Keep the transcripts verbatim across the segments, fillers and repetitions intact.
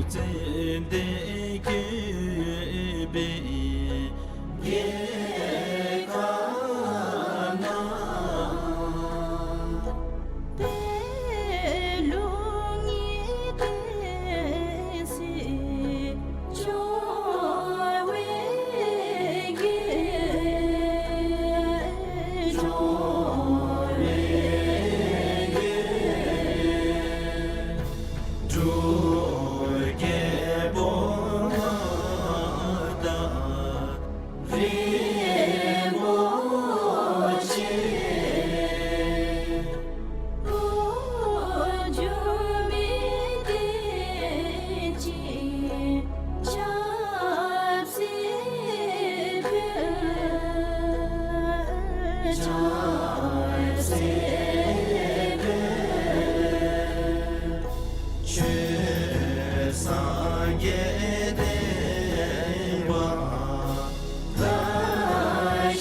ཙན་དན་བཀོད་པའི་རྒྱལ་ཁབ་ན། དེ་ལུ་ངེས་ཏེ་སྲིད་འབྱུང་བའི་རྒྱལ། འབྱུང་བའི་རྒྱལ། འབྲུག་རྒྱལ་པོ་མངའ་བདག་རིན་པོ་ཆེ། འགོ་འཛུགས་མི་དེ་ཅིག་ཆབ་སྲིད་ཕུལ། ཆབ་སྲིད་ཕུལ། ཆོས་སངས་རྒྱས་བསྟན་པ་དར་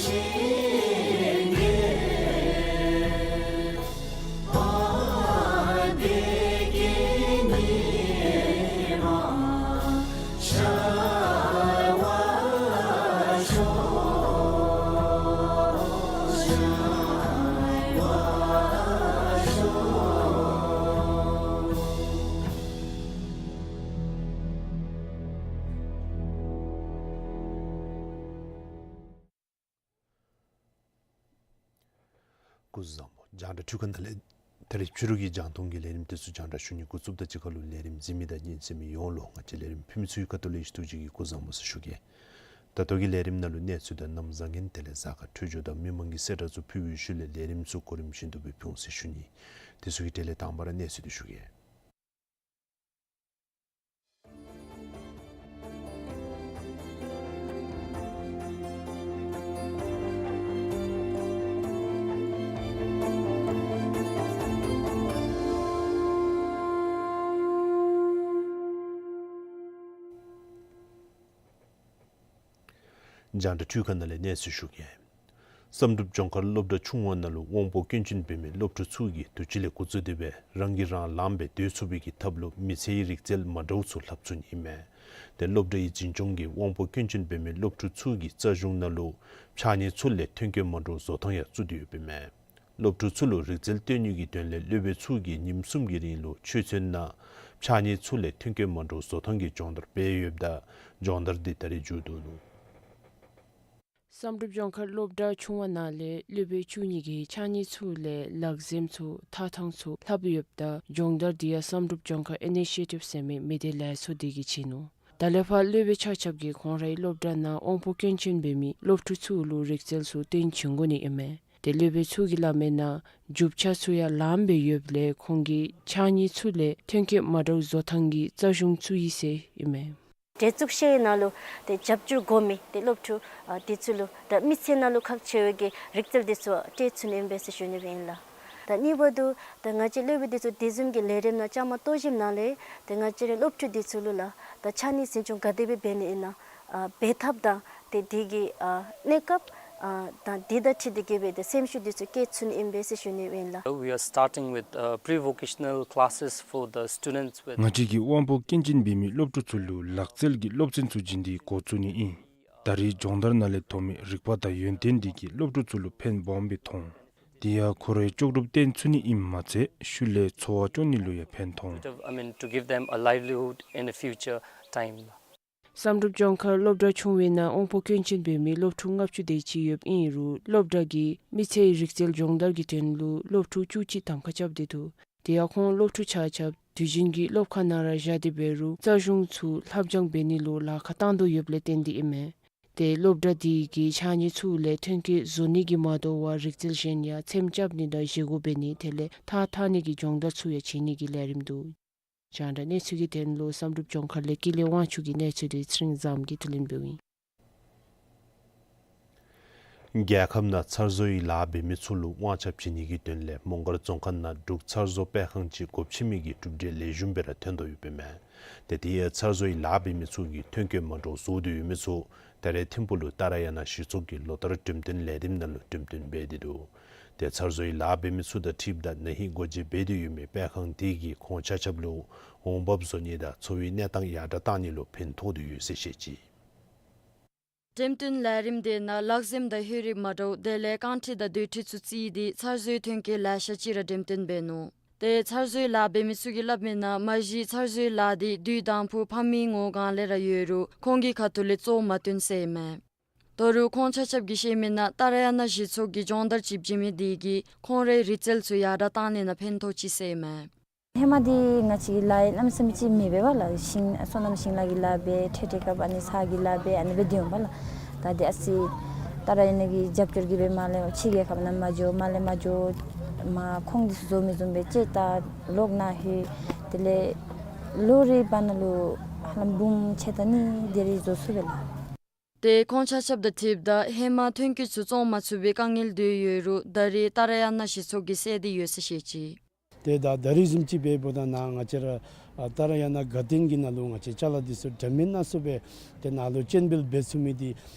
ཞིང་རྒྱས། ཨ་བདེ་སྐྱིད་ཉི་མ་ཤར་བར་ཤོག། ཤར་བར་ཤོག། སྐུ་གཟུགས་བཟང་པོ། རྒྱང་བསྒྲགས་འཕྲུལ་ཁང་ནང་ལས་ད་རིས་ཕྱི་རུ་གི་རྒྱང་མཐོང་གི་ལས་རིམ་དེ་ཚུ་རྒྱང་བསྒྲགས་ཞུ་ནི་འགོ་བཙུགསཔ་དང་གཅིག་ཁར་ལུ་ལས་རིམ་གཟིགས་མི་དང་ཉན་གསན་མི་ཡོངས་ལུ་ང་བཅས་ལས་རིམ་ཕུལ་མི་ཚུ་གི་ཁ་ཐུག་ལས་ཐུགས་རྗེ་གི་སྐུ་གཟུགས་བཟང་པོ་ཟེར་ཞུ་གེ། ད་ལྟོ་གི་ལས་རིམ་ནང་ལུ་གནས་ཚུལ་དང་གནམ་བཟང་ངན་དེ་ལས་གཟའ་སྐར་འཕྲོད་སྦྱོར་དང་མི་མང་གི་གསལ་བསྒྲགས་ཚུ་ཕུལ་བའི་ཤུལ་ལས་ལས་རིམ་ཚུ་གོ་རིམ་བཞིན་དུ་སྦེ་ཕུལ་འོང་ཟེར་ཞུ་ནི། དེ་ཚུ་གི་གྲས་ལས་དང་པ་ར་གནས་ཚུལ་དེ་ཞུ་གེ། རྒྱང་བསྒྲགས་འཕྲུལ་ཁང་ནང་ལས་གནས་ཚུལ་ཞུ་གེ། བསམ་གྲུབ་ལྗོངས་མཁར་སློབ་གྲྭ་ཆུང་བ་ནང་ལུ་དབང་པོ་སྐྱོན་ཅན་འབད་མི་སློབ་ཕྲུག་ཚུ་གིས་དུས་ཅི་ལས་འགོ་བཙུགས་ཏེ་སྦེ་རང་གིས་རང་ལངམ་སྦེ་སྡོད་ཚུགས་པའི་གི་ཐབས་ལུ་མི་ཚེའི་རིག་རྩལ་མ་འདྲཝ་ཚུ་ལྷབ་ཚུགས་ནི་ཨིན་མས། དེ་སློབ་གྲྭའི་འཛིན་སྐྱོང་གིས་དབང་པོ་སྐྱོན་ཅན་འབད་མི་སློབ་ཕྲུག་ཚུ་གི་རྩ་གཞུང་ནང་ལུ་ཕྱགས་སྙིགས་ཚུ་ལས་ཐོན་སྐྱེད་མ་འདྲཝ་བཟོ་ཐངས་ཡང་བཙུགས་ཏེ་ཡོདཔ་ཨིན་མས། སློབ་ཕྲུག་ཚུ་ལུ་རིག་རྩལ་སྟོན་ནི་གི་དོན་ལས་སློབ་དཔོན་ཚུ་གིས་ཉིནམ་གསུམ་གྱི་རིང་ལུ་ཆོས་ཚན་ནང་ཕྱགས་སྙིགས་ཚུ་ལས་ཐོན་སྐྱེད་མ་འདྲཝ་བཟོ་ཐངས་ཀྱི་སྦྱོང་བརྡར་འབད་ཡོདཔ་ད་སྦྱོང་བརྡར་འདི་ད་རིས་མཇུག་བསྡུ་ནུག། བསམ་གྲུབ་ལྗོངས་མཁར་སློབ་གྲྭ་ཆུང་བ་ནང་ལས་སློབ་དཔོན་བཅུ་གཉིས་ཀྱིས་ཕྱགས་སྙིགས་ཚུ་ལས་ལག་འཛེམ་ཚུ་འཐག་ཐངས་ཚུ་ལྷབ་ཡོདཔ་ད་སྦྱོང་བརྡར་འདི་ཡང་བསམ་གྲུབ་ལྗོངས་མཁར་ཨི་ནི་ཤི་ཡེ་ཊིབ་ཟེར་མི་མི་སྡེ་ལས་ཚོགས་འདི་གིས་བྱིན་ནུག། ད་ལས་ཕར་སློབ་དཔོན་ཆ་ཁྱབ་ཀྱིས་ཁོང་རའི་སློབ་གྲྭ་ནང་དབང་པོ་སྐྱོན་ཅན་འབད་མི་སློབ་ཕྲུག་ཚུ་ལུ་རིག་རྩལ་ཚུ་སྟོན་བྱིན་དགོ་ནི་ཨིན་མས། དེ་སློབ་དཔོན་ཚུ་གིས་སླབ་མིའི་ནང་རྒྱུ་ཆ་ཚུ་ཡང་ལངམ་སྦེ་ཡོདཔ་ལས་ཁོང་གིས་ཕྱགས་སྙིགས་ཚུ་ལས་ཐོན་སྐྱེད་མ་འདྲཝ་བཟོ་ཐངས་ཀྱི་རྩ་གཞུང་ཚུ་ཡོད་ཟེར་ཨིན་མས། གྲལ་བཙུགས་ཤེས་ནང་ལུ་དེ་རྒྱབ་སྐྱོར་དགོ་མི་དེ་སློབ་ཕྲུག་ཨ་དེ་ཚུ་ལུ་ད་མི་ཚེ་ནང་ལུ་ཁག་ཆེ་བའི་གི་རིག་རྩལ་དེ་ཚུ་སྤྲོད་ཚུགས་ནི་ཨིན་པས་ཟེར་ཞུ་ནི་སྦེ་ཨིན་ལགས། ད་གཉིས་པ་དུ་ད་ང་བཅས་སློབ་དཔོན་དེ་ཚུ་དེ་བཟུམ་གྱི་ལས་རིམ་ནང་བཅའ་མར་གཏོགས་ཞིནམ་ལས་དེ་ང་བཅས་རའི་སློབ་ཕྲུག་དེ་ཚུ་ལུ་ལགས་ད་ཕྱགས་སྙིགས་འཛིན་སྐྱོང་ག་དེ་སྦེ་འབད་ནི་ཨིན་ན་ཨ་འབད་ཐབས་དང་དེ་དེ་གི་ཨ་གནས་སྐབས་ཨ་དང་དེ་དང་འཁྲིལ་ཏེ་གི་སྦེ་དེ་སེམས་ཤུགས་དེ་ཚུ་བསྐྱེད་ཚུགས་ནི་ཨིན་པས་ཟེར་ཞུ་ནི་སྦེ་ཨིན་ལགས། We are starting with, uh, pre-vocational classes for the students with ང་བཅས་ཀྱིས་དབང་པོ་སྐྱོན་ཅན་འབད་མི་སློབ་ཕྲུག་ཚུ་ལུ་ལག་རྩལ་གྱི་སློབ་ཚན་ཚུ་བྱིན་ཏེ་འགོ་བཙུགས་ནི་ཨིན། ད་རིས་སྦྱོང་བརྡར་ནང་ལས་ཐོབ་མི་རིག་པ་དང་ཡོན་ཏན་འདི་གིས་སློབ་ཕྲུག་ཚུ་ལུ་ཕན་སྦོམ་སྦེ་ཐོགས། དེ་ཡང་ཁོ་རའི་ལྕོགས་གྲུབ་བརྟན་ཚུགས་ནི་ཨིནམ་མ་ཚད་ཤུལ་ལས་འཚོ་བ་སྐྱོང་ནི་ལུ་ཡང་ཕན་ཐོགས། I mean, to give them a livelihood in a future time. བསམ་གྲུབ་ལྗོངས་མཁར་སློབ་གྲྭ་ཆུང་བའི་ནང་དབང་པོ་སྐྱོན་ཅན་འབད་མི་སློབ་ཕྲུག་ལྔ་བཅུ་དེ་ཅིག་ཡོདཔ་ཨིན་རུང་སློབ་གྲྭ་གིས་མི་ཚེའི་རིག་རྩལ་སྦྱོང་བརྡར་གྱི་དོན་ལུ་སློབ་ཕྲུག་བཅུ་གཅིག་གདམ་ཁ་རྐྱབ་སྟེ་འདུག། དེ་ཡང་ཁོང་སློབ་ཕྲུག་ཆ་ཁྱབ་དུས་རྒྱུན་གྱི་སློབ་ཁང་ནང་ར་བཞག་སྟེ་འབད་རུང་རྩ་གཞུང་ཚུ་ལྷབ་སྦྱང་འབད་ནི་ལུ་ལཱ་ཁག་བཏང་དོ་ཡོདཔ་ལས་བརྟེན་ཏེ་ཨིན་མས། དེ་སློབ་གྲྭ་དེ་གིས་ཕྱགས་སྙིགས་ཚུ་ལས་ཐོན་སྐྱེད་བཟོ་ནི་གིས་མ་དོ་བར་རིག་རྩལ་གཞན་ཡང་ཚེམ་རྐྱབ་ནི་དང་བཞེས་སྒོ་འབད་ནི་དེ་ལས་ཐགས་འཐག་ནི་གི་སྦྱོང་བརྡར་ཚུ་ཡང་བྱིན་ནི་གི་ལས་རིམ་འདུག། རྒྱང་བསྒྲགས་གནས་ཚུལ་གྱི་དོན་ལུ་བསམ་གྲུབ་ལྗོངས་མཁར་ལས་ཀུན་ལེགས་དབང་ཕྱུག་གི་གནས་ཚུལ་དེ་ཚེ་རིང་བཟངམོ་གིས་བསྡུ་ལེན་འབདཝ་ཨིན། རྒྱལ་ཁབ་ནང་ཚར་བཟོའི་ལཱ་འབད་མི་ཚུ་ལུ་དབང་ཆ་བྱིན་ནི་གི་དོན་ལས་མོང་སྒར་རྫོང་ཁག་ནང་འབྲུག་ཚར་བཟོ་སྤེལ་ཁང་ཅིག་སྒོ་ཕྱེ་མི་གི་གྲུབ་འབྲས་ལེགས་ཤོམ་སྦེ་ར་ཐོན་དོ་ཡོདཔ་ཨིན་མས། ཏེ་དེ་ཡང་ཚར་བཟོའི་ལཱ་འབད་མི་ཚུ་གིས་ཐོན་སྐྱེད་མ་འདྲཝ་བཟོ་སྡོད་ཡོད་མི་ཚུ་ད་རེས་ཐིམ་ཕུག་ལུ་ཏཱ་ར་ཡ་ན་གཞི་ཚོགས་ཀྱི་ལོ་ལྟར་འགྲེམས་སྟོན་ལས་རིམ་ནང་ལུ་འགྲེམས་སྟོན་འབད་དེ་འདུག། ཏེ་ཚར་བཟོའི་ལཱ་འབད་མི་ཚུ་དང་འཁྲིལཝ་ད་ན་ཧིང་སྒོ་འབྱེད་འབད་དེ་ཡོད་མི་སྤེལ་ཁང་དེ་གིས་ཁོང་ཆ་ཁྱབ་ལུ་འོང་འབབ་བཟོ་ནི་དང་འཚོ་བའི་གནས་སྟངས་ཡར་དྲག་བཏང་ནི་ལུ་ཕན་ཐོགས་ཏེ་ཡོད་ཟེར་བཤད་ཅི། འགྲེམས་སྟོན་ལས་རིམ་དེ་ནང་ལག་གཟིམ་དང་ཧེ་རིག་མ་འདྲཝ་དེ་ལས་རྐང་ཁྲི་དང་སྡོད་ཁྲི་ཚུ་བརྩིས་ཏེ་ཚར་བཟོའི་ཐོན་སྐྱེད་ལེ་ཤ་ཅིག་ར་འགྲེམས་སྟོན་འབད་ནུག། ཏེ་ཚར་བཟོའི་ལཱ་འབད་མི་ཚུ་གིས་སླབ་མིའི་ནང་མ་གཞི་ཚར་བཟོའི་ལཱ་དེ་དུས་དང་ཕུ་ཕམ་མི་ངོ་གང་ལས་ར་ཡོད་རུང་ཁོང་གི་ཁ་ཐུག་ལས་གཙོ་མ་བཏོན་ཟེར་ཨིན་མས། ད་རུང་ཁོང་ཆ་ཁྱབ་ཀྱིས་བཤད་མིའི་ནང་ཏཱ་ར་ཡ་ན་གཞི་ཚོགས་ཀྱིས་སྦྱོང་བརྡར་ཅིག་བྱིན་མི་དེ་གིས་ཁོང་རའི་རི་རྩལ་ཚུ་ཡར་དྲག་བཏང་ནི་ནང་ཕན་ཐོགས་ཅི་ཟེར་ཨིན་མས། ཧེ་མ་འདི་ང་བཅས་ཀྱི་ལཱ་གནམ་མེད་ས་མེད་ཅིག་མེད་པས་པ་ལགས། ཤིང་སོ་ནམ་ཤིང་ལཱ་གི་ལཱ་འབད་ཁྲལ་ཁྲལ་སྐབས་ཨ་ནི་ས་གི་ལཱ་འབད་ཨ་ནི་སྦེ་སྡོད་འོང་པ་ལགས། ད་འདི་ཨ་ཙི་ཏཱ་ར་ཡ་ན་གི་རྒྱབ་སྐྱོར་གྱིས་སྦེ་མར་ལས་ཕྱི་རྒྱལ་ཁབ་ནང་མ་འགྱོ་མར་ལས་མ་འགྱོ་མ་ཁོང་འདི་ཚུ་བཟོ་མི་བཟོ་མི་སྦེ་ཅིག་ད་ལོག་ནཱ་ལྷོད། དེ་ལས་ལོ་རེ་བར་ན་ལུ་ཧ་ལམ་འབུམ་ཕྱེད་དང་གཉིས་དེ་རེ་བཟོ་ཚུགས་པས་ལགས། ཏེ་ཁོང་ཆ་ཁྱབ་དང་འཁྲིལཝ་ད་ཧེ་མ་ཐོན་སྐྱེད་ཚུ་བཙོང་མ་ཚུགས་པའི་དཀའ་ངལ་དེ་ཡོད་རུང་ད་རེས་ཏཱ་ར་ཡ་ན་གཞི་ཚོགས་ཀྱིས་སེལ་ཏེ་ཡོད་ཟེར་བཤད་ཅི། ཏེ་ད་ད་རེས་བཟུམ་ཅིག་འབདཝ་ད་ནཱ་ང་བཅས་ར་ཨ་ཏཱ་ར་ཡ་ན་དགའ་སྟོན་གྱི་ནང་ལུ་ང་བཅས་ཅ་ལ་འདི་ཚུ་འདྲ་མིན་སྣ་ཚོགས་སྦེ་ཏེ་ནཱ་ལུ་སྤྱན་འབུལ་འབད་ཚུགས་མི་འདི་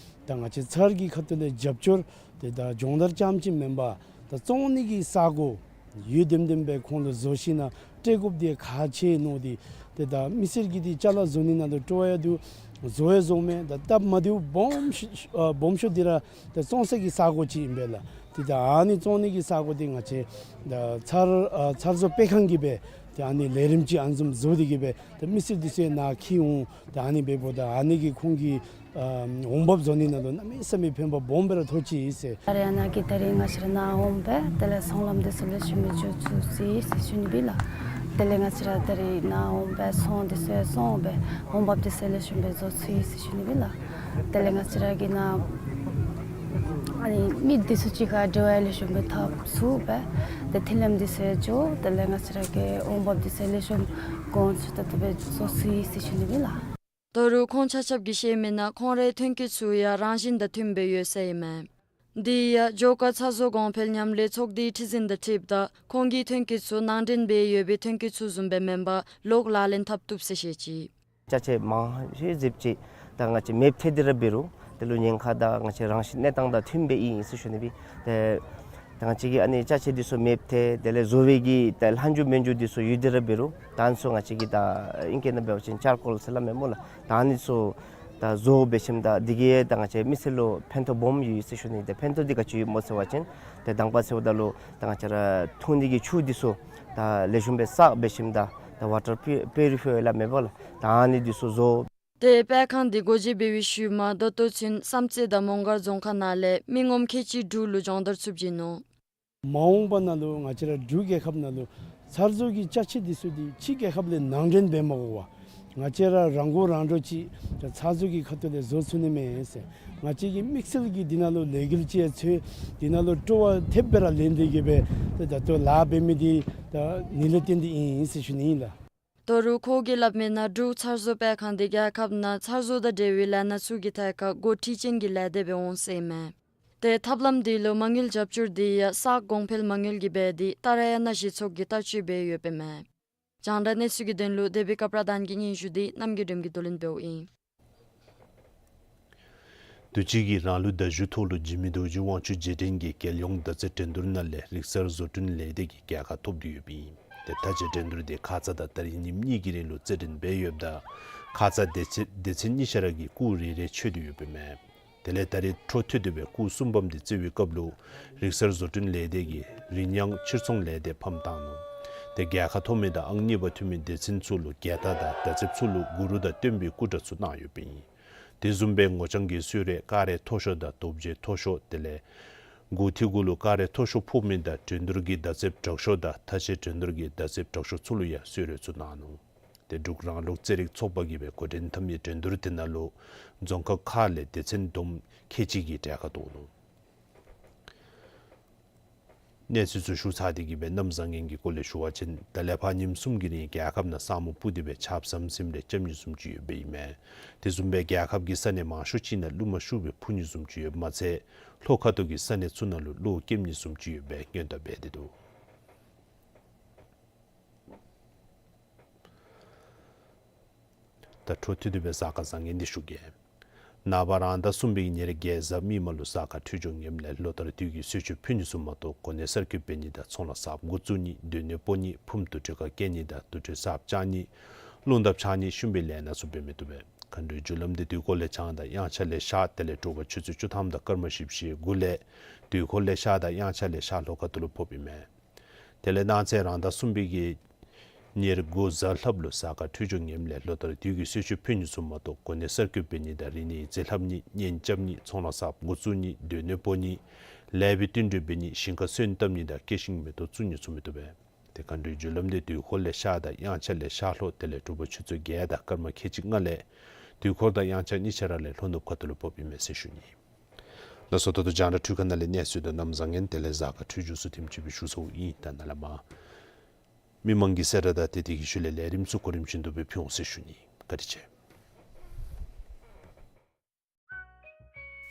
ད་ང་བཅས་ཚར་གྱི་ཁ་ཐུག་ལས་རྒྱབ་སྐྱོར་ཏེ་ད་སྦྱོང་བརྡར་རྐྱངམ་ཅིག་མེན་པར་ད་བཙོང་ནི་གི་ས་གོ་ཡོད་དེམ་དེམ་སྦེ་ཁོང་ལུ་བཟོ་ཞིནམ་ན་སྤྲོད་དགོཔ་འདི་ཁག་ཆེ་ནུག། འདི་ཏེ་ད་མི་སེར་གྱིས་འདི་ཅ་ལ་བཟོ་ནི་ནང་ལུ་སྤྲོ་བ་ཡོད་དེ་བཟོ་ཡང་བཟོཝ་མས། ད་སྟབས་མ་བདེཝ་སྦོམ་ཤོས་ཨ་སྦོམ་ཤོས་འདི་ར་ད་བཙོང་ས་གི་ས་གོ་ཅིག་ཨིན་པས་ལགས། ཏེ་ད་ཨ་ནི་བཙོང་ནི་གི་ས་གོ་འདི་ང་བཅས་ད་ཚར་ཨ་ཚར་བཟོ་སྤེལ་ཁང་གིས་སྦེ་ཏེ་ཨ་ནི་ལས་རིམ་ཅིག་ཨ་ནི་བཟུམ་བཟོ་སྟེ་གིས་སྦེ་ད་མི་སེར་འདི་ཚུ་ནཱ་འཁྱིད་འོང་། ད་ཨ་ནི་འབདཝ་ད་ཨ་ནི་གིས་ཁོང་གི་ཨ་འོང་འབབ་བཟོ་ནི་ནང་ལུ་གནམ་མེད་ས་མེད་ཕན་པ་སྦོམ་སྦེ་ར་ཐོགས་ཅི་ཟེར། ཏཱ་ར་ཡ་ན་གིས་ད་རེས་ང་བཅས་ར་ནཱ་འོང་སྦེ་དེ་ལས་ཚོང་ལམ་འདི་ཚུ་ལེགས་ཤོམ་སྦེ་འགྱོ་ཚུགས་ཅི་ཟེར་ཞུ་ནི་ཨིན་ལགས། དེ་ལས་ང་བཅས་ར་ད་རེས་ནཱ་འོང་སྦེ་ཚོང་འདི་ཚུ་བཙོང་སྦེ་འོང་འབབ་འདི་ཚུ་ལེགས་ཤོམ་སྦེ་བཟོ་ཚུགས་ཅི་ཟེར་ཞུ་ནི་ཨིན་ལགས། དེ་ལས་ང་བཅས་ར་གིས་ནཱ་ཨ་ནི་མི་འདི་ཚུ་གཅིག་ཁར་འབྲེལ་བ་ལེགས་ཤོམ་སྦེ་འཐབ་ཚུགས་སྦེ་ཏེ་མཐུན་ལམ་འདི་ཚུ་འགྱོ། དེ་ལས་ང་བཅས་ར་གི་འོང་འབབ་འདི་ཚུ་ལེགས་ཤོམ་གོང་ཚུ་ད་ལྟོ་སྦེ་བཟོ་ཚུགས་ཅི་ཟེར་ཞུ་ནི་ཨིན་ལགས། ད་རུང་ཁོང་ཆ་ཁྱབ་ཀྱིས་བཤད་མིའི་ནང་ཁོང་རའི་ཐོན་སྐྱེད་ཚུ་ཡང་རང་བཞིན་དང་མཐུནམ་སྦེ་ཡོད་ཟེར་ཨིན་མས། དེ་ཡང་ཇོ་ཁ་ཚ་བཟོ་གོང་འཕེལ་མཉམ་ལས་ཚོགས་སྡེའི་ཁྲི་འཛིན་དང་འཁྲིལཝ་ད་ཁོང་གིས་ཐོན་སྐྱེད་ཚུ་ནང་འདྲེན་འབད་ཡོད་པའི་ཐོན་སྐྱེད་ཚུ་བཟུམ་སྦེ་མེན་པར་ལོག་ལག་ལེན་འཐབ་བཏུབ་ཟེར་བཤད་ཅི། ཅ་ཆས་མང་ཤོས་ཟེར་བ་ཅིན་ད་ང་བཅས་མེདཔ་ཐལ་ཏེ་ར་འབད་རུང་དེ་ལུ་ཉེན་ཁ་དང་ང་བཅས་རང་བཞིན་གནས་སྟངས་དང་མཐུནམ་སྦེ་ཨིན་ཟེར་ཞུ་ནི་ཨིན། ཏེ་ད་ང་བཅས་ཀྱིས་ཨ་ནི་ཅ་ཆས་འདི་ཚུ་མེདཔ་ཐལ། དེ་ལས་བཟོ་བའི་གི་ད་ལྷག་རྒྱུ་མེད་རྒྱུ་འདི་ཚུ་ཡོད་དེ་ར་འབད་རུང་ད་ཨ་ནི་ཚུ་ང་བཅས་ཀྱིས་ད་ཨིང་སྐད་ནང་འབད་བ་ཅིན་ཅར་ཀོལ་ཟེར་སླབ་མས་སྨོ་ལགས། ད་ཨ་ནི་ཚུ་ད་བཟོ་འབད་ཞིནམ་ད་འདི་གིས་ད་ང་བཅས་མི་སེར་ལུ་ཕན་ཐོགས་སྦོམ་ཡོད་ཟེར་ཞུ་ནི། ཏེ་ཕན་ཐོགས་འདི་ག་ཅི་ཡོདཔ་སྨོ་ཟེར་བ་ཅིན་ཏེ་དང་པ་ཟེརཝ་ད་ལུ་ད་ང་བཅས་ར་འཐུང་ནི་གི་ཆུ་འདི་ཚུ་ད་ལེགས་ཤོམ་སྦེ་བསགས་འབད་ཞིནམ་ད་ད་ཝ་ཊར་པིའུ་རི་ཕའི་ཡར་སླབ་མས་པ་ལགས། ད་ཨ་ནི་འདི་ཚུ་བཟོ། ཏེ་སྤེལ་ཁང་འདི་སྒོ་འབྱེད་འབད་བའི་ཤུལ་མ་ད་ལྟོ་ཚུན་བསམ་རྩེ་དང་མོང་སྒར་རྫོང་ཁག་ནང་ལས་མི་ངོམ་ཁལ་གཅིག་དྲུག་ལུ་སྦྱོང་བརྡར་ཚུ་བྱིན་ནུག། མ་འོངས་པ་ནང་ལུ་ང་བཅས་ར་འབྲུག་རྒྱལ་ཁབ་ནང་ལུ་ཚར་བཟོ་གི་ཅ་ཆས་འདི་ཚུ་འདི་ཕྱི་རྒྱལ་ཁབ་ལས་ནང་འདྲེན་འབད་མ་དགོ་པར་ང་བཅས་ར་རང་མགོ་རང་འདྲོངས་ཅིག་ད་ཚར་བཟོ་གི་ཁ་ཐུག་ལས་བཟོ་ཚུགས་ནི་མས་ཟེར། ང་བཅས་ཀྱི་དམིགས་བསལ་གྱི་འདི་ནང་ལུ་ལས་འགུལ་ཅིག་ཡང་འཚོལ། འདི་ནང་ལུ་སྤྲོ་བ་ཐེབས་སྦེ་ར་ལེན་ཏེ་གིས་སྦེ་ད་ད་ལྟོ་ལཱ་འབད་མི་འདི་ད་ཨ་ནི་ལས་བརྟེན་ཏེ་ཨིན་ཟེར་ཞུ་ནི་ཨིན་ལགས། ད་རུང་ཁོ་གིས་སླབ་མིའི་ནང་འབྲུག་ཚར་བཟོ་སྤེལ་ཁང་འདི་རྒྱལ་ཁབ་ནང་ཚར་བཟོ་དང་འབྲེལ་བའི་ལས་སྣ་ཚུ་གི་ཐད་ཁར་འགོ་ཁྲིད་ཅན་གྱི་ལས་སྡེ་སྦེ་འོང་ཟེར་ཨིན་མས། ཏེ་ཐབས་ལམ་འདི་ལུ་མ་དངུལ་རྒྱབ་སྐྱོར་འདི་ཡང་གསར་གོང་འཕེལ་མ་དངུལ་གྱིས་འབད་དེ་ཏཱ་ར་ཡ་ན་གཞི་ཚོགས་ཀྱིས་བསྟར་སྤྱོད་འབད་ཡོདཔ་ཨིན་མས། རྒྱང་བསྒྲགས་གནས་ཚུལ་གྱི་དོན་ལུ་དེ་བི་ཀ་པྲ་དཱན་གྱི་སྙན་ཞུ་འདི་རྣམ་རྒྱལ་སྒྲོལམ་གྱིས་བསྡུ་ལེན་འབདཝ་ཨིན། དུས་ཅི་གི་རང་ལུགས་བརྡ་བརྒྱུད་ཐོག་ལུ་འཇིགས་མེད་རྡོ་རྗེ་དབང་ཕྱུག་རྗེས་དྲན་གྱི་རྒྱལ་ཡོངས་མདའ་རྩེད་འགྲན་བསྡུར་ནང་ལས་རིག་གསར་བཟོ་སྐྲུན་ལས་སྡེ་གིས་རྒྱལ་ཁ་ཐོབ་སྟེ་ཡོདཔ་ཨིན། ཏེ་མདའ་རྩེད་འགྲན་བསྡུར་འདི་ཁ་ཙ་དང་ད་རིས་ཉིནམ་གཉིས་ཀྱི་རིང་ལུ་རྩེད་འགྲན་འབད་ཡོདཔ་ད་ཁ་ཙ་སྡེ་ཚན་སྡེ་ཚན་གཉིས་ཆ་ར་གིས་སྐུགས་རེ་རེ་ཆོད་དེ་ཡོདཔ་ཨིན་མས། དེ་ལས་ད་རིས་འཕྲོ་མཐུད་དེ་སྦེ་སྐུགས་གསུམ་པམ་འདི་རྩེ་བའི་སྐབས་ལུ་རིག་གསར་བཟོ་སྐྲུན་ལས་སྡེ་གིས་རིག་ཉང་ཕྱིར་ཚོང་ལས་སྡེ་ཕམ་བཏང་ནུག། ཏེ་རྒྱལ་ཁ་ཐོབ་མི་དང་ཨང་གཉིས་པ་ཐོབ་མི་སྡེ་ཚན་ཚུ་ལུ་རྒྱལ་རྟགས་དང་མདའ་རྩེདཔ་ཚུ་ལུ་གུ་རུ་དང་སྟོན་པའི་སྐུ་འདྲ་ཚུ་གནང་ཡོདཔ་ཨིན། དེ་བཟུམ་སྦེ་ངོ་རྐྱང་གི་གསོལ་རས་ཀ་ར་མཐོ་ཤོས་དང་རྡོ་རྗེ་མཐོ་ཤོས་དེ་ལས་མགུ་ཏོ་གུ་ལུ་ཀ་ར་མཐོ་ཤོས་ཕོག་མི་དང་འགྲན་བསྡུར་གྱི་མདའ་རྩེདཔ་དྲག་ཤོས་དང་མཐའ་དཔྱད་འགྲན་བསྡུར་གྱི་མདའ་རྩེདཔ་དྲག་ཤོས་ཚུ་ལུ་ཡང་གསོལ་རས་ཚུ་གནང་ནུག། ཏེ་འབྲུག་རང་ལུགས་རྩེད་རིགས་ཚོགས་པ་གིས་སྦེ་འགོ་འདྲེན་འཐབ་མི་འགྲན་བསྡུར་དེ་ནང་ལུ་རྫོང་ཁག་ཁག་ལས་སྡེ་ཚན་བསྡོམས་ཁལ་གཅིག་གིས་གྲལ་ཁར་གཏོགས་ནུག། གནས་ཚུལ་ཚུ་ཞུ་ཚར་ཏེ་གིས་སྦེ་གནམ་བཟང་ངན་གྱི་སྐོར་ལས་ཞུ་བ་ཅིན་ད་ལས་ཕར་ཉིནམ་གསུམ་གྱི་རིང་རྒྱལ་ཁབ་ནང་ས་སྨུག་སྤུབས་ཏེ་སྦེ་ཆརཔ་ཟམ་ཟིམ་རེ་རྐྱབ་ནི་བཟུམ་ཅིག་ཡོདཔ་ཨིན་མས། དེ་བཟུམ་སྦེ་རྒྱལ་ཁབ་ཀྱི་ས་གནས་མང་ཤོས་ཅིག་ནང་རླུང་མ་ཤུགས་སྦེ་འཕུ་ནི་བཟུམ་ཅིག་ཡོདཔ་མ་ཚད་ལྷོ་ཁ་ཐུག་གི་ས་གནས་ཚུ་ནང་ལུ་གློག་ཀེམ་ནི་བཟུམ་ཅིག་ཡོདཔ་སྦེ་སྔོན་བརྡ་འབད་དེ་འདུག། ད་འཕྲོ་མཐུད་དེ་སྦེ་གཟའ་སྐར་བཟང་ངན་འདི་ཞུ་གེ། ནངས་པ་རང་ཟླ་གསུམ་པའི་ཉེར་བརྒྱད་གཟའ་མིག་དམར་ལུ་གཟའ་སྐར་འཕྲོད་སྦྱོར་ངནམ་ལས་ལོ་ལྟར་དུས་ཀྱི་གསོལ་མཆོད་ཕུལ་ནི་ཚུ་མ་གཏོགས་གོ་གནས་གསར་བསྐོ་འབད་ནི་དང་ཚོང་ལཱ་གསརཔ་འགོ་བཙུགས་ནི་སྡོད་གནས་སྤོ་ནི་ཕུངམ་དུར་ཁྲོད་ཁར་བསྐྱལ་ནི་དང་དུར་ཁྲོད་གསརཔ་བཅག་ནི་རླུང་རྟ་འཕྱར་ནི་ཤུམ་པའི་ལས་སྣ་ཚུ་འབད་མི་བཏུབ་པས། མཁའ་འགྲོའི་རྒྱུ་ལམ་འདི་དུས་འཁོར་ལས་བྱང་དང་དབྱངས་འཆར་ལས་ཤར་དེ་ལས་དྲོ་པ་ཆུ་ཚོད་བཅུ་ཐམ་དང་སྐར་མ་བཞི་བཅུ་ཞེ་དགུ་ལས་དུས་འཁོར་ལས་ཤར་དང་དབྱངས་འཆར་ལས་ཤར་ལྷོ་ཁ་ཐུག་ལུ་ཕོགཔ་ཨིན་མས། དེ་ལས་གནངས་ཚེ་རང་ཟླ་གསུམ་པའི་གི་ཉེར་དགུ་གཟའ་ལྷགཔ་ལུ་གཟའ་སྐར་འཕྲོད་སྦྱོར་ངནམ་ལས་ལོ་ལྟར་དུས་ཀྱི་གསོལ་མཆོད་ཕུལ་ནི་ཚུ་མ་གཏོགས་གོ་གནས་གསར་བསྐོ་འབད་ནི་དང་རིག་གནས་ཡིག་རྩིས་ལྷབ་ནི་གཉེན་རྐྱབ་ནི་ཚོང་ལཱ་གསརཔ་འགོ་བཙུགས་ནི་སྡོད་གནས་སྤོ་ནི་ལེགས་པའི་བསྟུན་གྲོས་འབད་ནི་ཞིང་ཁར་སོན་བཏབ་ནི་དང་སྐྱེད་ཤིང་མེ་ཏོག་བཙུགས་ནི་ཚུ་མི་བཏུབ་པས། ཏེ་མཁའ་འགྲོའི་རྒྱུ་ལམ་འདི་དུས་འཁོར་ལས་ཤར་དང་དབྱངས་འཆར་ལས་ཤར་ལྷོ་དེ་ལས་དྲོ་པ་ཆུ་ཚོད་བརྒྱད་དང་སྐར་མ་ཁལ་གཅིག་ལྔ་ལས་དུས་འཁོར་དང་དབྱངས་འཆར་གཉིས་ཆ་ར་ལས་ལྷོ་ནུབ་ཁ་ཐུག་ལུ་ཕོགཔ་ཨིན་མས་ཟེར་ཞུ་ནི། ལགས་སོ། ད་ལྟོ་རྒྱང་བསྒྲགས་འཕྲུལ་ཁང་ནང་ལས་གནས་ཚུལ་དང་གནམ་བཟང་ངན་དེ་ལས་གཟའ་སྐར་འཕྲོད་སྦྱོར་ཚུ་ཐེངས་གཅིག་སྦེ་ཞུ་ཚརཝ་ཨིན། ད་ནཱ་ལས་མར་མི་མང་གི་གསལ་བསྒྲགས་དང་དེ་དེ་གི་ཤུལ་ལས་ལས་རིམ་ཚུ་གོ་རིམ་བཞིན་དུ་སྦེ་ཕུལ་འོང་ཟེར་ཞུ་ནི། བཀའ་དྲིན་ཆེ།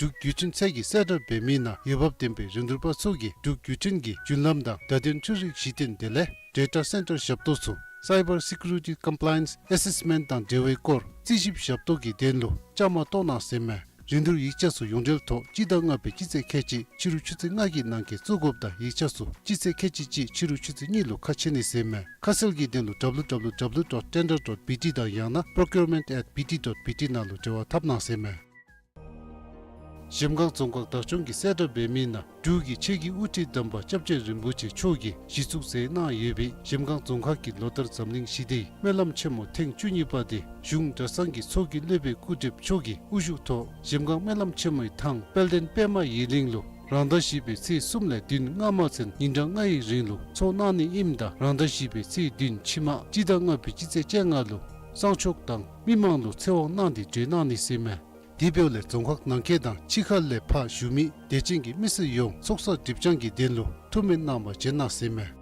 འབྲུག་བརྒྱུད་འཕྲིན་ཚད་ཀྱི་གསལ་བསྒྲགས་འབད་མི་ནང་འོས་འབབ་ལྡན་པའི་རིན་བསྡུར་པ་ཚུ་གིས་འབྲུག་བརྒྱུད་འཕྲིན་གྱི་རྒྱུན་ལམ་དང་བརྡ་དོན་འཕྲུལ་རིག་གཞི་རྟེན་དེ་ལས་data center ཞབས་ཏོག་ཚུ་Cyber Security Compliance Assessment དང་འབྲེལ་བའི་སྐོར་རྩིས་ཞིབ་ཞབས་ཏོག་གི་དོན་ལུ་བཅའ་མར་གཏོགས་གནང་ཟེར་མས། རིན་བསྡུར་ཡིག་ཆ་ཚུ་ཡོངས་འབྲེལ་ཐོག་སྤྱི་ཟླ་ལྔ་པའི་སྤྱི་ཚེས་ཁལ་གཅིག་ཕྱི་རུ་ཆུ་ཚོད་ལྔ་གི་ནང་འཁོད་བཙུགས་དགོཔ་དང་ཡིག་ཆ་ཚུ་སྤྱི་ཚེས་ཁལ་གཅིག་གཅིག་ཕྱི་རུ་ཆུ་ཚོད་གཉིས་ལུ་ཁ་ཕྱེ་ནི་ཟེར་མས། ཁ་གསལ་གྱི་དོན་ལུ་W W W dot tender dot B T དང་ཡང་ན་procurement at B T dot B T ནང་ལུ་འབྲེལ་བ་འཐབ་གནང་ཟེར་མས། གཞལམ་སྒང་རྫོང་ཁག་བདག་སྐྱོང་གི་གསལ་བསྒྲགས་འབད་མི་ནང་འབྲུག་གི་ཆོས་ཀྱི་དབུ་ཁྲིད་དམ་པ་སྐྱབས་རྗེ་རིན་པོ་ཆེ་མཆོག་གིས་གཞི་བཙུགས་མཛད་གནང་ཡོད་པའི་གཞལམ་སྒང་རྫོང་ཁག་གི་ལོ་ལྟར་འཛམ་གླིང་ཞི་བདེའི་སྨོན་ལམ་ཆེན་མོ་ཐེངས་བཅུ་གཉིས་པ་དེ་གཞུང་གྲྭ་ཚང་གི་ཚོགས་ཀྱི་སློབ་དཔོན་སྐུ་བགྲེསཔ་མཆོག་གི་དབུ་བཞུགས་ཐོག་གཞལམ་སྒང་སྨོན་ལམ་ཆེན་མོའི་ཐང་དཔལ་ལྡན་པདྨ་ཡིག་གླིང་ལུ་རང་ཟླ་བཞི་པའི་ཚེས་གསུམ་ལས་བདུན་སྔ་མ་ཚུན་ཉིན་གྲངས་ལྔའི་རིང་ལུ་ཚོགས་གནང་ནི་ཨིནམ་ད་རང་ཟླ་བཞི་པའི་ཚེས་བདུན་ཕྱི་མ་སྤྱི་ཟླ་ལྔ་པའི་སྤྱི་ཚེས་བཅོ་ལྔ་ལུ་གསང་མཆོག་དང་མི་མང་ལུ་ཚེ་དབང་གནང་སྟེ་གྲོལ་གནང་ནི་ཟེར་མས། དེ་འབདཝ་ལས་རྫོང་ཁག་ནང་འཁོད་དང་ཕྱི་ཁ་ལས་ཕར་བཞུགས་མི་དད་ཅན་གྱི་མི་སེར་ཡོངས་ཚོགས་བསགས་སྒྲིབ་སྦྱང་གི་དོན་ལུ་ཐུགས་སྨོན་གནང་བར་བྱོན་གནང་ཟེར་མས།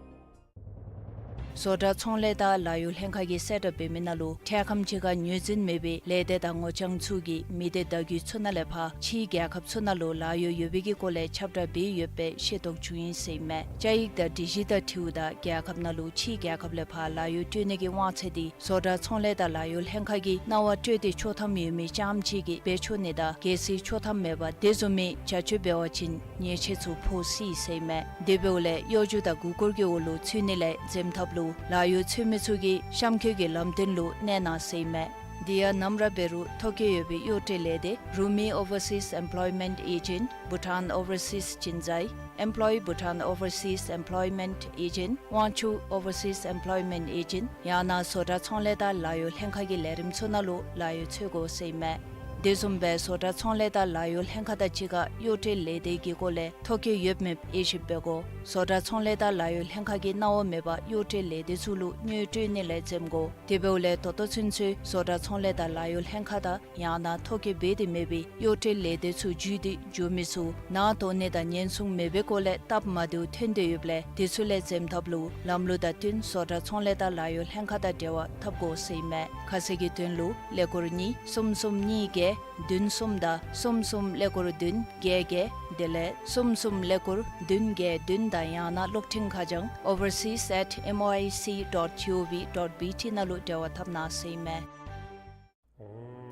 བཟོ་གྲྭ་ཚོང་ལས་དང་ལཱ་གཡོག་ལྷན་ཁག་གིས་གསལ་བསྒྲགས་འབད་མི་ནང་ལུ་འཕྲལ་ཁམས་ཅིག་ཁར་ངོས་འཛིན་མེད་པའི་ལས་སྡེ་དང་ངོ་རྐྱང་ཚུ་གིས་མི་སྡེ་བརྡ་བརྒྱུད་ཚུ་ནང་ལས་ཕར་ཕྱིའི་རྒྱལ་ཁབ་ཚུ་ནང་ལུ་ལཱ་གཡོག་ཡོད་པའི་གི་སྐོར་ལས་ཁྱབ་བསྒྲགས་འབད་ཡོདཔ་སྦེ་ཤེས་རྟོགས་བྱུང་ཡི་ཟེར་མས། བཅའ་ཡིག་དང་སྒྲིག་གཞི་དང་འཁྲིལཝ་ད་རྒྱལ་ཁབ་ནང་ལུ་ཕྱིའི་རྒྱལ་ཁབ་ལས་ཕར་ལཱ་གཡོག་སྤྲོད་ནི་གི་དབང་ཚད་དེ་བཟོ་གྲྭ་ཚོང་ལས་དང་ལཱ་གཡོག་ལྷན་ཁག་གིས་གནང་བ་སྤྲོད་དེ་ཆོག་ཐམ་ཡོད་མི་རྐྱངམ་ཅིག་གིས་འབད་ཆོག་ནི་དང་གལ་སྲིད་ཆོག་ཐམ་མེད་པར་དེ་བཟུམ་མའི་བྱ་སྤྱོད་འབད་བ་ཅིན་ཉེས་ཆད་ཚུ་ཕོག་སྲིད་ཟེར་མས། དེ་འབདཝ་ལས་གཡོ་སྒྱུ་དང་མགུ་སྐོར་གྱི་འོག་ལུ་ཚུད་ནི་ལས་འཛེམ་ཐབས་ལུ་ལཱ་གཡོག་འཚོལ་མི་ཚུ་གིས་གཤམ་འཁོད་ཀྱི་ལམ་སྟོན་ལུ་གནས་གནང་ཟེར་མས། དེ་ཡང་ནམ་ར་འབད་རུང་ཐོ་བཀོད་ཡོད་པའི་གཡོག་སྤྲོད་ལས་སྡེ་Rumi Overseas Employment Agent, Bhutan Overseas Jinsai, Employ Bhutan Overseas Employment Agent, Wangchuck Overseas Employment Agent ཡང་ན་བཟོ་གྲྭ་ཚོང་ལས་དང་ལཱ་གཡོག་ལྷན་ཁག་གི་ལས་རིམ་ཚུ་ནང་ལུ་ལཱ་གཡོག་འཚོལ་དགོ་ཟེར་མས། དེ་བཟུམ་སྦེ་བཟོ་གྲྭ་ཚོང་ལས་དང་ལཱ་གཡོག་ལྷན་ཁག་དང་གཅིག་ཁར་གཡོག་སྤྲོད་ལས་སྡེ་གི་སྐོར་ལས་ཐོ་བཀོད་ཡོད་མེད་དབྱེ་ཞིབ་འབད་དགོ། བཟོ་གྲྭ་ཚོང་ལས་དང་ལཱ་གཡོག་ལྷན་ཁག་གིས་གནང་བ་མེད་པར་གཡོག་སྤྲོད་ལས་སྡེ་ཚུ་ལུ་དངུལ་སྤྲོད་ནི་ལས་འཛེམ་དགོ། དེ་འབདཝ་ལས་ད་ལྟོ་ཚུན་ཚོད་བཟོ་གྲྭ་ཚོང་ལས་དང་ལཱ་གཡོག་ལྷན་ཁག་དང་ཡང་ན་ཐོ་བཀོད་འབད་དེ་མེད་པའི་གཡོག་སྤྲོད་ལས་སྡེ་ཚུ་བརྒྱུད་དེ་འགྱོ་མི་ཚུ་ནང་དོགས་གནས་དང་ཉེན་སྲུང་མེད་པའི་སྐོར་ལས་སྟབས་མ་བདེཝ་ཐོན་ཏེ་ཡོདཔ་ལས་དེ་ཚུ་ལས་འཛེམ་ཐབས་ལུ་ལམ་ལུགས་དང་བསྟུན་བཟོ་གྲྭ་ཚོང་ལས་དང་ལཱ་གཡོག་ལྷན་ཁག་དང་འབྲེལ་བ་འཐབ་དགོ་ཟེར་ཨིན་མས། ཁ་གསལ་གྱི་དོན་ལུ་ཀླད་ཀོར་གཉིས་གསུམ་གསུམ་གཉིས་བརྒྱད་བདུན་གསུམ་དང་གསུམ་གསུམ་ཀླད་ཀོར་བདུན་བརྒྱད་བརྒྱད་དེ་ལས་གསུམ་གསུམ་ཀླད་ཀོར་བདུན་བརྒྱད་བདུན་དང་ཡང་ན་གློག་འཕྲིན་ཁ་བྱང་overseas at M O I C dot G O V dot B T ནང་ལུ་འབྲེལ་བ་འཐབ་གནང་ཟེར་ཨིན་མས།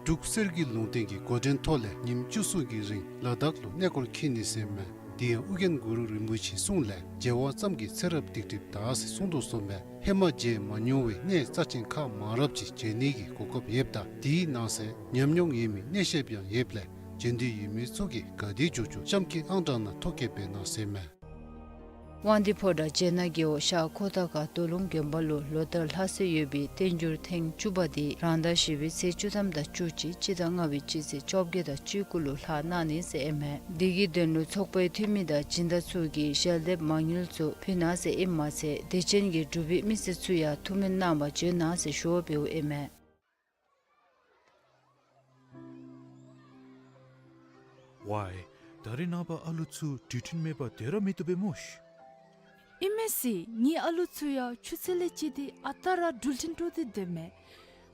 འབྲུག་གསེར་གྱི་ལུང་བསྟན་གྱི་འགོ་འདྲེན་ཐོག་ལས་ཉིནམ་བཅུ་གསུམ་གྱི་རིང་ལ་དྭགས་ལུ་གནས་སྐོར་འཁྱིད་ནི་ཟེར་ཨིན་མས། དེ་ཡང་ཨོ་རྒྱན་གུ་རུ་རིན་པོ་ཆེའི་གསུང་ལས་མཇལ་བ་ཙམ་གྱིས་ཚེ་རབས་སྡིག་སྒྲིབ་དག་ཟེར་གསུངས་དོ་བཟུམ་སྦེ་ཧེ་མ་མཇལ་མ་མྱོང་བའི་གནས་རྩ་ཆེན་ཁག་མང་རབས་ཅིག་མཇལ་ནི་གི་གོ་སྐབས་ཡོདཔ་ད་དེའི་ནང་གསེས་ཉམས་མྱོང་ཡོད་མི་གནས་བཤདཔ་ཡང་ཡོདཔ་ལས་མཇལ་འདོད་ཡོད་མི་ཚུ་གིས་ག་དེ་མགྱོགས་མགྱོགས་གཤམ་འཁོད་ཨང་གྲངས་ནང་ཐོ་བཀོད་འབད་གནང་ཟེར་ཨིན་མས། དབང་འདུས་ཕོ་བྲང་བྱེ་ནག་རྒེད་འོག་ཤར་ཁོ་ཐང་ཁ་རྡོ་ལུང་དགོན་པ་ལུ་ལོ་ལྟར་ལྷ་སྲས་ཡོད་པའི་བསྟན་འགྱུར་ཐེངས་བཅུ་པ་དེ་རང་ཟླ་བཞི་པའི་ཚེས་བཅུ་ཐམ་དང་བཅུ་གཅིག་སྤྱི་ཟླ་ལྔ་པའི་སྤྱི་ཚེས་བཅོ་བརྒྱད་དང་བཅུ་དགུ་ལུ་ལྷག་གནང་ནི་ཟེར་ཨིན་མས། དེ་གི་དོན་ལུ་ཚོགས་པའི་འཐུས་མི་དང་སྦྱིན་བདག་ཚུ་གིས་ཞལ་འདེབས་མ་དངུལ་ཚུ་ཕུལ་གནང་ཟེར་ཨིནམ་མ་ཚད་དད་ཅན་གྱི་འབྲུག་པའི་མི་སེར་ཚུ་ཡང་ཐུགས་སྨོན་གནང་བར་བྱོན་གནང་ཟེར་ཞུ་བ་འབདཝ་ཨིན་མས། ཝའེ། ད་རེས་ནངས་པ་ཨ་ལུ་ཚུ་འགྲུལ་འཕྲིན་མེད་པར་སྡོད་ར་མི་བཏུབ་པས་སྨོ་ཤིག། ཨིན་མས་ཟེར། ངེའི་ཨ་ལུ་ཚུ་ཡང་ཆུ་ཚོད་ལས་བཅད་དེ་ཨ་རྟག་ར་འགྲུལ་འཕྲིན་སྤྲོད་དེ་སྡོདཔ་མས།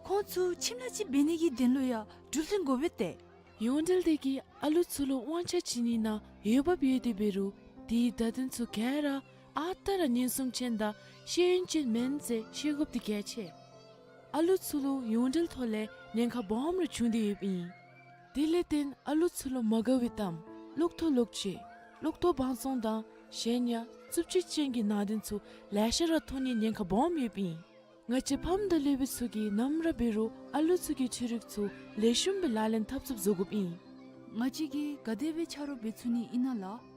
ཁོང་ཚུ་ཁྱིམ་ལས་ཅིག་འབད་ནི་གི་དོན་ལུ་ཡང་འགྲུལ་འཕྲིན་དགོ་པས་ཏེ། ཡོངས་འབྲེལ་དེ་གིས་ཨ་ལུ་ཚུ་ལུ་དབང་ཆ་བྱིན་ནི་ནང་འོས་འབབ་ཡོད་དེ་འབད་རུང་དེའི་བརྡ་དོན་ཚུ་ག་ར་ཨ་རྟག་ར་ཉེན་སྲུང་ཅན་དང་ཤེས་ཡོན་ཅན་མེན་ཟེར་ཤེས་དགོཔ་དེ་གལ་ཆེ། ཨ་ལུ་ཚུ་ལུ་ཡོངས་འབྲེལ་ཐོག་ལས་ཉེན་ཁ་སྦོམ་ར་བྱུང་སྟེ་ཡོདཔ་ཨིན། དེ་ལས་བརྟེན་ཨ་ལུ་ཚུ་ལུ་མ་དགའ་བའི་གཏམ་གློག་ཐོག་གློག་ཆས་གློག་ཐོག་བང་བཙོང་དང་གཞན་ཡང་རྩུབ་སྤྱོད་ཅན་གྱི་ནང་དོན་ཚུ་ལེ་ཤ་ར་མཐོང་ནིའི་ཉེན་ཁ་སྦོམ་ཡོདཔ་ཨིན། ང་བཅས་ཕམ་དང་སློབ་དཔོན་ཚུ་གིས་ནམ་ར་འབད་རུང་ཨ་ལུ་ཚུ་གི་འཕྲུལ་རིག་ཚུ་ལེགས་ཤོམ་སྦེ་ལག་ལེན་འཐབ་ཚུགསཔ་བཟོ་དགོཔ་ཨིན། ང་བཅས་ཀྱིས་ག་དེ་སྦེ་ཆ་རོགས་འབད་ཚུགས་ནི་ཨིན་ན་ལགས།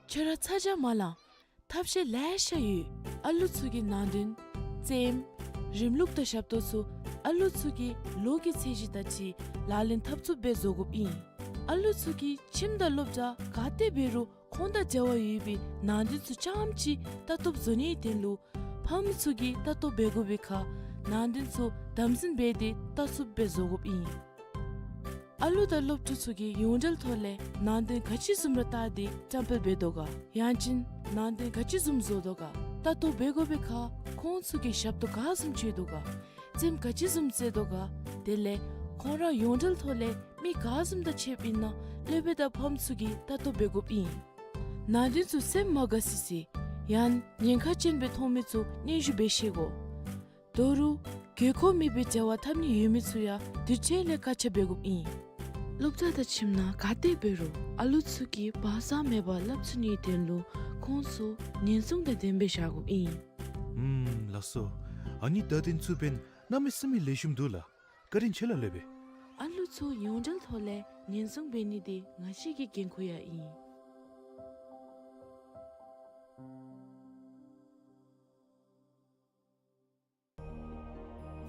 ཁྱོད་ར་ཚ་གྱང་མ་ལང་། ཐབས་ཤེས་ལེ་ཤ་ཡོད། ཨ་ལུ་ཚུ་གི་ནང་དོན་རྩེདམོ་རིམ་ལུགས་དང་ཞབས་ཏོག་ཚུ་ཨ་ལུ་ཚུ་གི་ལོ་གི་ཚད་གཞི་དང་འཁྲིལ་ལག་ལེན་འཐབ་ཚུགསཔ་སྦེ་བཟོ་དགོཔ་ཨིན། ཨ་ལུ་ཚུ་གི་ཁྱིམ་དང་སློབ་གྲྭ་ག་ཏེ་འབད་རུང་ཁོང་དང་འབྲེལ་བ་ཡོད་པའི་ནང་དོན་ཚུ་རྐྱངམ་ཅིག་ལྟ་རྟོགཔ་བཟོ་ནིའི་དོན་ལུ་ཕམ་ཚུ་གིས་ལྟ་རྟོགཔ་འབད་དགོ་པའི་ཁར་ནང་དོན་ཚུ་དམ་འཛིན་འབད་དེ་ལྟ་ཚུགསཔ་སྦེ་བཟོ་དགོཔ་ཨིན། ཨ་ལུ་དང་སློབ་ཕྲུག་ཚུ་གིས་ཡོངས་འབྲེལ་ཐོག་ལས་ནང་དོན་ག་ཅི་བཟུམ་ར་བལྟ་སྟེ་བཀྲམ་སྤེལ་འབད་དོ་ག། ཡང་ཅིན་ནང་དོན་ག་ཅི་བཟུམ་བཟོ་དོ་ག། ལྟ་རྟོགཔ་འབད་དགོ་པའི་ཁར་ཁོང་ཚུ་གིས་ཞབས་ཏོག་ག་བཟུམ་སྤྱོད་དོ་ག། རྩེདམོ་ག་ཅི་བཟུམ་རྩེ་དོ་ག། དེ་ལས་ཁོང་ར་ཡོངས་འབྲེལ་ཐོག་ལས་མི་ག་བཟུམ་དང་ཕྱདཔ་ཨིན་ན་སློབ་དཔོན་དང་ཕམ་ཚུ་གིས་ལྟ་རྟོགཔ་འབད་དགོཔ་ཨིན། ནང་དོན་ཚུ་སེམས་མ་དགའ་སི་སི་ཡང་ཉེན་ཁ་ཅན་སྦེ་མཐོང་མི་ཚུ་སྙན་ཞུ་འབད་ཤེས་དགོ། དོ་རུང་དགོས་མཁོ་མེད་པའི་འབྲེལ་བ་འཐབ་ནི་ཡོད་མི་ཚུ་ཡང་དུས་ཅི་ལས་བཀག་ཆ་འབད་དགོཔ་ཨིན། སློབ་གྲྭ་དང་ཁྱིམ་ནང་ག་ཏེ་འབད་རུང་ཨ་ལུ་ཚུ་གིས་བག་ཚ་མེད་པར་སླབ་ཚུགས་ནིའི་དོན་ལུ་ཁོང་ཚུ་ཉེན་སྲུང་དང་ལྡནམ་སྦེ་བཞག་དགོཔ་ཨིན། ཨུམ་ལགས་སོ། ཨ་ནི་བརྡ་དོན་ཚུ་འབདན་གནམ་མེད་ས་མེད་ལེགས་ཤོམ་འདུག་ལགས། བཀའ་དྲིན་ཆེ་ལགས་སློབ་དཔོན། ཨ་ལུ་ཚུ་ཡོངས་འབྲེལ་ཐོག་ལས་ཉེན་སྲུང་འབད་ནི་འདི་ང་བཅས་ཀྱི་འགན་ཁུར་ཡང་ཨིན།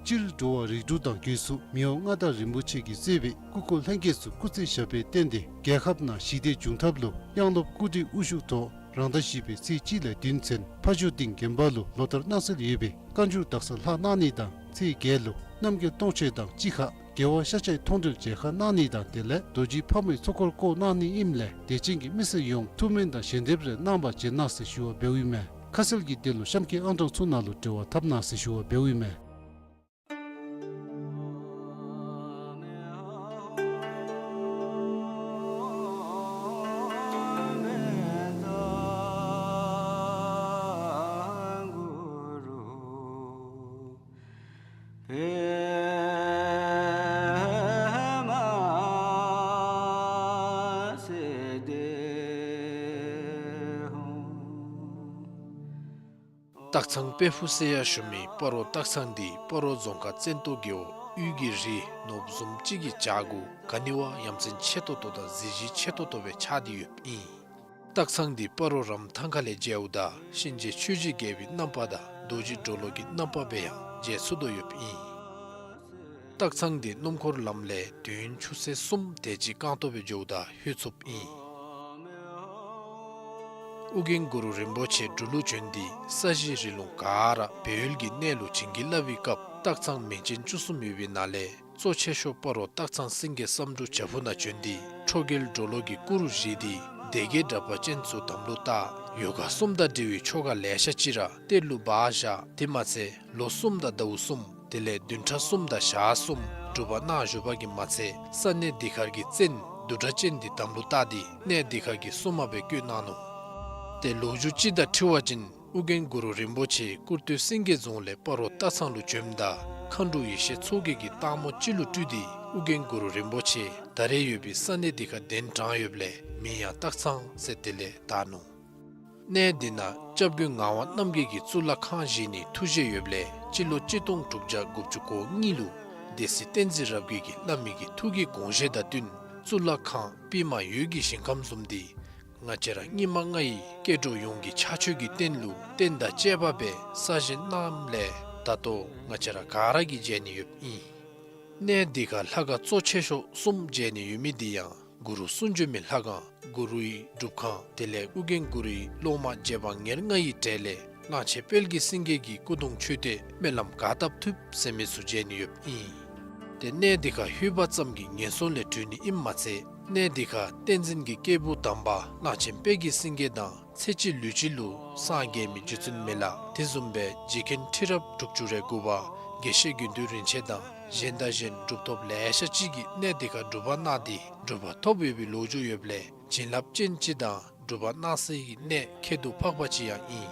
སྤྱིར་འགྲོ་བ་རིགས་དྲུག་དང་སྒོས་སུ་མི་དབང་མངའ་བདག་རིན་པོ་ཆེ་གིས་གཙོས་པའི་སྐུ་འཁོར་ལྷན་རྒྱས་ཚུ་སྐུ་ཚེ་ཞབས་པད་བརྟན་ཏེ་རྒྱལ་ཁབ་ནང་ཞི་བདེ་འབྱུང་ཐབས་ལུ་དབྱངས་སློབ་སྐུ་བགྲེས་དབུ་བཞུགས་ཐོག་རང་ཟླ་བཞི་པའི་ཚེས་གཅིག་ལས་བདུན་ཚུན་ཕ་ཇོ་སྡིངས་དགོན་པ་ལུ་ལོ་ལྟར་གནང་སྲོལ་ཡོད་པའི་བཀའ་འགྱུར་དག་ས་ལྷག་གནང་ནི་དང་ཚེས་བརྒྱད་ལུ་རྣམ་རྒྱལ་སྟོང་མཆོད་དང་གཅིག་ཁར་རྒྱལ་བ་ཤཱཀྱའི་མཐོང་གྲོལ་མཇལ་ཁ་གནང་ནི་དང་དེ་ལས་རྡོ་རྗེ་ཕག་མོའི་ཚོགས་འཁོར་བསྐོར་གནང་ནི་ཨིནམ་ལས་དད་ཅན་གྱི་མི་སེར་ཡོངས་ཐུགས་སྨོན་དང་ཞལ་འདེབས་རེ་གནང་བར་བྱོན་གནང་ཟེར་ཞུ་བ་འབདཝ་ཨིན་མས། ཁ་གསལ་གྱི་དོན་ལུ་གཤམ་གྱི་ཨང་གྲངས་ཚུ་ནང་ལུ་འབྲེལ་བ་འཐབ་གནང་ཟེར་ཞུ་བ་འབདཝ་ཨིན་མས། སྟག་ཚང་དཔལ་ཕུག་ཟེར་ཡང་ཞུ་མི་སྤ་རོ་སྟག་ཚང་འདི་སྤ་རོ་རྫོང་ཁག་བཙན་ཏོ་རྒེད་འོག་དབུས་ཀྱི་རི་ནོར་བུ་བཟུམ་ཅིག་གི་བྱག་གུ་ག་ནི་བ་ཡ་མཚན་ཆེ་ཏོག་ཏོ་དང་གཟི་བརྗིད་ཆེ་ཏོག་ཏོ་སྦེ་ཆགས་ཏེ་ཡོདཔ་ཨིན། སྟག་ཚང་འདི་སྤ་རོ་རམ་ཐང་ཁ་ལས་མཇལཝ་ད་གཤིན་རྗེ་ཆོས་ཀྱི་རྒྱལ་པོའི་རྣམ་པ་དང་རྡོ་རྗེ་གྲོ་ལོད་ཀྱི་རྣམ་པ་སྦེ་ཡང་མཇལ་ཚུགས་དོ་ཡོདཔ་ཨིན། སྟག་ཚང་འདི་སྣུམ་འཁོར་ལམ་ལས་དུས་ཡུན་ཆུ་ཚོད་གསུམ་དེ་ཅིག་རྐང་སྟོང་སྦེ་འགྱོཝ་ད་ལྷོད་ཚུགསཔ་ཨིན། ཨོ་རྒྱན་གུ་རུ་རིན་པོ་ཆེ་འབྲུག་ལུ་བྱོན་ཏེ་ས་གཞི་རི་ལུང་ག་ར་སྦས་ཡུལ་གྱི་གནས་ལུ་བྱིན་གྱིས་བརླབས་པའི་སྐབས་སྟག་ཚང་མིང་ཅན་བཅུ་གསུམ་ཡོད་པའི་ནང་ལས་གཙོ་ཆེ་ཤོས་སྤ་རོ་སྟག་ཚང་སེང་གེ་བསམ་འགྲུབ་བྱག་ཕུག་ནང་བྱོན་ཏེ་ཁྲོ་རྒྱལ་གྲོ་ལོད་ཀྱི་སྐུ་རུ་བཞེངས་ཏེ་སྡེ་བརྒྱད་དྲེགས་པ་ཅན་ཚུ་དམ་ལུ་བཏགས། ཡོ་ག་གསུམ་དང་འབྲེལ་བའི་ཆོ་ག་ལེ་ཤ་ཅིག་ར་གཏེར་ལུ་སྦ་བཞག། དེ་མ་ཚད་ལོ་གསུམ་དང་ཟླཝ་གསུམ་དེ་ལས་བདུན་ཕྲག་གསུམ་དང་ཞག་གསུམ་སྒྲུབ་པ་གནང་བཞུགས་པ་གིས་མ་ཚད་ས་གནས་འདི་ཁར་གྱི་བཙན་བདུད་སྒྲ་ཅན་འདི་དམ་ལུ་བཏགས་ཏེ་གནས་འདི་ཁར་གྱི་སྲུང་མ་སྦེ་བསྐོས་གནང་ནུག། ཏེ་ལོ་རྒྱུས་ཅིག་དང་འཁྲིལ་བ་ཅིན་ཨོ་རྒྱན་གུ་རུ་རིན་པོ་ཆེ་ཀུར་སྟོད་སེང་གེ་རྫོང་ལས་སྤ་རོ་སྟག་ཚང་ལུ་བྱོནམ་ད་མཁའ་འགྲོ་ཡེ་ཤེས་མཚོ་རྒྱལ་གྱིས་སྟག་མོ་ཅིག་ལུ་སྤྲུལ་ཏེ་ཨོ་རྒྱན་གུ་རུ་རིན་པོ་ཆེ་ད་རེས་ཡོད་པའི་ས་གནས་འདི་ཁར་གདན་དྲངས་ཡོདཔ་ལས་མིང་ཡང་སྟག་ཚང་ཟེར་དེ་ལས་བཏགས་ནུག། གནས་འདི་ནང་སྐྱབས་མགོན་ངག་དབང་རྣམ་རྒྱལ་གྱིས་གཙུག་ལག་ཁང་བཞེངས་ནིའི་ཐུགས་བཞེད་ཡོདཔ་ལས་སྤྱི་ལོ་གཅིག་སྟོང་དྲུག་བརྒྱ་དགུ་བཅུ་གོ་གཉིས་ལུ་སྡེ་སྲིད་བསྟན་འཛིན་རབ་རྒྱས་ཀྱིས་བླ་མའི་གི་ཐུགས་ཀྱི་དགོངས་བཞེད་དང་བསྟུན་གཙུག་ལག་ཁང་པདྨ་འོད་ཀྱི་ཞིང་ཁམས་བཟུམ་འདི་ང་བཅས་ར་སྙིགས་མ་ལྔ་ཡི་སྐྱེ་འགྲོ་ཡོངས་ཀྱི་ཕྱག་མཆོད་ཀྱི་རྟེན་ལུ་རྟེན་དང་བཅས་པ་སྦེ་གསར་བཞེངས་གནངམ་ལས་ད་ལྟོ་ང་བཅས་ར་ག་ར་གིས་མཇལ་ནི་ཡོདཔ་ཨིན། གནས་འདི་ཁར་ལྷ་ཁང་གཙོ་ཆེ་ཤོས་གསུམ་མཇལ་ནི་ཡོད་མི་འདི་ཡང་གུ་རུ་གསུང་བྱོན་མའི་ལྷ་ཁང་གུ་རུའི་སྒྲུབ་ཁང་དེ་ལས་ཨོ་རྒྱན་གུ་རུའི་སློབ་མ་རྗེ་འབངས་ཉེར་ལྔ་ཡི་གྲས་ལས་གླང་ཆེན་དཔལ་གྱི་སེང་གེ་གི་སྐུ་གདུང་མཆོད་རྟེན་སྨོན་ལམ་ག་བཏབ་ཐུབ་ཟེར་མི་ཚུ་མཇལ་ནི་ཡོདཔ་ཨིན། ཏེ་གནས་འདི་ཁར་ལྷོད་པ་ཙམ་གྱིས་ངན་སོང་ལས་གྲོལ་ནི་ཨིནམ་མ་ཚད་གནས་འདི་ཁར་བསྟན་འཛིན་གྱི་སྐྱེས་བུ་དམ་པ་གླང་ཆེན་དཔལ་གྱི་སེང་གེ་དང་ཚེ་གཅིག་ལུས་གཅིག་ལུ་སངས་རྒྱས་མི་རྗེ་བཙུན་མི་ལ་དེ་བཟུམ་སྦེ་རྗེ་མཁན་ཁྲི་རབས་དྲུག་ཅུ་རེ་དགུ་པ་དགེ་བཤེས་དགེ་འདུན་རིན་ཆེན་དང་གཞན་དང་གཞན་གྲུབ་ཐོབ་ལེ་ཤ་ཅིག་གིས་གནས་འདི་ཁར་སྒྲུབ་པ་གནང་སྟེ་གྲུབ་པ་ཐོབ་ཡོད་པའི་ལོ་རྒྱུས་ཡོདཔ་ལས་བྱིན་རླབས་ཅན་ཅིག་དང་སྒྲུབ་པ་གནང་སའི་གནས་ཁྱད་དུ་འཕགས་པ་ཅིག་ཡང་ཨིན།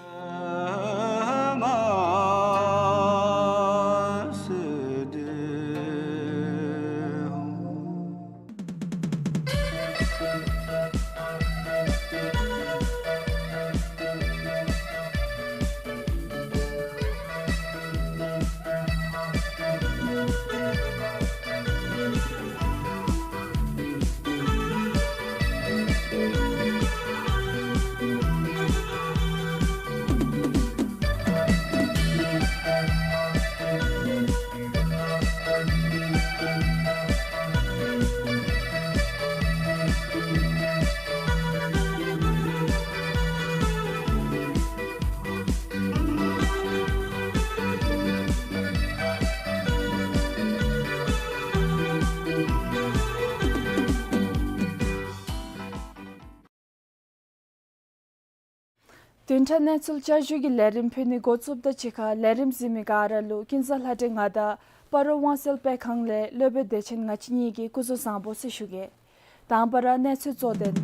བདུན་ཕྲག་གནས་ཚུལ་བསྐྱར་ཞུའི་ལས་རིམ་ཕུལ་ནི་འགོ་བཙུགསཔ་ད་གཅིག་ཁར་ལས་རིམ་གཟིགས་མི་ག་ར་ལུ་ཀུན་བཟང་ལྷ་སྒྲོན་ང་དང་སྤ་རོ་དབང་གསལ་དཔེ་ཁང་ལས་སློབ་དཔོན་བདེ་ཆེན་ང་བཅས་གཉིས་ཀྱིས་སྐུ་གཟུགས་བཟང་པོ་ཟེར་ཞུ་གེ། དང་པ་ར་གནས་ཚུལ་གཙོ་དོན།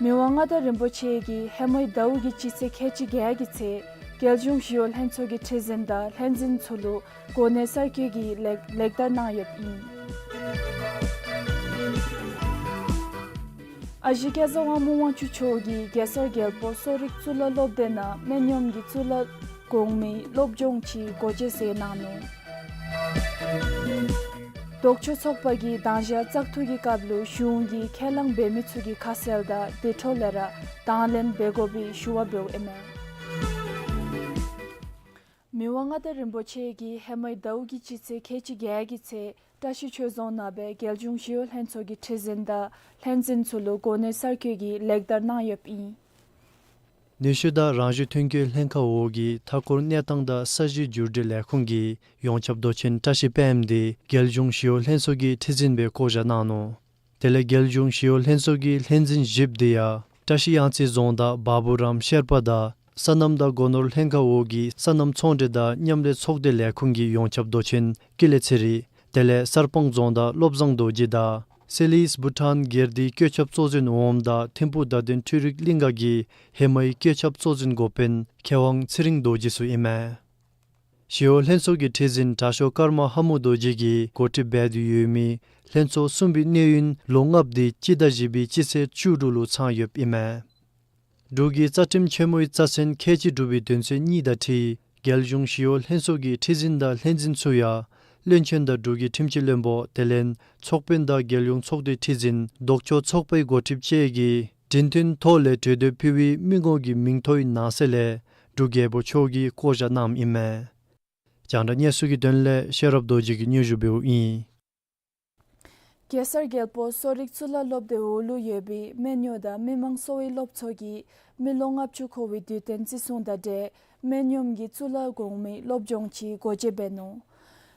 མི་དབང་མངའ་བདག་རིན་པོ་ཆེ་གིས་ཧེ་མའི་ཟླཝ་གི་སྤྱི་ཚེས་ཁལ་གཅིག་བརྒྱད་ཀྱི་ཚེ་རྒྱལ་གཞུང་ཞི་གཡོག་ལྷན་ཚོགས་ཀྱི་ཁྲི་འཛིན་དང་ལྷན་འཛིན་ཚུ་ལུ་གོ་གནས་གསར་བསྐོ་གི་ལེགས་ལེགས་དར་གནང་ཡོདཔ་ཨིན། ཨ་ཞེ་སྐལ་བཟང་དབང་མོ་དབང་ཕྱུག་མཆོག་གིས་གེ་སར་རྒྱལ་པོ་གསོ་རིག་གཙུག་ལག་སློབ་སྡེ་ནང་སྨན་གཡོགམོ་གི་གཙུག་ལག་གོང་མའི་སློབ་སྦྱོང་ཅིག་སྒོ་འབྱེད་མཛད་གནང་ནུག། ལྡོག་ཕྱོགས་ཚོགས་པ་གིས་དང་ཞག་བཙག་འཐུ་གི་སྐབས་ལུ་གཞུང་གིས་ཁས་བླངས་འབད་མི་ཚུ་གི་ཁ་གསལ་དང་དེ་འཕྲོ་ལས་ར་དང་ལེན་འབད་དགོ་པའི་ཞུ་བ་འབདཝ་ཨིན་མས། མི་དབང་མངའ་བདག་རིན་པོ་ཆེ་གིས་ཧེ་མའི་ཟླཝ་གི་སྤྱི་ཚེས་ཁལ་གཅིག་བརྒྱད་ཀྱི་ཚེ་བཀྲིས་ཆོས་རྫོང་ནང་སྦེ་རྒྱལ་གཞུང་ཞི་གཡོག་ལྷན་ཚོགས་ཀྱི་ཁྲི་འཛིན་དང་ལྷན་འཛིན་ཚུ་ལུ་གོ་གནས་གསར་བསྐོ་གི་ལེགས་དར་གནང་ཡོདཔ་ཨིན། ནུས་ཤུགས་དང་རང་བཞིན་ཐོན་སྐྱེད་ལྷན་ཁག་འོག་གི་མཐའ་འཁོར་གནས་སྟངས་དང་ས་གཞི་བསྒྱུར་སྒྲིག་ལས་ཁུངས་ཀྱི་ཡོངས་ཁྱབ་མདོ་ཆེན་བཀྲིས་པདྨ་དེ་རྒྱལ་གཞུང་ཞི་གཡོག་ལྷན་ཚོགས་ཀྱི་ཁྲི་འཛིན་སྦེ་བསྐོ་བཞག་གནང་ནུག། དེ་ལས་རྒྱལ་གཞུང་ཞི་གཡོག་ལྷན་ཚོགས་ཀྱི་ལྷན་འཛིན་བཞིཔོ་དེ་ཡང་བཀྲིས་གཡང་རྩེ་རྫོང་བདག་བ་བུ་རམ་ཤེར་པ་དང་སོ་ནམ་དང་སྒོ་ནོར་ལྷན་ཁག་འོག་གི་སོ་ནམ་ཚོང་འབྲེལ་དང་མཉམ་ལས་ཚོགས་སྡེ་ལས་ཁུངས་ཀྱི་ཡོངས་ཁྱབ་མདོ་ཆེན་ཀུན་ལེགས་ཚེ་རིང་། དེ་ལས་གསར་སྤང་རྫོང་བདག་བློ་བཟང་རྡོ་རྗེ་དང་སེ་ལིས་བུ་ཊཱན་སྒེར་སྡེའི་བཀོད་ཁྱབ་གཙོ་འཛིན་འོགམ་དང་ཐིམ་ཕུག་བརྡ་དོན་འཕྲུལ་རིག་གླིང་ག་གི་ཧེ་མའི་བཀོད་ཁྱབ་གཙོ་འཛིན་འགོ་དཔོན་མཁས་དབང་ཚེ་རིང་རྡོ་རྗེ་ཚུ་ཨིན་མས། ཞི་གཡོག་ལྷན་ཚོགས་ཀྱི་ཁྲི་འཛིན་དྲག་ཤོས་ཀརྨ་ལྷ་མོ་རྡོ་རྗེ་གིས་འགོ་ཁྲིདཔ་འབད་དེ་ཡོད་མི་ལྷན་ཚོགས་གསུམ་པའི་གནས་ཡུན་ལོ་ལྔཔོ་དེ་སྤྱི་ཟླ་བཞི་པའི་སྤྱི་ཚེས་བཅུ་དྲུག་ལུ་ཚང་ཡོདཔ་ཨིན་མས། འབྲུག་གི་རྩ་ཁྲིམས་ཆེན་མོའི་རྩ་ཚན་ཁལ་གཅིག་དྲུག་པའི་དོན་ཚན་གཉིས་དང་འཁྲིལ་རྒྱལ་གཞུང་ཞི་གཡོག་ལྷན་ཚོགས་ཀྱི་ཁྲི་འཛིན་དང་ལྷན་འཛིན་ཚུ་ཡང་བློན་ཆེན་དང་འབྲུག་གི་ཁྲིམས་ཀྱི་བློན་པོ་དེ་ལས་ཚོགས་དཔོན་དང་རྒྱལ་ཡོངས་ཚོགས་སྡེའི་ཁྲི་འཛིན་ལྡོག་ཕྱོགས་ཚོགས་པའི་འགོ་ཁྲིདཔ་བཅས་ཀྱིས་འབྲེལ་མཐུད་ཐོག་ལས་གྲོས་འདེབས་ཕུལ་བའི་མི་ངོམ་གྱི་མིང་ཐོའི་ནང་གསེས་ལས་འབྲུག་རྒྱལ་པོ་མཆོག་གིས་བསྐོ་བཞག་གནངམ་ཨིན་མས། རྒྱང་བསྒྲགས་གནས་ཚུལ་གྱི་དོན་ལས་ཤེས་རབ་རྡོ་རྗེ་གིས་སྙན་ཞུ་འབདཝ་ཨིན། གེ་སར་རྒྱལ་པོ་གསོ་རིག་གཙུག་ལག་སློབ་སྡེ་འོག་ལུ་ཡོད་པའི་སྨན་གཡོག་དང་མི་མང་གསོ་བའི་སློབ་ཚོགས་ཀྱིས་མི་ལོ་ལྔ་བཅུ་འཁོར་བའི་དུས་སྟོན་བརྩི་སྲུང་དང་འབྲེལ་སྨན་གཡོགམོ་གི་གཙུག་ལག་གོང་མའི་སློབ་སྦྱོང་ཅིག་སྒོ་འབྱེད་འབད་ནུག།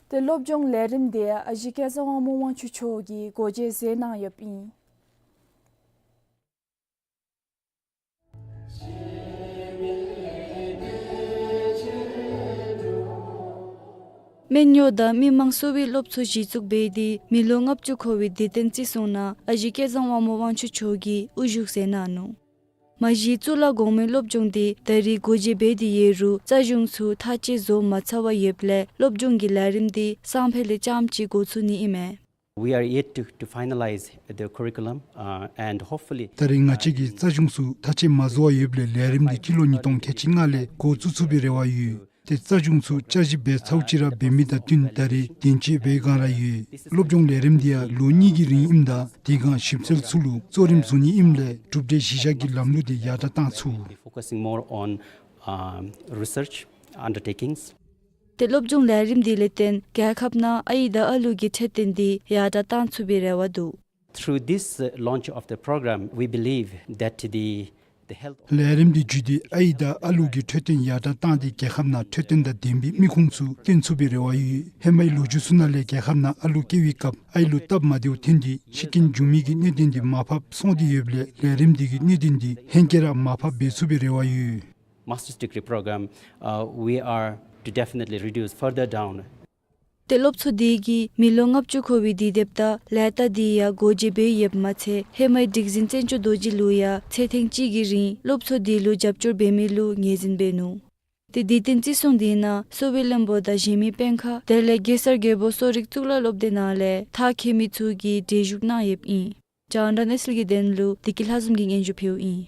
ཏེ་སློབ་སྦྱོང་ལས་རིམ་དེ་ཡང་ཨ་ཞེ་སྐལ་བཟང་དབང་མོ་དབང་ཕྱུག་མཆོག་གིས་སྒོ་འབྱེད་མཛད་གནང་ཡོདཔ་ཨིན། སྨན་གཡོག་དང་མི་མང་གསོ་བའི་སློབ་ཚོགས་གཞི་བཙུགས་འབད་དེ་མི་ལོ་ལྔ་བཅུ་འཁོར་བའི་དུས་སྟོན་བརྩི་སྲུང་ནང་ཨ་ཞེ་སྐལ་བཟང་དབང་མོ་དབང་ཕྱུག་མཆོག་གིས་དབུ་བཞུགས་མཛད་གནང་ནུག། མ་གཞི་གཙུག་ལག་གོང་མའི་སློབ་སྦྱོང་དེ་ད་རེས་སྒོ་འབྱེད་འབད་དེ་ཡོད་རུང་རྩ་གཞུང་ཚུ་ཐག་བཅད་བཟོ་མ་ཚར་བར་ཡོདཔ་ལས་སློབ་སྦྱོང་གི་ལས་རིམ་དེ་སང་ཕོད་ལས་རྐྱངམ་ཅིག་འགོ་བཙུགས་ནི་ཨིན་མས། We are yet to, to finalize the curriculum, uh, and hopefully ད་རེས་ང་བཅས་ཀྱིས་རྩ་གཞུང་ཚུ་ཐག་བཅད་མ་བཟོ་བར་ཡོདཔ་ལས་ལས་རིམ་དེ་སྤྱི་ལོ་ཉིས་སྟོང་ཁལ་གཅིག་ལྔ་ལས་འགོ་བཙུགས་ཚུགས་པའི་རེ་བ་ཡོད། ཏེ་རྩ་གཞུང་ཚུ་བསྐྱར་ཞིབ་འབད་ཚརཝ་ཅིག་ར་འབད་མི་དང་བསྟུན་ད་རེས་གདན་འཇགས་འབད་བའི་བསྒང་ར་ཡོད། སློབ་སྦྱོང་ལས་རིམ་དེ་ཡང་ལོ་གཉིས་ཀྱི་རིང་ཨིནམ་ད་དེ་སྒང་ཞིབ་འཚོལ་ཚུ་ལུ་གཙོ་རིམ་བཟུང་ནི་ཨིནམ་ལས་གྲུབ་འབྲས་གཞི་བཞག་གི་ལམ་ལུགས་དེ་ཡར་དྲག་གཏང་ཚུགས། We'll be focusing more on, um, research undertakings. ཏེ་སློབ་སྦྱོང་ལས་རིམ་དེ་ལས་བརྟེན་རྒྱལ་ཁབ་ནང་ཨའི་དང་ཨ་ལུ་གི་འཕྲོད་བསྟེན་དེ་ཡར་དྲག་གཏང་ཚུགས་པའི་རེ་བ་འདུག། Through this, uh, launch of the program, we believe that the, the health of ལས་རིམ་དེ་བརྒྱུད་དེ་ཨའི་དང་ཨ་ལུ་གི་འཕྲོད་བསྟེན་ཡར་དྲག་བཏང་སྟེ་རྒྱལ་ཁབ་ནང་འཕྲོད་བསྟེན་དང་ལྡན་པའི་མི་ཁུངས་ཚུ་བཏོན་ཚུགས་པའི་རེ་བ་ཡོད། ཧེ་མའི་ལོ་རྒྱུས་ཚུ་ནང་ལས་རྒྱལ་ཁབ་ནང་ཨ་ལུ་སྐྱེ་བའི་སྐབས་ཨའི་ལུ་སྟབས་མ་བདེཝ་ཐོན་ཏེ་ཤི་རྐྱེན་འབྱུང་མི་གི་གནད་དོན་དེ་མར་ཕབ་སོང་སྟེ་ཡོདཔ་ལས་ལས་རིམ་དེ་གིས་གནད་དོན་དེ་ཧེང་སྐལ་ར་མར་ཕབ་འབད་ཚུགས་པའི་རེ་བ་ཡོད། Master's degree program, uh, we are to definitely reduce further down. ཏེ་སློབ་ཚོགས་དེ་གིས་མི་ལོ་ལྔ་བཅུ་འཁོར་བའི་དུས་དེབ་དང་ལས་རྟགས་དེ་ཡང་སྒོ་འབྱེད་འབད་ཡོདཔ་མ་ཚད་ཧེ་མའི་སྒྲིག་འཛིན་བཙན་སྐྱོགས་རྡོ་རྗེ་ལུ་ཡང་ཚེ་ཐེངས་གཅིག་གི་རིང་སློབ་ཚོགས་དེ་ལུ་རྒྱབ་སྐྱོར་འབད་མི་ལུ་ངོས་འཛིན་འབད་ནུག། ཏེ་དུས་སྟོན་བརྩི་སྲུང་དེ་ནང་གསོ་བའི་བློན་པོ་དང་གཞན་མི་དཔོན་ཁག་དེ་ལས་གེ་སར་རྒྱལ་པོ་གསོ་རིག་གཙུག་ལག་སློབ་སྡེ་ནང་ལས་མཐར་འཁྱོལ་མི་ཚུ་གིས་གྲལ་བཞུགས་གནང་ཡོདཔ་ཨིན། རྒྱང་བསྒྲགས་གནས་ཚུལ་གྱི་དོན་ལུ་བདེ་སྐྱིད་ལྷ་འཛོམས་ཀྱིས་སྙན་ཞུ་ཕུལཝ་ཨིན།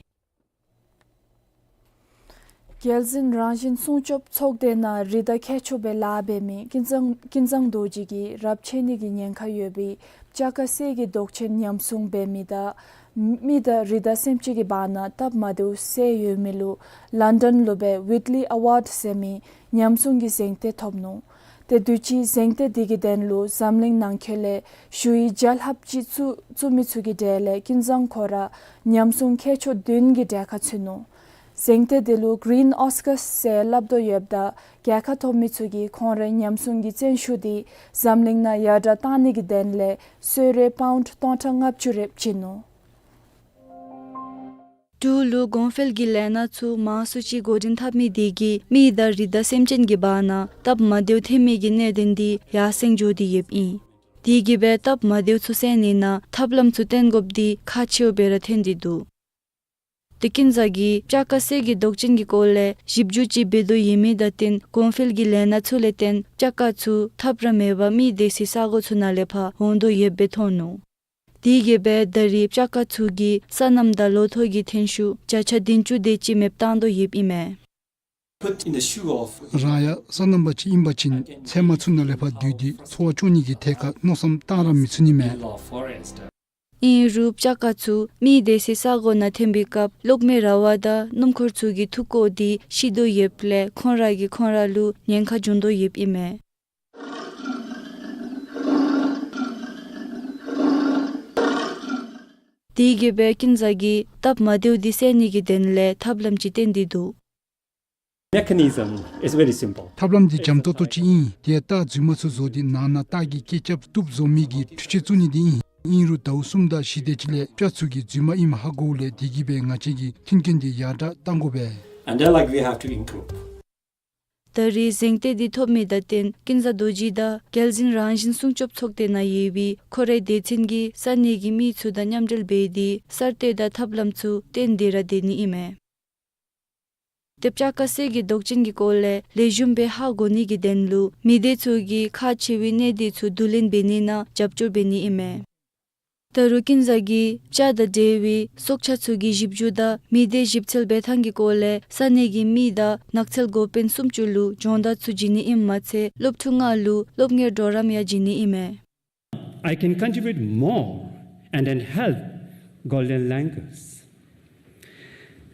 རྒྱལ་འཛིན་རང་བཞིན་སྲུང་སྐྱོབ་ཚོགས་སྡེ་ནང་རི་དྭགས་མཁས་མཆོག་སྦེ་ལཱ་འབད་མི་ཀུན་བཟང་ཀུན་བཟང་རྡོ་རྗེ་གིས་རབས་ཆད་ནི་གི་ཉེན་ཁ་ཡོད་པའི་ལྕགས་ཁ་གསེར་གྱི་མདོག་ཅན་ཉམས་སྲུང་འབད་མི་དང་མི་དང་རི་དྭགས་སེམས་ཅན་གྱི་བར་ན་སྟབས་མ་བདེཝ་བསལ་ཡོད་མི་ལུ་ལཱན་ཌཱན་ལུ་སྦེ་ཝིཊ་ལི་ཨ་ཝཱཌ་ཟེར་མི་ཉམས་སྲུང་གི་གཟེངས་རྟགས་ཐོབ་ནུག། ཏེ་དུས་ཅི་གཟེངས་རྟགས་དེ་གི་དོན་ལུ་འཛམ་གླིང་ནང་འཁོད་ལས་ཞུ་ཡིག་བརྒྱ་ལྷགཔ་ཅིག་བཙུགས་བཙུགས་མི་ཚུ་གི་གྲས་ལས་ཀུན་བཟང་ཁོ་ར་ཉམས་སྲུང་མཁས་མཆོག་བདུན་གྱི་གྲལ་ཁར་ཚུད་ནུག། གཟེངས་རྟགས་དེ་ལུ་གི་རིན་ཨོ་སི་ཀར་ཟེར་སླབ་དོ་ཡོདཔ་ད་རྒྱལ་ཁ་ཐོབ་མི་ཚུ་གིས་ཁོང་རའི་ཉམས་སྲུང་གི་བརྩོན་ཤུགས་དེ་འཛམ་གླིང་ནང་ཡར་དྲག་གཏང་ནི་གི་དོན་ལས་གསོལ་རས་པའུནཌ་སྟོང་ཕྲག་ལྔ་བཅུ་རེ་བྱིན་ནུག། འབྲུག་ལུ་གོང་འཕེལ་གྱི་ལས་སྣ་ཚུ་མང་སུ་ཅིག་འགོ་འདྲེན་འཐབ་མི་དེ་གིས་མི་དང་རི་དྭགས་སེམས་ཅན་གྱི་བར་ན་སྟབས་མ་བདེཝ་ཐོན་མི་གི་གནད་དོན་དེ་ཡར་སེང་འགྱོ་སྟེ་ཡོདཔ་ཨིན། དེ་གིས་སྦེ་སྟབས་མ་བདེཝ་ཚུ་སེལ་ནི་ནང་ཐབས་ལམ་ཚུ་བཏོན་དགོཔ་དེ་ཁག་ཆེཝ་སྦེ་ར་ཐོན་ཏེ་འདུག། ཏེ་ཀུན་བཟང་གིས་སྤྱ་ཀ་གསེར་གྱི་མདོག་ཅན་གྱི་སྐོར་ལས་ཞིབ་འཇུག་ཅིག་འབད་དོ་ཡོད་མི་དང་བསྟུན་གོང་འཕེལ་གྱི་ལས་སྣ་ཚུ་ལས་བརྟེན་སྤྱ་ཀ་ཚུ་ཐབས་ར་མེད་པར་མི་སྡོད་སའི་ས་གོ་ཚུ་ནང་ལས་ཕར་འོང་དོ་ཡོདཔ་སྦེ་མཐོང་ནུག། དེ་གིས་སྦེ་ད་རེས་སྤྱ་ཀ་ཚུ་གིས་སོ་ནམ་དང་ལོ་ཐོག་གི་ཐོན་ཤུགས་བརྒྱ་ཆ་བདུན་ཅུ་དེ་ཅིག་མེདཔ་བཏང་དོ་ཡོདཔ་ཨིན་མས། Put in the shoe of རང་ཡང་སོ་ནམ་པ་ཅིག་ཨིན་པ་ཅིན་ཚལ་མ་ཚུ་ནང་ལས་ཕར་སྡོད་དེ་འཚོ་བ་སྐྱོང་ནི་གི་ཐད་ཁར་མནོ་བསམ་བཏང་ར་མི་ཚུགས་ནི་མས། Law forest. ཨིན་རུང་སྤྱ་ཀ་ཚུ་མི་སྡོད་སའི་ས་གོ་ནང་ཐོན་པའི་སྐབས་གློག་མེ་ར་བ་དང་སྣུམ་འཁོར་ཚུ་གི་འཐུས་སྒོ་དེ་ཤི་དོ་ཡོདཔ་ལས་ཁོང་ར་གིས་ཁོང་ར་ལུ་ཉེན་ཁ་འབྱུང་དོ་ཡོདཔ་ཨིན་མས། དེ་གིས་སྦེ་ཀུན་བཟང་གིས་སྟབས་མ་བདེཝ་དེ་སེལ་ནི་གི་དོན་ལས་ཐབས་ལམ་ཅིག་བཏོན་ཏེ་འདུག། Mechanism is very simple. ཐབས་ལམ་འདི་འཇམ་ཏོག་ཏོ་ཅིག་ཨིན། དེ་ཡང་རྟ་རྫུན་མ་ཚུ་བཟོ་སྟེ་ནང་ན་རྟ་གིས་སྐད་རྐྱབ་བཏུབ་བཟོ་མི་གི་འཕྲུལ་ཆས་བཙུགས་ནི་དེ་ཨིན། ཨིན་རུང་ཟླཝ་གསུམ་དང་བཞི་དེ་ཅིག་ལས་སྤྱ་ཚུ་གིས་རྫུན་མ་ཨིནམ་ཧ་གོཝ་ལས་དེ་གིས་སྦེ་ང་བཅས་ཀྱིས་མཐུན་རྐྱེན་དེ་ཡར་དྲག་གཏང་དགོ་པས། And then, like, we have to improve. ད་རེས་གཟེངས་རྟགས་འདི་ཐོབ་མི་དང་བསྟུན་ཀུན་བཟང་རྡོ་རྗེ་དང་རྒྱལ་གཞུང་རང་བཞིན་སྲུང་སྐྱོབ་ཚོགས་སྡེ་ནང་ཡོད་པའི་ཁོ་རའི་སྡེ་ཚན་གྱིས་ས་གནས་ཀྱི་མི་ཚུ་དང་མཉམ་འབྲེལ་འབད་དེ་གསར་གཏོད་དང་ཐབས་ལམ་ཚུ་བཏོན་ཏེ་ར་སྡོད་ནི་ཨིན་མས། ཏེ་སྤྱ་ཀ་གསེར་གྱི་མདོག་ཅན་གྱི་སྐོར་ལས་ལེགས་ཤོམ་སྦེ་ཧ་གོ་ནི་གི་དོན་ལུ་མི་སྡེ་ཚུ་གིས་ཁག་ཆེ་བའི་གནད་དོན་ཚུ་བསྡུ་ལེན་འབད་ནི་ནང་རྒྱབ་སྐྱོར་འབད་ནི་ཨིན་མས། ད་རུང་ཀུན་བཟང་གིས་སྤྱ་དང་འབྲེལ་བའི་སྲོག་ཆགས་ཚུ་གི་ཞིབ་འཇུག་དང་མི་སྡེ་ཞིབ་འཚོལ་འབད་ཐངས་ཀྱི་སྐོར་ལས་ས་གནས་ཀྱི་མི་དང་ནགས་ཚལ་འགོ་དཔོན་སུམ་ཅུ་ལུ་སྦྱོང་བརྡར་ཚུ་བྱིན་ནི་ཨིནམ་མ་ཚད་སློབ་ཕྲུག་ལྔ་ལུ་སློབ་གཉེར་གྲོགས་རམ་ཡང་བྱིན་ནི་ཨིན་མས། I can contribute more and then help golden langurs.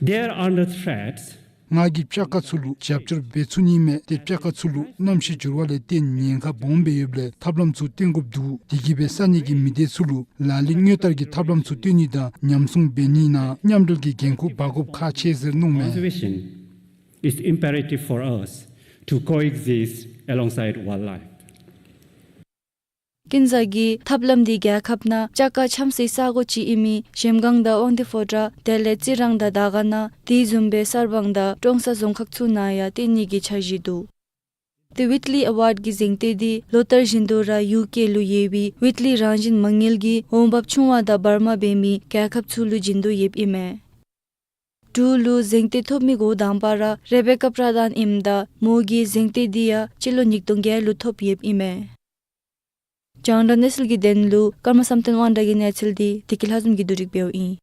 They are under threats. ང་གིས་སྤྱ་ཀ་ཚུ་ལུ་རྒྱབ་སྐྱོར་འབད་ཚུགས་ནི་མས། ཏེ་སྤྱ་ཀ་ཚུ་ལུ་གནམ་གཤིས་འགྱུར་བ་ལས་བརྟེན་ཉེན་ཁ་སྦོམ་སྦེ་ཡོདཔ་ལས་ཐབས་ལམ་ཚུ་བཏོན་དགོཔ་འདུག། དེ་གིས་སྦེ་ས་གནས་ཀྱི་མི་སྡེ་ཚུ་ལུ་ལག་ལེན་དངོས་བསྟར་གྱི་ཐབས་ལམ་ཚུ་བཏོན་ནི་དང་ཉམས་སྲུང་འབད་ནི་ནང་མཉམ་འབྲེལ་གྱི་འགན་ཁུར་འབག་དགོཔ་ཁག་ཆེ་ཟེར་མནོཝ་མས། Conservation is imperative for us to coexist alongside wildlife. ཀུན་བཟང་གིས་ཐབས་ལམ་འདི་རྒྱལ་ཁབ་ནང་སྤྱ་ཀ་འཁྱམ་སའི་ས་གོ་ཅིག་ཨིན་མི་གཞལམ་སྒང་དང་དབང་འདུས་ཕོ་བྲང་དེ་ལས་རྩི་རང་དང་དར་དཀར་ནང་དེ་བཟུམ་སྦེ་གསར་སྤང་དང་ཀྲོང་གསར་རྫོང་ཁག་ཚུ་ནང་ཡང་བཏོན་ནི་གི་འཆར་གཞི་འདུག། ཏེ་ཝིཊ་ལི་ཨེ་ཝཱཌ་ཀྱི་གཟེངས་རྟགས་འདི་ལོ་ལྟར་བཞིན་དུ་ར་ཡུ་ཀེ་ལུ་ཡོད་པའི་ཝིཊ་ལི་རང་བཞིན་མ་དངུལ་གྱི་འོང་འབབ་ཆུང་བ་དང་བར་མ་འབད་མི་རྒྱལ་ཁབ་ཚུ་ལུ་བྱིན་དོ་ཡོདཔ་ཨིན་མས། འབྲུག་ལུ་གཟེངས་རྟགས་ཐོབ་མི་འགོ་དང་པ་ར་རེ་བེ་ཀ་པྲ་དཱན་ཨིནམ་ད་མོ་གིས་གཟེངས་རྟགས་འདི་ཡང་སྤྱི་ལོ་ཉིས་སྟོང་བརྒྱད་ལུ་ཐོབ་ཡོདཔ་ཨིན་མས། རྒྱང་བསྒྲགས་གནས་ཚུལ་གྱི་དོན་ལུ་ཀརྨ་བསམ་གཏན་དབང་གྲགས་ཀྱི་གནས་ཚུལ་འདི་བདེ་སྐྱིད་ལྷ་འཛོམས་ཀྱིས་བསྡུ་སྒྲིག་འབདཝ་ཨིན།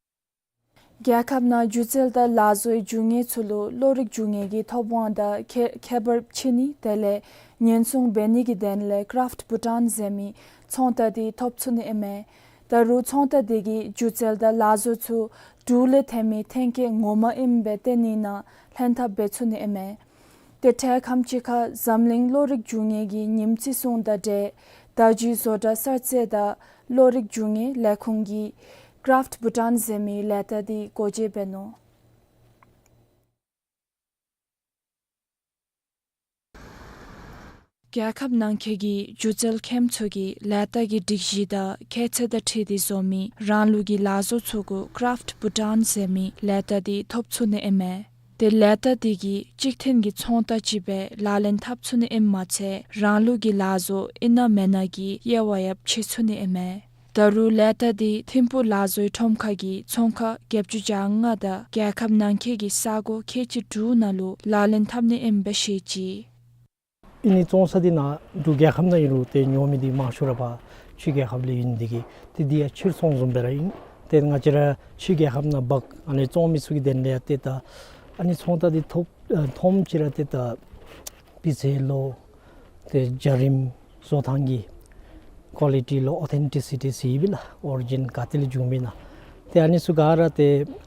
རྒྱལ་ཁབ་ནང་སྒྱུ་རྩལ་དང་ལག་བཟོའི་རྒྱུ་དངོས་ཚུ་ལུ་བློ་རིག་རྒྱུ་དངོས་ཀྱི་ཐོབ་དབང་དང་ཁེ་ཁྱད་པར་ཕྱེ་ནི་དེ་ལས་ཉེན་སྲུང་འབད་ནི་གི་དོན་ལས་ཀྲཱཕཊ་བྷུ་ཊཱན་ཟེར་མི་ཚོང་རྟགས་འདི་ཐོབ་ཚུགས་ནི་ཨིན་མས། ད་རུང་ཚོང་རྟགས་འདི་གིས་སྒྱུ་རྩལ་དང་ལག་བཟོ་ཚུ་འབྲུག་ལས་ཐོན་མི་ཐོན་སྐྱེད་ངོ་མ་ཨིནམ་སྦེ་སྟོན་ནི་ནང་ལྷན་ཐབས་འབད་ཚུགས་ནི་ཨིན་མས། ཏེ་འཕྲལ་ཁམས་ཅིག་ཁར་འཛམ་གླིང་བློ་རིག་རྒྱུ་དངོས་ཀྱི་ཉིནམ་བརྩི་སྲུང་དང་འབྲེལ་བརྡ་བརྒྱུད་བཟོ་གྲྭ་གསར་རྩལ་དང་བློ་རིག་རྒྱུ་དངོས་ལས་ཁུངས་ཀྱིས་ཀྲཱཕཊ་བྷུ་ཊཱན་ཟེར་མི་ལས་རྟགས་འདི་སྒོ་འབྱེད་འབད་ནུག། རྒྱལ་ཁབ་ནང་འཁོད་ཀྱི་སྒྱུ་རྩལ་མཁནམ་ཚུ་གིས་ལས་རྟགས་ཀྱི་སྒྲིག་གཞི་དང་ཁྱད་ཚད་དང་འཁྲིལ་ཏེ་བཟོ་མི་རང་ལུགས་ཀྱི་ལག་བཟོ་ཚུ་གུ་ཀྲཱཕཊ་བྷུ་ཊཱན་ཟེར་མི་ལས་རྟགས་འདི་ཐོབ་ཚུགས་ནི་ཨིན་མས། ཏེ་ལས་རྟགས་འདི་གིས་གཅིག་མཐུན་གྱི་ཚོང་རྟགས་ཅིག་སྦེ་ལག་ལེན་འཐབ་ཚུགས་ནི་ཨིནམ་མ་ཚད་རང་ལུགས་ཀྱི་ལག་བཟོ་ཨིན་ན་མེན་ན་གི་དབྱེ་བ་ཡང་ཕྱེ་ཚུགས་ནི་ཨིན་མས། ད་རུང་ལས་རྟགས་འདི་ཐིམ་ཕུག་ལག་བཟོའི་ཁྲོམ་ཁར་གྱི་ཚོང་ཁང་བརྒྱད་ཅུ་གྱ་ལྔ་དང་རྒྱལ་ཁབ་ནང་འཁོད་ཀྱི་ས་གོ་ཁལ་གཅིག་དྲུག་ནང་ལུ་ལག་ལེན་འཐབ་ནི་ཨིནམ་སྦེ་བཤད་ཅི། ཨ་ནི་བཙོང་ས་འདི་ནཱ་འབྲུག་རྒྱལ་ཁབ་ནང་ཨིན་རུང་ཏེ་ཉོ་མི་འདི་མང་ཤོས་ར་ཕར་ཕྱི་རྒྱལ་ཁབ་ལས་ཨིན། འདི་གིས་ཏེ་འདི་ཡང་ཕྱིར་ཚོང་བཟུམ་སྦེ་ར་ཨིན། ཏེ་ང་བཅས་ར་ཕྱི་རྒྱལ་ཁབ་ནང་འབག་ཨ་ནི་བཙོང་མི་ཚུ་གི་དོན་ལས་ཡང་ཏེ་ད་ཨ་ནི་ཚོང་རྟགས་འདི་ཐོབ་ཨ་ཐོནམ་ཅིག་ར་ཏེ་ད་སྤུས་ཚད་ལོ་ཏེ་འཇའ་རིསམོ་བཟོ་ཐངས་ཀྱི་ཀོ་ལི་ཊི་ལོ་ཨོ་ཐེན་ཊི་སི་ཊི་ཟེར་ཨིན་པས་ལགས། ཨོ་རི་ཇིན་ག་ཏེ་ལས་བྱུང་མི་ཨིན་ན། ཏེ་ཨ་ནི་ཚུ་ག་ར་ཏེ་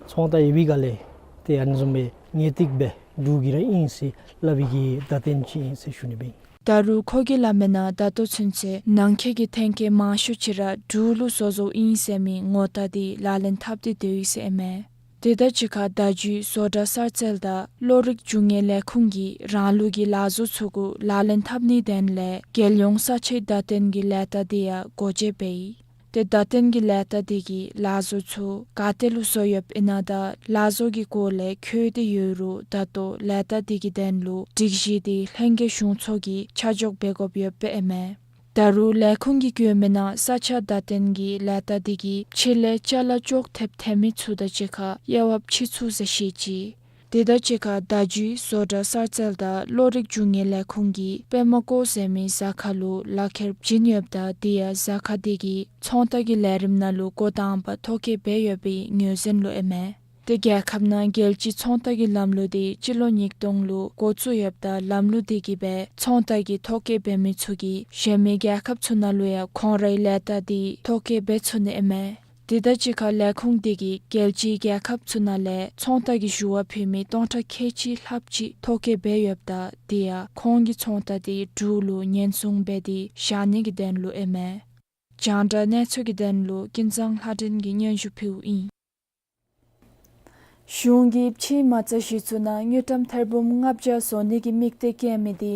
ཚོང་རྟགས་ཡོད་པའི་སྒང་ལས་ཏེ་ཨ་ནི་བཟུམ་སྦེ་ངེས་ཏིག་སྦེ་འབྲུག་གི་ར་ཨིན་ཟེར་སླབ་པའི་གི་བརྡ་སྟོན་ཅིག་ཨིན་ཟེར་ཞུ་ནི་སྦེ་ཨིན། ད་རུང་ཁོ་གིས་སླབ་མིའི་ནང་ད་ལྟོ་ཚུན་ཚོད་ནང་འཁོད་ཀྱི་ཐོན་སྐྱེད་མང་ཤོས་ཅིག་ར་འབྲུག་ལུ་བཟོ་བཟོཝ་ཨིན་ཟེར་མི་ངོ་རྟགས་འདི་ལག་ལེན་འཐབ་སྟེ་སྡོད་ཡི་ཟེར་ཨིན་མས། དེ་དང་གཅིག་ཁར་བརྡ་བརྒྱུད་བཟོ་གྲྭ་གསར་རྩལ་དང་བློ་རིག་རྒྱུ་དངོས་ལས་ཁུངས་ཀྱིས་རང་ལུགས་ཀྱི་ལག་བཟོ་ཚུ་གུ་ལག་ལེན་འཐབ་ནིའི་དོན་ལས་རྒྱལ་ཡོངས་ས་ཆའི་བརྡ་སྟོན་གྱི་ལས་རྟགས་འདི་ཡང་སྒོ་འབྱེད་འབད་ཡི། ཏེ་བརྡ་སྟོན་གྱི་ལས་རྟགས་དེ་གིས་ལག་བཟོ་ཚུ་ག་ཏེ་ལུ་བཟོ་ཡོདཔ་ཨིན་ན་དང་ལག་བཟོ་གི་སྐོར་ལས་འཁོད་དེ་ཡོད་རུང་ད་ལྟོ་ལས་རྟགས་དེ་གི་དོན་ལུ་སྒྲིག་གཞི་དེ་ལྷན་རྒྱས་གཞུང་ཚོགས་ཀྱིས་ཆ་འཇོག་འབད་དགོཔ་ཡོདཔ་ཨིན་མས། ད་རུང་ལས་ཁུངས་ཀྱིས་བཀོད་མི་ནང་ས་ཆ་བརྡ་སྟོན་གྱི་ལས་རྟགས་དེ་གིས་ཕྱི་ལས་ཅ་ལ་ཅོག་འཐདཔ་ཐོན་མི་ཚུ་དང་གཅིག་ཁར་དབྱེ་བ་ཕྱེ་ཚུགས་ཟེར་བཤད་ཅི། དེ་དང་གཅིག་ཁར་བརྡ་བརྒྱུད་བཟོ་གྲྭ་གསར་རྩལ་དང་གློག་རིག་རྒྱུ་དངོས་ལས་ཁུངས་ཀྱིས་པདྨ་བཀོད་ཟེར་མི་ཟ་ཁང་ལུ་ལག་ཁྱེར་བྱིན་ཡོདཔ་ད་དེ་ཡང་ཟ་ཁང་དེ་གིས་ཚོང་རྟགས་ཀྱི་ལས་རིམ་ནང་ལུ་འགོ་དང་པ་ཐོ་བཀོད་འབད་ཡོད་པའི་ངོས་འཛིན་ལུ་ཨིན་མས། ཏེ་རྒྱལ་ཁབ་ནང་རྒྱལ་སྤྱིའི་ཚོང་རྟགས་ཀྱི་ལམ་ལུགས་དེ་སྤྱི་ལོ་ཉིས་སྟོང་ལུ་འགོ་བཙུགས་ཡོདཔ་ད་ལམ་ལུགས་དེ་གིས་སྦེ་ཚོང་རྟགས་ཀྱི་ཐོ་བཀོད་འབད་མི་ཚུ་གིས་གཞན་མི་རྒྱལ་ཁབ་ཚུ་ནང་ལུ་ཡང་ཁོང་རའི་ལས་རྟགས་དེ་ཐོ་བཀོད་འབད་ཚུགས་ནི་ཨིན་མས། དེ་དང་གཅིག་ཁར་ལས་ཁུངས་དེ་གིས་རྒྱལ་སྤྱིའི་རྒྱལ་ཁབ་ཚུ་ནང་ལས་ཚོང་རྟགས་ཀྱི་ཞུ་བ་ཕུལ་མི་སྟོང་ཕྲག་ཁལ་གཅིག་ལྷགཔ་ཅིག་ཐོ་བཀོད་འབད་ཡོདཔ་ད་དེ་ཡང་ཁོང་གི་ཚོང་རྟགས་དེ་འབྲུག་ལུ་ཉེན་སྲུང་འབད་དེ་བཞག་ནི་གི་དོན་ལུ་ཨིན་མས། རྒྱང་བསྒྲགས་གནས་ཚུལ་གྱི་དོན་ལུ་ཀུན་བཟང་ལྷ་སྒྲོན་གྱིས་སྙན་ཞུ་ཕུལཝ་ཨིན། གཞུང་གིས་ཕྱིའི་མ་རྩ་གཞི་བཙུགས་ནང་དངུལ་ཀྲམ་ཐེར་འབུམ་ལྔ་བརྒྱ་བཟོ་ནི་གི་དམིགས་གཏད་བསྐྱེད་མི་དེ་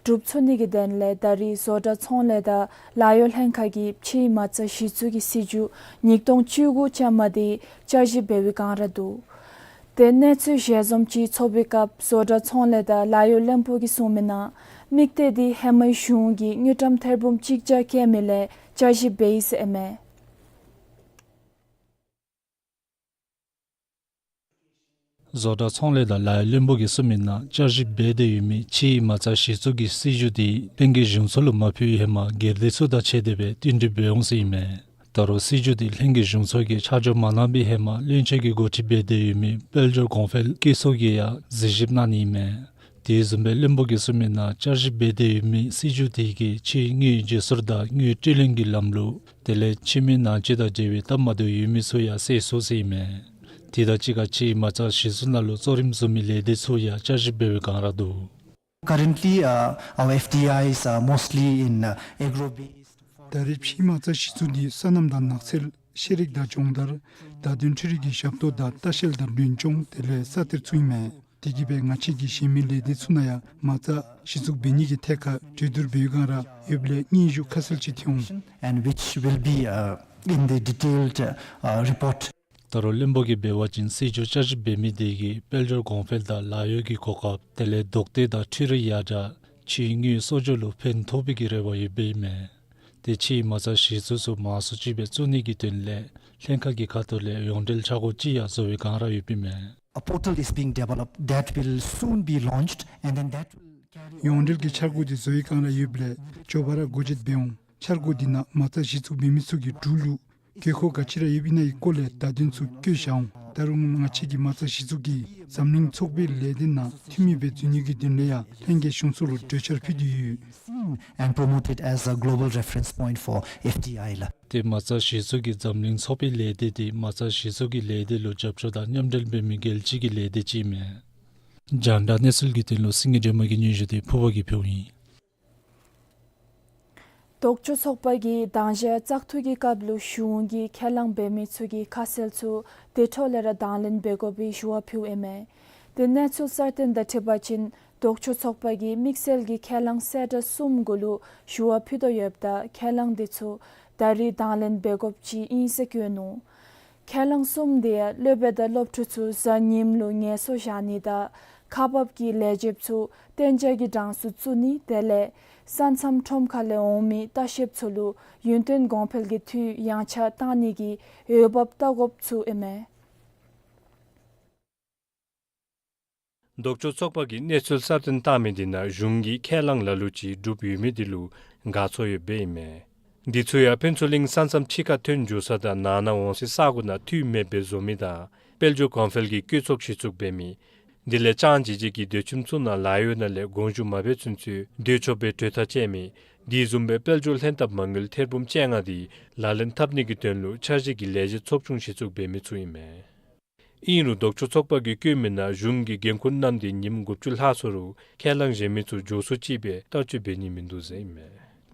འགྲུབ་ཚུགས་ནི་གི་དོན་ལས་ད་རིས་བཟོ་གྲྭ་ཚོང་ལས་དང་ལཱ་གཡོག་ལྷན་ཁག་གིས་ཕྱིའི་མ་རྩ་གཞི་བཙུགས་ཀྱི་སྲིད་བྱུས་ཉིས་སྟོང་བཅུ་དགུ་ཅན་མ་དེ་བསྐྱར་ཞིབ་འབད་བའི་བསྒང་ར་འདུག། ཏེ་གནས་ཚུལ་ཞལ་འཛོམས་ཅིག་ཚོགས་པའི་སྐབས་བཟོ་གྲྭ་ཚོང་ལས་དང་ལཱ་གཡོག་བློན་པོ་གིས་གསུངས་མི་ནང་དམིགས་གཏད་དེ་ཧེ་མའི་གཞུང་གིས་དངུལ་ཀྲམ་ཐེར་འབུམ་གཅིག་བརྒྱ་བསྐྱེད་མི་ལས་བསྐྱར་ཞིབ་འབད་ཡི་ཟེར་ཨིན་མས། བཟོ་གྲྭ་ཚོང་ལས་དང་ལཱ་གཡོག་བློན་པོ་གིས་གསུངས་མི་ནང་བསྐྱར་ཞིབ་འབད་དེ་ཡོད་མི་ཕྱིའི་མ་རྩ་གཞི་བཙུགས་ཀྱི་སྲིད་བྱུས་དེ་ལྷན་རྒྱས་གཞུང་ཚོགས་ལུ་མ་ཕུལ་བའི་ཧེ་མ་སྒེར་སྡེ་ཚུ་དང་ཕྱད་དེ་སྦེ་བསྟུན་གྲོས་འབད་འོང་ཟེར་ཨིན་མས། ད་རུང་སྲིད་བྱུས་དེ་ལྷན་རྒྱས་གཞུང་ཚོགས་ཀྱིས་ཆ་འཇོག་མ་གནང་པའི་ཧེ་མ་བློན་ཆེན་གྱིས་འགོ་ཁྲིད་འབད་དེ་ཡོད་མི་དཔལ་འབྱོར་གོང་འཕེལ་བཀོད་ཚོགས་ཀྱིས་ཡང་གཟིགས་ཞིབ་གནང་ནི་ཨིན་མས། དེ་བཟུམ་སྦེ་བློན་པོ་གིས་གསུངས་མི་ནང་བསྐྱར་ཞིབ་འབད་དེ་ཡོད་མི་སྲིད་བྱུས་དེ་གིས་ཕྱིའི་དངུལ་བརྗེ་སོར་དང་དངུལ་སྤྲོད་ལེན་གྱི་ལམ་ལུགས་དེ་ལས་ཕྱི་མི་ནང་འཛུལ་དང་འབྲེལ་བའི་སྟབས་མ་བདེཝ་ཡོད་མི་ཚུ་ཡང་སེལ་ཚུགས་ཟེར་ཨིན་མས། དེ་དང་གཅིག་ཁར་ཕྱིའི་མ་རྩ་གཞི་བཙུགས་ནང་ལུ་གཙོ་རིམ་བཟུང་མི་ལས་སྡེ་ཚུ་ཡང་བསྐྱར་ཞིབ་འབད་བའི་བསྒང་ར་འདུག། Currently, uh, our F D Is are mostly in, uh, agro-based. ད་རེས་ཕྱིའི་མ་རྩ་གཞི་བཙུགས་འདི་སོ་ནམ་དང་ནགས་ཚལ། ཤེས་རིག་དང་སྦྱོང་བརྡར། བརྡ་དོན་འཕྲུལ་རིག་གི་ཞབས་ཏོག་དང་ལྟ་བཤལ་དང་མགྲོན་སྐྱོང་དེ་ལས་ས་གཏེར་ཚུ་ཨིན་མས། དེ་གིས་སྦེ་ང་བཅས་ཀྱིས་གཞན་མི་ལས་སྡེ་ཚུ་ནང་ཡང་མ་རྩ་གཞི་བཙུགས་འབད་ནི་གི་ཐད་ཁར་གྲོས་བསྡུར་འབད་བའི་བསྒང་ར་ཡོདཔ་ལས་སྙན་ཞུ་ཁ་གསལ་ཅིག་ཐོན་འོང་། And which will be, uh, in the detailed, uh, uh, report. ད་རུང་བློན་པོ་གིས་འབད་བ་ཅིན་སྲིད་བྱུས་བསྐྱར་ཞིབ་འབད་མི་དེ་གིས་དཔལ་འབྱོར་གོང་འཕེལ་དང་ལཱ་གཡོག་གི་གོ་སྐབས་དེ་ལས་ལྡོག་ཐབས་དང་འཕྲུལ་རིག་ཡར་དྲག་ཕྱིའི་དངུལ་གསོག་འཇོག་ལུ་ཕན་ཐོགས་པའི་གི་རེ་བ་ཡོདཔ་ཨིན་མས། ཏེ་ཕྱིའི་མ་རྩ་གཞི་བཙུགས་ཚུ་མང་སུ་ཅིག་སྦེ་བཙུགས་ནི་གི་དོན་ལས་ལྷན་ཁག་གི་ཁ་ཐུག་ལས་ཡོངས་འབྲེལ་འཆར་སྒོ་ཅིག་ཡང་བཟོ་བའི་བསྒང་ར་ཡོདཔ་ཨིན་མས། A portal is being developed that will soon be launched, and then that will carry on. ཡོངས་འབྲེལ་གྱི་འཆར་སྒོ་དེ་བཟོ་བའི་བསྒང་ར་ཡོདཔ་ལས་མགྱོགས་པ་ར་འགོ་འབྱེད་འབད་འོང་། འཆར་སྒོ་དེ་ནང་མ་རྩ་གཞི་བཙུགས་འབད་མི་ཚུ་གིས་འབྲུག་ལུ་དགོས་མཁོ་ག་ཅི་ར་ཡོདཔ་ཨིན་ན་གི་སྐོར་ལས་བརྡ་དོན་ཚུ་བཀོད་བཞག་འོང་། ད་རུང་ང་བཅས་ཀྱི་མ་རྩ་གཞི་བཙུགས་ཀྱིས་འཛམ་གླིང་ཚོགས་པའི་ལས་སྡེ་ནང་འཐུས་མི་སྦེ་འཛུལ་ནི་གི་དོན་ལས་ཡང་ལྷན་རྒྱས་གཞུང་ཚོགས་ལུ་གྲོས་འཆར་ཕུལ་ཏེ་ཡོད། Seen and promoted as a global reference point for F D I ལགས། ཏེ་མ་རྩ་གཞི་བཙུགས་ཀྱིས་འཛམ་གླིང་ཚོགས་པའི་ལས་སྡེ་དེ་མ་རྩ་གཞི་བཙུགས་ཀྱི་ལས་སྡེ་ལུ་རྒྱབ་སྐྱོར་དང་མཉམ་འབྲེལ་འབད་མི་རྒྱལ་སྤྱི་གི་ལས་སྡེ་ཅིག་ཨིན་མས། རྒྱང་བསྒྲགས་གནས་ཚུལ་གྱི་དོན་ལུ་སེང་གེ་སྒྲོལ་མ་གི་སྙན་ཞུ་དེ་ཕུར་པ་གིས་ཕུལཝ་ཨིན། ལྡོག་ཕྱོགས་ཚོགས་པ་གིས་དང་ཞག་བཙག་འཐུ་གི་སྐབས་ལུ་གཞུང་གིས་ཁས་བླངས་འབད་མི་ཚུ་གི་ཁ་གསལ་ཚུ་དེ་འཕྲོ་ལས་ར་དང་ལེན་འབད་དགོ་པའི་ཞུ་བ་ཕུལཝ་ཨིན་མས། ཏེ་གནས་ཚུལ་གསར་བཏོན་དང་འཁྲིལ་བ་ཅིན་ལྡོག་ཕྱོགས་ཚོགས་པ་གིས་དམིགས་བསལ་གྱི་ཁས་བླངས་གསལ་བསྒྲགས་གསུམ་གུ་ལུ་ཞུ་བ་ཕུལ་དོ་ཡོདཔ་ད་ཁས་བླངས་དེ་ཚུ་ད་རིས་དང་ལེན་འབད་དགོཔ་ཅིག་ཨིན་ཟེར་བཀོད་ནུག། ཁས་བླངས་གསུམ་དེ་ཡང་སློབ་དཔོན་དང་སློབ་ཕྲུག་ཚུ་གཟའ་ཉིམ་ལུ་ངལ་གསོ་བཞག་ནི་དང་ཁག་འབག་གི་ལས་བྱེདཔ་ཚུ་གཏན་འཇགས་ཀྱི་གྲངས་སུ་བཙུགས་ནི་དེ་ལས་ས་མཚམས་ཁྲོམ་ཁ་ལས་འོང་མི་ལྟ་བཤལཔ་ཚུ་ལུ་ཡུན་བརྟན་གོང་འཕེལ་གྱི་འཐུས་ཡང་ཆག་བཏང་ནི་གི་འོས་འབབ་བལྟ་དགོཔ་ཚུ་ཨིན་མས། ལྡོག་ཕྱོགས་ཚོགས་པ་གིས་གནས་ཚུལ་གསར་བཏོན་བཏང་མི་དེ་ནང་གཞུང་གི་ཁས་བླངས་ལ་ལུ་ཅིག་གྲུབ་ཡོད་མི་དེ་ལུ་དགའ་ཚོར་ཡོདཔ་ཨིན་མས། འདི་ཚུ་ཡང་ཕུན་ཚོགས་གླིང་ས་མཚམས་ཕྱི་ཁར་ཐོན་འགྱོ་ས་དང་ནང་ན་འོང་སའི་ས་གོ་ནང་འཐུས་མེདཔ་སྦེ་བཟོ་མི་དང་དཔལ་འབྱོར་གོང་འཕེལ་གྱི་བཀོད་ཚོགས་གཞི་བཙུགས་འབད་མི། དེ་ལས་ཅང་ཅེ་ཅེ་གི་སྡོད་ཁྱིམ་ཚུ་ནང་ལཱ་གཡོག་ནང་ལས་དགོངས་ཞུ་མ་འབད་ཚུན་ཚོད་སྡོད་ཆོགཔ་སྦེ་གྲོས་ཐག་བཅད་མི། དེ་བཟུམ་སྦེ་དཔལ་འབྱོར་ལྷན་ཐབས་མ་དངུལ་ཐེར་འབུམ་བཅོ་ལྔ་དེ་ལག་ལེན་འཐབ་ནི་གི་དོན་ལུ་འཆར་གཞི་གི་ལས་བྱེད་ཚོགས་ཆུང་གཞི་བཙུགས་འབད་མི་ཚུ་ཨིན་མས། ཨིན་རུང་ལྡོག་ཕྱོགས་ཚོགས་པ་གིས་བཀོད་མི་ནང་གཞུང་གི་འགན་ཁུར་བསྣམས་ཏེ་ཉིནམ་དགུ་བཅུ་ལྷག་སོང་རུང་ཁས་བླངས་གཞན་མི་ཚུ་མགྱོགས་སུ་ཅིག་སྦེ་བསྟར་སྤྱོད་འབད་ནི་མིན་འདུག་ཟེར་ཨིན་མས།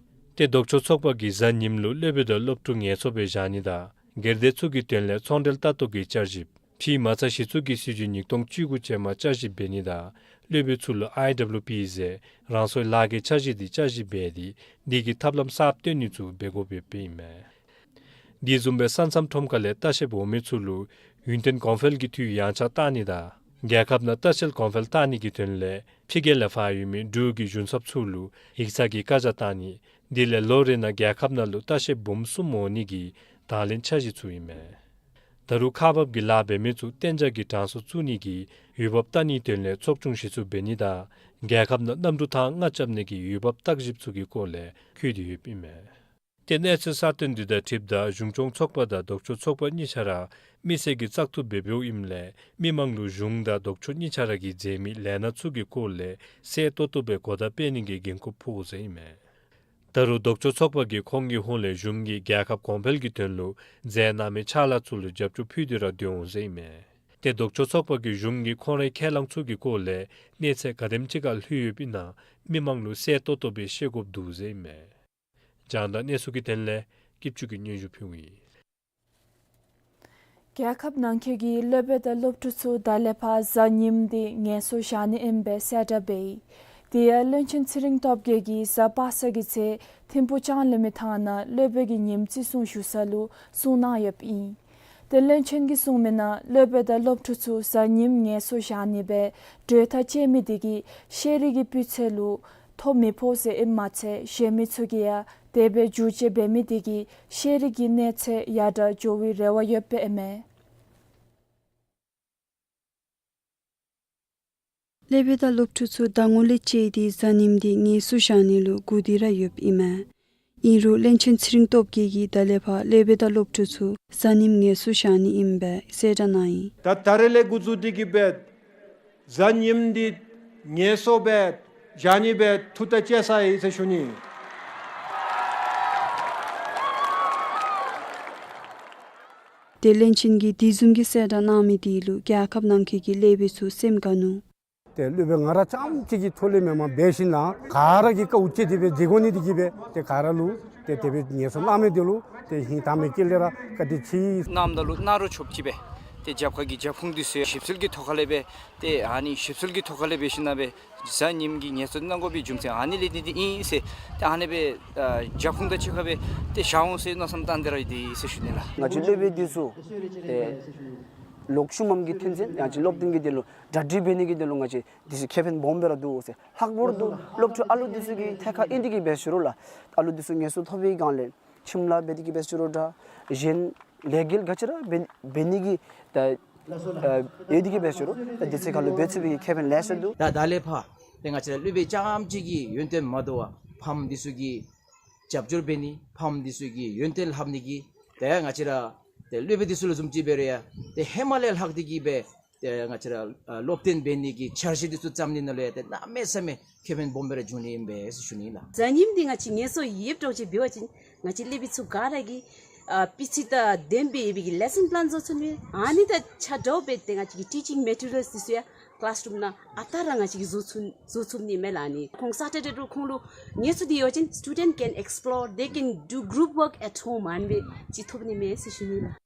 ཏེ་ལྡོག་ཕྱོགས་ཚོགས་པ་གིས་གཟའ་ཉིམ་ལུ་སློབ་དཔོན་དང་སློབ་ཕྲུག་ངལ་གསོ་སྦེ་བཞག་ནི་དང་སྒེར་སྡེ་ཚུ་གི་དོན་ལས་ཚོང་འབྲེལ་ལྟ་རྟོག་གི་བསྐྱར་ཞིབ་ཕྱིའི་མ་རྩ་གཞི་བཙུགས་ཀྱི་སྲིད་བྱུས་ཉིས་སྟོང་བཅུ་དགུ་ཅན་མ་བསྐྱར་ཞིབ་འབད་ནི་དང་སློབ་དཔོན་ཚུ་ལུ་ཨའི་ཌབ་ལུ་པི་ཟེར་རང་སོའི་ལཱ་གི་འཆར་གཞི་དེ་བསྐྱར་ཞིབ་འབད་དེ་དེ་གི་ཐབས་ལམ་གསརཔ་སྟོན་ནི་ཚུ་འབད་དགོཔ་ཡོདཔ་ཨིན་མས། དེ་བཟུམ་སྦེ་ས་མཚམས་ཁྲོམ་ཁ་ལས་ལྟ་བཤལཔ་འོང་མི་ཚུ་ལུ་ཡུན་བརྟན་གོང་འཕེལ་གྱི་འཐུས་ཡངས་ཆག་བཏང་ནི་དང་རྒྱལ་ཁབ་ནང་ལྟ་བཤལ་གོང་འཕེལ་བཏང་ནི་གི་དོན་ལས་ཕྱི་རྒྱལ་ལས་ཕར་ཡོད་མི་འབྲུག་གི་གཞུང་ཚབ་ཚུ་ལུ་ཡིག་ཚང་གི་བཀའ་རྒྱ་བཏང་ནི་དེ་ལས་ལོ་རེ་ནང་རྒྱལ་ཁབ་ནང་ལུ་ལྟ་བཤལཔ་འབུམ་གསུམ་འོང་ནི་གི་དང་ལེན་འཆར་གཞི་ཚུ་ཨིན་མས། ད་རུང་ཁག་འབགཔ་གི་ལཱ་འབད་མི་ཚུ་གཏན་འཇགས་ཀྱི་གྲངས་སུ་བཙུགས་ནི་གི་འོས་འབབ་བལྟ་ནིའི་དོན་ལས་ཚོགས་ཆུང་གཞི་བཙུགས་འབད་ནི་དང་རྒྱལ་ཁབ་ནང་གནམ་གྲུ་ཐང་ལྔ་རྐྱབ་ནི་གི་འོས་འབབ་བརྟག་ཞིབ་ཚུ་གི་སྐོར་ལས་འཁོད་དེ་ཡོདཔ་ཨིན་མས། ཏེ་གནས་ཚུལ་གསར་བཏོན་འདི་དང་འཁྲིལཝ་ད་གཞུང་སྐྱོང་ཚོགས་པ་དང་ལྡོག་ཕྱོགས་ཚོགས་པ་གཉིས་ཆ་ར་མི་སེར་གྱིས་བཙག་འཐུ་འབད་འབདཝ་ཨིནམ་ལས་མི་མང་ལུ་གཞུང་དང་ལྡོག་ཕྱོགས་གཉིས་ཆ་ར་གིས་མཛད་མི་ལས་སྣ་ཚུ་གི་སྐོར་ལས་གསལ་ཏོག་ཏོ་སྦེ་གོ་བརྡ་སྤེལ་ནི་གི་འགན་ཁུར་ཕོག་ཟེར་ཨིན་མས། ད་རུང་ལྡོག་ཕྱོགས་ཚོགས་པ་གིས་ཁོང་གི་ཧོངས་ལས་གཞུང་གིས་རྒྱལ་ཁབ་གོང་འཕེལ་གྱི་དོན་ལུ་མཛད་གནང་མི་ཕྱག་ལཱ་ཚུ་ལུ་རྒྱབ་སྐྱོར་ཕུལ་ཏེ་ར་སྡོད་འོང་ཟེར་ཨིན་མས། ཏེ་ལྡོག་ཕྱོགས་ཚོགས་པ་གིས་གཞུང་གིས་ཁོང་རའི་ཁས་བླངས་ཚུ་གི་སྐོར་ལས་གནས་ཚད་ག་དེམ་ཅིག་ཁར་ལྷོད་ཡོདཔ་ཨིན་ན་མི་མང་ལུ་གསལ་ཏོག་ཏོ་སྦེ་ཤེས་དགོཔ་འདུག་ཟེར་ཨིན་མས། རྒྱང་བསྒྲགས་གནས་ཚུལ་གྱི་དོན་ལས་སྐྱིད་ཆུ་གིས་སྙན་ཞུ་ཕུལཝ་ཨིན། རྒྱལ་ཁབ་ནང་འཁོད་ཀྱི་སློབ་དཔོན་དང་སློབ་ཕྲུག་ཚུ་ད་ལས་ཕར་གཟའ་ཉིམ་འདི་ངལ་གསོ་བཞག་ནི་ཨིན་པའི་གསལ་བསྒྲགས་འབད་ཡི། དེ་ཡང་བློན་ཆེན་ཚེ་རིང་སྟོབས་རྒྱས་ཀྱིས་གཟའ་པ་སངས་ཀྱི་ཚེ་ཐིམ་ཕུག་ལྕང་གླིང་མི་ཐང་ནང་སློབ་དཔོན་གྱི་ཉིནམ་བརྩི་སྲུང་ཞུ་ས་ལུ་གསུངས་གནང་ཡོདཔ་ཨིན། ཏེ་བློན་ཆེན་གྱིས་གསུངས་མི་ནང་སློབ་དཔོན་དང་སློབ་ཕྲུག་ཚུ་གཟའ་ཉིམ་ངལ་གསོ་བཞག་ནི་སྦེ་གྲོས་ཐག་བཅད་མི་དེ་གིས་ཤེས་རིག་གི་སྤུས་ཚད་ལུ་ཐོ་མི་ཕོག་ཟེར་ཨིནམ་མ་ཚད་གཞན་མི་ཚུ་གིས་ཡང་དེ་སྦེ་བསྒྱུར་བཅོས་འབད་མི་དེ་གིས་ཤེས་རིག་གི་གནས་ཚད་ཡར་དྲག་འགྱོ་བའི་རེ་བ་ཡོདཔ་ཨིན་མས། སློབ་དཔོན་དང་སློབ་ཕྲུག་ཚུ་ཟླ་ངོ་ལས་བཅད་དེ་གཟའ་ཉིམ་འདི་ངལ་གསོ་བཞག་ནི་ལུ་སྒུག་སྟེ་ར་ཡོདཔ་ཨིན་མས། ཨིན་རུང་བློན་ཆེན་ཚེ་རིང་སྟོབས་རྒྱས་ཀྱིས་ད་ལས་ཕར་སློབ་དཔོན་དང་སློབ་ཕྲུག་ཚུ་གཟའ་ཉིམ་ངལ་གསོ་བཞག་ནི་ཨིན་པའི་གསལ་བསྒྲགས་གནང་ཡི། ད་ད་རེས་ལས་འགོ་བཙུགས་ཏེ་གིས་སྦེ་གཟའ་ཉིམ་འདི་ངལ་གསོ་སྦེ་བཞག་ནི་སྦེ་ཐུགས་ཐག་བཅད་ཚར་ཡི་ཟེར་ཞུ་ནི། ཏེ་བློན་ཆེན་གྱིས་དེ་བཟུམ་གྱི་གསལ་བསྒྲགས་གནང་མི་དེ་ལུ་རྒྱལ་ཁབ་ནང་འཁོད་ཀྱི་སློབ་དཔོན་ཚུ་སེམས་དགའ་ནུག། ཏེ་སློབ་དཔོན་ང་ར་རྐྱངམ་གཅིག་གི་ཐོག་ལས་མེནམ་འབད་ཞིནམ་ལས་ག་ར་གིས་བཀའ་དབུ་ཁྲིད་དེ་སྦེ་མཛད་དགོ་ནི་དེ་གིས་སྦེ་ཏེ་ག་ར་ལུ་ཏེ་དེ་སྦེ་ངལ་གསོ་གནང་མི་དེ་ལུ་ཏེ་ཧིང་དྭངས་མའི་དཀྱིལ་ལས་ར་བཀའ་དྲིན་ཆེ། གནངམ་ད་ལུ་གནང་རུང་ཆོགཔ་ཅིག་སྦེ་ཏེ་རྒྱབ་ཁ་གི་རྒྱབ་ཁུངས་འདི་ཚུ་ཡང་ཞིབ་འཚོལ་གྱི་ཐོག་ཁ་ལས་སྦེ་ཏེ་ཨ་ནི་ཞིབ་འཚོལ་གྱི་ཐོག་ཁ་ལས་འབད་ཞིནམ་ལས་སྦེ་གཟའ་ཉིམ་གྱི་ངལ་གསོ་གནང་དགོ་པའི་རྒྱུ་མཚན་ཨ་ནི་ལས་འདི་འདི་ཨིན་ཟེར་ཏེ་ཨ་ནི་སྦེ་ཨ་རྒྱབ་ཁུངས་དང་གཅིག་ཁར་སྦེ་ཏེ་བཞག་འོང་ཟེར་མནོ་བསམ་བཏང་སྟེ་ར་ཡོད་དེ་ཟེར་ཞུ་ནི་ལགས། ང་བཅས་སློབ་དཔོན་འདི་ཚུ་ཏེ་ལོག་ཤུལ་མམ་གྱི་ཐོན་རྫས་ཡང་ཅིན་སློབ་སྟོན་གྱི་དོན་ལུ་གྲ་སྒྲིག་འབད་ནི་གི་དོན་ལུ་ང་བཅས་འདི་ཚུ་ཁེ་ཕན་སྦོམ་སྦེ་ར་འདུག་ཟེར། ལྷག་པར་དུ་སློབ་ཕྲུག་ཨ་ལུ་འདི་ཚུ་གི་ཐད་ཁར་ཨིན་ཏེ་གིས་འབད་ཞུ་རུང་ལགས། ཨ་ལུ་འདི་ཚུ་ངལ་གསོ་ཐོབ་པའི་སྒང་ལས་ཁྱིམ་ལཱ་འབད་དེ་གིས་འབད་ཞུ་རུང་འདྲ་གཞན་ལས་འགུལ་ག་ཅི་ར་འབད་འབད་ནི་གི་ད་ཨ་ཡོད་དེ་གིས་འབད་ཞུ་རུང་ད་འདི་ཚུ་ཁ་ལུ་འབད་ཚུགས་པའི་ཁེ་ཕན་ལེ་ཤ་འདུག། ད་ད་ལས་ཕར་ཏེ་ང་བཅས་ར་སློབ་དཔོན་རྐྱངམ་གཅིག་གི་ཡོན་ཏན་མ་དོ་བར་ཕམ་འདི་ཚུ་གི་རྒྱབ་སྐྱོར་འབད་ནི་ཕམ་འདི་ཚུ་གི་ཡོན་ཏན་ལྷབ་ནི་གི་ཏེ་ང་བཅས་ར་ཏེ་སློབ་དཔོན་འདི་ཚུ་ལུ་བཟུམ་ཅིག་འབད་རུང་ཡང་ཏེ་ཧེ་མ་ལས་ལྷག་སྟེ་གིས་སྦེ་ཏེ་ང་བཅས་ར་ཨ་སློབ་སྟོན་འབད་ནི་གི་འཆར་གཞི་འདི་ཚུ་བརྩམ་ནི་ནང་ལུ་ཡང་ཏེ་གནམ་མེད་ས་མེད་ཁེ་ཕན་སྦོམ་སྦེ་ར་འབྱུང་ནི་ཨིན་པས་ཟེར་ཞུ་ནི་ལགས། གཟའ་ཉིམ་འདི་ང་བཅས་ངལ་གསོ་ཡོདཔ་འདྲཝ་ཅིག་འབད་བ་ཅིན་ང་བཅས་སློབ་དཔོན་ཚུ་ག་ར་གིས་ཨ་སྤུས་ཚད་དང་ལྡན་པའི་ཡོད་པའི་གི་ལེ་སོན་པི་ལཱན་བཟོ་ཚུགས་ནི། ཨ་ནི་དང་ཆ་འདྲཝ་སྦེ་ཏེ་ང་བཅས་ཀྱི་ཊི་ཅིང་མེ་ཊི་རི་ཡལ་འདི་ཚུ་ཡང་ཀི་ལཱས་རུམ་ནང་ཨ་རྟག་ར་ང་བཅས་ཀྱིས་བཟོ་ཚུགས་བཟོ་ཚུགས་ནི་མས་ལགས། ཨ་ནི་ཁོང་སེ་ཊར་ཌེ་ལུ་ཁོང་ལུ་ངལ་གསོ་འདི་ཡོད་ཅིན་student can explore, they can do group work at home ཨ་ནི་སྦེ་ཅིག་ཐོབ་ནི་མས་ཟེར་ཞུ་ནི་ལགས།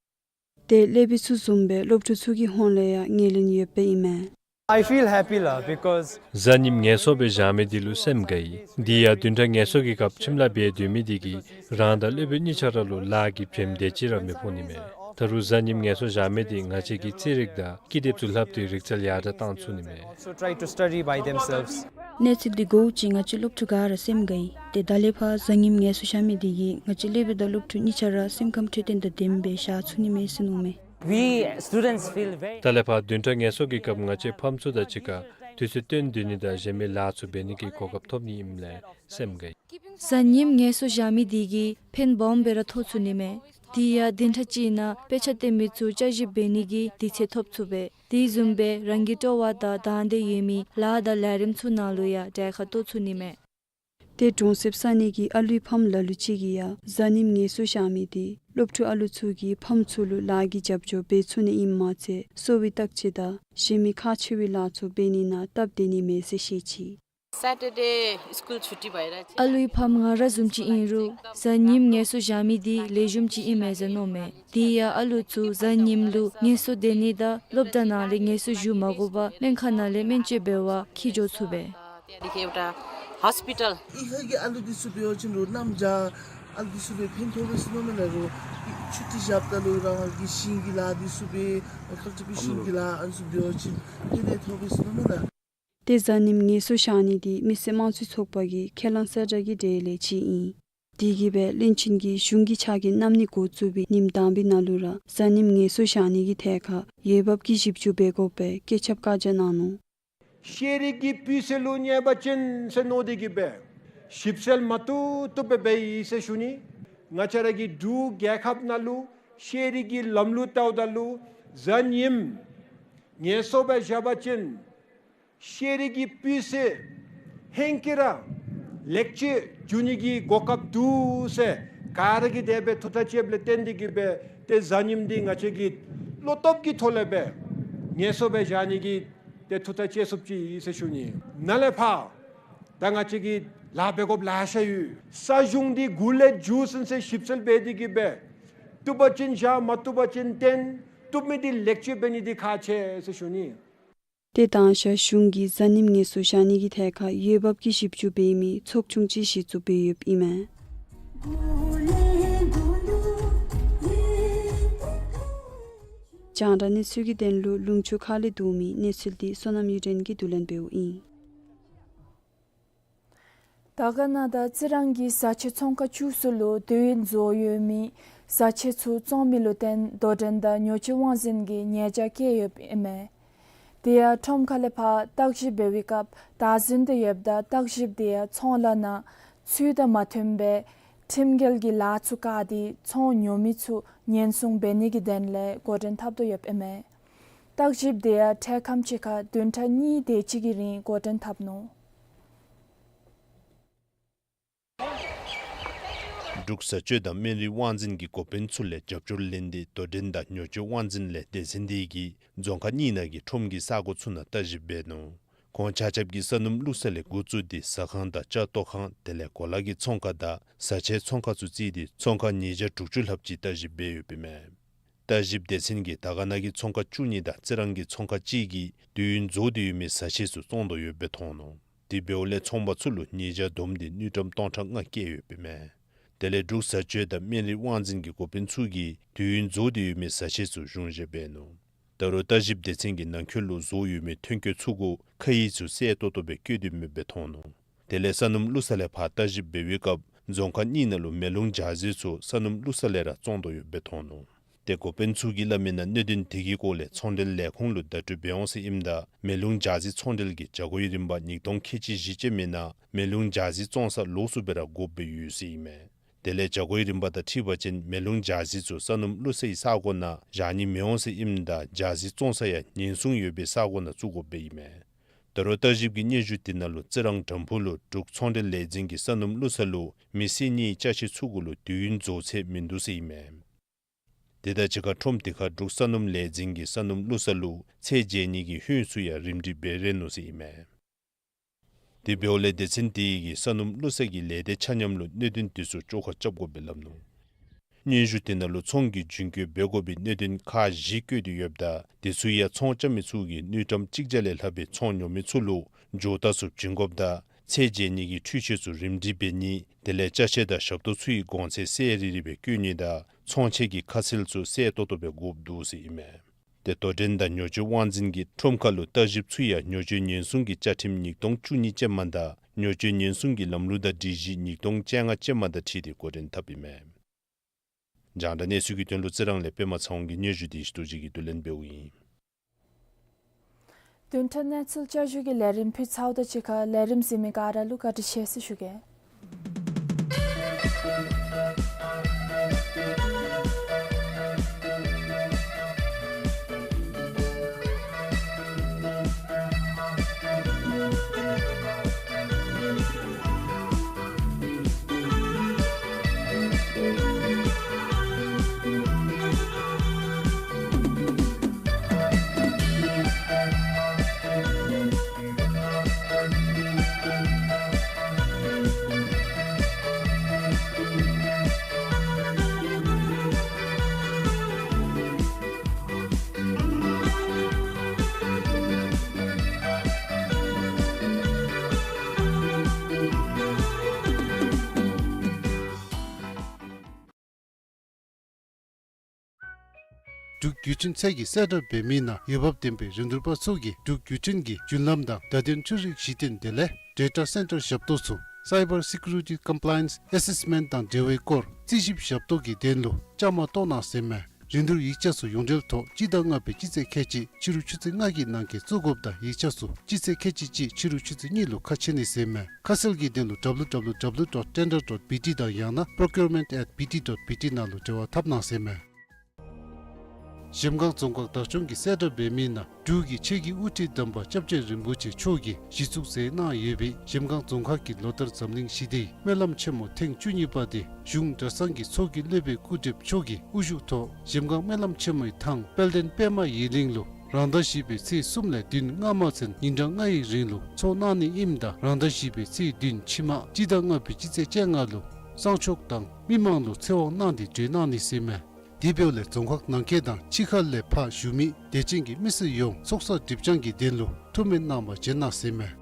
ཏེ་སློབ་དཔོན་ཚུ་བཟུམ་སྦེ་སློབ་ཕྲུག་ཚུ་གི་ཧོངས་ལས་ཡང་ངོས་ལེན་ཡོདཔ་ཨིན་མས། I feel happy ལགས། Because གཟའ་ཉིམ་ངལ་གསོ་སྦེ་བཞག་མི་འདི་ལུ་སེམས་དགའ་ཡི། དེ་ཡང་བདུན་ཕྲག་ངལ་གསོ་གི་སྐབས་ཁྱིམ་ལཱ་འབད་སྡོད་མི་འདི་གིས་རང་དང་སློབ་དཔོན་གཉིས་ཆ་ར་ལུ་ལཱ་གི་བྱེམ་དེ་ཅིག་ར་མི་ཕོག་ནི་མས། ད་རུང་གཟའ་ཉིམ་ངལ་གསོ་བཞག་མི་འདི་ང་བཅས་ཀྱིས་རྩིས་རིག་དང་ཀི་དེབ་ཚུ་ལྷབ་སྟེ་རིག་རྩལ་ཡར་དྲག་བཏང་ཚུགས་ནི་མས། Also try to study by themselves. གནས་ཚུལ་འདི་གོཝ་ཅིག་ང་བཅས་སློབ་ཕྲུག་ག་ར་སེམས་དགའ་ཡི། ཏེ་ད་ལས་ཕར་གཟའ་ཉིམ་ངལ་གསོ་བཞག་མི་འདི་གིས་ང་བཅས་སློབ་དཔོན་དང་སློབ་ཕྲུག་གཉིས་ཆ་ར་སེམས་ཁམས་འཕྲོད་བསྟེན་དང་ལྡནམ་སྦེ་བཞག་ཚུགས་ནི་མས་ཟེར་མནོཝ་མས། We students feel very ད་ལས་ཕར་བདུན་ཕྲག་ངལ་གསོ་གི་སྐབས་ང་བཅས་ཕམ་ཚུ་དང་གཅིག་ཁར་དུས་ཚོད་བཏོན་སྡོད་ནི་དང་གཞན་མི་ལཱ་ཚུ་འབད་ནི་གི་གོ་སྐབས་ཐོབ་ནི་ཨིནམ་ལས་སེམས་དགའ་ཡི། གཟའ་ཉིམ་ངལ་གསོ་བཞག་མི་འདི་གིས་ཕན་སྦོམ་སྦེ་ར་ཐོགས་ཚུགས་ནི་མས། དེ་ཡང་བདུན་ཕྲག་གཅིག་ནང་དཔེ་ཆ་སྟོན་མི་ཚུ་བསྐྱར་ཞིབ་འབད་ནི་གི་དུས་ཚོད་ཐོབ་ཚུགས་པས། དེ་བཟུམ་སྦེ་རང་གི་སྤྲོ་བ་དང་དང་འདོད་ཡོད་མི་ལཱ་དང་ལས་རིམ་ཚུ་ནང་ལུ་ཡང་གྲལ་ཁར་གཏོགས་ཚུགས་ནི་མས། ཏེ་གྲོང་གསེབ་ས་གནས་ཀྱི་ཨ་ལུའི་ཕམ་ལ་ལུ་ཅིག་གིས་ཡང་གཟའ་ཉིམ་ངལ་གསོ་བཞག་མི་འདི་སློབ་ཕྲུག་ཨ་ལུ་ཚུ་གིས་ཕམ་ཚུ་ལུ་ལཱ་གི་རྒྱབ་སྐྱོར་འབད་ཚུགས་ནི་ཨིནམ་མ་ཚད་གསོ་བའི་བརྟག་དཔྱད་དང་གཞན་མི་ཁག་ཆེ་བའི་ལཱ་ཚུ་འབད་ནི་ནང་སྟབས་བདེ་ནི་མས་ཟེར་བཤད་ཅི། Saturday school ཆུ་ཊི་བའི་ར་ཅི། ཨ་ལུའི་ཕམ་ང་ར་བཟུམ་ཅིག་ཨིན་རུང་གཟའ་ཉིམ་ངལ་གསོ་བཞག་མི་འདི་ལེགས་ཤོམ་ཅིག་ཨིན་མས་ཟེར་མནོཝ་མས། དེ་ཡང་ཨ་ལུ་ཚུ་གཟའ་ཉིམ་ལུ་ངལ་གསོ་སྡོད་ནི་དང་སློབ་གྲྭ་ནང་ལས་ངལ་གསོ་ཞུ་མ་དགོ་པར་སྨན་ཁང་ནང་ལས་སྨན་བཅོས་འབད་བར་འཁྱིད་འགྱོ་ཚུགས་པས། त्यहाँदेखि एउटा हस्पिटल। यी खालको आलु दिसु बेहोजिन रोड नाम जा ཨ་འདི་ཚུ་སྦེ་ཕན་ཐོགས་པས་ཟེར་མནོཝ་མས་ལགས། རོགས་ཆུ་ཊི་བཞགཔ་ད་ལུ་རང་གི་ཞིང་གི་ལཱ་འདི་ཚུ་སྦེ་ཁག་ཆེ་སྦེ་ཞིང་གི་ལཱ་ཨ་ནི་ཚུ་འབད་བ་ཅིན་ཕན་ཐོགས་པས་ཟེར་མནོཝ་མས་ལགས། ཏེ་གཟའ་ཉིམ་ངལ་གསོ་བཞག་ནི་འདི་མི་སེར་དམངས་གཙོའི་ཚོགས་པ་གི་ཁས་བླངས་གསལ་བསྒྲགས་ཀྱི་གྲས་ལས་གཅིག་ཨིན། དེ་གིས་སྦེ་བློན་ཆེན་གྱིས་གཞུང་གི་ཕྱག་འགན་བསྣམ་ནི་འགོ་བཙུགས་པའི་ཉིནམ་དང་པའི་ནང་ལུ་ར་གཟའ་ཉིམ་ངལ་གསོ་བཞག་ནི་གི་ཐད་ཁར་འོས་འབབ་ཀྱི་ཞིབ་འཚོལ་འབད་དགོ་པའི་བཀོད་ཁྱབ་བཀའ་རྒྱ་གནང་ནུག། ཤེས་རིག་གི་སྤུས་ཚད་ལུ་གནོད་པ་ཅིན་ཟེར་མནོ་སྟེ་གིས་སྦེ་ཞིབ་འཚོལ་མ་བཏུབ་བཏུབ་སྦེ་འབད་ཡི་ཟེར་ཞུ་ནི། ང་བཅས་ར་གི་འབྲུག་རྒྱལ་ཁབ་ནང་ལུ་ཤེས་རིག་གི་ལམ་ལུགས་བལྟཝ་ད་ལུ་གཟའ་ཉིམ་ངལ་གསོ་སྦེ་བཞག་པ་ཅིན་ཤེས་རིག་གི་སྤུས་ཚད་ཧེང་སྐལ་ར་ལེགས་བཅོས་འབྱུང་ནི་གི་གོ་སྐབས་འདུག་ཟེར་ག་ར་གིས་དེ་སྦེ་ཐུགས་ཐག་བཅདཔ་ལས་བརྟེན་ཏེ་གིས་སྦེ་ཏེ་གཟའ་ཉིམ་འདི་ང་བཅས་ཀྱི་བློ་སྟོབས་ཀྱི་ཐོག་ལས་སྦེ་ངལ་གསོ་སྦེ་བཞག་ནི་གི་ཏེ་ཐུགས་ཐག་བཅད་ཚུགསཔ་ཅིག་ཨིན་ཟེར་ཞུ་ནི། ནཱ་ལས་ཕར་ད་ང་བཅས་ཀྱིས་ལཱ་འབད་དགོཔ་ལེ་ཤ་ཡོད། ས་གཞུང་འདི་འགོ་ལས་མཇུག་ཚུན་ཚོད་ཞིབ་འཚོལ་འབད་དེ་གིས་སྦེ་བཏུབ་པ་ཅིན་བཞག་མ་བཏུབ་པ་ཅིན་བཏོན། བཏུབ་མི་འདི་ལེགས་བཅོས་འབད་ནི་འདི་ཁག་ཆེ་ཟེར་ཞུ་ནི། ཏེ་མདང་ཞག་གཞུང་གིས་གཟའ་ཉིམ་ངལ་གསོ་བཞག་ནི་གི་ཐད་ཁར་འོས་འབབ་ཀྱི་ཞིབ་འཚོལ་འབད་མི་ཚོགས་ཆུང་ཅིག་གཞི་བཙུགས་འབད་ཡོདཔ་ཨིན་མས། རྒྱང་བསྒྲགས་གནས་ཚུལ་གྱི་དོན་ལུ་ལུང་ཕྱོགས་ཁ་ལས་བསྡུ་མི་གནས་ཚུལ་འདི་བསོད་ནམས་གཡུ་སྒྲོན་གྱིས་བསྡུ་ལེན་འབདཝ་ཨིན། དར་དཀར་ན་དང་རྩི་རང་གི་བཟའ་ཆས་ཚོང་ཁང་བཅུ་གསུམ་ལུ་དུས་ཡུན་རྫོགས་ཡོད་མི་བཟའ་ཆས་ཚུ་བཙོང་མི་ལུ་བརྟེན་དོ་འགྲན་དང་ཉོ་སྤྱོད་དབང་འཛིན་གྱིས་ཉེས་བྱ་བཀལ་ཡོདཔ་ཨིན་མས། དེ་ཡང་ཁྲོམ་ཁ་ལས་ཕར་བརྟག་ཞིབ་འབད་བའི་སྐབས་བདག་འཛིན་དུ་ཡོདཔ་ད་བརྟག་ཞིབ་དེ་ཡང་ཚོང་ལཱ་ནང་ཚུལ་དང་མ་མཐུན་པའི་ཁྲིམས་འགལ་གྱི་ལཱ་ཚུ་བཀག་སྟེ་ཚོང་ཉོ་མི་ཚུ་ཉེན་སྲུང་འབད་ནི་གི་དོན་ལས་འགོ་འདྲེན་འཐབ་དོ་ཡོདཔ་ཨིན་མས། བརྟག་ཞིབ་དེ་ཡང་འཕྲལ་ཁམས་ཅིག་ཁར་བདུན་ཕྲག་གཉིས་དེ་ཅིག་གི་རིང་འགོ་འདྲེན་འཐབ་ནུག། འབྲུག་བཟའ་སྤྱོད་དང་སྨན་རིགས་དབང་འཛིན་གྱི་འགོ་དཔོན་ཚུ་ལས་རྒྱབ་སྐྱོར་ལེན་ཏེ་དོ་འགྲན་དང་ཉོ་སྤྱོད་དབང་འཛིན་ལས་སྡེ་ཚན་དེ་གིས་རྫོང་ཁག་གཉིས་ནང་གི་ཁྲོམ་གྱི་ས་གོ་ཚུ་ནང་བརྟག་ཞིབ་འབད་ནུག། ཁོང་ཆ་ཁྱབ་ཀྱིས་ས་སྣུམ་བླུག་ས་ལས་འགོ་བཙུགས་ཏེ་ཟ་ཁང་དང་ལྕགས་བཏོག་ཁང་དེ་ལས་གོ་ལ་གི་ཚོང་ཁང་དང་བཟའ་ཆས་ཚོང་ཁང་ཚུ་བརྩིས་ཏེ་ཚོང་ཁང་ཉིས་བརྒྱ་དྲུག་ཅུ་ལྷགཔ་ཅིག་བརྟག་ཞིབ་འབད་ཡོདཔ་ཨིན་མས། བརྟག་ཞིབ་སྡེ་ཚན་གྱིས་དར་དཀར་ན་གི་ཚོང་ཁང་བཅུ་གཉིས་དང་རྩི་རང་གི་ཚོང་ཁང་གཅིག་གིས་དུས་ཡུན་རྫོགས་ཏེ་ཡོད་མི་བཟའ་ཆས་ཚུ་བཙོང་དོ་ཡོདཔ་སྦེ་མཐོང་ནུག། དེ་འབདཝ་ལས་ཚོང་པ་ཚུ་ལུ་ཉེས་བྱ་བསྡོམས་ཏེ་དངུལ་ཀྲམ་སྟོང་ཕྲག་ལྔ་བཀལ་ཡོདཔ་ཨིན་མས། དེ་ལས་འབྲུག་བཟའ་སྤྱོད་དང་སྨན་རིགས་དབང་འཛིན་གྱི་འགོ་དཔོན་ཚུ་གིས་དུས་ཡུན་རྫོགས་ཏེ་ཡོད་མི་བཟའ་ཆས་ཚུ་གཞུང་བཞེས་འབད་ནུག། ད་རུང་བརྟག་ཞིབ་སྡེ་ཚན་གྱིས་ནང་འཁོད་ལུ་བཟོ་ཡོད་མི་ཐོན་སྐྱེད་ཚུ་གུ་ཁ་ཡིག་ཚུ་གསལ་ཏོག་ཏོ་སྦེ་བཀོད་དེ་མེདཔ་སྦེ་མཐོང་ནུག། དེ་ལས་ས་སྣུམ་བླུག་ས་ལས་ཕར་བརྟག་ཞིབ་འབད་བའི་སྐབས་རྫོང་ཁག་གཉིས་ནང་ལུ་མེ་རླུང་ཇ་རྫི་ཚུ་ས་སྣུམ་བླུག་ས་ལས་ར་བཙོང་དོ་ཡོདཔ་སྦེ་མཐོང་ནུག། ཏེ་འགོ་དཔོན་ཚུ་གིས་སླབ་མི་ནང་གནད་དོན་དེ་གི་སྐོར་ལས་ཚོང་འབྲེལ་ལས་ཁུངས་ལུ་བརྡ་སྤྲོད་འབད་འོང་ཟེར་ཨིནམ་ད་མེ་རླུང་ཇ་རྫི་ཚོང་འབྲེལ་གྱིས་བྱ་སྒོའི་རིམ་པ་ཉིས་སྟོང་ཁལ་གཅིག་བཞི་ཅན་མའི་ནང་མེ་རླུང་ཇ་རྫི་བཙོང་ས་ལོགས་སུ་སྦེ་ར་དགོཔ་སྦེ་ཡོད་ཟེར་ཨིན་མས། དེ་ལས་བྱ་སྒོའི་རིམ་པ་དང་འཁྲིལ་བ་ཅིན་མེ་རླུང་ཇ་རྫི་ཚུ་ས་སྣུམ་བླུག་སའི་ས་གོ་ནང་བཞག་ནི་མི་འོང་ཟེར་ཨིནམ་ད་ཇ་རྫི་བཙོང་ས་ཡང་ཉེན་སྲུང་ཡོད་པའི་ས་གོ་ནང་བཙུགས་དགོཔ་སྦེ་ཨིན་མས། ད་རུང་བརྟག་ཞིབ་ཀྱི་སྙན་ཞུ་དེ་ནང་ལུ་རྩི་རང་དམ་ཕུ་ལུ་འབྲུག་ཚོང་འབྲེལ་ལས་འཛིན་གྱིས་ས་སྣུམ་བླུག་ས་ལུ་མི་བསད་ནིའི་ཅ་ཆས་ཚུ་གུ་ལུ་དུས་ཡུན་རྫོགས་ཚད་མིན་འདུག་ཟེར་ཨིན་མས། དེ་དང་གཅིག་ཁར་ཁྲོམ་དེ་ཁར་འབྲུག་ས་སྣུམ་ལས་འཛིན་གྱིས་ས་སྣུམ་བླུག་ས་ལུ་ཚད་འཇལ་ནི་གི་ཧོད་ཚུ་ཡང་རིམ་སྒྲིག་འབད་རན་ནུག་ཟེར་ཨིན་མས། དེ་འབདཝ་ལས་སྡེ་ཚན་དེ་གིས་ས་སྣུམ་བླུག་ས་གི་ལས་སྡེ་ཆ་མཉམ་ལུ་གནད་དོན་དེ་ཚུ་བཅོ་ཁ་རྐྱབ་དགོཔ་སྦེ་སླབ་ནུག། སྙན་ཞུ་དེ་ནང་ལུ་ཚོང་གི་རྒྱུན་སྐྱོང་འབད་དགོ་པའི་གནད་དོན་ཁག་བཞི་བཀོད་དེ་ཡོདཔ་ད་དེ་ཚུ་ཡང་ཚོང་རྐྱབ་མི་ཚུ་གིས་དངུལ་ཀྲམ་གཅིག་བརྒྱ་ལས་ལྷག་པའི་ཚོང་ཉོ་མི་ཚུ་ལུ་ཇོ་བདག་ཚུ་བྱིན་དགོཔ་དང་ཚད་འཇལ་ནི་གི་འཕྲུལ་ཆས་ཚུ་རིམ་སྒྲིག་འབད་ནི་དེ་ལས་ཅ་ཆས་དང་ཞབས་ཏོག་ཚུ་གི་གོང་ཚད་གསལ་རི་རི་སྦེ་བཀོད་ནི་དང་ཚོང་ཆས་ཀྱི་ཁ་གསལ་ཚུ་གསལ་ཏོག་ཏོ་སྦེ་དགོཔ་འདུག་ཟེར་ཨིན་མས། ཏེ་དོ་འགྲན་དང་ཉོ་སྤྱོད་དབང་འཛིན་གྱིས་ཁྲོམ་ཁ་ལུ་བརྟག་ཞིབ་ཚུ་ཡང་ཉོ་སྤྱོད་ཉེན་སྲུང་གི་བཅའ་ཁྲིམས་ཉིས་སྟོང་བཅུ་གཉིས་ཅན་མ་དང་ཉོ་སྤྱོད་ཉེན་སྲུང་གི་ལམ་ལུགས་དང་སྒྲིག་གཞི་ཉིས་སྟོང་བཅོ་ལྔ་ཅན་མ་དང་འཁྲིལ་ཏེ་འགོ་འདྲེན་འཐབ་ཨིན་མས། རྒྱང་བསྒྲགས་གནས་ཚུལ་གྱི་དོན་ལུ་རྩི་རང་ལས་པདྨ་ཚེ་དབང་གི་སྙན་ཞུ་དེ་ཡེ་ཤེས་རྡོ་རྗེ་གིས་བསྡུ་ལེན་འབདཝ་ཨིན། བདུན་ཕྲག་གནས་ཚུལ་བསྐྱར་ཞུ་གི་ལས་རིམ་ཕུལ་ཚརཝ་དང་གཅིག་ཁར་ལས་རིམ་གཟིགས་མི་ག་ར་ལུ་བཀའ་དྲིན་ཆེ་ཟེར་ཞུ་གེ། འབྲུག་བརྒྱུད་འཕྲིན་ཚད་ཀྱི་གསལ་བསྒྲགས་འབད་མི་ནང་འོས་འབབ་ལྡན་པའི་རིན་བསྡུར་པ་ཚུ་གིས་འབྲུག་བརྒྱུད་འཕྲིན་གྱི་བརྒྱུད་ལམ་དང་བརྡ་དོན་འཕྲུལ་རིག་གཞི་རྟེན་དེ་ལས་Data Center ཞབས་ཏོག་ཚུ་Cyber Security Compliance Assessment དང་འབྲེལ་བའི་སྐོར་རྩིས་ཞིབ་ཞབས་ཏོག་གི་དོན་ལུ་བཅའ་མར་གཏོགས་གནང་ཟེར་མས། རིན་བསྡུར་ཡིག་ཆ་ཚུ་ཡོངས་འབྲེལ་ཐོག་སྤྱི་ཟླ་ལྔ་པའི་སྤྱི་ཚེས་ཁལ་གཅིག་ཕྱི་རུ་ཆུ་ཚོད་ལྔ་གི་ནང་འཁོད་བཙུགས་དགོཔ་དང་ཡིག་ཆ་ཚུ་སྤྱི་ཚེས་ཁལ་གཅིག་གཅིག་ཕྱི་རུ་ཆུ་ཚོད་གཉིས་ལུ་ཁ་ཕྱེ་ནི་ཟེར་མས། ཁ་གསལ་གྱི་དོན་ལུ་W W W dot tender dot B T དང་ཡང་ན་procurement at B T dot B T ནང་ལུ་འབྲེལ་བ་འཐབ་གནང་ཟེར་མས། གཞལམ་སྒང་རྫོང་ཁག་བདག་སྐྱོང་གིས་གསལ་བསྒྲགས་འབད་མི་ནང་འབྲུག་གི་ཆོས་ཀྱི་དབུ་ཁྲིད་དམ་པ་སྐྱབས་རྗེ་རིན་པོ་ཆེ་མཆོག་གིས་གཞི་བཙུགས་མཛད་གནང་ཡོད་པའི་གཞལམ་སྒང་རྫོང་ཁག་གི་ལོ་ལྟར་འཛམ་གླིང་ཞི་བདེའི་སྨོན་ལམ་ཆེན་མོ་ཐེངས་བཅུ་གཉིས་པ་དེ་གཞུང་གྲྭ་ཚང་གི་ཚོགས་ཀྱི་སློབ་དཔོན་སྐུ་བགྲེསཔ་མཆོག་གི་དབུ་བཞུགས་ཐོག་གཞལམ་སྒང་སྨོན་ལམ་ཆེན་མོའི་ཐང་དཔལ་ལྡན་པདྨ་ཡི་གླིང་ལུ་རང་ཟླ་བཞི་པའི་ཚེས་གསུམ་ལས་བདུན་སྔ་མ་ཚུན་ཉིན་གྲངས་ལྔའི་རིང་ལུ་ཚོགས་གནང་ནི་ཨིནམ་ད་རང་ཟླ་བཞི་པའི་ཚེས་བདུན་ཕྱི་མ་སྤྱི་ཟླ་ལྔ་པའི་སྤྱི་ཚེས་བཅོ་ལྔ་ལུ་གསང་མཆོག་དང་མི་མང་ལུ་ཚེ་དབང་གནང་སྟེ་གྲོལ་གནང་ནི་ཟེར་མས། དེ་འབདཝ་ལས་རྫོང་ཁག་ནང་འཁོད་དང་ཕྱི་ཁ་ལས་ཕར་བཞུགས་མི་དད་ཅན་གྱི་མི་སེར་ཡོངས་ཚོགས་བསགས་སྒྲིབ་སྦྱང་གི་དོན་ལུ་ཐུགས་སྨོན་གནང་བར་བྱོན་གནང་ཟེར་མས།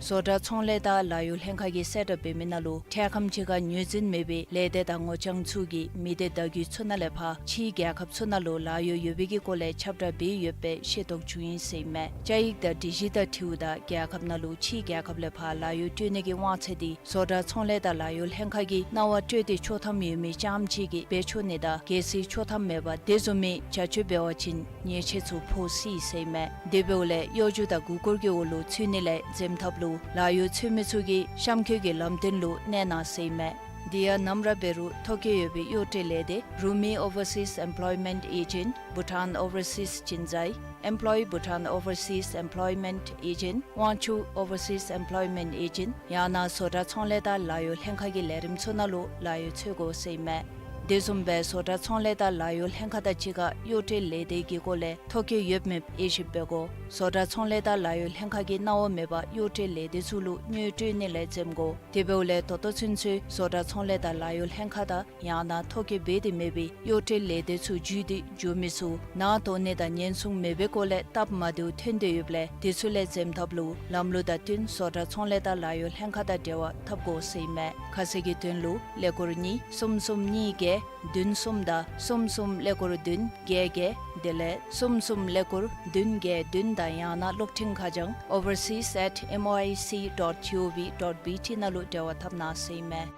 བཟོ་གྲྭ་ཚོང་ལས་དང་ལཱ་གཡོག་ལྷན་ཁག་གིས་གསལ་བསྒྲགས་འབད་མི་ནང་ལུ་འཕྲལ་ཁམས་ཅིག་ཁར་ངོས་འཛིན་མེད་པའི་ལས་སྡེ་དང་ངོ་རྐྱང་ཚུ་གིས་མི་སྡེ་བརྡ་བརྒྱུད་ཚུ་ནང་ལས་ཕར་ཕྱིའི་རྒྱལ་ཁབ་ཚུ་ནང་ལུ་ལཱ་གཡོག་ཡོད་པའི་གི་སྐོར་ལས་ཁྱབ་བསྒྲགས་འབད་ཡོདཔ་སྦེ་ཤེས་རྟོགས་བྱུང་ཡི་ཟེར་མས། བཅའ་ཡིག་དང་སྒྲིག་གཞི་དང་འཁྲིལཝ་ད་རྒྱལ་ཁབ་ནང་ལུ་ཕྱིའི་རྒྱལ་ཁབ་ལས་ཕར་ལཱ་གཡོག་སྤྲོད་ནི་གི་དབང་ཚད་དེ་བཟོ་གྲྭ་ཚོང་ལས་དང་ལཱ་གཡོག་ལྷན་ཁག་གིས་གནང་བ་སྤྲོད་དེ་ཆོག་ཐམ་ཡོད་མི་རྐྱངམ་ཅིག་གིས་འབད་ཆོག་ནི་དང་གལ་སྲིད་ཆོག་ཐམ་མེད་པར་དེ་བཟུམ་མའི་བྱ་སྤྱོད་འབད་བ་ཅིན་ཉེས་ཆད་ཚུ་ཕོག་སྲིད་ཟེར་མས། དེ་འབདཝ་ལས་གཡོ་སྒྱུ་དང་མགུ་སྐོར་གྱི་འོག་ལུ་ཚུད་ནི་ལས་འཛེམ་ཐབས་ལུ་ལཱ་གཡོག་འཚོལ་མི་ཚུ་གིས་གཤམ་འཁོད་ཀྱི་ལམ་སྟོན་ལུ་གནས་གནང་ཟེར་མས། དེ་ཡང་ནམ་ར་འབད་རུང་ཐོ་བཀོད་ཡོད་པའི་གཡོག་སྤྲོད་ལས་སྡེ་Rumi Overseas Employment Agent, Bhutan Overseas Jinzai, Employ Bhutan Overseas Employment Agent, དབང་ཕྱུག་Overseas Employment Agent ཡང་ན་བཟོ་གྲྭ་ཚོང་ལས་དང་ལཱ་གཡོག་ལྷན་ཁག་གི་ལས་རིམ་ཚུ་ནང་ལུ་ལཱ་གཡོག་འཚོལ་དགོ་ཟེར་མས། དེ་བཟུམ་སྦེ་བཟོ་གྲྭ་ཚོང་ལས་དང་ལཱ་གཡོག་ལྷན་ཁག་དང་གཅིག་ཁར་གཡོག་སྤྲོད་ལས་སྡེ་གི་སྐོར་ལས་ཐོ་བཀོད་ཡོདཔ་མེདཔ་དབྱེ་ཞིབ་འབད་དགོ། བཟོ་གྲྭ་ཚོང་ལས་དང་ལཱ་གཡོག་ལྷན་ཁག་གིས་གནང་བ་མེད་པར་གཡོག་སྤྲོད་ལས་སྡེ་ཚུ་ལུ་དངུལ་སྤྲོད་ནི་ལས་འཛེམ་དགོ། དེ་འབདཝ་ལས་ད་ལྟོ་ཚུན་ཚོད་བཟོ་གྲྭ་ཚོང་ལས་དང་ལཱ་གཡོག་ལྷན་ཁག་དང་ཡང་ན་ཐོ་བཀོད་འབད་དེ་མེད་པའི་གཡོག་སྤྲོད་ལས་སྡེ་ཚུ་བརྒྱུད་དེ་འགྱོ་མི་ཚུ་ནང་དོགས་ནི་དང་ཉེན་སྲུང་མེད་པའི་སྐོར་ལས་སྟབས་མ་བདེཝ་ཐོན་ཏེ་ཡོདཔ་ལས་དེ་ཚུ་ལས་འཛེམ་ཐབས་ལུ་ལམ་ལུགས་དང་བསྟུན་བཟོ་གྲྭ་ཚོང་ལས་དང་ལཱ་གཡོག་ལྷན་ཁག་དང་འབྲེལ་བ་འཐབ་དགོ་ཟེར་ཨིན་མས། ཁ་གསལ་གྱི་དོན་ལུ་ཀླད་ཀོར་གཉིས་གསུམ་གསུམ་གཉིས་བརྒྱད་བདུན་གསུམ་དང་གསུམ་གསུམ་ཀླད་ཀོར་བདུན་བརྒྱད་བརྒྱད་དེ་ལས་གསུམ་གསུམ་ཀླད་ཀོར་བདུན་བརྒྱད་བདུན་དང་ཡང་ན་གློག་འཕྲིན་ཁ་བྱང་overseas at M O I C dot G O V dot B T ནང་ལུ་འབྲེལ་བ་འཐབ་གནང་ཟེར་ཨིན་མས།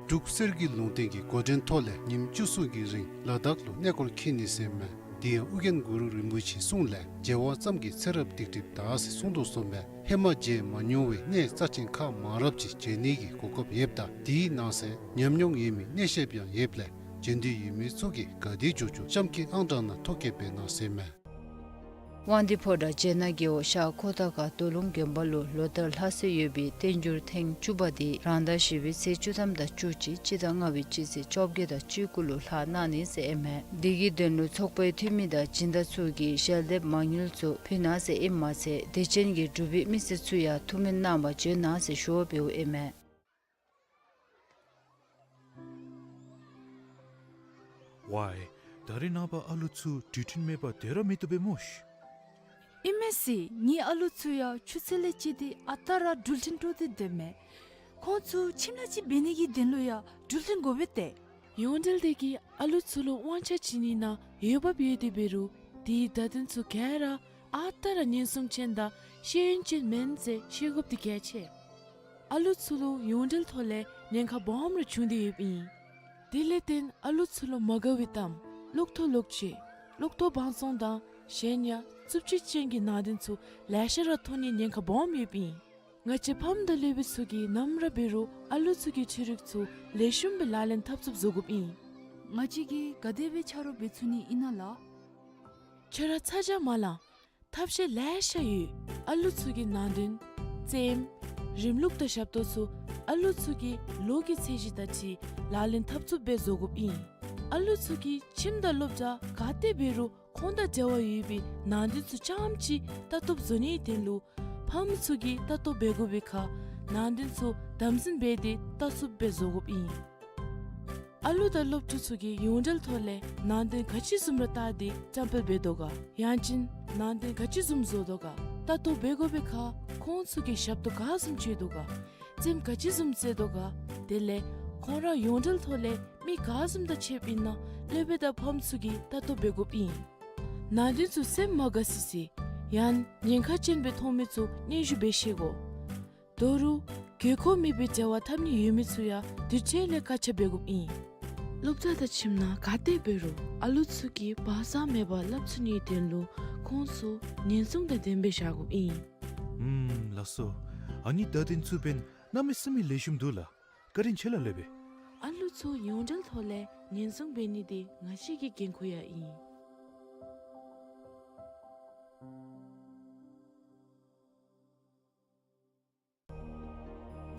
འབྲུག་གསེར་གྱི་ལུང་བསྟན་གྱི་འགོ་འདྲེན་ཐོག་ལས་ཉིནམ་བཅུ་གསུམ་གྱི་རིང་ལ་དྭགས་ལུ་གནས་སྐོར་འཁྱིད་ནི་ཟེར་ཨིན་མས། དེ་ཡང་ཨོ་རྒྱན་གུ་རུ་རིན་པོ་ཆེའི་གསུང་ལས་མཇལ་བ་ཙམ་གྱིས་ཚེ་རབས་སྡིག་སྒྲིབ་དག་ཟེར་གསུངས་དོ་བཟུམ་སྦེ་ཧེ་མ་མཇལ་མ་མྱོང་བའི་གནས་རྩ་ཆེན་ཁག་མང་རབས་ཅིག་མཇལ་ནི་གི་གོ་སྐབས་ཡོདཔ་ད་དེའི་ནང་གསེས་ཉམས་མྱོང་ཡོད་མི་གནས་བཤདཔ་ཡང་ཡོདཔ་ལས་མཇལ་འདོད་ཡོད་མི་ཚུ་གིས་ག་དེ་མགྱོགས་མགྱོགས་གཤམ་གྱི་ཨང་གྲངས་ནང་ཐོ་བཀོད་འབད་གནང་ཟེར་ཨིན་མས། དབང་འདུས་ཕོ་བྲང་བྱེ་ནག་རྒེད་འོག་ཤར་ཁོ་ཐང་ཁ་རྡོ་ལུང་དགོན་པ་ལུ་ལོ་ལྟར་ལྷ་སྲས་ཡོད་པའི་བསྟན་འགྱུར་ཐེངས་བཅུ་པ་དེ་རང་ཟླ་བཞི་པའི་ཚེས་བཅུ་ཐམ་དང་བཅུ་གཅིག་སྤྱི་ཟླ་ལྔ་པའི་སྤྱི་ཚེས་བཅོ་བརྒྱད་དང་བཅུ་དགུ་ལུ་ལྷག་གནང་ནི་ཟེར་ཨིན་མས། དེ་གི་དོན་ལུ་ཚོགས་པའི་འཐུས་མི་དང་སྦྱིན་བདག་ཚུ་གིས་ཞལ་འདེབས་མ་དངུལ་ཚུ་ཕུལ་གནང་ཟེར་ཨིནམ་མ་ཚད་དད་ཅན་གྱི་འབྲུག་པའི་མི་སེར་ཚུ་ཡང་ཐུགས་སྨོན་གནང་བར་བྱོན་གནང་ཟེར་ཞུ་བ་འབདཝ་ཨིན་མས། ཝའེ། ད་རེས་ནངས་པ་ཨ་ལུ་ཚུ་འགྲུལ་འཕྲིན་མེད་པར་སྡོད་ར་མི་བཏུབ་པས་སྨོ་ཤིག། ཨིན་མས་ཟེར། ངེའི་ཨ་ལུ་ཚུ་ཡང་ཆུ་ཚོད་ལས་བཅད་དེ་ཨ་རྟག་ར་འགྲུལ་འཕྲིན་དཀྲོག་སྟེ་སྡོདཔ་མས། ཁོང་ཚུ་ཁྱིམ་ལས་ཅིག་འབད་ནི་གི་དོན་ལུ་ཡང་འགྲུལ་འཕྲིན་དགོ་པས་ཏེ། ཡོངས་འབྲེལ་དེ་གིས་ཨ་ལུ་ཚུ་ལུ་དབང་ཆ་བྱིན་ནི་ནང་འོས་འབབ་ཡོད་དེ་འབད་རུང་དེའི་བརྡ་དོན་ཚུ་ག་ར་ཨ་རྟག་ར་ཉེན་སྲུང་ཅན་དང་ཤེས་ཡོན་ཅན་མེན་ཟེར་ཤེས་དགོཔ་དེ་གལ་ཆེ། ཨ་ལུ་ཚུ་ལུ་ཡོངས་འབྲེལ་ཐོག་ལས་ཉེན་ཁ་སྦོམ་རེ་བྱུང་སྟེ་ཡོདཔ་ཨིན། དེ་ལས་བརྟེན་ཨ་ལུ་ཚུ་ལུ་མ་དགའ་བའི་གཏམ་གློག་ཐོག་ལོག་སྤྱོད་གློག་ཐོག་བང་བཙོང་དང་གཞན་ཡང་རྩུབ་སྤྱོད་ཅན་གྱི་ནང་དོན་ཚུ་ལེ་ཤ་ར་མཐོང་ནིའི་ཉེན་ཁ་སྦོམ་ཡོདཔ་ཨིན། ང་བཅས་ཕམ་དང་སློབ་དཔོན་ཚུ་གིས་ནམ་ར་འབད་རུང་ཨ་ལུ་ཚུ་གི་འཕྲུལ་རིག་ཚུ་ལེགས་ཤོམ་སྦེ་ལག་ལེན་འཐབ་ཚུགསཔ་བཟོ་དགོཔ་ཨིན། ང་བཅས་ཀྱིས་ག་དེ་སྦེ་ཆ་རོགས་འབད་ཚུགས་ནི་ཨིན་ན་ལགས། ཁྱོད་ར་ཚ་གྱང་མ་ལང་། ཐབས་ཤེས་ལེ་ཤ་ཡོད། ཨ་ལུ་ཚུ་གི་ནང་དོན་རྩེདམོ་རིམ་ལུགས་དང་ཞབས་ཏོག་ཚུ་ཨ་ལུ་ཚུ་གི་ལོ་གི་ཚད་གཞི་དང་འཁྲིལ་ལག་ལེན་འཐབ་ཚུགསཔ་སྦེ་བཟོ་དགོཔ་ཨིན། ཨ་ལུ་ཚུ་གིས་ཁྱིམ་དང་སློབ་གྲྭ་ག་ཏེ་འབད་རུང་ཁོང་དང་འབྲེལ་བ་ཡོད་པའི་ནང་དོན་ཚུ་རྐྱངམ་ཅིག་ལྟ་རྟོགཔ་བཟོ་ནིའི་དོན་ལུ་ཕམ་ཚུ་གིས་ལྟ་རྟོག་འབད་དགོ་པའི་ཁར་ནང་དོན་ཚུ་དམ་འཛིན་འབད་དེ་ལྟ་ཚུགསཔ་སྦེ་བཟོ་དགོཔ་ཨིན། ཨ་ལུ་དང་སློབ་ཕྲུག་ཚུ་གིས་ཡོངས་འབྲེལ་ཐོག་ལས་ནང་དོན་ག་ཅི་བཟུམ་ར་བལྟ་སྟེ་བཀྲམ་སྤེལ་འབད་དོ་ག། ཡང་ཅིན་ནང་དོན་ག་ཅི་བཟུམ་བཟོ་དོ་ག། ལྟ་རྟོག་འབད་དགོ་པའི་ཁར་ཁོང་ཚུ་གིས་ཞབས་ཏོག་ག་བཟུམ་སྤྱོད་དོ་ག། རྩེདམོ་ག་ཅི་བཟུམ་རྩེ་དོ་ག། དེ་ལས་ཁོང་ར་ཡོངས་འབྲེལ་ཐོག་ལས་ མི་ག་བཟུམ་དང་ཕྱདཔ་ཨིན་ན་སློབ་དཔོན་དང་ཕམ་ཚུ་གིས་ལྟ་རྟོག་འབད་དགོཔ་ཨིན། ནང་རྟེན་ཚུ་སེམས་མ་དགའ་སི་སི་ཡང་ཉེན་ཁ་ཅན་སྦེ་མཐོང་མི་ཚུ་སྙན་ཞུ་འབད་ཤེས་དགོ། ད་རུང་དགོས་མཁོ་མེད་པའི་འབྲེལ་བ་འཐབ་ནི་ཡོད་མི་ཚུ་ཡང་དུས་ཚོད་ལས་བཀག་ཆ་འབད་དགོཔ་ཨིན། སློབ་གྲྭ་དང་ཁྱིམ་ནང་ག་ཏེ་འབད་རུང་ཨ་ལུ་ཚུ་གིས་བག་གཙང་མེད་པར་སླབ་ཚུགས་ནིའི་དོན་ལུ་ཁོང་ཚུ་ཉེན་སྲུང་དང་ལྡནམ་སྦེ་བཞག་དགོཔ་ཨིན། ཨུམ་ལགས་སོ། ཨ་ནི་བརྡ་དོན་ཚུ་འབདན་གནམ་མེད་ས་མེད་ལེགས་ཤོམ་འདུག་ལགས། བཀའ་དྲིན་ཆེ་ལགས་སློབ་དཔོན། ཨ་ལུ་ཚུ་ཡོངས་འབྲེལ་ཐོག་ལས་ཉེན་སྲུང་འབད་ནི་འདི་ང་བཅས་ཀྱི་འགན་ཁུར་ཡང་ཨིན།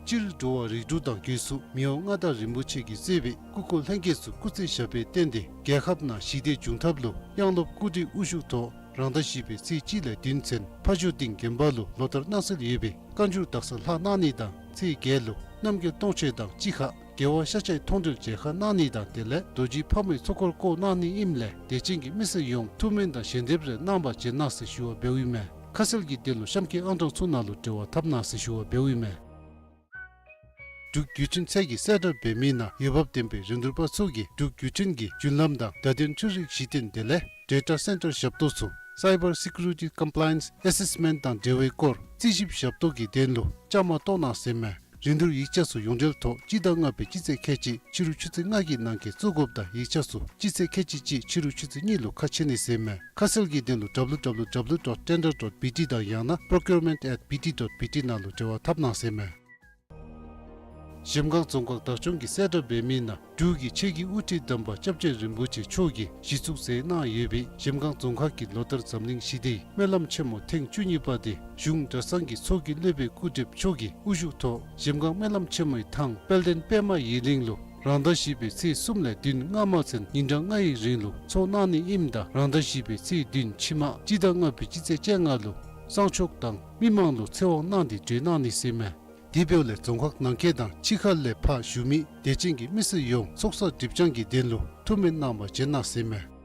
སྤྱིར་འགྲོ་བ་རིགས་དྲུག་དང་སྒོས་སུ་མི་དབང་མངའ་བདག་རིན་པོ་ཆེ་གིས་གཙོས་པའི་སྐུ་འཁོར་ལྷན་རྒྱས་ཚུ་སྐུ་ཚེ་ཞབས་པད་བརྟན་ཏེ་རྒྱལ་ཁབ་ནང་ཞི་བདེ་འབྱུང་ཐབས་ལུ་དབྱངས་སློབ་སྐུ་བགྲེས་དབུ་བཞུགས་ཐོག་རང་ཟླ་བཞི་པའི་ཚེས་གཅིག་ལས་བདུན་ཚུན་ཕ་ཇོ་སྡིངས་དགོན་པ་ལུ་ལོ་ལྟར་གནང་སྲོལ་ཡོད་པའི་བཀའ་འགྱུར་དག་ས་ལྷག་གནང་ནི་དང་ཚེས་བརྒྱད་ལུ་རྣམ་རྒྱལ་སྟོང་མཆོད་དང་གཅིག་ཁར་རྒྱལ་བ་ཤཱཀྱའི་མཐོང་གྲོལ་མཇལ་ཁ་གནང་ནི་དང་དེ་ལས་རྡོ་རྗེ་ཕག་མོའི་ཚོགས་འཁོར་བསྐོར་གནང་ནི་ཨིནམ་ལས་དད་ཅན་གྱི་མི་སེར་ཡོངས་ཐུགས་སྨོན་དང་ཞལ་འདེབས་རེ་གནང་བར་བྱོན་གནང་ཟེར་ཞུ་བ་འབདཝ་ཨིན་མས། ཁ་གསལ་གྱི་དོན་ལུ་གཤམ་གྱི་ཨང་གྲངས་ཚུ་ནང་ལུ་འབྲེལ་བ་འཐབ་གནང་ཟེར་ཞུ་བ་འབདཝ་ཨིན་མས། འབྲུག་བརྒྱུད་འཕྲིན་ཚད་ཀྱི་གསལ་བསྒྲགས་འབད་མི་ནང་འོས་འབབ་ལྡན་པའི་རིན་བསྡུར་པ་ཚུ་གིས་འབྲུག་བརྒྱུད་འཕྲིན་གྱི་བརྒྱུད་ལམ་དང་བརྡ་དོན་འཕྲུལ་རིག་གཞི་རྟེན་དེ་ལས་Data Center ཞབས་ཏོག་ཚུ་Cyber Security Compliance Assessment དང་འབྲེལ་བའི་སྐོར་རྩིས་ཞིབ་ཞབས་ཏོག་གི་དོན་ལུ་བཅའ་མར་གཏོགས་གནང་ཟེར་མས། རིན་བསྡུར་ཡིག་ཆ་ཚུ་ཡོངས་འབྲེལ་ཐོག་སྤྱི་ཟླ་ལྔ་པའི་སྤྱི་ཚེས་ཁལ་གཅིག་ཕྱི་རུ་ཆུ་ཚོད་ལྔ་གི་ནང་འཁོད་བཙུགས་དགོཔ་དང་ཡིག་ཆ་ཚུ་སྤྱི་ཚེས་ཁལ་གཅིག་གཅིག་ཕྱི་རུ་ཆུ་ཚོད་གཉིས་ལུ་ཁ་ཕྱེ་ནི་ཟེར་མས། ཁ་གསལ་གྱི་དོན་ལུ་W W W dot tender dot B T དང་ཡང་ན་procurement at B T dot B T ནང་ལུ་འབྲེལ་བ་འཐབ་གནང་ཟེར་མས། གཞལམ་སྒང་རྫོང་ཁག་བདག་སྐྱོང་གི་གསལ་བསྒྲགས་འབད་མི་ནང་འབྲུག་གི་ཆོས་ཀྱི་དབུ་ཁྲིད་དམ་པ་སྐྱབས་རྗེ་རིན་པོ་ཆེ་མཆོག་གིས་གཞི་བཙུགས་མཛད་གནང་ཡོད་པའི་གཞལམ་སྒང་རྫོང་ཁག་གི་ལོ་ལྟར་འཛམ་གླིང་ཞི་བདེའི་སྨོན་ལམ་ཆེན་མོ་ཐེངས་བཅུ་གཉིས་པ་དེ་གཞུང་གྲྭ་ཚང་གི་ཚོགས་ཀྱི་སློབ་དཔོན་སྐུ་བགྲེསཔ་མཆོག་གི་དབུ་བཞུགས་ཐོག་གཞལམ་སྒང་སྨོན་ལམ་ཆེན་མོའི་ཐང་དཔལ་ལྡན་པདྨ་ཡི་གླིང་ལུ་རང་ཟླ་བཞི་པའི་ཚེས་གསུམ་ལས་བདུན་སྔ་མ་ཚུན་ཉིན་གྲངས་ལྔའི་རིང་ལུ་ཚོགས་གནང་ནི་ཨིནམ་ད་རང་ཟླ་བཞི་པའི་ཚེས་བདུན་ཕྱི་མ་སྤྱི་ཟླ་ལྔ་པའི་སྤྱི་ཚེས་བཅོ་ལྔ་ལུ་གསང་མཆོག་དང་མི་མང་ལུ་ཚེ་དབང་གནང་སྟེ་གྲོལ་གནང་ནི་ཟེར་མས། དེ་འབདཝ་ལས་རྫོང་ཁག་ནང་འཁོད་དང་ཕྱི་ཁ་ལས་ཕར་བཞུགས་མི་དད་ཅན་གྱི་མི་སེར་ཡོངས་ཚོགས་བསགས་སྒྲིབ་སྦྱང་གི་དོན་ལུ་ཐུགས་སྨོན་གནང་བར་བྱོན་གནང་ཟེར་མས།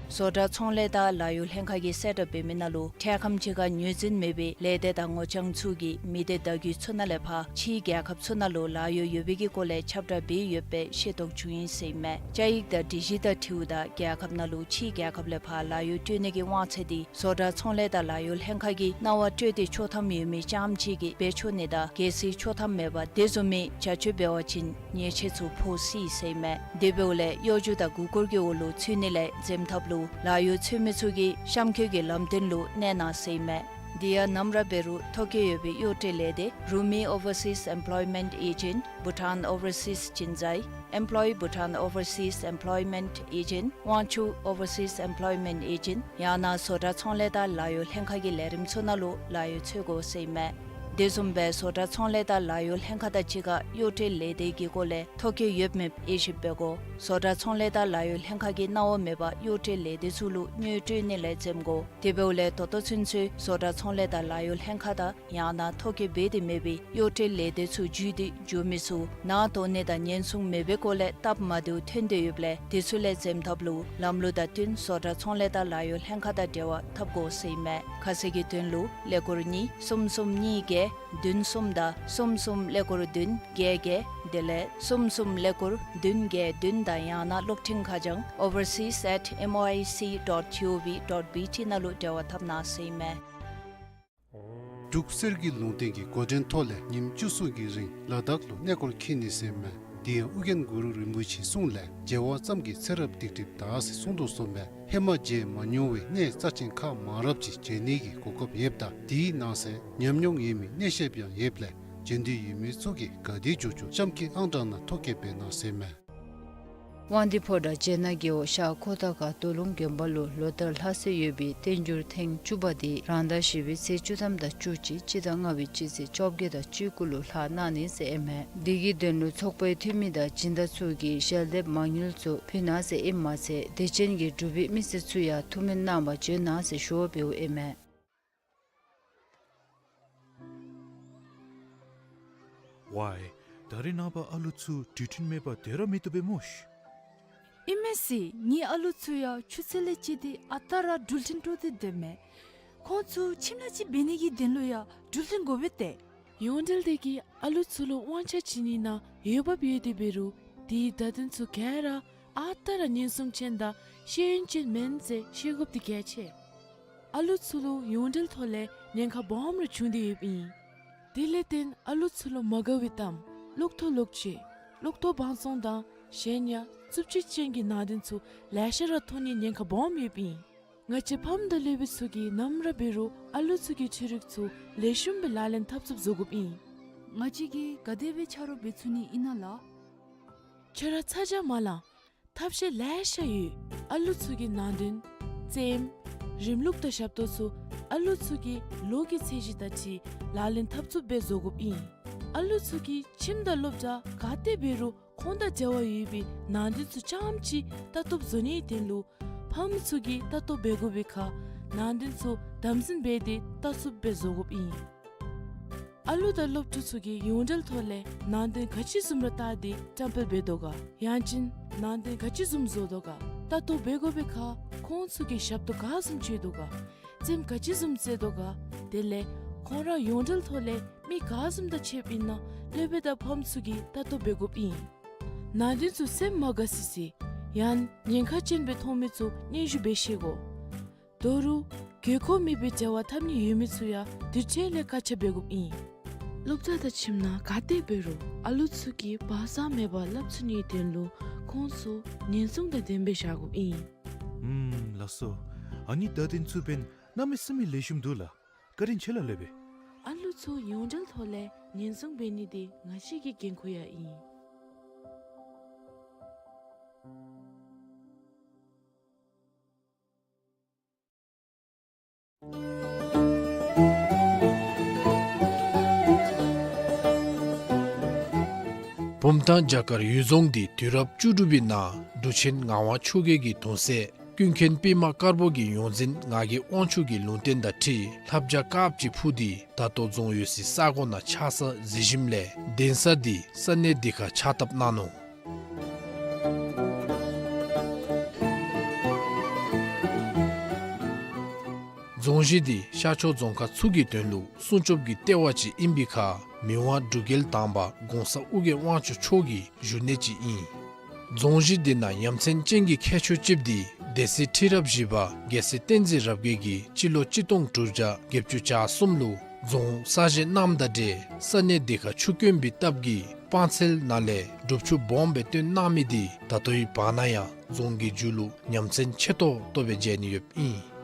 བཟོ་གྲྭ་ཚོང་ལས་དང་ལཱ་གཡོག་ལྷན་ཁག་གིས་གསལ་བསྒྲགས་འབད་མི་ནང་ལུ་འཕྲལ་ཁམས་ཅིག་ཁར་ངོས་འཛིན་མེད་པའི་ལས་སྡེ་དང་ངོ་རྐྱང་ཚུ་གིས་མི་སྡེ་བརྡ་བརྒྱུད་ཚུ་ནང་ལས་ཕར་ཕྱིའི་རྒྱལ་ཁབ་ཚུ་ནང་ལུ་ལཱ་གཡོག་ཡོད་པའི་གི་སྐོར་ལས་ཁྱབ་བསྒྲགས་འབད་ཡོད་པའི་ཤེས་རྟོགས་བྱུང་ཡི་ཟེར་མས། བཅའ་ཡིག་དང་སྒྲིག་གཞི་དང་འཁྲིལཝ་ད་རྒྱལ་ཁབ་ནང་ལུ་ཕྱིའི་རྒྱལ་ཁབ་ལས་ཕར་ལཱ་གཡོག་སྤྲོད་ནི་གི་དབང་ཚད་འདི་བཟོ་གྲྭ་ཚོང་ལས་དང་ལཱ་གཡོག་ལྷན་ཁག་གིས་གནང་བ་སྤྲོད་དེ་ཆོག་ཐམ་ཡོད་མི་རྐྱངམ་ཅིག་གིས་འབད་ཆོག་ནི་དང་གལ་སྲིད་ཆོག་ཐམ་མེད་པར་དེ་བཟུམ་མའི་བྱ་སྤྱོད་འབད་བ་ཅིན་ཉེས་ཆད་ཚུ་ཕོག་སྲིད་ཟེར་མས། དེ་འབདཝ་ལས་གཡོ་སྒྱུ་དང་མགུ་སྐོར་གྱི་འོག་ལུ་ཚུད་ནི་ལས་འཛེམ་ཐབས་ལུ་ལཱ་གཡོག་འཚོལ་མི་ཚུ་གིས་གཤམ་འཁོད་ཀྱི་ལམ་སྟོན་ལུ་གནས་གནང་ཟེར་མས། དེ་ཡང་ནམ་ར་འབད་རུང་ཐོ་བཀོད་ཡོད་པའི་གཡོག་སྤྲོད་ལས་སྡེ་Rumi Overseas Employment Agent, Bhutan Overseas Chinzai, Employ Bhutan Overseas Employment Agent, Wangchuck Overseas Employment Agent ཡང་ན་བཟོ་གྲྭ་ཚོང་ལས་དང་ལཱ་གཡོག་ལྷན་ཁག་གི་ལས་རིམ་ཚུ་ནང་ལུ་ལཱ་གཡོག་འཚོལ་དགོ་ཟེར་མས། དེ་བཟུམ་སྦེ་བཟོ་གྲྭ་ཚོང་ལས་དང་ལཱ་གཡོག་ལྷན་ཁག་དང་གཅིག་ཁར་གཡོག་སྤྲོད་ལས་སྡེ་གི་སྐོར་ལས་ཐོ་བཀོད་ཡོད་མེད་དབྱེ་ཞིབ་འབད་དགོ། བཟོ་གྲྭ་ཚོང་ལས་དང་ལཱ་གཡོག་ལྷན་ཁག་གིས་གནང་བ་མེད་པར་གཡོག་སྤྲོད་ལས་སྡེ་ཚུ་ལུ་དངུལ་སྤྲོད་ནི་ལས་འཛེམ་དགོ། དེ་འབདཝ་ལས་ད་ལྟོ་ཚུན་ཚོད་བཟོ་གྲྭ་ཚོང་ལས་དང་ལཱ་གཡོག་ལྷན་ཁག་དང་ཡང་ན་ཐོ་བཀོད་འབད་དེ་མེད་པའི་གཡོག་སྤྲོད་ལས་སྡེ་ཚུ་བརྒྱུད་དེ་འགྱོ་མི་ཚུ་ནང་གཏོགས་ནི་དང་ཉེན་སྲུང་མེད་པའི་སྐོར་ལས་སྟབས་མ་བདེཝ་ཐོན་ཏེ་ཡོདཔ་ལས་དེ་ཚུ་ལས་འཛེམ་ཐབས་ལུ་ལམ་ལུགས་དང་བསྟུན་བཟོ་གྲྭ་ཚོང་ལས་དང་ལཱ་གཡོག་ལྷན་ཁག་དང་འབྲེལ་བ་འཐབ་དགོ་ཟེར་ཨིན་མས། ཁ་གསལ་གྱི་དོན་ལུ་ཀླད་ཀོར་གཉིས་གསུམ་གསུམ་གཉིས་བརྒྱད་བདུན་གསུམ་དང་གསུམ་གསུམ་ཀླད་ཀོར་བདུན་བརྒྱད་བརྒྱད་དེ་ལས་གསུམ་གསུམ་ཀླད་ཀོར་བདུན་བརྒྱད་བདུན་དང་ཡང་ན་གློག་འཕྲིན་ཁ་བྱང་overseas at M O I C dot G O V dot B T ནང་ལུ་འབྲེལ་བ་འཐབ་གནང་ཟེར་ཨིན་མས། འབྲུག་གསེར་གྱི་ལུང་བསྟན་གྱི་འགོ་འདྲེན་ཐོག་ལས་ཉིནམ་བཅུ་གསུམ་གྱི་རིང་ལ་དྭགས་ལུ་གནས་སྐོར་འཁྱིད་ནི་ཟེར་ཨིན་མས། དེ་ཡང་ཨོ་རྒྱན་གུ་རུ་རིན་པོ་ཆེའི་གསུང་ལས་མཇལ་བ་ཙམ་གྱིས་ཚེ་རབས་སྡིག་སྒྲིབ་དག་ཟེར་གསུངས་དོ་བཟུམ་སྦེ་ཧེ་མ་མཇལ་མ་མྱོང་བའི་གནས་རྩ་ཆེན་ཁག་མང་རབས་ཅིག་མཇལ་ནི་གི་གོ་སྐབས་ཡོདཔ་ད་དེའི་ནང་གསེས་ཉམས་མྱོང་ཡོད་མི་གནས་བཤད་ཡང་ཡོདཔ་ལས་མཇལ་འདོད་ཡོད་མི་ཚུ་གིས་ག་དེ་མགྱོགས་མགྱོགས་གཤམ་གྱི་ཨང་གྲངས་ནང་ཐོ་བཀོད་འབད་གནང་ཟེར་ཨིན་མས། དབང་འདུས་ཕོ་བྲང་བྱེ་ནག་རྒེད་འོག་ཤར་ཁོ་ཐང་ཁ་རྡོ་ལུང་དགོན་པ་ལུ་ལོ་ལྟར་ལྷག་སྲོལ་ཡོད་པའི་བསྟན་འགྱུར་ཐེངས་བཅུ་པ་དེ་རང་ཟླ་བཞི་པའི་ཚེས་བཅུ་ཐམ་དང་བཅུ་གཅིག་སྤྱི་ཟླ་ལྔ་པའི་སྤྱི་ཚེས་བཅོ་བརྒྱད་དང་བཅུ་དགུ་ལུ་ལྷག་གནང་ནི་ཟེར་ཨིན་མས། དེ་གི་དོན་ལུ་ཚོགས་པའི་འཐུས་མི་དང་སྦྱིན་བདག་ཚུ་གིས་ཞལ་འདེབས་མ་དངུལ་ཚུ་ཕུལ་གནང་ཟེར་ཨིནམ་མ་ཚད་དད་ཅན་གྱི་འབྲུག་པའི་མི་སེར་ཚུ་ཡང་ཐུགས་སྨོན་གནང་བར་བྱོན་གནང་ཟེར་ཞུ་བ་འབདཝ་ཨིན་མས། ཝའི། ད་རེས་ནངས་པ་ཨ་ལུ་ཚུ་འགྲུལ་འཕྲིན་མེད་པར་སྡོད་ར་མི་བཏུབ་པས་སྨོ་ཤིག། ཨིན་མས་ཟེར། ངེའི་ཨ་ལུ་ཚུ་ཡང་ཆུ་ཚོད་ལས་བཅད་དེ་ཨ་རྟག་ར་འགྲུལ་འཕྲིན་སྤྲོད་དེ་སྡོདཔ་མས། ཁོང་ཚུ་ཁྱིམ་ལས་ཅིག་འབད་ནི་གི་དོན་ལུ་ཡང་འགྲུལ་འཕྲིན་དགོ་པས་ཏེ། ཡོངས་འབྲེལ་སྡེ་གིས་ཨ་ལུ་ཚུ་ལུ་དབང་ཆ་བྱིན་ནི་ནང་འོས་འབབ་ཡོད་དེ་འབད་རུང་ དེའི་བརྡ་དོན་ཚུ་ག་ར་ཨ་རྟག་ར་ཉེན་སྲུང་ཅན་དང་ཤེས་ཡོན་ཅན་མེན་ཟེར་ཤེས་དགོཔ་འདི་གལ་ཆེ། ཨ་ལུ་ཚུ་ལུ་ཡོངས་འབྲེལ་ཐོག་ལས་ཉེན་ཁ་སྦོམ་ར་བྱུང་སྟེ་ཡོདཔ་ཨིན། དེ་ལས་བརྟེན་ཨ་ལུ་ཚུ་ལུ་མ་དགའ་བའི་གཏམ་གློག་ཐོག་གློག་ཆས་གློག་ཐོག་བང་བཙོང་དང་གཞན་ཡང་རྩུབ་སྤྱོད་ཅན་གྱི་ནང་དོན་ཚུ་ལེ་ཤ་ར་ཐོན་ནིའི་ཉེན་ཁ་སྦོམ་ཡོདཔ་ཨིན། ང་བཅས་ཕམ་དང་སློབ་དཔོན་ཚུ་གིས་ནམ་ར་འབད་རུང་ཨ་ལུ་ཚུ་གི་འཕྲུལ་རིག་ཚུ་ལེགས་ཤོམ་སྦེ་ལག་ལེན་འཐབ་ཚུགསཔ་བཟོ་དགོཔ་ཨིན། ང་བཅས་ཀྱིས་ག་དེ་སྦེ་ཆ་རོགས་འབད་ཚུགས་ནི་ཨིན་ན་ལགས། ཁྱོད་ར་ཚ་གྱང་མ་ལང་། ཐབས་ཤེས་ལེ་ཤ་ཡོད། ཨ་ལུ་ཚུ་གི་ནང་དོན་རྩེདམོ་རིམ་ལུགས་དང་ཞབས་ཏོག་ཚུ་ཨ་ལུ་ཚུ་གི་ལོ་གི་ཚད་གཞི་དང་འཁྲིལ་ལག་ལེན་འཐབ་ཚུགསཔ་སྦེ་བཟོ་དགོཔ་ཨིན། ཨ་ལུ་ཚུ་གི་ཁྱིམ་དང་སློབ་གྲྭ་ག་ཏེ་འབད་རུང་ཁོང་དང་འབྲེལ་བ་ཡོད་པའི་ནང་དོན་ཚུ་རྐྱངམ་ཅིག་ལྟ་རྟོགཔ་བཟོ་ནིའི་དོན་ལུ་ཕམ་ཚུ་གིས་ལྟ་རྟོག་འབད་དགོ་པའི་ཁར་ནང་དོན་ཚུ་དམ་འཛིན་འབད་དེ་ལྟ་ཚུགསཔ་སྦེ་བཟོ་དགོཔ་ཨིན། ཨ་ལུ་དང་སློབ་ཕྲུག་ཚུ་གིས་ཡོངས་འབྲེལ་ཐོག་ལས་ནང་དོན་ག་ཅི་བཟུམ་ར་བལྟ་སྟེ་བཀྲམ་སྤེལ་འབད་དོ་ག། ཡང་ཅིན་ནང་དོན་ག་ཅི་བཟུམ་བཟོ་དོ་ག། ལྟ་རྟོག་འབད་དགོ་པའི་ཁར་ཁོང་ཚུ་གིས་ཞབས་ཏོག་ག་བཟུམ་སྤྱོད་དོ་ག། རྩེདམོ་ག་ཅི་བཟུམ་རྩེ་དོ་ག། དེ་ལས་ཁོང་ར་ཡོངས་འབྲེལ་ཐོག་ལས་མི་ག་བཟུམ་དང་ཕྱདཔ་ཨིན་ན་སློབ་དཔོན་དང་ཕམ་ཚུ་གིས་ལྟ་རྟོག་འབད་དགོཔ་ཨིན། ནང་དོན་ཚུ་སེམས་མ་དགའ་སི་སི་ཡང་ཉེན་ཁ་ཅན་སྦེ་མཐོང་མི་ཚུ་སྙན་ཞུ་འབད་ཤེས་དགོ། ད་རུང་དགོས་མཁོ་མེད་པའི་འབྲེལ་བ་འཐབ་ནི་ཡོད་མི་ཚུ་ཡང་དུས་ཅི་ལས་བཀག་ཆ་འབད་དགོཔ་ཨིན། སློབ་གྲྭ་དང་ཁྱིམ་ནང་ག་ཏེ་འབད་རུང་ཨ་ལུ་ཚུ་གིས་བག་ཚ་མེད་པར་སླབ་ཚུགས་ནིའི་དོན་ལུ་ཁོང་ཚུ་ཉེན་སྲུང་དང་ལྡནམ་སྦེ་བཞག་དགོཔ་ཨིན། ཨུམ་ལགས་སོ། ཨ་ནི་བརྡ་དོན་ཚུ་འབདན་གནམ་མེད་ས་མེད་ལེགས་ཤོམ་འདུག་ལགས། བཀའ་དྲིན་ཆེ་ལགས་སློབ་དཔོན། ཨ་ལུ་ཚུ་ཡོངས་འབྲེལ་ཐོག་ལས་ཉེན་སྲུང་འབད་ནི་འདི་ང་བཅས་ཀྱི་འགན་ཁུར་ཡང་ཨིན། བུམ་ཐང་བྱ་དཀར་གཡུལ་རྫོང་འདི་དུས་རབས་བཅུ་དྲུག་པའི་ནང་འབྲུག་ཆེན་ངག་དབང་ཆོས་རྒྱལ་གྱི་གདུང་སྲས་ཀུན་མཁྱེན་པདྨ་དཀར་པོ་གི་ཡོངས་འཛིན་ངག་གི་དབང་ཕྱུག་གི་ལུང་བསྟན་དང་འཁྲིལ་ལྷ་བྱ་དཀརཔོ་ཅིག་འཕུར་ཏེ་ད་ལྟོ་རྫོང་ཡོད་སའི་ས་གོ་ནང་ཆགས་ས་གཟིགས་ཞིནམ་ལས་གདན་ས་འདི་ས་གནས་འདི་ཁར་ཕྱག་བཏབ་གནང་ནུག། རྫོང་གཞི་འདི་ཤར་ཕྱོགས་རྫོང་ཁག་ཚུ་གི་དོན་ལུ་སྲུང་སྐྱོབ་ཀྱི་ལྟེ་བ་ཅིག་ཨིན་པའི་ཁར་མི་དབང་འབྲུག་རྒྱལ་དང་པ་གོང་ས་ཨོ་རྒྱན་དབང་ཕྱུག་མཆོག་གི་བཞུགས་གནས་ཅིག་ཨིན། རྫོང་གཞི་འདི་ནང་ཡ་མཚན་ཅན་གྱི་ཁྱད་ཆོས་ཅིག་འདི་སྡེ་སྲིད་ཁྲི་རབས་བཞི་པ་རྒྱལ་སྲས་བསྟན་འཛིན་རབ་རྒྱས་ཀྱིས་སྤྱི་ལོ་གཅིག་སྟོང་དྲུག་བརྒྱ་བརྒྱད་ཅུ་གྱ་གསུམ་ལུ་རྫོང་གསར་བཞེངས་གནངམ་དང་འབྲེལ་ས་གནས་འདི་ཁར་ཆུ་དཀོན་པའི་སྟབས་ཀྱིས་སྤང་ཚལ་ནང་ལས་སྒྲུབ་ཆུ་སྦོམ་སྦེ་བཏོན་གནང་མི་འདི་ད་ལྟོའི་བར་ན་ཡང་རྫོང་གི་མཇུག་ལུ་ཡ་མཚན་ཆེ་ཏོག་ཏོ་སྦེ་མཇལ་ནི་ཡོདཔ་ཨིན།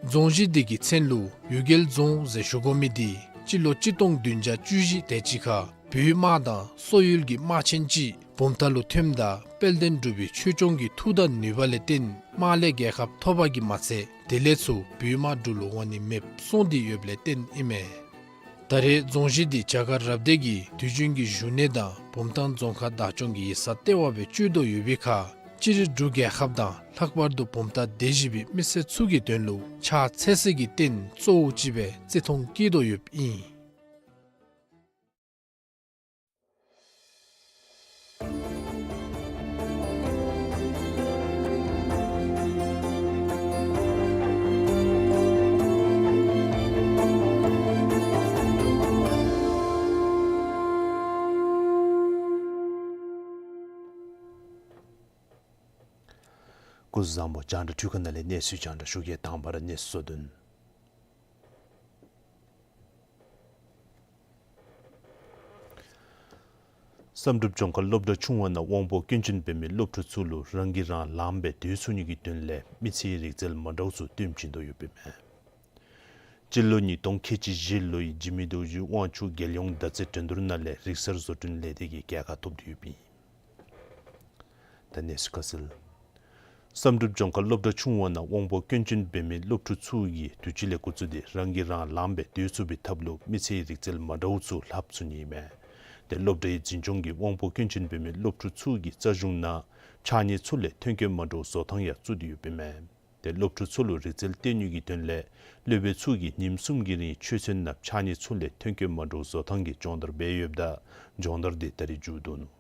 རྫོང་གཞི་འདི་གི་མཚན་ལུ་གཡུལ་རྒྱལ་རྫོང་ཟེར་ཞུ་དགོ་མི་འདི་སྤྱི་ལོ་གཅིག་སྟོང་བདུན་བརྒྱ་བཅུ་བཞི་དེ་ཅིག་ཁར་བོད་དམག་དང་སོག་ཡུལ་གྱི་དམག་ཆེན་ཅིག་བུམ་ཐང་ལུ་ཐོནམ་ད་དཔལ་ལྡན་འབྲུག་པའི་ཆོས་སྐྱོང་གི་མཐུ་དང་ནུས་པ་ལས་བརྟེན་དམག་ལས་རྒྱལ་ཁ་ཐོབ་པ་གིས་མ་ཚད་དེ་ལས་ཚུར་བོད་དམག་འབྲུག་ལུ་འོང་ནི་མེདཔ་སོང་སྟེ་ཡོདཔ་ལས་བརྟེན་ཨིན་མས། ད་རེས་རྫོང་གཞི་འདི་བྱ་དཀར་རབ་སྡེ་གི་དུས་རྒྱུན་གྱི་བཞུགས་གནས་དང་བུམ་ཐང་རྫོང་ཁག་བདག་སྐྱོང་གི་ཡིག་ཚང་ལྟེ་བ་སྦེ་སྤྱོད་དོ་ཡོད་པའི་ཁར་སྤྱིར་འབྲུག་རྒྱལ་ཁབ་དང་ལྷག་པར་དུ་བུམ་ཐང་སྡེ་བཞི་པའི་མི་སེར་ཚུ་གི་དོན་ལུ་ཕྱག་འཚལ་སའི་རྟེན་གཙོ་བོ་ཅིག་སྦེ་བརྩི་མཐོང་བསྐྱེད་དོ་ཡོདཔ་ཨིན། སྐུ་གཟུགས་བཟང་པོ། རྒྱང་བསྒྲགས་འཕྲུལ་ཁང་ནང་ལས་གནས་ཚུལ་རྒྱང་བསྒྲགས་ཞུ་གེ། དང་པ་ར་གནས་ཚུལ་གཙོ་དོན། བསམ་གྲུབ་ལྗོངས་མཁར་སློབ་གྲྭ་ཆུང་བ་ནང་དབང་པོ་སྐྱོན་ཅན་འབད་མི་སློབ་ཕྲུག་ཚུ་ལུ་རང་གིས་རང་ལངམ་སྦེ་སྡོད་ཚུགས་ནི་གི་དོན་ལས་མི་ཚེའི་རིག་རྩལ་མ་འདྲཝ་ཚུ་སྟོན་བྱིན་དོ་ཡོདཔ་ཨིན་མས། སྤྱི་ལོ་ཉིས་སྟོང་ཁལ་གཅིག་བཞི་ལོའི་འཇིགས་མེད་རྡོ་རྗེ་དབང་ཕྱུག་རྒྱལ་ཡོངས་མདའ་རྩེད་འགྲན་བསྡུར་ནང་ལས་རིག་གསར་བཟོ་སྐྲུན་ལས་སྡེ་གིས་རྒྱལ་ཁ་ཐོབ་སྟེ་ཡོདཔ་ཨིན། ད་གནས་ཚུལ་ཁ་གསལ། བསམ་གྲུབ་ལྗོངས་མཁར་སློབ་གྲྭ་ཆུང་བ་ནང་དབང་པོ་སྐྱོན་ཅན་འབད་མི་སློབ་ཕྲུག་ཚུ་གིས་དུས་ཅི་ལས་འགོ་བཙུགས་ཏེ་རང་གིས་རང་ལངམ་སྦེ་སྡོད་ཚུགས་པའི་ཐབས་ལུ་མི་ཚེའི་རིག་རྩལ་མ་འདྲཝ་ཚུ་ལྷབ་ཚུགས་ནི་ཨིན་མས། ཏེ་སློབ་གྲྭའི་འཛིན་སྐྱོང་གིས་དབང་པོ་སྐྱོན་ཅན་འབད་མི་སློབ་ཕྲུག་ཚུ་གི་རྩ་གཞུང་ནང་ཕྱགས་སྙིགས་ཚུ་ལས་ཐོན་སྐྱེད་མ་འདྲཝ་བཟོ་ཐངས་ཡང་བཙུགས་ཏེ་ཡོདཔ་ཨིན་མས། ཏེ་སློབ་ཕྲུག་ཚུ་ལུ་རིག་རྩལ་སྟོན་ནི་གི་དོན་ལས་སློབ་དཔོན་ཚུ་གིས་ཉིནམ་གསུམ་གྱི་རིང་ཆོས་ཚན་ནང་ཕྱགས་སྙིགས་ཚུ་ལས་ཐོན་སྐྱེད་མ་འདྲཝ་བཟོ་ཐངས་ཀྱི་སྦྱོང་བརྡར་འབད་ཡོདཔ་ད་སྦྱོང་བརྡར་འདི་ད་རིས་མཇུག་བསྡུ་ནུག།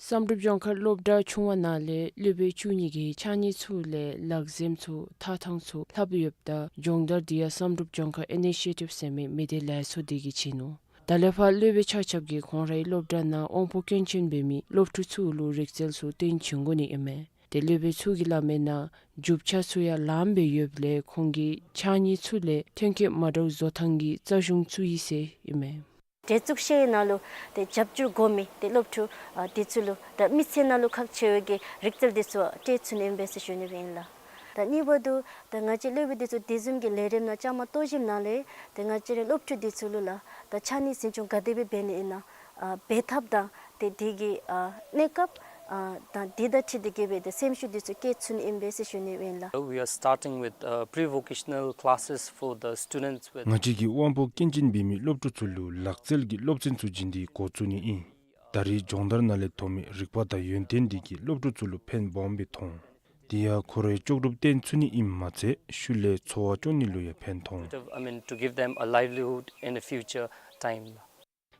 བསམ་གྲུབ་ལྗོངས་མཁར་སློབ་གྲྭ་ཆུང་བ་ནང་ལས་སློབ་དཔོན་བཅུ་གཉིས་ཀྱིས་ཕྱགས་སྙིགས་ཚུ་ལས་ལག་འཛེམ་ཚུ་འཐག་ཐངས་ཚུ་ལྷབ་ཡོདཔ་ད་སྦྱོང་བརྡར་འདི་ཡང་བསམ་གྲུབ་ལྗོངས་མཁར་ཨི་ནི་ཤི་ཡེ་ཊིབ་ཟེར་མི་མི་སྡེ་ལས་ཚོགས་འདི་གིས་བྱིན་ནུག། ད་ལས་ཕར་སློབ་དཔོན་ཆ་ཁྱབ་ཀྱིས་ཁོང་རའི་སློབ་གྲྭ་ནང་དབང་པོ་སྐྱོན་ཅན་འབད་མི་སློབ་ཕྲུག་ཚུ་ལུ་རིག་རྩལ་ཚུ་སྟོན་བྱིན་དགོ་ནི་ཨིན་མས། ཏེ་སློབ་དཔོན་ཚུ་གིས་སླབ་མིའི་ནང་རྒྱུ་ཆ་ཚུ་ཡང་ལངམ་སྦེ་ཡོདཔ་ལས་ཁོང་གིས་ཕྱགས་སྙིགས་ཚུ་ལས་ཐོན་སྐྱེད་མ་འདྲཝ་བཟོ་ཐངས་ཀྱི་རྩ་གཞུང་ཚུ་ཡོད་ཟེར་ཨིན་མས། གྲལ་བཙུགས་ཤེས་ནང་ལུ་ཏེ་རྒྱབ་སྐྱོར་དགོ་མི་ཏེ་སློབ་ཕྲུག་ཨ་དེ་ཚུ་ལུ་ད་མི་ཚེ་ནང་ལུ་ཁག་ཆེ་བའི་གི་རིག་རྩལ་དེ་ཚུ་སྤྲོད་ཚུགས་ནི་ཨིན་པས་ཟེར་ཞུ་ནི་ཨིན་ལགས། ད་གཉིས་པ་འདི་ད་ང་བཅས་སློབ་དཔོན་དེ་ཚུ་དེ་བཟུམ་གྱི་ལས་རིམ་ནང་བཅའ་མར་གཏོགས་ཞིནམ་ལས་ཏེ་ང་བཅས་རའི་སློབ་ཕྲུག་དེ་ཚུ་ལུ་ལགས་ད་ཕྱགས་སྙིགས་འཛིན་སྐྱོང་ག་དེ་སྦེ་འབད་ནི་ཨིན་ན་ཨ་འབད་ཐངས་དང་ཏེ་དེ་གི་ཨ་གནས་སྐབས་ཨ་དང་དེ་དང་འཁྲིལ་ཏེ་གི་སྦེ་ཏེ་སེམས་ཤུགས་དེ་ཚུ་བསྐྱེད་ཚུགས་ནི་ཨིན་པས་ཟེར་ཞུ་ནི་ཨིན་ལགས། We are starting with, uh, pre-vocational classes for the students with ང་བཅས་ཀྱིས་དབང་པོ་སྐྱོན་ཅན་འབད་མི་སློབ་ཕྲུག་ཚུ་ལུ་ལག་རྩལ་གྱི་སློབ་ཚན་ཚུ་བྱིན་ཏེ་འགོ་བཙུགས་ནི་ཨིན། ད་རེས་སྦྱོང་བརྡར་ནང་ལས་ཐོན་མི་རིག་པ་དང་ཡོན་ཏན་འདི་གིས་སློབ་ཕྲུག་ཚུ་ལུ་ཕན་སྦོམ་སྦེ་ཐོགས། དེ་ཡང་ཁོ་རའི་ལྕོགས་གྲུབ་སྟོན་ཚུགས་ནི་ཨིནམ་མ་ཚད་ཤུལ་ལས་འཚོ་བ་སྐྱོང་ནི་ལུ་ཡང་ཕན་ཐོགས། I mean, to give them a livelihood in a future time.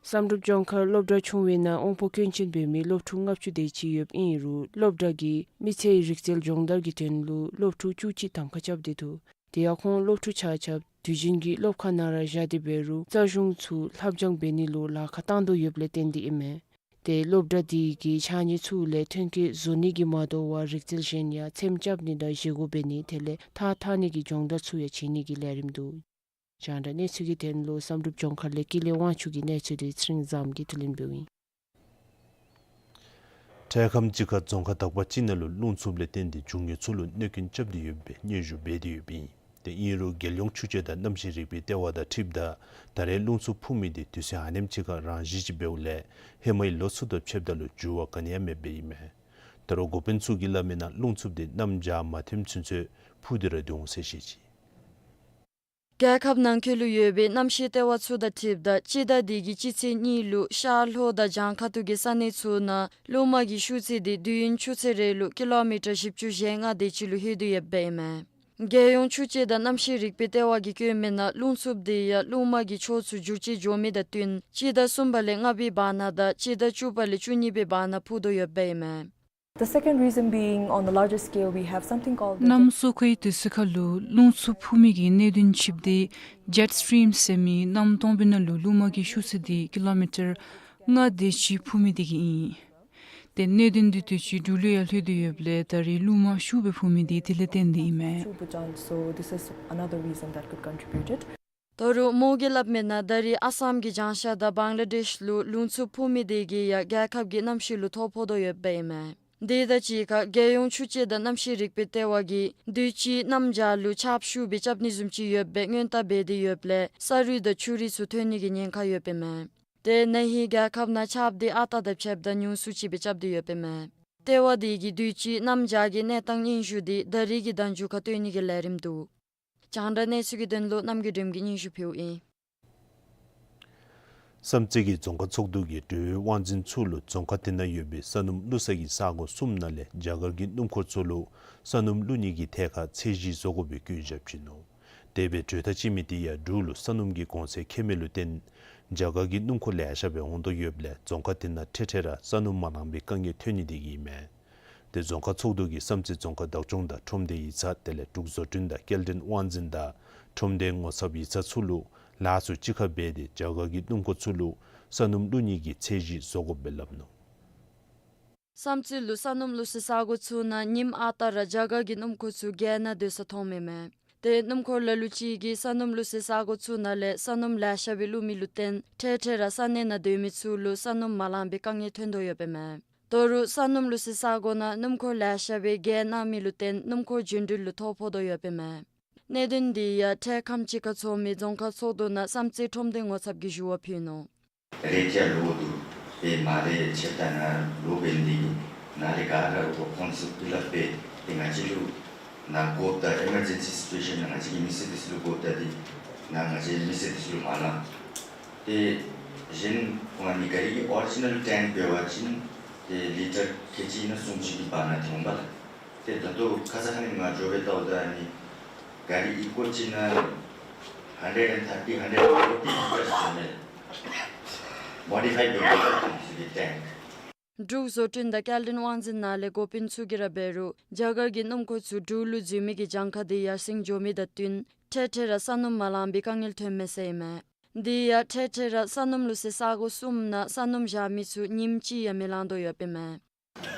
བསམ་གྲུབ་ལྗོངས་མཁར་སློབ་གྲྭ་ཆུང་བའི་ནང་དབང་པོ་སྐྱོན་ཅན་འབད་མི་སློབ་ཕྲུག་ལྔ་བཅུ་དེ་ཅིག་ཡོདཔ་ཨིན་རུང་སློབ་གྲྭ་གིས་མི་ཚེའི་རིག་རྩལ་སྦྱོང་བརྡར་གྱི་དོན་ལུ་སློབ་ཕྲུག་བཅུ་གཅིག་གདམ་ཁ་རྐྱབ་སྟེ་འདུག། དེ་ཡང་ཁོང་སློབ་ཕྲུག་ཆ་ཁྱབ་དུས་རྒྱུན་གྱི་སློབ་ཁང་ནང་ར་བཞག་སྟེ་འབད་རུང་རྩ་གཞུང་ཚུ་ལྷབ་སྦྱང་འབད་ནི་ལུ་ལཱ་ཁག་བཏང་དོ་ཡོདཔ་ལས་བརྟེན་ཏེ་ཨིན་མས། ཏེ་སློབ་གྲྭ་དེ་གིས་ཕྱགས་སྙིགས་ཚུ་ལས་ཐོན་སྐྱེད་བཟོ་ནི་གིས་མ་དོ་བར་རིག་རྩལ་གཞན་ཡང་ཚེམ་རྐྱབ་ནི་དང་བཞེས་སྒོ་འབད་ནི་དེ་ལས་ཐགས་འཐག་ནི་གི་སྦྱོང་བརྡར་ཚུ་ཡང་བྱིན་ནི་གི་ལས་རིམ་འདུག། རྒྱང་བསྒྲགས་གནས་ཚུལ་གྱི་དོན་ལུ་བསམ་གྲུབ་ལྗོངས་མཁར་ལས་ཀུན་ལེགས་དབང་ཕྱུག་གི་གནས་ཚུལ་དེ་ཚེ་རིང་བཟངམོ་གིས་བསྡུ་ལེན་འབདཝ་ཨིན། འཕྲལ་ཁམས་ཅིག་ཁར་རྫོང་ཁག་དག་པ་ཅིག་ནང་ལུ་རླུང་འཚུབ་ལས་བརྟེན་ཏེ་རྒྱུ་དངོས་ཚུ་ལུ་གནོད་སྐྱོན་རྐྱབ་སྟེ་ཡོདཔ་སྦེ་སྙན་ཞུ་འབད་དེ་ཡོདཔ་ཨིན། ཏེ་ཨིན་རུང་རྒྱལ་ཡོངས་ཆུ་དཔྱད་དང་གནམ་གཤིས་རིག་པའི་ལྟེ་བ་དང་འཁྲིལཝ་ད་ད་རེས་རླུང་འཚུབ་འཕུ་མི་དེ་དུས་ཚོད་ཨ་ནེམ་ཅིག་ཁར་རང་བཞིན་ཅིག་འབདཝ་ལས་ཧེ་མའི་ལོ་ཚུ་དང་ཕྱདཔ་ད་ལུ་འགྱུར་བ་ག་ནི་ཡང་མེདཔ་སྦེ་ཨིན་མས། ད་རུང་འགོ་དཔོན་ཚུ་གིས་སླབ་མིའི་ནང་རླུང་འཚུབ་དེ་གནམ་བྱཱར་མ་ཐོནམ་ཚུན་ཚོད་འཕུ་སྟེ་ར་སྡོད་འོང་ཟེར་བཤད་ཅི། རྒྱལ་ཁབ་ནང་འཁོད་ལུ་ཡོད་པའི་གནམ་གཤིས་ལྟེ་བ་ཚུ་དང་འཁྲིལཝ་ད་སྤྱི་ཟླ་འདི་གི་སྤྱི་ཚེས་གཉིས་ལུ་ཤར་ལྷོ་དང་བྱང་ཁ་ཐུག་གི་ས་གནས་ཚུ་ནང་རླུང་དམག་གི་ཤུགས་ཚད་དེ་དུས་ཡུན་ཆུ་ཚོད་རེ་ལུ་ཀི་ལོ་མི་ཊར་བཞི་བཅུ་ཞེ་ལྔ་དེ་ཅིག་ལུ་ལྷོད་དེ་ཡོདཔ་སྦེ་ཨིན་མས། རྒྱལ་ཡོངས་ཆུ་དཔྱད་དང་གནམ་གཤིས་རིག་པའི་ལྟེ་བ་གིས་བཀོད་མིའི་ནང་རླུང་འཚུབ་དེ་ཡང་རླུང་དམག་གི་ཕྱོགས་ཚུ་འགྱུར་བཅོས་འགྱོ་མི་དང་བསྟུན་སྤྱི་ཟླ་གསུམ་པ་ལས་ལྔ་པའི་བར་ན་དང་སྤྱི་ཟླ་བཅུ་པ་ལས་བཅུ་གཉིས་པའི་བར་ན་འཕུ་དོ་ཡོདཔ་སྦེ་ཨིན་མས། The second reason being, on the larger scale, we have something called the གནམ་སོ་ཁའི་དུས་ཚོད་ཁར་ལུ་རླུང་འཚུབ་འཕུ་མི་གི་གནད་དོན་ཅིག་དེ་ཇེཊ་སི་ཊིམ་ཟེར་མི་གནམ་སྟོང་པའི་ནང་ལུ་རླུང་དམག་གི་ཤུགས་ཚད་དེ་ཀི་ལོ་མི་ཊར་ལྔ་དེ་ཅིག་འཕུ་མི་དེ་གིས་ཨིན། ཏེ་གནད་དོན་དེ་དུས་ཅི་འབྲུག་ལུ་ཡང་ལྷོད་དེ་ཡོདཔ་ལས་ད་རེས་རླུང་དམག་ཤུགས་སྦེ་འཕུ་མི་དེ་དེ་ལས་བརྟེན་ཏེ་ཨིན་མས། Two per ton, so this is another reason that could contribute it. ད་རུང་མོ་གིས་སླབ་མིའི་ནང་ད་རེས་ཨ་སམ་གྱི་བྱང་ཤར་དང་བང་ལ་དེཤ་ལུ་རླུང་འཚུབ་འཕུ་མི་དེ་གིས་ཡང་རྒྱལ་ཁབ་ཀྱི་གནམ་གཤིས་ལུ་ཐོ་ཕོག་དོ་ཡོདཔ་སྦེ་ཨིན་མས། དེ་དང་གཅིག་ཁར་རྒྱལ་ཡོངས་ཆུ་དཔྱད་དང་གནམ་གཤིས་རིག་པའི་ལྟེ་བ་གིས་དུས་ཅི་གནམ་བྱཱར་ལུ་ཆརཔ་ཤུགས་སྦེ་རྐྱབ་ནི་བཟུམ་ཅིག་ཡོདཔ་སྦེ་སྔོན་བརྡ་འབད་དེ་ཡོདཔ་ལས་ས་རུད་དང་ཆུ་རུད་ཚུ་ཐོན་ནི་གི་ཉེན་ཁ་ཡོདཔ་ཨིན་མས། ཏེ་ན་ཧིང་རྒྱལ་ཁབ་ནང་ཆརཔ་དེ་ཨ་རྟག་དང་ཕྱདཔ་ད་ཉུང་སུ་ཅིག་སྦེ་རྐྱབ་སྟེ་ཡོདཔ་ཨིན་མས། ལྟེ་བ་དེ་གིས་དུས་ཅི་གནམ་བྱཱར་གྱི་གནས་སྟངས་སྙན་ཞུ་དེ་ད་རེས་ཀྱི་ཟླ་མཇུག་ཁར་སྟོན་ནི་གི་ལས་རིམ་འདུག། རྒྱང་བསྒྲགས་གནས་ཚུལ་གྱི་དོན་ལུ་རྣམ་རྒྱལ་སྒྲོལམ་གིས་སྙན་ཞུ་ཕུལཝ་ཨིན། བསམ་རྩེ་གི་རྫོང་ཁག་ཚོགས་འདུ་གིས་འབྲེལ་ཡོད་དབང་འཛིན་ཚུ་ལུ་རྫོང་ཁག་དེ་ནང་ཡོད་པའི་ས་སྣུམ་བླུག་ས་གི་ས་གོ་གསུམ་ནང་ལས་རྒྱ་གར་གྱི་སྣུམ་འཁོར་ཚུ་ལུ་ས་སྣུམ་བླུག་ནི་གི་ཐད་ཁར་ཚད་གཞི་བཟོ་དགོ་པའི་བཀོད་བཞག་བྱིན་ནུག། དེ་སྦེ་གྲོས་ཐག་བཅད་མི་དེ་ཡང་འབྲུག་ལུ་ས་སྣུམ་གྱི་གོང་ཚད་ཁེ་མེད་ལུ་བརྟེན་རྒྱ་གར་གྱི་སྣུམ་འཁོར་ལེ་ཤ་སྦེ་འོང་དོ་ཡོདཔ་ལས་རྫོང་ཁག་དེ་ནང་ཐེངས་ཐེངས་ར་ས་སྣུམ་མ་ལང་པའི་དཀའ་ངལ་ཐོན་ནི་དེ་གིས་ཨིན་མས། ཏེ་རྫོང་ཁག་ཚོགས་འདུ་གིས་བསམ་རྩེ་རྫོང་ཁག་བདག་སྐྱོང་དང་ཁྲོམ་སྡེའི་ཡིག་ཚང་དེ་ལས་འབྲུག་བཟོ་སྐྲུན་དང་སྐྱེལ་འདྲེན་དབང་འཛིན་དང་ཁྲོམ་སྡེའི་ངོ་ཚབ་ཡིག་ཚང་ཚུ་ལུ་ལཱ་ཚུ་གཅིག་ཁར་འབད་དེ་རྒྱ་གར་གྱི་སྣུམ་འཁོར་ཚུ་ལུ་ས་སྣུམ་བླུག་ནི་གི་ཚད་གཞི་བཟོ་དགོཔ་སྦེ་སླབ་ནུག། བསམ་རྩེ་ལུ་ས་སྣུམ་བླུག་སའི་ས་གོ་ཚུ་ནང་ཉིནམ་ཨ་རྟག་ར་རྒྱ་གར་གྱི་སྣུམ་འཁོར་ཚུ་བརྒལ་ནང་སྡོད་ས་མཐོངམ་ཨིན་མས། ཏེ་སྣུམ་འཁོར་ལ་ལུ་ཅིག་གིས་ས་སྣུམ་བླུག་སའི་ས་གོ་ཚུ་ནང་ལས་ས་སྣུམ་ལེ་ཤ་སྦེ་བླུག་མི་ལུ་བརྟེན་ཐེངས་ཐེངས་ར་ས་གནས་ནང་སྡོད་མི་ཚུ་ལུ་ས་སྣུམ་མ་ལང་པའི་དཀའ་ངལ་ཐོན་དོ་ཡོདཔ་ཨིན་མས། ད་རུང་ས་སྣུམ་བླུག་སའི་ས་གོ་ནང་སྣུམ་འཁོར་ལེ་ཤ་སྦེ་བརྒལ་གནང་མི་ལུ་བརྟེན་སྣུམ་འཁོར་རྒྱུན་འགྲུལ་ལུ་ཐོ་ཕོག་དོ་ཡོདཔ་ཨིན་མས། གནད་དོན་དེ་ཡང་འཕྲལ་ཁམས་ཅིག་ཁར་འཚོགས་མི་རྫོང་ཁག་ཚོགས་འདུ་ནང་བསམ་རྩེ་ཁྲོམ་སྡེའི་ངོ་ཚབ་ཀྱིས་ཞུ་བ་ཕུལ་ནུག། རེ་ཐག་ལོག་འདུག། དེ་མ་རེ་ཆེབ་ད་ནཱ་ལོག་འབད་ནི་དེ་གིས་ནཱ་ལས་ག་ར་འགོ་ཁོངས་སུ་ཕུལ་ལགས་པས། ཏེ་ང་བཅས་ལུ་ནཱ་དགོཔ་ད་ཨི་མར་ཇེན་སི་སི་ཅུ་ཨེ་ཤཱན་ནང་ང་བཅས་ཀྱི་མི་སེར་དེ་ཚུ་ལུ་དགོཔ་ད་དེ་ནཱ་ང་བཅས་མི་སེར་དེ་ཚུ་ལུ་མ་ལང་། ཏེ་གཞན་ཁོང་ཨ་ནི་ག་རི་གི་ཨོ་རི་ཇི་ནཱལ་ཊེངཀ་འབད་བ་ཅིན་ཏེ་ལི་ཊར་ཁལ་གཅིག་ནང་སུམ་ཅུ་གི་བར་ན་ཐོན་པས་ལགས། ཏེ་ད་ལྟོ་ཁ་ཙ་ཁ་ཉིནམ་ང་འགྱོ་སྦེ་བལྟཝ་ད་ཨ་ནི་ག་རི་ཨི་ཀོ་གཅིག་ནང་ཧན་ཌེཌ་ཨེནཌ་ཐར་ཊི་ཧན་ཌེཌ་ཕོར་ཊི་ལི་ཊར་ཅིག་ཡོད་མས། མོ་ཌི་ཕའི་འབད་བའི་ཊེངཀ། འབྲུག་བཟོ་སྐྲུན་དང་སྐྱེལ་འདྲེན་དབང་འཛིན་ནང་ལས་འགོ་དཔོན་ཚུ་གིས་ར་འབད་རུང་རྒྱ་གར་གྱི་སྣུམ་འཁོར་ཚུ་འབྲུག་ལུ་འཛུལ་མི་གི་གྱངས་ཁ་དེ་ཡར་སེང་འགྱོ་མི་དང་བསྟུན་ཐེངས་ཐེངས་ར་ས་སྣུམ་མ་ལང་པའི་དཀའ་ངལ་ཐོན་མས་ཟེར་ཨིན་མས། དེ་ཡང་འཕྲལ་འཕྲལ་ར་ས་སྣུམ་བླུགས་སའི་ས་གོ་གསུམ་ནང་ས་སྣུམ་བཞག་མི་ཚུ་ཉིནམ་གཅིག་ཡང་མི་ལང་དོ་ཡོདཔ་ཨིན་མས།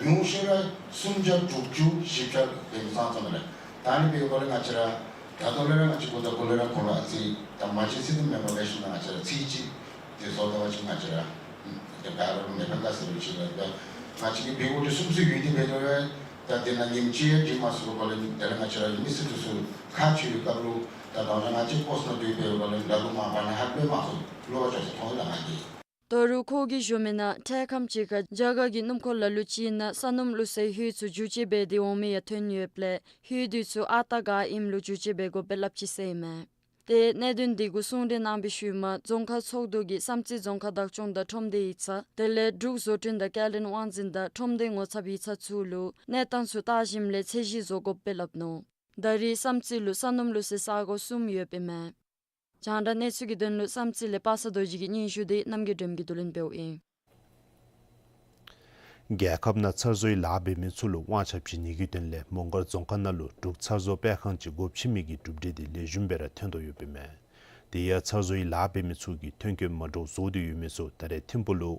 ཉུང་ཤོས་ར་སུམ་བརྒྱ་དྲུག་ཅུ་བཞི་བརྒྱ་དེ་ཙམ་ཙམ་རེད། ད་ཨ་ནི་འབདཝ་ལས་ང་བཅས་ར་ད་ལྟོ་ལས་ར་ང་བཅས་གུ་ད་གུ་ལས་ར་གོ་ལ་ཨ་ཙི་ད་མ་གཞི་སྲིད་དུ་མེད་པ་ལས་ཤུལ་ན་ང་བཅས་ར་ཚེས་གཅིག་དེ་བཟོ་ལྟ་བ་ཅིན་ང་བཅས་ར་དེ་བར་མེ་ཕན་དཀའ་ཟེར་བའི་ཕྱིར་ལ་ད་ང་བཅས་ཀྱི་འབད་དགོཔ་དེ་སུམ་ཅུ་ཡོད་དེ་འབད་དོ་རེད། ད་དེ་ནང་ཉིནམ་གཅིག་ཡང་སྒྲིག་མ་ཚུགས་པ་ལས་དེ་ལས་ང་བཅས་ར་མི་སེར་དེ་ཚུ་ཁག་ཆེ་བའི་སྐབས་ལུ་ད་ད་ང་བཅས་ཀྱི་ཕོསཊ་ནང་སྡོད་པའི་སྐབས་ལས་ལ་ལུ་མ་པ་ན་ཧ་པེ་མ་ཚུགས་ལོ་བ་ཅོག་ས་མཐོང་ལ་ང་གིས། ད་རུང་ཁོ་གིས་ཞུ་མི་ནང་འཕྲལ་ཁམས་ཅིག་ཁར་རྒྱ་གར་གྱི་སྣུམ་འཁོར་ལ་ལུ་ཅིག་ནང་ས་སྣུམ་བླུགས་སའི་ཧོད་ཚུ་འགྱུར་བཅོས་འབད་དེ་འོང་མི་ཡང་ཐོན་ཡོདཔ་ལས་ཧོད་དེ་ཚུ་ཨ་རྟག་ག་ཨིནམ་ལུ་འགྱུར་བཅོས་འབད་དགོཔ་སྦེ་སླབ་ཅི་ཟེར་ཨིན་མས། ཏེ་གནད་དོན་དེ་གུ་གསུང་གྲོས་གནང་བའི་ཤུལ་མ་རྫོང་ཁག་ཚོགས་འདུ་གིས་བསམ་རྩེ་རྫོང་ཁག་བདག་སྐྱོང་དང་ཁྲོམ་སྡེ་ཡིག་ཚང་དེ་ལས་འབྲུག་བཟོ་སྐྲུན་དང་སྐྱེལ་འདྲེན་དབང་འཛིན་དང་ཁྲོམ་སྡེ་ངོ་ཚབ་ཡིག་ཚང་ཚུ་ལུ་གནས་སྟངས་ཚུ་བལྟ་ཞིནམ་ལས་ཚད་གཞི་བཟོ་དགོཔ་སྦེ་སླབ་ནུག། ད་རེས་བསམ་རྩེ་ལུ་ས་སྣུམ་བླུགས་སའི་ས་གོ་གསུམ་ཡོདཔ་ཨིན་མས། རྒྱང་བསྒྲགས་གནས་ཚུལ་གྱི་དོན་ལུ་བསམ་རྩེ་ལས་པ་སངས་རྡོ་རྗེ་གི་སྙན་ཞུ་དེ་རྣམ་རྒྱལ་སྒྲོལམ་གྱིས་བསྡུ་ལེན་འབདཝ་ཨིན། རྒྱལ་ཁབ་ནང་ཚར་བཟོའི་ལཱ་འབད་མི་ཚུ་ལུ་དབང་ཆ་བྱིན་ནི་གི་དོན་ལས་མོང་སྒར་རྫོང་ཁག་ནང་ལུ་འབྲུག་ཚར་བཟོ་སྤེལ་ཁང་ཅིག་སྒོ་ཕྱེ་མི་གི་གྲུབ་འབྲས་དེ་ལེགས་ཤོམ་སྦེ་ར་ཐོན་དོ་ཡོདཔ་ཨིན་མས། དེ་ཡང་ཚར་བཟོའི་ལཱ་འབད་མི་ཚུ་གིས་ཐོན་སྐྱེད་མ་འདྲཝ་བཟོ་སྟེ་ཡོད་མི་ཚུ་ད་རེས་ཐིམ་ཕུག་ལུ་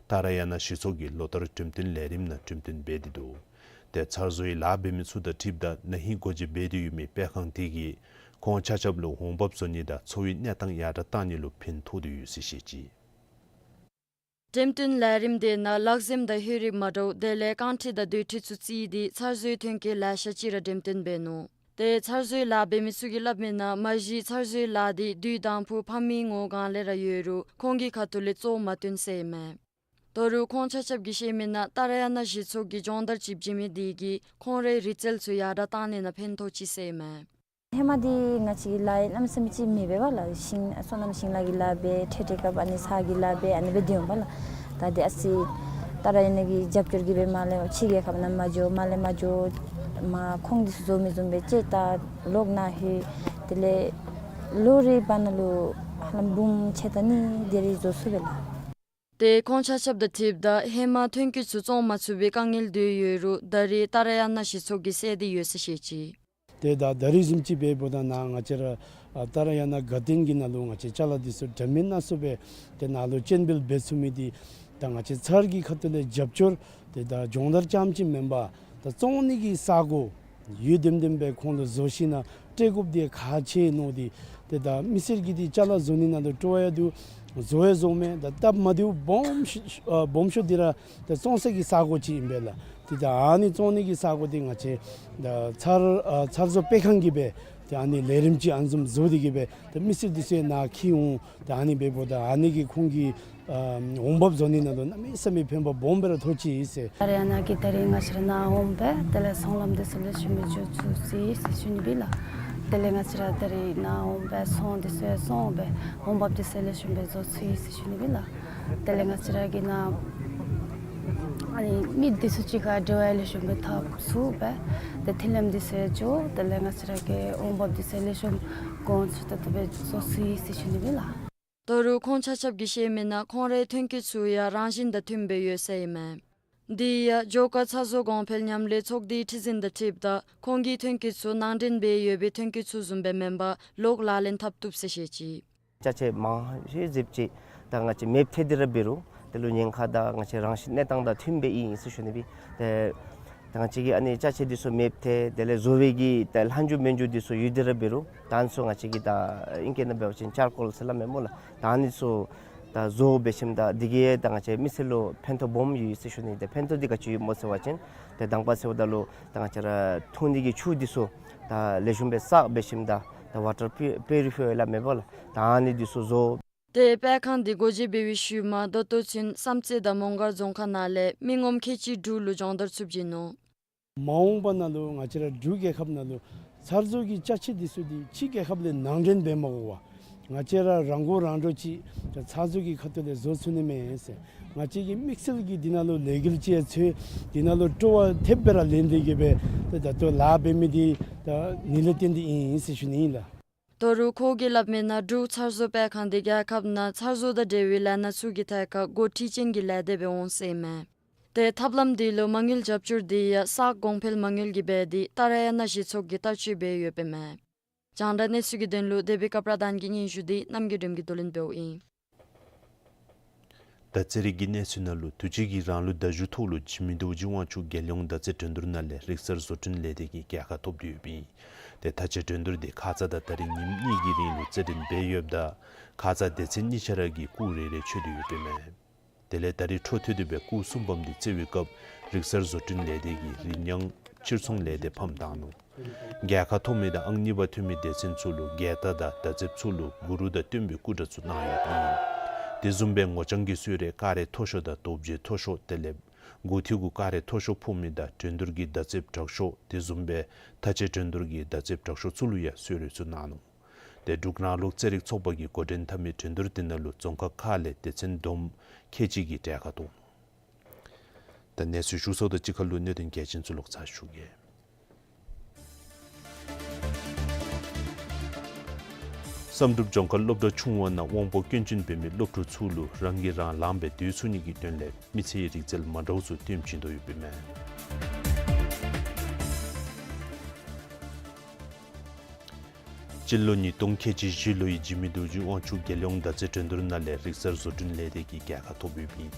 ཏཱ་ར་ཡ་ན་གཞི་ཚོགས་ཀྱི་ལོ་ལྟར་འགྲེམས་སྟོན་ལས་རིམ་ནང་འགྲེམས་སྟོན་འབད་དེ་འདུག། ཏེ་ཚར་བཟོའི་ལཱ་འབད་མི་ཚུ་དང་འཁྲིལཝ་ད་ན་ཧིང་སྒོ་འབྱེད་འབད་དེ་ཡོད་མི་སྤེལ་ཁང་དེ་གིས་ཁོང་ཆ་ཁྱབ་ལུ་འོང་འབབ་བཟོ་ནི་དང་འཚོ་བའི་གནས་སྟངས་ཡར་དྲག་བཏང་ནི་ལུ་ཕན་ཐོགས་ཏེ་ཡོད་ཟེར་བཤད་ཅི། འགྲེམས་སྟོན་ལས་རིམ་དེ་ནང་ལག་འཛེམ་དང་ཧེ་རིག་མ་འདྲཝ་དེ་ལས་རྐང་ཁྲི་དང་རྡོ་ཁྲི་ཚུ་བརྩིས་ཏེ་ཚར་བཟོའི་ཐོན་སྐྱེད་ལེ་ཤ་ཅིག་ར་འགྲེམས་སྟོན་འབད་ནུག། ཏེ་ཚར་བཟོའི་ལཱ་འབད་མི་ཚུ་གིས་སླབ་མི་ནང་མ་གཞི་ཚར་བཟོའི་ལཱ་དེ་དུས་དང་ཕུ་ཕ་མའི་ངོ་གང་ལས་ར་ཡོད་རུང་ཁོང་གི་ཁ་ཐུག་ལས་བཙོ་མ་བཏོན་ཟེར་ཨིན་མས། ད་རུང་ཁོང་ཆ་ཁྱབ་ཀྱིས་བཤད་མི་ནང་ཏཱ་ར་ཡ་ན་གཞི་ཚོགས་ཀྱིས་སྦྱོང་བརྡར་ཅིག་བྱིན་མི་དེ་གིས་ཁོང་རའི་རིག་རྩལ་ཚུ་ཡར་དྲག་བཏང་ནི་ནང་ཕན་ཐོགས་ཅི་ཟེར་ཨིན་མས། ཧེ་མ་འདི་ང་བཅས་ལཱ་གནམ་མེད་ས་མེད་ཅིག་མེད་པས་པ་ལགས། ཤིང་སོ་ནམ་ཤིང་ལཱ་གི་ལཱ་འབད་ཁྲེ་ཁྲེ་ཀ་བ་ནི་ས་གི་ལཱ་འབད་ཨ་ནི་སྦེ་སྡོད་འོང་པ་ལགས། ད་འདི་ཨ་ཙི་ཏཱ་ར་ཡ་ན་གི་རྒྱབ་སྐྱོར་གྱིས་སྦེ་མར་ལས་ཕྱི་རྒྱལ་ཁབ་ནང་མ་འགྱོ་མར་ལས་མ་འགྱོ་མ་ཁོང་འདི་ཚུ་བཟོ་མི་བཟོ་སྦེ་ཅིག་ད་ལོག་ནཱ་ལྷོད། དེ་ལས་ལོ་རེ་བར་ན་ལུ་ཧ་ལམ་འབུམ་ཕྱེད་དང་གཉིས་དེ་རེ་བཟོ་ཚུགས་པས་ལགས། ཏེ་ཁོང་ཆ་ཁྱབ་དང་འཁྲིལཝ་ད་ཧེ་མ་ཐོན་སྐྱེད་ཚུ་བཙོང་མ་ཚུགས་པའི་དཀའ་ངལ་དེ་ཡོད་རུང་ད་རེས་ཏཱ་ར་ཡ་ན་གཞི་ཚོགས་ཀྱིས་སེལ་ཏེ་ཡོད་ཟེར་བཤད་ཅི། ཏེ་ད་ད་རེས་བཟུམ་ཅིག་འབདཝ་ད་ནཱ་ང་བཅས་ར་ཨ་ཏཱ་ར་ཡ་ན་དགའ་སྟོན་གྱི་ནང་ལུ་ང་བཅས་ཅ་ལ་འདི་ཚུ་འདྲ་མིན་སྣ་ཚོགས་སྦེ་ཏེ་ནཱ་ལུ་སྤྱན་འབུལ་འབད་ཚུགས་མི་འདི་ད་ང་བཅས་ཚར་གྱི་ཁ་ཐུག་ལས་རྒྱབ་སྐྱོར་ཏེ་ད་སྦྱོང་བརྡར་རྐྱངམ་ཅིག་མེན་པར་ད་བཙོང་ནི་གི་ས་གོ་ཡོད་དེམ་དེམ་སྦེ་ཁོང་ལུ་བཟོ་ཞིན་ན་སྤྲོད་དགོཔ་འདི་ཁག་ཆེ་ནོ་འདི། ཏེ་ད་མི་སེར་གྱིས་འདི་ཅ་ལ་བཟོ་ནི་ནང་ལུ་སྤྲོ་བ་ཡང་འདུག། བཟོ་ཡང་བཟོཝ་མས། ད་སྟབས་མ་བདེཝ་སྦོམ་ཤོས་ཨ་སྦོམ་ཤོས་འདི་ར་ད་བཙོང་ས་གི་ས་གོ་ཅིག་ཨིན་པས་ལགས། ཏེ་ད་ཨ་ནི་བཙོང་ནི་གི་ས་གོ་འདི་ང་བཅས་ད་ཚར་ཨ་ཚར་བཟོ་སྤེལ་ཁང་གིས་སྦེ་ཏེ་ཨ་ནི་ལས་རིམ་ཅིག་ཨ་ནི་བཟུམ་བཟོ་སྟེ་གིས་སྦེ་ཏེ་མི་སེར་འདི་ཚུ་ཡང་ནཱ་འཁྱིད་འོང་། ཏེ་ཨ་ནི་འབདཝ་ད་ཨ་ནི་གིས་ཁོང་གི་ཨ་འོང་འབབ་བཟོ་ནི་ནང་ལུ་གནམ་མེད་ས་མེད་ཕན་པ་སྦོམ་སྦེ་ར་ཐོགས་ཅི་ཟེར། ཏཱ་ར་ཡ་ན་གིས་ད་རེས་ང་བཅས་ར་ནཱ་འོང་སྦེ་དེ་ལས་ཚོང་ལམ་འདི་ཚུ་ལེགས་ཤོམ་སྦེ་འགྱོ་ཚུགས་ཅི་ཟེར་ཞུ་ནི་ཨིན་པས་ལགས། དེ་ལས་ང་བཅས་ར་ད་རེས་ནཱ་འོང་སྦེ་ཚོང་འདི་ཚུ་ཡང་བཙོང་སྦེ་འོང་འབབ་འདི་ཚུ་ལེགས་ཤོམ་སྦེ་བཟོ་ཚུགས་ཅི་ཟེར་ཞུ་ནི་ཨིན་པས་ལགས། དེ་ལས་ང་བཅས་ར་གིས་ནཱ་ཨ་ནི་མི་འདི་ཚུ་གཅིག་ཁར་འབྲེལ་བ་ལེགས་ཤོམ་སྦེ་འཐབ་ཚུགས་སྦེ་ཏེ་མཐུན་ལམ་འདི་ཚུ་ཡང་འགྱོ། དེ་ལས་ང་བཅས་ར་གི་འོང་འབབ་འདི་ཚུ་ལེགས་ཤོམ་གོང་ཚད་ཏོག་ཏོ་སྦེ་བཟོ་ཚུགས་ཅི་ཟེར་ཞུ་ནི་ཨིན་པས་ལགས། ད་རུང་ཁོང་ཆ་ཁྱབ་ཀྱིས་བཤད་མི་ནང་ཁོང་རའི་ཐོན་སྐྱེད་ཚུ་ཡང་རང་བཞིན་དང་མཐུནམ་སྦེ་ཡོད་ཟེར་ཨིན་མས། དེ་ཡང་ཇོ་ཀ་ཚ་བཟོ་གོང་འཕེལ་མཉམ་ལས་ཚོགས་སྡེའི་ཁྲི་འཛིན་དང་འཁྲིལཝ་ད་ཁོང་གི་ཐོན་སྐྱེད་ཚུ་ནང་འདྲེན་འབད་ཡོད་པའི་ཐོན་སྐྱེད་ཚུ་བཟུམ་སྦེ་མེན་པར་ལོག་ལག་ལེན་འཐབ་བཏུབ་ཟེར་བཤད་ཅི། ཅ་ཆས་མང་ཤོས་ཟེར་བ་ཅིན་ད་ང་བཅས་མེདཔ་ཐལ་ཏེ་ར་འབད་རུང་དེ་ལུ་ཉེན་ཁ་དང་ང་བཅས་རང་བཞིན་གནས་སྟངས་དང་མཐུནམ་སྦེ་ཨིན་ཟེར་ཞུ་ནི་ཨིན་པས། ཏེ་ད་ང་བཅས་ཀྱིས་ཨ་ནི་ཅ་ཆས་འདི་ཚུ་མེདཔ་ཐལ། དེ་ལས་བཟོ་བའི་གི་ད་ལྷག་འཇུག་དམན་འཇུག་འདི་ཚུ་ཡོད་དེ་ར་འབད་རུང་ད་ཨ་ནི་ཚུ་ང་བཅས་ཀྱིས་ད་ཨིང་སྐད་ནང་འབད་བ་ཅིན་ཅར་ཀོལ་ཟེར་སླབ་མས་སྨོ་ལགས། ད་ཨ་ནི་ཚུ་ད་བཟོ་འབད་ཞིནམ་ད་འདི་གིས་ད་ང་བཅས་མི་སེར་ལུ་ཕན་ཐོགས་སྦོམ་ཡོད་ཟེར་ཞུ་ནི། ཏེ་ཕན་ཐོགས་འདི་ག་ཅི་ཡོད་སྨོ་ཟེར་བ་ཅིན་ཏེ་དང་པ་ཟེརཝ་ད་ལུ་ད་ང་བཅས་ར་འཐུང་ནི་གི་ཆུ་འདི་ཚུ་ད་ལེགས་ཤོམ་སྦེ་བསགས་འབད་ཞིནམ་ད་ད་ཝ་ཊར་པི་པིའུ་རི་ཕའི་ཡར་སླབ་མས་པ་ལགས། ད་ཨ་ནི་འདི་ཚུ་བཟོ། ཏེ་སྤེལ་ཁང་འདི་སྒོ་འབྱེད་འབད་བའི་ཤུལ་མ་ད་ལྟོ་ཚུན་བསམ་རྩེ་དང་མོང་སྒར་རྫོང་ཁག་ནང་ལས་མི་ངོམ་ཁལ་གཅིག་འབྲུག་ལུ་སྦྱོང་བརྡར་ཚུ་བྱིན་ནུག། མ་འོངས་པ་ནང་ལུ་ང་བཅས་ར་འབྲུག་རྒྱལ་ཁབ་ནང་ལུ་ཚར་བཟོ་གི་ཅ་ཆས་འདི་ཚུ་འདི་ཕྱི་རྒྱལ་ཁབ་ལས་ནང་འདྲེན་འབད་མ་དགོ་པར་ང་བཅས་ར་རང་མགོ་རང་འདྲོངས་ཅིག་ད་ཚར་བཟོ་གི་ཁ་ཐུག་ལས་བཟོ་ཚུགས་ནི་མས་ཟེར། ང་བཅས་ཀྱི་དམིགས་བསལ་གྱིས་འདི་ནང་ལུ་ལས་འགུལ་ཅིག་ཡང་འཚོལ། འདི་ནང་ལུ་སྤྲོ་བ་ཐེབས་སྦེ་ར་ལེན་ཏེ་གིས་སྦེ་ད་ད་ལྟོ་ལཱ་འབད་མི་འདི་ད་ནི་ལས་བརྟེན་ཏེ་ཨིན་ཟེར་ཞུ་ནི་ཨིན་ལགས། ད་རུང་ཁོ་གིས་སླབ་མི་ནང་འབྲུག་ཚར་བཟོ་སྤེལ་ཁང་འདི་རྒྱལ་ཁབ་ནང་ཚར་བཟོ་དང་འབྲེལ་བའི་ལས་སྣ་ཚུ་གི་ཐད་ཁར་འགོ་ཁྲིད་ཅན་གྱི་ལས་སྡེ་སྦེ་འོང་ཟེར་ཨིན་མས། ཏེ་ཐབས་ལམ་འདི་ལུ་མ་དངུལ་རྒྱབ་སྐྱོར་འདི་ཡང་གསར་གོང་འཕེལ་མ་དངུལ་གྱིས་འབད་དེ་ཏཱ་ར་ཡ་ན་གཞི་ཚོགས་ཀྱིས་བསྟར་སྤྱོད་འབད་ཡོདཔ་ཨིན་མས། རྒྱང་བསྒྲགས་གནས་ཚུལ་གྱི་དོན་ལུ་དེ་སྦེ་སྐབས་ར་དང་གི་སྙན་ཞུ་འདི་རྣམ་རྒྱལ་སྒྲོལམ་གྱིས་བསྡུ་ལེན་འབདཝ་ཨིན། ད་རྩེད་རིགས་ཀྱི་གནས་ཚུལ་ནང་ལུ་དུས་ཅི་གི་རང་ལུགས་མདའ་གཞུ་ཐོག་ལུ་འཇིགས་མེད་རྡོ་རྗེ་དབང་ཕྱུག་རྒྱལ་ཡོངས་མདའ་རྩེད་འགྲན་བསྡུར་ནང་ལས་རིག་གསར་བཟོ་སྐྲུན་ལས་སྡེ་གིས་རྒྱལ་ཁ་ཐོབ་སྟེ་ཡོདཔ་ཨིན། ཏེ་མཐའ་དཔྱད་འགྲན་བསྡུར་འདི་ཁ་ཙ་དང་ད་རིས་ཉིནམ་གཉིས་ཀྱི་རིང་ལུ་རྩེད་འགྲན་འབད་ཡོདཔ་ད་ཁ་ཙ་སྡེ་ཚན་གཉིས་ཆ་ར་གིས་སྐུགས་རེ་རེ་འཆོལ་ཏེ་ཡོདཔ་ཨིན་མས། དེ་ལས་ད་རིས་འཕྲོ་མཐུད་དེ་སྦེ་སྐུགས་གསུམ་པམ་འདི་རྩེ་བའི་སྐབས་རིག་གསར་བཟོ་སྐྲུན་ལས་སྡེ་གིས་རི་ཉང་ཕྱིར་ཚོང་ལས་སྡེ་ཕམ་བཏང་ནུག། རྒྱལ་ཁ་ཐོབ་མི་དང་ཨང་གཉིས་པ་ཐོན་མི་སྡེ་ཚན་ཚུ་ལུ་རྒྱལ་རྟགས་དང་མདའ་རྩེདཔ་ཚུ་ལུ་གུ་རུ་དང་སྟོན་པའི་སྐུ་འདྲ་ཚུ་གནང་ཡོདཔ་ཨིན། དེ་བཟུམ་སྦེ་ངོ་རྐྱང་གི་གསོལ་རས་ཀ་རེ་མཐོ་ཤོས་དང་རྡོ་རྗེ་མཐོ་ཤོས་དེ་ལས་མགུ་ཐིག་གུ་ཀ་རེ་མཐོ་ཤོས་ཕོག་མི་དང་འགྲན་བསྡུར་གྱི་མདའ་རྩེདཔ་དྲག་ཤོས་དེ་བཟུམ་སྦེ་མཐའ་དཔྱད་འགྲན་བསྡུར་གྱི་མདའ་རྩེདཔ་དྲག་ཤོས་ཚུ་ལུ་ཡང་གསོལ་རས་ཚུ་གནང་ནུག། ཏེ་འབྲུག་རང་ལུགས་རྩེད་རིགས་ཚོགས་པ་གིས་འགོ་འདྲེན་འཐབ་མི་འགྲན་བསྡུར་དེ་ནང་ལུ་རྫོང་ཁག་ཁག་ལས་སྡེ་ཚན་བསྡོམས་ཁལ་གཅིག་གིས་གྲལ་ཁར་གཏོགས་ནུག། ད་གནས་ཚུལ་ཞུ་ཚརཝ་དང་གཅིག་ཁར་ལུ་གནད་དོན་གལ་ཆེན་ཚུ་ལོག་ཚར་ཞུ་གེ། བསམ་གྲུབ་ལྗོངས་མཁར་སློབ་གྲྭ་ཆུང་བ་ནང་དབང་པོ་སྐྱོན་ཅན་འབད་མི་སློབ་ཕྲུག་ཚུ་ལུ་རང་གིས་རང་ལངམ་སྦེ་སྡོད་ཚུགས་ནི་གི་དོན་ལས་མི་ཚེའི་རིག་རྩལ་མ་འདྲཝ་ཚུ་སྟོན་བྱིན་དོ་ཡོདཔ་ཨིན་མས། སྤྱི་ལོ་ཉིས་སྟོང་ཁལ་གཅིག་བཞི་ལོའི་འཇིགས་མེད་རྡོ་རྗེ་དབང་ཕྱུག་རྒྱལ་ཡོངས་མདའ་རྩེད་འགྲན་བསྡུར་ནང་ལས་རིག་གསར་བཟོ་སྐྲུན་ལས་སྡེ་གིས་རྒྱལ་ཁ་ཐོབ་ཡོདཔ་ཨིན།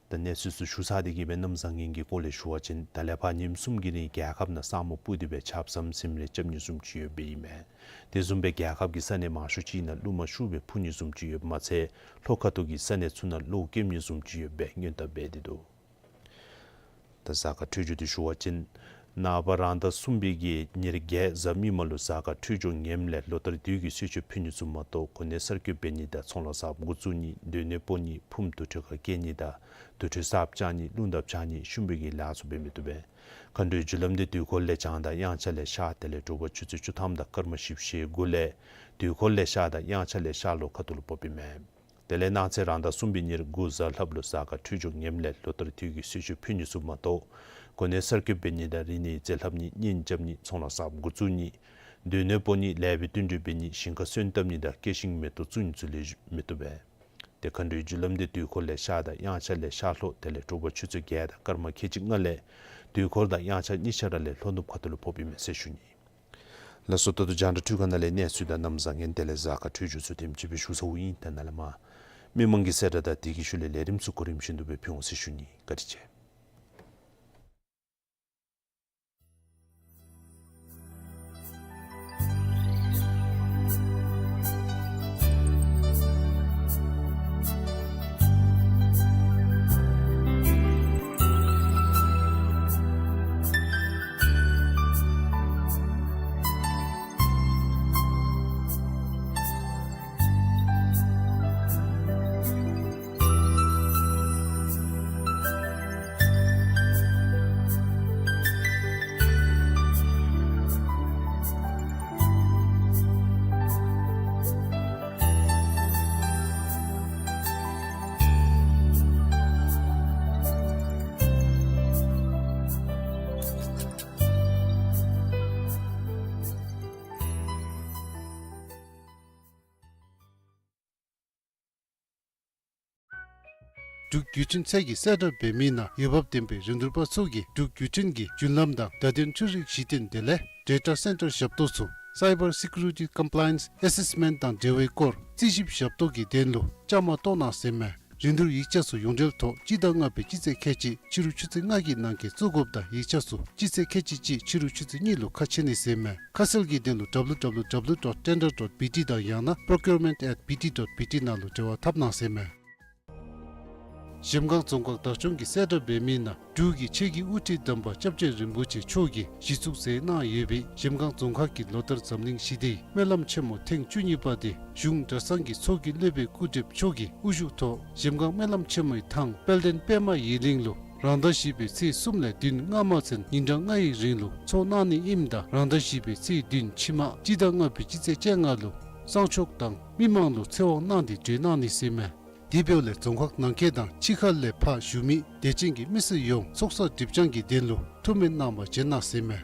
ད་གནས་ཚུལ་ཚུ་ཞུ་ཚར་ཏེ་གི་སྦེ་གནམ་བཟང་ངན་གྱི་སྐོར་ལས་ཞུ་བ་ཅིན་ད་ལས་ཕར་ཉིནམ་གསུམ་གྱི་རིང་རྒྱལ་ཁབ་ནང་ས་སྨུག་སྤུབས་ཏེ་སྦེ་ཆརཔ་ཟམ་ཟིམ་རེ་རྐྱབ་ནི་བཟུམ་ཅིག་ཡོདཔ་ཨིན་མས། དེ་བཟུམ་སྦེ་རྒྱལ་ཁབ་ཀྱི་ས་གནས་མང་ཤོས་ཅིག་ནང་རླུང་མ་ཤུགས་སྦེ་འཕུ་ནི་བཟུམ་ཅིག་ཡོདཔ་མ་ཚད་ལྷོ་ཁ་ཐུག་གི་ས་གནས་ཚུ་ནང་གློག་ཀེམ་ནི་བཟུམ་ཅིག་ཡོདཔ་སྦེ་སྔོན་བརྡ་འབད་དེ་འདུག། ད་གཟའ་སྐར་འཕྲོད་སྦྱོར་འདི་ཞུ་བ་ཅིན་ནངས་པ་རང་ཟླ་གསུམ་པའི་གི་ཉེར་བརྒྱད་གཟའ་མིག་དམར་ལུ་གཟའ་སྐར་འཕྲོད་སྦྱོར་ངནམ་ལས་ལོ་ལྟར་དུས་ཀྱི་གསོལ་མཆོད་ཕུལ་ནི་ཚུ་མ་གཏོགས་གོ་གནས་གསར་བསྐོ་འབད་ནི་དང་ཚོང་ལཱ་གསརཔ་འགོ་བཙུགས་ནི་སྡོད་གནས་སྤོ་ནི་ཕུངམ་དུར་ཁྲོད་ཁར་བསྐྱལ་ནི་དང་དུར་ཁྲོད་གསརཔ་བཅག་ནི་རླུང་རྟ་བཅག་ནི་ཤུམ་པའི་གི་ལཱ་ཚུ་འབད་མི་བཏུབ་པས། མཁའ་འགྲོའི་རྒྱུ་ལམ་འདི་དུས་འཁོར་ལས་བྱང་དང་དབྱངས་འཆར་ལས་ཤར་དེ་ལས་དྲོ་པ་ཆུ་ཚོད་བཅུ་ཐམ་དང་སྐར་མ་བཞི་བཅུ་ཞེ་དགུ་ལས་དུས་འཁོར་ལས་ཤར་དང་དབྱངས་འཆར་ལས་ཤར་ལྷོ་ཁ་ཐུག་ལུ་ཕོགཔ་ཨིན་མས། དེ་ལས་གནངས་ཚེ་རང་ཟླ་གསུམ་པའི་ཉེར་དགུ་གཟའ་ལྷགཔ་ལུ་གཟའ་སྐར་འཕྲོད་སྦྱོར་ངནམ་ལས་ལོ་ལྟར་དུས་ཀྱི་གསོལ་མཆོད་ཕུལ་ནི་ཚུ་མ་གཏོགས་གོ་གནས་གསར་བསྐོ་འབད་ནི་དང་རིག་གནས་རྩིས་ལྷབ་ནི་གཉེན་རྐྱབ་ནི་ཚོང་ལཱ་གསརཔ་འགོ་བཙུགས་ནི་སྡོད་གནས་སྤོ་ནི་ལེགས་པའི་བསྟུན་གྲོས་འབད་ནི་ཞིང་ཁ་སོན་བཏབ་ནི་དང་སྐྱེད་ཤིང་མེ་ཏོག་བཙུགས་ནི་ཚུ་ལེགས་ཤོམ་མི་བཏུབ་པས། ཏེ་མཁའ་འགྲོའི་རྒྱུ་ལམ་འདི་དུས་འཁོར་ལས་ཤར་དང་དབྱངས་འཆར་ལས་ཤར་ལྷོ་དེ་ལས་དྲོ་པ་ཆུ་ཚོད་བརྒྱད་དང་སྐར་མ་ཁལ་གཅིག་ལྔ་ལས་དུས་འཁོར་དང་དབྱངས་འཆར་གཉིས་ཆ་ར་ལས་ལྷོ་ནུབ་ཁ་ཐུག་ལུ་ཕོགཔ་ཨིན་མས་ཟེར་ཞུ་ནི། ལགས་སོ། ད་ལྟོ་རྒྱང་བསྒྲགས་འཕྲུལ་ཁང་ནང་ལས་གནས་ཚུལ་དང་གནམ་བཟང་ངན་དེ་ལས་གཟའ་སྐར་འཕྲོད་སྦྱོར་ཚུ་དེམ་ཅིག་སྦེ་ཞུ་ཚརཝ་ཨིན། ད་ནཱ་ལས་མར་མི་མང་གི་གསལ་བསྒྲགས་དང་དེ་གི་ཤུལ་ལས་ལས་རིམ་ཚུ་གོ་རིམ་བཞིན་དུ་སྦེ་ཕུལ་འོང་ཟེར་ཞུ་ནི། བཀའ་དྲིན་ཆེ། འབྲུག་བརྒྱུད་འཕྲིན་ཚད་ཀྱི་གསལ་བསྒྲགས་འབད་མི་ནང་འོས་འབབ་ལྡན་པའི་རིན་བསྡུར་པ་ཚུ་གིས་འབྲུག་བརྒྱུད་འཕྲིན་གྱི་རྒྱུན་ལམ་དང་བརྡ་དོན་འཕྲུལ་རིག་གཞི་རྟེན་དེ་ལས་Data Center ཞབས་ཏོག་ཚུ་Cyber Security Compliance Assessment དང་འབྲེལ་བའི་སྐོར་རྩིས་ཞིབ་ཞབས་ཏོག་གི་དོན་ལུ་བཅའ་མར་གཏོགས་གནང་ཟེར་མས། རིན་བསྡུར་ཡིག་ཆ་ཚུ་ཡོངས་འབྲེལ་ཐོག་སྤྱི་ཟླ་ལྔ་པའི་སྤྱི་ཚེས་ཁལ་གཅིག་ཕྱི་རུ་ཆུ་ཚོད་ལྔ་གི་ནང་འཁོད་བཙུགས་དགོཔ་དང་ཡིག་ཆ་ཚུ་སྤྱི་ཚེས་ཁལ་གཅིག་གཅིག་ཕྱི་རུ་ཆུ་ཚོད་གཉིས་ལུ་ཁ་ཕྱེ་ནི་ཟེར་མས། ཁ་གསལ་གྱི་དོན་ལུ་W W W dot tender dot B T དང་ཡང་ན་procurement at B T dot B T ནང་ལུ་འབྲེལ་བ་འཐབ་གནང་ཟེར་མས། གཞལམ་སྒང་རྫོང་ཁག་བདག་སྐྱོང་གི་གསལ་བསྒྲགས་འབད་མི་ནང་འབྲུག་གི་ཆོས་ཀྱི་དབུ་ཁྲིད་དམ་པ་སྐྱབས་རྗེ་རིན་པོ་ཆེ་མཆོག་གིས་གཞི་བཙུགས་མཛད་གནང་ཡོད་པའི་གཞལམ་སྒང་རྫོང་ཁག་གི་ལོ་ལྟར་འཛམ་གླིང་ཞི་བདེའི་སྨོན་ལམ་ཆེན་མོ་ཐེངས་བཅུ་གཉིས་པ་དེ་གཞུང་གྲྭ་ཚང་གི་ཚོགས་ཀྱི་སློབ་དཔོན་སྐུ་བགྲེསཔ་མཆོག་གི་དབུ་བཞུགས་ཐོག་གཞལམ་སྒང་སྨོན་ལམ་ཆེན་མོའི་ཐང་དཔལ་ལྡན་པདྨ་ཡི་གླིང་ལུ་རང་ཟླ་བཞི་པའི་ཚེས་གསུམ་ལས་བདུན་སྔ་མ་ཚུན་ཉིན་གྲངས་ལྔའི་རིང་ལུ་ཚོགས་གནང་ནི་ཨིནམ་ད་རང་ཟླ་བཞི་པའི་ཚེས་བདུན་ཕྱི་མ་སྤྱི་ཟླ་ལྔ་པའི་སྤྱི་ཚེས་བཅོ་ལྔ་ལུ་གསང་མཆོག་དང་མི་མང་ལུ་ཚེ་དབང་གནང་སྟེ་གྲོལ་གནང་ནི་ཟེར་མས། དེ་འབདཝ་ལས་རྫོང་ཁག་ནང་འཁོད་དང་ཕྱི་ཁ་ལས་ཕར་བཞུགས་མི་དད་ཅན་གྱི་མི་སེར་ཡོངས་ཚོགས་བསགས་སྒྲིབ་སྦྱང་གི་དོན་ལུ་ཐུགས་སྨོན་གནང་བར་བྱོན་གནང་ཟེར་མས།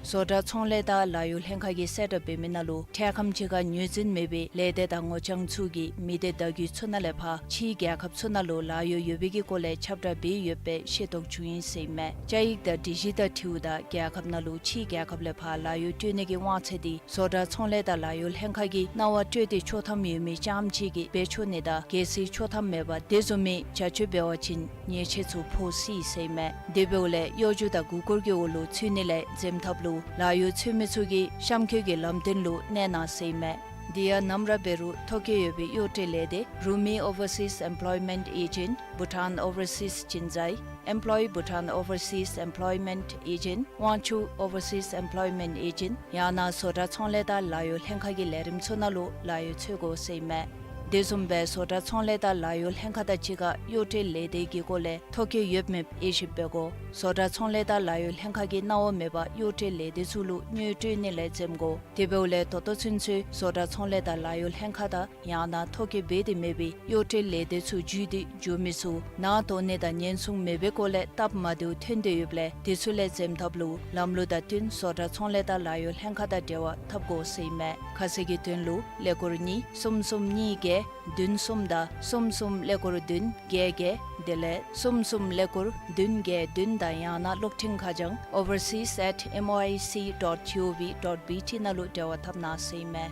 བཟོ་གྲྭ་ཚོང་ལས་དང་ལཱ་གཡོག་ལྷན་ཁག་གིས་གསལ་བསྒྲགས་འབད་མི་ནང་ལུ་འཕྲལ་ཁམས་ཅིག་ཁར་ངོས་འཛིན་མེད་པའི་ལས་སྡེ་དང་ངོ་རྐྱང་ཚུ་གིས་མི་སྡེ་བརྡ་བརྒྱུད་ཚུ་ནང་ལས་ཕར་ཕྱིའི་རྒྱལ་ཁབ་ཚུ་ནང་ལུ་ལཱ་གཡོག་ཡོད་པའི་གི་སྐོར་ལས་ཁྱབ་བསྒྲགས་འབད་ཡོད་པའི་ཤེས་རྟོགས་བྱུང་ཡི་ཟེར་ཨིན་མས། བཅའ་ཡིག་དང་སྒྲིག་གཞི་དང་འཁྲིལཝ་ད་རྒྱལ་ཁབ་ནང་ལུ་ཕྱིའི་རྒྱལ་ཁབ་ལས་ཕར་ལཱ་གཡོག་སྤྲོད་ནི་གི་དབང་ཚད་འདི་བཟོ་གྲྭ་ཚོང་ལས་དང་ལཱ་གཡོག་ལྷན་ཁག་གིས་གནང་བ་སྤྲོད་དེ་ཆོག་ཐམ་ཡོད་མི་རྐྱངམ་ཅིག་གིས་འབད་ཆོག་ནི་དང་གལ་སྲིད་ཆོག་ཐམ་མེད་པར་དེ་བཟུམ་མའི་བྱ་སྤྱོད་འབད་བ་ཅིན་ཉེས་ཆད་ཚུ་ཕོག་སྲིད་ཟེར་ཨིན་མས། དེ་འབདཝ་ལས་གཡོ་སྒྱུ་དང་མགུ་སྐོར་གྱི་འོག་ལུ་ཚུད་ནི་ལས་འཛེམ་ཐབས་ལུ་ལཱ་གཡོག་འཚོལ་མི་ཚུ་གིས་གཤམ་འཁོད་ཀྱི་ལམ་སྟོན་ལུ་གནས་གནང་ཟེར་ཨིན་མས། དེ་ཡང་ནམ་ར་འབད་རུང་ཐོ་བཀོད་ཡོད་པའི་གཡོག་སྤྲོད་ལས་སྡེ་Rumi Overseas Employment Agent, Bhutan Overseas Jinzai, Employ Bhutan Overseas Employment Agent, Wangchuck Overseas Employment Agent ཡང་ན་བཟོ་གྲྭ་ཚོང་ལས་དང་ལཱ་གཡོག་ལྷན་ཁག་གི་ལས་རིམ་ཚུ་ནང་ལུ་ལཱ་གཡོག་འཚོལ་དགོ་ཟེར་ཨིན་མས། དེ་བཟུམ་སྦེ་བཟོ་གྲྭ་ཚོང་ལས་དང་ལཱ་གཡོག་ལྷན་ཁག་དང་གཅིག་ཁར་གཡོག་སྤྲོད་ལས་སྡེ་གི་སྐོར་ལས་ཐོ་བཀོད་ཡོད་མེད་དབྱེ་ཞིབ་འབད་དགོ། བཟོ་གྲྭ་ཚོང་ལས་དང་ལཱ་གཡོག་ལྷན་ཁག་གིས་གནང་བ་མེད་པར་གཡོག་སྤྲོད་ལས་སྡེ་ཚུ་ལུ་དངུལ་སྤྲོད་ནི་ལས་འཛེམ་དགོ། དེ་འབདཝ་ལས་ད་ལྟོ་ཚུན་ཚོད་བཟོ་གྲྭ་ཚོང་ལས་དང་ལཱ་གཡོག་ལྷན་ཁག་དང་ཡང་ན་ཐོ་བཀོད་འབད་དེ་མེད་པའི་གཡོག་སྤྲོད་ལས་སྡེ་ཚུ་བརྒྱུད་དེ་འགྱོ་མི་ཚུ་ནང་ཐོན་ནི་དང་ཉེན་སྲུང་མེད་པའི་སྐོར་ལས་སྟབས་མ་བདེཝ་ཐོན་ཏེ་ཡོདཔ་ལས་དེ་ཚུ་ལས་འཛེམ་ཐབས་ལུ་ལམ་ལུགས་དང་བསྟུན་བཟོ་གྲྭ་ཚོང་ལས་དང་ལཱ་གཡོག་ལྷན་ཁག་དང་འབྲེལ་བ་འཐབ་དགོ་ཟེར་ཨིན་མས། ཁ་གསལ་གྱི་དོན་ལུ་ཀླད་ཀོར་གཉིས་གསུམ་གསུམ་གཉིས་བརྒྱད་བདུན་གསུམ་དང་གསུམ་གསུམ་ཀླད་ཀོར་བདུན་བརྒྱད་བརྒྱད་དེ་ལས་གསུམ་གསུམ་ཀླད་ཀོར་བདུན་བརྒྱད་བདུན་དང་ཡང་ན་གློག་འཕྲིན་ཁ་བྱང་overseas at M O I C dot G O V dot B T ནང་ལུ་འབྲེལ་བ་འཐབ་གནང་ཟེར་ཨིན་མས།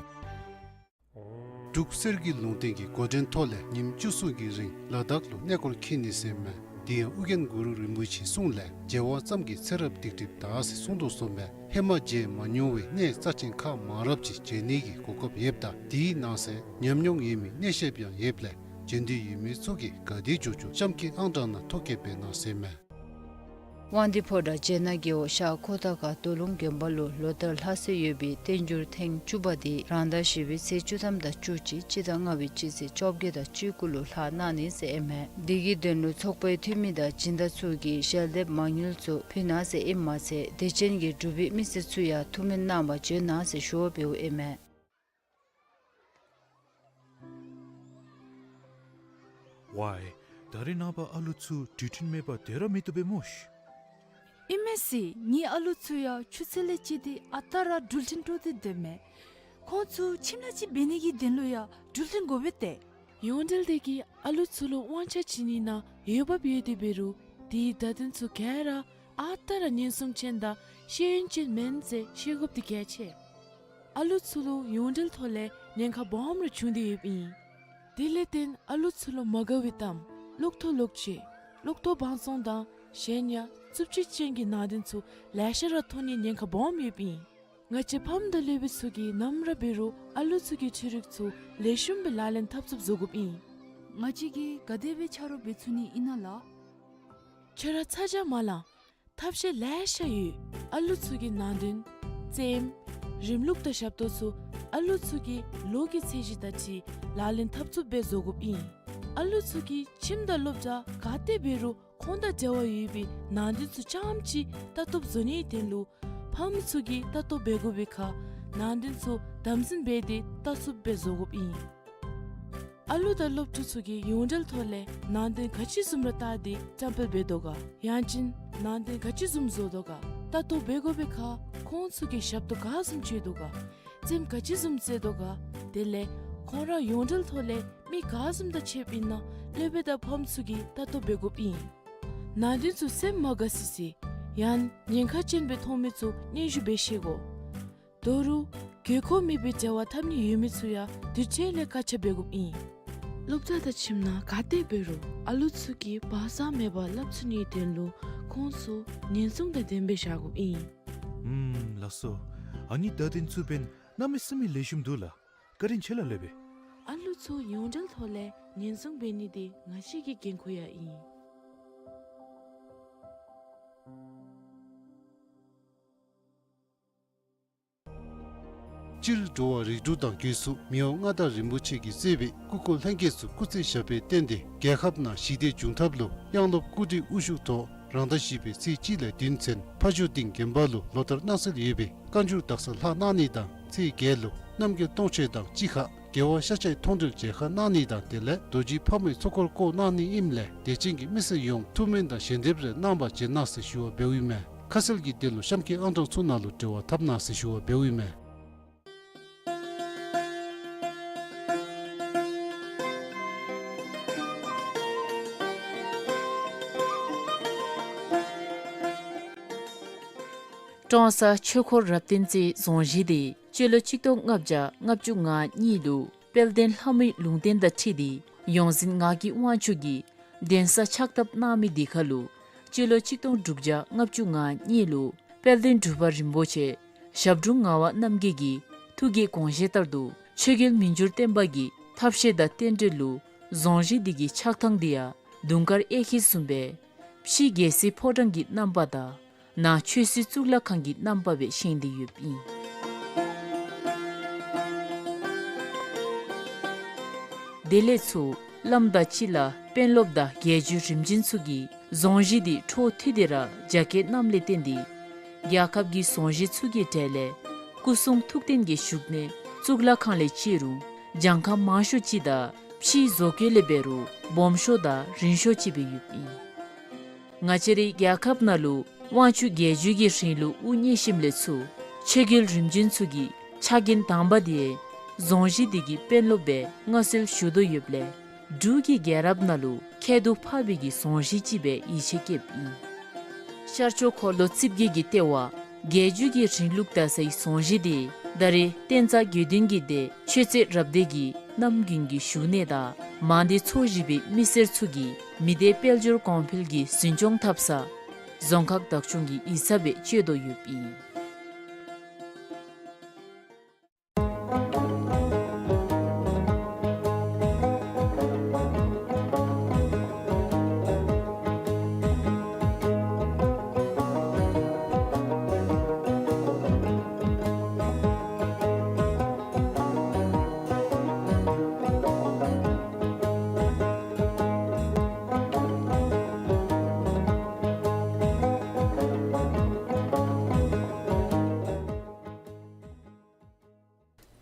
འབྲུག་གསེར་གྱི་ལུང་བསྟན་གྱི་འགོ་འདྲེན་ཐོག་ལས་ཉིནམ་བཅུ་གསུམ་གྱི་རིང་ལ་དྭགས་ལུ་གནས་སྐོར་འཁྱིད་ནི་ཟེར་མས། དེ་ཡང་ཨོ་རྒྱན་གུ་རུ་རིན་པོ་ཆེའི་གསུང་ལས་མཇལ་བ་ཙམ་གྱིས་ཚེ་རབས་སྡིག་སྒྲིབ་དག་ཟེར་གསུངས་དོ་བཟུམ་སྦེ་ཧེ་མ་མཇལ་མ་མྱོང་བའི་གནས་རྩ་ཆེན་ཁག་མང་རབས་ཅིག་མཇལ་ནི་གི་གོ་སྐབས་ཡོདཔ་ད་དེའི་ནང་གསེས་ཉམས་མྱོང་ཡོད་མི་གནས་བཤདཔ་ཡང་ཡོདཔ་ལས་མཇལ་འདོད་ཡོད་མི་ཚུ་གིས་ག་དེ་མགྱོགས་མགྱོགས་གཤམ་འཁོད་ཨང་གྲངས་ནང་ཐོ་བཀོད་འབད་གནང་ཟེར་མས། དབང་འདུས་ཕོ་བྲང་བྱེ་ནག་རྒེད་འོག་ཤར་ཁོ་ཐང་ཁ་མདོ་ལུང་དགོན་པ་ལུ་ལོ་ལྟར་ལྷག་སྲོལ་ཡོད་པའི་བསྟན་འགྱུར་ཐེངས་བཅུ་པ་དེ་རང་ཟླ་བཞི་པའི་ཚེས་བཅུ་ཐམ་དང་བཅུ་གཅིག་སྤྱི་ཟླ་ལྔ་པའི་སྤྱི་ཚེས་བཅོ་བརྒྱད་དང་བཅུ་དགུ་ལུ་ལྷག་གནང་ནི་ཟེར་ཨིན་མས། དེ་གི་དོན་ལུ་ཚོགས་པའི་འཐུས་མི་དང་སྦྱིན་བདག་ཚུ་གིས་ཞལ་འདེབས་མ་དངུལ་ཚུ་ཕུལ་གནང་ཟེར་ཨིནམ་མ་ཚད་དད་ཅན་གྱི་འབྲུག་པའི་མི་སེར་ཚུ་ཡང་ཐུགས་སྨོན་གནང་བར་བྱོན་གནང་ཟེར་ཞུ་བ་འབདཝ་ཨིན་མས། ཝའི། ད་རེས་ནངས་པ་ཨ་ལུ་ཚུ་འགྲུལ་འཕྲིན་མེད་པར་སྡོད་ར་མི་བཏུབ་པས་སྨོ་ཤིག། ཨིན་མས་ཟེར། ངེའི་ཨ་ལུ་ཚུ་ཡང་ཆུ་ཚོད་ལས་བརྩིས་ཏེ་ཨ་རྟག་ར་འགྲུལ་འཕྲིན་སྤྲོད་དེ་སྡོད་མས། ཁོང་ཚུ་ཁྱིམ་ལས་ཅིག་འབད་ནི་གི་དོན་ལུ་ཡང་འགྲུལ་འཕྲིན་དགོ་པས་ཏེ། ཡོངས་འབྲེལ་དེ་གིས་ཨ་ལུ་ཚུ་ལུ་དབང་ཆ་བྱིན་ནི་ནང་འོས་འབབ་ཡོད་དེ་འབད་རུང་དེའི་བརྡ་དོན་ཚུ་ག་ར་ཨ་རྟག་ར་ཉེན་སྲུང་ཅན་དང་ཤེས་ཡོན་ཅན་མེན་ཟེར་ཤེས་དགོཔ་དེ་གལ་ཆེ། ཨ་ལུ་ཚུ་ལུ་ཡོངས་འབྲེལ་ཐོག་ལས་ཉེན་ཁ་སྦོམ་ར་བྱུང་སྟེ་ཡོདཔ་ཨིན། དེ་ལས་བརྟེན་ཨ་ལུ་ཚུ་ལུ་མ་དགའ་བའི་གཏམ་གློག་ཐོག་གློག་ཆས་གློག་ཐོག་བང་བཙོང་དང་གཞན་ཡང་རྩུབ་སྤྱོད་ཅན་གྱི་ནང་དོན་ཚུ་ལེ་ཤ་ར་ཐོན་ནིའི་ཉེན་ཁ་སྦོམ་ཡོདཔ་ཨིན། ང་བཅས་ཕམ་དང་སློབ་དཔོན་ཚུ་གིས་ནམ་ར་འབད་རུང་ཨ་ལུ་ཚུ་གི་འཕྲུལ་རིག་ཚུ་ལེགས་ཤོམ་སྦེ་ལག་ལེན་འཐབ་ཚུགསཔ་བཟོ་དགོཔ་ཨིན། ང་བཅས་ཀྱིས་ག་དེ་སྦེ་ཆ་རོགས་འབད་ཚུགས་ནི་ཨིན་ན་ལགས། ཁྱོད་ར་ཚ་གྱང་མ་ལང་། ཐབས་ཤེས་ལེ་ཤ་ཡོད། ཨ་ལུ་ཚུ་གི་ནང་དོན་རྩེདམོ་རིམ་ལུགས་དང་ཞབས་ཏོག་ཚུ་ཨ་ལུ་ཚུ་གི་ལོ་གི་ཚད་གཞི་དང་འཁྲིལ་ལག་ལེན་འཐབ་ཚུགསཔ་སྦེ་བཟོ་དགོཔ་ཨིན། ཨ་ལུ་ཚུ་གིས་ཁྱིམ་དང་སློབ་གྲྭ་ག་ཏེ་འབད་རུང་ཁོང་དང་འབྲེལ་བ་ཡོད་པའི་ནང་དོན་ཚུ་རྐྱངམ་ཅིག་ལྟ་རྟོགཔ་བཟོ་ནིའི་དོན་ལུ་ཕམ་ཚུ་གིས་ལྟ་རྟོག་འབད་དགོ་པའི་ཁར་ནང་དོན་ཚུ་དམ་འཛིན་འབད་དེ་ལྟ་ཚུགསཔ་སྦེ་བཟོ་དགོཔ་ཨིན། ཨ་ལུ་དང་སློབ་ཕྲུག་ཚུ་གིས་ཡོངས་འབྲེལ་ཐོག་ལས་ནང་དོན་ག་ཅི་བཟུམ་ར་བལྟ་སྟེ་བཀྲམ་སྤེལ་འབད་དོ་ག། ཡང་ཅིན་ནང་དོན་ག་ཅི་བཟུམ་བཟོ་དོ་ག། ལྟ་རྟོག་འབད་དགོ་པའི་ཁར་ཁོང་ཚུ་གིས་ཞབས་ཏོག་ག་བཟུམ་སྤྱོད་དོ་ག། རྩེདམོ་ག་ཅི་བཟུམ་རྩེ་དོ་ག། དེ་ལས་ཁོང་ར་ཡོངས་འབྲེལ་ཐོག་ལས་མི་ག་བཟུམ་དང་ཕྱདཔ་ཨིན་ན་སློབ་དཔོན་དང་ཕམ་ཚུ་གིས་ལྟ་རྟོག་འབད་དགོཔ་ཨིན། ནང་དོན་ཚུ་སེམས་མ་དགའ་སི་སི་ཡང་ཉེན་ཁ་ཅན་སྦེ་མཐོང་མི་ཚུ་སྙན་ཞུ་འབད་ཤེས་དགོ། ད་རུང་དགོས་མཁོ་མེད་པའི་འབྲེལ་བ་འཐབ་ནི་ཡོད་མི་ཚུ་ཡང་དུས་ཚོད་ལས་བཀག་ཆ་འབད་དགོཔ་ཨིན། སློབ་གྲྭ་དང་ཁྱིམ་ནང་ག་ཏེ་འབད་རུང་ཨ་ལུ་ཚུ་གིས་བག་ཚ་མེད་པར་སླབ་ཚུགས་ནིའི་དོན་ལུ་ཁོང་ཚུ་ཉེན་སྲུང་དང་ལྡནམ་སྦེ་བཞག་དགོཔ་ཨིན། ཨུམ་ལགས་སོ། ཨ་ནི་བརྡ་དོན་ཚུ་འབདན་གནམ་མེད་ས་མེད་ལེགས་ཤོམ་འདུག་ལགས། བཀའ་དྲིན་ཆེ་ལགས་སློབ་དཔོན། ཨ་ལུ་ཚུ་ཡོངས་འབྲེལ་ཐོག་ལས་ཉེན་སྲུང་འབད་ནི་དེ་ང་བཅས་ཀྱི་འགན་ཁུར་ཡང་ཨིན། སྤྱིར་འགྲོ་བ་རིགས་དྲུག་དང་སྒོས་སུ་མི་དབང་མངའ་བདག་རིན་པོ་ཆེ་གིས་གཙོས་པའི་སྐུ་འཁོར་ལྷན་རྒྱས་ཚུ་སྐུ་ཚེ་ཞབས་པད་བརྟན་ཏེ་རྒྱལ་ཁབ་ནང་ཞི་བདེ་འབྱུང་ཐབས་ལུ་དབྱང་སློབ་སྐུ་བགྲེས་དབུ་བཞུགས་ཐོག་རང་ཟླ་བཞི་པའི་ཚེས་གཅིག་ལས་བདུན་ཚུན་ཕ་ཇོ་སྡིངས་དགོན་པ་ལུ་ལོ་ལྟར་གནང་སྲོལ་ཡོད་པའི་བཀའ་འགྱུར་དག་ས་ལྷག་གནང་ནི་དང་ཚེས་བརྒྱད་ལུ་རྣམ་རྒྱལ་སྟོང་མཆོད་དང་གཅིག་ཁར་རྒྱལ་བ་ཤཱཀྱའི་མཐོང་གྲོལ་མཇལ་ཁ་གནང་ནི་དང་དེ་ལས་རྡོ་རྗེ་ཕག་མོའི་ཚོགས་འཁོར་བསྐོར་གནང་ནི་ཨིནམ་ལས་དད་ཅན་གྱི་མི་སེར་ཡོངས་ཐུགས་སྨོན་དང་ཞལ་འདེབས་རེ་གནང་བར་བྱོན་གནང་ཟེར་ཞུ་བ་འབདཝ་ཨིན་མས། ཁ་གསལ་གྱི་དོན་ལུ་གཤམ་གྱི་ཨང་གྲངས་ཚུ་ནང་ལུ་འབྲེལ་བ་འཐབ་གནང་ཟེར་ཞུ་བ་འབདཝ་ཨིན་མས། ཀྲོང་གསར་ཆོས་འཁོར་རབ་བརྟན་རྩེ་རྫོང་གཞི་འདི་སྤྱི་ལོ་གཅིག་སྟོང་ལྔ་བརྒྱ་ལྔ་བཅུ་ང་གཉིས་ལུ་དཔལ་ལྡན་ལྷ་མོའི་ལུང་བསྟན་དང་འཁྲིལ་ཏེ་ཡོངས་འཛིན་ངག་གི་དབང་ཕྱུག་གིས་གདན་ས་ཕྱག་བཏབ་གནང་མི་འདི་ཁར་ལུ་སྤྱི་ལོ་གཅིག་སྟོང་དྲུག་བརྒྱ་ལྔ་བཅུ་ང་གཉིས་ལུ་དཔལ་ལྡན་འབྲུག་པ་རིན་པོ་ཆེ་ཞབས་དྲུང་ངག་དབང་རྣམ་རྒྱལ་གྱི་ཐུགས་ཀྱི་དགོངས་བཞེད་ལྟར་དུ་ཆོས་རྒྱལ་མི་འགྱུར་བརྟན་པ་གི་ཐབས་ཤེས་དང་རྟེན་འབྲེལ་ལུ་རྫོང་གཞི་འདི་གི་ཆགས་ཐངས་འདི་ཡང་དུང་དཀར་གཡས་འཁྱིལ་བཟུམ་སྦེ་ཕྱི་རྒྱལ་སྲིད་ཕོ་བྲང་གི་རྣམ་པ་དང་ནང་ཆོས་སྲིད་གཙུག་ལག་ཁང་གི་རྣམ་པ་སྦེ་བཞེངས་ཏེ་ཡོདཔ་ཨིན། དེ་ལས་ཚུར་བླམ་དང་སྤྱི་བླ་དཔོན་སློབ་དང་རྒྱལ་བརྒྱུད་རིམ་བྱོན་ཚུ་གིས་རྫོང་གཞི་འདི་འཕྲོ་མཐུད་དེ་ར་རྒྱ་བསྐྱེད་གནངམ་ལས་བརྟེན་ཏེ་རྒྱལ་ཁབ་ཀྱི་རྫོང་གཞི་ཚུ་གི་གྲས་ལས་སྐུ་གསུང་ཐུགས་རྟེན་གྱི་བཞུགས་གནས་གཙུག་ལག་ཁང་ལས་བཅད་རུང་གྱངས་ཁ་མང་ཤོས་ཅིག་དང་ཕྱིའི་བཟོ་བཀོད་ལས་འབད་རུང་སྦོམ་ཤོས་དང་རིང་ཤོས་ཅིག་སྦེ་ཡོདཔ་ཨིན། ང་བཅས་རའི་རྒྱལ་ཁབ་ནང་ལུ་དབང་ཕྱུག་རྒྱལ་བརྒྱུད་ཀྱི་རིང་ལུགས་དབུ་བརྙེས་ཞིནམ་ལས་ཚུར་ཆོས་རྒྱལ་རིམ་བྱོན་ཚུ་གི་ཕྱག་འགན་དང་པ་འདི་རྫོང་གཞི་འདི་གི་དཔོན་སློབ་སྦེ་མངའ་གསོལ་ཞུ་དོ་ཡོདཔ་ལས་འབྲུག་གི་རྒྱལ་རབས་ནང་ལུ་ཁྱད་དུ་འཕགས་པའི་གི་རྫོང་གཞི་ཅིག་སྦེ་ཡིད་ཆེས་བསྐྱེདཔ་ཨིན། ཤར་ཕྱོགས་འཁོར་ལོ་རྩིབས་བརྒྱད་ཀྱི་ལྟེ་བ་རྒྱལ་བརྒྱུད་ཀྱི་རིང་ལུགས་དར་སའི་རྫོང་གཞི་འདི་ད་རེས་བསྟན་རྩ་དགེ་འདུན་གྱི་སྡེ་ཆོས་རྩེ་རབ་སྡེ་གི་རྣམ་རྒྱུན་གྱི་བཞུགས་གནས་དང་མང་སྡེ་ཚོ་བཞི་པའི་མི་སེར་ཚུ་གིས་མི་སྡེ་དཔལ་འབྱོར་གོང་འཕེལ་གྱི་འཛིན་སྐྱོང་འཐབ་ས་རྫོང་ཁག་བདག་སྐྱོང་གི་ཡིག་ཚང་སྦེ་སྤྱོད་དོ་ཡོདཔ་ཨིན།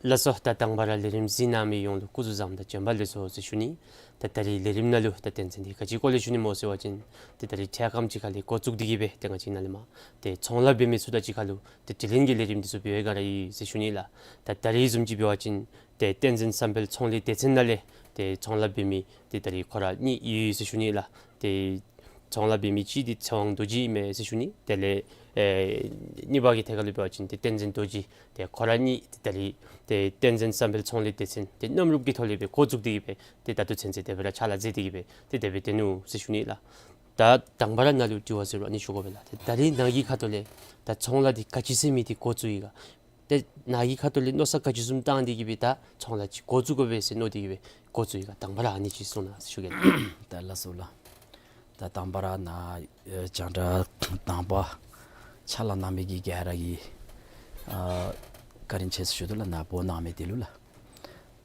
ལགས་སོ། ད་དང་པ་ར་ལས་རིམ་གཟིགས་གནང་མི་ཡོངས་ལུ་སྐུ་གཟུགས་བཟང་དང་བྱོན་པ་ལེགས་སོ་ཟེར་ཞུ་ནི། ད་ད་རིས་ལས་རིམ་ནང་ལུ་ད་བསྟན་འཛིན་འདི་ག་ཅི་སྐོར་ལས་ཞུ་ནི་སྨོ་ཟེར་བ་ཅིན་ཏེ་ད་རིས་འཕྲལ་ཁམས་ཅིག་ཁ་ལས་འགོ་བཙུགས་ཏེ་གི་སྦེ་ཏེ་ང་བཅས་ནཱ་ལས་མར་ཏེ་ཚོང་ལཱ་འབད་མི་ཚུ་དང་གཅིག་ཁར་ལུ་ཏེ་དྲི་ལན་གྱི་ལས་རིམ་འདི་ཚུ་འབད་བའི་སྒང་ར་ཨིན་ཟེར་ཞུ་ནི་ལགས། ད་ད་རིས་བཟུམ་ཅིག་འབད་བ་ཅིན་ཏེ་བསྟན་འཛིན་བསམ་འཕེལ་ཚོང་ལས་སྡེ་ཚན་ནང་ལས་ཏེ་ཚོང་ལཱ་འབད་མི་ཏེ་ད་རིས་ཁོ་ར་གཉིས་ཡོད་ཟེར་ཞུ་ནི་ལགས། ཏེ་ཚོང་ལཱ་འབད་མི་གཅིག་འདི་ཚེ་དབང་རྡོ་རྗེ་ཨིན་མས་ཟེར་ཞུ་ནི། དེ་ལས་ཨེ་གཉིས་པ་གི་ཐད་ཁར་ལུ་འབད་བ་ཅིན་ཏེ་བསྟན་འཛིན་རྡོ་རྗེ། ཏེ་ཁོ་ར་གཉིས་ཏེ་ད་རིས་ཏེ་བསྟན་འཛིན་བསམ་འཕེལ་ཚོང་ལས་སྡེ་ཚན་ཏེ་གནམ་རུབ་ཀྱི་ཐོག་ལས་སྦེ་འགོ་བཙུགས་ཏེ་གི་སྦེ་ཏེ་ད་ལྟོ་ཚུན་ཚོད་དེ་སྦེ་ར་ཕྱག་ལཱ་མཛད་དེ་གི་སྦེ་ཏེ་དེ་སྦེ་སྡོད་ནུག་ཟེར་ཞུ་ནི་ལགས། ད་དང་པ་ར་ནཱ་ལུ་དྲི་བ་ཟེར་རུང་ཨ་ནི་ཞུ་དགོ་པས་ལགས། ཏེ་ད་རིས་ནཱ་གི་ཁ་ཐུག་ལས་ད་ཚོང་ལཱ་འདི་ག་ཅི་ཟེར་མི་འདི་འགོ་བཙུགས་ཡི་ག། ཏེ་ནཱ་གི་ཁ་ཐུག་ལས་མནོ་བསམ་ག་ཅི་བཟུམ་བཏང་སྟེ་གི་སྦེ་ད་ཚོང་ལཱ་ཅིག་འགོ་བཙུགས་དགོ་པས་ཟེར་མནོ་སྟེ་གི་སྦེ་འགོ་བཙུགས་ཡི་ག། དང་པ་ར་ཨ་ནི་ཅིག་གསུང་གནང་ཟེར་ཞུ་གེ་ལགས། ད་ལགས་སོ་ལགས། ད་དང་པ་ར་ནཱ་ཨེ་རྒྱང་བསྒྲགས་དང་པ་ཕྱག་ལཱ་གནང་མི་གི་ག་ར་གི་ཨ་བཀའ་དྲིན་ཆེ་ཟེར་ཞུ་དོ་ལགས། ནཱ་འབོ་གནང་མི་འདི་ལུ་ལགས།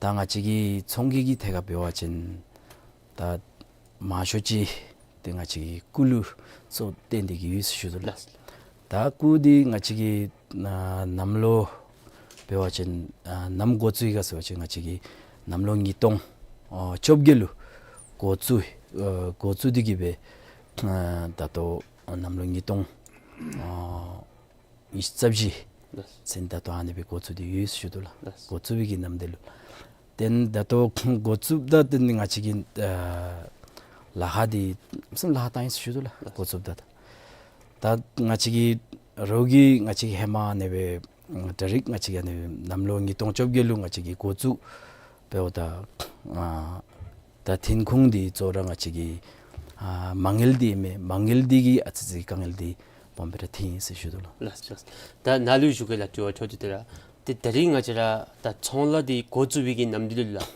ད་ང་བཅས་ཀྱི་ཚོང་གི་གི་ཐད་ཁར་འབད་བ་ཅིན་ད་མང་ཤོས་ཅིག་ཏེ་ང་བཅས་ཀྱི་སྐུ་ལུ་གཙོ་བོ་བཏོན་ཏེ་གི་ཡོད་ཟེར་ཞུ་དོ་ལགས། ད་སྐུ་འདི་ང་བཅས་ཀྱི་ཨ་གནམ་ལོ་འབད་བ་ཅིན་ཨ་ནམ་འགོ་བཙུགས་ཡི་ག་ཟེར་བ་ཅིན་ང་བཅས་ཀྱི་གནམ་ལོ་ཉིས་སྟོང་ཨ་བཅོ་བརྒྱད་ལུ་འགོ་བཙུགས་ཨ་འགོ་བཙུགས་ཏེ་གི་སྦེ་ཨ་ད་ལྟོ་གནམ་ལོ་ཉིས་སྟོང་ཨ་ཉི་ཤུ་རྩ་བཞི་ལགས། ཚུན་ད་ལྟོ་ཨ་ནི་སྦེ་འགོ་བཙུགས་ཏེ་ཡོད་ཟེར་ཞུ་དོ་ལགས། ལགས། འགོ་བཙུགས་པའི་གི་ནམ་དུས་ལུ། ཏེ་ད་ལྟོ་འགོ་བཙུགསཔ་ད་ཏེ་ང་བཅས་ཀྱི་ཨ་ལཱ་ཁག་འདི་བསམ་ལཱ་ཁག་བཏང་ཡི་ཟེར་ཞུ་དོ་ལགས། ལགས། འགོ་བཙུགསཔ་ད་ད་ད་ང་བཅས་ཀྱི་རོགས་ཀྱིས་ང་བཅས་ཀྱི་ཧེ་མ་ཨ་ནི་སྦེ་ད་རིས་ང་བཅས་ཀྱི་ཨ་ནི་གནམ་ལོ་ཉིས་སྟོང་བཅོ་བརྒྱད་ལུ་ང་བཅས་ཀྱི་འགོ་བཙུགས་འབདཝ་ད་ཨ་ད་ཐོན་ཁུངས་འདི་གཙོ་བོ་ར་ང་བཅས་ཀྱི་ཨ་མ་དངུལ་འདི་ཨིན་མས། མ་དངུལ་འདི་གིས་ཨ་ཙི་ཙི་དཀའ་ངལ་འདི་སྦོམ་སྦེ་ར་ཐོན་ཡི་ཟེར་ཞུ་དོ་ལགས། ལགས་ལགས། ད་ནཱ་ལུ་ཞུ་གེ་ལགས། དྲི་བ་འཕྲོ་མཐུད་དེ་ར་ཏེ་ད་རིས་ང་བཅས་ར་ད་ཚོང་ལཱ་འདི་འགོ་བཙུགས་པའི་གི་ནམ་དུས་ལུ་ལགས།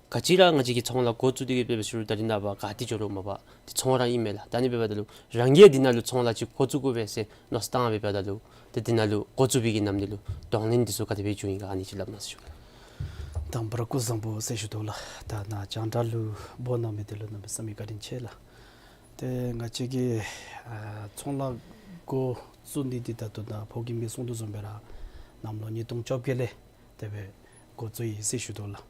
ག་ཅི་ར་ང་བཅས་ཀྱིས་ཚོང་ལཱ་འགོ་བཙུགས་ཏེ་གི་སྦེ་ཞུ་རུང་ད་རིས་ནངས་པ་ག་ཏེ་འགྱོ་རུང་མ་པ་ཏེ་ཚོང་ར་ཨིན་མས་ལགས། ད་ཨ་ནི་འབདཝ་ད་ལུ་རང་གིས་འདི་ནང་ལུ་ཚོང་ལཱ་ཅིག་འགོ་བཙུགས་དགོ་པས་ཟེར་མནོ་བསམ་བཏང་སྦེ་འབདཝ་ད་ལུ་ཏེ་འདི་ནང་ལུ་འགོ་བཙུགས་པའི་གི་ནམ་དུས་ལུ་གདོང་ལེན་འདི་ཚུ་ག་དེ་སྦེ་བྱུང་ཡི་ག་ཨ་ནི་ཅིག་སླབ་གནང་ཟེར་ཞུ་གེ། དང་པ་ར་སྐུ་གཟུགས་བཟང་པོ་ཟེར་ཞུ་དོ་ལགས། ད་ནཱ་རྒྱང་བསྒྲགས་ལུ་འབོ་གནང་མི་འདི་ལུ་གནམ་མེད་ས་མེད་བཀའ་དྲིན་ཆེ་ལགས། ཏེ་ང་བཅས་ཀྱི་ཨ་ཚོང་ལཱ་འགོ་བཙུགས་ནི་འདི་ད་ལྟོ་ད་ཕོ་རྒནམ་གིས་གསུང་དོ་བཟུམ་སྦེ་ར་གནམ་ལོ་ཉིས་སྟོང་བཅོ་བརྒྱད་ལས་དེ་སྦེ་འགོ་བཙུགས་ཡི་ཟེར་ཞུ་དོ་ལགས།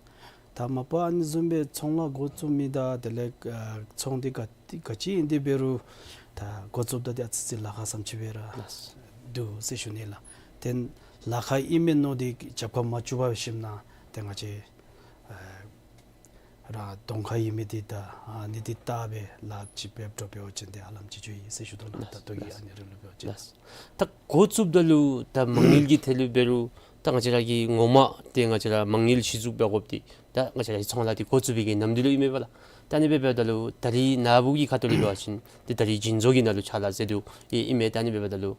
ད་མ་པ་ཨ་ནི་བཟུམ་སྦེ་ཚོང་ལཱ་འགོ་བཙུགས་མི་དང་དེ་ལས་ཨ་ཚོང་འདི་ག་ག་ཅི་ཨིན་དེ་འབད་རུང་ད་འགོ་བཙུགསཔ་ད་འདི་ཨ་ཙི་ཅིག་ལཱ་ཁག་བཟུམ་ཅིག་སྦེ་ར་ལགས་སོ། འདུག་ཟེར་ཞུ་ནི་ལགས། ཏེ་ལཱ་ཁག་ཨིན་མས་མནོ་སྟེ་རྒྱབ་ཁར་མ་བཙུགས་པར་ཞིནམ་ན་ཏེ་ང་བཅས་ཨ་ར་གདོང་ཁར་ཨིན་མི་འདི་ད་ཨ་ནི་འདི་བལྟ་སྦེ་ལཱ་ཅིག་འབད་འགྱོ་འབད་བ་ཅིན་ཏེ་ཧ་ལམ་ཅིག་འགྱོ་ཡི་ཟེར་ཞུ་དོ་ལགས། ལགས་ད་ལྟོ་གི་ལགས་ཨ་ནི་རིམ་ལུགས་འབད་བ་ཅིན། ལགས། ད་འགོ་བཙུགསཔ་ད་ལུ་ད་མ་དངུལ་གྱི་ཐད་ལུ་འབད་རུང་ད་ང་བཅས་ར་གི་ངོ་མ་ཏེ་ང་བཅས་ར་མ་དངུལ་གཞི་བཙུགས་འབད་དགོཔ་འདི་ད་ང་བཅས་ར་གི་ཚོང་ལཱ་འདི་འགོ་བཙུགས་པའི་གི་ནམ་དུས་ལུ་ཨིན་མས་པ་ལགས། ད་ཨ་ནི་སྦེ་འབདཝ་ད་ལུ་ད་རིས་ནཱ་བུ་གི་ཁ་ཐུག་ལས་འབད་བ་ཅིན་ཏེ་ད་རིས་བྱིན་མཛོད་ཀྱི་ནང་ལུ་ཕྱག་ལཱ་མཛད་དོ་ཨིན་མས། ད་ཨ་ནི་སྦེ་འབདཝ་ད་ལུ་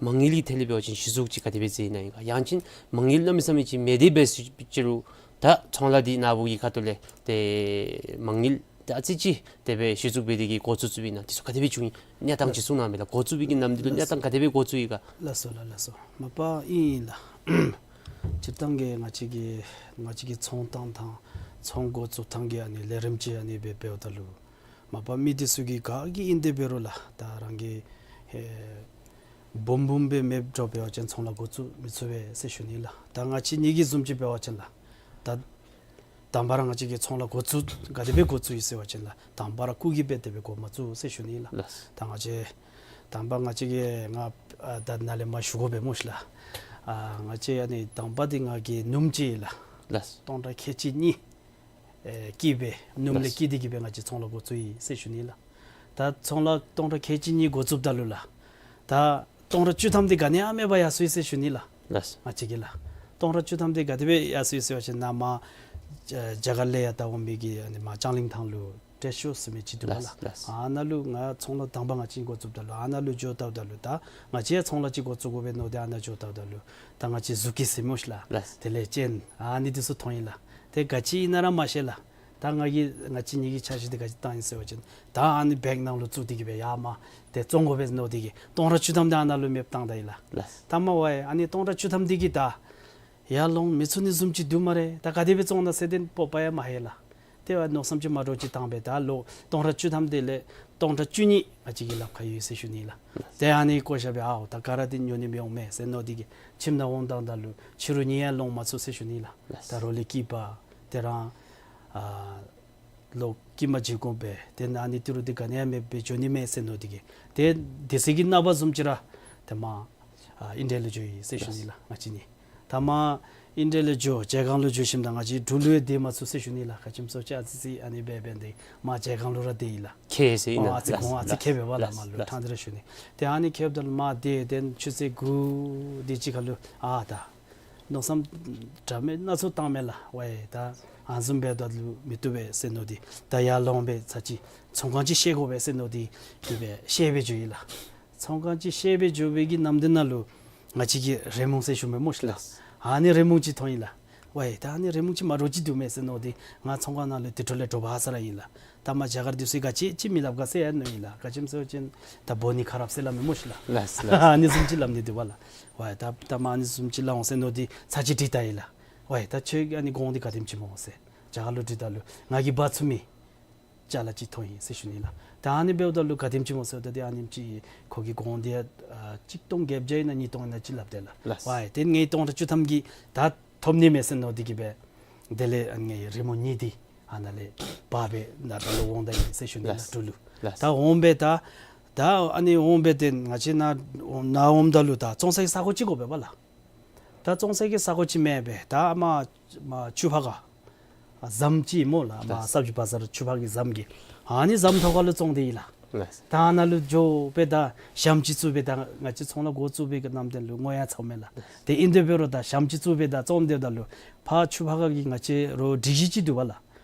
མ་དངུལ་གྱི་ཐད་ལས་འབད་བ་ཅིན་གཞི་བཙུགས་ཅིག་ག་དེ་སྦེ་མཛད་ནི་ཨིན་ག། ཡང་ཅིན་མ་དངུལ་གནམ་མེད་ས་མེད་ཅིག་མེད་དེ་འབད་ཞུ་ཅི་རུང་ད་ཚོང་ལཱ་འདི་ནཱ་བུ་གི་ཁ་ཐུག་ལས་ཏེ་མ་དངུལ་ད་ཨ་ཙི་ཅིག་དེ་སྦེ་གཞི་བཙུགས་འབད་དེ་གིས་འགོ་བཙུགས་བཙུགསཔ་ཨིན་ན་འདི་ཚུ་ག་དེ་སྦེ་བྱུང་ཡི། གནས་སྟངས་ཅིག་གསུང་གནང་མས་ལགས། འགོ་བཙུགས་པའི་གི་ནམ་དུས་ལུ་གནས་སྟངས་ག་དེ་སྦེ་འགོ་བཙུགས་ཡི་ག། ལགས་སོ་ལགས། ལགས་སོ། མ་པ་ཨིན་ལགས། སྤྱིར་བཏང་གི་ང་བཅས་ཀྱི་ང་བཅས་ཀྱི་ཚོང་བཏང་ཐངས་ཚོང་འགོ་བཙུགས་ཐངས་ཀྱི་ཨ་ནི་ལས་རིམ་ཅིག་ཨ་ནི་སྦེ་འབདཝ་ད་ལུ་མ་པ་མི་འདི་ཚུ་གིས་ག་གིས་ཨིན་དེ་འབད་རུང་ལགས་ད་རང་གི་ཨེ་འབུམ་འབུམ་སྦེ་མེདཔ་འགྱོ་འབད་བ་ཅིན་ཚོང་ལཱ་འགོ་བཙུགས་མི་ཚུགས་པས་ཟེར་ཞུ་ནི་ལགས། ད་ང་བཅས་གཉིས་ཀྱི་བཟུམ་ཅིག་འབད་བ་ཅིན་ལགས་ད་དང་པ་ར་ང་བཅས་ཀྱིས་ཚོང་ལཱ་འགོ་བཙུགས་ག་དེ་སྦེ་འགོ་བཙུགས་ཡི་ཟེར་བ་ཅིན་ལགས་དང་པ་ར་སྐུགས་ཀྱི་སྦེ་དེ་སྦེ་འགོ་མ་བཙུགས་ཟེར་ཞུ་ནི་ལགས། ལགས། ད་ང་བཅས་དང་པ་ང་བཅས་ཀྱིས་ང་ཨ་ད་ནཱ་ལས་མར་ཞུ་དགོ་པས་སྨོ་ཤི་ལགས། ཨ་ང་བཅས་ཨ་ནི་དང་པ་འདི་ང་གིས་སྣུམ་ཅིག་ལགས། ལགས། སྟོང་ཕྲག་ཁལ་གཅིག་གཉིས་ཨེ་བསྐྱིས་སྦེ་སྣུམ་ལས་ལགས། བསྐྱིས་ཏེ་གིས་སྦེ་ང་བཅས་ཚོང་ལཱ་འགོ་བཙུགས་ཡི་ཟེར་ཞུ་ནི་ལགས། ད་ཚོང་ལཱ་སྟོང་ཕྲག་ཁལ་གཅིག་གཉིས་འགོ་བཙུགསཔ་ད་ལུ་ལགས་ད་སྟོང་ཕྲག་བཅུ་ཐམ་འདི་ག་ནི་ཡང་མེད་པར་ཡར་སོ་ཡི་ཟེར་ཞུ་ནི་ལགས། ལགས། ང་བཅས་ཀྱིས་ལགས་སྟོང་ཕྲག་བཅུ་ཐམ་འདི་ག་དེ་སྦེ་ཡར་སོ་ཡི་ཟེར་བ་ཅིན་ནཱ་མར་རྒྱ་གར་ལས་ཡར་ད་འོང་མི་གི་ཨ་ནི་མར་ལྕང་གླིང་ཐང་ལུ་ཊེསི་ཤོ་ཟེར་མི་ཅིག་འདུག་པ་ལགས། ལགས། ཨ་ནཱ་ལུ་ང་ཚོང་ལཱ་དང་པ་ང་བཅས་འགོ་བཙུགསཔ་ད་ལུ་ཨ་ནཱ་ལུ་འགྱོ་བལྟཝ་ད་ལུ་ད་ང་བཅས་ཡང་ཚོང་ལཱ་ཅིག་འགོ་བཙུགས་དགོ་པས་མནོ་སྟེ་ཨ་ནཱ་འགྱོ་བལྟཝ་ད་ལུ་ད་ང་བཅས་ཟུར་གྱི་ཟེར་སྨོ་ཤི་ལགས། ལགས། དེ་ལས་ཅན་ཨ་ནི་འདི་ཚུ་མཐོང་ཡི་ལགས། ཏེ་ག་ཅི་ཨིན་ན་ར་མ་ཤེས་ལགས། ད་ང་གིས་ང་བཅས་གཉིས་ཀྱི་འཆར་གཞི་འདི་ག་ཅི་བཏང་ཡི་ཟེར་བ་ཅིན་ད་ཨ་ནི་བེག་ནང་ལུ་བཙུགས་ཏེ་གིས་སྦེ་ཡར་མར་ཏེ་བཙོང་དགོ་པས་མནོ་སྟེ་གིས་སྟོང་ཕྲག་བཅུ་ཐམ་འདི་ཨ་ནཱ་ལུ་མེདཔ་བཏང་ད་ཡི་ལགས། ལགས། ད་མར་ཝའི་ཨ་ནི་སྟོང་ཕྲག་བཅུ་ཐམ་འདི་གིས་ད་ཡར་ལོང་མི་ཚུགས་ནི་བཟུམ་ཅིག་འདུག་སྨ་རེ། ད་ག་དེ་སྦེ་བཙོང་ན་ཟེར་ཏེ་སྤོབས་པ་ཡང་མ་ལྷོད་ལགས། ཏེ་ཝའི་མནོ་བསམ་ཅིག་མ་འདྲཝ་ཅིག་བཏང་སྦེ་ད་ལོག་སྟོང་ཕྲག་བཅུ་ཐམ་འདི་ལས་སྟོང་ཕྲག་བཅུ་གཉིས་ང་བཅས་ཀྱི་ལགཔ་ཁར་ཡོད་ཟེར་ཞུ་ནི་ལགས། ཏེ་ཨ་ནི་བཀོ་བཞག་སྦེ་ཨའོ་ད་ག་ར་འདི་ཉོ་ནི་མི་འོང་མས་ཟེར་མནོ་སྟེ་གིས་ཁྱིམ་ནང་འོང་བཏངམ་ད་ལུ་ཕྱི་རུ་གཉིད་ཡང་ལོང་མ་ཚུགས་ཟེར་ཞུ་ནི་ལགས། ད་རོགས་ལས་སྐྱིད་པ་ཏེ་རང་ཨ་ལོག་སྐྱིད་མ་བྱིན་དགོ་པས། ཏེ་ཨ་ནི་ཏི་རུ་འདི་ག་ནི་ཡང་མེདཔ་སྦེ་འགྱོ་ནི་མས་ཟེར་མནོ་སྟེ་གིས་ཏེ་དེ་ཚེ་གི་ནངས་པ་བཟུམ་ཅིག་ར་ཏེ་མར་ཨ་ཨིན་ཌི་ཡ་ལུ་འགྱོ་ཡི་ཟེར་ཞུ་ནི་ལགས་ང་བཅས་གཉིས། ད་མར་ཨིན་ཌི་ཡ་ལུ་འགྱོ་བྱེ་སྒང་ལུ་འགྱོ་ཞིནམ་ད་ང་བཅས་འབྲུག་ལུ་ཡང་སྡོད་མ་ཚུགས་ཟེར་ཞུ་ནི་ལགས། ག་ཅི་སྨོ་ཟེར་བ་ཅིན་ཨ་ཙི་ཅིག་ཨ་ནི་སྦེ་སྦེ་འདི་མར་བྱེ་སྒང་ལུ་ར་སྡོད་ཡི་ལགས། ཁེ་ཟེར་ཨིན་ན་ཨ་ཙི་ལགས། གོང་ཨ་ཙི་ལགས་ཁེ་སྦེ་བ་ལགས། ལགས་མར་ལུ་ལགས། ཕྲང་སྟེ་ར་ཞུ་ནི། ཏེ་ཨ་ནི་ཁེ་སྦེ་ད་ལུ་མར་སྡོད་ཏེ་ཆུ་ཚོད་དགུ་དེ་ཅིག་ཁར་ལུ་ཨ་ད་མནོ་བསམ་འདྲ་མིན་སྣ་ཚོགས་བཏངམ་མས་ལགས། ཝའི་ད་ཨ་བཟུམ་སྦེ་ད་ལུ་མི་བཏུབ་པས་ཟེར་མནོ་སྟེ་ད་ཡར་ལོང་སྦེ་ཚར་ཅིག་ཚོང་ཁང་ཅིག་བཤལ་དགོ་པས་ཟེར་མནོ་སྟེ་དེ་སྦེ་བཤལ་སྦེ་འགྱོ་ཡི་ལགས། ཚོང་ཁང་ཅིག་བཤལ་སྦེ་འགྱོ་བའི་གི་ནམ་དེ་ནང་ལུ་ང་བཅས་ཀྱི་རེ་མུང་ཟེར་ཞུ་མི་སྨོ་ཤི་ལགས། ཨ་ནི་རེ་མུང་ཅིག་མཐོང་ཡི་ལགས། ཝའི་ད་ཨ་ནི་རེ་མུང་ཅིག་མ་འདྲཝ་ཅིག་འདུག་མས་ཟེར་མནོ་སྟེ་ང་ཚོང་ཁང་ནང་ལུ་དེ་འཕྲོ་ལས་འདྲོག་པ་ཧ་སག་ར་ཡི་ལགས། ད་མར་རྒྱ་གར་འདི་ཚུ་གིས་ག་ཅི་ཅིག་མི་སླབ་ག་ཟེར་ཡང་མནོ་ཡི་ལགས། ག་ཅི་སྨོ་ཟེར་བ་ཅིན་ད་བོ་ནི་ཁ་རབ་ཟེར་སླབ་མི་སྨོ་ཤི་ལགས། ལགས་ལགས། ཨ་ནི་བཟུམ་ཅིག་སླབ་ནི་འདུག་པ་ལགས། ཝའི་ད་ད་མར་ཨ་ནི་བཟུམ་ཅིག་སླབ་འོང་ཟེར་མནོ་སྟེ་ཚར་ཅིག་དྲིས་ད་ཡི་ལགས། ཝའི་ད་ཁྱོད་ཨ་ནི་གོང་འདི་ག་དེམ་ཅིག་སྨོ་ཟེར། རྒྱ་གར་ལུ་དྲིས་ད་ལུ་ང་གིས་འབག་ཚུགས་མི་ཅ་ལ་ཅིག་མཐོང་ཡི་ཟེར་ཞུ་ནི་ལགས། ད་ཨ་ནི་འབདཝ་ད་ལུ་ག་དེམ་ཅིག་སྨོ་ཟེརཝ་ད་ཏེ་ཨ་ནེམ་ཅིག་ཁོ་གི་གོང་འདི་ཨ་གཅིག་སྟོང་བརྒྱད་བརྒྱ་ཨིན་ན་གཉིས་སྟོང་ཨིན་ན་ཅིག་སླབ་དེས་ལགས། ལགས། ཝའི་ཏེ་ངེའི་སྟོང་ཕྲག་བཅུ་ཐམ་གྱིས་ད་ཐོབ་ནི་མས་ཟེར་མནོ་སྟེ་གིས་སྦེ་དེ་ལས་ཨ་ནི་ངེའི་རེ་མུང་གཉིས་འདི་ཨ་ནཱ་ལས་འབག་སྦེ་ནཱ་ད་ལུ་འོང་ད་ཡི་ཟེར་ཞུ་ནི་ལགས། ལགས། འབྲུག་ལུ། ལགས། ད་འོང་སྦེ་ད་ད་ཨ་ནི་འོང་སྦེ་ཏེ་ང་བཅས་ནཱ་ནཱ་འོངམ་ད་ལུ་ད་བཙོང་སའི་ས་གོ་ཅིག་དགོ་པས་པ་ལགས། ད་བཙོང་སའི་གི་ས་གོ་ཅིག་མེད་པས། ད་མར་མར་ཆུ་ཕར་ཁ་ཨ་ཟམ་ཅིག་སྨོ་ལགས། མར་ལགས། སབ་ཇི་བ་ཟར་ཆུ་ཕར་གི་ཟམ་གྱི་ཨ་ནི་ཟམ་ཐོག་ཁ་ལུ་བཙོང་སྟེ་ཡོད་ལགས། ལགས། ད་ཨ་ནཱ་ལུ་འགྱོ་སྦེ་ད་ཞྭམོ་ཅིག་བཙུགས་སྦེ་ད་ང་བཅས་ཚོང་ལཱ་འགོ་བཙུགས་པའི་གི་ནམ་དེ་ལུ་བསྔོ་ཡང་ཚརཝ་མས་ལགས། ཏེ་ཨིན་དེ་འབད་རུང་ད་ཞྭམོ་ཅིག་བཙུགས་སྦེ་ད་བཙོང་སྡོདཔ་ད་ལུ་ཕར་ཆུ་ཕར་ཁ་གི་ང་བཅས་རོགས་སྒྲིག་གཞི་ཅིག་འདུག་པ་ལགས།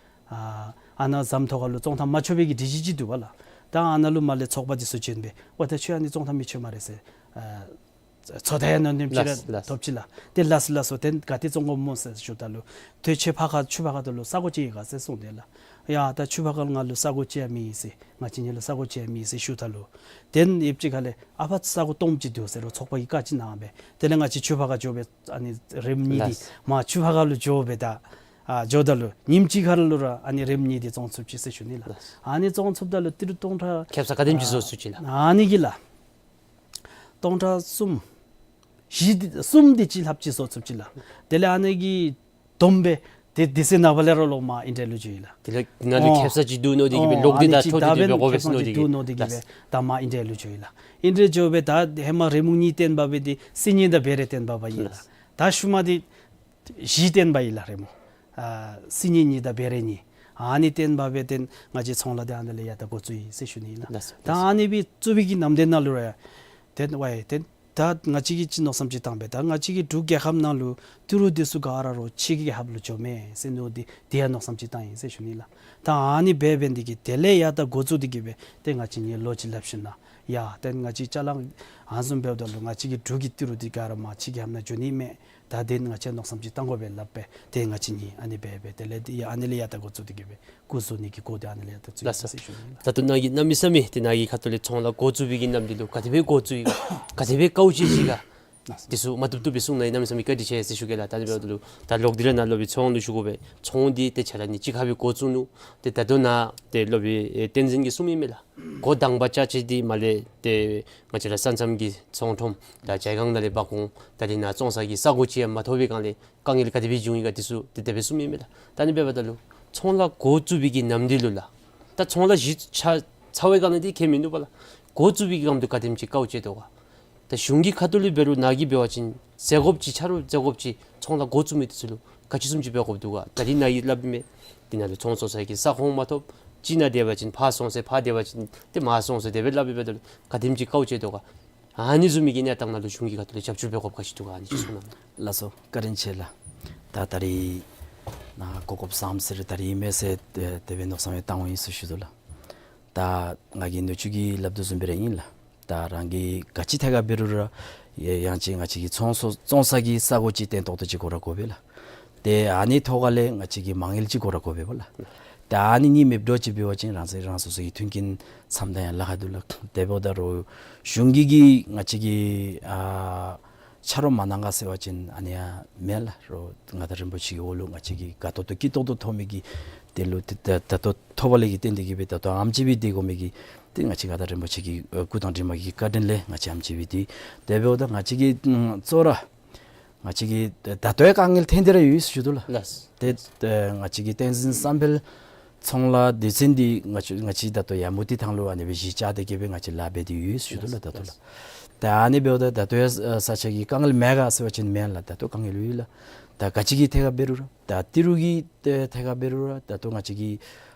ཨ་ཨ་ནཱ་ཟམ་ཐོག་ཁ་ལུ་བཙོང་ཐངས་མ་ཆོག་པའི་གི་སྒྲིག་གཞི་ཅིག་འདུག་པ་ལགས། ད་ཨ་ནཱ་ལུ་མར་ལས་ཚོགས་པ་འདི་ཚུ་བྱོན་སྦེ་ཝའི་ད་ཁྱོད་ཨ་ནི་བཙོང་ཐངས་མི་ཆོག་སྨ་རེ་ཟེར་ཨ་ཚོད་ལྟ་ཡང་ནོར་ནེམ་ཅིག་ར་ལགས་ལགས། ཐོབ་ཅི་ལགས། ཏེ་ལགས་ལགས་སོ་ཏེ་ག་ཏེ་བཙོང་དགོཔ་སྨོ་ཟེར་ཞུཝ་ད་ལུ་ཏེ་ཁྱོད་ཕར་ཁ་ཆུ་ཕར་ཁ་ད་ལུ་ས་གོ་ཅིག་ཡོད་ག་ཟེར་གསུངས་ཏེ་ལགས། ཡ་ད་ཆུ་ཕར་ཁ་ལུ་ང་ལུ་ས་གོ་ཅིག་ཡང་མེད་ཟེར། ང་བཅས་གཉིས་ལུ་ས་གོ་ཅིག་ཡང་མེད་ཟེར་ཞུཝ་ད་ལུ་ཏེ་ཡུདཔ་ཅིག་ཁ་ལས་ཨ་ཕར་ས་གོ་སྟོངམ་ཅིག་འདུག་ཟེར་རོགས་ཚོགས་པ་གིས་བཀའ་ཅིག་གནང་སྦེ་དེ་ལས་ང་བཅས་ཆུ་ཕར་ཁ་འགྱོ་སྦེ་ཨ་ནི་རེབ་གཉིས་འདི་ལགས། མར་ཆུ་ཕར་ཁ་ལུ་འགྱོ་སྦེ་ད་ཨ་འགྱོཝ་ད་ལུ་ཉིནམ་གཅིག་ཁར་ལུ་ར་ཨ་ནི་རེབ་གཉིས་འདི་བཙོང་ཚུགས་ཅི་ཟེར་ཞུ་ནི་ལགས། ལགས། ཨ་ནི་བཙོང་ཚུགསཔ་ད་ལུ་ཏི་རུ་སྟོང་ཕྲག་ཁེབ་ས་ག་དེམ་ཅིག་བཟོ་ཚུགས་ཅི་ལགས། ཨ་ནི་གི་ལགས། སྟོང་ཕྲག་གསུམ་བཞི་འདི་གསུམ་འདི་ཅིག་ལྷགཔ་ཅིག་བཟོ་ཚུགས་ཅི་ལགས། དེ་ལས་ཨ་ནི་གི་བསྡོམས་སྦེ་ ཏེ་དེ་ཚེ་ནངས་པ་ལས་ར་ལོག་མར་ཨིན་དེ་ལུ་འགྱོ་ཡི་ལགས། དེ་ལས་ནཱ་ལུ་ཨོ་ཁེབ་ས་ཅིག་འདུག་མནོ་སྟེ་གིས་སྦེ་ཨོ་ལོག་སྟེ་ད་ཨ་ནི་ཅིག་འཐོབ་སྟེ་ད་འབདན་སྦེ་འོང་ཁེབ་ས་ཅིག་འདུག་མནོ་སྟེ་གིས་སྦེ་ད་མར་ཨིན་དེ་ལུ་འགྱོ་ཡི་ལགས། ཨིན་དེ་འགྱོ་སྦེ་ད་ཧེ་མ་རེས་མོ་གཉིས་བཏོན་པ་སྦེ་ཏེ་སི་ཉིན་དང་བེ་རེ་བཏོན་པ་སྦེ་ཨིན་ལགས། ད་ཤུལ་མ་འདི་བཞི་བཏོན་པ་ཨིན་ལགས་རེས་མོ། ཨ་སི་ཉིན་གཉིས་དང་བེ་རེ་གཉིས། ཨ་ནི་བཏོན་པ་སྦེ་ཏེ་ང་བཅས་ཚོང་ལཱ་འདི་ཨ་ནི་ལས་ཡར་ད་འགོ་བཙུགས་ཡི་ཟེར་ཞུ་ནི་ཨིན་ལགས། ལགས་སོ། ད་ལགས་སོ། ཨ་ནི་སྦེ་བཙུགས་པའི་གི་ནམ་དུས་ནང་ལུ་ར་ཡ་ཏེ་ཝའི་ཏེ་ད་ང་བཅས་ཀྱིས་ཅིག་མནོ་བསམ་ཅིག་བཏང་པས། ད་ང་བཅས་ཀྱི་འབྲུག་རྒྱལ་ཁབ་ནང་ལུ་ཏི་རུ་འདི་ཚུ་ག་ར་རོགས་ཕྱི་རྒྱལ་ཁབ་ལུ་འགྱོཝ་མས་ཟེར་མནོ་སྟེ་དེ་ཡང་མནོ་བསམ་ཅིག་བཏང་ཡི་ཟེར་ཞུ་ནི་ལགས། ད་ཨ་ནི་སྦེ་འབད་ནི་དེ་གིས་དེ་ལས་ཡར་ད་འགོ་བཙུགས་ཏེ་གིས་སྦེ་ཏེ་ང་བཅས་ནི་ལོ་ཅིག་སླབ་ཞིནམ་ལས་ཡ་ཏེ་ང་བཅས་ཅ་ལ་ཨ་ནི་བཟུམ་འབདཝ་ད་ལུ་ང་བཅས་ཀྱི་འབྲུག་གི་ཏི་རུ་འདི་ག་ར་མར་ཕྱི་རྒྱལ་ཁབ་ནང་འགྱོ་ནི་མས། ད་དེ་ང་བཅས་མནོ་བསམ་ཅིག་བཏང་དགོ་པས་སླབ་སྦེ་ཏེ་ང་བཅས་ནི་ཨ་ནི་སྦེ་སྦེ་དེ་ལས་ཏེ་ཡ་ཨ་ནི་ལས་ཡར་ད་འགོ་བཙུགས་ཏེ་གིས་སྦེ་སྐུ་བཟོ་ནི་གི་སྐོར་འདི་ཨ་ནི་ལས་ཡར་ད་བཙུགས་ཡི་ལགས་སོ། ཟེར་ཞུ་ནི་ལགས། ད་ལྟོ་ནཱ་གིས་གནམ་མེད་ས་མེད་ཏེ་ནཱ་གི་ཁ་ཐུག་ལས་ཚོང་ལཱ་འགོ་བཙུགས་པའི་གི་ནམ་དུས་ལུ་ག་དེ་སྦེ་འགོ་བཙུགས་ཡི་ག་ག་དེ་སྦེ་དཀའཝ་སྤྱད་ཅི་ག་ལགས་སོ། དེ་ཚུ་མ་བཏུབ་བཏུབ་སྦེ་གསུང་གནང་ཡི། གནམ་མེད་ས་མེད་བཀའ་དྲིན་ཆེ་ཟེར་ཞུ་གེ་ལགས། ད་ཨ་ནི་འབདཝ་ད་ལུ་ད་ལོག་སྟེ་ར་ནཱ་ལུ་སྦེ་ཚོང་ལུ་ཞུ་དགོ་པས། ཚོང་འདི་ཏེ་ཆ་ར་ནི་གཅིག་ཁར་སྦེ་འགོ་བཙུགས་ནུག། ཏེ་ད་ལྟོ་ནཱ་ཏེ་སློབ་དཔོན་ཨེ་བསྟན་འཛིན་གྱིས་གསུངམ་ཨིན་མས་ལགས། འགོ་དང་པ་རྐྱབ་ཅི། དེ་མ་ལས་ཏེ་ང་བཅས་ར་ས་མཚམས་ཀྱི་ཚོང་ཁྲོམ་ད་ཇའི་སྒང་ནང་ལས་འབག་འོང་། ད་རིས་ནཱ་བཙོང་ས་གི་ས་གོ་ཅིག་ཡང་མ་ཐོབ་པའི་སྒང་ལས་དཀའ་ངལ་ག་དེ་སྦེ་འབྱུང་ཡི་ག་དེ་ཚུ་ཏེ་དེ་སྦེ་གསུངམ་ཨིན་མས་ལགས། ད་ཨ་ནི་འབདཝ་ད་ལུ་ཚོང་ལཱ་འགོ་བཙུགས་པའི་གི་ནམ་དུས་ལུ་ལགས། ད་ཚོང་ལཱ་གཞི་ཚར་ཚར་བའི་སྒང་ལས་འདི་ཁྱད་མིན་འདུག་པ་ལགས། འགོ་བཙུགས་པའི་གི་སྒང་དུ་ག་དེམ་ཅིག་དཀའཝ་སྤྱད་དོ་ག། ད་གཞུང་གི་ཁ་ཐུག་ལས་འབད་རུང་ནཱ་གིས་འབད་བ་ཅིན་ཟད་དགོཔ་ཅིག་ཆ་རོགས་ཟད་དགོཔ་ཅིག་ཚོང་ལཱ་འགོ་བཙུགས་མི་དེ་ཚུ་ལུ་ག་ཅི་བཟུམ་ཅིག་འབད་དགོཔ་འདུག་ག། ད་རིས་ནཱ་གིས་སླབ་མི་འདི་ནང་ལུ་ཚོང་བཙོང་ས་གི་ས་ཁོངས་མ་ཐོབ། གཅིག་ནཱ་སྡོད་པ་ཅིན་ཕར་སོང་ཟེར་ཕར་སྡོད་པ་ཅིན་ཏེ་མར་སོང་ཟེར་དེ་སྦེ་སླབ་ཨིན་པས། ད་ག་དེམ་ཅིག་དཀའཝ་སྤྱད་དོ་ག། ཨ་ནི་བཟུམ་མའི་གི་གནས་སྟངས་ནང་ལུ་གཞུང་གི་ཁ་ཐུག་ལས་རྒྱབ་སྐྱོར་འབད་དགོཔ་ག་ཅི་འདུག་ག། ཨ་ནི་ཅིག་གསུང་གནང་། ལགས་སོ། བཀའ་དྲིན་ཆེ་ལགས། ད་ད་རིས་ནཱ་གོ་སྐབས་བཟངམ་ཟེར་ད་རིས་མེད་ཟེར་ཏེ་དེ་སྦེ་མནོ་བསམ་ཡང་བཏང་འོང་ཡི་ཟེར་ཞུ་དོ་ལགས། ད་ང་གིས་ནུ་གཅུང་གིས་སླབ་དོ་བཟུམ་སྦེ་ར་ཨིན་ལགས། ད་རང་གིས་ག་ཅི་ཐད་ཁར་འབད་རུང་ར་ཡ་ཡང་ཅིན་ང་བཅས་ཀྱི་ཚོང་ཚོ་བཙོང་ས་གི་ས་གོ་ཅིག་བརྟན་ཏོག་ཏོ་ཅིག་དགོ་ར་དགོ་པས་ལགས། ཏེ་ཨ་ནི་ཐོག་ཁ་ལས་ང་བཅས་ཀྱི་མ་དངུལ་ཅིག་དགོ་ར་དགོ་པས་པ་ལགས། ཏེ་ཨ་ནི་གཉིས་མེདཔ་འདྲཝ་ཅིག་འབད་བ་ཅིན་རང་སོ་རང་སོ་སོ་གི་མཐུན་རྐྱེན་མཚམས་ད་ཡང་ལཱ་ཁག་འདུག་ལགས། དེ་འབདཝ་ད་རུང་གཞུང་གིས་གིས་ང་བཅས་ཀྱི་ཨ་ཆ་རོགས་མ་གནང་ག་ཟེར་བ་ཅིན་ཨ་ནི་ཡང་མེན་ལགས། རོགས་མངའ་བདག་རིན་པོ་ཆེ་གི་འོག་ལུ་ང་བཅས་ཀྱིས་དགའ་ཏོག་ཏོ་སྐྱིད་ཏོག་ཏོ་ཐོབ་མི་གི་དེ་ལུ་ཏེ་ད་ད་ལྟོ་ཐོབ་པ་ལས་ཀྱི་བརྟེན་ཏེ་གིས་སྦེ་ད་ལྟོ་ཨེམ་ཅིག་སྦེ་སྡོད་དགོ་མི་གི་ཏེ་ང་བཅས་མངའ་བདག་རིན་པོ་ཆེ་གི་ཨ་སྐུ་དང་གྲིབ་མ་གི་བཀའ་དྲིན་ལས་ང་བཅས་ཨེམ་ཅིག་སྦེ་སྡོད། དེ་འབདཝ་ད་ང་བཅས་ཀྱིས་ཨམ་གཙོ་བོ་ར་ང་བཅས་ཀྱིས་ད་ལྟོ་ཡང་དཀའ་ངལ་ཐོན་ཏེ་ར་ཡོད་ཟེར་ཞུ་དོ་ལགས། ལགས། ཏེ་ཏེ་ང་བཅས་ཀྱི་བསྟན་འཛིན་བསམ་འཕེལ་ཚོང་ལཱ་སྡེ་ཚན་འདི་ང་བཅས་ང་བཅས་ད་ལྟོ་ཡར་མུ་ཏིག་ཐང་ལུ་ཨ་ནི་སྦེ་གཞི་བཅག་སྟེ་གིས་སྦེ་ང་བཅས་ལཱ་འབད་དེ་ཡོད་ཟེར་ཞུ་དོ་ལགས། ད་ལྟོ་ལགས། ད་ཨ་ནི་འབདཝ་ད་ད་ལྟོ་ཡང་ས་ཆ་གི་དཀའ་ངལ་མེད་ག་ཟེར་བ་ཅིན་མེན་ལགས། ད་ལྟོ་དཀའ་ངལ་ཡོད་ལགས། ད་ག་ཅི་གི་ཐད་ཁར་འབད་རུང་ར་ད་ཏི་རུ་གི་ཐད་ཁར་འབད་རུང་ར་ད་ལྟོ་ང་བཅས་ཀྱི་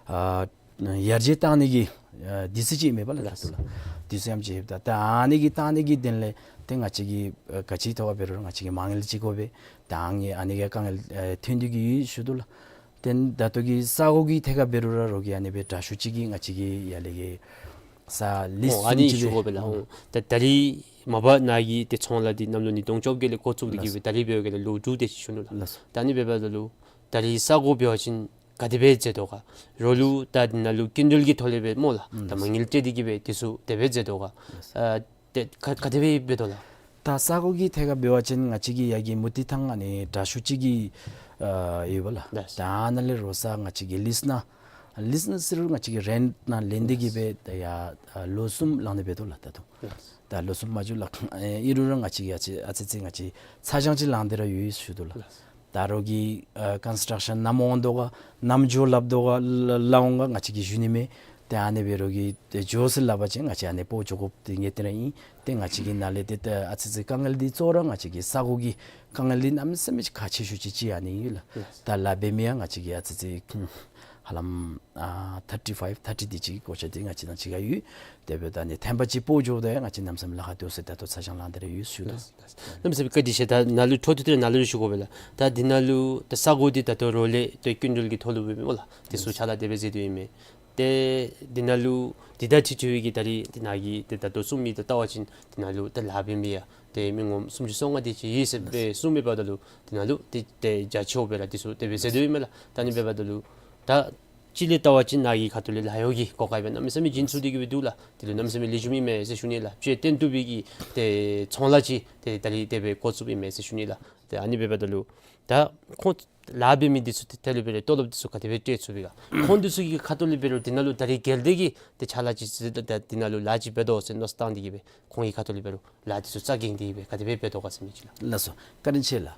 ཨ་ཡར་རྒྱས་བཏང་ནི་གི་ཨ་དུས་ཚོད་ཅིག་མེད་པ་ལགས། ད་ལྟོ་ལགས། དུས་ཚོད་ཡང་ཅིག་ད་ད་ཨ་ནི་གི་བཏང་ནི་གི་དོན་ལས་ཏེ་ང་བཅས་ཀྱི་ཨ་ག་ཅི་ཐོག་ཁར་འབད་རུང་ར་ང་བཅས་ཀྱི་མ་དངུལ་ཅིག་དགོ་པས། ད་ཨ་ནི་ཨ་ནི་གི་དཀའ་ངལ་ཨ་ཐོན་ཏེ་གིས་ཡོད་ཟེར་ཞུ་དོ་ལགས། ཏེ་ད་ལྟོ་གི་ས་གོ་གི་ཐད་ཁར་འབད་རུང་ར་རོགས་ཀྱིས་ཨ་ནི་སྦེ་དྲག་ཤོས་ཅིག་གིས་ང་བཅས་ཀྱི་ཡར་ལས་ཀྱི་ས་ལིསི་ཨོ་ཨ་ནི་བཟུམ་ཅིག་ཞུ་དགོ་པས་ལགས། ཨོ་ད་ད་རིས་མ་པ་ནཱ་གིས་ཏེ་ཚོང་ལཱ་འདི་གནམ་ལོ་ཉིས་སྟོང་བཅོ་བརྒྱད་ལས་འགོ་བཙུགས་ཏེ་གིས་སྦེ་ད་རིས་འབད་བའི་སྒང་ལས་ལོ་དྲུག་དེ་ཅིག་ཞུ་ནུག་ལགས། ལགས་སོ། ད་ཨ་ནི་འབདཝ་ད་ལུ་ད་རིས་ས་གོ་འབད་བ་ཅིན་ག་དེ་སྦེ་མཛད་དོ་ག། རོགས་ལུ་ད་འདི་ནང་ལུ་སྐྱིན་འགྲུལ་གྱི་ཐོག་ལས་སྦེ་སྨོ་ལགས། ད་མ་དངུལ་སྤྲོད་དེ་གིས་སྦེ་དེ་ཚུ་དེ་སྦེ་མཛད་དོ་ག། ཨ་ཏེ་ག་ག་དེ་སྦེ་འབད་དོ་ལགས། ད་ས་གོ་གི་ཐད་ཁར་འབད་བ་ཅིན་ང་བཅས་ཀྱི་ཡར་གྱི་མུ་ཏིག་ཐང་ཨ་ནི་དྲག་ཤོས་ཅིག་གི་ཨ་ཡོད་པ་ལགས། ལགས། ད་ཨ་ནཱ་ལས་རོགས་ས་ང་བཅས་ཀྱི་ལིསི་ནང་ལིསི་ནང་ཟེར་རུང་ང་བཅས་ཀྱིས་རེནཊ་ནང་ལེན་ཏེ་གིས་སྦེ་ད་ཡར་ཨ་ལོ་གསུམ་ལང་སྟེ་འབད་དོ་ལགས་ད་ལྟོ། ལགས། ད་ལོ་གསུམ་མ་འགྱོ་ལགས། ཨ་ཨིན་རུང་ར་ང་བཅས་ཀྱིས་ཨ་ཙི་ཨ་ཙི་ཙི་ང་བཅས་ཚ་གྱང་ཅིག་ལང་སྟེ་ར་ཡོད་ཟེར་ཞུ་དོ་ལགས། ལགས། ད་རོགས་ཀྱིས་ཨ་ཀོན་སི་ཊག་ཤཱན་ནམ་འོང་དོ་ག་ནམ་འགྱོ་སླབ་དོ་ག་ལ་ལ་འོང་ག་ང་བཅས་ཀྱིས་ཞུ་ནི་མེད། ཏེ་ཨ་ནི་སྦེ་རོགས་ཀྱིས་ཏེ་འགྱོ་ཟེར་སླབ་པ་ཅིན་ང་བཅས་ཨ་ནི་སྤོ་འགྱོ་དགོཔ་འདི་ངེས་ཏེ་ར་ཨིན། ཏེ་ང་བཅས་ཀྱི་ནཱ་ལས་ཏེ་ཏེ་ཨ་ཙི་ཙི་དཀའ་ངལ་འདི་གཙོ་བོ་ར་ང་བཅས་ཀྱི་ས་གོ་གི་དཀའ་ངལ་འདི་གནམ་མེད་ས་མེད་ཁག་ཆེ་ཤོས་ཅིག་ཅིག་ཨ་ནི་ཨིན་ལགས། ལགས། ད་ལཱ་འབད་མི་ཡང་ང་བཅས་ཀྱི་ཨ་ཙི་ཙི་ཧ་ལམ་ཨ་ཐར་ཊི་ཕའིབ་ཐར་ཊི་དེ་ཅིག་གི་གོ་ཆ་འདི་ང་བཅས་དང་གཅིག་ཁར་ཡོད། དེ་འབདཝ་ད་ཨ་ནི་ཐེངས་པ་ཅིག་སྤོ་འགྱོཝ་ད་ཡང་ང་བཅས་གནམ་མེད་ས་མེད་ལཱ་ཁག་འདུག་ཟེར་ད་ལྟོ་ཚ་གྱང་ལང་སྟེ་ར་ཡོད་ཟེར་ཞུ་དོ། ལགས། གནམ་མེད་ས་མེད་བཀའ་དྲིན་ཆེ། ད་ནཱ་ལུ་འཕྲོ་མཐུད་དེ་ནཱ་ལུ་ཞུ་དགོ་པས་ལགས། ད་འདི་ནང་ལུ་ད་ས་གོ་འདི་ད་ལྟོ་རོགས་ལས་ཏེ་སྐྱིན་འགྲུལ་གྱི་ཐོག་ལུ་འབད་མི་སྨོ་ལགས། དེ་ཚུ་ཕྱག་ལཱ་དེ་སྦེ་མཛད་དེ་ཡོད་མས། ཏེ་འདི་ནང་ལུ་འདི་དང་འཁྲིལ་འཁྲིལ་བའི་གི་ད་རིས་འདི་ནང་གི་ཏེ་ད་ལྟོ་གསུང་མི་དང་བལྟ་བ་ཅིན་འདི་ནང་ལུ་ད་ལཱ་འབད་མི་ཡང་ཏེ་མི་ངོམ་སུམ་ཅུ་སོ་ལྔ་དེ་ཅིག་ཡོད་ཟེར་སྦེ་གསུང་མི་འབདཝ་ད་ལུ་འདི་ནང་ལུ་ཏེ་ཏེ་རྒྱ་ཆེཝ་སྦེ་ར་དེ་ཚུ་དེ་སྦེ་མཛད་དེ་ཡོད་མས་ལགས། ད་ཨ་ནི་འབདཝ་ད་ལུ་ད་གཅིག་ལས་བལྟ་བ་ཅིན་ནཱ་གི་ཁ་ཐུག་ལས་ལཱ་གཡོག་གི་གོ་སྐབས་སྦེ་གནམ་མེད་ས་མེད་བྱིན་ཚུགས་ཏེ་གིས་སྦེ་འདུག་ལགས། དེ་ལུ་གནམ་མེད་ས་མེད་ལེགས་ཤོམ་ཨིན་མས་ཟེར་ཞུ་ནི་ལགས། སྤྱིར་བཏོན་བཏུབ་པའི་གི་ཏེ་ཚོང་ལཱ་ཅིག་ཏེ་ད་རིས་དེ་སྦེ་འགོ་བཙུགསཔ་ཨིན་མས་ཟེར་ཞུ་ནི་ལགས། ཏེ་ཨ་ནི་འབདཝ་ད་ལུ་ད་ཁོང་ལཱ་འབད་མི་འདི་ཚུ་ཏེ་དེ་ལུ་འབད་རུང་ཏོ་ལོབ་འདི་ཚུ་ག་དེ་སྦེ་སྤྲོད་ཚུགས་པས་ག། ཁོང་འདི་ཚུ་གི་ཁ་ཐུག་ལས་འབད་རུང་འདི་ནང་ལུ་ད་རིས་གལ་ཏེ་གིས་ཏེ་ཕྱག་ལཱ་ཅིག་ཏེ་ད་འདི་ནང་ལུ་ལཱ་ཅིག་འབད་དོ་ཟེར་མནོ་བསམ་བཏང་སྟེ་གིས་སྦེ་ཁོང་གི་ཁ་ཐུག་ལས་འབད་རུང་ལཱ་འདི་ཚུ་རྩ་འགེངས་ཏེ་གིས་སྦེ་ག་དེ་སྦེ་འབད་དོ་ག་ཟེར་མི་ཅིག་ལགས། ལགས་སོ། བཀའ་དྲིན་ཆེ་ལགས།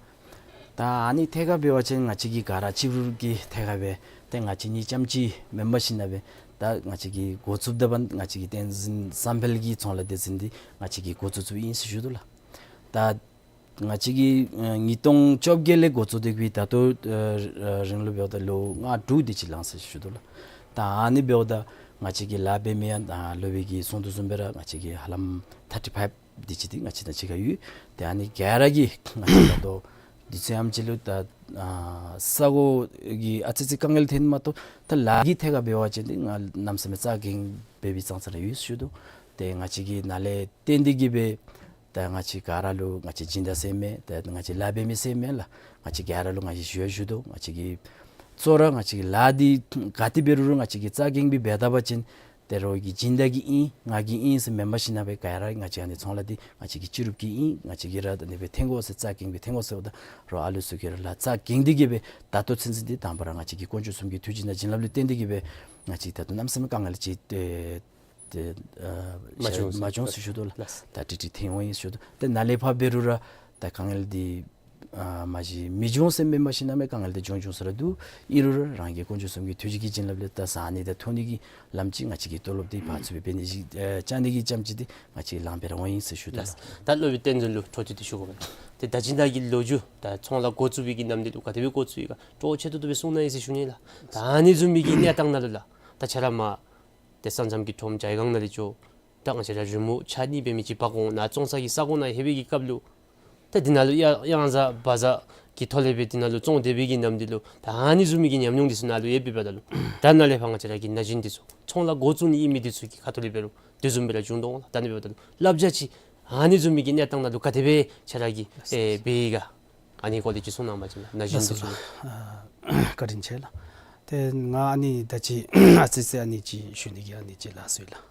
ད་ཨ་ནི་ཐད་ཁར་འབད་བ་ཅིན་ང་བཅས་ཀྱི་ག་ར་གཅིག་གྱུར་གྱི་ཐད་ཁར་སྦེ་ཏེ་ང་བཅས་གཉིས་རྐྱངམ་ཅིག་མེན་པར་ཞིན་ན་སྦེ་ད་ང་བཅས་ཀྱིས་འགོ་བཙུགསཔ་ད་བར་ང་བཅས་ཀྱི་བསྟན་འཛིན་བསམ་འཕེལ་གྱིས་ཚོང་ལཱ་དེ་ཚུ་འདི་ང་བཅས་ཀྱིས་འགོ་བཙུགས་བཙུགསཔ་ཨིན་ཟེར་ཞུ་དོ་ལགས། ད་ང་བཅས་ཀྱིས་ཨ་ཉིས་སྟོང་བཅོ་བརྒྱད་ལས་འགོ་བཙུགས་ཏེ་གི་ད་ལྟོ་ཨ་རིང་ལུ་འབདཝ་ད་ལོ་ལྔ་དྲུག་དེ་ཅིག་ལང་ཟེར་ཞུ་དོ་ལགས། ད་ཨ་ནི་འབདཝ་ད་ང་བཅས་ཀྱིས་ལཱ་འབད་མི་ཡང་ད་སློབ་དཔོན་གྱིས་གསུང་དོ་བཟུམ་སྦེ་ར་ང་བཅས་ཀྱིས་ཧ་ལམ་ཐར་ཊི་ཕའིབ་དེ་ཅིག་འདི་ང་བཅས་དང་གཅིག་ཁར་ཡོད། ཏེ་ཨ་ནི་ག་ར་གིས་ང་བཅས་ད་ལྟོ་དུས་ཚོད་ཨམ་ཅིག་ལུ་ད་ཨ་ས་གོ་གི་ཨ་ཙི་ཙི་དཀའ་ངལ་ཐོན་མ་གཏོགས་ད་ལཱ་གི་ཐད་ཁར་འབད་བ་ཅིན་འདི་ང་གནམ་མེད་ས་མེད་རྩ་འགེངས་འབད་བའི་ཙང་ཙ་ར་ཡོད་ཞུ་དོ། ཏེ་ང་བཅས་ཀྱིས་ནཱ་ལས་བརྟེན་ཏེ་གི་སྦེ་ད་ང་བཅས་ག་ར་ལུ་ང་བཅས་སྦྱིན་བདག་ཟེར་མེད། ད་ང་བཅས་ལཱ་འབད་མི་ཟེར་མེད་ལགས། ང་བཅས་ག་ར་ལུ་ང་བཅས་ཞུ་ཡང་ཞུ་དོ། ང་བཅས་ཀྱིས་གཙོ་བོ་ར་ང་བཅས་ཀྱི་ལཱ་འདི་ག་ཏེ་འབད་རུང་རུང་ང་བཅས་ཀྱིས་རྩ་འགེངས་སྦེ་འབད་ད་པ་ཅིན་ཏེ་རོགས་ཀྱི་སྦྱིན་བདག་གི་ཨིན་ང་གི་ཨིན་ཟེར་མེན་པར་ཞིན་ན་སྦེ་ག་ར་ང་བཅས་ཨ་ནི་ཚོང་ལཱ་འདི་ང་བཅས་ཀྱི་སྤྱི་རུབ་ཀྱི་ཨིན། ང་བཅས་ཀྱིས་ར་ད་ཨ་ནི་སྦེ་འཐོན་དགོ་ཟེར་རྩ་འགེངས་སྦེ་འཐོན་དགོ་ཟེརཝ་ད་རོགས་ཨ་ལུ་ཚུ་གིས་ར་ལཱ་རྩ་འགེངས་ཏེ་གི་སྦེ་ད་ལྟོ་ཚུན་ཚོད་འདི་དང་པ་ར་ང་བཅས་ཀྱི་དཀོན་མཆོག་གསུམ་གྱི་ཐུགས་རྗེ་དང་བྱིན་རླབས་ལུ་བརྟེན་ཏེ་གི་སྦེ་ང་བཅས་ད་ལྟོ་གནམ་མེད་ས་མེད་དཀའ་ངལ་ཅིག་ཏེ་ཏེ་ཨ་མ་བྱུང་མ་བྱུང་ཟེར་ཞུ་དོ་ལགས། ལགས། ད་ཏིག་ཏིག་ཐོན་འོང་ཡི་ཟེར་ཞུ་དོ། ཏེ་ནཱ་ལས་ཕར་འབད་རུང་ར་ད་དཀའ་ངལ་འདི་ཨ་མ་གཞི་མི་འབྱུང་ཟེར་མེན་པར་ཞིན་ན་མེད། དཀའ་ངལ་འདི་འབྱུང་འབྱུང་ས་ར་འདུག། ཨིན་རུང་ར་རང་གི་དཀོན་མཆོག་གསུམ་གྱི་ཐུགས་རྗེ་གི་བྱིན་རླབས་ལས་ད་ཟ་ནི་དང་འཐུང་ནི་གི་ལམ་ཅིག་ང་བཅས་ཀྱི་ཏོ་ལོབ་འདི་ཕར་ཚུར་སྦེ་འབད་ནི་ཅིག་ཨ་བཅའ་ནི་གི་རྐྱངམ་ཅིག་འདི་ང་བཅས་ལང་སྦེ་ར་འོང་ཡི་ཟེར་ཞུ་དོ། ལགས། ད་སློབ་དཔོན་བསྟན་འཛིན་ལུ་འཕྲོ་མཐུད་དེ་ཞུ་དགོ་པས། ཏེ་ད་ཅི་ནཱ་གི་ལོ་རྒྱུས་ད་ཚོང་ལཱ་འགོ་བཙུགས་པའི་གི་ནམ་དུས་ལུ་ག་དེ་སྦེ་འགོ་བཙུགས་ཡི་ག་འཕྲོ་ཆེ་ཏོག་ཏོ་སྦེ་གསུང་གནང་ཡི་ཟེར་ཞུ་ནི་ལགས། ད་ཨ་ནི་བཟུམ་མའི་གི་གནས་སྟངས་ནང་ལུ་ལགས། ད་ཁྱོད་ར་མར་ཏེ་ས་མཚམས་ཀྱི་ཁྲོམ་ཇའི་སྒང་ནང་ལས་འགྱོ། ད་ང་བཅས་ར་རི་མོ་ཆ་གཉིས་འབད་མི་ཅིག་འབག་འོང་ནཱ་བཙོང་ས་གི་ས་གོ་ནང་ལྷོད་པའི་གི་སྐབས་ལུ་ད་འདི་ནང་ལུ་ཡང་ཡང་ཟ་བ་ཟ་གི་ཐོག་ལས་སྦེ་འདི་ནང་ལུ་བཙོང་སྡོད་པའི་གི་ནམ་དུས་ལུ་ད་ཨ་ནི་བཟུམ་མའི་གི་ཉམས་མྱོང་འདི་ཚུ་ནཱ་ལུ་ཡོད་པའི་འབདཝ་ད་ལུ་ད་ནཱ་ལས་ཕར་ང་བཅས་ར་གི་ན་གཞོན་འདི་ཚུ་ཚོང་ལཱ་འགོ་བཙུགས་ནི་ཨིན་མི་འདི་ཚུ་གི་ཁ་ཐུག་ལས་འབད་རུང་དེ་བཟུམ་སྦེ་ར་བྱུང་དོ་འོང་ལགས། ད་ཨ་ནི་འབདཝ་ད་ལུ་བསླབ་བྱ་ཅིག་ཨ་ནི་བཟུམ་མའི་གི་གནས་སྟངས་ནང་ལུ་ག་དེ་སྦེ་ཁྱོད་ར་གིས་ཨེ་འབད་ཡི་ག་ཨ་ནི་སྐོར་ལས་ཅིག་གསུང་གནང་བ་ཅིན་ལགས། ན་གཞོན་འདི་ཚུ་ལུ། ལགས་སོ་ལགས། ཨ་བཀའ་དྲིན་ཆེ་ལགས། ཏེ་ང་ཨ་ནི་ད་ཅི་ཨ་ཙི་ཙི་ཨ་ནི་ཅིག་ཞུ་ནི་གི་ཨ་ནི་ཅིག་ལགས་སོ་ལགས།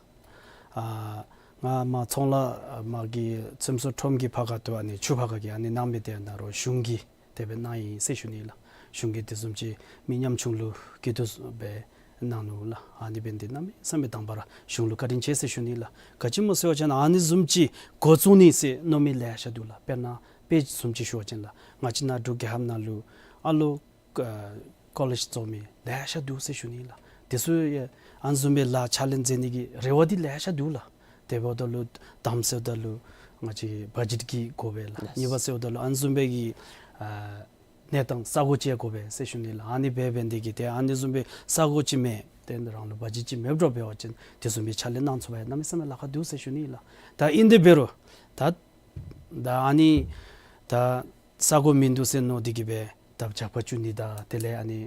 ཨ་ང་མར་ཚོང་ལཱ་མར་གྱི་ཚོང་ཟོག་ཁྲོམ་གྱི་ཕར་ཁ་ཐུག་ཨ་ནི་ཆུ་ཕར་ཁ་གི་ཨ་ནི་གནང་མི་འདི་ནཱ་རོགས་གཞུང་གིས་དེ་སྦེ་གནང་ཡི་ཟེར་ཞུ་ནི་ལགས། གཞུང་གིས་དེ་བཟུམ་ཅིག་མི་ཉམ་ཆུང་ལུ་སྐྱིད་སྡུག་སྦེ་གནང་ནུག་ལགས། ཨ་ནི་འབད་ནི་འདི་གནམ་མེད་ས་མེད་དང་པ་ར་གཞུང་ལུ་བཀའ་དྲིན་ཆེ་ཟེར་ཞུ་ནི་ལགས། ག་ཅི་སྨོ་ཟེར་བ་ཅིན་ཨ་ནི་བཟུམ་ཅིག་འགོ་བཙུགས་ནི་ཟེར་མནོ་མི་ལེ་ཤ་འདུག་ལགས། དཔེར་ན་དཔེ་བཟུམ་ཅིག་ཞུ་བ་ཅིན་ལགས། ང་བཅས་ནཱ་འབྲུག་རྒྱལ་ཁབ་ནང་ལུ་ཨ་ལོ་ཨ་ཀོ་ལེཇ་རྫོགས་མི་ལེ་ཤ་འདུག་ཟེར་ཞུ་ནི་ལགས། དེ་ཚུ་ཡང་ཨ་ནི་བཟུམ་སྦེ་ལཱ་ཕྱག་ལཱ་མཛད་ནི་གི་རེ་བ་འདི་ལེ་ཤ་འདུག་ལགས། དེ་འབདཝ་ད་ལུ་དང་པ་ཟེརཝ་ད་ལུ་ང་བཅས་ཀྱི་བ་ཇེཊ་ཀྱི་དགོ་པས་ལགས། ལགས། གཉིས་པ་ཟེརཝ་ད་ལུ་ཨ་ནི་བཟུམ་སྦེ་གི་ཨ་གནས་སྟངས་ས་གོ་ཅིག་ཡང་དགོ་པས་ཟེར་ཞུ་ནི་ལགས། ཨ་ནི་འབད་འབད་ནི་འདི་གིས་ཏེ་ཨ་ནི་བཟུམ་སྦེ་ས་གོ་ཅིག་མེད། ཏེ་རང་ལུ་བ་ཇེཊ་ཅིག་མེདཔ་འདྲཝ་འབད་བ་ཅིན་དེ་བཟུམ་སྦེ་ཕྱག་ལཱ་གནང་ཚུགས་པ་ཡང་གནམ་མེད་ས་མེད་ལཱ་ཁག་འདུག་ཟེར་ཞུ་ནི་ལགས། ད་ཨིན་ཏེ་འབད་རུང་ད་ད་ཨ་ནི་ད་ས་གོ་མིན་འདུག་ཟེར་མནོ་སྟེ་གི་སྦེ་ད་ཇག་པ་བཙུགས་ནི་དང་དེ་ལས་ཨ་ནི་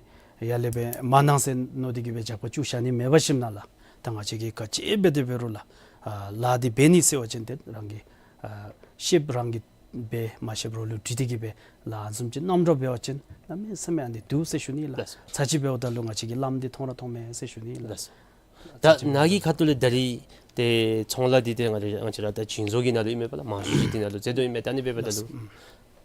ཡར་ལས་སྦེ་མ་གནང་ཟེར་མནོ་སྟེ་གི་སྦེ་ཇག་པ་བཙུགས་བཞག་ནི་མེད་པར་ཞིནམ་ལས་ད་ང་བཅས་ཀྱིས་ག་ཅི་འབད་དེ་འབད་རུང་ལགས། ཨ་ལཱ་འདི་འབད་ནི་ཟེར་བ་ཅིན་ཏེ་རང་གིས་ཨ་ཤེསཔ་རང་གིས་འབད། མ་ཤེསཔ་རོགས་ལུ་དྲི་སྟེ་གི་སྦེ་ལཱ་ཨ་ནི་བཟུམ་ཅིག་གནངམ་འདྲཝ་འབད་བ་ཅིན་གནམ་མེད་ས་མེད་ཨ་ནི་འདུག་ཟེར་ཞུ་ནི་ལགས། ལགས་སོ། ཚར་གཅིག་འབདཝ་ད་ལུ་ང་བཅས་ཀྱིས་ལམ་འདི་མཐོང་ར་མཐོང་མས་ཟེར་ཞུ་ནི་ལགས། ལགས་སོ། ད་ནཱ་གི་ཁ་ཐུག་ལས་ད་རིས་ཏེ་ཚོང་ལཱ་འདི་ཏེ་ང་ར་ང་བཅས་ར་ད་བྱིན་རྫོང་གི་ནང་ལུ་ཨིན་མས་པ་ལགས། མང་ཤོས་ཅིག་འདི་ནང་ལུ་འཛུལ་དོ་ཨིན་མས། ད་ཨ་ནི་འབདཝ་ད་ལུ་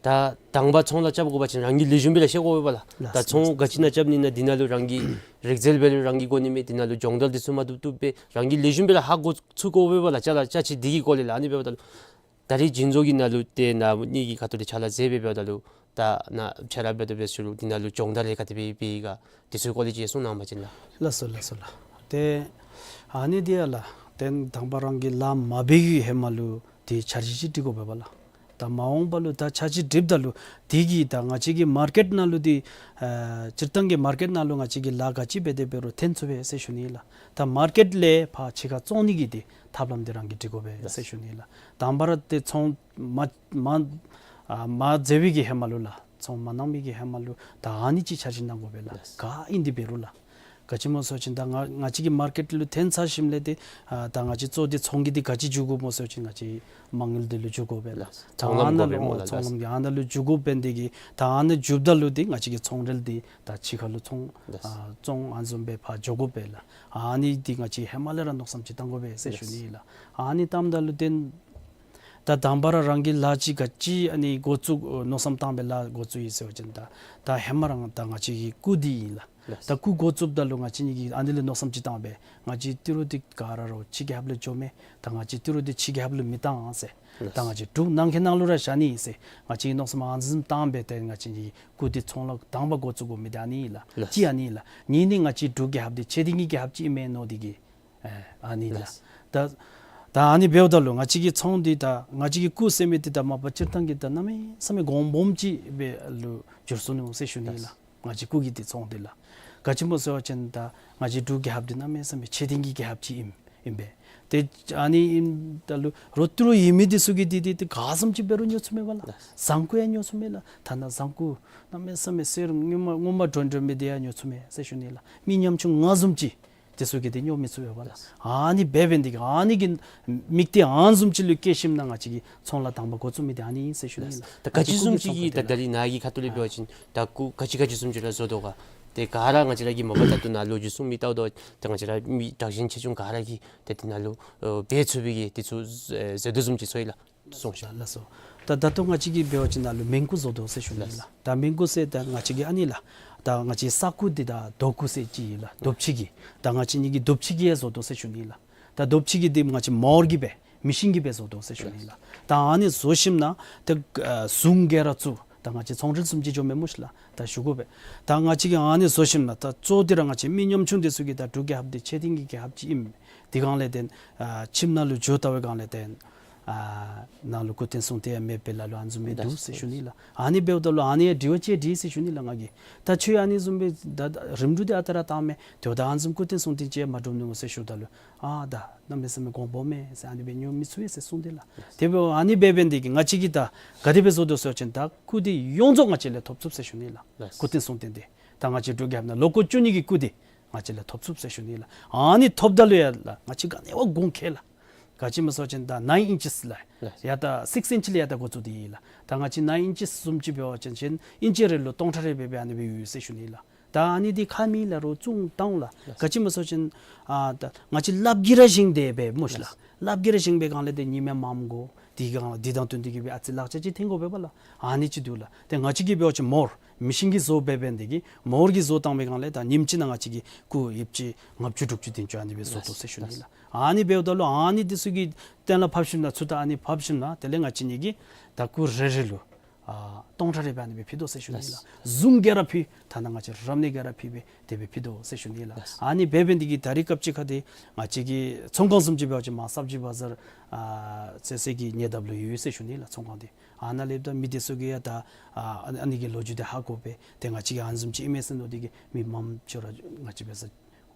ད་དང་པ་ཚོང་ལཱ་རྐྱབ་དགོ་པ་ཅིན་རང་གིས་ལེགས་ཤོམ་སྦེ་ར་ཤེས་དགོ་པས་པ་ལགས། ད་ཚོང་ག་ཅི་ནང་རྐྱབ་ནི་ཨིན་ན་འདི་ནང་ལུ་རང་གི་རིག་རྩལ་འབད་རུང་རང་གིས་དགོ་ནི་མས། འདི་ནང་ལུ་སྦྱོང་བརྡར་འདི་ཚུ་མ་བཏུབ་བཏུབ་སྦེ་རང་གིས་ལེགས་ཤོམ་སྦེ་ར་ཧ་གོ་ཚུགས་དགོ་པས་པ་ལགས། ཅ་ལ་ཅ་ཆས་འདི་གི་སྐོར་ལས་ལགས། ཨ་ནི་འབདཝ་ད་ལུ་ད་རིས་བྱིན་རྫོང་གི་ནང་ལུ་ཏེ་ནཱ་གཉིས་ཀྱི་ཁ་ཐུག་ལས་ཕྱག་ལཱ་མཛད་སྦེ་འབདཝ་ད་ལུ་ད་ནཱ་ཕྱག་ལཱ་འབད་དོ་འབད་ཞུ་རུང་འདི་ནང་ལུ་སྦྱོང་བརྡར་ལས་ག་དེ་སྦེ་འབད་ཡི་ག་དེ་ཚུ་སྐོར་ལས་ཅིག་གསུང་གནང་བ་ཅིན་ལགས། ལགས་སོ་ལགས་སོ་ལགས། ཏེ་ཨ་ནི་འདི་ཡང་ལགས་ཏེ་དང་པ་རང་གིས་ལཱ་མ་འབད་བའི་ཧེ་མ་ལུ་ཏེ་འཆར་གཞི་ཅིག་སྒྲིག་དགོ་པས་པ་ལགས། ད་མ་འོངས་པ་ལུ་ད་འཆར་གཞི་སྒྲིགཔ་ད་ལུ་དེ་གིས་ད་ང་བཅས་ཀྱི་མར་ཀེཊ་ནང་ལུ་འདི་ཨ་སྤྱིར་བཏང་གི་མར་ཀེཊ་ནང་ལུ་ང་བཅས་ཀྱིས་ལཱ་ག་ཅི་འབད་དེ་འབད་རུང་འཐོན་ཚུགས་པས་ཟེར་ཞུ་ནི་ལགས། ད་མར་ཀེཊ་ལས་ཕར་ཕྱི་ཁར་བཙོང་ནི་གི་འདི་ཐབས་ལམ་འདི་རང་གིས་སྒྲིག་དགོ་པས་ཟེར་ཞུ་ནི་ལགས། དང་པ་ར་ཏེ་ཚོང་མ་མ་ཨ་མ་མཛད་པའི་གི་ཧེ་མ་ལུ་ལགས། ཚོང་མ་གནང་མི་གི་ཧེ་མ་ལུ་ད་ཨ་ནི་ཅིག་འཆར་གཞི་གནང་དགོ་པས་ལགས། ག་ཨིན་ཏེ་འབད་རུང་ལགས། ག་ཅི་སྨོ་ཟེར་བ་ཅིན་ད་ང་ང་བཅས་ཀྱི་མར་ཀེཊ་ལུ་འཐོན་ཚར་ཞིནམ་ལས་ཏེ་ཨ་ད་ང་བཅས་གཙོ་འདི་ཚོང་གི་འདི་ག་ཅི་འགྱོ་དགོཔ་སྨོ་ཟེར་བ་ཅིན་ང་བཅས་མ་དངུལ་འདི་ལུ་འགྱོ་དགོ་པས་ལགས། ལགས། ཚོང་ལམ་དགོ་པས་སྨོ་ལགས། ཚོང་ལམ་གྱི་ཨ་ནཱ་ལུ་འགྱོ་དགོ་པས། འདི་གིས་ད་ཨ་ནཱ་འགྱོཝ་ད་ལུ་འདི་ང་བཅས་ཀྱི་ཚོང་རིལ་འདི་ད་ཕྱི་ཁ་ལུ་ཚོང་ལགས། ཨ་བཙོང་ཨ་ནི་བཟུམ་སྦེ་ཕར་འགྱོ་དགོ་པས་ལགས། ཨ་ནི་འདི་ང་བཅས་ཧེ་མ་ལས་ར་མནོ་བསམ་ཅིག་བཏང་དགོ་པས་ཟེར་ཞུ་ནི་ལགས། ཨ་ནི་བཏངམ་ད་ལུ་ཏེ་ད་དང་པ་ར་རང་གིས་ལཱ་ཅིག་ག་ཅི་ཨ་ནི་འགོ་བཙུགས་མནོ་བསམ་བཏང་སྦེ་ལཱ་འགོ་བཙུགས་ཡི་ཟེར་བ་ཅིན་ད་ད་ཧེ་མ་རང་ད་ང་བཅས་ཀྱི་སྐུ་འདི་ཨིན་ལགས། ལགས། ད་སྐུ་འགོ་བཙུགསཔ་ད་ལུ་ང་བཅས་གཉིས་ཀྱིས་ཨ་ནི་ལས་མནོ་བསམ་ཅིག་བཏང་སྦེ་ང་བཅས་ཏི་རུ་འདི་ག་ར་ར་ཕྱི་རྒྱལ་ཁབ་ལུ་འགྱོ་མས། ད་ང་བཅས་ཏི་རུ་འདི་ཕྱི་རྒྱལ་ཁབ་ལུ་མི་བཏང་ཟེར། ལགས། ད་ང་བཅས་འབྲུག་ནང་གི་ནང་ལུ་ར་བཞག་ནི་ཟེར་ང་བཅས་ཀྱིས་མནོ་བསམ་ཨ་ནི་བཟུམ་བཏང་སྦེ་ཏེ་ང་བཅས་ཀྱིས་སྐུ་འདི་ཚོང་ལཱ་དང་པ་འགོ་བཙུགས་དགོ་མི་འདི་ཨ་ནི་ལགས། ལགས། གཅིག་ཨ་ནི་ལགས། གཉིས་ནི་ང་བཅས་འབྲུག་རྒྱལ་ཁབ་འདི་ཆེ་འབྲིང་གི་རྒྱལ་ཁབ་ཅིག་ཨིན་མས་མནོ་སྟེ་གིས་ཨ་ཨ་ནི་ལགས། ལགས། ད་ད་ཨ་ནི་འབདཝ་ད་ལུ་ང་བཅས་ཀྱི་ཚོང་འདི་ད་ང་བཅས་ཀྱི་སྐུ་ཟེར་མི་འདི་ད་མ་པ་སྤྱིར་བཏང་གི་ད་གནམ་མེད་ས་མེད་གོང་སྦོམ་ཅིག་སྦེ་ལུ་འགྱུར་སོ་ནུག་ཟེར་ཞུ་ནི་ལགས། ལགས། ང་བཅས་སྐུ་གི་འདི་ཚོང་འདི་ལགས། ག་ཅི་སྨོ་ཟེར་བ་ཅིན་ད་ང་བཅས་འབྲུག་རྒྱལ་ཁབ་འདི་གནམ་མེད་ས་མེད་ཆེ་འབྲིང་གི་རྒྱལ་ཁབ་ཅིག་ཨིན་ཨིན་པས། ཏེ་ཨ་ནི་ཨིནམ་ད་ལུ་རོགས་ཏི་རུ་ཡོད་མི་འདི་ཚུ་གིས་འདི་འདི་ཏེ་ག་བཟུམ་ཅིག་འབད་རུང་ཉོ་ཚུགས་མས་པ་ལགས། ལགས། བཟང་ཀུ་ཡང་ཉོ་ཚུགས་མས་ལགས། ཐ་ན་བཟང་ཀུ་གནམ་མེད་ས་མེད་གསེར་དངུལ་མ་དངུལ་མ་དྲོན་དྲོན་མི་འདི་ཡང་ཉོ་ཚུགས་མས་ཟེར་ཞུ་ནི་ལགས། མི་ཉམ་ཆུང་ང་བཟུམ་ཅིག་འདི་ཚུ་གིས་འདི་ཉོ་མི་ཚུགས་པས་པ་ལགས། ལགས། ཨ་ནི་འབད་འབད་འདི་གིས་ཨ་ནི་གི་དམིགས་གཏད་ཨ་ནི་བཟུམ་ཅིག་ལུ་བསྐྱེད་ཞིནམ་ན་ང་བཅས་ཀྱིས་ཚོང་ལཱ་དང་པ་འགོ་བཙུགས་མི་འདི་ཨ་ནི་ཨིན་ཟེར་ཞུ་ནི་ལགས། ད་ག་ཅི་བཟུམ་ཅིག་གི་ད་ད་རིས་ནཱ་གི་ཁ་ཐུག་ལས་འབད་བ་ཅིན་ད་སྐུ་ག་ཅི་ག་ཅི་བཟུམ་ཅིག་ར་བཟོ་དོ་ག། ཏེ་ག་ར་ང་བཅས་ར་གིས་མ་པ་ད་ལྟོ་ནཱ་ལོ་རྒྱུས་གསུང་མི་ལྟཝ་ད་ད་ང་བཅས་ར་མི་དྲག་ཞན་ཆེ་ཆུང་ག་ར་གིས་ཏེ་འདི་ནང་ལུ་ཨ་འབད་ཚུགས་པའི་གི་འདི་ཚུ་ཨ་ཟེར་དོ་བཟུམ་ཅིག་ཚོར་ཡི་ལགས། གསུངས་ཤིག། ལགས་སོ། ད་ད་ལྟོ་ང་བཅས་ཀྱིས་འབད་བ་ཅིན་ནཱ་ལུ་མིང་སྐུ་བཟོ་དོ་ཟེར་ཞུ་ནི་ལགས། ལགས། ད་མིང་སྐུ་ཟེར་ད་ང་བཅས་ཀྱིས་ཨ་ནི་ལགས། ད་ང་བཅས་ས་སྐུ་འདི་ད་རྡོ་སྐུ་ཟེར་ཅིག་ཨིན་ལགས། རྡོ་ཕྱེ་གི། ད་ང་བཅས་གཉིས་ཀྱིས་རྡོ་ཕྱེ་གི་ཡང་བཟོ་དོ་ཟེར་ཞུ་ནི་ལགས། ད་རྡོ་ཕྱེ་གི་འདི་ང་བཅས་མོ་ར་གིས་སྦེ་མི་ཤིན་གྱིས་སྦེ་བཟོ་དོ་ཟེར་ཞུ་ནི་ལགས། ད་ཨ་ནི་བཟོ་ཞིནམ་ན་ཏེ་ཨ་ཟུང་གི་ར་བཙུགས། ད་ང་བཅས་ཚོང་འབྲེལ་བཟུམ་ཅིག་འགྱོ་མས་སྨོ་ཤིག་ལགས། ད་ཞུ་དགོ་པས། ད་ང་བཅས་ཀྱིས་ཨ་ནི་བཟོ་ཞིནམ་ན་ད་གཙོ་འདི་ར་ང་བཅས་མི་ཉམ་ཆུང་འདི་ཚུ་གིས་ད་འབྲུག་རྒྱལ་ཁབ་འདི་ཆེ་འབྲིང་གི་རྒྱལ་ཁབ་ཅིག་ཨིནམ་འདི་སྒང་ལས་ཏེ་ཨ་ཁྱིམ་ནང་ལུ་འགྱོ་བལྟ་བའི་སྒང་ལས་ཏེ་ཨ་ནང་ལུ་སྐུ་རྟེན་གསུང་རྟེན་ཡང་མེདཔ་སྦེ་ལ་ལུ་ཨ་ནི་བཟུམ་མི་འདུག་ཟེར་ཞུ་ནི་ལགས། ཨ་ནི་འབདཝ་ད་ལུ་ཨ་ནི་ཡང་དྲི་བ་ཅིག་དྲིས་ཟེར་ཞུ་ནི་ལགས་ང་གིས། ད་ཁྱོད་ཨ་ནི་བཟུམ་སྦེ་ད་ད་རིམ་གྲོ་འདི་ཨ་རྟག་ར་བཏང་མས། དེ་འབདཝ་ད་ཨ་ནི་བཟུམ་སྐུ་རྟེན་གསུང་རྟེན་ཅིག་ཡང་མ་གྲུབ་ནུག་ཟེར་ཞུཝ་ད་ལུ་ཨ་ད་གནམ་མེད་ས་མེད་གོང་སྦོམ་མས་ཟེར་ཨ་ནི་སྦེ་ཉོ་མི་ཚུགས་པས་ཟེར་གསུངས་ཏེ་ལགས། དེ་འབདཝ་ཨ་ནི་འབད་འབད་འདི་གིས་ང་བཅས་ཀྱིས་ད་ག་དེ་སྦེ་བཟོ་དོ་ཟེར་བ་ཅིན་ད་སྐུ་འདི་ཡོངས་རྫོགས་ང་བཅས་ལས་ཐོབ་ཚུགས་ཟེར་ཞུ་ནི་ལགས། ལགས། སྐུ་རྟེན་གསུང་རྟེན་འདི་ད་ང་བཅས་འབྲུག་རྒྱལ་ཁབ་ནང་ལོ་འཁོར་བཅུ་གཉིས་ཀྱི་སྐུ་འདི་ང་བཅས་ལས་ཐོབ་ཚུགས་ཟེར་ཞུ་ནི་ལགས། ཨ་ནི་ཐོབ་ད་ལུ་ཡང་ལགས་ང་བཅས་ག་ནི་བ་དགོངས་ཁེལ་ལགས། ག་ཅི་སྨོ་ཟེར་བ་ཅིན་ད་ནའིན་ཨིན་ཅིས་ལགས། ཡ་ད་སིགསི་ཨིན་ཅི་ལས་ཡ་ད་འགོ་བཙུགས་ཏེ་ཡོད་ལགས། ད་ང་བཅས་ནའིན་ཨིན་ཅིས་བཟུམ་ཅིག་འབད་བ་ཅིན་ཨིན་ཅི་རེ་ལུ་སྟོང་ཕྲག་རེ་སྦེ་སྦེ་ཨ་ནི་སྦེ་ཡོད་ཟེར་ཞུ་ནི་ལགས། ད་ཨ་ནི་འདི་ཁ་མེད་ལ་རོགས་བཙོང་བཏང་ལགས། ལགས། ག་ཅི་སྨོ་ཟེར་བ་ཅིན་ཨ་ད་ང་བཅས་ལགཔ་གིས་ར་བཞེངས་ཏེ་འབད་སྨོ་ཤིག་ལགས། ལགས། ལགཔ་གིས་ར་བཞེངས་པའི་སྒང་ལས་ཏེ་ཉིམ་ཡང་མངམ་དགོ། དེའི་སྒང་ལས་འདི་དང་བསྟུན་ཏེ་གིས་སྦེ་ཨ་ཙི་ལག་ཆ་ཅིག་འཐེན་དགོ་པས་པ་ལགས། ཨ་ནི་ཅིག་འདུག་ལགས། ཏེ་ང་བཅས་ཀྱིས་འབད་བ་ཅིན་མོ་ར་མི་ཤིན་གྱིས་བཟོ་འབད་འབད་འདི་གིས་མོ་ར་གིས་བཟོ་བཏང་བའི་སྒང་ལས་ད་ཉིནམ་གཅིག་ནང་ང་བཅས་ཀྱིས་སྐུ་ཡོདཔ་ཅིག་ལྔ་བཅུ་དྲུག་ཅུ་བདུན་ཅུ་ཨ་ནི་སྦེ་བཟོ་དོ་ཟེར་ཞུ་ནི་ལགས། ཨ་ནི་འབདཝ་ད་ལུ་ཨ་ནི་འདི་ཚུ་གི་གཏན་ལ་ཕབ་ཞིནམ་ན་ཚུར་ད་ཨ་ནི་ཕབ་ཞིནམ་ན་དེ་ལས་ང་བཅས་གཉིས་ཀྱིས་ད་སྐུ་རེ་རེ་ལུ་ཨ་སྟོང་ཕྲག་རེ་སྦེ་ཨ་ནི་སྦེ་ཕུལ་དོ་ཟེར་ཞུ་ནི་ལགས། ལགས། ཟུང་གིས་ར་ཕུལ། ཐ་ན་ང་བཅས་རབ་གནས་ཀྱིས་ར་ཕུལ་སྦེ་དེ་སྦེ་ཕུལ་དོ་ཟེར་ཞུ་ནི་ལགས། ལགས། ཨ་ནི་འབད་འབད་འདི་གིས་ད་རེས་སྐབས་ཅིག་ཁར་འདི་ང་བཅས་ཀྱི་ཚོང་ཁང་བཟུམ་ཅིག་འབད་བ་ཅིན་མར་སབ་ཇི་བ་ཛར་ཨ་ཟེར་ཟེར་གྱི་ཉེ་འདབས་ལུ་ཡོད་ཟེར་ཞུ་ནི་ལགས། ཚོང་ཁང་འདི་ཨ་ནཱ་ལས་ད་མི་འདི་ཚུ་གིས་ཡང་ད་ཨ་ཨ་ནི་གི་ལོ་རྒྱུས་འདི་ཧ་གོ་སྦེ་ཏེ་ང་བཅས་ཀྱིས་ཨ་ནི་བཟུམ་ཅིག་ཨིན་མས་ཟེར་མནོ་སྟེ་གིས་མི་མངམ་ཅིག་ར་ང་བཅས་འབད་སར་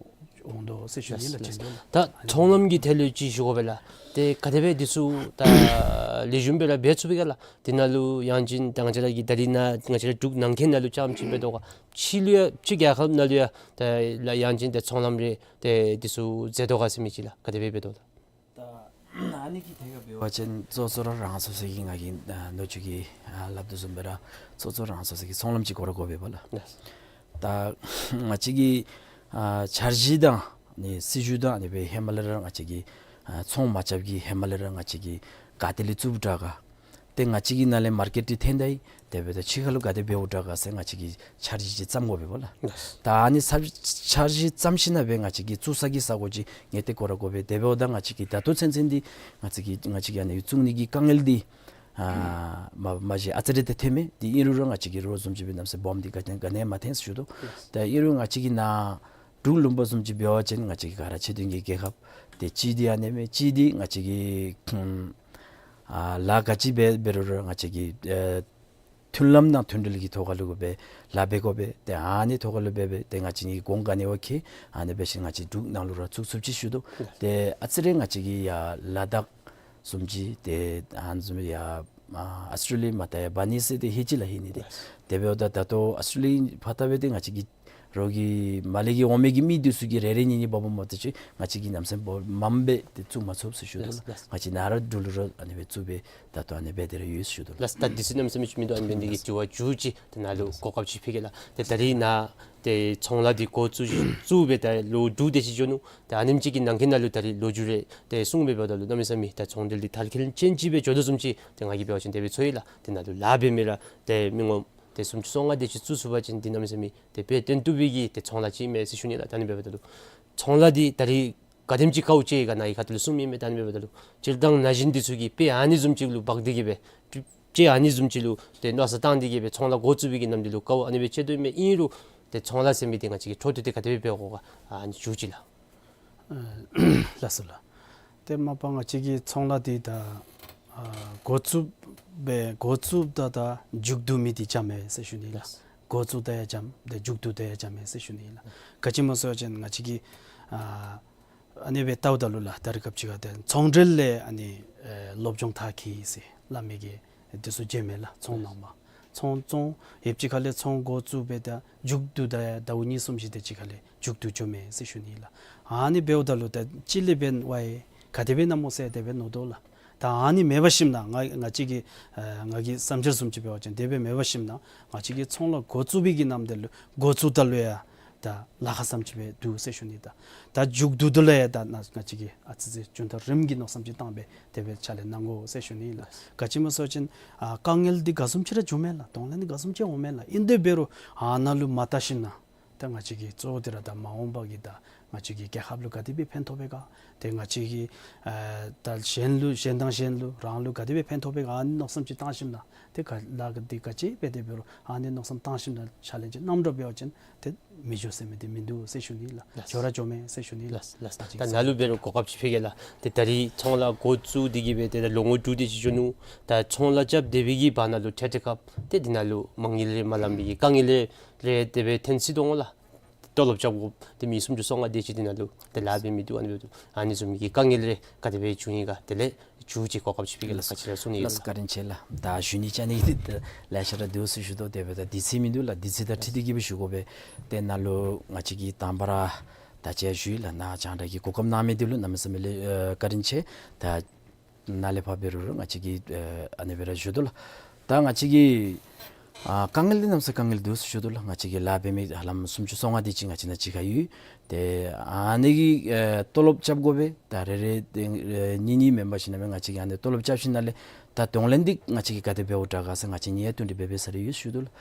འོང་དོ་ཟེར་ཞུ་ནི་ལགས། ལགས། ཅིག་འདུག་ལགས། ད་ཚོང་ལམ་གྱི་ཐད་ལུ་ཅིག་ཞུ་དགོ་པས་ལགས། ཏེ་ག་དེ་སྦེ་འདི་ཚུ་ད་ལེགས་ཤོམ་སྦེ་ར་འབད་ཚུགས་པས་ག་ལགས། དེ་ནང་ལུ་ཡང་ཅིན་ད་ང་བཅས་ར་གི་ད་རིས་ནཱ་ང་བཅས་ར་འབྲུག་ནང་འཁོད་ནང་ལུ་རྐྱངམ་ཅིག་འབད་དོ་ག། ཕྱི་ལུ་ཡང་ཕྱི་རྒྱལ་ཁབ་ནང་ལུ་ཡང་ད་ལགས་ཡང་ཅིན་ད་ཚོང་ལམ་རེ་ཏེ་འདི་ཚུ་མཛད་དོ་ག་ཟེར་མི་ཅིག་ལགས། ག་དེ་སྦེ་འབད་དོ་ལགས། ད་ཨ་ནི་གི་ཐད་ཁར་འབད་བ་ཅིན་གཙོ་གཙོ་ར་རང་སོ་སོ་གི་ང་གིས་ཨ་ནུ་ཅུ་གིས་ཨ་སླབ་དོ་བཟུམ་སྦེ་ར་གཙོ་གཙོ་རང་སོ་སོ་གི་ཚོང་ལམ་ཅིག་དགོ་ར་དགོ་པས་པ་ལགས། ལགས། ད་ང་བཅས་ཀྱི་ཨ་འཆར་གཞི་དང་ནི་སྲིད་བྱུས་དང་ཨ་ནི་སྦེ་ཧེ་མ་ལས་ར་ང་བཅས་ཀྱིས་ཨ་ཚོང་མ་རྐྱབ་ཀྱི་ཧེ་མ་ལས་ར་ང་བཅས་ཀྱིས་ག་ཏེ་ལས་བཙུགསཔ་དྲག་ག། ཏེ་ང་བཅས་ཀྱི་ནང་ལས་མར་ཀེཊ་འདི་འཐོན་ད་ཡི། དེ་འབདཝ་ད་ཕྱི་ཁ་ལུ་ག་དེ་འབདཝ་དྲག་ག་ཟེར་ང་བཅས་ཀྱིས་འཆར་གཞི་ཅིག་བརྩམ་དགོ་པས་པ་ལགས། ལགས། ད་ཨ་ནི་འཆར་འཆར་གཞི་བརྩམ་ཞིནམ་ན་སྦེ་ང་བཅས་ཀྱིས་བཙུགས་ས་གི་ས་གོ་ཅིག་ངེས་གཏན་དགོ་ར་དགོ་པས། དེ་འབདཝ་ད་ང་བཅས་ཀྱིས་ད་ལྟོ་ཚུན་ཚོད་འདི་ང་བཅས་ཀྱིས་ང་བཅས་ཀྱིས་ཨ་ནི་བཙུགས་ནི་གི་དཀའ་ངལ་འདི་ཨ་མ་མ་གཞི་ཨ་ཙི་རེ་ཏེ་ཐོན་མས། དེ་ཨིན་རུང་ར་ང་བཅས་ཀྱིས་རོགས་བཟུམ་ཅིག་སྦེ་གནམ་མེད་ས་མེད་སྦོམ་འདི་ག་ཏེ་ག་ནི་ཡང་མ་འཐོན་ཟེར་ཞུ་དོ། ལགས། ད་ཨིན་རུང་ང་བཅས་ཀྱི་ནཱ་འབྲུག་ལུང་པ་བཟུམ་ཅིག་འབད་བ་ཅིན་ང་བཅས་ཀྱི་ག་ར་ཆེ་འབྲིང་གི་རྒྱལ་ཁབ་ཏེ་གཅིག་འདི་ཨ་ནི་མས། གཅིག་འདི་ང་བཅས་ཀྱི་ཨ་ལཱ་ག་ཅི་འབད་འབད་རུང་ར་ང་བཅས་ཀྱི་ཨ་མཐུན་ལམ་དང་མཐུན་འབྲེལ་གྱི་ཐོག་ཁ་ལུ་གུ་སྦེ་ལཱ་འབད་དགོ་པས། ཏེ་ཨ་ནི་ཐོག་ཁ་ལུ་འབད་འབད་ཏེ་ང་བཅས་ནི་གོང་ག་ནི་བ་ཁེ་ཨ་ནི་འབད་ཞིནམ་ང་བཅས་འབྲུག་ནང་ལུ་ར་བཙུགས་ཚུགསཔ་ཅིག་ཞུ་དོ། ལགས། ཏེ་ཨ་ཙི་རེ་ང་བཅས་ཀྱི་ཡར་ལ་དྭགས་བཟུམ་ཅིག་ཏེ་ཨ་ནི་བཟུམ་ཡར་ཨ་ཨོསི་ཊེ་ལི་ཡ་མར་ད་ཡར་འབག་ནི་ཟེར་ཏེ་ཧེ་ཅི་ལགས་ཧེ་ནི་ཏེ། ལགས། དེ་འབདཝ་ད་ད་ལྟོ་ཨོསི་ཊེ་ལི་ཡ་ཕར་ལྟ་སྦེ་ཏེ་ང་བཅས་ཀྱི་རོགས་ཀྱི་མར་ལས་ཀྱི་འོང་མི་གི་མི་འདི་ཚུ་གིས་རེ་རེ་གཉིས་གཉིས་འབག་འབག་མ་གཏོགས་ཅིག་ང་བཅས་ཀྱིས་གནམ་མེད་ས་མེད་སྦོམ་སྦེ་ཏེ་བཙུགས་མ་ཚུགས་ཟེར་ཞུ་དོ་ལགས། ལགས། ང་བཅས་ནཱ་ར་འབྲུག་ལུ་ར་ཨ་ནི་སྦེ་བཙུགས་སྦེ་ད་ལྟོ་ཨ་ནི་སྦེ་ཏེ་ར་ཡོད་ཟེར་ཞུ་དོ་ལགས། ལགས། ད་འདི་ཚུ་གནམ་མེད་ས་མེད་མི་འདུག། ཨ་ནི་འབད་ནི་འདི་གིས་དྲི་བ་མཇུག་ཅིག་ད་ནཱ་ལུ་གོ་སྐབས་ཅིག་ཕུལ་གེ་ལགས། ཏེ་ད་རིས་ནཱ་ཏེ་ཚོང་ལཱ་འདི་འགོ་བཙུགས་བཙུགས་སྦེ་ད་ལོ་དྲུག་དེ་ཅིག་འགྱོ་ནུག། ཏེ་ཨ་ནེམ་ཅིག་གི་ནང་འཁོད་ནང་ལུ་ད་རིས་ལོ་རྒྱུས་རེ་ཏེ་གསུངས་སྦེ་འབདཝ་ད་ལུ་གནམ་མེད་ས་མེད་ད་ཚོང་འབྲེལ་འདི་དར་ཁྱབ་ཅན་ཅིག་སྦེ་འགྱོ་དོ་བཟུམ་ཅིག་ཏེ་ང་གིས་འབད་བ་ཅིན་དེ་སྦེ་ཚོར་ཡི་ལགས། ཏེ་ནཱ་ལུ་ལཱ་འབད་མི་ར་ཏེ་མི་ངོམ་ ཏེ་སུམ་ཅུ་སོ་ལྔ་དེ་ཅིག་བཙུགས་ཚུགས་པ་ཅིན་འདི་གནམ་མེད་ས་མེད་ཏེ་དཔེ་སྟོན་བཏུབ་པའི་གི་ཏེ་ཚོང་ལཱ་ཅིག་ཨིན་མས་ཟེར་ཞུ་ནི་ལགས། ད་ཨ་ནི་འབདཝ་ད་ལུ་ཚོང་ལཱ་འདི་ད་རིས་ག་དེམ་ཅིག་དཀའཝ་སྤྱད་ག་ནཱ་གི་ཁ་ཐུག་ལས་གསུངམ་ཨིན་མས། ད་ཨ་ནི་འབདཝ་ད་ལུ་སྤྱིར་བཏང་ན་གཞོན་འདི་ཚུ་གིས་དཔེ་ཨ་ནི་བཟུམ་ཅིག་ལུ་འབག་སྟེ་གི་སྦེ་ཅིག་ཨ་ནི་བཟུམ་ཅིག་ལུ་ཏེ་མནོ་བསམ་བཏང་སྟེ་གི་སྦེ་ཚོང་ལཱ་འགོ་བཙུགས་པའི་གི་ནམ་དུས་ལུ་དཀའཝ་ཨ་ནི་སྦེ་སྤྱད་དོ་ཨིན་མས། ཨིན་རུང་ཏེ་ཚོང་ལཱ་ཟེར་མི་འདི་ང་བཅས་ཀྱིས་འཕྲོ་མཐུད་དེ་ག་དེ་སྦེ་འབད་དགོ་ག་ཨ་ནི་ཞུ་ཅི་ལགས། ཨ་ལགས་སོ་ལགས། ཏེ་མ་པ་ང་བཅས་ཀྱིས་ཚོང་ལཱ་འདི་ད་ཨ་འགོ་བཙུགས་སྦེ་འགོ་བཙུགསཔ་ད་ད་མཇུག་བསྡུ་མི་འདི་འཇམ་མས་ཟེར་ཞུ་ནི་ལགས། འགོ་བཙུགས་ད་ཡང་འཇམ་ཏེ་མཇུག་བསྡུ་ད་ཡང་འཇམ་མས་ཟེར་ཞུ་ནི་ལགས། ག་ཅི་སྨོ་ཟེར་བ་ཅིན་ང་བཅས་ཀྱིས་ཨ་ཨ་ནི་སྦེ་བལྟཝ་ད་ལུ་ལགས་ད་རིས་སྐབས་ཅིག་ཁར་ཏེ་ཚོང་འབྲེལ་ལས་ཨ་ནི་ཨེ་སློབ་སྦྱོང་མཐར་འཁྱོལ་ཟེར་སླབ་མི་གི་དེ་ཚུ་མཇལ་མས་ལགས། ཚོང་ནང་མ་ཚོང་ཚོང་ཡོདཔ་ཅིག་ཁར་ལས་ཚོང་འགོ་བཙུགས་སྦེ་ད་མཇུག་བསྡུ་ད་ཡང་ཟླཝ་གཉིས་གསུམ་ཅིག་དེ་ཅིག་ཁར་ལས་མཇུག་བསྡུ་འགྱོ་མས་ཟེར་ཞུ་ནི་ལགས། ཨ་ནི་འབདཝ་ད་ལུ་ད་ཅི་ལས་འབད་བ་ཡི་ག་དེ་སྦེ་ཨིན་ན་སྨོ་ཟེར་དེ་སྦེ་མནོ་དོ་ལགས། ད་ཨ་ནི་མེད་པར་ཞིནམ་ན་ང་ང་བཅས་ཀྱི་ཨ་ང་གི་བསམ་འཆར་བཟུམ་ཅིག་འབད་བ་ཅིན་དེ་སྦེ་མེད་པར་ཞིནམ་ན་ང་བཅས་ཀྱིས་ཚོང་ལཱ་འགོ་བཙུགས་པའི་གི་ནམ་དུས་ལུ་འགོ་བཙུགསཔ་ད་ལུ་ཡང་ད་ལཱ་ཁག་བཟུམ་ཅིག་སྦེ་འདུག་ཟེར་ཞུ་ནི། ད་ད་མཇུག་བསྡུཝ་ད་ལུ་ཡང་ད་ནཱ་ང་བཅས་ཀྱིས་ཨ་ཙི་ཙི་རྒྱུན་ཐག་རིངམ་གི་མནོ་བསམ་ཅིག་བཏང་སྦེ་དེ་སྦེ་ཕྱག་ལཱ་གནང་དགོ་ཟེར་ཞུ་ནི་ལགས། ག་ཅི་སྨོ་ཟེར་བ་ཅིན་ཨ་དཀའ་ངལ་འདི་ག་བཟུམ་ཅིག་ར་འབྱུང་མས་ལགས། གདོང་ལེན་འདི་ག་བཟུམ་ཅིག་འོང་མས་ལགས། ཨིན་དེ་འབད་རུང་ཨ་ནཱ་ལུ་མ་བལྟ་ཞིནམ་ན་ད་ང་བཅས་ཀྱིས་གཙོ་བོ་འདི་ར་ད་མ་འོངས་པ་གི་ད་ང་བཅས་ཀྱི་རྒྱལ་ཁབ་ལུ་ག་དེ་སྦེ་ཕན་ཐོགས་པས་ག། ཏེ་ང་བཅས་ཀྱི་ཨ་ད་གཞན་ལུ་གཞན་དང་གཞན་ལུ་རང་ལུ་ག་དེ་སྦེ་ཕན་ཐོགས་པས་ག་ཨ་ནི་མནོ་བསམ་ཅིག་བཏང་ཞིནམ་ན་ཏེ་ག་ལཱ་འདི་ག་ཅི་འབད་དེ་འབད་རུང་ཨ་ནི་མནོ་བསམ་བཏང་ཞིནམ་ན་ཕྱག་ལཱ་ཅིག་གནངམ་འདྲཝ་འབད་བ་ཅིན་ཏེ་མི་འགྱོ་ཟེར་མི་འདི་མིན་འདུག་ཟེར་ཞུ་ནི་ལགས། ལགས། འགྱོ་ར་འགྱོ་མས་ཟེར་ཞུ་ནི་ལགས། ལགས་ལགས། ད་ནཱ་ལུ་འབད་རུང་གོ་སྐབས་ཅིག་ཕུལ་གེ་ལགས། ཏེ་ད་རིས་ཚོང་ལཱ་འགོ་བཙུགས་ཏེ་གི་སྦེ་ཏེ་ད་ལོ་ངོ་དྲུག་དེ་ཅིག་འགྱོ་ནུག། ད་ཚོང་ལཱ་རྐྱབ་སྡོད་པའི་གི་བར་ན་ལུ་ཏེ་ཏེ་སྐབས་ཏེ་འདི་ནང་ལུ་མ་དངུལ་རེ་མ་ལངམ་པའི་གི་དཀའ་ངལ་རེ་རེ་དེ་སྦེ་ཐོན་སྲིད་དོ་འོང་ལགས། ཏེ་ལྟོ་ལོག་རྐྱབ་དགོཔ་ཏེ་མི་སུམ་ཅུ་སོ་ལྔ་དེ་ཅིག་འདི་ནང་ལུ་ཏེ་ལཱ་འབད་མི་འདུག། ཨ་ནི་འབདཝ་ད་ཨ་ནི་བཟུམ་མའི་གི་དཀའ་ངལ་རེ་ག་དེ་སྦེ་བྱུང་ཡི་ག། དེ་ལས་མཇུག་ཅིག་གོ་སྐབས་ཅིག་ཕུལ་གེ་ལགས། ག་ཅི་ར་གསུང་ནི་ཡོད་ལགས། ལགས་བཀའ་དྲིན་ཆེ་ལགས། ད་ཞུ་ནི་བཅའ་ནི་འདི་ལེ་ཤ་ར་འདུག་ཟེར་ཞུ་དོ། དེ་འབདཝ་ད་དུས་ཚོད་མིན་འདུག་ལགས། དུས་ཚོད་དང་འཁྲིལ་ཏེ་གི་སྦེ་ཞུ་དགོ་པས། ཏེ་ནཱ་ལུ་ང་བཅས་ཀྱིས་དང་པ་ར་ད་ཅི་ཞུ་ཡི་ལགས། ནཱ་རྒྱང་བསྒྲགས་ཀྱི་གོ་སྐབས་གནང་མི་འདི་ལུ་གནམ་མེད་ས་མེད་ལས་ཨ་བཀའ་དྲིན་ཆེ། ད་ནཱ་ལས་ཕར་འབད་རུང་ར་ང་བཅས་ཀྱིས་ཨ་ཨ་ནི་སྦེ་ར་ཞུ་དོ་ལགས། ད་ང་བཅས་ཀྱི་ཨ་དཀའ་ངལ་འདི་གནམ་ས་དཀའ་ངལ་འདུག་ཟེར་ཞུ་དོ་ལགས། ང་བཅས་ཀྱི་ལཱ་འབད་མི་ཧ་ལམ་སུམ་ཅུ་སོ་ལྔ་དེ་ཅིག་ང་བཅས་ནཱ་གཅིག་ཁར་ཡོད། ཏེ་ཨ་ནི་གི་ཨེ་ལྟོ་ལོག་རྐྱབ་དགོ་པས། ད་རེ་རེ་ཏེ་ཨེ་གཉིས་གཉིས་མེན་པར་ཞིནམ་ན་ང་བཅས་ཀྱིས་ཨ་ནི་ལྟོ་ལོག་རྐྱབ་ཞིནམ་ལས་ད་གདོང་ལེན་འདི་ང་བཅས་ཀྱིས་ག་དེ་འབདཝ་དྲག་ག་ཟེར་ང་བཅས་གཉིས་ཡང་བསྟུན་གྲོས་འབད་འབད་ས་རེ་ཡོད་ཞུ་དོ་ལགས།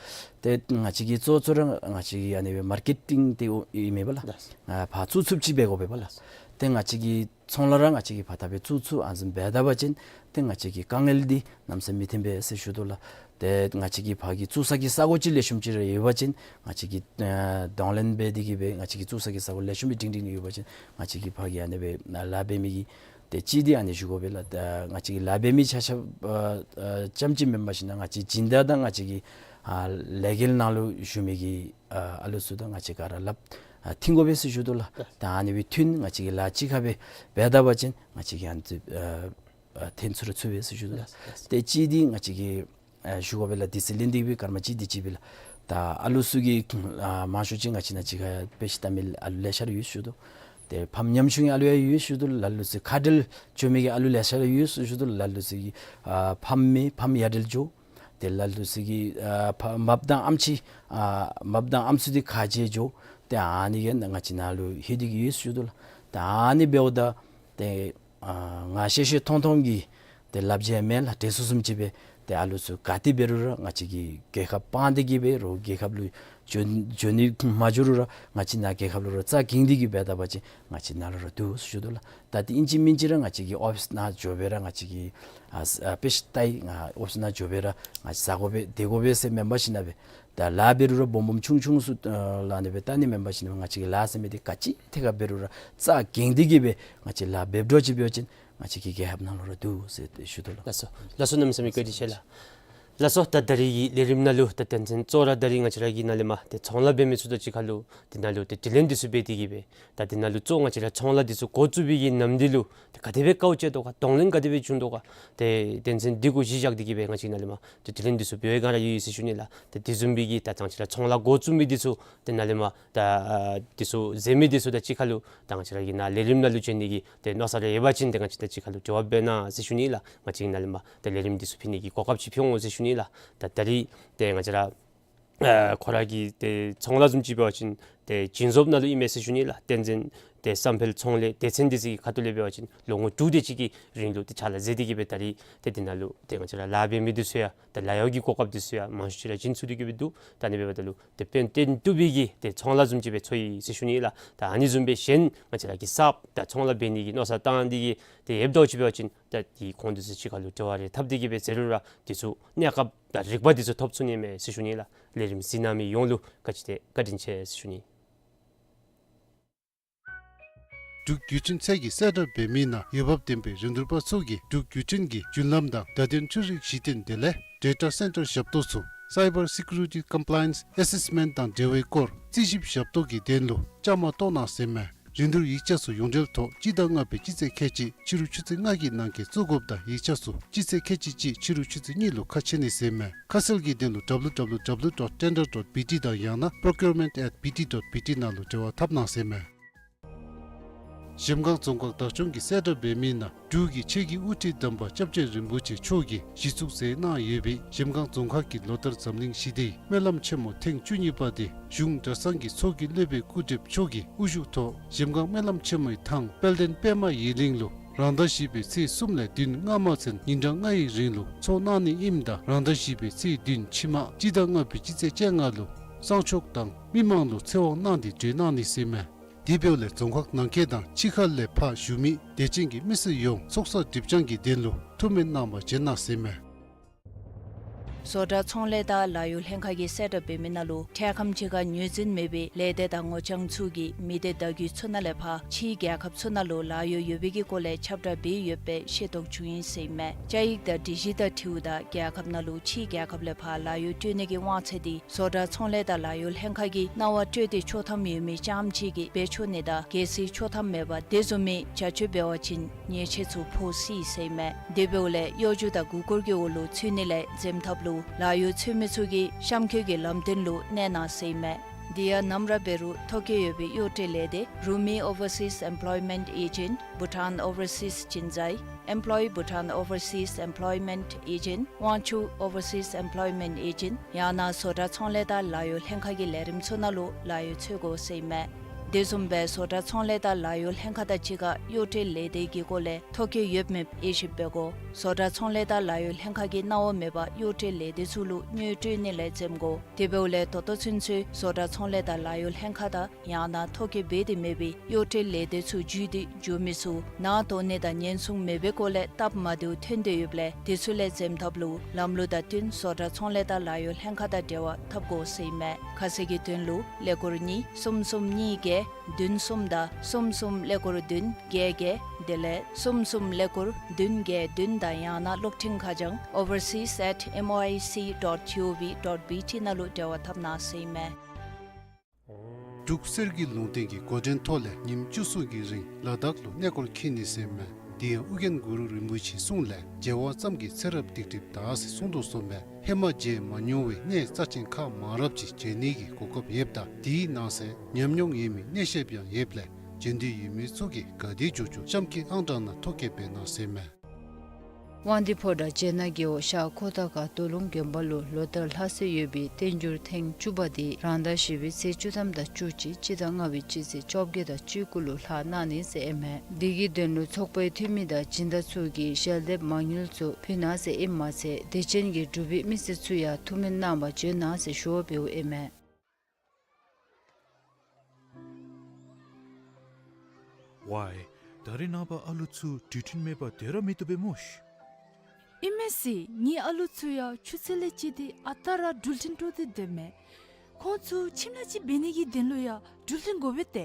ཏེ་ང་བཅས་ཀྱི་གཙོ་གཙོ་ར་ང་བཅས་ཀྱི་ཨ་ནི་སྦེ་མར་ཀེ་ཊིང་འདི་ཨིན་མས་པ་ལགས། ལགས། ཨ་ཕར་བཙུགས་ཚུགསཔ་ཅིག་འབད་དགོ་པས་པ་ལགས། ཏེ་ང་བཅས་ཀྱི་ཚོང་ལཱ་ར་ང་བཅས་ཀྱིས་ཕར་ད་སྦེ་བཙུགས་ཚུགས་ཨ་ནི་བཟུམ་འབད་ད་པ་ཅིན་ཏེ་ང་བཅས་ཀྱི་དཀའ་ངལ་འདི་གནམ་མེད་ས་མེད་མི་ཐོན་པས་ཟེར་ཞུ་དོ་ལགས། ཏེ་ང་བཅས་ཀྱི་ཕར་གྱི་བཙུགས་ས་གི་ས་གོ་ཅིག་ལེགས་ཤོམ་ཅིག་ར་ཡོད་པ་ཅིན་ང་བཅས་ཀྱིས་ཨ་གདོང་ལེན་འབད་དེ་གི་སྦེ་ང་བཅས་ཀྱིས་བཙུགས་ས་གི་ས་གོ་ལེགས་ཤོམ་སྦེ་སྒྲིང་སྒྲིང་ཡོད་པ་ཅིན་ང་བཅས་ཀྱིས་ཕར་གྱི་ཨ་ནི་སྦེ་ལཱ་འབད་མི་གི་ཏེ་གཅིག་འདི་ཨ་ནི་ཞུ་དགོ་པས་ལགས། ད་ང་བཅས་ཀྱི་ལཱ་འབད་མི་ཆ་ཁྱབ་ཨ་ཨ་རྐྱངམ་ཅིག་མེན་པར་ཞིནམ་ན་ང་བཅས་སྦྱིན་བདག་དང་ང་བཅས་ཀྱི་ཨ་ལས་འགུལ་ནང་ལུ་ཞུགས་མི་གི་ཨ་ཨ་ལུ་ཚུ་དང་ང་བཅས་ག་ར་སླབ་ཨ་མཐུན་དགོ་པས་ཟེར་ཞུ་དོ་ལགས། ད་ཨ་ནི་སྦེ་མཐུན་ང་བཅས་ཀྱིས་ལཱ་གཅིག་ཁར་སྦེ་འབད་ད་པ་ཅིན་ང་བཅས་ཀྱིས་ཨ་ནི་ཚུ་ཨ་ཨ་ཐོན་ཚུགས་ར་ཚུགས་པས་ཟེར་ཞུ་དོ་ལགས། ཏེ་གཅིག་འདི་ང་བཅས་ཀྱིས་ཨ་ཞུ་དགོ་པས་ལགས། དུས་ཚོད་ལེན་ཏེ་སྦེ་སྐར་མ་གཅིག་དེ་ཅིག་སྦེ་ལགས། ད་ཨ་ལུ་ཚུ་གི་ཨ་མང་ཤོས་ཅིག་ང་བཅས་ནཱ་གཅིག་ཁར་དཔེ་ཆ་ལྟ་མི་ཨ་ལུ་ལེ་ཤ་ར་ཡོད་ཟེར་ཞུ་དོ། ཏེ་ཕམ་ཉམ་ཆུང་གི་ཨ་ལུ་ཡང་ཡོད་ཟེར་ཞུ་དོ་ལགས། ལ་ལུ་ཚུ་ཁ་བྲལ་འགྱོ་མི་གི་ཨ་ལུ་ལེ་ཤ་ར་ཡོད་ཟེར་ཞུ་དོ་ལགས། ལ་ལུ་ཚུ་གི་ཨ་ཕམ་མེད་ཕམ་ཡ་བྲལ་འགྱོ། ཏེ་ལ་ལུ་ཚུ་གི་ཨ་ཕ་མཔ་དང་ཨམ་ཆི་ཨ་མཔ་དང་ཨམ་སྲུ་འདི་ཁ་བྱལ་འགྱོ། ཏེ་ཨ་ནི་གིས་ང་བཅས་ནཱ་ལུ་ལྷོད་དེ་གི་ཡོད་ཟེར་ཞུ་དོ་ལགས། ཏེ་ཨ་ནི་འབདཝ་ད་ཏེ་ཨ་ང་ཤེས་ཤེས་མཐོང་མཐོང་གི་ཏེ་ལབ་བྱ་མེན་ལགས། དྲན་གསོ་བཟུམ་ཅིག་སྦེ་ཏེ་ཨ་ལུ་ཚུ་ག་ཏེ་འབད་རུང་ར་ང་བཅས་ཀྱིས་རྒྱལ་ཁབ་སྤང་སྟེ་གི་འབད་རུང་རྒྱལ་ཁབ་ལུ་འགྱོ་འགྱོ་ནི་མ་འགྱོ་རུང་ར་ང་བཅས་ནཱ་རྒྱལ་ཁབ་ལུ་ར་རྩ་འགེངས་ཏེ་གི་འབད་ད་པ་ཅིན་ང་བཅས་ནཱ་ལུ་ར་འདུག་ཟེར་ཞུ་དོ་ལགས། ད་ཏེ་ཨིན་ཅི་མིན་ཅི་ར་ང་བཅས་ཀྱི་ཨོ་ཕིསི་ནང་འགྱོ་སྦེ་ར་ང་བཅས་ཀྱིས་ཨ་ཨ་དཔེ་ཆ་ལྟ་ཡི། ང་ཨོ་ཕིསི་ནང་འགྱོ་སྦེ་ར་ང་བཅས་ཟ་དགོ་པས་སྡོད་དགོ་པས་ཟེར་མེན་པར་ཞིནམ་ན་སྦེ་ད་ལཱ་འབད་རུང་ར་སྦོམ་སྦོམ་ཆུང་ཆུང་ཚུ་ཨ་ལགས་ཨ་ནི་སྦེ་ལྟ་ནི་མེན་པར་ཞིནམ་ན་སྦེ་ང་བཅས་ཀྱི་ལཱ་ཟེར་མི་འདི་ག་ཅི་ཐད་ཁར་འབད་རུང་ར་རྩ་འགེངས་ཏེ་གི་སྦེ་ང་བཅས་ལཱ་འབད་འགྱོ་ཅི་འབད་བ་ཅིན་ང་བཅས་ཀྱི་རྒྱལ་ཁབ་ནང་ལུ་ར་འདུག་ཟེར་ཏེ་ཞུ་དོ་ལགས། ལགས་སོ། ལགས་སོ། གནམ་མེད་ས་མེད་བཀའ་དྲིན་ཆེ་ལགས། ལགས་སོ། ད་ད་རིས་ཀྱི་ལས་རིམ་ནང་ལུ་ད་དོན་ཚན་གཙོ་བོ་ར་ད་རིས་ང་བཅས་ར་གི་ནཱ་ལས་མར་ཏེ་ཚོང་ལཱ་འབད་མི་ཚུ་དང་གཅིག་ཁར་ལུ་ཏེ་ནཱ་ལུ་ཏེ་དྲི་ལན་འདི་ཚུ་འབད་དེ་གི་སྦེ་ད་ཏེ་ནཱ་ལུ་གཙོ་ང་བཅས་ར་ཚོང་ལཱ་འདི་ཚུ་འགོ་བཙུགས་པའི་གི་ནམ་དུས་ལུ་ཏེ་ག་དེ་སྦེ་དཀའཝ་སྤྱད་དོ་ག། གདོང་ལེན་ག་དེ་སྦེ་བྱུང་དོ་ག། ཏེ་དོན་ཚན་འདི་གུ་གཞི་བཞག་སྟེ་གི་སྦེ་ང་བཅས་ནཱ་ལས་མར་ཏེ་དྲི་ལན་འདི་ཚུ་འབད་བའི་སྒང་ར་ཡོད་ཡོད་ཟེར་ཞུ་ནི་ལགས། ཏེ་དེ་བཟུམ་སྦེ་གི་ད་ང་བཅས་ར་ཚོང་ལཱ་འགོ་བཙུགས་མི་འདི་ཚུ་ཏེ་ནཱ་ལས་མར་ད་ཨ་འདི་ཚུ་མཛད་མི་འདི་ཚུ་དང་གཅིག་ཁར་ལུ་ད་ང་བཅས་ར་གི་ནཱ་ལས་རིམ་ནང་ལུ་བྱོན་ནི་གི་ཏེ་མནོ་བསམ་རེ་ཡོད་པ་ཅིན་ཏེ་ང་བཅས་དང་གཅིག་ཁར་ལུ་འབྲེལ་བ་འབད་གནང་ཟེར་ཞུ་ནི་ལགས། ང་བཅས་ནཱ་ལས་མར་ཏེ་ལས་རིམ་འདི་ཚུ་ཕུལ་ནི་གི་གོ་སྐབས་ཅིག་ཕུལ་འོང་ཟེར་ཞུ་ནི་ལགས། ད་ད་རིས་ཏེ་ང་བཅས་ར་ཨ་ཁོ་ར་གི་ཏེ་ཚོང་ལཱ་བཟུམ་ཅིག་འབད་བ་ཅིན་ཏེ་སྦྱིན་བཟོཔ་ནང་ལུ་ཨིན་མས་ཟེར་ཞུ་ནི་ལགས། དོན་ཚན་ ཏེ་བསམ་འཕེལ་ཚོང་ལས་སྡེ་ཚན་འདི་ཚུ་གི་ཁ་ཐུག་ལས་འབད་བ་ཅིན་ལོ་ངོ་དྲུག་དེ་ཅིག་གི་རིང་ལུ་ཏེ་ཕྱག་ལཱ་མཛད་དེ་གི་སྦེ་ད་རིས་ཏེ་འདི་ནང་ལུ་ཏེ་ང་བཅས་ར་ལཱ་འབད་མི་འདི་ཚུ་ཡང་ད་ལཱ་གཡོག་གི་གོ་སྐབས་འདི་ཚུ་ཡང་མང་ཤོས་ཅིག་ར་བྱིན་ཚུགས་ཏེ་གི་སྦེ་འདུག། ད་ཨ་ནི་འབདཝ་ད་ལུ་ཏེ་དཔལ་ལྡན་ཏོག་དབྱིབས་ཀྱི་ཏེ་ཚོང་ལཱ་བཟུམ་ཅིག་སྦེ་འཚོ་ཡི་ཟེར་ཞུ་ནི་ལགས། ད་ཨ་ནི་བཟུམ་སྦེ་གཞན་ང་བཅས་ར་གི་གསརཔ་ད་ཚོང་ལཱ་འབད་ནི་གི་མནོ་བསམ་བཏང་སྟེ་གི་ཏེ་ཡོདཔ་ད་ཅིག་འབད་བ་ཅིན་ད་དེ་ཁོང་འདི་ཚུ་གཅིག་ཁར་ལུ་འབྲེལ་བ་རེ་འཐབ་སྟེ་གི་སྦེ་ཟེར་རུང་ར་འདི་ཚུ་གནས་སྐབས་དང་རིག་པ་འདི་ཚུ་ཐོབ་ཚུགས་ནི་མས་ཟེར་ཞུ་ནི་ལགས། ལས་རིམ་གཟིགས་གནང་མི་ཡོངས་ལུ་བཀའ་དྲིན་ཆེ་བཀའ་དྲིན་ཆེ་ཟེར་ཞུ་ནི། འབྲུག་བརྒྱུད་འཕྲིན་ཚད་ཀྱི་གསལ་བསྒྲགས་འབད་མི་ནང་འོས་འབབ་ལྡན་པའི་རིན་བསྡུར་པ་ཚུ་གིས་འབྲུག་བརྒྱུད་འཕྲིན་གྱི་རྒྱུན་ལམ་དང་བརྡ་དོན་འཕྲུལ་རིག་གཞི་རྟེན་དེ་ལས་Data Center ཞབས་ཏོག་ཚུ་Cyber Security Compliance Assessment དང་འབྲེལ་བའི་སྐོར་རྩིས་ཞིབ་ཞབས་ཏོག་གི་དོན་ལུ་བཅའ་མར་གཏོགས་གནང་ཟེར་མས། རིན་བསྡུར་ཡིག་ཆ་ཚུ་ཡོངས་འབྲེལ་ཐོག་སྤྱི་ཟླ་ལྔ་པའི་སྤྱི་ཚེས་ཁལ་གཅིག་ཕྱི་རུ་ཆུ་ཚོད་ལྔ་གི་ནང་འཁོད་བཙུགས་དགོཔ་དང་ཡིག་ཆ་ཚུ་སྤྱི་ཚེས་ཁལ་གཅིག་གཅིག་ཕྱི་རུ་ཆུ་ཚོད་གཉིས་ལུ་ཁ་ཕྱེ་ནི་ཟེར་མས། ཁ་གསལ་གྱི་དོན་ལུ་W W W dot tender dot B T དང་ཡང་ན་procurement at B T dot B T ནང་ལུ་འབྲེལ་བ་འཐབ་གནང་ཟེར་མས། གཞལམ་སྒང་རྫོང་ཁག་བདག་སྐྱོང་གི་གསལ་བསྒྲགས་འབད་མི་ནང་འབྲུག་གི་ཆེད་ཀྱི་དབུ་ཁྲིད་དམ་པ་སྐྱབས་རྗེ་རིན་པོ་ཆེ་མཆོག་གིས་གཞི་བཙུགས་མཛད་གནང་ཡོད་པའི་གཞལམ་སྒང་རྫོང་ཁག་གི་ལོ་ལྟར་འཛམ་གླིང་ཞི་བདེའི་སྨོན་ལམ་ཆེན་མོ་ཐེངས་བཅུ་གཉིས་པ་དེ་གཞུང་གྲྭ་ཚང་གི་ཚོགས་ཀྱི་སློབ་དཔོན་སྐུ་བགྲེསཔ་མཆོག་གི་དབུ་བཞུགས་ཐོག་གཞལམ་སྒང་སྨོན་ལམ་ཆེན་མོའི་ཐང་དཔལ་ལྡན་པདྨ་ཡི་གླིང་ལུ་རང་ཟླ་བཞི་པའི་ཚེས་གསུམ་ལས་བདུན་སྔ་མ་ཚུན་ཉིན་གྲངས་ལྔའི་རིང་ལུ་ཚོགས་གནང་ནི་ཨིནམ་ད་རང་ཟླ་བཞི་པའི་ཚེས་བདུན་ཕྱི་མ་སྤྱི་ཟླ་ལྔ་པའི་སྤྱི་ཚེས་བཅོ་ལྔ་ལུ་གསང་མཆོག་དང་མི་མང་ལུ་ཚེ་དབང་གནང་སྟེ་གྲོལ་གནང་ནི་ཟེར་མས། དེ་འབདཝ་ལས་རྫོང་ཁག་ནང་འཁོད་དང་ཕྱི་ཁ་ལས་ཕར་བཞུགས་མི་དད་ཅན་གྱི་མི་སེར་ཡོངས་ཚོགས་བསགས་སྒྲིབ་སྦྱང་གི་དོན་ལུ་ཐུགས་སྨོན་གནང་བར་བྱོན་གནང་ཟེར་མས། བཟོ་གྲྭ་ཚོང་ལས་དང་ལཱ་གཡོག་ལྷན་ཁག་གིས་གསལ་བསྒྲགས་འབད་མི་ནང་ལུ་འཕྲལ་ཁམས་ཅིག་ཁར་ངོས་འཛིན་མེད་པའི་ལས་སྡེ་དང་ངོ་རྐྱང་ཚུ་གིས་མི་སྡེ་བརྡ་བརྒྱུད་ཚུ་ནང་ལས་ཕར་ཕྱིའི་རྒྱལ་ཁབ་ཚུ་ནང་ལུ་ལཱ་གཡོག་ཡོད་པའི་གི་སྐོར་ལས་ཁྱབ་བསྒྲགས་འབད་ཡོད་པའི་ཤེས་རྟོགས་བྱུང་ཡི་ཟེར་མས། བཅའ་ཡིག་དང་སྒྲིག་གཞི་དང་འཁྲིལཝ་ད་རྒྱལ་ཁབ་ནང་ལུ་ཕྱིའི་རྒྱལ་ཁབ་ལས་ཕར་ལཱ་གཡོག་སྤྲོད་ནི་གི་དབང་ཚད་འདི་བཟོ་གྲྭ་ཚོང་ལས་དང་ལཱ་གཡོག་ལྷན་ཁག་གིས་གནང་བ་སྤྲོད་དེ་ཆོག་ཐམ་ཡོད་མི་རྐྱངམ་ཅིག་གིས་འབད་ཆོག་ནི་དང་གལ་སྲིད་ཆོག་ཐམ་མེད་པར་དེ་བཟུམ་མའི་བྱ་སྤྱོད་འབད་བ་ཅིན་ཉེས་ཆད་ཚུ་ཕོག་སྲིད་ཟེར་མས། དེ་འབདཝ་ལས་གཡོ་སྒྱུ་དང་མགུ་སྐོར་གྱི་འོག་ལུ་ཚུད་ནི་ལས་འཛེམ་ཐབས་ལུ་ལཱ་གཡོག་འཚོལ་མི་ཚུ་གིས་གཤམ་འཁོད་ཀྱི་ལམ་སྟོན་ལུ་གནས་གནང་ཟེར་མས། དེ་ཡང་ནམ་ར་འབད་རུང་ཐོ་བཀོད་ཡོད་པའི་གཡོག་སྤྲོད་ལས་སྡེ་Rumi Overseas Employment Agent, Bhutan Overseas Jinzai, Employ Bhutan Overseas Employment Agent, དབང་ཕྱུག་Overseas Employment Agent ཡང་ན་བཟོ་གྲྭ་ཚོང་ལས་དང་ལཱ་གཡོག་ལྷན་ཁག་གི་ལས་རིམ་ཚུ་ནང་ལུ་ལཱ་གཡོག་འཚོལ་དགོ་ཟེར་མས། དེ་བཟུམ་སྦེ་བཟོ་གྲྭ་ཚོང་ལས་དང་ལཱ་གཡོག་ལྷན་ཁག་དང་གཅིག་ཁར་གཡོག་སྤྲོད་ལས་སྡེ་གི་སྐོར་ལས་ཐོ་བཀོད་ཡོདཔ་མེདཔ་དབྱེ་ཞིབ་འབད་དགོ། བཟོ་གྲྭ་ཚོང་ལས་དང་ལཱ་གཡོག་ལྷན་ཁག་གིས་གནང་བ་མེད་པར་གཡོག་སྤྲོད་ལས་སྡེ་ཚུ་ལུ་དངུལ་སྤྲོད་ནི་ལས་འཛེམ་དགོ། དེ་འབདཝ་ལས་ད་ལྟོ་ཚུན་ཚོད་བཟོ་གྲྭ་ཚོང་ལས་དང་ལཱ་གཡོག་ལྷན་ཁག་དང་ཡང་ན་ཐོ་བཀོད་འབད་དེ་མེད་པའི་གཡོག་སྤྲོད་ལས་སྡེ་ཚུ་བརྒྱུད་དེ་འགྱོ་མི་ཚུ་ནང་དོགས་གནས་དང་ཉེན་སྲུང་མེད་པའི་སྐོར་ལས་སྟབས་མ་བདེཝ་ཐོན་ཏེ་ཡོདཔ་ལས་དེ་ཚུ་ལས་འཛེམ་ཐབས་ལུ་ལམ་ལུགས་དང་བསྟུན་བཟོ་གྲྭ་ཚོང་ལས་དང་ལཱ་གཡོག་ལྷན་ཁག་དང་འབྲེལ་བ་འཐབ་དགོ་ཟེར་ཨིན་མས། ཁ་གསལ་གྱི་དོན་ལུ་ཀླད་ཀོར་གཉིས་གསུམ་གསུམ་གཉིས་བརྒྱད་བདུན་གསུམ་དང་གསུམ་གསུམ་ཀླད་ཀོར་བདུན་བརྒྱད་བརྒྱད་དེ་ལས་གསུམ་གསུམ་ཀླད་ཀོར་བདུན་བརྒྱད་བདུན་དང་ཡང་ན་གློག་འཕྲིན་ཁ་བྱང་overseas at M O I C dot G O V dot B T ནང་ལུ་འབྲེལ་བ་འཐབ་གནང་ཟེར་ཨིན་མས། འབྲུག་གསེར་གྱི་ལུང་བསྟན་གྱི་འགོ་འདྲེན་ཐོག་ལས་ཉིནམ་བཅུ་གསུམ་གྱི་རིང་ལ་དྭགས་ལུ་གནས་སྐོར་འཁྱིད་ནི་ཟེར་ཨིན་མས། དེ་ཡང་ཨོ་རྒྱན་གུ་རུ་རིན་པོ་ཆེའི་གསུང་ལས་མཇལ་བ་ཙམ་གྱིས་ཚེ་རབས་སྡིག་སྒྲིབ་དག་ཟེར་གསུངས་དོ་བཟུམ་སྦེ་ཧེ་མ་མཇལ་མ་མྱོང་བའི་གནས་རྩ་ཆེན་ཁག་མང་རབས་ཅིག་མཇལ་ནི་གི་གོ་སྐབས་ཡོདཔ་ད་དེའི་ནང་གསེས་ཉམས་མྱོང་ཡོད་མི་གནས་བཤདཔ་ཡང་ཡོདཔ་ལས་མཇལ་འདོད་ཡོད་མི་ཚུ་གིས་ག་དེ་མགྱོགས་མགྱོགས་གཤམ་གྱི་ཨང་གྲངས་ནང་ཐོ་བཀོད་འབད་གནང་ཟེར་ཨིན་མས། དབང་འདུས་ཕོ་བྲང་བྱེ་ནག་རྒེད་འོག་ཤར་ཁོ་ཐང་ཁ་རྡོ་ལུང་དགོན་པ་ལུ་ལོ་ལྟར་ལྷག་སྲོལ་ཡོད་པའི་བསྟན་འགྱུར་ཐེངས་བཅུ་པ་དེ་རང་ཟླ་བཞི་པའི་ཚེས་བཅུ་ཐམ་དང་བཅུ་གཅིག་སྤྱི་ཟླ་ལྔ་པའི་སྤྱི་ཚེས་བཅོ་བརྒྱད་དང་བཅུ་དགུ་ལུ་ལྷག་གནང་ནི་ཟེར་ཨིན་མས། དེ་གི་དོན་ལུ་ཚོགས་པའི་འཐུས་མི་དང་སྦྱིན་བདག་ཚུ་གིས་ཞལ་འདེབས་མ་དངུལ་ཚུ་ཕུལ་གནང་ཟེར་ཨིནམ་མ་ཚད་དད་ཅན་གྱི་འབྲུག་པའི་མི་སེར་ཚུ་ཡང་ཐུགས་སྨོན་གནང་བར་བྱོན་གནང་ཟེར་ཞུ་བ་འབདཝ་ཨིན་མས། ཝའི། ད་རེས་ནངས་པ་ཨ་ལུ་ཚུ་འགྲུལ་འཕྲིན་མེད་པར་སྡོད་ར་མི་བཏུབ་པས་སྨོ་ཤ། ཨིན་མས་ཟེར། ངེའི་ཨ་ལུ་ཚུ་ཡང་ཆུ་ཚོད་ལས་བཅད་དེ་ཨ་རྟག་ར་འགྲུལ་འཕྲིན་དཀྲོག་སྟེ་སྡོདཔ་མས། ཁོང་ཚུ་ཁྱིམ་ལས་ཅིག་འབད་ནི་གི་དོན་ལུ་ཡང་འགྲུལ་འཕྲིན་དགོ་པས་ཏེ།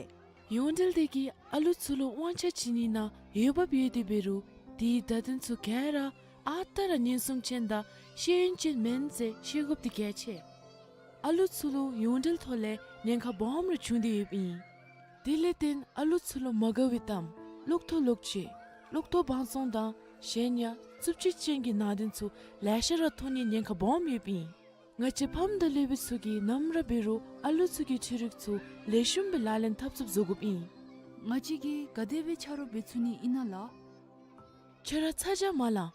ཡོངས་འབྲེལ་སྡེ་གིས་ཨ་ལུ་ཚུ་ལུ་དབང་ཆ་བྱིན་ནི་ནང་འོས་འབབ་ཡོད་དེ་འབད་རུང་དེའི་བརྡ་དོན་ཚུ་ག་ར་ཨ་རྟག་ར་ཉེན་སྲུང་ཅན་དང་ཤེས་ཡོན་ཅན་མེན་ཟེར་ཤེས་དགོཔ་འདི་གལ་ཆེ། ཨ་ལུ་ཚུ་ལུ་ཡོངས་འབྲེལ་ཐོག་ལས་ཉེན་ཁ་སྦོམ་ར་བྱུང་སྟེ་ཡོདཔ་ཨིན། དེ་ལས་བརྟེན་ཨ་ལུ་ཚུ་ལུ་མ་དགའ་བའི་གཏམ་གློག་ཐོག་གློག་སྐྱེལ་གློག་ཐོག་བང་བཙོང་དང་གཞན་ཡང་རྩུབ་སྤྱོད་ཅན་གྱི་ནང་དོན་ཚུ་ལེ་ཤ་ར་མཐོང་ནིའི་ཉེན་ཁ་སྦོམ་ཡོདཔ་ཨིན། ང་བཅས་ཕམ་དང་སློབ་དཔོན་ཚུ་གིས་ནམ་ར་འབད་རུང་ཨ་ལུ་ཚུ་གི་འཕྲུལ་རིག་ཚུ་ལེགས་ཤོམ་སྦེ་ལག་ལེན་འཐབ་ཚུགསཔ་བཟོ་དགོཔ་ཨིན། ང་བཅས་ཀྱིས་ག་དེ་སྦེ་ཆ་རོགས་འབད་ཚུགས་ནི་ཨིན་ན་ལགས། ཁྱོད་ར་ཚ་གྱང་མ་ལང་།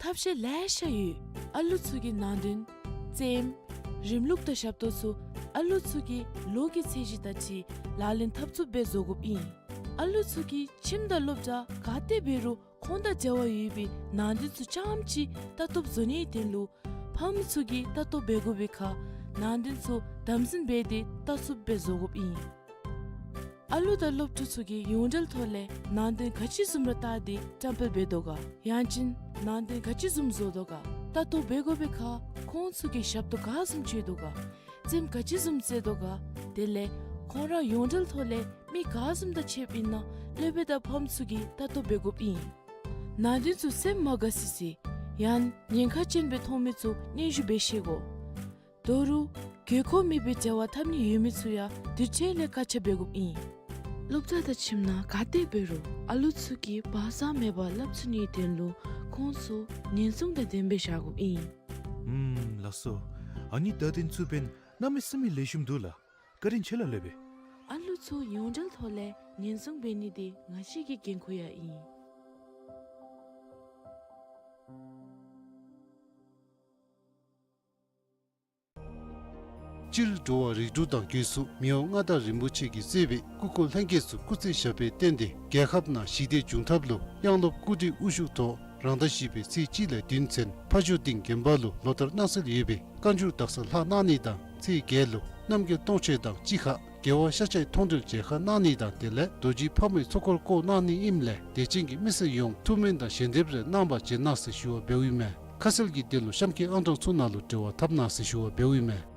ཐབས་ཤེས་ལེ་ཤ་ཡོད། ཨ་ལུ་ཚུ་གི་ནང་དོན་རྩེདམོ་རིམ་ལུགས་དང་ཞབས་ཏོག་ཚུ་ཨ་ལུ་ཚུ་གི་ལོ་གི་ཚད་གཞི་དང་འཁྲིལ་ལག་ལེན་འཐབ་ཚུགསཔ་སྦེ་བཟོ་དགོཔ་ཨིན། ཨ་ལུ་ཚུ་གིས་ཁྱིམ་དང་སློབ་གྲྭ་ག་ཏེ་འབད་རུང་ཁོང་དང་འབྲེལ་བ་ཡོད་པའི་ནང་དོན་ཚུ་རྐྱངམ་ཅིག་ལྟ་རྟོག་བཟོ་ནིའི་དོན་ལུ་ཕམ་ཚུ་གིས་ལྟ་རྟོག་འབད་དགོ་པའི་ཁར་ནང་དོན་ཚུ་དམ་འཛིན་འབད་དེ་ལྟ་ཚུགསཔ་སྦེ་བཟོ་དགོཔ་ཨིན། ཨ་ལུ་དང་སློབ་ཕྲུག་ཚུ་གིས་ཡོངས་འབྲེལ་ཐོག་ལས་ནང་དོན་ག་ཅི་བཟུམ་ར་བལྟ་སྟེ་བཀྲམ་སྤེལ་འབད་དོ་ག། ཡང་ཅིན་ནང་དོན་ག་ཅི་བཟུམ་བཟོ་དོ་ག། ལྟ་རྟོག་འབད་དགོ་པའི་ཁར་ཁོང་ཚུ་གིས་ཞབས་ཏོག་ག་བཟུམ་སྤྱོད་དོ་ག། རྩེདམོ་ག་ཅི་བཟུམ་རྩེ་དོ་ག། དེ་ལས་ཁོང་ར་ཡོངས་འབྲེལ་ཐོག་ལས་མི་ག་བཟུམ་དང་ཕྱདཔ་ཨིན་ན་སློབ་དཔོན་དང་ཕམ་ཚུ་གིས་ལྟ་རྟོག་འབད་དགོཔ་ཨིན། ནང་དོན་ཚུ་སེམས་མ་དགའ་སི་སི་ཡང་ཉེན་ཁ་ཅན་སྦེ་མཐོང་མི་ཚུ་སྙན་ཞུ་འབད་ཤེས་དགོ། ད་རུང་དགོས་མཁོ་མེད་པའི་འབྲེལ་བ་འཐབ་ནི་ཡོད་མི་ཚུ་ཡང་དུས་ཚོད་ལས་བཀག་ཆ་འབད་དགོཔ་ཨིན། སློབ་གྲྭ་དང་ཁྱིམ་ནང་ག་ཏེ་འབད་རུང་ཨ་ལུ་ཚུ་གིས་བག་ཚ་མེད་པར་སླབ་ཚུགས་ནིའི་དོན་ལུ་ཁོང་ཚུ་ཉེན་སྲུང་དང་ལྡནམ་སྦེ་བཞག་དགོཔ་ཨིན། ཨུམ་ལགས་སོ། ཨ་ནི་ད་དེ་ཚུ་འབདན་གནམ་མེད་ས་མེད་ལེགས་ཤོམ་འདུག་ལགས། བཀའ་དྲིན་ཆེ་ལགས་སློབ་དཔོན། ཨ་ལུ་ཚུ་ཡོངས་འབྲེལ་ཐོག་ལས་ཉེན་སྲུང་འབད་ནི་དེ་ང་བཅས་ཀྱི་འགན་ཁུར་ཡང་ཨིན། སྤྱིར་འགྲོ་བ་རིགས་དྲུག་དང་སྒོས་སུ་མི་དབང་མངའ་བདག་རིན་པོ་ཆེ་གིས་གཙོས་པའི་སྐུ་འཁོར་ལྷན་རྒྱས་ཚུ་སྐུ་ཚེ་ཞབས་པད་བརྟན་ཏེ་རྒྱལ་ཁབ་ནང་ཞི་བདེ་འབྱུང་ཐབས་ལུ་དབྱངས་སློབ་སྐུ་བགྲེས་དབུ་བཞུགས་ཐོག་རང་ཟླ་བཞི་པའི་ཚེས་གཅིག་ལས་བདུན་ཚུན་ཕ་ཇོ་སྡིངས་དགོན་པ་ལུ་ལོ་ལྟར་གནང་སྲོལ་ཡོད་པའི་བཀའ་འགྱུར་དག་ས་ལྷག་གནང་ནི་དང་ཚེས་བརྒྱད་ལུ་རྣམ་རྒྱལ་སྟོང་མཆོད་དང་གཅིག་ཁར་རྒྱལ་བ་ཤཱཀྱའི་མཐོང་གྲོལ་མཇལ་ཁ་གནང་ནི་དང་དེ་ལས་རྡོ་རྗེ་ཕག་མོའི་ཚོགས་འཁོར་བསྐོར་གནང་ནི་ཨིནམ་ལས་དད་ཅན་གྱི་མི་སེར་ཡོངས་ཐུགས་སྨོན་དང་ཞལ་འདེབས་རེ་གནང་བར་བྱོན་གནང་ཟེར་ཞུ་བ་འབདཝ་ཨིན་མས། ཁ་གསལ་གྱི་དོན་ལུ་གཤམ་གྱི་ཨང་གྲངས་ཚུ་ནང་ལུ་འབྲེལ་བ་འཐབ་གནང་ཟེར་ཞུ་བ་འབདཝ་ཨིན་མས།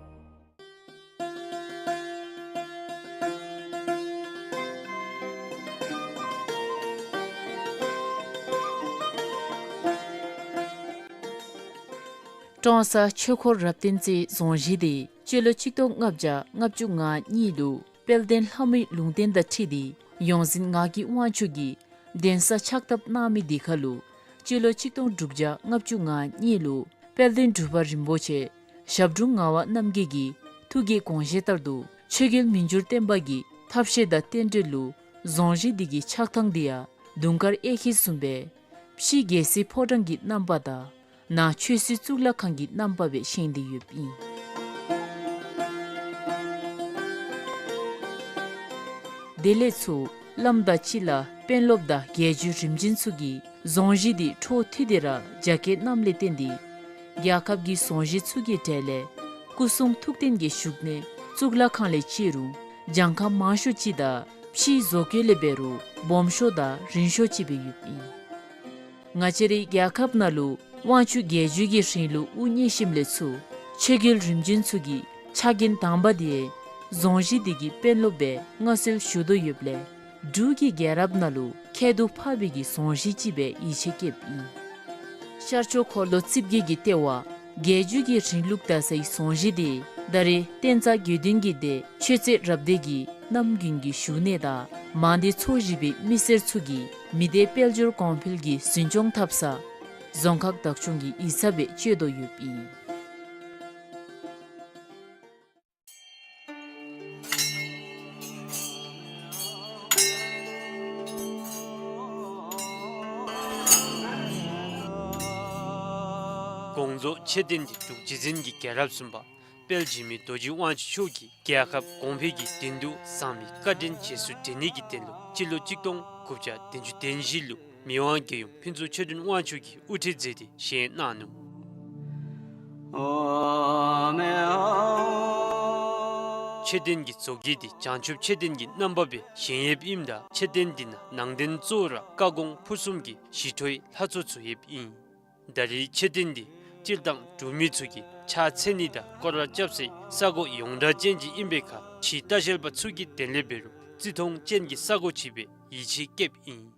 ཀྲོང་གསར་ཆོས་འཁོར་རབ་བརྟན་རྩེའི་རྫོང་གཞིས་དེ་སྤྱི་ལོ་གཅིག་སྟོང་ལྔ་བརྒྱ་ལྔ་བཅུ་ང་གཉིས་ལུ་དཔལ་ལྡན་ལྷ་མོའི་ལུང་བསྟན་དང་འཁྲིལ་ཏེ་ཡོངས་འཛིན་ངག་གི་དབང་ཕྱུག་གིས་གདན་ས་ཕྱག་བཏབ་གནང་མི་དེ་ཁར་ལུ་སྤྱི་ལོ་གཅིག་སྟོང་དྲུག་བརྒྱ་ལྔ་བཅུ་ང་གཉིས་ལུ་དཔལ་ལྡན་འབྲུག་པ་རིན་པོ་ཆེ་ཞབས་དྲུང་ངག་དབང་རྣམ་རྒྱལ་གྱི་ཐུགས་ཀྱི་དགོངས་བཞེད་ལྟར་དུ་ཆོས་རྒྱལ་མི་འགྱུར་བརྟན་པ་གི་ཐབས་ཤེས་དང་རྟེན་འབྲེལ་ལུ་རྫོང་གཞིས་འདི་གི་ཆགས་ཐངས་འདི་ཡང་དུང་དཀར་གཡས་འཁྱིལ་བཟུམ་སྦེ་ཕྱི་རྒྱལ་སྲིད་ཕོ་བྲང་གི་རྣམ་པ་དང་ནང་ཆོས་སྲིད་གཙུག་ལག་ཁང་གི་རྣམ་པ་སྦེ་བཞེངས་ཏེ་ཡོདཔ་ཨིན། དེ་ལས་ཚུར་བླམ་དང་སྤྱི་བླ་དཔོན་སློབ་དང་རྒྱལ་བརྒྱུད་རིམ་བྱོན་ཚུ་གིས་རྫོང་གཞིས་འདི་འཕྲོ་མཐུད་དེ་ར་རྒྱ་བསྐྱེད་གནངམ་ལས་བརྟེན་ཏེ་རྒྱལ་ཁབ་ཀྱི་རྫོང་གཞིས་ཚུ་གི་གྲས་ལས་སྐུ་གསུང་ཐུགས་རྟེན་གྱི་བཞུགས་གནས་གཙུག་ལག་ཁང་ལས་བརྩི་རུང་གྱངས་ཁ་མང་ཤོས་ཅིག་དང་ཕྱིའི་བཟོ་བཀོད་ལས་འབད་རུང་སྦོམ་ཤོས་དང་རིང་ཤོས་ཅིག་སྦེ་ཡོདཔ་ཨིན། ང་བཅས་རའི་རྒྱལ་ཁབ་ནང་ལུ་དབང་ཕྱུག་རྒྱལ་བརྒྱུད་ཀྱི་རིང་ལུགས་དབུ་བརྙེས་ཞིནམ་ལས་ཚུར་ཆོས་རྒྱལ་རིམ་བྱོན་ཚུ་གི་ཕྱག་འགན་དང་པ་དེ་རྫོང་གཞིས་འདི་གི་དཔོན་སློབ་སྦེ་མངའ་གསོལ་ཞུ་དོ་ཡོདཔ་ལས་འབྲུག་གི་རྒྱལ་རབས་ནང་ལུ་ཁྱད་དུ་འཕགས་པའི་གི་རྫོང་གཞིས་ཅིག་སྦེ་ཡིད་ཆེས་བསྐྱེདཔ་ཨིན། ཤར་ཕྱོགས་འཁོར་ལོ་རྩིབས་བརྒྱད་ཀྱི་ལྟེ་བ་རྒྱལ་བརྒྱུད་ཀྱི་རིང་ལུགས་དར་སའི་རྫོང་གཞིས་དེ་ད་རེས་བསྟན་རྩ་དགེ་འདུན་གྱི་སྡེ་ཆོས་རྩེ་རབ་སྡེ་གི་རྣམ་རྒྱུན་གྱི་བཞུགས་གནས་དང་མང་སྡེ་ཚོ་བཞི་པའི་མི་སེར་ཚུ་གིས་མི་སྡེ་དཔལ་འབྱོར་གོང་འཕེལ་གྱི་འཛིན་སྐྱོང་འཐབ་ས་རྫོང་ཁག་བདག་སྐྱོང་གི་ཡིག་ཚང་སྦེ་སྤྱོད་དོ་ཡོདཔ་ཨིན། དགོངས་རྫོགས་མཆོད་རྟེན་འདི་འབྲུག་རྗེ་བཙུན་གྱི་རྒྱལ་རབས་གསུམ་པ་དཔལ་འཇིགས་མེད་རྡོ་རྗེ་དབང་ཕྱུག་མཆོག་གིས་རྒྱལ་ཁབ་གོང་འཕེལ་གྱི་དོན་དུ་བཟང་མི་བཀའ་དྲིན་རྗེས་སུ་དྲན་ནི་གི་དོན་ལུ་སྤྱི་ལོ་གཅིག་སྟོང་དགུ་བརྒྱ་བདུན་ཅུ་དོན་བཞི་ལུ་མི་དབང་རྒྱལ་ཡུམ་ཕུན་ཚོགས་ཆོས་སྒྲོན་དབང་ཕྱུག་གིས་དབུ་ཁྲིད་མཛད་དེ་བཞེངས་གནང་ནུག། མཆོད་རྟེན་གྱི་བཟོ་བཀོད་འདི་བྱང་ཆུབ་མཆོད་རྟེན་གྱི་རྣམ་པ་སྦེ་བཞེངས་ཡོདཔ་ཨིནམ་ད་མཆོད་རྟེན་འདི་ནང་ནང་རྟེན་གཙོ་བོ་ར་བཀའ་དགོངས་ཕུར་གསུམ་གྱི་ཞི་ཁྲོའི་ལྷ་ཚོགས་ཚུ་ཡོདཔ་ཨིན། ད་རེས་མཆོད་རྟེན་འདི་སྤྱིར་བཏང་འབྲུག་མི་ཚུ་གིས་ཕྱག་འཚལ་ནི་དང་སྐོར་ར་རྐྱབ་སའི་ས་གོ་ཡོངས་གྲགས་ཅན་ཅིག་ཨིན་པའི་ཁར་ཕྱིའི་ལྟ་བཤལ་པ་ཚུ་གི་དོན་ལས་འབད་རུང་བརྩི་མཐོང་ཅན་གྱི་ས་གོ་ཅིག་སྦེ་ཡིད་ཆེས་བསྐྱེདཔ་ཨིན།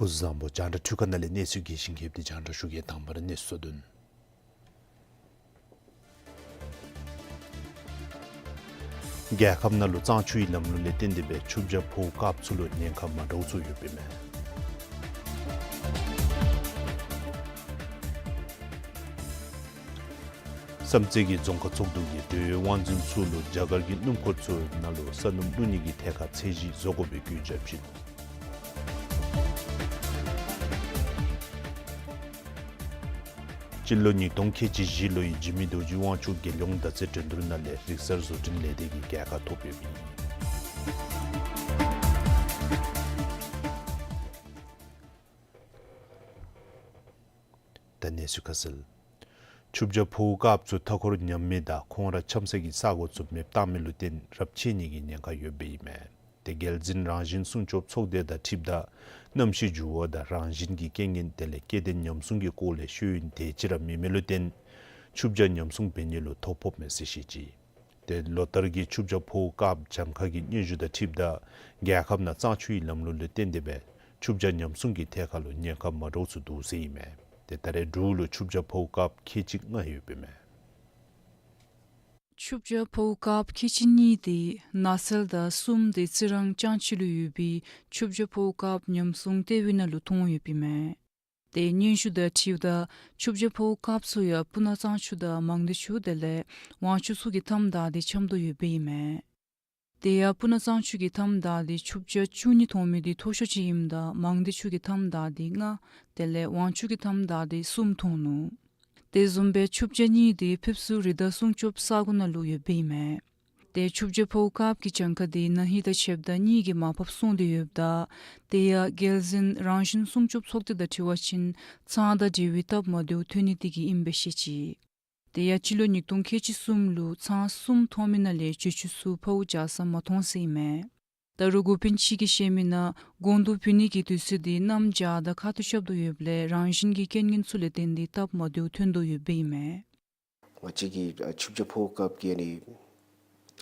སྐུ་གཟུགས་བཟང་པོ། རྒྱང་བསྒྲགས་འཕྲུལ་ཁང་ནང་ལས་གནས་ཚུལ་རྒྱས་ཤིང་རྒྱསཔ་འདི་རྒྱང་བསྒྲགས་ཞུ་གེ། དང་པ་ར་གནས་ཚུལ་གཙོ་དོན། རྒྱལ་ཁབ་ནང་ལུ་གཙང་ཆུའི་ལམ་ལུགས་ལས་བརྟེན་ཏེ་སྦེ་ཆུ་བྱ་ཕོཝ་དཀརཔོ་ཚུ་ལུ་ཉེན་ཁ་མ་འདྲཝ་ཚུ་ཡོདཔ་ཨིན་མས། བསམ་རྩེ་གི་རྫོང་ཁག་ཚོགས་འདུ་གིས་འབྲེལ་ཡོད་དབང་འཛིན་ཚུ་ལུ་རྒྱ་གར་གྱི་སྣུམ་འཁོར་ཚུ་ནང་ལུ་ས་སྣུམ་བླུག་ནི་གི་ཐད་ཁར་ཚད་གཞི་བཟོ་དགོ་པའི་བཀོད་རྒྱ་བྱིན་ནུག། སྤྱི་ལོ་ཉིས་སྟོང་ཁལ་གཅིག་བཞི་ལོའི་འཇིགས་མེད་རྡོ་རྗེ་དབང་ཕྱུག་རྒྱལ་ཡོངས་མདའ་རྩེད་འགྲན་བསྡུར་ནང་ལས་རིག་གསར་བཟོ་སྐྲུན་ལས་སྡེ་གིས་རྒྱལ་ཁ་ཐོབ་ཡོདཔ་ཨིན། ད་གནས་ཚུལ་ཁ་གསལ། ཆུ་བྱ་ཕོཝ་དཀརཔོ་ཚུ་མཐའ་འཁོར་ཉམས་མི་དང་ཁོང་ར་འཁྱམས་ས་གི་ས་གོ་ཚུ་མེདཔ་བཏང་མི་ལུ་བརྟེན་རབས་ཆད་ནི་གི་ཉེན་ཁ་ཡོདཔ་ཨིན་མས། དེ་རྒྱལ་འཛིན་རང་བཞིན་སྲུང་སྐྱོབ་ཚོགས་སྡེ་དང་འཁྲིལཝ་ད་གནམ་གཤིས་འགྱུར་བ་དང་རང་བཞིན་གྱི་རྐྱེན་ངན་དེ་ལས་སྐྱེ་ལྡན་ཉམས་སྲུང་གི་སྐོར་ལས་ཤེས་ཡོན་དེ་ཅིག་ར་མེད་མི་ལུ་བརྟེན་ཆུ་བྱ་ཉམས་སྲུང་འབད་ནི་ལུ་ཐོ་ཕོགཔ་མས་ཟེར་བཤད་ཅི། དེ་ལོ་ལྟར་གྱི་ཆུ་བྱ་ཕོཝ་དཀརཔོ་གྱངས་ཁ་གི་སྙན་ཞུ་དང་འཁྲིལཝ་ད་རྒྱལ་ཁབ་ནང་གཙང་ཆུའི་ལམ་ལུགས་ལུ་བརྟེན་ཏེ་སྦེ་ཆུ་བྱ་ཉམས་སྲུང་གི་ཐད་ཁར་ལུ་ཉེན་ཁ་མ་འདྲཝ་ཚུ་འདུག་ཟེར་ཨིན་མས། དེ་ད་རེས་འབྲུག་ལུ་ཆུ་བྱ་ཕོཝ་དཀརཔོ་ཁལ་གཅིག་ལྔ་ཡོདཔ་ཨིན་མས། ཆུ་བྱ་ཕོཝ་དཀརཔོ་ཁལ་གཅིག་གཉིས་དེ་ནགས་ཚལ་དང་གསུམ་དེ་རྩི་རང་ལྕང་ཕྱེད་ལུ་ཡོད་པའི་ཆུ་བྱ་ཕོཝ་དཀརཔོ་ཉམས་སྲུང་ལྟེ་བའི་ནང་ལུ་ཐོན་ཡོདཔ་ཨིན་མས། དེ་སྙན་ཞུ་དང་འཁྲིལཝ་ད་ཆུ་བྱ་ཕོཝ་དཀརཔོ་ཚུ་ཡང་སྤུ་ན་གཙང་ཆུ་དང་མང་སྡེ་ཆུ་དེ་ལས་ཝང་ཆུ་ཚུ་གི་མཐའམ་བདའ་སྟེ་འཁྱམས་དོ་ཡོདཔ་ཨིན་མས། དེ་ཡང་སྤུ་ན་གཙང་ཆུ་གི་མཐའམ་བདའ་སྟེ་ཆུ་བྱ་བཅུ་གཉིས་ཐོན་མི་དེ་མཐོ་ཤོས་ཅིག་ཨིནམ་ད་མང་སྡེ་ཆུ་གི་མཐའམ་བདའ་སྟེ་ལྔ་དེ་ལས་ཝང་ཆུ་གི་མཐའམ་བདའ་སྟེ་གསུམ་ཐོན་ནུག། དེ་བཟུམ་སྦེ་ཆུ་བྱ་གཉིས་དེ་ཕེབས་བསུ་རི་དྭགས་སྲུང་སྐྱོབ་ས་གོ་ནང་ལུ་ཡོདཔ་ཨིན་མས། དེ་ཆུ་བྱ་ཕོཝ་དཀརཔོ་གི་གྱངས་ཁ་དེ་ན་ཧིང་དང་ཕྱདཔ་ད་གཉིས་ཀྱིས་མར་ཕབ་སོང་སྟེ་ཡོདཔ་ད་དེ་ཡང་རྒྱལ་འཛིན་རང་བཞིན་སྲུང་སྐྱོབ་ཚོགས་སྡེ་དང་འཁྲིལ་བ་ཅིན་ཚང་དང་འབྲེལ་བའི་སྟབས་མ་བདེཝ་ཐོན་ནི་དེ་གིས་ཨིནམ་སྦེ་བཤད་ཅི། དེ་ཡང་སྤྱི་ལོ་ཉིས་སྟོང་ཁལ་གཅིག་གསུམ་ལུ་ཚང་གསུམ་ཐོན་མི་ནང་ལས་བཅུ་གཅིག་ཚུ་ཕོཝ་རྒྱག་ས་མ་ཐོན་ཟེར་ཨིན་མས། ད་རུང་འགོ་དཔོན་ཅིག་གིས་བཤད་མི་ནང་སྒོང་རྡོག་བུད་ནི་གི་དུས་ཚོད་དེ་གནམ་བྱཱར་དང་ཁ་ཐུག་རྐྱབ་དོ་ཡོདཔ་ལས་རང་བཞིན་གྱི་རྐྱེན་ངན་ཚུ་ལས་བརྟེན་ཏེ་སྟབས་མ་བདེཝ་ཐོན་དོ་ཡོདཔ་ཨིན་མས། ང་བཅས་ཀྱིས་ཨ་ཆུ་བྱ་ཕོཝ་དཀརཔོ་གི་ཨ་ནི་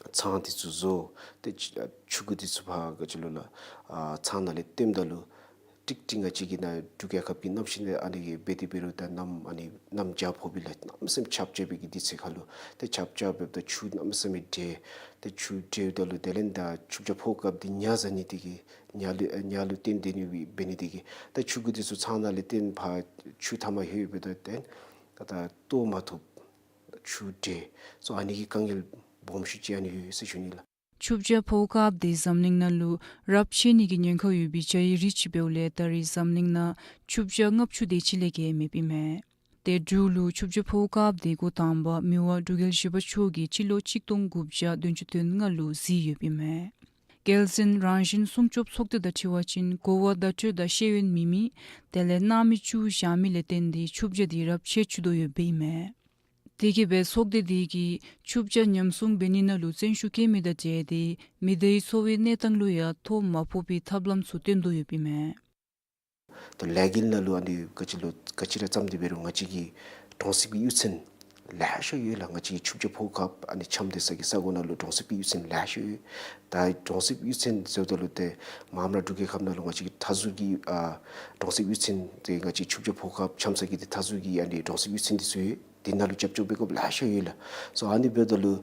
ཚང་དེ་ཚུ་བཟོ་སྟེ་ཆུ་ཨ་ཆུ་གུ་དེ་ཚུ་ཕར་ག་ཅི་ལོ་ལགས་ཨ་ཚང་ནང་ལས་བཏོནམ་ད་ལུ་ཀྲིག་ཀྲི་ང་བཅས་ཀྱི་ནཱ་འབྲུག་རྒྱལ་ཁབ་ཀྱི་གནམ་གཤིས་ནང་ཨ་ནི་འབད་དེ་འབད་རུང་ད་གནམ་ཨ་ནི་གནམ་བྱཱར་ཕོག་པའི་ལས་གནམ་མེད་ས་མེད་ཆརཔ་རྐྱབ་པའི་གི་དུས་ཚོད་ཁར་ལུ་ཏེ་ཆརཔ་རྐྱབ་འབདཝ་ད་ཆུ་གནམ་མེད་ས་མེད་འདྲེས། ཏེ་ཆུ་འདྲེསཝ་ད་ལུ་དེ་ལས་ད་ཆུ་བྱ་ཕོཝ་དཀརཔོ་དེ་ཉ་ཟ་ནི་དེ་གིས་ཉ་ལུ་ཨེ་ཉ་ལུ་བརྟེན་ཏེ་ནི་འབད་ནི་དེ་གིས་ད་ཆུ་གུ་དེ་ཚུ་ཚང་ནང་ལས་བཏོན་ཕར་ཆུ་མཐའ་མར་ལྷོད་འབདཝ་ད་ཏེ་ད་ད་གཏོར་མ་ཐུབ། ཆུ་འདྲེས་སོ་ཨ་ནི་གི་དཀའ་ངལ་སྦོམ་ཤོས་ཅིག་ཨ་ནི་ཡོད་ཟེར་ཞུ་ནི་ལགས། ཆུ་བྱ་ཕོཝ་དཀརཔོ་དེ་འཛམ་གླིང་ནང་ལུ་རབས་ཆད་ནི་གི་ཉེན་ཁ་ཡོད་པའི་བྱ་ཡི་རིགས་ཅིག་འབདཝ་ལས་ད་རེས་འཛམ་གླིང་ནང་ཆུ་བྱ་ལྔ་བཅུ་དེ་ཅིག་ལས་བརྒལ་མེདཔ་ཨིན་མས། ཏེ་འབྲུག་ལུ་ཆུ་བྱ་ཕོཝ་དཀརཔོ་དེ་འགོ་དང་པ་མི་དབང་འབྲུག་རྒྱལ་བཞི་པ་མཆོག་གིས་སྤྱི་ལོ་གཅིག་སྟོང་དགུ་བརྒྱ་བདུན་ཅུ་དོན་ལྔ་ལུ་གཟིགས་ཡོདཔ་ཨིན་མས། རྒྱལ་འཛིན་རང་བཞིན་སྲུང་སྐྱོབ་ཚོགས་སྡེ་དང་འཁྲིལ་བ་ཅིན་གོ་བ་བརྡ་སྤྲོད་དང་ཤེས་ཡོན་མེད་མི་དེ་ལས་སྣང་མེད་བཅུག་བཞག་མི་ལས་བརྟེན་ཏེ་ཆུ་བྱ་དེ་རབས་ཆད་བཅུག་དོ་ཡོདཔ་ཨིན་མས། དེ་གིས་སྦེ་ཚོགས་སྡེ་དེ་གིས་ཆུ་བྱ་ཉམས་སྲུང་འབད་ནི་ནང་ལུ་བརྩོན་ཤུགས་བསྐྱེད་མི་དང་འབྲེལ་ཏེ་མི་སྡེའི་འཚོ་བའི་གནས་སྟངས་ལུ་ཡང་ཐོ་མ་ཕོག་པའི་ཐབས་ལམ་ཚུ་བཏོན་དོ་ཡོདཔ་ཨིན་མས། ད་ལས་འགུལ་ནང་ལུ་ཨ་ནི་ག་ཅི་ལོ་ག་ཅི་ར་བརྩམས་ཏེ་འབད་རུང་ང་བཅས་ཀྱི་གྲོང་གསེབ་ཀྱི་གཡུས་ཚན་ལེ་ཤ་ཡོད་ལགས། ང་བཅས་ཀྱི་ཆུ་བྱ་ཕོཝ་དཀརཔོ་ཨ་ནི་འཁྱམས་སྡོད་ས་གི་ས་གོ་ནང་ལུ་གྲོང་གསེབ་ཀྱི་གཡུས་ཚན་ལེ་ཤ་ཡོད། ད་གྲོང་གསེབ་གཡུས་ཚན་ཟེརཝ་ད་ལུ་ཏེ་མ་འོངས་པ་འབྲུག་རྒྱལ་ཁབ་ནང་ལུ་ང་བཅས་ཀྱི་མཐའ་ཟུར་གྱི་ཨ་གྲོང་གསེབ་གཡུས་ཚན་དེ་ང་བཅས་ཆུ་བྱ་ཕོཝ་དཀརཔོ་འཁྱམས་ས་གི་དེ་མཐའ་ཟུར་གྱི་ཨ་ནི་གྲོང་གསེབ་གཡུས་ཚན་དེ་ཚུ་ཡོད། དེ་ནང་ལུ་རྒྱབ་སྐྱོར་འབད་དགོཔ་ལེ་ཤ་ཡོད་ལགས། སོ་ཨ་ནི་འབདཝ་ད་ལུ་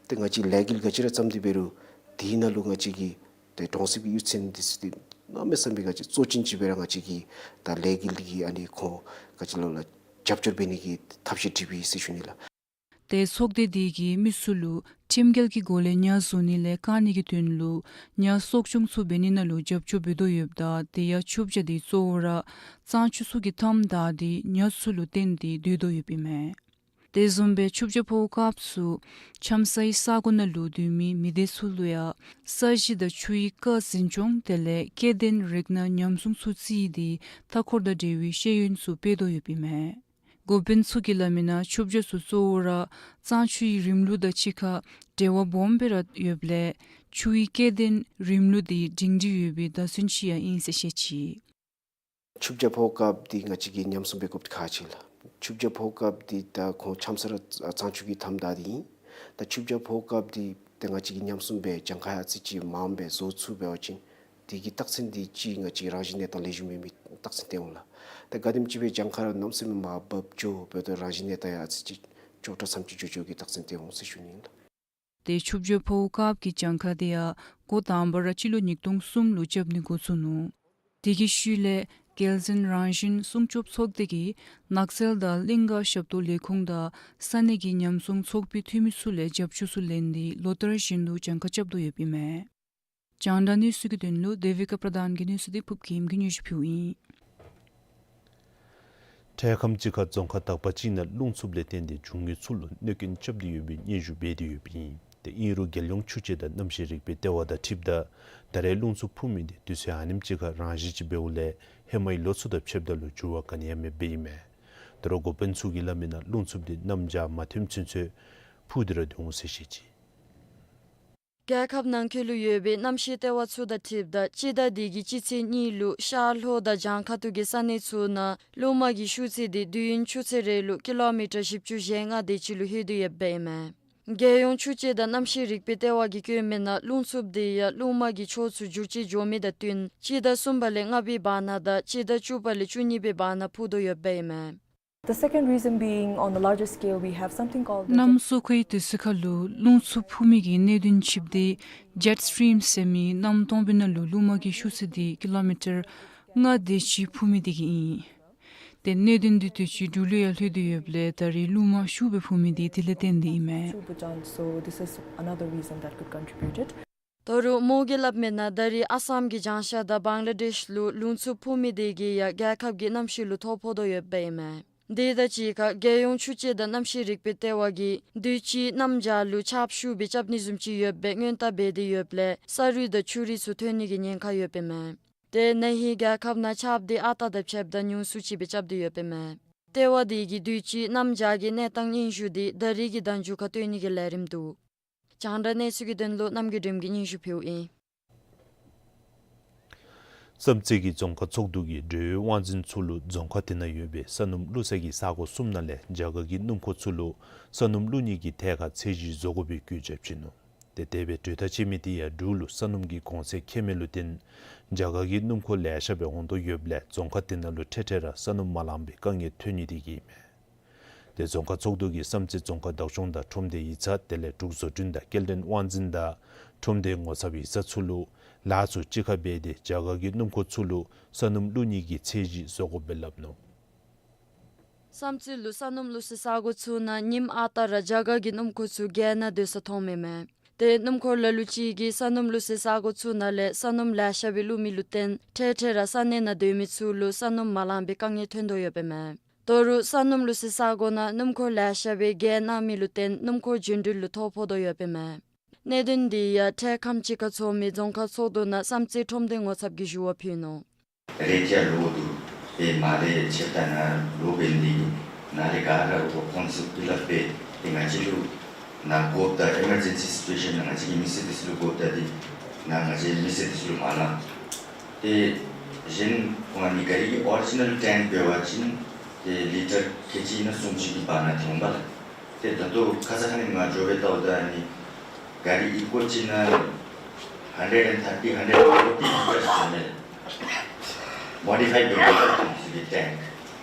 ཏེ་ང་བཅས་ལས་འགུལ་ག་ཅི་ར་བརྩམས་ཏེ་འབད་རུང་དེ་ནང་ལུ་ང་བཅས་ཀྱི་ཏེ་གྲོང་གསེབ་ཀྱི་གཡུས་ཚན་དེ་ཚུ་དེ་གནམ་མེད་ས་མེད་ང་བཅས་གཙོ་ཅན་ཅིག་སྦེ་ར་ང་བཅས་ཀྱིས་ད་ལས་འགུལ་གྱི་ཨ་ནི་ཁོང་ག་ཅི་ལོ་ལགས་རྒྱབ་སྐྱོར་འབད་ནི་གི་ཐབས་ཤེས་བསྒྲིགས་པས་ཟེར་ཞུ་ནི་ལགས། ཏེ་ཚོགས་སྡེ་དེ་གིས་མི་ཚུ་ལུ་ཁྲིམས་འགལ་གྱི་སྒོ་ལས་ཉ་བཟོ་ནི་ལས་བཀག་ནི་གི་དོན་ལུ་ཉ་གསོ་སྐྱོང་ཚུ་འབད་ནི་ནང་ལུ་རྒྱབ་སྐྱོར་འབད་དོ་ཡོདཔ་ད་དེ་ཡང་ཆུ་བྱ་དེ་གཙོ་བོ་ར་གཙང་ཆུ་ཚུ་གི་མཐའམ་བདའ་སྟེ་ཉ་ཚུ་ལུ་བརྟེན་ཏེ་སྡོད་དོ་ཡོདཔ་ཨིན་མས། དེ་བཟུམ་སྦེ་ཆུ་བྱ་ཕོཝ་དཀརཔོ་ཚུ་འཁྱམས་སའི་ས་གོ་ནང་ལུ་སྡོད་མི་མི་སྡེ་ཚུ་ལུ་ཡང་ས་གཞི་དང་ཆུའི་རྐ་འཛིན་སྐྱོང་དེ་ལས་སྐྱེ་ལྡན་རིགས་སྣ་ཉམས་སྲུང་ཚུ་བརྩིས་ཏེ་མཐའ་འཁོར་དང་འབྲེལ་བའི་ཤེས་ཡོན་ཚུ་སྤེལ་དོ་ཡོདཔ་ཨིན་མས། འགོ་དཔོན་ཚུ་གིས་སླབ་མི་ནང་ཆུ་བྱ་ཚུ་གཙོ་བོ་ར་གཙང་ཆུའི་རིམ་ལུགས་དང་གཅིག་ཁར་འབྲེལ་བ་སྦོམ་སྦེ་ར་ཡོདཔ་ལས་ཆུའི་སྐྱེ་ལྡན་རིམ་ལུགས་དེ་སྒྲིང་སྒྲི་ཡོད་པའི་བརྡ་མཚོན་ཅིག་ཡང་ཨིན་ཟེར་བཤད་ཅི། ཆུ་བྱ་ཕོཝ་དཀརཔོ་འདི་ང་བཅས་ཀྱིས་ཉམས་སྲུང་འབད་དགོཔ་འདི་ཁག་ཆེ་ལགས། ཆུ་བྱ་ཕོཝ་དཀརཔོ་འདི་ད་ཁོང་འཁྱམས་ས་ར་གཙང་ཆུ་གི་མཐའམ་བདའ་སྟེ་ཨིན། ད་ཆུ་བྱ་ཕོཝ་དཀརཔོ་འདི་ད་ང་བཅས་ཀྱིས་ཉམས་སྲུང་འབད་གྱངས་ཁ་ཡང་ཨ་ཙི་ཅིག་མངམ་སྦེ་བཟོ་ཚུགས་འབད་བ་ཅིན་དེ་གི་རྟགས་མཚན་འདི་ཅིག་ང་བཅས་རང་བཞིན་གནས་སྟངས་ལེགས་ཤོམ་མེད་མི་རྟགས་མཚན་སྟོན་འོང་ལགས། ད་ག་དེམ་ཅིག་སྦེ་གྱངས་ཁ་ར་གནམ་མེད་ས་མེད་མར་འབབ་འགྱོ་འབདཝ་ད་རང་བཞིན་གནས་སྟངས་ཡང་ཨ་ཙི་ཅིག་སྐྱོ་དྲགས་ཙམ་ཅིག་འགྱོ་འགྱོ་གི་རྟགས་མཚན་སྟོན་འོང་ཟེར་ཞུ་ནི་ཨིན་ལགས། ཏེ་ཆུ་བྱ་ཕོཝ་དཀརཔོ་གི་གྱངས་ཁ་དེ་ཡང་འགོ་དང་པ་ར་སྤྱི་ལོ་ཉིས་སྟོང་གསུམ་ལུ་རྐྱབ་ནི་འགོ་བཙུགས་ནུག། དེ་གི་ཤུལ་ལས་ རྒྱལ་འཛིན་རང་བཞིན་སྲུང་སྐྱོབ་ཚོགས་སྡེ་གིས་ནགས་ཚལ་དང་གླིང་ག་ཞབས་ཏོག་ལས་ཁུངས་དང་ས་གནས་ཀྱི་ཉམས་སྲུང་ཚོགས་པའི་འཐུས་མི་ཚུ་ལས་རྒྱབ་སྐྱོར་ཚུ་ལེན་ཏེ་ལོ་ལྟར་བཞིན་དུ་གྱངས་ཁ་རྐྱབ་དོ་ཡོདཔ་ཨིན་མས། རྒྱང་བསྒྲགས་གནས་ཚུལ་གྱི་དོན་ལུ་དེ་བི་ཀ་པྲ་དཱན་གྱི་གནས་ཚུལ་འདི་ཕུབ་ཁིམ་གྱིས་སྙན་ཞུ་ཕུལཝ་ཨིན། འཕྲལ་ཁམས་ཅིག་ཁར་རྫོང་ཁག་དག་པ་ཅིག་ནང་རླུང་འཚུབ་ལས་བརྟེན་ཏེ་འབྱུང་ངེས་ཚུ་ལུ་གནོད་སྐྱོན་རྐྱབ་སྟེ་ཡོད་པའི་སྙན་ཞུ་འབད་དེ་ཡོདཔ་ཨིན། ཏེ་ཨིན་རུང་རྒྱལ་ཡོངས་ཆུ་དཔྱད་དང་གནམ་གཤིས་རིག་པའི་ལྟེ་བ་དང་འཁྲིལཝ་ད་ད་རེས་རླུང་འཚུབ་འཕུ་མི་འདི་དུས་ཚོད་ཨ་ནེམ་ཅིག་ཁར་རང་བཞིན་ཅིག་འབདཝ་ལས་ཧེ་མའི་ལོ་ཚུ་དང་ཕྱདཔ་ད་ལུ་འགྱུར་བ་ག་ནི་ཡང་མེདཔ་ཨིན་མས། ད་རུང་འགོ་དཔོན་ཚུ་གིས་སླབ་མི་ནང་རླུང་འཚུབ་འདི་གནམ་བྱཱར་མ་ཐོནམ་ཚུན་ཚོད་འཕུ་སྟེ་ར་སྡོད་འོང་ཟེར་བཤད་ཅི། རྒྱལ་ཁབ་ནང་འཁོད་ལུ་ཡོད་པའི་གནམ་གཤིས་ལྟེ་བ་ཚུ་དང་འཁྲིལཝ་ད་སྤྱི་ཟླ་འདི་གི་སྤྱི་ཚེས་གཉིས་ལུ་ཤར་ལྷོ་དང་བྱང་ཁ་ཐུག་གི་ས་གནས་ཚུ་ནང་རླུང་མ་གི་ཤུགས་ཚད་འདི་དུས་ཡུན་ཆུ་ཚོད་རེ་ལུ་ཀི་ལོ་མི་ཊར་བཞི་བཅུ་ཞེ་ལྔ་དེ་ཅིག་ལུ་ལྷོད་དེ་ཡོདཔ་ཨིན་མས། རྒྱལ་ཡོངས་ཆུ་དཔྱད་དང་གནམ་གཤིས་རིག་པའི་ལྟེ་བ་གིས་བཀོད་མི་ནང་རླུང་འཚུབ་འདི་ཡང་རླུང་མ་གི་ཕྱོགས་ཚུ་འགྱུར་བཅོས་འགྱོ་མི་དང་བསྟུན་སྤྱི་ཟླ་གསུམ་པ་ལས་ལྔ་པའི་བར་ན་དང་སྤྱི་ཟླ་བཅུ་པ་ལས་བཅུ་གཉིས་པའི་བར་ན་འཕུ་དོ་ཡོདཔ་ཨིན་མས། The second reason being, on the larger scale, we have something called the གནམ་སོ་ཁའི་དུས་ཚོད་ཁར་ལུ་རླུང་འཚུབ་འཕུ་མི་གི་གནད་དོན་ཆིག་འདི་ཇེཊ་སི་ཊིམ་ཟེར་མི་གནམ་སྟོང་པའི་ནང་ལུ་རླུང་མ་གི་ཤུགས་ཚད་འདི་ཀི་ལོ་མི་ཊར་ལྔ་དེ་ཅིག་འཕུ་མི་དེ་གིས་ཨིན། ཏེ་གནད་དོན་འདི་དུས་ཅི་འབྲུག་ལུ་ཡང་ལྷོད་དེ་ཡོདཔ་ལས་ད་རེས་རླུང་མ་ཤུགས་སྦེ་འཕུ་མི་འདི་དེ་ལས་བརྟེན་ཏེ་ཨིན་མས། Super Johnson, so this is another reason that could contribute it. ད་རུང་མོ་གིས་སླབ་མི་ནང་ད་རེས་ཨ་སམ་གྱི་བྱང་ཤར་དང་བང་ལ་དེཤ་ལུ་རླུང་འཚུབ་འཕུ་མི་དེ་གིས་ཡང་རྒྱལ་ཁབ་ཀྱི་གནམ་གཤིས་ལུ་ཐོ་ཕོག་དོ་ཡོདཔ་ཨིན་མས། དེ་དང་གཅིག་ཁར་རྒྱལ་ཡོངས་ཆུ་དཔྱད་དང་གནམ་གཤིས་རིག་པའི་ལྟེ་བ་གིས་དུས་ཅི་གནམ་བྱཱར་ལུ་ཆརཔ་ཤུགས་སྦེ་རྐྱབ་ནི་བཟུམ་ཅིག་ཡོདཔ་སྦེ་སྔོན་བརྡ་འབད་དེ་ཡོདཔ་ལས་ས་རུད་དང་ཆུ་རུད་ཚུ་ཐོན་ནི་གི་ཉེན་ཁ་ཡོདཔ་ཨིན་མས། ཏེ་ན་ཧིང་རྒྱལ་ཁབ་ནང་ཆརཔ་འདི་ཨ་རྟག་དང་ཕྱདཔ་ད་ཉུང་སུ་ཅིག་སྦེ་རྐྱབ་སྟེ་ཡོདཔ་ཨིན་མས། ལྟེ་བ་དེ་གིས་དུས་ཅི་གནམ་བྱཱར་གྱི་གནས་སྟངས་སྙན་ཞུ་འདི་ད་རེས་ཀྱི་ཟླ་མཇུག་ཁར་སྟོན་ནི་གི་ལས་རིམ་འདུག། རྒྱང་བསྒྲགས་གནས་ཚུལ་གྱི་དོན་ལུ་རྣམ་རྒྱལ་སྒྲོལམ་གྱིས་སྙན་ཞུ་ཕུལཝ་ཨིན། བསམ་རྩེ་གི་རྫོང་ཁག་ཚོགས་འདུ་གིས་འབྲེལ་ཡོད་དབང་འཛིན་ཚུ་ལུ་རྫོང་ཁག་དེ་ནང་ཡོད་པའི་ས་སྣུམ་བླུག་ས་གི་ས་གོ་གསུམ་ནང་ལས་རྒྱ་གར་གྱི་སྣུམ་འཁོར་ཚུ་ལུ་ས་སྣུམ་བླུག་ནི་གི་ཐད་ཁར་ཚད་གཞི་བཟོ་དགོ་པའི་བཀོད་རྒྱ་བྱིན་ནུག། ཏེ་དེ་སྦེ་གྲོས་ཐག་བཅད་མི་དེ་ཡང་འབྲུག་ལུ་ས་སྣུམ་གྱི་གོང་ཚད་ཁེལ་མི་ལུ་བརྟེན་རྒྱ་གར་གྱི་སྣུམ་འཁོར་ལེ་ཤ་སྦེ་འོང་དོ་ཡོདཔ་ལས་རྫོང་ཁག་དེ་ནང་ལུ་འཕྲལ་འཕྲལ་ར་ས་སྣུམ་མ་ལང་པའི་དཀའ་ངལ་ཐོན་ནི་དེ་གིས་ཨིན་མས། ཏེ་རྫོང་ཁག་ཚོགས་འདུ་གིས་བསམ་རྩེ་རྫོང་ཁག་བདག་སྐྱོང་དང་ཁྲོམ་སྡེ་ཡིག་ཚང་དེ་ལས་འབྲུག་བཟོ་སྐྲུན་དང་སྐྱེལ་འདྲེན་དབང་འཛིན་དང་ཁྲོམ་སྡེ་ངོ་ཚབ་ཡིག་ཚང་ཚུ་ལུ་ལཱ་ཚུ་གཅིག་ཁར་འབད་དེ་རྒྱ་གར་གྱི་སྣུམ་འཁོར་ཚུ་ལུ་ས་སྣུམ་བླུག་ནི་གི་ཚད་གཞི་བཟོ་དགོཔ་སྦེ་སླབ་ནུག། བསམ་རྩེ་ལུ་ས་སྣུམ་བླུག་སའི་ས་གོ་ཚུ་ནང་ཉིནམ་ཨ་རྟག་ར་རྒྱ་གར་གྱི་སྣུམ་འཁོར་ཚུ་བརྒལ་ནང་སྡོད་ས་མཐོངམ་ཨིན་མས། ཏེ་སྣུམ་འཁོར་ལ་ལུ་ཅིག་གིས་ས་སྣུམ་བླུག་སའི་ས་གོ་ཚུ་ནང་ལས་ས་སྣུམ་ལེ་ཤ་སྦེ་བླུག་མི་ལུ་བརྟེན་འཕྲལ་འཕྲལ་ར་ས་གནས་ནང་སྡོད་མི་ཚུ་ལུ་ས་སྣུམ་མ་ལང་པའི་དཀའ་ངལ་ཐོན་དོ་ཡོདཔ་ཨིན་མས། ད་རུང་ས་སྣུམ་བླུག་སའི་ས་གོ་ནང་སྣུམ་འཁོར་ལེ་ཤ་སྦེ་བརྒལ་གནང་མི་ལུ་བརྟེན་སྣུམ་འཁོར་རྒྱུན་འགྲུལ་ལུ་ཐོ་ཕོག་དོ་ཡོདཔ་ཨིན་མས། གནད་དོན་འདི་ཡང་འཕྲལ་ཁམས་ཅིག་ཁར་ཚོགས་མི་རྫོང་ཁག་ཚོགས་འདུ་ནང་བསམ་རྩེ་ཁྲོམ་སྡེ་ངོ་ཚབ་ཀྱིས་ཞུ་བ་ཕུལ་ནུག། རེད་ཡ་ལོ་འདུག། དེ་མ་རེད་ཆེ་ད་ན་ལོ་བེན་འདི་ཡུ་ན་རེ་ག་ར་འོ་ཁོང་ཚུ་ཕི་ལབ་པས། དེ་ང་བཅས་ལུ་ན་གོབ་ད་ཨི་མར་ཇེན་སི་སི་ཊུ་ཨེ་ཤཱན་ན་ང་བཅས་ཀྱི་མི་སེར་འདི་ཚུ་ལུ་གོབ་ད་འདི་ན་ང་བཅས་མི་སེར་འདི་ཚུ་ལུ་མ་ལང་། ཏེ་གཞན་ཁོང་ནི་ག་རི་གི་ཨོ་རི་ཇི་ནཱལ་ཊེངཀ་འབད་བ་ཅིན་ཏེ་ལི་ཊར་ཁལ་གཅིག་ནང་སུམ་ཅུ་གི་བར་ན་ཐོན་པ་ལགས། ཏེ་ད་ལྟོ་ཁ་ཙ་ཁ་ཉིནམ་ང་འགྱོ་སྦེ་བལྟཝ་ད་ནི་ག་རི་ཨི་ཀོ་ཅིག་ནང་ཧན་ཌེཌ་ཨེནཌ་ཐར་ཊི་ཧན་ཌེཌ་ཕོར་ཊི་ལི་ཊར་ཟེར་མས། མོ་ཌི་ཕའི་འབད་བའི་ཊེངཀ།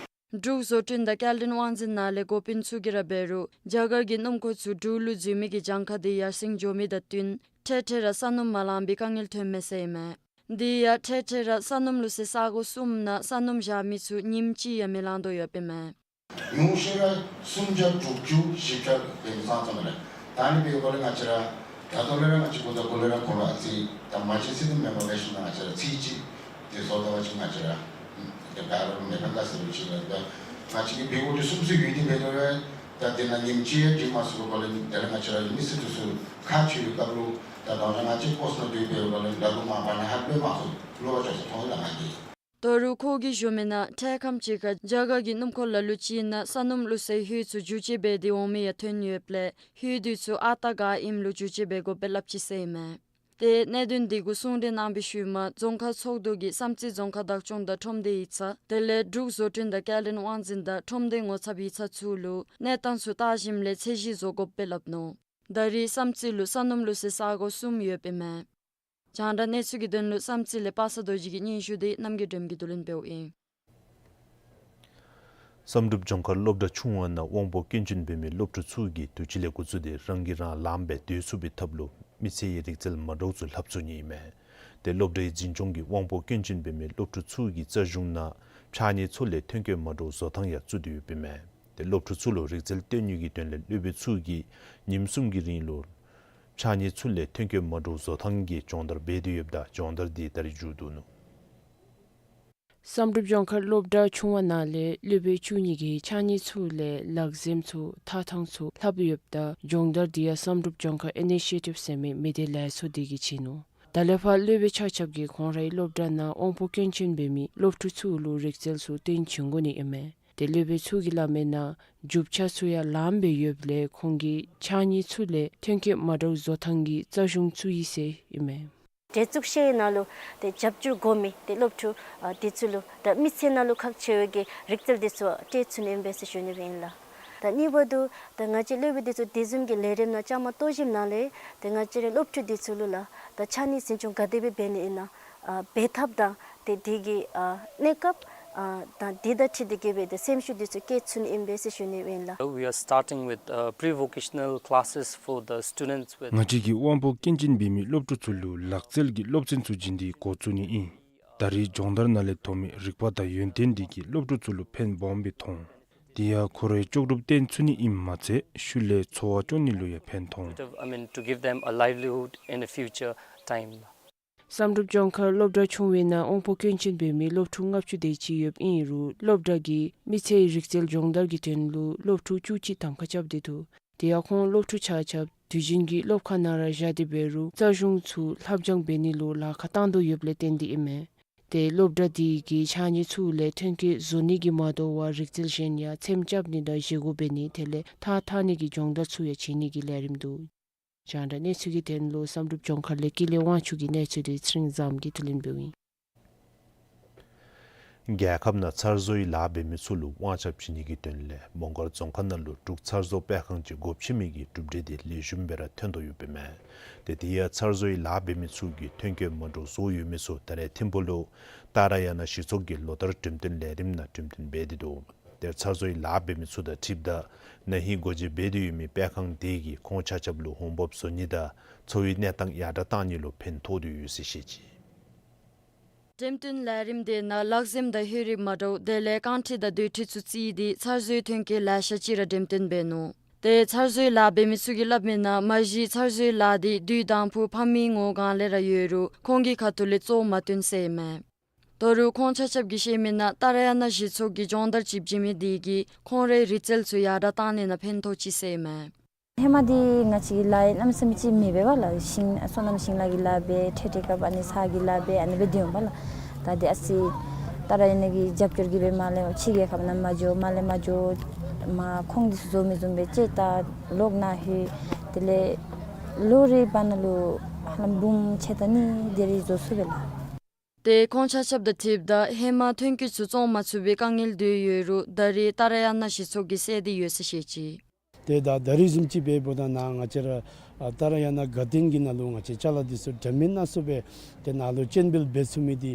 འབྲུག་བཟོ་སྐྲུན་དང་སྐྱེལ་འདྲེན་དབང་འཛིན་ནང་ལས་འགོ་དཔོན་ཚུ་གིས་ར་འབད་རུང་རྒྱ་གར་གྱི་སྣུམ་འཁོར་ཚུ་འབྲུག་ལུ་འཛུལ་མི་གི་གྱངས་ཁ་དེ་ཡར་སེང་འགྱོ་མི་དང་བསྟུན་འཕྲལ་འཕྲལ་ར་ས་སྣུམ་མ་ལང་པའི་དཀའ་ངལ་ཐོནམ་མས་ཟེར་ཨིན་མས། དེ་ཡང་འཕྲལ་འཕྲལ་ར་ས་སྣུམ་བླུག་སའི་ས་གོ་གསུམ་ནང་ས་སྣུམ་བཞག་མི་ཚུ་ཉིནམ་གཅིག་ཡང་མི་ལང་དོ་ཡོདཔ་ཨིན་མས། ཉུང་ཤོས་ར་སུམ་བརྒྱ་དྲུག་ཅུ་བཞི་བརྒྱ་དེ་མི་ཚང་ཙམ་རེད། ད་ནི་འབད་དགོ་ལས་ང་བཅས་ར་ད་ལྟོ་ལས་ར་ང་བཅས་ཀུན་ད་ཀུན་ལས་ར་ཁོ་ལ་ཨ་ཙི་ད་མ་ཅིག་སི་ཊེམ་མེམ་བར་ལེ་ཤ་ང་བཅས་ར་ཚིག་གཅིག་དེ་བཟོ་ད་བ་ཅིན་ང་བཅས་ར་དེ་ག་ར་མེད་པ་དཀའ་ཟེར་བ་ཅིག་ལ། ད་ང་བཅས་ཀྱི་འབད་དགོ་དེ་གསུམ་ཚུ་ཡོད་དེ་འབད་དོ་རེད། ད་དེ་ནང་ཉིནམ་གཅིག་ཡང་འགྲིག་མ་སོང་བ་ལས་དེ་ལས་ང་བཅས་ར་མི་སེར་དེ་ཚུ་ཁག་ཆེ་བའི་སྐབས་ལུ་ད་དོན་ལ་ང་བཅས་ཀོ་སི་ནང་དེ་འབད་བ་ལས་ད་ལུ་མ་པ་ན་ཧ་པེ་མ་སོང་ལོ་བ་ཅོག་སོ་མཐོང་ལ་ང་གིས། ད་རུང་ཁོ་གིས་ཞུ་མི་ནང་འཕྲལ་ཁམས་ཅིག་ཁར་རྒྱ་གར་གྱི་སྣུམ་འཁོར་ལ་ལུ་ཅིག་ནང་ས་སྣུམ་བླུག་སའི་ཧོད་ཚུ་བསྒྱུར་བཅོས་འབད་དེ་འོང་མི་ཡང་ཐོན་ཡོདཔ་ལས་ཧོད་དེ་ཚུ་ཨ་རྟག་ག་ཨིནམ་ལུ་བསྒྱུར་བཅོས་འབད་དགོཔ་སྦེ་སླབ་ཅི་ཟེར་ཨིན་མས། ཏེ་གནད་དོན་དེ་གུ་གསུང་གྲོས་གནང་བའི་ཤུལ་མ་རྫོང་ཁག་ཚོགས་འདུ་གིས་བསམ་རྩེ་རྫོང་ཁག་བདག་སྐྱོང་དང་ཁྲོམ་སྡེ་ཡིག་ཚང་དེ་ལས་འབྲུག་བཟོ་སྐྲུན་དང་སྐྱེལ་འདྲེན་དབང་འཛིན་དང་ཁྲོམ་སྡེ་ངོ་ཚབ་ཡིག་ཚང་ཚུ་ལུ་གནས་སྟངས་ཚུ་བལྟ་ཞིནམ་ལས་ཚད་གཞི་བཟོ་དགོཔ་སྦེ་སླབ་ནུག། ད་རེས་བསམ་རྩེ་ལུ་ས་སྣུམ་བླུག་སའི་ས་གོ་གསུམ་ཡོདཔ་ཨིན་མས། རྒྱང་བསྒྲགས་གནས་ཚུལ་གྱི་དོན་ལུ་བསམ་རྩེ་ལས་པ་སངས་རྡོ་རྗེ་གི་སྙན་ཞུ་དེ་རྣམ་རྒྱལ་སྒྲོལམ་གྱིས་བསྡུ་ལེན་འབདཝ་ཨིན། བསམ་གྲུབ་ལྗོངས་མཁར་སློབ་གྲྭ་ཆུང་བ་ནང་དབང་པོ་སྐྱོན་ཅན་འབད་མི་སློབ་ཕྲུག་ཚུ་གིས་དུས་ཅི་ལས་འགོ་བཙུགས་ཏེ་རང་གིས་རང་ལངམ་སྦེ་སྡོད་ཚུགས་པའི་ཐབས་ལུ་མི་ཚེ་ཡི་རིག་རྩལ་མ་འདྲཝ་ཚུ་ལྷབ་ཚུགས་ནི་ཨིན་མས། ཏེ་སློབ་གྲྭའི་འཛིན་སྐྱོང་གིས་དབང་པོ་སྐྱོན་ཅན་འབད་མི་སློབ་ཕྲུག་ཚུ་གི་རྩ་གཞུང་ནང་ཕྱགས་སྙིགས་ཚུ་ལས་ཐོན་སྐྱེད་མ་འདྲཝ་བཟོ་ཐངས་ཡང་བཙུགས་ཏེ་ཡོདཔ་ཨིན་མས། ཏེ་སློབ་ཕྲུག་ཚུ་ལུ་རིག་རྩལ་སྟོན་ནི་གི་དོན་ལས་སློབ་དཔོན་ཚུ་གིས་ཉིནམ་གསུམ་གྱི་རིང་ལུ་ཕྱགས་སྙིགས་ཚུ་ལས་ཐོན་སྐྱེད་མ་འདྲཝ་བཟོ་ཐངས་ཀྱི་སྦྱོང་བརྡར་འབད་དེ་ཡོདཔ་ད་སྦྱོང་བརྡར་འདི་ད་རིས་མཇུག་བསྡུ་ནུག། བསམ་གྲུབ་ལྗོངས་མཁར་སློབ་གྲྭ་ཆུང་བ་ནང་ལས་སློབ་དཔོན་བཅུ་གཉིས་ཀྱིས་ཕྱགས་སྙིགས་ཚུ་ལས་ལག་གཟིམ་ཚུ་འཐག་ཐངས་ཚུ་ལྷབ་ཡོདཔ་ད་སྦྱོང་བརྡར་འདི་ཡང་བསམ་གྲུབ་ལྗོངས་མཁར་ཨི་ནི་ཤི་ཡེ་ཊིབ་ཟེར་མི་མི་སྡེ་ལས་ཚོགས་འདི་གིས་བྱིན་ནུག། ད་ལས་ཕར་སློབ་དཔོན་ཆ་ཁྱབ་ཀྱིས་ཁོང་རའི་སློབ་གྲྭ་ནང་དབང་པོ་སྐྱོན་ཅན་འབད་མི་སློབ་ཕྲུག་ཚུ་ལུ་རིག་རྩལ་ཚུ་སྟོན་བྱིན་དགོ་ནི་ཨིན་མས། ཏེ་སློབ་དཔོན་ཚུ་གིས་སླབ་མིའི་ནང་རྒྱུ་ཆ་ཚུ་ཡང་ལངམ་སྦེ་ཡོདཔ་ལས་ཁོང་གིས་ཕྱགས་སྙིགས་ཚུ་ལས་ཐོན་སྐྱེད་མ་འདྲཝ་བཟོ་ཐངས་ཀྱི་རྩ་གཞུང་བཙུགས་ཡི་ཟེར་ཨིན་མས། གྲལ་བཙུགས་ཤེས་ནང་ལུ་ཏེ་རྒྱབ་སྐྱོར་དགོ་མི་ཏེ་སློབ་ཕྲུག་ཨ་འདི་ཚུ་ལུ་ད་མི་ཚེ་ནང་ལུ་ཁག་ཆེ་བའི་གི་རིག་རྩལ་འདི་ཚུ་སྤྲོད་ཚུགས་ནི་ཨིན་པས་ཟེར་ཞུ་ནི་ཨིན་ལགས། ད་གཉིས་པ་འདི་ད་ང་བཅས་སློབ་དཔོན་འདི་ཚུ་དེ་བཟུམ་གྱི་ལས་རིམ་ནང་བཅའ་མར་གཏོགས་ཞིནམ་ལས་ཏེ་ང་བཅས་རའི་སློབ་ཕྲུག་འདི་ཚུ་ལུ་ལགས་ད་ཕྱགས་སྙིགས་འཛིན་སྐྱོང་ག་དེ་སྦེ་འབད་ནི་ཨིན་ན་ཨ་འབད་ཐབས་དང་ཏེ་དེ་གི་ཨ་གནས་སྐབས་ཨ་དང་དེ་དང་འཁྲིལ་ཏེ་གི་སྦེ་ཏེ་སེམས་ཤུགས་འདི་ཚུ་བསྐྱེད་ཚུགས་ནི་ཨིན་པས་ཟེར་ཞུ་ནི་ཨིན་ལགས། We are starting with uh, pre-vocational classes for the students with ང་བཅས་ཀྱིས་དབང་པོ་སྐྱོན་ཅན་འབད་མི་སློབ་ཕྲུག་ཚུ་ལུ་ལག་རྩལ་གྱི་སློབ་ཚན་ཚུ་བྱིན་ཏེ་འགོ་བཙུགས་ནི་ཨིན། ད་རེས་སྦྱོང་བརྡར་ནང་ལས་ཐོབ་མི་རིག་པ་དང་ཡོན་ཏན་འདི་གིས་སློབ་ཕྲུག་ཚུ་ལུ་ཕན་སྦོམ་སྦེ་ཐོགས། དེ་ཡང་ཁོ་རའི་ལྕོགས་གྲུབ་སྟོན་ཚུགས་ནི་ཨིནམ་མ་ཚད་ཤུལ་ལས་འཚོ་བ་སྐྱོང་ནི་ལུ་ཡང་ཕན་ཐོགས། I mean, to give them a livelihood in a future time. བསམ་གྲུབ་ལྗོངས་མཁར་སློབ་གྲྭ་ཆུང་བའི་ནང་དབང་པོ་སྐྱོན་ཅན་འབད་མི་སློབ་ཕྲུག་ལྔ་བཅུ་དེ་ཅིག་ཡོདཔ་ཨིན་རུང་སློབ་གྲྭ་གིས་མི་ཚེའི་རིག་རྩལ་སྦྱོང་བརྡར་གྱི་དོན་ལུ་སློབ་ཕྲུག་བཅུ་གཅིག་གདམ་ཁ་རྐྱབ་སྟེ་འདུག། དེ་ཡང་ཁོང་སློབ་ཕྲུག་ཆ་ཁྱབ་དུས་རྒྱུན་གྱི་སློབ་ཁང་ནང་ར་བཞག་སྟེ་འབད་རུང་རྩ་གཞུང་ཚུ་ལྷབ་སྦྱང་འབད་ནི་ལུ་ལཱ་ཁག་བཏང་དོ་ཡོདཔ་ལས་བརྟེན་ཏེ་ཨིན་མས། ཏེ་སློབ་གྲྭ་དེ་གིས་ཕྱགས་སྙིགས་ཚུ་ལས་ཐོན་སྐྱེད་བཟོ་ནི་གིས་མ་དོ་བར་རིག་རྩལ་གཞན་ཡང་ཚེམ་རྐྱབ་ནི་དང་བཞེས་སྒོ་འབད་ནི་དེ་ལས་འཐག་འཐག་ནི་གི་སྦྱོང་བརྡར་ཚུ་ཡང་བྱིན་ནི་གི་ལས་རིམ་འདུག། རྒྱང་བསྒྲགས་གནས་ཚུལ་གྱི་དོན་ལུ་བསམ་གྲུབ་ལྗོངས་མཁར་ལས་ཀུན་ལེགས་དབང་ཕྱུག་གི་གནས་ཚུལ་དེ་ཚེ་རིང་བཟངམོ་གིས་བསྡུ་ལེན་འབདཝ་ཨིན། རྒྱལ་ཁབ་ནང་ཚར་བཟོའི་ལཱ་འབད་མི་ཚུ་ལུ་དབང་ཆ་བྱིན་ནི་གི་དོན་ལས་མོང་སྒར་རྫོང་ཁག་ནང་ལུ་འབྲུག་ཚར་བཟོ་སྤེལ་ཁང་ཅིག་སྒོ་ཕྱེ་མི་གི་གྲུབ་འབྲས་དེ་ལེགས་ཤོམ་སྦེ་ར་ཐོན་དོ་ཡོདཔ་ཨིན་མས། ཏེ་དེ་ཡང་ཚར་བཟོའི་ལཱ་འབད་མི་ཚུ་གིས་ཐོན་སྐྱེད་མ་འདྲཝ་བཟོ་ཡོད་མི་ཚུ་ད་རེས་ཐིམ་ཕུག་ལུ་ཏཱ་ར་ཡ་ན་གཞི་ཚོགས་ཀྱི་ལོ་བསྟར་འགྲེམས་སྟོན་ལས་རིམ་ནང་འགྲེམས་སྟོན་འབད་དེ་འདུག། དེར་ཚར་བཟོའི་ལཱ་འབད་མི་ཚུ་དང་འཁྲིལཝ་ད་ན་ཧིང་སྒོ་འབྱེད་འབད་དེ་ཡོད་མི་སྤེལ་ཁང་དེ་གིས་ཁོང་ཆ་ཁྱབ་ལུ་འོང་འབབ་བཟོ་ནི་དང་འཚོ་བའི་གནས་སྟངས་ཡར་དྲག་བཏང་ནི་ལུ་ཕན་ཐོགས་ཏེ་ཡོད་ཟེར་བཤད་ཅི། འགྲེམས་སྟོན་ལས་རིམ་དེ་ནང་ལག་འཛེམ་དང་ཧེ་རིག་མ་འདྲཝ་དེ་ལས་རྐང་ཁྲི་དང་རྡོ་ཁྲི་ཚུ་བརྩིས་ཏེ་ཚར་བཟོའི་ཐོན་སྐྱེད་ལེ་ཤ་ཅིག་ར་འགྲེམས་སྟོན་འབད་ནུག། ཏེ་ཚར་བཟོའི་ལཱ་འབད་མི་ཚུ་གིས་སླབ་མིའི་ནང་མ་གཞི་ཚར་བཟོའི་ལཱ་དེ་དུས་དང་ཕུ་ཕམ་མི་ངོ་གང་ལས་ར་ཡོད་རུང་ཁོང་གི་ཁ་ཐུག་ལས་བཙོག་མ་བཏོན་ཟེར་ཨིན་མས། ད་རུང་ཁོང་ཆ་ཁྱབ་ཀྱིས་བཤད་མིའི་ནང་ཏཱ་ར་ཡ་ན་གཞི་ཚོགས་ཀྱིས་སྦྱོང་བརྡར་ཅིག་བྱིན་མི་དེ་གིས་ཁོང་རའི་རིག་རྩལ་ཚུ་ཡར་དྲག་བཏང་ནི་ནང་ཕན་ཐོགས་ཅི་ཟེར་ཨིན་མས། ཧེ་མ་འདི་ང་བཅས་ཀྱིས་ལཱ་གནམ་མེད་ས་མེད་ཅིག་མེད་པས་པ་ལགས། ཤིང་སོ་ནམ་ཤིང་ལཱ་གི་ལཱ་འབད། འཕྲལ་འཕྲལ་སྐབས་ཨ་ནི་ས་གི་ལཱ་འབད། ཨ་ནི་སྦེ་སྡོད་འོང་པ་ལགས། ད་འདི་ཨ་ཙི་ཏཱ་ར་ཡ་ན་གི་རྒྱབ་སྐྱོར་གྱིས་སྦེ་མར་ལས་ཕྱི་རྒྱལ་ཁབ་ནང་མར་འགྱོ་མར་ལས་མར་འགྱོ་མར་ཁོང་འདི་ཚུ་བཟོ་མི་བཟུམ་སྦེ་ཅིག་ད་ལོག་ནཱ་ལྷོད། དེ་ལས་ལོ་རེ་བར་ན་ལུ་ཧ་ལམ་འབུམ་ཕྱེད་དང་གཉིས་དེ་རེ་བཟོ་ཚུགས་པས་ལགས། ཏེ་ཁོང་ཆ་ཁྱབ་དང་འཁྲིལཝ་ད་ཧེ་མ་ཐོན་སྐྱེད་ཚུ་བཙོང་མ་ཚུགས་པའི་དཀའ་ངལ་དེ་ཡོད་རུང་ད་རེས་ཏཱ་ར་ཡ་ན་གཞི་ཚོགས་ཀྱིས་བསལ་ཏེ་ཡོད་ཟེར་བཤད་ཅི། ཏེ་ད་ད་རེས་བཟུམ་ཅིག་འབདཝ་ད་ནཱ་ང་བཅས་ར་ཨ་ཏཱ་ར་ཡ་ན་དགའ་སྟོན་གྱི་ནང་ལུ་ང་བཅས་ཅ་ལ་འདི་ཚུ་འདྲ་མིན་སྣ་ཚོགས་སྦེ་ཏེ་ནཱ་ལུ་སྤྱན་འབུལ་འབད་ཚུགས་མི་འདི་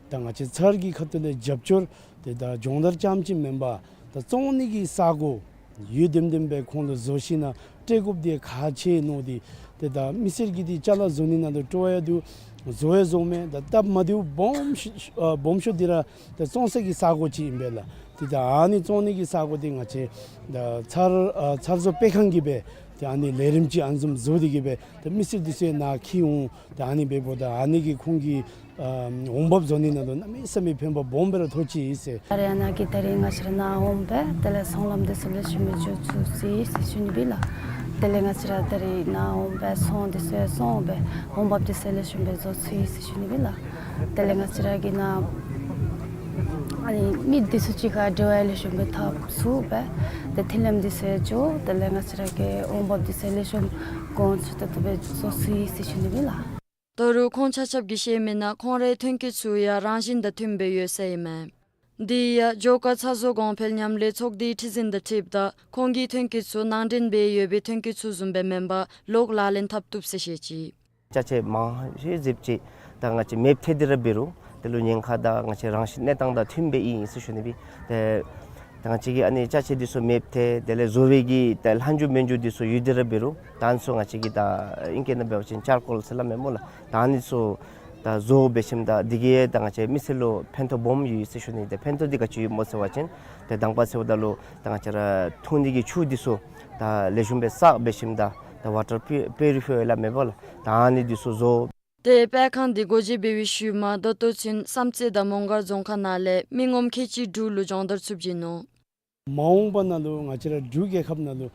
ད་ང་བཅས་ཚར་གྱི་ཁ་ཐུག་ལས་རྒྱབ་སྐྱོར་ཏེ་ད་སྦྱོང་བརྡར་རྐྱངམ་ཅིག་མེན་པར་ད་བཙོང་ནི་གི་ས་གོ་ཡོད་དེམ་དེམ་སྦེ་ཁོང་ལུ་བཟོ་ཞིནམ་ན་སྤྲོད་དགོཔ་འདི་ཁག་ཆེ་ནོ་འདི། ཏེ་ད་མི་སེར་གྱིས་འདི་ཅ་ལ་བཟོ་ནི་ནང་ལུ་སྤྲོ་བ་ཡང་འདུག། བཟོ་ཡང་བཟོཝ་མས། ད་སྟབས་མ་བདེཝ་སྦོམ་ཤོས་ཨ་སྦོམ་ཤོས་འདི་ར་ད་བཙོང་ས་གི་ས་གོ་ཅིག་ཨིན་པས་ལགས། ཏེ་ད་ཨ་ནི་བཙོང་ནི་གི་ས་གོ་འདི་ང་བཅས་ད་ཚར་ཨ་ཚར་བཟོ་སྤེལ་ཁང་གིས་སྦེ་ཏེ་ཨ་ནི་ལས་རིམ་ཅིག་ཨ་ནི་བཟུམ་བཟོ་སྟེ་གི་སྦེ་ད་མི་སེར་འདི་ཚུ་ནཱ་འཁྱིད་འོང་། ད་ཨ་ནི་འབདཝ་ད་ཨ་ནི་གིས་ཁོང་གི་ཨ་འོང་འབབ་བཟོ་ནི་ནང་ལུ་གནམ་མེད་ས་མེད་ཕན་པ་སྦོམ་སྦེ་ར་ཐོགས་ཅི་ཟེར། ཏཱ་ར་ཡ་ན་གིས་ད་རེས་ང་བཅས་ར་ནཱ་འོང་སྦེ་དེ་ལས་ཚོང་ལམ་འདི་ཚུ་ལེགས་ཤོམ་སྦེ་འགྱོ་ཚུགས་ཅི་ཟེར་ཞུ་ནི་སྦེ་ལགས། དེ་ལས་ང་བཅས་ར་ད་རེས་ནཱ་འོང་སྦེ་ཚོང་འདི་ཚུ་བཙོང་སྦེ་འོང་འབབ་འདི་ཚུ་ལེགས་ཤོམ་སྦེ་བཟོ་ཚུགས་ཅི་ཟེར་ཞུ་ནི་སྦེ་ལགས། དེ་ལས་ང་བཅས་ར་གིས་ནཱ་ཨ་ནི་མི་འདི་ཚུ་གཅིག་ཁར་འབྲེལ་བ་ལེགས་ཤོམ་སྦེ་འཐབ་ཚུགས་སྦེ་ཏེ་མཐུན་ལམ་འདི་ཚུ་འགྱོ། དེ་ལས་ང་བཅས་ར་གི་འོང་འབབ་འདི་ཚུ་ལེགས་ཤོམ་གོང་ཚུ་ཏོག་ཏོ་སྦེ་བཟོ་ཚུགས་ཅི་ཟེར་ཞུ་ནི་སྦེ་ལགས། ད་རུང་ཁོང་ཆ་ཁྱབ་ཀྱིས་བཤད་མིའི་ནང་ཁོང་རའི་ཐོན་སྐྱེད་ཚུ་ཡང་རང་བཞིན་དང་མཐུནམ་སྦེ་ཡོད་ཟེར་ཨིན་མས། དེ་ཡང་ཇོ་ཀ་ཚ་བཟོ་གོང་འཕེལ་མཉམ་ལས་ཚོགས་སྡེའི་ཁྲི་འཛིན་དང་འཁྲིལཝ་ད་ཁོང་གི་ཐོན་སྐྱེད་ཚུ་ནང་འདྲེན་འབད་ཡོད་པའི་ཐོན་སྐྱེད་ཚུ་བཟུམ་སྦེ་མེན་པར་ལོག་ལག་ལེན་འཐབ་བཏུབ་ཟེར་བཤད་ཅི། ཅ་ཆས་མང་ཤོས་ཟེརཝ་ཅིག་ད་ང་བཅས་མེདཔ་ཐལ་ཏེ་ར་འབད་རུང་དེ་ལུ་ཉེན་ཁ་དང་ང་བཅས་རང་བཞིན་གནས་སྟངས་དང་མཐུནམ་སྦེ་ཨིན་ཟེར་ཞུ་ནི་སྦེ། ཏེ་ད་ང་བཅས་ཀྱིས་ཨ་ནི་ཅ་ཆས་འདི་ཚུ་མེདཔ་ཐལ། དེ་ལས་བཟོ་བའི་གི་ད་ལྷག་འཇུག་མེད་འཇུག་འདི་ཚུ་ཡོད་དེ་ར་འབད་རུང་ད་ཨ་ནི་ཚུ་ང་བཅས་ཀྱིས་ད་ཨིང་སྐད་ནང་འབད་བ་ཅིན་ཅར་ཀོལ་ཟེར་སླབ་མས་སྨོ་ལགས། ད་ཨ་ནི་ཚུ་ ད་བཟོ་འབད་ཞིནམ་ད་འདི་གིས་ད་ང་བཅས་མི་སེར་ལུ་ཕན་ཐོགས་སྦོམ་ཡོད་ཟེར་ཞུ་ནི། ཏེ་ཕན་ཐོགས་འདི་ག་ཅི་ཡོད་སྨོ་ཟེར་བ་ཅིན་ཏེ་དང་པ་ཟེརཝ་ད་ལུ་ད་ང་བཅས་ར་འཐུང་ནི་གི་ཆུ་འདི་ཚུ་ད་ལེགས་ཤོམ་སྦེ་བསགས་འབད་ཞིནམ་ད་ད་ཝ་ཊར་པི་ཡུ་རི་ཕའི་ཡར་སླབ་མས་པ་ལགས། ད་ཨ་ནི་འདི་ཚུ་བཟོ། ཏེ་སྤེལ་ཁང་འདི་སྒོ་འབྱེད་འབད་བའི་ཤུལ་མ་ད་ལྟོ་ཚུན་བསམ་རྩེ་དང་མོང་སྒར་རྫོང་ཁག་ནང་ལས་མི་ངོམ་ཁལ་གཅིག་དྲུག་ལུ་སྦྱོང་བརྡར་ཚུདཔ་བྱིན་ནུག། མ་འོངས་པ་ནང་ལུ་ང་བཅས་ར་འབྲུག་རྒྱལ་ཁབ་ནང་ལུ་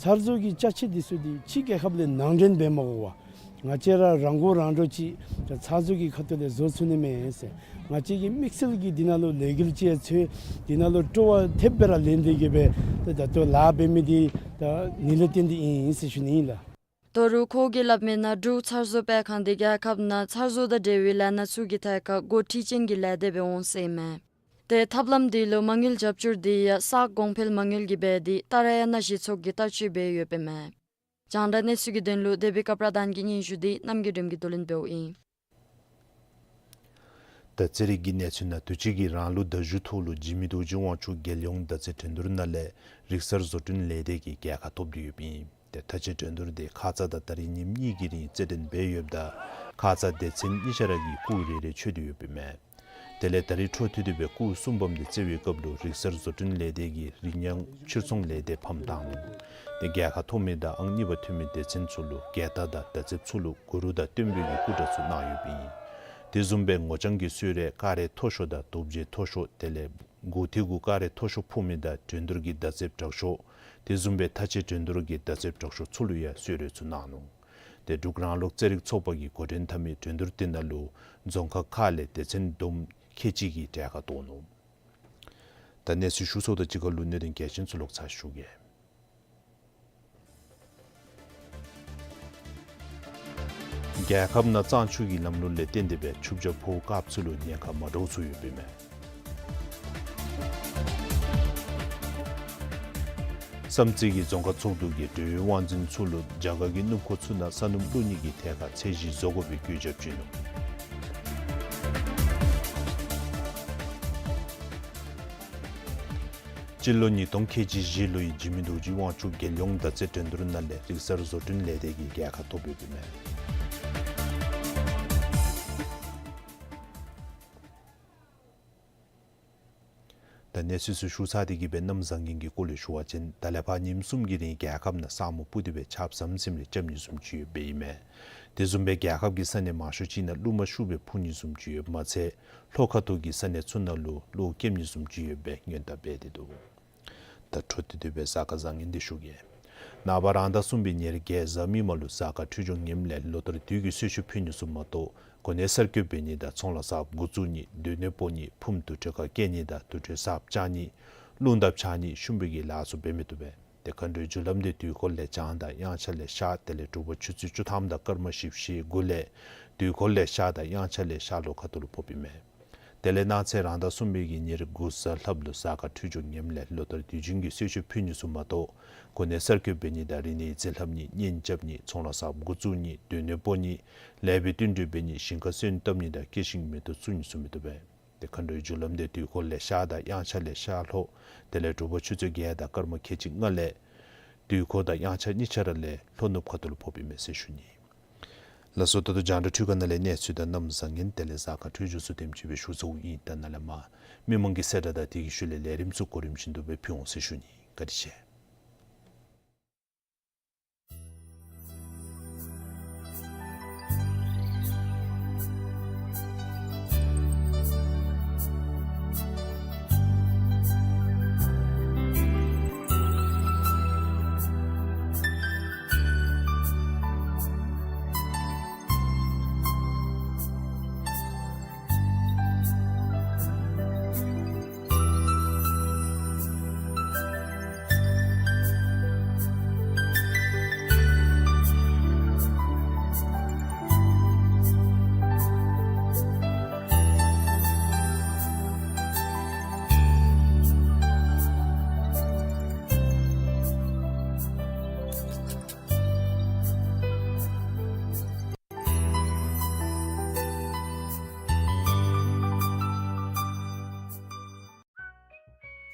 ཚར་བཟོ་གི་ཅ་ཆས་འདི་ཚུ་འདི་ཕྱི་རྒྱལ་ཁབ་ལས་ནང་འདྲེན་འབད་མ་དགོ་པར་ང་བཅས་ར་རང་མགོ་རང་འདྲོངས་ཅིག་ཚར་བཟོ་གི་ཁ་ཐུག་ལས་བཟོ་ཚུགས་ནི་མས་ཟེར། ང་བཅས་ཀྱི་དམིགས་བསལ་གྱི་འདི་ནང་ལུ་ལས་འགུལ་ཅིག་ཡང་འཚོལ། འདི་ནང་ལུ་སྤྲོ་བ་ཐེབས་སྦེ་ར་ལེན་ཏེ་གིས་སྦེ་ད་ད་ལྟོ་ལཱ་འབད་མི་འདི་ད་ཨ་ནི་ལས་བརྟེན་ཏེ་ཨིན་ཟེར་ཞུ་ནི་ཨིན་ལགས། ད་རུང་ཁོ་གིས་སླབ་མིའི་ནང་འབྲུག་ཚར་བཟོ་སྤེལ་ཁང་འདི་རྒྱལ་ཁབ་ནང་ཚར་བཟོ་དང་འབྲེལ་བའི་ལས་སྣ་ཚུ་གི་ཐད་ཁར་འགོ་ཁྲིད་ཅན་གྱི་ལས་སྡེ་སྦེ་འོང་ཟེར་ཨིན་མས། ཏེ་ཐབས་ལམ་འདི་ལུ་མ་དངུལ་རྒྱབ་སྐྱོར་འདི་ཡང་གསར་གོང་འཕེལ་མ་དངུལ་གྱིས་འབད་དེ་ཏཱ་ར་ཡ་ན་གཞི་ཚོགས་ཀྱིས་བསྟར་སྤྱོད་འབད་ཡོདཔ་ཨིན་མས། རྒྱང་བསྒྲགས་གནས་ཚུལ་གྱི་དོན་ལུ་དེ་བི་ཀ་པྲ་དཱན་གྱིས་སྙན་ཞུ་འདི་རྣམ་རྒྱལ་སྒྲོལམ་གྱིས་བསྡུ་ལེན་འབདཝ་ཨིན། ད་རྩེད་རིགས་ཀྱི་གནས་ཚུལ་ནང་དུས་ཅི་གི་རང་ལུགས་མདའ་གཞུ་ཐོག་ལུ་འཇིགས་མེད་རྡོ་རྗེ་དབང་ཕྱུག་རྒྱལ་ཡོངས་མདའ་རྩེད་འགྲན་བསྡུར་ནང་ལས་རིག་གསར་བཟོ་སྐྲུན་ལས་སྡེ་གིས་རྒྱལ་ཁ་ཐོབ་སྟེ་ཡོདཔ་ཨིན། ཏེ་ད་ཅི་འགྲན་བསྡུར་འདི་ཁ་ཙ་དང་ད་རིས་ཉིནམ་གཉིས་ཀྱི་རིང་རྩེད་འགྲན་འབད་ཡོདཔ་ད་ཁ་ཙ་སྡེ་ཚན་གཉིས་ཆ་ར་གིས་སྐུགས་རེ་རེ་མཆོད་དེ་ཡོདཔ་ཨིན་མས། དེ་ལས་ད་རིས་འཕྲོ་མཐུད་དེ་སྦེ་སྐུགས་གསུམ་པམ་འདི་རྩེ་བའི་སྐབས་ལུ་རིག་གསར་བཟོ་སྐྲུན་ལས་སྡེ་གིས་རིག་ཉམས་ཕྱིར་ཚོང་ལས་སྡེ་ཕམ་བཏང་ནུག། ཏེ་རྒྱལ་ཁ་ཐོབ་མི་དང་ཨང་གཉིས་པ་ཐོབ་མི་སྡེ་ཚན་ཚུ་ལུ་རྒྱལ་རྟགས་དང་མདའ་རྩེདཔ་ཚུ་ལུ་གུ་རུ་དང་སྟོན་པའི་གི་སྐུ་འདྲ་ཚུ་གནང་ཡོདཔ་ཨིན། དེ་བཟུམ་སྦེ་ངོ་རྐྱང་གི་གསོལ་རས་ཀ་རས་མཐོ་ཤོས་དང་རྡོ་རྗེ་མཐོ་ཤོས་དེ་ལས་མགུ་ཏོ་གུ་ཀ་རས་མཐོ་ཤོས་ཕོག་མི་དང་འགྲན་བསྡུར་གྱི་མདའ་རྩེདཔ་དྲག་ཤོས་དེ་བཟུམ་སྦེ་ཐ་ཆད་འགྲན་བསྡུར་གྱི་མདའ་རྩེདཔ་དྲག་ཤོས་ཚུ་ལུ་ཡང་གསོལ་རས་ཚུ་གནང་ནུག། ཏེ་འབྲུག་རང་ལུགས་རྩེད་རིགས་ཚོགས་པ་གིས་འགོ་འདྲེན་འཐབ་མི་འགྲན་བསྡུར་དེ་ནང་ལུ་རྫོང་ཁག་ཁག་ལས་སྡེ་ཚན་བསྡོམས་ཁལ་གཅིག་གིས་གྲལ་ཁར་གཏོགས་ནུག། ད་གནས་ཚུལ་ཞུ་ཚརཝ་དང་གཅིག་ཁར་ལུ་གནད་དོན་གལ་ཆེན་ཚུ་ལོག་ཚར་ཞུ་གེ། རྒྱལ་ཁབ་ནང་གཙང་ཆུ་གི་ལམ་ལུགས་ལས་བརྟེན་ཏེ་སྦེ་ཆུ་བྱ་ཕོཝ་དཀརཔོ་ཚུ་ལུ་ཉེན་ཁ་མ་འདྲཝ་ཚུ་ཡོདཔ་ཨིན་མས། བསམ་རྩེ་གི་རྫོང་ཁག་ཚོགས་འདུ་གིས་འབྲེལ་ཡོད་དབང་འཛིན་ཚུ་ལུ་རྒྱ་གར་གྱི་སྣུམ་འཁོར་ཚུ་ནང་ས་སྣུམ་བླུག་ནི་གི་ཐད་ཁར་ཚད་གཞི་བཟོ་དགོ་པའི་བཀོད་ཁྱབ་བྱིན་ནུག། སྤྱི་ལོ་ཉིས་སྟོང་ཁལ་གཅིག་བཞི་ལོའི་འཇིགས་མེད་རྡོ་རྗེ་དབང་ཕྱུག་རྒྱལ་ཡོངས་མདའ་རྩེད་འགྲན་བསྡུར་ནང་ལས་རིག་གསར་བཟོ་སྐྲུན་ལས་སྡེ་གིས་རྒྱལ་ཁ་ཐོབ་ཡོདཔ་ཨིན་མས། ད་གནས་ཚུལ་ཚུ་ཞུ་ཚར་ཏེ་གིས་སྦེ་གནམ་བཟང་ངན་གྱི་སྐོར་ལས་ཞུ་བ་ཅིན་ད་ལས་ཕར་ཉིནམ་གསུམ་གྱི་རིང་རྒྱལ་ཁབ་ནང་ས་སྨུག་སྤུབས་ཏེ་སྦེ་ཆརཔ་ཟམ་ཟིམ་རེ་རྐྱབ་ནི་བཟུམ་ཅིག་ཡོདཔ་ཨིན་མས། དེ་བཟུམ་སྦེ་རྒྱལ་ཁབ་ཀྱི་ས་གནས་མང་ཤོས་ཅིག་ནང་རླུང་མ་ཤུགས་སྦེ་འཕུ་ནི་བཟུམ་ཅིག་ཡོདཔ་མ་ཚད་ལྷོ་ཁ་ཐུག་གི་ས་གནས་ཚུ་ནང་ལུ་གློག་ཁེབས་ནི་བཟུམ་ཅིག་ཡོདཔ་སྦེ་སྔོན་བརྡ་འབད་དེ་འདུག། ད་འཕྲོ་མཐུད་དེ་སྦེ་གཟའ་སྐར་བཟང་ངན་འདི་ཞུ་གེ། ནངས་པ་རང་ཟླ་གསུམ་པའི་ཉེར་བརྒྱད་གཟའ་མིག་དམར་ལུ་གཟའ་སྐར་འཕྲོད་སྦྱོར་ངནམ་ལས་ལོ་ལྟར་དུས་ཀྱི་གསོལ་མཆོད་ཕུལ་ནི་ཚུ་མ་གཏོགས་གོ་གནས་གསར་བསྐོ་འབད་ནི་དང་ཚོང་ལཱ་གསརཔ་འགོ་བཙུགས་ནི་སྡོད་གནས་སྤོ་ནི་ཕུངམ་དུར་ཁྲོད་ཁར་བསྐྱལ་ནི་དང་དུར་ཁྲོད་གསརཔ་བཅག་ནི་རླུང་དརཔ་འཕྱར་ནི་ཤུམ་པའི་གི་ལཱ་ཚུ་འབད་མི་བཏུབ་པས། ཏེ་མཁའ་འགྲོའི་རྒྱུ་ལམ་འདི་དུས་འཁོར་ལས་བྱང་དང་དབྱངས་འཆར་ལས་ཤར་དེ་ལས་དྲོ་པ་ཆུ་ཚོད་བཅུ་ཐམ་དང་སྐར་མ་བཞི་བཅུ་ཞེ་དགུ་ལས་དུས་འཁོར་ལས་ཤར་དང་དབྱངས་འཆར་ལས་ཤར་ལྷོ་ཁ་ཐུག་ལུ་ཕོགཔ་ཨིན་མས། དེ་ལས་གནངས་ཚེ་རང་ཟླ་གསུམ་པའི་གི་ཉེར་དགུ་གཟའ་ལྷགཔ་ལུ་གཟའ་སྐར་འཕྲོད་སྦྱོར་ངནམ་ལས་ལོ་ལྟར་དུས་རྒྱུན་གྱི་གསོལ་མཆོད་ཕུལ་ནི་ཚུ་མ་གཏོགས་གོ་གནས་གསར་བསྐོ་འབད་ནི་དང་རིག་གནས་ཡིག་རྩིས་ལྷབ་ནི་གཉེན་རྐྱབ་ནི་ཚོང་ལཱ་གསརཔ་འགོ་བཙུགས་ནི་སྡོད་གནས་སྤོ་ནི་ལེགས་པའི་བསྟུན་གྲོས་འབད་ནི་ཞིང་ཁར་སོན་བཏབ་ནི་དང་སྐྱེ་ཤིང་མེ་ཏོག་བཙུགས་ནི་ཚུ་མི་བཏུབ་པས། ཏེ་མཁའ་འགྲོའི་རྒྱུ་ལམ་འདི་དུས་འཁོར་ལས་ཤར་དང་དབྱངས་འཆར་ལས་ཤར་ལྷོ་དེ་ལས་དྲོ་པ་ཆུ་ཚོད་བརྒྱད་དང་སྐར་མ་ཁལ་གཅིག་ལྔ་ལས་དུས་འཁོར་དང་དབྱངས་འཆར་གཉིས་ཆ་ར་ལས་ལྷོ་ནུབ་ཁ་ཐུག་ལུ་ཕོགཔ་ཨིན་མས་ཟེར་ཞུ་ནི། ལགས་སོ། ད་ལྟོ་རྒྱང་བསྒྲགས་འཕྲུལ་ཁང་ནང་ལས་གནས་ཚུལ་དང་གནམ་བཟང་ངན་དེ་ལས་གཟའ་སྐར་འཕྲོད་སྦྱོར་ཚུ་དེམ་ཅིག་སྦེ་ཞུ་ཚརཝ་ཨིན། ད་ནཱ་ལས་མར་མི་མང་གི་གསལ་བསྒྲགས་དང་དེ་གི་ཤུལ་ལས་ལས་རིམ་ཚུ་གོ་རིམ་བཞིན་དུ་སྦེ་ཕུལ་འོང་ཟེར་ཞུ་ནི། བཀའ་དྲིན་ཆེ།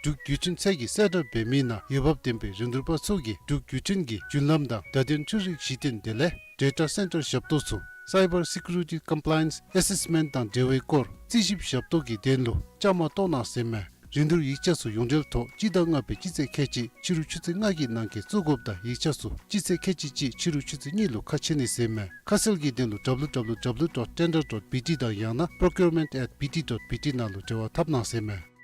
འབྲུག་བརྒྱུད་འཕྲིན་ཚད་ཀྱི་གསལ་བསྒྲགས་འབད་མི་ནང་འོས་འབབ་ལྡན་པའི་རིན་བསྡུར་པ་ཚུ་གིས་འབྲུག་བརྒྱུད་འཕྲིན་གྱི་བརྒྱུད་ལམ་དང་བརྡ་དོན་འཕྲུལ་རིག་གཞི་རྟེན་དེ་ལས་ཌེ་ཊ་སེན་ཊར་ཞབས་ཏོག་ཚུ་ Cyber Security Compliance Assessment དང་འབྲེལ་བའི་སྐོར་རྩིས་ཞིབ་ཞབས་ཏོག་གི་དོན་ལུ་བཅའ་མར་གཏོགས་གནང་ཟེར་མས། རིན་བསྡུར་ཡིག་ཆ་ཚུ་ཡོངས་འབྲེལ་ཐོག་སྤྱི་ཟླ་ལྔ་པའི་སྤྱི་ཚེས་ཁལ་གཅིག་ཕྱི་རུ་ཆུ་ཚོད་ལྔ་གི་ནང་འཁོད་བཙུགས་དགོཔ་དང་ཡིག་ཆ་ཚུ་སྤྱི་ཚེས་ཁལ་གཅིག་གཅིག་ཕྱི་རུ་ཆུ་ཚོད་གཉིས་ལུ་ཁ་ཕྱེ་ནི་ཟེར་མས། ཁ་གསལ་གྱི་དོན་ལུ་W W W dot tender dot B T དང་ཡང་ན་procurement at B T dot B T ནང་ལུ་འབྲེལ་བ་འཐབ་གནང་ཟེར་མས།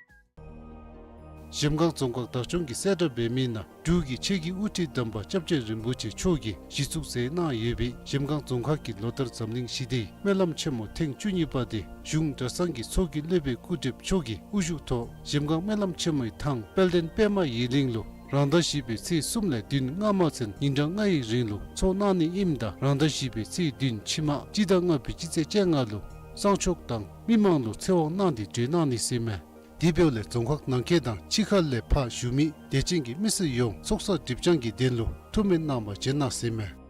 གཞལམ་སྒང་རྫོང་ཁག་བདག་སྐྱོང་གིས་གསལ་བསྒྲགས་འབད་མི་ནང་འབྲུག་གི་ཆོས་ཀྱི་དབུ་ཁྲིད་དམ་པ་སྐྱབས་རྗེ་རིན་པོ་ཆེ་མཆོག་གིས་གཞི་བཙུགས་མཛད་གནང་ཡོད་པའི་གཞལམ་སྒང་རྫོང་ཁག་གི་ལོ་ལྟར་འཛམ་གླིང་ཞི་བདེའི་སྨོན་ལམ་ཆེན་མོ་ཐེངས་བཅུ་གཉིས་པ་དེ་གཞུང་གྲྭ་ཚང་གི་ཚོགས་ཀྱི་སློབ་དཔོན་སྐུ་བགྲེསཔ་མཆོག་གིས་དབུ་བཞུགས་ཐོག་གཞལམ་སྒང་སྨོན་ལམ་ཆེན་མོའི་ཐང་དཔལ་ལྡན་པདྨ་ཡིག་གླིང་ལུ་རང་ཟླ་བཞི་པའི་ཚེས་གསུམ་ལས་བདུན་སྔ་མ་ཚུན་ཉིན་གྲངས་ལྔའི་རིང་ལུ་ཚོགས་གནང་ནི་ཨིནམ་ད་རང་ཟླ་བཞི་པའི་ཚེས་བདུན་ཕྱི་མ་སྤྱི་ཟླ་ལྔ་པའི་སྤྱི་ཚེས་བཅོ་ལྔ་ལུ་གསང་མཆོག་དང་མི་མང་ལུ་ཚེ་དབང་གནང་སྟེ་གྲོལ་གནང་ནི་ཟེར་མས། དེ་འབདཝ་ལས་རྫོང་ཁག་ནང་འཁོད་དང་ཕྱི་ཁ་ལས་ཕར་བཞུགས་མི་དད་ཅན་གྱི་མི་སེར་ཡོངས་ཚོགས་བསགས་སྒྲིབ་སྦྱང་གི་དོན་ལུ་ཐུགས་སྨོན་གནང་བར་བྱོན་གནང་ཟེར་མས།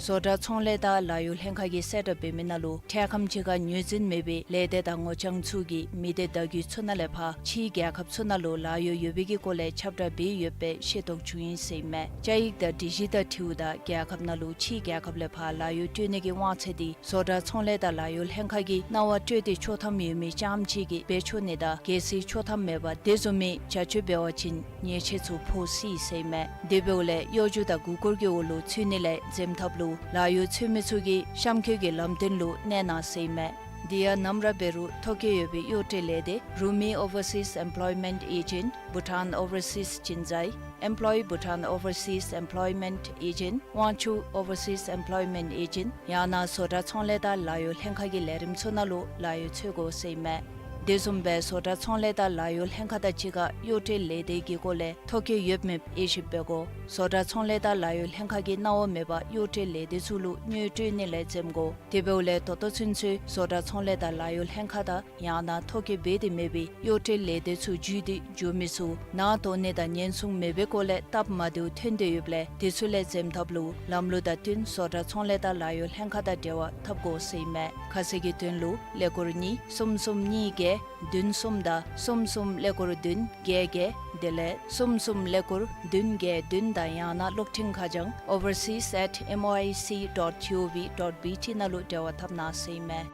བཟོ་གྲྭ་ཚོང་ལས་དང་ལཱ་གཡོག་ལྷན་ཁག་གིས་གསལ་བསྒྲགས་འབད་མི་ནང་ལུ་འཕྲལ་ཁམས་ཅིག་ཁར་ངོས་འཛིན་མེད་པའི་ལས་སྡེ་དང་ངོ་རྐྱང་ཚུ་གིས་མི་སྡེ་བརྡ་བརྒྱུད་ཚུ་ནང་ལས་ཕར་ཕྱིའི་རྒྱལ་ཁབ་ཚུ་ནང་ལུ་ལཱ་གཡོག་ཡོད་པའི་གི་སྐོར་ལས་ཁྱབ་བསྒྲགས་འབད་ཡོདཔ་སྦེ་ཤེས་རྟོགས་བྱུང་ཡི་ཟེར་མས། བཅའ་ཡིག་དང་སྒྲིག་གཞི་དང་འཁྲིལཝ་ད་རྒྱལ་ཁབ་ནང་ལུ་ཕྱིའི་རྒྱལ་ཁབ་ལས་ཕར་ལཱ་གཡོག་སྤྲོད་ནི་གི་དབང་ཚད་དེ་བཟོ་གྲྭ་ཚོང་ལས་དང་ལཱ་གཡོག་ལྷན་ཁག་གིས་གནང་བ་སྤྲོད་དེ་ཆོག་ཐམ་ཡོད་མི་རྐྱངམ་ཅིག་གིས་འབད་ཆོག་ནི་དང་གལ་སྲིད་ཆོག་ཐམ་མེད་པར་དེ་བཟུམ་མའི་བྱ་སྤྱོད་འབད་བ་ཅིན་ཉེས་ཆད་ཚུ་ཕོག་སྲིད་ཟེར་མས། དེ་འབདཝ་ལས་གཡོ་སྒྱུ་དང་མགུ་སྐོར་གྱི་འོག་ལུ་ཚུད་ནི་ལས་འཛེམ་ཐབས་ལུ་ལཱ་གཡོག་འཚོལ་མི་ཚུ་གིས་གཤམ་འཁོད་ཀྱི་ལམ་སྟོན་ལུ་གནས་གནང་ཟེར་མས། དེ་ཡང་ནམ་ར་འབད་རུང་ཐོ་བཀོད་ཡོད་པའི་གཡོག་སྤྲོད་ལས་སྡེ་Rumi Overseas Employment Agent, Bhutan Overseas Chinzai, Employ Bhutan Overseas Employment Agent, Wangchuck Overseas Employment Agent ཡང་ན་བཟོ་གྲྭ་ཚོང་ལས་དང་ལཱ་གཡོག་ལྷན་ཁག་གི་ལས་རིམ་ཚུ་ནང་ལུ་ལཱ་གཡོག་འཚོལ་དགོ་ཟེར་མས། དེ་བཟུམ་སྦེ་བཟོ་གྲྭ་ཚོང་ལས་དང་ལཱ་གཡོག་ལྷན་ཁག་དང་གཅིག་ཁར་གཡོག་སྤྲོད་ལས་སྡེ་གི་སྐོར་ལས་ཐོ་བཀོད་ཡོད་མེད་དབྱེ་ཞིབ་འབད་དགོ། བཟོ་གྲྭ་ཚོང་ལས་དང་ལཱ་གཡོག་ལྷན་ཁག་གིས་གནང་བ་མེད་པར་གཡོག་སྤྲོད་ལས་སྡེ་ཚུ་ལུ་དངུལ་སྤྲོད་ནི་ལས་འཛེམ་དགོ། དེ་འབདཝ་ལས་ད་ལྟོ་ཚུན་ཚོད་བཟོ་གྲྭ་ཚོང་ལས་དང་ལཱ་གཡོག་ལྷན་ཁག་དང་ཡང་ན་ཐོ་བཀོད་འབད་དེ་མེད་པའི་གཡོག་སྤྲོད་ལས་སྡེ་ཚུ་བརྒྱུད་དེ་འགྱོ་མི་ཚུ་ནང་དོགས་ནི་དང་ཉེན་སྲུང་མེད་པའི་སྐོར་ལས་སྟབས་མ་བདེཝ་ཐོན་ཏེ་ཡོདཔ་ལས་དེ་ཚུ་ལས་འཛེམ་ཐབས་ལུ་ལམ་ལུགས་དང་བསྟུན་བཟོ་གྲྭ་ཚོང་ལས་དང་ལཱ་གཡོག་ལྷན་ཁག་དང་འབྲེལ་བ་འཐབ་དགོ་ཟེར་ཨིན་མས། ཁ་གསལ་གྱི་དོན་ལུ་ཀླད་ཀོར་གཉིས་གསུམ་གསུམ་གཉིས་བརྒྱད་བདུན་གསུམ་དང་གསུམ་གསུམ་ཀླད་ཀོར་བདུན་བརྒྱད་བརྒྱད་དེ་ལས་གསུམ་གསུམ་ཀླད་ཀོར་བདུན་བརྒྱད་བདུན་དང་ཡང་ན་གློག་འཕྲིན་ཁ་བྱང་overseas at M O I C dot G O V dot B T ནང་ལུ་འབྲེལ་བ་འཐབ་གནང་ཟེར་ཨིན་མས།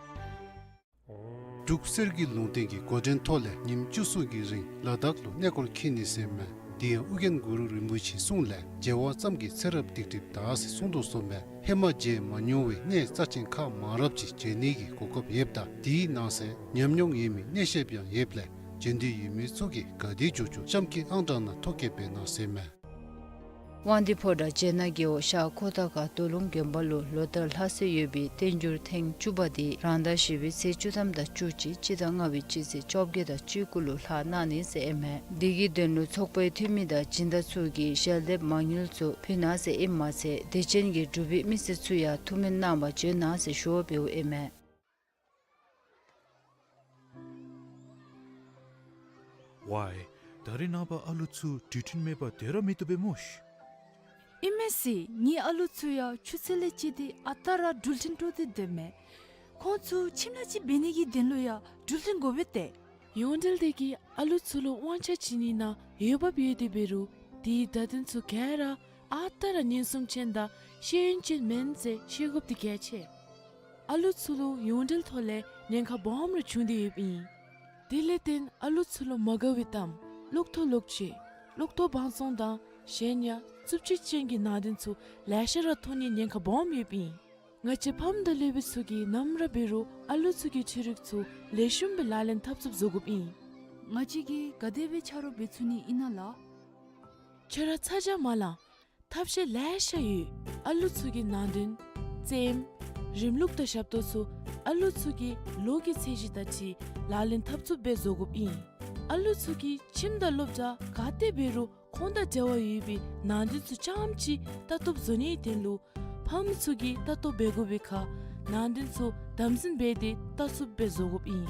འབྲུག་གསེར་གྱི་ལུང་བསྟན་གྱི་འགོ་འདྲེན་ཐོག་ལས་ཉིནམ་བཅུ་གསུམ་གྱི་རིང་ལ་དྭགས་ལུ་གནས་སྐོར་འཁྱིད་ནི་ཟེར་ཨིན་མས། དེ་ཡང་ཨོ་རྒྱན་གུ་རུ་རིན་པོ་ཆེའི་གསུང་ལས་མཇལ་བ་ཙམ་གྱིས་ཚེ་རབས་སྡིག་སྒྲིབ་དག་ཟེར་གསུངས་དོ་བཟུམ་སྦེ་ཧེ་མ་མཇལ་མ་མྱོང་བའི་གནས་རྩ་ཆེན་ཁག་མང་རབས་ཅིག་མཇལ་ནི་གི་གོ་སྐབས་ཡོདཔ་ད་དེའི་ནང་གསེས་ཉམས་མྱོང་ཡོད་མི་གནས་བཤད་ཡང་ཡོདཔ་ལས་མཇལ་འདོད་ཡོད་མི་ཚུ་གིས་ག་དེ་མགྱོགས་མགྱོགས་གཤམ་འཁོད་ཨང་གྲངས་ནང་ཐོ་བཀོད་འབད་གནང་ཟེར་ཨིན་མས། དབང་འདུས་ཕོ་བྲང་བྱེ་ནག་རྒེད་འོག་ཤར་ཁོ་ཐང་ཁ་རྡོ་ལུང་དགོན་པ་ལུ་ལོ་ལྟར་ལྷག་སྲོལ་ཡོད་པའི་བསྟན་འགྱུར་ཐེངས་བཅུ་པ་དེ་རང་ཟླ་བཞི་པའི་ཚེས་བཅུ་ཐམ་དང་བཅུ་གཅིག་སྤྱི་ཟླ་ལྔ་པའི་སྤྱི་ཚེས་བཅོ་བརྒྱད་དང་བཅུ་དགུ་ལུ་ལྷག་གནང་ནི་ཟེར་ཨིན་མས། དེ་གི་དོན་ལུ་ཚོགས་པའི་འཐུས་མི་དང་སྦྱིན་བདག་ཚུ་གིས་ཞལ་འདེབས་མ་དངུལ་ཚུ་ཕུལ་གནང་ཟེར་ཨིནམ་མ་ཚད་དད་ཅན་གྱི་འབྲུག་པའི་མི་སེར་ཚུ་ཡང་ཐུགས་སྨོན་གནང་བར་བྱོན་གནང་ཟེར་ཞུ་བ་འབདཝ་ཨིན་མས། ཝའི། ད་རེས་ནངས་པ་ཨ་ལུ་ཚུ་འགྲུལ་འཕྲིན་མེད་པར་སྡོད་ར་མི་བཏུབ་པས་སྨོ་ཤིག། ཨིན་མས་ཟེར། ངེའི་ཨ་ལུ་ཚུ་ཡང་ཆུ་ཚོད་ལས་བཅད་དེ་ཨ་རྟག་ར་འགྲུལ་འཕྲིན་སྤྲོད་དེ་སྡོད་མས། ཁོང་ཚུ་ཁྱིམ་ལས་ཅིག་འབད་ནི་གི་དོན་ལུ་ཡང་འགྲུལ་འཕྲིན་དགོ་པས་ཏེ། ཡོངས་འབྲེལ་དེ་གིས་ཨ་ལུ་ཚུ་ལུ་དབང་ཆ་བྱིན་ནི་ནང་འོས་འབབ་ཡོད་དེ་འབད་རུང་དེའི་བརྡ་དོན་ཚུ་ག་ར་ཨ་རྟག་ར་ཉེན་སྲུང་ཅན་དང་ཤེས་ཡོན་ཅན་མེན་ཟེར་ཤེས་དགོཔ་དེ་གལ་ཆེ། ཨ་ལུ་ཚུ་ལུ་ཡོངས་འབྲེལ་ཐོག་ལས་ཉེན་ཁ་སྦོམ་ར་བྱུང་སྟེ་ཡོདཔ་ཨིན། དེ་ལས་བརྟེན་ཨ་ལུ་ཚུ་ལུ་མ་དགའ་བའི་གཏམ་གློག་ཐོག་གློག་སྐྱེལ་གློག་ཐོག་བང་བཙོང་དང་གཞན་ཡང་རྩུབ་སྤྱོད་ཅན་གྱི་ནང་དོན་ཚུ་ལེ་ཤ་ར་མཐོང་ནིའི་ཉེན་ཁ་སྦོམ་ཡོདཔ་ཨིན། ང་བཅས་ཕམ་དང་སློབ་དཔོན་ཚུ་གིས་ནམ་ར་འབད་རུང་ཨ་ལུ་ཚུ་གི་འཕྲུལ་རིག་ཚུ་ལེགས་ཤོམ་སྦེ་ལག་ལེན་འཐབ་ཚུགསཔ་བཟོ་དགོཔ་ཨིན། ང་བཅས་ཀྱིས་ག་དེ་སྦེ་ཆ་རོགས་འབད་ཚུགས་ནི་ཨིན་ན་ལགས། ཁྱོད་ར་ཚ་གྱང་མ་ལང་། ཐབས་ཤེས་ལེ་ཤ་ཡོད། ཨ་ལུ་ཚུ་གི་ནང་དོན་རྩེདམོ་རིམ་ལུགས་དང་ཞབས་ཏོག་ཚུ་ཨ་ལུ་ཚུ་གི་ལོ་གི་ཚད་གཞི་དང་འཁྲིལ་ལག་ལེན་འཐབ་ཚུགསཔ་སྦེ་བཟོ་དགོཔ་ཨིན། ཨ་ལུ་ཚུ་གིས་ཁྱིམ་དང་སློབ་གྲྭ་ག་ཏེ་འབད་རུང་ཁོང་དང་འབྲེལ་བ་ཡོད་པའི་ནང་དོན་ཚུ་རྐྱངམ་ཅིག་ལྟ་རྟོགཔ་བཟོ་ནིའི་དོན་ལུ་ཕམ་ཚུ་གིས་ལྟ་རྟོག་འབད་དགོ་པའི་ཁར་ནང་དོན་ཚུ་དམ་འཛིན་འབད་དེ་ལྟ་ཚུགསཔ་སྦེ་བཟོ་དགོཔ་ཨིན།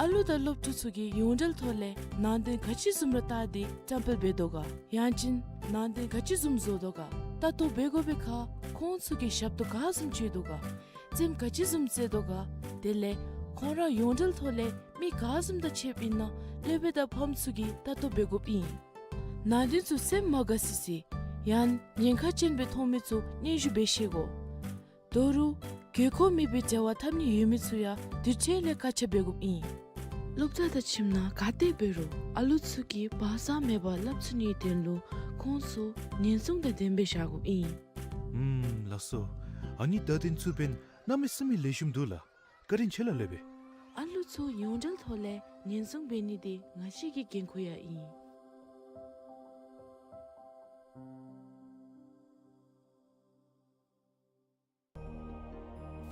ཨ་ལུ་དང་སློབ་ཕྲུག་ཚུ་གིས་ཡོངས་འབྲེལ་ཐོག་ལས་ནང་དོན་ག་ཅི་བཟུམ་ར་བལྟ་སྟེ་བཀྲམ་སྤེལ་འབད་དོ་ག། ཡང་ཅིན་ནང་དོན་ག་ཅི་བཟུམ་བཟོ་དོ་ག། ལྟ་རྟོག་འབད་དགོ་པའི་ཁར་ཁོང་ཚུ་གིས་ཞབས་ཏོག་ག་བཟུམ་སྤྱོད་དོ་ག། རྩེདམོ་ག་ཅི་བཟུམ་རྩེ་དོ་ག། དེ་ལས་ཁོང་ར་ཡོངས་འབྲེལ་ཐོག་ལས་མི་ག་བཟུམ་དང་ཕྱདཔ་ཨིན་ན་སློབ་དཔོན་དང་ཕམ་ཚུ་གིས་ལྟ་རྟོག་འབད་དགོཔ་ཨིན། ནང་དོན་ཚུ་སེམས་མ་དགའ་སི་སི་ཡང་ཉེན་ཁ་ཅན་སྦེ་མཐོང་མི་ཚུ་སྙན་ཞུ་འབད་ཤེས་དགོ། དོ་རུང་དགོས་མཁོ་མེད་པའི་འབྲེལ་བ་འཐབ་ནི་ཡོད་མི་ཚུ་ཡང་དུས་ཚོད་ལས་བཀག་ཆ་འབད་དགོཔ་ཨིན། སློབ་གྲྭ་དང་ཁྱིམ་ནང་ག་ཏེ་འབད་རུང་ཨ་ལུ་ཚུ་གིས་བག་ཚ་མེད་པར་སླབ་ཚུགས་ནིའི་དོན་ལུ་ཁོང་ཚུ་ཉེན་སྲུང་དང་ལྡནམ་སྦེ་བཞག་དགོཔ་ཨིན། ཨུམ་ལགས་སོ། ཨ་ནི་བརྡ་དོན་ཚུ་འབདན་གནམ་མེད་ས་མེད་ལེགས་ཤོམ་འདུག་ལགས། བཀའ་དྲིན་ཆེ་ལགས་སློབ་དཔོན། ཨ་ལུ་ཚུ་ཡོངས་འབྲེལ་ཐོག་ལས་ཉེན་སྲུང་འབད་ནི་འདི་ང་བཅས་ཀྱི་འགན་ཁུར་ཡང་ཨིན།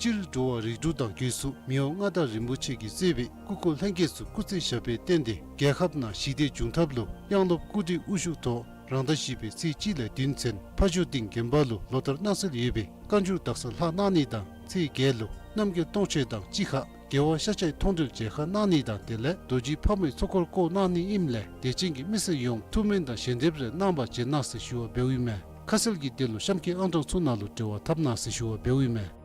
སྤྱིར་འགྲོ་བ་རིགས་དྲུག་དང་སྒོས་སུ་མི་དབང་མངའ་བདག་རིན་པོ་ཆེ་གིས་གཙོས་པའི་སྐུ་འཁོར་ལྷན་རྒྱས་ཚུ་སྐུ་ཚེ་ཞབས་པད་བརྟན་ཏེ་རྒྱལ་ཁབ་ནང་ཞི་བདེ་འབྱུང་ཐབས་ལུ་དབྱངས་སློབ་སྐུ་བགྲེས་དབུ་བཞུགས་ཐོག་རང་ཟླ་བཞི་པའི་ཚེས་གཅིག་ལས་བདུན་ཚུན་ཕ་ཇོ་སྡིངས་དགོན་པ་ལུ་ལོ་ལྟར་གནང་སྲོལ་ཡོད་པའི་བཀའ་འགྱུར་དག་ས་ལྷག་གནང་ནི་དང་ཚེས་བརྒྱད་ལུ་རྣམ་རྒྱལ་སྟོང་མཆོད་དང་གཅིག་ཁར་རྒྱལ་བ་ཤཱཀྱའི་མཐོང་གྲོལ་མཇལ་ཁ་གནང་ནི་དང་དེ་ལས་རྡོ་རྗེ་ཕག་མོའི་ཚོགས་འཁོར་བསྐོར་གནང་ནི་ཨིནམ་ལས་དད་ཅན་གྱི་མི་སེར་ཡོངས་ཐུགས་སྨོན་དང་ཞལ་འདེབས་རེ་གནང་བར་བྱོན་གནང་ཟེར་ཞུ་བ་འབདཝ་ཨིན་མས། ཁ་གསལ་གྱི་དོན་ལུ་གཤམ་གྱི་ཨང་གྲངས་ཚུ་ནང་ལུ་འབྲེལ་བ་འཐབ་གནང་ཟེར་ཞུ་བ་འབདཝ་ཨིན་མས།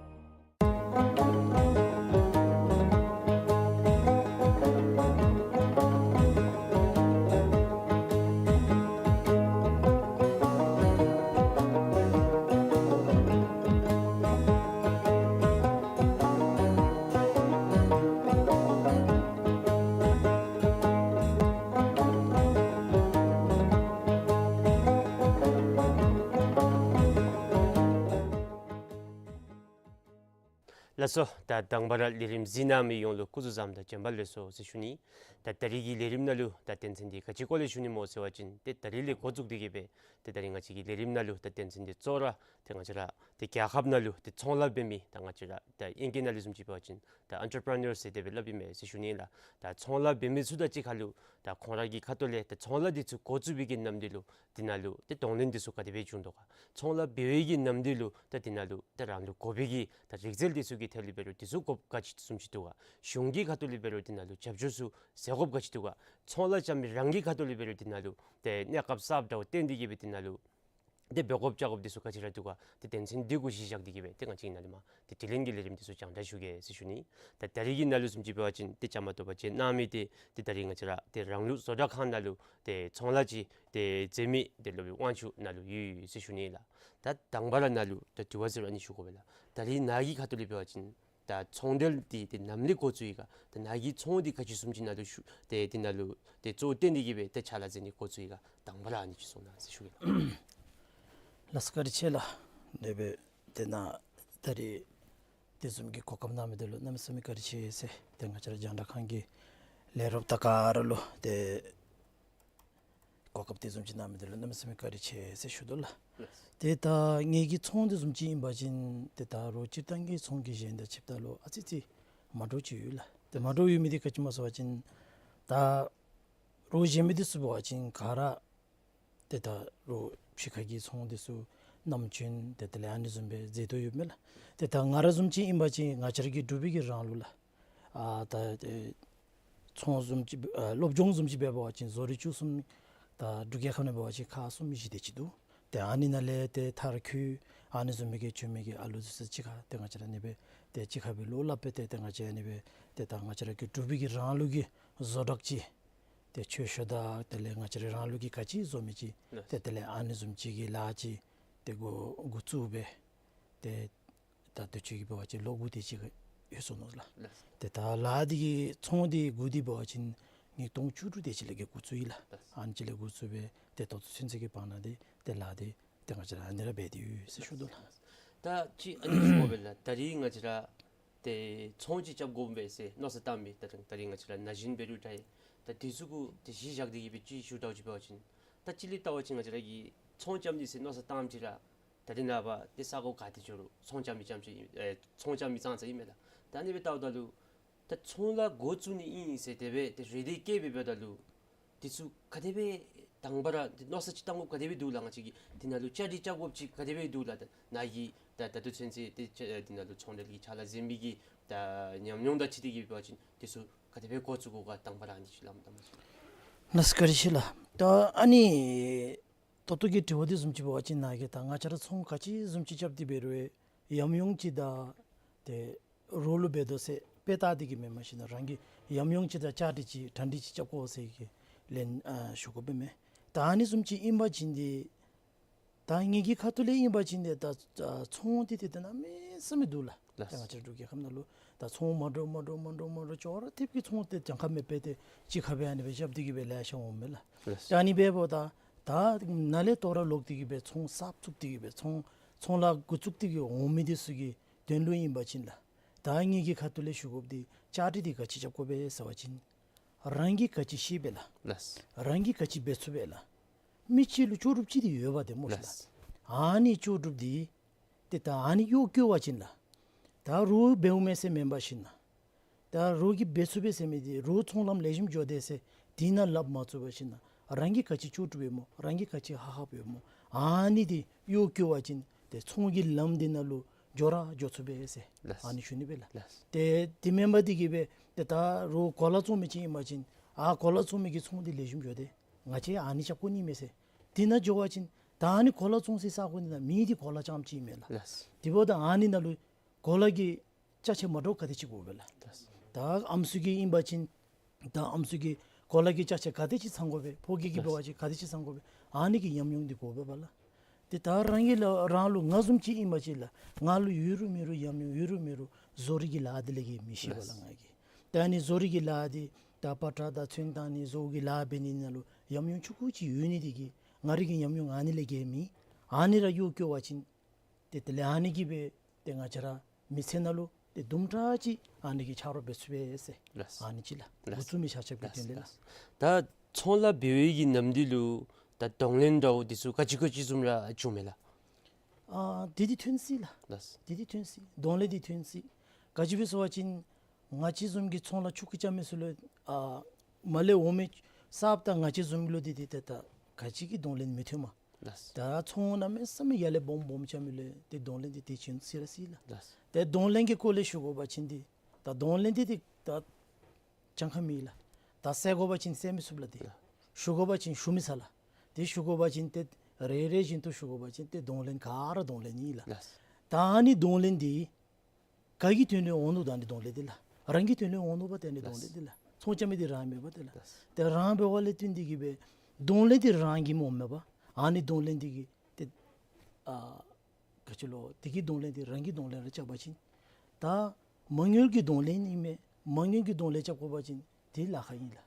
ལགས་སོ། ད་དང་པ་ར་ལས་རིམ་གཟིགས་གནང་མི་ཡོངས་ལུ་སྐུ་གཟུགས་བཟང་དང་བྱོན་པ་ལེགས་སོ་ཟེར་ཞུ་ནི། ད་ད་རིས་ཀྱི་ལས་རིམ་ནང་ལུ་ད་དོན་ཚན་འདི་ག་ཅི་སྐོར་ལས་ཞུ་ནི་སྨོ་ཟེར་བ་ཅིན་ཏེ་ད་རིས་ལས་འགོ་བཙུགས་ཏེ་གི་སྦེ་ཏེ་ད་རིས་ང་བཅས་ཀྱི་ལས་རིམ་ནང་ལུ་ད་དོན་ཚན་འདི་གཙོ་བོ་ར་ཏེ་ང་བཅས་ར་ཏེ་རྒྱལ་ཁབ་ནང་ལུ་ཏེ་ཚོང་ལཱ་འབད་མི་ད་ང་བཅས་ར་ད་ཨིང་སྐད་ནང་ལུ་བཟུམ་ཅིག་འབད་བ་ཅིན་ད་ཨེན་ཊར་པི་རི་ནར་ཟེར་དེ་སྦེ་སླབ་ཨིན་མས་ཟེར་ཞུ་ནི་ལགས། ད་ཚོང་ལཱ་འབད་མི་ཚུ་དང་གཅིག་ཁར་ལུ་ད་ཁོང་ར་གི་ཁ་ཐུག་ལས་ད་ཚོང་ལཱ་འདི་ཚུ་འགོ་བཙུགས་པའི་གི་ནམ་དུས་ལུ་དེ་ནང་ལུ་ཏེ་གདོང་ལེན་འདི་ཚུ་ག་དེ་སྦེ་བྱུང་དོ་ག། ཚོང་ལཱ་འབད་བའི་གི་ནམ་དུས་ལུ་ད་དེ་ནང་ལུ་ད་རང་ལུ་དགོ་པའི་གི་ད་རིག་རྩལ་འདི་ཚུ་གི་ཐད་ལས་འབད་རུང་འདི་ཚུ་དགོཔ་ག་ཅི་བཟུམ་ཅིག་འདུག་ག། གཞུང་གི་ཁ་ཐུག་ལས་འབད་རུང་དེ་ནང་ལུ་རྒྱབ་སྐྱོར་ཚུ་ཟེར་དགོཔ་ག་ཅི་འདུག་ག། ཚོང་ལཱ་རྐྱབ་མི་རང་གི་ཁ་ཐུག་ལས་འབད་རུང་དེ་ནང་ལུ་ཏེ་གནས་སྐབས་གསརཔ་འདྲཝ་བཏོན་ཏེ་གི་སྦེ་དེ་ནང་ལུ་ཏེ་འབད་དགོཔ་བྱ་དགོཔ་འདི་ཚུ་ག་ཅི་ར་འདུག་ག། ཏེ་དོན་ཚན་འདི་གུ་གཞི་བཞག་སྟེ་གི་སྦེ་ཏེ་ང་བཅས་ཀྱིས་ནཱ་ལས་མར་ཏེ་དྲི་ལན་གྱི་ལས་རིམ་འདི་ཚུ་རྒྱང་བསྒྲགས་ཞུ་གེ་ཟེར་ཞུ་ནི། ད་ད་རིས་ཀྱི་ནང་ལུ་བཟུམ་ཅིག་འབད་བ་ཅིན་ཏེ་བཅའ་མར་གཏོགས་པ་བྱོན་གནང་མི་འདི་ཏེ་ད་རིས་ང་བཅས་ར་ཏེ་རང་ལུགས་བཟོ་གྲྭ་ཁང་ནང་ལུ་ཏེ་ཚོང་ལཱ་ཅིག་ཏེ་མཛད་མི་ཏེ་སློབ་དཔོན་དབང་ཕྱུག་ནཱ་ལུ་ཡོད་ཡོད་ཟེར་ཞུ་ནི་ལགས། ད་དང་པ་ར་ནཱ་ལུ་ད་དྲི་བ་ཟེར་རུང་ཨ་ནི་ཞུ་དགོ་པས་ལགས། ད་རིས་ནཱ་གི་ཁ་ཐུག་ལས་འབད་བ་ཅིན་ད་ཚོང་འབྲེལ་འདི་ཏེ་ནམ་ལས་འགོ་བཙུགས་ཡི་ག། ད་ནཱ་གི་ཚོང་འདི་ག་ཅི་བཟུམ་ཅིག་ནཱ་ལུ་ཞུ་ཏེ་དེ་ནང་ལུ་ཏེ་གཙོ་བོ་བཏོན་ཏེ་གི་སྦེ་ཏེ་ཕྱག་ལཱ་མཛད་ནི་འགོ་བཙུགས་ཡི་ག། དང་པ་ར་ཨ་ནི་ཅིག་གསུང་གནང་ཟེར་ཞུ་གེ་ལགས། ལགས་སོ་བཀའ་དྲིན་ཆེ་ལགས། དེ་སྦེ་ཏེ་ནཱ་ད་རིས་དེ་བཟུམ་གྱི་གོ་སྐབས་གནང་མི་འདི་ལུ་གནམ་མེད་ས་མེད་བཀའ་དྲིན་ཆེ་ཟེར་ཏེ་ང་བཅས་ར་རྒྱང་བསྒྲགས་ཁང་གི་ལས་རོགསཔ་དང་ག་ར་ལུ་ཏེ་གོ་སྐབས་དེ་བཟུམ་ཅིག་གནང་མི་འདི་ལུ་གནམ་མེད་ས་མེད་བཀའ་དྲིན་ཆེ་ཟེར་ཞུ་དོ་ལགས། ལགས། ཏེ་ད་ངེ་གི་ཚོང་དེ་བཟུམ་ཅིག་ཨིན་པ་ཅིན་ཏེ་ད་རོགས་སྤྱིར་བཏང་གི་ཚོང་གི་གཞན་དང་ཕྱདཔ་ད་ལུ་ཨ་ཙི་ཙི་མ་འདྲཝ་ཅིག་ཡོད་ལགས། ཏེ་མ་འདྲཝ་ཡོད་མི་འདི་ག་ཅི་སྨོ་ཟེར་བ་ཅིན་ད་རོགས་གཞན་མི་འདི་ཚུ་འབད་བ་ཅིན་ག་ར་ཏེ་ད་རོགས་ཕྱི་ཁ་གི་ཚོང་འདི་ཚུ་ནམ་རྒྱུན་ཏེ་དེ་ལས་ཨ་ནི་བཟུམ་སྦེ་མཛད་དོ་ཡོདཔ་མས་ལགས། ཏེ་ད་ང་ར་བཟུམ་ཅིག་ཨིན་པ་ཅིན་ང་བཅས་ར་གི་འབྲུག་པའི་གི་རང་ལུགས་ལགས། ཨ་ད་ཏེ་ཚོང་བཟུམ་ཅིག་ཨ་སློབ་སྦྱོང་བཟུམ་ཅིག་འབད་བ་ཅིན་བཟོ་རིག་བཅུ་གསུམ་ད་འབྲུག་རྒྱལ་ཁབ་ནང་འབད་བ་ཅིན་ཁག་གསུམ་བཞི་དེ་ཅིག་འདུག། ཏེ་ཨ་ནི་ནང་ལས་ཏེ་མཐར་འཁྱོལ་ཨ་ནི་བཟུམ་མའི་གི་བྱོན་མི་གི་ཨ་ལུ་འདི་ཚུ་གཅིག་ཁར་ཏེ་ང་བཅས་ར་ཨ་ནི་སྦེ་ཏེ་གཅིག་ཁར་སྦེ་བློ་སླབ་སྦེ་ཏེ་ཏེ་ང་བཅས་ཨ་ནི་སྦེ་ཏེ་ད་ང་བཅས་ར་གི་འབྲུག་པའི་གི་རང་ལུགས་ཀྱི་བཟོ་གྲྭ་ཅིག་ཏེ་ཆོས་ཤོ་དང་དེ་ལས་ང་བཅས་ར་རང་ལུགས་ཀྱི་ག་ཅི་བཟོ་མི་ཅིག་ལགས། ཏེ་དེ་ལས་ཨ་ནི་བཟུམ་ཅིག་གི་ལཱ་ཅིག་ཏེ་འགོ་འགོ་བཙུགས་སྦེ་ཏེ་ད་དུས་ཅི་གི་འབད་བ་ཅིན་ལོ་དགུ་དེ་ཅིག་ཡོད་སོ་ནུག་ལགས། ལགས། ཏེ་ད་ལཱ་འདི་གི་ཚོང་འདི་འགོ་འདི་འབད་བ་ཅིན་ཉིས་སྟོང་བཅུ་དྲུག་དེ་ཅིག་ལས་ཀྱི་འགོ་བཙུགས་ཡི་ལགས། ལགས། ཨ་ནི་ཅིག་ལས་འགོ་བཙུགས་སྦེ་ཏེ་ད་ལྟོ་ཚུན་ཚོད་ཀྱི་བར་ན་འདི་ཏེ་ལཱ་འདི་ཏེ་ང་བཅས་ར་ཨ་ནི་ར་འབད་དེ་ཡོད་ཟེར་ཞུ་དོ་ལགས། ད་ཅི་ཨ་ནི་ཞུ་དགོ་པས་ལགས། ད་རིས་ང་བཅས་ར་ཏེ་ཚོང་ཅིག་རྐྱབ་དགོ་པས་ཟེར་མནོ་བསམ་བཏང་མི་ད་ད་རིས་ང་བཅས་ར་ན་གཞོན་འབད་རུང་འདྲ་ད་འདི་ཚུ་གུ་ཏེ་གཞི་བཞག་སྟེ་གི་སྦེ་ཅིག་ཞུ་དགོཔ་ཅིག་འབད་བ་ཅིན་ད་ཅི་ལས་བལྟ་བ་ཅིན་ང་བཅས་ར་གིས་ཚོང་རྐྱབ་ནི་ཟེར་མནོ་བསམ་བཏངམ་ཅིག་ར་ད་རིས་ནངས་པ་ཏེ་ས་གོ་ག་ཏེ་འགྱོ་རུང་ཚོང་རྐྱབ་མི་རྐྱངམ་ཅིག་ཨེ་ཚོང་རྐྱབ་མི་ཙང་ཙ་ཨིན་མས་ལགས། ད་ཨ་ནི་སྦེ་བལྟཝ་ད་ལུ་ད་ཚོང་ལཱ་འགོ་བཙུགས་ནི་ཨིན་ཟེར་དེ་སྦེ་ཏེ་རེ་འདུན་བསྐྱེད་སྦེ་འབདཝ་ད་ལུ་འདི་ཚུ་ག་དེ་སྦེ་དང་པ་ར་འདི་མནོ་བསམ་ཅིག་བཏང་དགོཔ་ག་དེ་སྦེ་འདུག་ལགས། ང་བཅས་ཀྱིས་འདི་ནང་ལུ་བཅའ་སྒྲིག་རྐྱབ་དགོཔ་ཅིག་ག་དེ་སྦེ་འདུག་ལགས། ད་ནཱ་གིས་ད་ད་ལྟོ་ཚུན་ཚོད་ཏེ་ཅ་འདི་ནང་ལུ་ཚོང་འབྲེལ་གྱི་ཕྱག་ལཱ་མཛད་མི་གི་ད་ཉམས་མྱོང་དང་འཁྲིལ་ཏེ་གི་འབད་བ་ཅིན་འདི་ཚུ་ག་དེ་སྦེ་འགོ་བཙུགས་དགོ་ག་དང་པ་ར་ཨ་ནི་ཅིག་ལགས་མ་དང་པ་ཅིག། ལགས་སོ་བཀའ་དྲིན་ཆེ་ལགས། ད་ཨ་ནི་ད་ལྟོ་གི་དྲི་བ་འདི་བཟུམ་ཅིག་འབད་བ་ཅིན་ནཱ་གིས་ད་ང་བཅས་ར་ཚོང་ག་ཅི་བཟུམ་ཅིག་རྐྱབ་སྟེ་འབད་རུང་ཡང་ཡང་ཅིག་ད་ཏེ་རོགས་ལུ་འབད་དོ་ཟེར་དཔེ་བལྟ་སྟེ་གི་མེན། མ་གཞི་ནཱ་རང་གི་ཡང་ཡང་ཅིག་ད་བཅའ་སྒྲིག་ཅིག་གྲ་སྒྲིག་ཅིག་རྐྱབ་དགོ་ཟེར་གི་ལན་ཨ་ཞུ་དགོ་པས་མས། ད་ཨ་ནི་བཟུམ་ཅིག་ཨིན་པ་ཅིན་འདི་ ད་ངེ་གི་ཁ་ཐུག་ལས་ཨིན་པ་ཅིན་ཏེ་ད་ཚོང་འདི་ཏེ་ཏེ་གནམ་མེད་ས་མེད་འདུག་ལགས། ལགས། ད་ང་བཅས་འབྲུག་རྒྱལ་ཁབ་ནང་ལུ་ད་ཚོང་མ་འདྲཝ་མ་འདྲཝ་མ་འདྲཝ་མ་འདྲཝ་ཅོག་ར་འཐདཔ་གི་ཚོང་འདི་གྱངས་ཁ་མེད་པར་ཏེ་གཅིག་ཁར་སྦེ་ཨ་ནི་སྦེ་རྐྱབ་སྟེ་གི་སྦེ་ལེ་ཤ་འོངམ་མས་ལགས། ལགས། ད་ཨ་ནི་འབདཝ་ད་ད་ནཱ་ལས་ཐོ་རངས་ལོག་སྟེ་གི་སྦེ་ཚོང་གསརཔ་བཙུགས་ཏེ་གི་སྦེ་ཚོང་ཚོང་ལཱ་འགོ་བཙུགས་ཏེ་གི་འོང་མི་འདི་ཚུ་གི་དོན་ལུ་ཨིན་པ་ཅིན་ལགས། ད་ངེ་གི་ཁ་ཐུག་ལས་ཞུ་དགོཔ་འདི་བཅའ་སྒྲིག་འདི་ག་ཅི་རྐྱབ་དགོ་པས་ཟེར་བ་ཅིན་རང་གིས་ག་ཅི་ཤེས་པས་ལགས། ལགས། རང་གིས་ག་ཅི་འབད་ཚུགས་པས་ལགས། མི་གཅིག་ལུ་ལྕོགས་གྲུབ་ཅིག་འདི་ཡོད་པ་ཏེ་སྨོ་ལགས། ལགས། ཨ་ནི་ལྕོགས་གྲུབ་འདི་ཏེ་ད་ཨ་ནི་གཡོག་བཀོལ་བ་ཅིན་ལགས། ད་རོགས་འབདཝ་མས་ཟེར་མེན་པར་ཞིན་ན་ད་རོགས་ཀྱིས་འབད་ཚུགས་པས་ཟེར་མི་འདི་རོགས་ཚོང་ལམ་ལེགས་ཤོམ་འགྱོ་དེས་ཟེར་དེ་ནང་ལགཔ་མ་བཙུགས་པར་ཞིན་ན་རང་གིས་ག་ཅི་ལྕོགས་གྲུབ་ཡོད་སྨོ་རང་གིས་ག་ཅི་ཧ་ཧབ་ཡོད་སྨོ་ཨ་ནི་འདི་གཡོག་བཀོལ་བ་ཅིན་ཏེ་ཚོང་གི་ལམ་འདི་ནང་ལུ་འགྱོ་ར་འགྱོ་ཚུགས་པས་ཟེར་ལགས། ཨ་ནི་ཞུ་ནི་སྦེ་ལགས། ལགས། ཏེ་དེ་མེན་པར་འདི་གིས་སྦེ་ཏེ་ད་རོགས་གོ་ལ་བཙོང་མི་ཅིག་ཨིན་པ་ཅིན་ཨ་གོ་ལ་བཙོང་མི་གི་ཚོང་འདི་ལེགས་ཤོམ་འགྱོ་དེས། ང་བཅས་ཨ་ནི་རྐྱབ་དགོ་ནི་མས་ཟེར། དེ་ནང་འགྱོ་བ་ཅིན་ད་ཨ་ནི་གོ་ལ་བཙོང་སའི་ས་གོ་འདི་ནང་མི་འདི་གོ་ལ་རྐྱངམ་ཅིག་ཨིན་མས་ལགས། ལགས། དེ་འབདཝ་ད་ཨ་ནི་ནང་ལུ་གོ་ལ་གི་ཅ་ཆས་མ་འདྲཝ་ག་དེ་ཅིག་དགོ་པས་ལགས། ལགས། ད་ཨམ་སྲུ་གི་ཨིན་པ་ཅིན་ད་ཨམ་སྲུ་གི་གོ་ལ་གི་ཅ་ཆས་ག་དེ་ཅིག་ཚང་དགོ་པས། ཕོ་སྐྱེས་ཀྱི་འབད་བ་ཅིན་ག་དེ་ཅིག་ཚང་དགོ་པས། ཨ་ནི་གི་ཉམས་མྱོང་འདི་དགོ་པས་པ་ལགས། ཏེ་ད་རང་གི་ལགས་རང་ལུ་ང་བཟུམ་ཅིག་ཨིན་པ་ཅིན་ལགས་ང་ལུ་ཡོད་རུང་མེད་རུང་ཉམས་མྱོང་ཡོད་རུང་མེད་རུང་བཟོ་རིག་གི་ལཱ་འདི་ལས་གི་མི་ཤེས་པས་ལགས། ལགས། ང་གིས་ད་ཨ་ནི་བཟོ་རིག་གི་ལཱ་འདི་ད་པ་ཏྲ་དང་ཚོན་བཏང་ནི་བཟོ་གི་ལཱ་འབད་ནི་ནང་ལུ་ཉམས་མྱོང་ཆུང་ཀུ་ཅིག་ཡོད་ནི་འདི་གིས་ང་རའི་གི་ཉམས་མྱོང་ཨ་ནི་ལས་གི་མེད། ཨ་ནི་ར་གཡོག་བཀོལ་བ་ཅིན་ཏེ་དེ་ལས་ཨ་ནི་གིས་སྦེ་ཏེ་ང་བཅས་ར་མི་ཚེ་ནང་ལུ་ཏེ་དུམ་གྲ་ཅིག་ཨ་ནི་གིས་ཆ་རོགས་འབད་ཚུགས་པས་ཟེར། ལགས། ཨ་ནི་ཅིག་ལགས། ལགས། འགོ་བཙུགས་མི་ཆ་ཁྱབ་ཀྱི་དོན་ལས་ལགས། ལགས། ད་ཚོང་ལཱ་འབད་བའི་གི་ནམ་དུས་ལུ་ད་གདོང་ལེན་འདྲཝ་འདི་ཚུ་ག་ཅི་ག་ཅི་བཟུམ་ར་བྱུངམ་མས་ལགས། ཨ་འདི་འདི་ཐོན་སྲིད་ལགས། ལགས། འདི་འདི་ཐོན་སྲིད། གདོང་ལེན་འདི་ཐོན་སྲིད། ག་ཅི་སྦེ་ཟེར་བ་ཅིན་ང་བཅས་བཟུམ་གྱི་ཚོང་ལཱ་ཆུང་ཀུ་རྐྱབ་མི་ཚུ་ལུ་ཨ་མར་ལས་འོང་མི་གསརཔ་དང་ང་བཅས་བཟུམ་ལུ་འདི་འདི་ཏེ་ད་ག་ཅི་གི་གདོང་ལེན་མི་ཐོནམ། ལགས། ད་ཚོང་གནམ་མེད་ས་མེད་ཡར་ལས་སྦོམ་སྦོམ་རྐྱབ་མི་ལུ་ཏེ་གདོང་ལེན་འདི་ཏེ་བྱིན་སྲིད་ར་སྲིད་ལགས། ལགས། ཏེ་གདོང་ལེན་གྱི་སྐོར་ལས་ཞུ་དགོ་པ་ཅིན་འདི་ད་གདོང་ལེན་འདི་ཏེ་ད་གྱངས་ཁ་མེད་ལགས། ད་ཟད་དགོ་པ་ཅིན་ཟད་མི་ཚུགས་ལགས། ཏེ་ལགས། ཞུ་དགོ་པ་ཅིན་ཞུ་མི་ཚར་ལགས། ཏེ་ཞུ་དགོ་པ་ཅིན་ཏེ་རེ་རེ་བཞིན་དུ་ཞུ་དགོ་པ་ཅིན་ཏེ་གདོང་ལེན་ག་ར་གདོང་ལེན་ཨིན་ལགས། ལགས། ད་ཨ་ནི་གདོང་ལེན་འདི་ག་གི་དོན་ལས་འོང་ནུག། ད་ཨ་ནི་གདོང་ལེན་འདི་ལགས་རང་གི་དོན་ལས་འོང་ནུག་པ། ཏེ་ཨ་ནི་གདོང་ལེན་འདི་ལགས་ཚོང་རྐྱབ་མི་འདི་རང་མེན་པ་ཏེ་ལགས། ལགས། ཏེ་རང་འབདཝ་ལས་བརྟེན་ཏེ་གིས་སྦེ་གདོང་ལེན་འདི་རང་གིས་སྨོ་མེན་པ། ཨ་ནི་གདོང་ལེན་འདི་གིས་ཏེ་ཨ་ག་ཅི་ལོ་འདི་གི་གདོང་ལེན་འདི་རང་གི་གདོང་ལེན་ར་རྐྱབ་པ་ཅིན་ད་མ་དངུལ་གྱི་གདོང་ལེན་ཨིན་མས། མ་དངུལ་གྱི་གདོང་ལེན་རྐྱབ་དགོ་པ་ཅིན་འདི་ལཱ་ཁག་ཨིན་ལགས།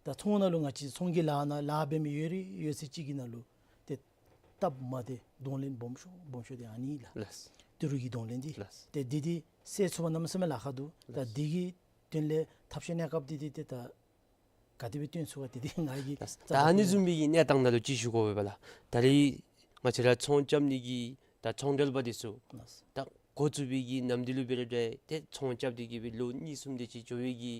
ད་ཚོང་ནང་ལུ་ང་བཅས་ཚོང་གི་ལཱ་ནང་ལཱ་འབད་མི་ཡོད་རིགས་ཡོད་ཚད་ཅིག་གི་ནང་ལུ་ཏེ་སྟབས་མ་བདེ་གདོང་ལེན་སྦོམ་ཤོས་སྦོམ་ཤོས་འདི་ཨ་ནི་ལགས། ལགས། ཏི་རུ་གི་གདོང་ལེན་འདི། ལགས། ཏེ་འདི་འདི་སེལ་ཚུགས་པ་གནམ་མེད་ས་མེད་ལཱ་ཁག་འདུག། ད་ལགས། འདི་གི་དོན་ལས་ཐབས་ཤེས་གནས་སྐབས་འདི་འདི་ཏེ་ད་ག་དེ་སྦེ་བཏོན་ཚུགས་པ་འདི་འདི་ང་གིས་ལགས། ད་ཨ་ནི་བཟུམ་མའི་གི་གནས་སྟངས་ནང་ལུ་ཅིག་ཞུ་དགོ་པས་པ་ལགས། ད་རེས་ང་བཅས་ར་ཚོང་རྐྱབ་ནི་གི་ད་ཚོང་འབྲེལ་པ་འདི་ཚུ་ལགས། ད་འགོ་བཙུགས་པའི་གི་ནམ་དུས་ལུ་འབད་རུང་འདྲ་ཏེ་ཚོང་རྐྱབ་སྟེ་གིས་སྦེ་ལོ་གཉིས་གསུམ་དེ་ཅིག་འགྱོ་བའི་གི་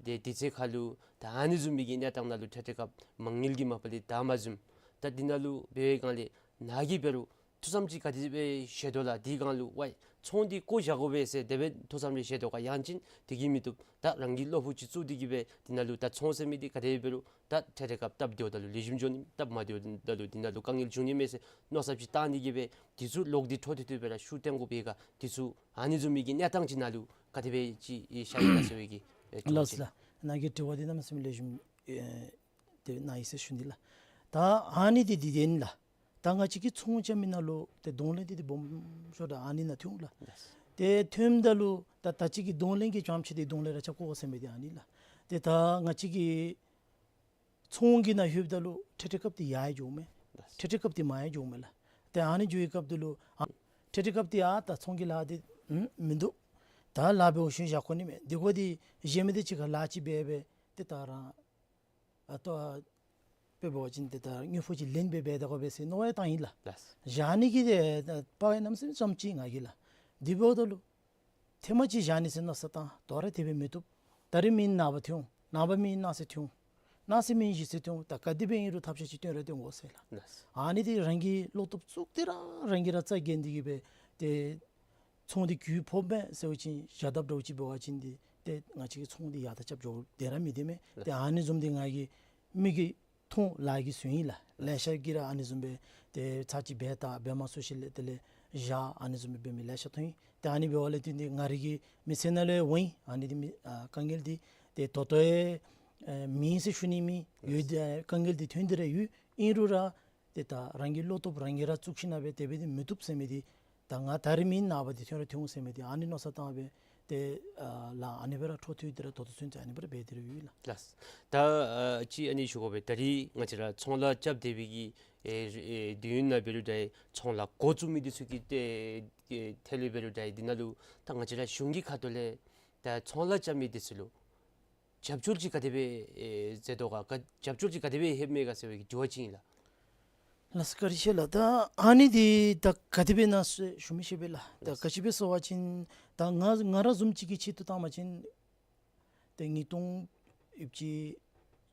ཏེ་དུས་ཚོད་ཁར་ལུ་ད་ཨ་ནི་བཟུམ་མའི་གི་གནས་སྟངས་ནང་ལུ་ཏེ་དེ་སྐབས་མ་དངུལ་གྱི་མ་པ་ལས་ད་མ་བཟུམ། ད་འདི་ནང་ལུ་འབད་བའི་སྒང་ལས་ནཱ་གིས་འབད་རུང་ཐུགས་བསམ་ཅིག་ག་དེ་སྦེ་བཞེས་དོ་ལགས། དེའི་སྒང་ལུ་ཝའི་ཚོང་འདི་བཀོ་བཞག་དགོ་པས་ཟེར་དེ་སྦེ་ཐུགས་བསམ་རེ་བཞེས་དོ་ག། ཡང་ཅིན་དེ་གིས་མི་བཏུབ། ད་རང་གི་བློ་ཕུགས་ཅིག་བཙུགས་ཏེ་གིས་སྦེ་འདི་ནང་ལུ་ད་ཚོང་ཟེར་མི་འདི་ག་དེ་འབད་རུང་ད་ཏེ་དེ་སྐབས་སྟབས་བདེཝ་ད་ལུ་ལེགས་ཤོམ་འགྱོ་ནི་སྟབས་མ་བདེཝ་ད་ལུ་འདི་ནང་ལུ་དཀའ་ངལ་འབྱུང་ནི་མས་ཟེར་མནོ་བསམ་ཅིག་བཏང་ནི་གིས་སྦེ་འདི་ཚུ་ལོག་སྟེ་འཕྲོ་མཐུད་དེ་སྦེ་ར་ཤུགས་བཏོན་དགོ་པས་ག། འདི་ཚུ་ཨ་ནི་བཟུམ་མའི་གི་གནས་སྟངས་ཅིག་ནང་ལུ་ག་དེ་སྦེ་ཅིག་ཤར་ཡི་ག་ཟེར་བའི་གི་ཨེ་ལགས་ལགས། ནཱ་གི་དྲི་བ་འདི་གནམ་མེད་ས་མེད་ལེགས་ཤོམ་ཨེ་དེ་གནང་ཡི་ཟེར་ཞུ་ནི་ལགས། ད་ཨ་ནི་འདི་འདི་ཨིན་ལགས། ད་ང་བཅས་ཀྱི་ཚོང་རྐྱབ་མི་ནང་ལུ་ཏེ་གདོང་ལེན་འདི་འདི་སྦོམ་ཤོས་ད་ཨ་ནི་ནང་ཐོན་ལགས། ལགས། ཏེ་ཐོནམ་ད་ལུ་ད་ད་ཅི་གི་གདོང་ལེན་གྱི་རྐྱངམ་ཅིག་འདི་གདོང་ལེན་ར་རྐྱབ་དགོ་ཟེར་མི་འདི་ཨ་ནི་ལགས། ཏེ་ད་ང་བཅས་ཀྱི་ཚོང་གི་ནང་ལྷོདཔ་ད་ལུ་ཏེ་དེ་སྐབས་འདི་ཡར་ཡར་འགྱོཝ་མས། ལགས། ཏེ་དེ་སྐབས་འདི་མར་ཡར་འགྱོཝ་མས་ལགས། ཏེ་ཨ་ནི་འགྱོ་བའི་སྐབས་འདི་ལུ་ཨ་ཏེ་དེ་སྐབས་འདི་ཨ་ད་ཚོང་གི་ལཱ་འདི་ཨུམ་མིན་འདུག། ད་ལཱ་འབད་བའི་ཤུལ་བཞག་དགོ་ནི་མས། འདི་གོ་འདི་གཞན་མི་འདི་ཅིག་ཁར་ལཱ་ཅིག་འབད་འབད་ཏེ་ད་རང་ཨ་ཏོ་ཨ་དཔེ་འབད་བ་ཅིན་ཏེ་ད་དངུལ་ཕོགས་ཅིག་ལེན་སྦེ་འབད་དགོ་པས་ཟེར་མནོ་བ་བཏང་ཡི་ལགས། ལགས། བཞག་ནི་གི་ཏེ་ད་དཔའ་བའི་གནམ་མེད་ས་མེད་ཙམ་ཅིག་ང་གིས་ལགས། འདི་འབདཝ་ད་ལུ་ཐེངས་མ་གཅིག་བཞག་ནི་ཟེར་མནོ་བསམ་བཏང་། དོ་རུང་དེ་སྦེ་མི་བཏུབ། ད་རིས་མི་ནངས་པ་ཐོན་འོང་། ནངས་པ་མི་གནངས་ཚེ་ཐོན་འོང་། གནངས་ཚེ་མི་གཞེས་ཚེ་ཐོན་འོང་། ད་ག་དེ་སྦེ་ཨིན་རུང་ཐབས་ཤེས་ཅིག་བཏོན་ར་བཏོན་དགོ་ཟེར་ལགས། ལགས། ཨ་ནི་འདི་རང་གིས་བློ་སྟོབས་བཙུགས་ཏེ་ར་རང་གིས་ར་རྩ་འགེངས་ཏེ་གིས་སྦེ་ཏེ་ཚོང་འདི་གྱོང་ཕོགཔ་མས་ཟེར་བ་ཅིན་བཞག་དཔ་འདྲཝ་ཅིག་འབད་བ་ཅིན་འདི་ཏེ་ང་བཅས་ཀྱི་ཚོང་འདི་ཡར་དང་རྐྱབ་འགྱོ་དེ་ར་མི་བདེ་མས། ཏེ་ཨ་ནི་བཟུམ་འདི་ང་གིས་མིག་གིས་མཐོང་ལག་གིས་གཟུང་ཡི་ལགས། ལེ་ཤ་གིས་ར་ཨ་ནི་བཟུམ་སྦེ་ཏེ་ཚར་གཅིག་འབད་ད་འབད་མ་ཚུགས་ཞིནམ་ལས་དེ་ལས་བཞག་ཨ་ནི་བཟུམ་སྦེ་འབད་མི་ལེ་ཤ་མཐོང་ཡི། ཏེ་ཨ་ནི་འབདཝ་ལས་བརྟེན་ཏེ་ང་རའི་གི་མི་ཚེ་ནང་ལུ་འོང་ཡི། ཨ་ནི་འདི་མི་ཨ་དཀའ་ངལ་འདི་ཏེ་ད་ལྟོ་ཡང་ཨེ་མེད་ཟེར་ཞུ་ནི་མེད། ཡོད་དེ་དཀའ་ངལ་འདི་ཐོན་ཏེ་ར་ཡོད། ཨིན་རུང་ར་ ཏེ་ད་རང་གི་བློ་སྟོབས་རང་གིས་ར་བཙུགས་ཞིནམ་སྦེ་དེ་སྦེ་འདི་མི་བཏུབ་ཟེར་མི་འདི་ད་ང་ད་རིས་མེན་ན་འབད་དེ་ཐོན་ར་ཐོན་འོང་ཟེར་མི་འདི་ཨ་ནི་མནོ་བསམ་བཏང་སྦེ་ཏེ་ཨ་ལཱ་ཨ་ནི་སྦེ་ར་འཕྲོ་མཐུད་དེ་ར་ད་ལྟོ་ཚུན་ཚོད་ཨ་ནི་སྦེ་ར་འབད་དེ་ར་ཡོད་ལགས། ལགས། ད་ཨ་ཅིག་ཨ་ནི་ཞུ་དགོ་པས། ད་རིས་ང་བཅས་ར་ཚོང་ལཱ་རྐྱབ་སྡོད་པའི་གི་ཨེ་ཨེ་དུས་ཡུན་ནང་འབད་རུང་འདྲ་ཚོང་ལཱ་འགོ་བཙུགས་མི་འདི་ཚུ་གི་ཏེ་ཨེ་ཐད་ལུ་འབད་རུང་འདྲ་འདི་ནང་ལུ་ད་ང་བཅས་ར་གཞུང་གི་ཁ་ཐུག་ལས་ད་ཚོང་ལཱ་རྐྱབ་མི་འདི་ཚུ་ལུ་རྒྱབ་སྐྱོར་ཅིག་ག་དེ་སྦེ་ཨེ་མཛད་དོ་ག་ག་རྒྱབ་སྐྱོར་ཅིག་ག་དེ་སྦེ་ལྷོདཔ་མས་ག་ཟེར་བའི་གི་དྲི་བ་ཅིག་ཨིན་ལགས། ལགས་སོ་བཀའ་དྲིན་ཆེ་ལགས། ད་ཨ་ནི་འདི་ད་ག་དེ་སྦེ་ཨིན་ན་ཟེར་ཞུ་མི་ཤེས་པས་ལགས། ད་ག་ཅི་སྦེ་ཟེར་བ་ཅིན་ད་ང་ང་ར་བཟུམ་ཅིག་གི་ཆེད་དུ་བཏང་བ་ཅིན་ཏེ་ཉིས་སྟོང་ཡོད་ཅི་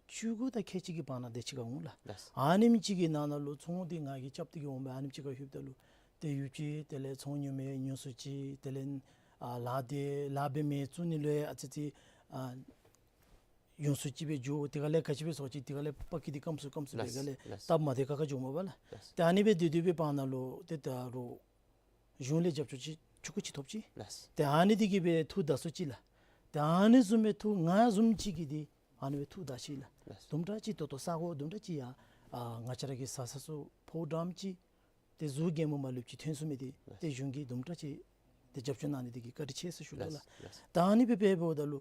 བཅུ་དགུ་དང་ཁལ་གཅིག་གི་བར་ན་དེ་ཅིག་ཁར་འོང་ལགས། ལགས། ཨ་ནེམ་ཅིག་གི་ནང་ན་ལུ་ཚོང་འདི་ང་གིས་རྐྱབ་སྟེ་གི་འོང་སྦེ་ཨ་ནེམ་ཅིག་ཁར་ལྷོདཔ་ད་ལུ་ཏེ་ཡོད་ཅི་དེ་ལས་ཚོང་ཉོ་མི་ཉོ་སུ་ཅིག་དེ་ལས་ཨ་ལཱ་འདི་ལཱ་འབད་མི་བཙུགས་ནི་ལུ་ཨ་ཙི་ཙི་ཨ་ཉོ་སུ་ཅིག་སྦེ་འགྱོ། དེ་ཁ་ལས་ག་ཅི་སྦེ་ཟེར་བ་ཅིན་དེ་ཁ་ལས་པ་ཀི་འདི་སྐམ་སུ་སྐམ་སུ་སྦེ་ལགས། ག་ལས་ལགས། སྟབས་མ་བདེ་ཁག་ཁ་འགྱོཝ་མས་པ་ལགས། ལགས། ཏེ་ཨ་ནི་སྦེ་སྡོད་སྡོད་པའི་བར་ན་ལུ་ཏེ་ད་རུང་གཞུང་ལས་རྒྱབ་སྐྱོར་ཅིག་ཆུང་ཀུ་ཅིག་ཐོབ་ཅི། ལགས། ཏེ་ཨ་ནི་འདི་གིས་སྦེ་ཐུགས་དགའ་སུ་ཅིག་ལགས། ཏེ་ཨ་ནི་བཟུམ་སྦེ་ཐུགས་ང་བཟུམ་ཅིག་གིས་འདི་ཨ་ནི་སྦེ་ཐུགས་དགའ་ཅི་ལགས། ལགས། དུམ་གྲ་ཅིག་ད་ལྟོ་ས་གོ་དུམ་གྲ་ཅིག་ཡ་ཨ་ང་བཅས་ར་གི་ས་ས་སུ་ཕོ་བྲང་ཅིག་ཏེ་གཟུགས་རྒྱན་མོ་མ་ལུས་ཅིག་ཐོན་ཚུགས་མི་འདི་ལགས། ཏེ་གཞུང་གིས་དུམ་གྲ་ཅིག་ཏེ་རྒྱབ་སྐྱོར་གནང་ནི་འདི་གིས་བཀའ་དྲིན་ཆེ་ཟེར་ཞུ་དོ་ལགས། ལགས། ལགས། ད་ཨ་ནི་སྦེ་འབདཝ་ད་ལུ་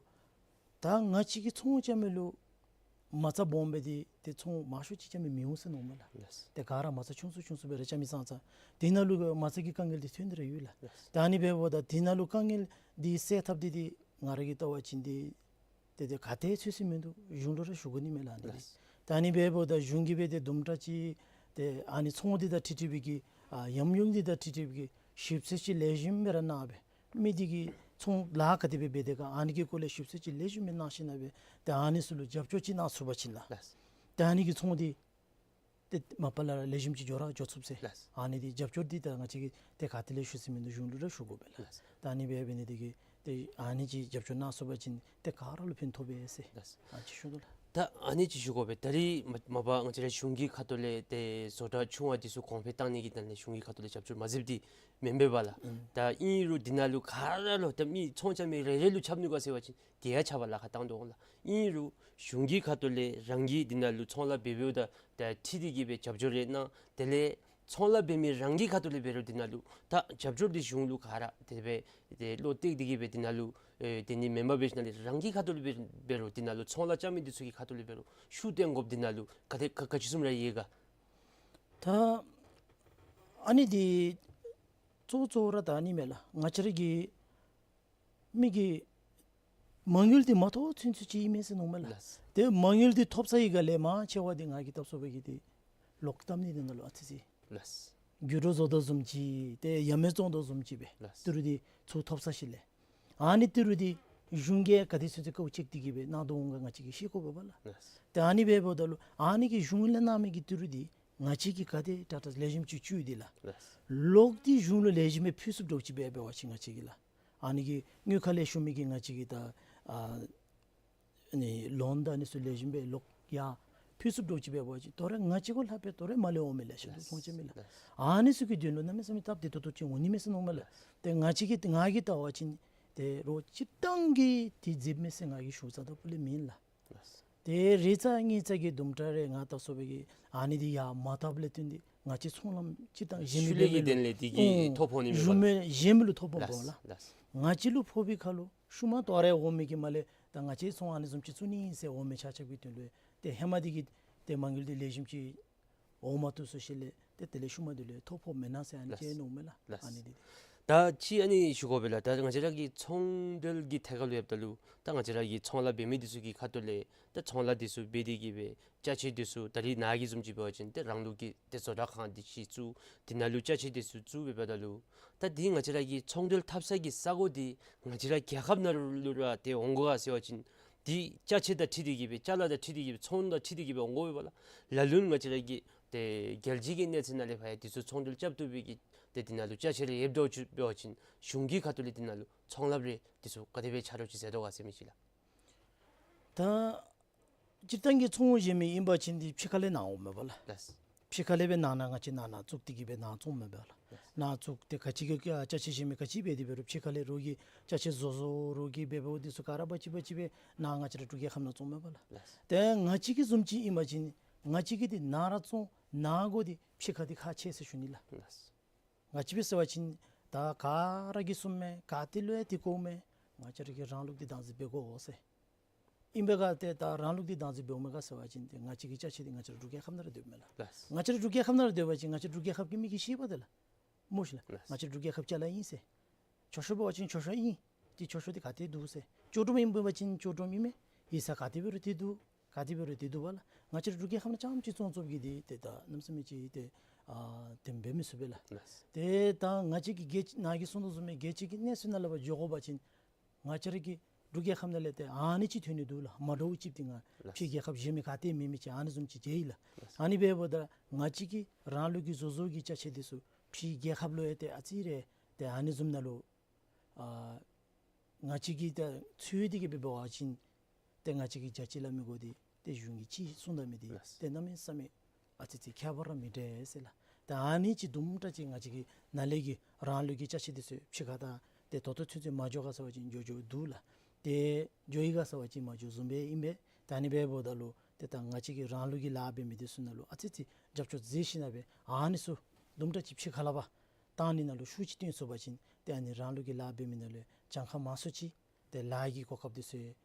ད་ང་བཅས་ཀྱིས་ཚོང་རྐྱབ་མི་ལུ་མ་རྩ་སྦོམ་སྦེ་འདི་ཏེ་ཚོང་མང་ཤོས་ཅིག་རྐྱབ་མི་མི་འོང་ཟེར་མནོཝ་མས་ལགས། ལགས། ཏེ་ག་ར་མ་རྩ་ཆུང་སུ་ཆུང་སུ་སྦེ་ར་རྐྱབ་མི་ཙང་ཙང་དེ་ནང་ལུ་མ་རྩ་གི་དཀའ་ངལ་འདི་ཐོན་ཏེ་ར་ཡོད་ལགས། ལགས། ད་ཨ་ནི་འབདཝ་ད་དེ་ནང་ལུ་དཀའ་ངལ་འདི་སེལ་ཐབས་འདི་འདི་ང་ར་གིས་བལྟ་བ་ཅིན་འདི་ཏེ་ཏེ་ག་ཏེ་ཚུད་ས་མིན་འདུག། གཞུང་ལུ་ར་ཞུ་དགོ་ནི་མས་ལགས་ཨ་ནི་འདི། ལགས། ད་ཨ་ནི་འབདཝ་ད་གཞུང་གིས་སྦེ་ཏེ་དུམ་གྲ་ཅིག་ཏེ་ཨ་ནི་ཚོང་འདི་དང་འཁྲིལ་འཁྲིལ་བའི་གི་ཨ་ཉམས་མྱོང་འདི་དང་འཁྲིལ་འཁྲིལ་བའི་གི་ཞིབ་འཚོལ་ཅིག་ལེགས་ཤོམ་སྦེ་ར་གནང་སྦེ་མི་འདི་གིས་ཚོང་ལཱ་ག་དེ་སྦེ་འབད་དེས་ག་ཨ་ནི་གི་སྐོར་ལས་ཞིབ་འཚོལ་ཅིག་ལེགས་ཤོམ་སྦེ་གནང་ཞིནམ་སྦེ་ཏེ་ཨ་ནི་ཚུ་ལུ་རྒྱབ་སྐྱོར་ཅིག་གནང་ཚུགས་པ་ཅིན་ལགས། ལགས། ཏེ་ཨ་ནི་གི་ཚོང་འདི་ཏེ་མ་པ་ལས་ར་ལེགས་ཤོམ་ཅིག་འགྱོ་ར་འགྱོ་ཚུགས་ཟེར། ལགས། ཨ་ནི་འདི་རྒྱབ་སྐྱོར་འདི་ད་ང་བཅས་ཀྱིས་ཏེ་ག་ཏེ་ལས་ཞུ་ས་མིན་འདུག། གཞུང་ལུ་ར་ཞུ་དགོ་པས་ལགས། ལགས། ད་ཨ་ནི་འབད་འབད་ནི་འདི་གིས་ཏེ་ཨ་ནི་ཅིག་རྒྱབ་སྐྱོར་གནང་ཚུགས་པ་ཅིན་ཏེ་ག་ར་ལུ་ཕན་ཐོགས་པས་ཟེར། ལགས། ཨ་ཅིག་ཞུ་དོ་ལགས། ད་ཨ་ནི་ཅིག་ཞུ་དགོ་པས། ད་རིས་མ་མ་པ་ང་བཅས་ར་གཞུང་གི་ཁ་ཐུག་ལས་ཏེ་བཟོ་གྲྭ་ཆུང་བ་འདི་ཚུ་གོང་འཕེལ་བཏང་ནི་གི་དོན་ལས་གཞུང་གི་ཁ་ཐུག་ལས་རྒྱབ་སྐྱོར་མ་མཛདཔ་འདི་མེན་པས་པ་ལགས། ཨུམ། ད་ཨིན་རུང་འདི་ནང་ལུ་ག་ར་ལུ་ད་མི་ཚོང་རྐྱབ་མི་རེ་རེ་ལུ་ཁྱབ་ནུག་ག་ཟེར་བ་ཅིན་དེ་ཡང་ཁྱབ་པར་ལཱ་ཁག་བཏང་དོ་ལགས། ཨིན་རུང་གཞུང་གི་ཁ་ཐུག་ལས་རང་གིས་འདི་ནང་ལུ་ཚོང་ལཱ་འབད་འབདཝ་ད་ད་འཁྲིལ་ཏེ་གིས་སྦེ་རྒྱབ་སྐྱོར་རེ་གནང་། དེ་ལས་ཚོང་ལཱ་འབད་མི་རང་གི་ཁ་ཐུག་ལས་འབད་རུང་འདི་ནང་ལུ་ད་རྒྱབ་སྐྱོར་འདི་གཞུང་ལུ་ག་ར་དེ་སྦེ་ཏེ་བློ་གཏད་དེ་གིས་སྦེ་འདི་ནང་ལུ་ཨེ་དེ་ནི་མེན་པར་འབད་ཞིནམ་ལས་རང་གི་ཁ་ཐུག་ལས་འབད་འབད་རུང་འདི་ནང་ལུ་ཚོང་ལཱ་རྐྱབ་མི་འདི་ཚུ་གི་ཁ་ཐུག་ལས་འབད་རུང་ཤུགས་བཏོན་དགོཔ་འདི་ནང་ལུ་ག་དེ་ག་ག་ཅི་བཟུམ་ར་ཡོད་ག། ད་ཨ་ནི་འདི་གཙོ་བོ་གཙོ་བོ་ར་ད་ཨ་ནི་མས་ལགས། ང་བཅས་ར་གི་མི་གི་མ་དངུལ་འདི་མ་ཐོབ་ཚུན་ཚོད་ཅིག་ཨིན་མས་ཟེར་མནོཝ་མས་ལགས། ལགས། ཏེ་མ་དངུལ་འདི་ཐོབ་ཚར་བའི་སྒང་ལས་མང་ཆེ་བ་འདི་ང་གིས་བལྟ་སོང་བའི་གི་འདི་ལོག་བཏབ་ནི་འདི་ནང་ལུ་ཨ་ཙི་ཙི་ལགས། འགྱུར་བ་བཟོ་དོ་བཟུམ་ཅིག་ཏེ་ཡ་མེད་བཙོང་དོ་བཟུམ་ཅིག་སྦེ་ལགས། ཏི་རུ་འདི་ཚུར་ཐོབ་ཚར་ཞིནམ་ལས་ཨ་ནི་ཏི་རུ་འདི་གཞུང་གིས་ག་དེ་ཚུན་ཚོད་དཀའཝ་སྤྱད་དེ་གིས་སྦེ་གནང་དོ་འོང་ག་ང་བཅས་ཀྱིས་ཤེས་དགོ་པས་པ་ལགས། ལགས། ཏེ་ཨ་ནི་འབདཝ་ད་ལུ་ཨ་ནི་གི་གཞུང་ལས་གནང་མི་གི་ཏི་རུ་འདི་ང་བཅས་ཀྱིས་ག་དེ་དྲག་དྲག་ལེགས་ཤོམ་ཅིག་བཙུགས་ཏེ་ལགས། ལགས། ལོག་སྟེ་གཞུང་ལུ་ལེགས་ཤོམ་སྦེ་ཕུལ་ཚུགསཔ་འདྲཝ་ཅིག་འབད་འབད་བ་ཅིན་ང་བཅས་ཀྱིས་ལགས། ཨ་ནི་གི་དངུལ་ཁང་ལས་ཞུ་མི་གིས་ང་བཅས་ཀྱི་ད་ཨ་ནི་ལོན་དང་ཨ་ནི་ཚུ་ལེགས་ཤོམ་སྦེ་ལོག་ཡར་ཕུལ་ཚུགསཔ་འདྲཝ་ཅིག་འབད་བ་ཅིན་དོ་རུང་ང་བཅས་གུ་ལྷག་སྦེ་དོ་རུང་མ་ལས་འོང་མི་ལེ་ཤ་འདུག། ལགས། མཐོང་ཆེན་མི་ལགས། ལགས། ཨ་ནི་ཚུ་གི་དོན་ལུ་གནམ་མེད་ས་མེད་སྟབས་བདེ་ཏོག་ཏོ་ཅིག་འོང་ནི་མས་ཟེར་མནོཝ་མས་ལགས། ལགས། ཏེ་ང་བཅས་ཀྱིས་ང་གིས་བལྟ་བ་ཅིན་ཏེ་རོགས་སྤྱིར་བཏང་གི་འདི་མཛདཔ་མས་ཟེར་ང་གིས་ཞུ་ས་ད་པུ་ལས་མེན་ལགས། ལགས། ཏེ་རེ་ཙམ་གཉིས་ཙམ་གྱི་དུམ་གྲ་རེ་ང་བལྟ་སོང་བའི་གི་ཨ་ནི་འདི་ཡར་མ་བཏབ་ལས་བརྟེན་ཏེ་ང་བཅས་ཚོང་ལམ་སྤྱིར་བཏང་གཞན་མི་ཤུལ་ལས་ཀྱི་དོན་ལས་འདི་གིས་ཨུམ་ཐོ་ཕོག་ནི་མས་པ་ལགས། གཞན་མི་ལུ་ཐོ་ཕོགཔ་འོང་ལགས། ལགས། ང་བཅས་ལུ་ཕོག་པའི་ཁར་ལུ་ཤུལ་མ་དོ་རུང་འོང་མི་གི་མར་ལས་ད་ང་བཅས་ཚོང་ཨ་ནི་བཟུམ་ཅིག་བཙུགས་ནི་ཟེར་འོང་མི་ཆ་ཁྱབ་ཀྱི་དོན་ལུ་ཏེ་ཧེ་མ་འདི་གི་ཏེ་མ་དངུལ་འདི་ལེགས་ཤོམ་ཅིག་འོང་མ་བཏུབ་སོང་ཞིནམ་ལས་ཏེ་དེ་ལས་ཤུལ་མ་འདི་ལུ་ཐོ་ཕོགཔ་མེན་ན་ཟེར་ཨ་ནི་ལགས། ཅིག་མནོཝ་མས་ལགས། ལགས། ཨ་ནི་འདི་ད་ཅིག་ཨ་ནི་ཞུ་དགོ་པས་ལགས། ད་ང་བཅས་ར་གི་ཚོང་འབྲེལ་གྱི་ཐད་ཁར་ལུ་ཡོདཔ་ད་ལུ་ད་ང་བཅས་ར་གི་ཚོང་ལཱ་འབད་མི་འདི་ཚུ་གི་ཁ་ཐུག་ལས་ད་ཚོང་ལཱ་འདི་ཚུ་འབད་དེ་གིས་སྦེ་ཅ་ཆས་འདི་ཚུ་ད་རིས་ནཱ་གི་བཟུམ་ཅིག་འབད་བ་ཅིན་ཏེ་རང་ལུགས་ཀྱི་ཏེ་བཟོ་གྲྭ་ཁང་འདི་ཅིག་བཙུགས། འདི་ནང་ལུ་ཅ་ཆས་འདི་ཚུ་བཙུགས་འབདཝ་ད་ལུ་ད་འདི་ང་བཅས་ར་གི་ཚོང་འབྲེལ་འཐབ་ས་གི་ས་གོ་འདི་ང་བཅས་ར་རྒྱལ་ཁབ་ནང་ལུ་ར་ཏེ་འོང་དགོ་ག་ཟེར་བ་ཅིན་འདི་ཅ་ཆས་དང་འཁྲིལ་ཏེ་གིས་སྦེ་ཅ་ལ་དང་འཁྲིལ་ཏེ་གིས་སྦེ་ཚོང་དང་འཁྲིལ་ཏེ་གིས་སྦེ་འོང་དགོ་པས་པ་ལགས། ལ་ལུ་ང་བཅས་ར་གི་ཏེ་རྒྱལ་སྤྱི་གི་གནས་ཚད་ནང་ལས་ཕར་ཡང་འདི་ཚུ་ཚོང་འབྲེལ་རྐྱབ་བཏུབ་པའི་གི་ཏེ་འདི་ནང་ལུ་ཅ་ཆས་རེ་ཡོདཔ་འདྲཝ་ཅིག་འབད་བ་ཅིན་གཞུང་གི་ཁ་ཐུག་ལས་འདི་ནང་ལུ་ཚོང་ལཱ་རེ་འདི་ཚུ་ག་དེ་སྦེ་ཆ་རོགས་ཅིག་མཛད་དོ་ག་ཟེར་མི་ཅིག་ལགས། ད་སྤྱིར་བཏང་གི་ཚོང་བཞེས་མི་ཨིན་པ་ཅིན་འདི་ཕྱི་ཁ་ལས་ནཱ་འོངམ་མས་པ་ལགས། ལགས། ཕྱི་ཁ་ལས་སྦེ་ནཱ་ནཱ་ང་བཅས་ནཱ་ནཱ་བཙུགས་ཏེ་གིས་སྦེ་ནཱ་བཙོངམ་མས་པ་ལགས། ལགས། ནཱ་བཙུགས་ཏེ་ག་ཅི་གི་ཅ་ཆས་བཞེས་མི་ག་ཅི་འབད་དེ་འབད་རུང་ཕྱི་ཁ་ལས་རོགས་ཀྱིས་ཅ་ཆས་བཟོ་བཟོ་རོགས་ཀྱིས་འབད་འབདཝ་འདི་ཚུ་ག་ར་འབག་ཅི་འབག་ཅི་སྦེ་ནཱ་ང་བཅས་ར་འབྲུག་རྒྱལ་ཁབ་ནང་བཙོངམ་མས་པ་ལགས། ལགས། ཏེ་ང་བཅས་ཀྱི་བཟུམ་ཅིག་ཨིན་པ་ཅིན་ང་བཅས་ཀྱིས་འདི་ནཱ་ར་བཙོང་ ནང་སྒོ་འདི་ཕྱི་ཁ་འདི་ཁག་ཆེ་ཟེར་ཞུ་ནི་ལགས། ལགས། ང་བཅས་འབད་ཟེར་བ་ཅིན་ད་ག་ར་གིས་གསུངམ་མས། ག་ཏེ་ལུ་ཡང་འདི་དགོཔ་མས། ང་བཅས་ར་གིས་རང་ལུགས་འདི་བདག་འཛིན་འབད་དགོ་ཟེར། ཨིན་པས་ག་ཏེ་ད་རང་ལུགས་འདི་བདག་འཛིན་འབདཝ་མས་ག་ཟེར་བ་ཅིན་ཏེ་ང་བཅས་ཀྱི་ཅ་ཆས་འདི་ང་བཅས་ར་འབྲུག་རྒྱལ་ཁབ་ནང་ར་སྡོདཔ་མས་ལགས། ལགས། ང་བཅས་ར་འབྲུག་རྒྱལ་ཁབ་ནང་ར་སྡོད་པ་ཅིན་ང་བཅས་ར་འབྲུག་རྒྱལ་ཁབ་ཀྱི་མི་གིས་ཤེས་པས་ཏེ་ལགས། སྨོ་ཤིག་ལགས། ལགས། ང་བཅས་ར་འབྲུག་རྒྱལ་ཁབ་ཅ་ལ་ཨིན་ཟེར། མཆོད་བཤམ་འབད་བ་ཅིན་མཆོད་བཤམ་ཨིན། ཏེ་མཆོད་བཤམ་འདི་ག་ཏེ་འདུག་ཟེར། མཆོད་སྒྲོམ་ཨིན་པ་ཅིན་མཆོད་སྒྲོམ་ཨིན་མས། ཡིག་ཚང་ག་ཏེ་འབད་རུང་ཏེ་འདུག། ག་ཏེ་འབད་རུང་ཏེ་འདུག་པ་ལགས། ང་བཅས་ར་འབྲུག་རྒྱལ་ཁབ་ནང་རྐྱངམ་ཅིག་བཙོང་བཙོངམ་གི་འདི་ཏེ་ད་གནམ་མེད་ས་མེད་ཅིག་ཏེ་ཨ་དེ་འབད་མི་ཚུགས་པས་ལགས། ལགས། ཏེ་ད་ང་བཅས་ཀྱི་རྒྱལ་ནཱ་གིས་གསུང་དོ་བཟུམ་སྦེ་རྒྱལ་སྤྱི་གི་གནས་ཚུལ་ནང་ལུ་འབད་འགྱོ་དགོ་པ་ཅིན་ང་བཅས་ར་གི་འབྲུག་རྒྱལ་ཁབ་ནང་ལས་ཏེ་ཨ་ནི་ཅིག་ཐོན་ནི་འདུག་ལགས། མ་འདྲཝ་ཅིག་འདི་ང་ལགས། ཕྱི་རྒྱལ་ཁབ་གཞན་མི་ག་ཏེ་མེད་མི་ཅིག་ཨ་ནི་བཟུམ་ཅིག་མཇལ་ཡི་ལགས། ལགས། ཨ་ནི་འབདཝ་ད་ང་བཅས་ཀྱི་རང་ལུགས་ཀྱི་བཟོ་བཟོཝ་གི་ཅ་ཆས་འདི་ཚུ་ཕྱི་རྒྱལ་ཁབ་ལུ་ཡང་ཏེ་ཨ་ཙི་རེ་ཏེ་ཨ་ནི་བཟུམ་ནང་ལུ་ཨ་ང་བཅས་ཀྱིས་ད་འཚོལ་ཏེ་གི་འབད་བ་ཅིན་ཏེ་ང་བཅས་ཀྱིས་རྒྱ་ཆེ་ལ་མི་དགོ། ཏེ་ཏེ་གཞུང་གིས་ཅིག་གསུངས་ད་མི་འདི་ལགས། ཏེ་གནམ་མེད་ས་མེད་ཨ་ཙི་ཅིག་ཁྱད་པར་ར་མི་འདྲ་ཟེར་ལགས། ཏེ་ཨ་ནི་ཅིག་དུམ་གྲ་ཅིག་ང་བཅས་ཀྱི་ནཱ་ལས་ཀྱི་རང་ལུགས་ཀྱི་ཅ་ཆས་འདི་ཚུ་ཕྱི་ཁ་ད་ཏེ་ད་ལྟོ་ཚུན་ཚོད་མ་འགྱོ་ག་ཟེར་བ་ཅིན་འགྱོ་འགྱོཝ་འདུག་ལགས། ཏེ་འགྱོ་ཡི་ག་ཟེར་བ་ཅིན་མ་འགྱོཝ་བཟུམ་སྦེ་ཨིན་པས། ཏེ་ཨ་ནི་འབདཝ་ད་ལུ་ཏེ་ད་ང་བཅས་ཀྱི་རང་ལུགས་ཀྱི་ལཱ་འབད་མི་འདི་ཚུ་ནང་ལུ་ཨ་ཙི་ཅིག་རྒྱབ་སྐྱོར་མཛད་ཞིནམ་སྦེ་ཨ་ནི་ཚུ་དུམ་གྲ་ཅིག་ཕྱི་ཁ་ལས་ཕར་བཏང་ནི་ནང་ལུ་ཤུགས་ཅིག་བཏོན་ཚུགས་པ་ཅིན་ཏེ་ཨ་ནི་རང་ལུགས་ཀྱི་ལཱ་འབད་མི་ནང་ལུ་གྱངས་ཁ་མང་སུ་ཅིག་ཏེ་ལཱ་གི་གོ་སྐབས་འདི་ཚུ་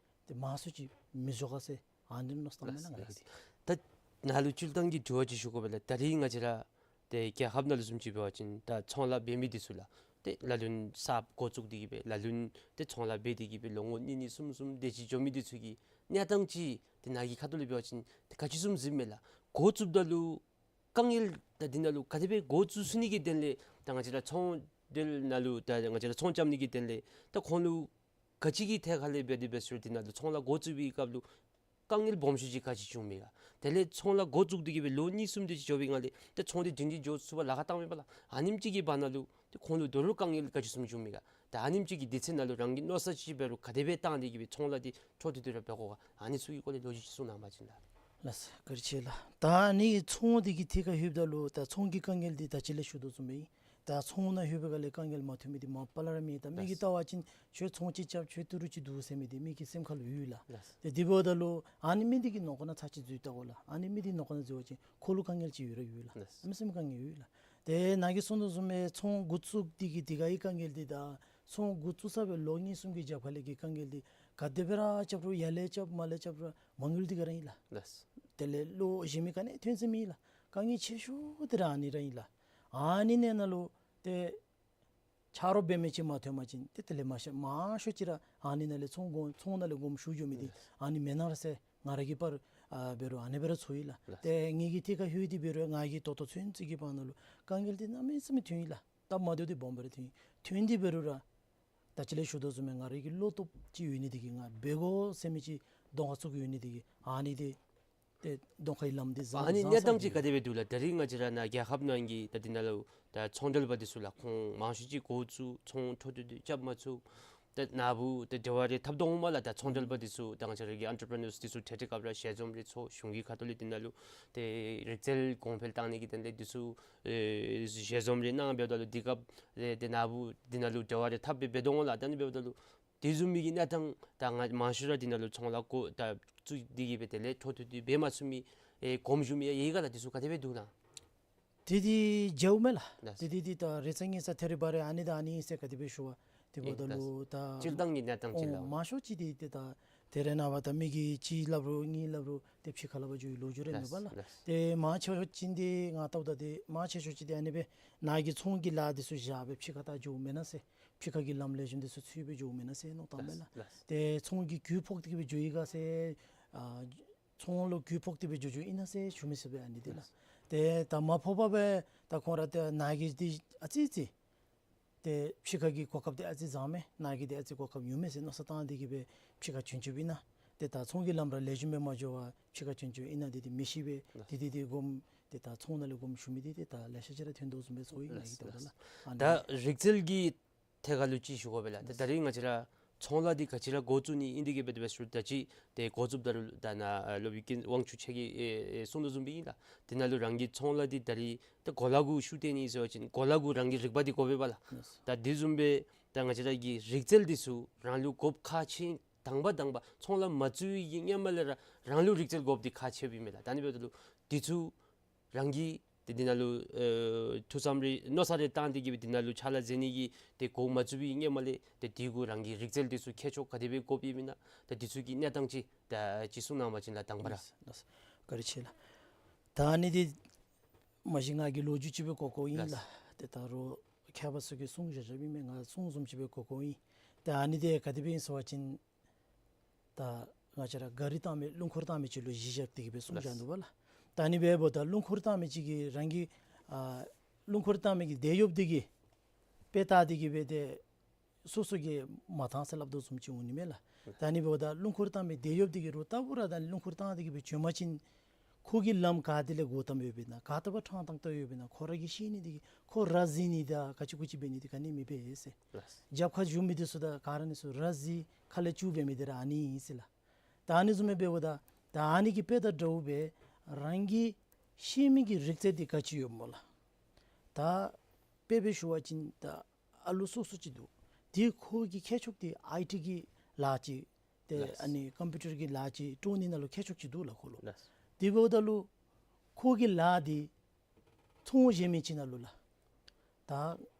ཏེ་མང་སུ་ཅིག་མི་འཛོལ་ག་ཟེར་ཨ་ནི་མནོ་བསམ་བཏངམ་མས་ལགས། ང་གིས་ཏེ། ད་ནཱ་ལུ་སྤྱིར་བཏང་གི་དྲི་བ་ཅིག་ཞུ་དགོ་པས་ལགས། ད་རིས་ང་བཅས་ར་ཏེ་རྒྱལ་ཁབ་ནང་ལུ་བཟུམ་ཅིག་འབད་བ་ཅིན་ད་ཚོང་ལཱ་འབད་མི་འདི་ཚུ་ལགས། ཏེ་ལ་ལུ་ན་གསརཔ་འགོ་བཙུགས་ཏེ་གི་སྦེ་ལ་ལུ་ན་ཏེ་ཚོང་ལཱ་འབད་དེ་གི་སྦེ་ལོ་ངོ་གཉིས་གཉིས་གསུམ་གསུམ་དེ་ཅིག་འགྱོ་མི་འདི་ཚུ་གི་གནས་སྟངས་ཅིག་ཏེ་ནཱ་གི་ཁ་ཐུག་ལས་འབད་བ་ཅིན་ཏེ་ག་ཅི་བཟུམ་གཟིགསཔ་མས་ལགས། འགོ་བཙུགསཔ་ད་ལུ་དཀའ་ངལ་ད་འདི་ནང་ལུ་ག་དེ་སྦེ་འགོ་བཙུགས་ཚུགས་ནི་གི་དོན་ལས་ད་ང་བཅས་ར་ཚོང་འབྲེལ་ནང་ལུ་ད་ང་བཅས་ར་ཚོང་རྐྱབ་ནི་གི་དོན་ལས་ད་ཁོང་ལུ་ག་ཅི་གི་ཐད་ཁ་ལས་འབད་དེ་འབད་ཟེར་འདི་ནང་ལུ་ཚོང་ལཱ་འགོ་བཙུགས་པའི་སྐབས་ལུ་དཀའ་ངལ་སྦོམ་ཤོས་ཅིག་ག་ཅི་བྱུངམ་མས་ག། དེ་ལས་ཚོང་ལཱ་འགོ་བཙུགས་ཏེ་གི་སྦེ་ལོ་གཉིས་གསུམ་དེ་ཅིག་འགྱོ་བའི་སྒང་ལས་ཏེ་ཚོང་འདི་སྒྲིང་སྒྲི་འགྱོ་ཚུགས་པར་ལཱ་ཁག་བཏངམ་མས་པ་ལགས། ཨ་ནེམ་ཅིག་གི་བར་ན་ལུ་ཏེ་ཁོང་ལུ་དོ་རུང་དཀའ་ངལ་ག་ཅི་བཟུམ་བྱུངམ་མས་ག། ད་ཨ་ནེམ་ཅིག་གི་དུས་ཚོད་ནང་ལུ་རང་གིས་མནོ་བསམ་ཅིག་འབད་རུང་ག་དེ་སྦེ་བཏང་སྟེ་གི་སྦེ་ཚོང་ལཱ་འདི་འཕྲོ་མཐུད་དེ་ར་འབད་དགོ་ག། ཨ་ནི་ཚུ་གི་སྐོར་ལས་ལོ་རྒྱུས་ཅིག་གསུང་གནང་བ་ཅིན་ལགས། ལགས་སོ། བཀའ་དྲིན་ཆེ་ལགས། ད་ཨ་ནི་ཚོང་འདི་གི་ཐད་ཁར་ལྷོདཔ་ད་ལུ་ད་ཚོང་གི་དཀའ་ངལ་འདི་ད་ཅི་ལས་ཞུ་དོ་བཟུམ་སྦེ་ད་ཚོང་ནང་ལྷོད་པའི་སྒང་ལས་དཀའ་ངལ་མ་ཐོན་མི་འདི་མ་པ་ལས་ར་མེད། ད་མི་གིས་ལགས། བལྟ་བ་ཅིན་ཁྱོད་ཚོང་ཅིག་རྐྱབ་ཁྱོད་ཏི་རུ་ཅིག་འདུག་ཟེར་མི་འདི་མི་གི་སེམས་ཁ་ལུ་ཡོད་ལགས། ལགས། ཏེ་དེ་འབདཝ་ད་ལུ་ཨ་ནི་མི་འདི་གི་ནང་ཁོག་ནང་ཚར་ཅིག་འཛུལ་བལྟ་དགོ་ལགས། ཨ་ནི་མི་འདི་ནང་ཁོག་ནང་འཛུལ་བ་ཅིན་ཁོ་ལུ་དཀའ་ངལ་ཅིག་ཡོད་ར་ཡོད་ལགས། ལགས། གནམ་མེད་ས་མེད་དཀའ་ངལ་ཡོད་ལགས། ཏེ་ནཱ་གིས་གསུང་དོ་བཟུམ་སྦེ་ཚོང་འགོ་བཙུགས་ཏེ་གི་དེ་ཁར་གྱི་དཀའ་ངལ་འདི་དང་ཚོང་འགོ་བཙུགས་ཚར་བའི་ལོ་གཉིས་གསུམ་གྱི་རྒྱབ་ཁ་ལས་ཀྱི་དཀའ་ངལ་འདི་ག་དེ་སྦེ་ར་རྐྱབ་རུང་ཡར་ལས་རྐྱབ་མར་ལས་རྐྱབ་རུང་མ་དངུལ་འདི་ག་ར་ཨིན་ལགས། ལགས། དེ་ལས་ལོག་གཞན་མི་ག་ནི་ཐོན་ས་མེད་ལགས། དཀའ་ངལ་ཆེ་ཤོས་འདི་ར་ཨ་ནི་ར་ཨིན་ལགས། ཨ་ནི་ནང་ན་ལུ་ཏེ་ཆ་རོགས་འབད་མི་ཅིག་མ་ཐོན་པ་ཅིན་ཏེ་དེ་ལས་མང་ཤོས་མང་ཤོས་ཅིག་ར་ཨ་ནི་ནང་ལས་ཚོང་དགོ་ཚོང་ནང་ལས་དགོངམ་ཞུ་འགྱོ་མི་འདི་ལགས། ཨ་ནི་མེན་ན་ར་ཟེར་ང་ར་གི་པར་ཨ་འབད་རུང་ཨ་ནི་སྦེ་ར་ཚོར་ཡི་ལགས། ལགས། ཏེ་ངེ་གི་ཐད་ཁར་ལྷོད་དེ་འབད་རུང་ང་གིས་ད་ལྟོ་ཚུན་ཚོད་ཀྱི་བར་ན་ལུ་དཀའ་ངལ་འདི་གནམ་མེད་ས་མེད་ཐོན་ཡི་ལགས། སྟབས་མ་བདེཝ་འདི་སྦོམ་སྦེ་ར་ཐོན་ཡི། ཐོན་དེ་འབད་རུང་ར་ད་ཅི་ལས་ཞུ་དོ་བཟུམ་སྦེ་ང་ར་གི་བློ་སྟོབས་ཅིག་ཡོད་ནི་འདི་གིས་ང་འབད་དགོ་ཟེར་མི་ཅིག་གདོང་ཁར་བཙུགས་ཡོད་ནི་འདི་གིས་ཨ་ནི་འདི་ཏེ་གདོང་ཁ་གི་ལམ་འདི་བཟང་ཨ་ནི་བཟང་གནས་སྟངས་ཅིག་ག་དེ་སྦེ་འདུག་ལགས། ད་རིས་ང་བཅས་ར་ནཱ་རྒྱལ་ཁབ་ནང་གི་ད་འདི་ནང་ལུ་ད་ཚོང་འབྲེལ་པ་འདི་ཚུ་ལགས་ཁོང་མང་ཤོས་ཅིག་འགོ་བཙུགས་ཚོང་འཕྲོ་མཐུད་དེ་རྐྱབ་མ་ཚུགས། ད་ནཱ་བུ་ད་འབྲེལ་བ་རེ་འཐབ་དོ་འོང་མས་ལགས། ད་ཚོང་འབྲེལ་པ་འདི་ཚུ་ད་ང་བཅས་ར་གི་ཨེན་ཊར་པི་རི་ནརསི་འདི་ཚུ་འཕྲལ་འཕྲལ་སྐབས་ར་ཞལ་འཛོམས་རེ་ཚོགས་གཞུང་གི་ཁ་ཐུག་ལས་འདི་ནང་ལུ་ཏེ་རིག་རྩལ་གོང་འཕེལ་བཏང་ནི་གི་དོན་ལས་འདི་ཚུ་ཨེ་ཞལ་འཛོམས་རེ་གནང་འབདཝ་ད་ལུ་འདི་སྐབས་ཨེ་ཏེ་ནཱ་བུ་འདི་ནང་ལུ་འབྲེལ་བ་རེ་འཐབ་སྦེ་འབད་དོ་འོང་ལགས། ད་ཨ་ནི་འབདཝ་ད་ལུ་དེ་བཟུམ་མའི་གི་གནས་སྟངས་ད་ང་མང་ཤོས་ར་འདི་ནང་ལུ་ཚོང་ལཱ་འགོ་ད་བཙུགས་ཏེ་གི་སྦེ་དེ་ལས་འཕྲོ་མཐུད་དེ་འབད་མ་ཚུགས་མི་ཨེ་གོངམ་བཞུགས་མི་ཡང་ཡོད་ག་ལགས། འདི་ཚུ་ག་དེ་སྦེ་འདུག་ལགས། དེ་འདི་མཇལཝ་མས་ལགས། ལགས། དེ་འདི་འདི་ད་རེ་ཚ་ཉེ་ཚ་ཐེ་རི་བ་རི་ཨ་ནི་དང་ཨ་ནི་ཨིན་ཟེར་ག་དེ་སྦེ་ཞུ་བ་དེ་འབདཝ་ད་ལུ་ད་སྤྱིར་བཏང་གི་གནས་སྟངས་ཅིག་ལགས། མང་ཤོས་ཅིག་འདི་ཏེ་ད་དེ་རེ་ནངས་པ་ད་མི་གིས་གཅིག་སླབ་རུང་གཉིས་སླབ་རུང་ཏེ་ཕྱི་ཁ་ལས་ཕར་འགྱོ་བའི་ལོ་རྒྱུས་རེ་མེད་པ་ལགས། ལགས། ཏེ་མང་ཆེ་བ་ཅིག་འདི་ང་བལྟཝ་ད་ཏེ་མང་ཆེ་ཤོས་ཅིག་འདི་ཨ་ནི་སྦེ་ནཱ་གི་ཚོང་གི་ལཱ་འདི་ཚུ་བཞག་སྦེ་ཕྱི་ཁ་ད་འགྱོཝ་མེན་ན་ཟེར། ཕྱི་ཁ་གི་ལམ་ལེགས་ཤོམ་འདི་ཚུ་འཚོལ་སྦེ་འགྱོཝ་མེན་ན་ཟེར་མནོ་བཏངམ་མས་ལགས། ལགས། ཏེ་ཚོང་གི་རྒུད་ཕོག་སྟེ་གི་སྦེ་འགྱོ་ཡི་ག་ཟེར་ཨ་ཚོང་ལུ་རྒུད་ཕོག་སྟེ་སྦེ་འགྱོ་འགྱོཝ་ཨིན་ན་ཟེར་ཞུ་མི་ཚུགས་པས་ཨ་ནི་འདི་ལགས། ལགས། ཏེ་ད་མ་ཕོག་པར་སྦེ་ད་ཁོང་ར་ཏེ་ནཱ་གི་འདི་ཨ་ཙི་ཙི་ཏེ་ཕྱི་ཁ་གི་གོ་སྐབས་འདི་ཨ་ཙི་བཟང་མས། ནཱ་གི་འདི་ཨ་ཙི་གོ་སྐབས་ཉུང་མས་ཟེར་མནོ་བསམ་བཏང་སྟེ་གི་སྦེ་ཕྱི་ཁར་བྱོན་བྱོནམ་ཨིན་ན། ཏེ་ད་ཚོང་གི་ལམ་ར་ལེགས་ཤོམ་སྦེ་མ་འགྱོ་བར་ཕྱི་ཁར་བྱོན་བྱོནམ་ཨིན་ན་འདི་འདི་མི་ཤེས་པས། ལགས། འདི་འདི་འདི་སྒོམ་ཏེ་ད་ཚོང་ནང་ལས་སྒོམ་ཞུ་མི་འདི་ཏེ་ད་ལེ་ཤ་ཅིག་ར་ཐོན་དོ་བཟུམ་སྦེ་ཚོར་ཡི་ནཱ་གི་ལྟཝ་ད་ལགས། ལགས། ཨ་ནི་ད་རིག་རྩལ་གྱི་ཐད་ཁར་ལུ་ཅིག་ཞུ་དགོ་པས་ལགས། ད་ད་རིས་ང་བཅས་ར་ཚོང་ལཱ་འདི་ག་ཅི་ར་འགོ་བཙུགས་ནི་ཨིན་འདི་གི་སྦེ་དེ་སྦེ་ཞུ་ད་ཅི་ཏེ་འགོ་བཙུགསཔ་ད་ལུ་ད་ནཱ་ཨ་སློབ་དཔོན་དབང་ཕྱུག་ཁྱེད་ཀྱིས་ཨེ་ཨེ་གསུང་དོ་བཟུམ་སྦེ་ཨིན་ལགས། དེ་ནང་ལུ་རང་གི་ཚོང་ལཱ་འདི་ད་རིས་ད་གོ་ལ་གུ་ཤུགས་བཏོན་ནི་ཟེར་བ་ཅིན་གོ་ལ་གུ་རང་གི་རིག་པ་འདི་དགོ་པས་པ་ལགས། ལགས། ད་དེ་བཟུམ་སྦེ་ད་ང་བཅས་ར་གི་རིག་རྩལ་འདི་ཚུ་རང་ལུ་དགོཔ་ཁག་ཆེ། དང་པ་དང་པ་ཚོང་ལཱ་མ་བཙུགས་པའི་གི་སྔོན་མ་ལས་ར་རང་ལུ་རིག་རྩལ་དགོཔ་འདི་ཁག་ཆེཝ་ཨིན་མས་ལགས། ད་ཨ་ནི་འབདཝ་ད་ལུ་འདི་ཚུ་ རང་གིས་ཏེ་འདི་ནང་ལུ་ཨེ་ཐུགས་བསམ་རེ་མནོ་བསམ་རེ་བཏང་སྟེ་གི་སྦེ་འདི་ནང་ལུ་ཕྱག་ལཱ་མཛད་ནི་གི་ཏེ་འགོ་མ་བཙུགས་པའི་སྔོན་མ་ལས་ཏེ་དེ་གུ་རང་གི་རིག་རྩལ་འདི་ཚུ་མཁས་མཆོག་ག་དེ་སྦེ་དགོཔ་ཨིན་མེན་ན། ཏེ་འདི་ཚུ་གི་གནས་སྟངས་ཅིག་ད་ཅིག་གསུང་གནང་བ་ཅིན་ལགས་དང་པ་ར། ལགས་སོ། བཀའ་དྲིན་ཆེ་ལགས། ད་ཨ་ནི་འདི་མ་གཞི་ང་གི་ལོ་རྒྱུས་ཅིག་སྦེ་གོ་གོཝ་ཨིན་ལགས། ལགས། ཏེ་ད་རུང་མཁས་པ་ཚུ་གིས་གསུང་བཞག་བཞགཔ་ཨིན་མས། ང་གསུང་བཟུམ་ཅིག་སྦེ་གོ་གོཝ་ཨིན། ཏེ་ཨ་ནི་འདི་ག་དེ་སྦེ་ཨིན་ཟེར་བ་ཅིན་ད་ང་བཅས་ར་ག་རི་བཏང་མི་རླུང་འཁོར་བཏང་མི་ཅིག་ལུ་གཞི་བཞག་སྟེ་གི་སྦེ་གསུངས་བཞག་ནུག་པ་ལགས། ད་ཨ་ནི་འབདཝ་ད་རླུང་འཁོར་བཏང་མི་ཅིག་གིས་རང་གི་ཨ་རླུང་འཁོར་བཏང་མི་གི་དེད་གཡོགཔ་འདི་གིས་དཔེ་བལྟ་སྟེ་གི་སྦེ་ཏེ་སོ་སོ་གིས་མ་བཏང་ཟེར་སླབ་དོ་བཟུམ་ཅིག་འོང་ནི་མས་ལགས། ད་ཨ་ནི་འབདཝ་ད་རླུང་འཁོར་བཏང་མི་དེད་གཡོགཔ་འདི་གིས་རུང་ལྟ་བུ་ར་ད་རླུང་འཁོར་བཏང་སྟེ་གི་སྦེ་བྱོན་པ་ཅིན་ཁོ་གིས་ལམ་ག་ཏེ་ལས་སྒོ་བསྡམས་ཡོདཔ་ཨིན་ན་ག་ཏེ་སྦེ་ཕྲང་ཏང་ཏ་ཡོདཔ་ཨིན་ན་ཁོ་ར་གིས་ཤེས་ནི་འདི་གིས་ཁོ་ར་བཟི་ནི་དང་ག་ཅི་གུ་ཅི་འབད་ནི་འདི་ག་ནི་མི་འབད་ཟེར། ལགས། རྒྱབ་ཁར་བཞུགས་མི་འདི་ཚུ་དང་ག་ར་ཨ་ནི་ཚུ་ར་བཟི་ཁ་ལས་སྐྱུག་འབད་མི་འདི་ར་ཨ་ནི་ཨིན་ཟེར་ལགས། ད་ཨ་ནི་བཟུམ་སྦེ་འབདཝ་ད་ད་ཨ་ནི་གི་དཔེ་དང་འདྲཝ་སྦེ་རང་གིས་ཤེས་མི་གི་རིག་རྩལ་འདི་ག་ཅི་ཡོདཔ་སྨོ་ལགས། ད་དཔེ་སྦེ་ཞུ་བ་ཅིན་ད་ཨ་ལུ་སོ་སོ་ཅིག་འདུག། དེ་ཁོ་གི་མཁས་མཆོག་འདི་ཨའི་ཊི་གི་ལཱ་ཅིག་ཏེ་ལགས། ཨ་ནི་ཀམ་པིའུ་ཊར་གྱི་ལཱ་ཅིག་སྤྲོ་ནི་ནང་ལུ་མཁས་མཆོག་ཅིག་འདུག་ལགས་ཁོ་ལུ། ལགས། དེ་འབདཝ་ད་ལུ་ཁོ་གི་ལཱ་འདི་ཚོང་གཞན་མི་ཅིག་ནང་ལུ་ལགས། ད་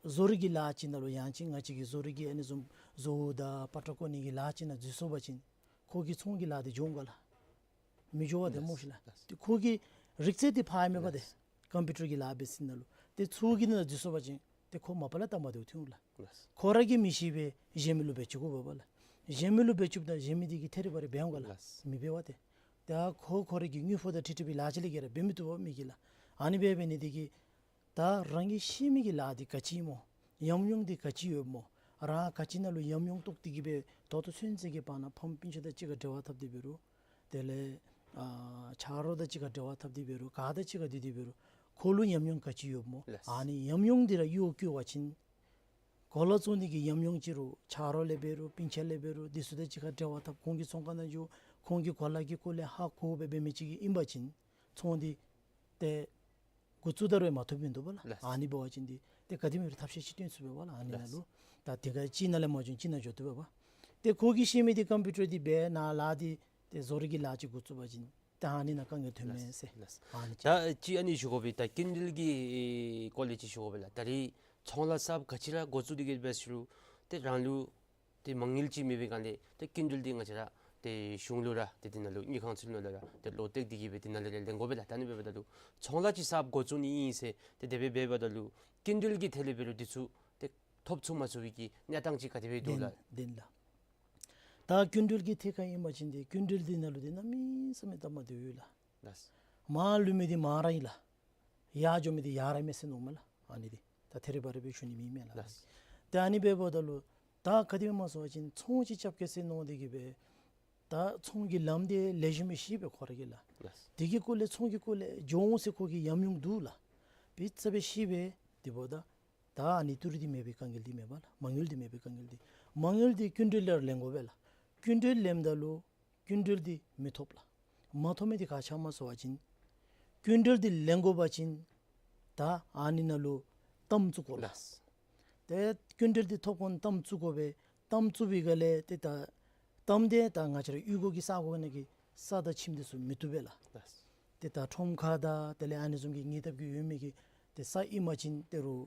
བཟོ་རིག་གི་ལཱ་ཅིག་ནང་ལུ་ཡང་ཅིན་ང་བཅས་ཀྱི་བཟོ་རིག་གི་ཨ་ནི་བཟུམ་བཟོ་བོ་དང་པ་ཏྲ་བརྐོ་ནི་གི་ལཱ་ཅིག་ནང་འཛུལ་སོང་པ་ཅིན་ཁོ་གི་ཚོང་གི་ལཱ་འདི་འགྱོ་འོང་ག་ལགས། མི་འགྱོ་བ་ཏེ་ལགས། སྨོ་ཤི་ལགས། ལགས། ཏེ་ཁོ་གི་རིག་རྩལ་འདི་ཕར་མེད་པ་ཏེ། ལགས། ཀམ་པིའུ་ཊར་གྱི་ལཱ་འབད་ས་ནང་ལུ་ཏེ་ཚོང་གི་ནང་འཛུལ་སོང་པ་ཅིན་ཏེ་ཁོ་མ་པ་ལས་ལྟ་མ་བདེཝ་ཐོན་འོང་ལགས། ལགས། ཁོ་ར་གིས་མི་ཤེས་པས་གཞན་མི་ལུ་འབད་བཅུག་དགོ་པས་ལགས། གཞན་མི་ལུ་འབད་བཅུགཔ་ད་གཞན་མི་འདི་གིས་ཐད་རི་བ་རི་འབད་འོང་ག་ལགས། ལགས། མི་འབད་བ་ཏེ། ད་ཁོ་ཁོ་ར་གི་དངུལ་ཕོགས་དང་འཁྲིལ་འཁྲིལ་བའི་ལཱ་ཅིག་ལས་བརྒལ་ར་འབད་མི་བཏུབ་པས་མི་གིས་ལགས། ཨ་ནི་འབད་འབད་ནི་འདི་གིས་ད་རང་གིས་ཤེས་མི་གི་ལཱ་འདི་ག་ཅི་སྨོ། ཉམས་མྱོང་འདི་ག་ཅི་ཡོདཔ་སྨོ། རང་ག་ཅི་ནང་ལུ་ཉམས་མྱོང་རྟོགས་ཏེ་གི་སྦེ་ད་ལྟོ་ཚུན་ཚོད་ཀྱི་བར་ན་ཕམ་སྤུན་ཆ་དང་གཅིག་ཁར་འབྲེལ་བ་འཐབ་སྟེ་འབད་རུང་དེ་ལས་ཨ་ཆ་རོགས་དང་གཅིག་ཁར་འབྲེལ་བ་འཐབ་སྟེ་འབད་རུང་ག་དང་གཅིག་ཁར་སྡོད་དེ་འབད་རུང་ཁོ་ལུ་ཉམས་མྱོང་ག་ཅི་ཡོདཔ་སྨོ། ལགས། ཨ་ནི་ཉམས་མྱོང་འདི་ར་གཡོག་བཀོལ་བ་ཅིན་གོ་ལ་བཙོང་ནི་གི་ཉམས་མྱོང་ཅིག་རུང་ཆ་རོགས་ལས་འབད་རུང་སྤུན་ཆ་ལས་འབད་རུང་འདི་ཚུ་དང་གཅིག་ཁར་འབྲེལ་བ་འཐབ་ཁོང་གི་ཚོང་ཁང་ནང་འགྱོ་ཁོང་གི་གོ་ལ་གི་སྐོར་ལས་ཧ་གོ་སྦེ་འབད་མི་ཅིག་ཨིན་པ་ཅིན་ཚོང་འདི་ཏེ་འགོ་བཙུགས་ད་རུང་མ་ཐོབ་མི་འདུག་པ་ལགས། ལགས། ཨ་ནི་འབད་བ་ཅིན་འདི་ཏེ་ག་དེམ་ཅིག་ཐབས་ཤེས་ཅིག་སྟོན་ཚུགས་པས་པ་ལགས། ཨ་ནི་ནང་ལུ། ལགས། ད་དེ་ཁར་གཅིག་ནང་ལས་མ་བྱུང་གཅིག་ནང་འགྱོ་བཏུབ་པས་པ། ཏེ་ཁོ་གིས་ཤེས་མི་འདི་ཀམ་པིའུ་ཊར་འདི་འབད་ནཱ་ལཱ་འདི་ཏེ་བཟོ་རིག་གི་ལཱ་ཅིག་འགོ་བཙུགས་པ་ཅིན་ད་ཨ་ནི་ནང་དཀའ་ངལ་ཐོན་མས་ཟེར། ལགས། ཨ་ནི་ད་ཅིག་ཨ་ནི་ཞུ་དགོ་པས། ད་སྐྱིན་འགྲུལ་གྱི་སྐོར་ལས་ཅིག་ཞུ་དགོ་པས་ལགས། ད་རེས་ཚོང་ལཱ་གསརཔ་ག་ཅི་ར་འགོ་བཙུགས་ཏེ་གི་འབད་ཟེར་རུང་ཏེ་རང་ལུ་ཏེ་མ་དངུལ་ཅིག་མེད་པའི་སྒང་ལས་ཏེ་སྐྱིན་འགྲུལ་འདི་ང་བཅས་ར་ཏེ་གཞུང་ལུ་ར་ཏེ་འདི་ནང་ལུ་དངུལ་ཁང་ཚུ་ནང་ལུ་ར་ཏེ་ལོག་སྟེ་གི་སྦེ་འདི་ནང་ལས་ར་ལེན་དགོ་པས་ལགས། ད་ཨ་ནི་འབདཝ་ད་ལུ་ཚོང་ལཱ་ཅིག་གསརཔ་འགོ་བཙུགས་ནི་ཨིན་ཟེར་ཏེ་དེ་སྦེ་འབདཝ་ད་ལུ་སྐྱིན་འགྲུལ་གྱི་ཐད་ལས་འབད་རུང་འདི་ཚུ་ཏེ་ཐོབ་ཚུགས་མ་ཚུགས་པའི་གི་གནས་སྟངས་ཅིག་ག་དེ་སྦེ་འདུག་ལགས། བདེན་ལགས། ད་སྐྱིན་འགྲུལ་གྱི་ཐད་ཁར་ཨིན་པ་ཅིན་ཏེ་སྐྱིན་འགྲུལ་འདི་ནང་ལུ་ཏེ་གནམ་མེད་ས་མེད་སྟབས་མ་བདེཝ་ཡོད་ལགས། ལགས། མར་ལུས་མི་འདི་མར་ར་ཨིན་ལགས། ཡར་འགྱོ་མི་འདི་ཡར་ར་མས་ཟེར་མནོཝ་མས་ལགས། ཨ་ནི་འདི་ད་ཐད་རི་བ་རི་སྦེ་ཞུ་ནི་མེད་མས་ལགས། ལགས། ཏེ་ཨ་ནི་འབདཝ་ད་ལུ་ད་ག་དེ་སྦེ་སྨོ་ཟེར་བ་ཅིན་ཚོང་ཅིག་རྐྱབ་གེ་ཟེར་མནོ་སྟེ་གི་སྦེ་ད་ཚོང་གི་ལམ་འདི་ལེགས་ཤོམ་སྦེ་ཤེས་པས་ཁོ་ར་གིས་ལགས། ལགས། དེ་གི་སྐོར་ལས་ཚོང་གི་སྐོར་ལས་འགྱོ་འོང་ཟེར་ཁོ་གི་ཉམས་མྱོང་འདུག་ལགས། དཔེ་ཆ་སྦེ་ཤེས་པས། དེ་འབདཝ་ད་ད་ཨ་ནི་ཏི་རུ་འདི་མེད་པའི་དཀའ་ངལ་འདི་མེད་པ་ལགས། མ་དངུལ་འདི་མེད་པའི་དཀའ་ངལ་འདི། མ་དངུལ་འདི་སྐྱིན་འགྲུལ་ལས་ལེན་དགོ་པས་ལགས། སྐྱིན་འགྲུལ་ལེནམ་ད་ལུ་སྐྱིན་འགྲུལ་འདི་མི་ཐོབ་ལགས། མ་ཐོབ་མི་འདི་ག་ཅི་སྨོ་ཟེར་བ་ཅིན་སྐྱིན་འགྲུལ་འདི་ལེན་དགོ་པ་ཅིན་ད་ཨ་ནི་ནང་ལུ་གཏའམ་བཙུགས་དགོ་ལགས། ལགས། ཏེ་སྐྱིན་འགྲུལ་འདི་ཐོབ་གོ་གཏའམ་བཙུགས་དགོ་པས། གཏའམ་བཙུགས་པའི་སྒང་ལས་ཏེ་ད་གཏའམ་འདི་ད་ང་བཅས་ར་གཡུས་སྒོ་གི་ས་གོ་ནང་གི་ས་དང་ཁྱིམ་འདི་ཚུ་མི་བཏུབ་པས་ལགས། ལགས། ཏེ་ད་ཁྲོམ་ཁ་དང་དེ་ལས་ཨ་ནི་བཟུམ་གྱི་ཉེ་འདབས་ཀྱི་ཡོད་མི་གི་ཏེ་ས་ཨིན་པ་ཅིན་ཏེ་རུང་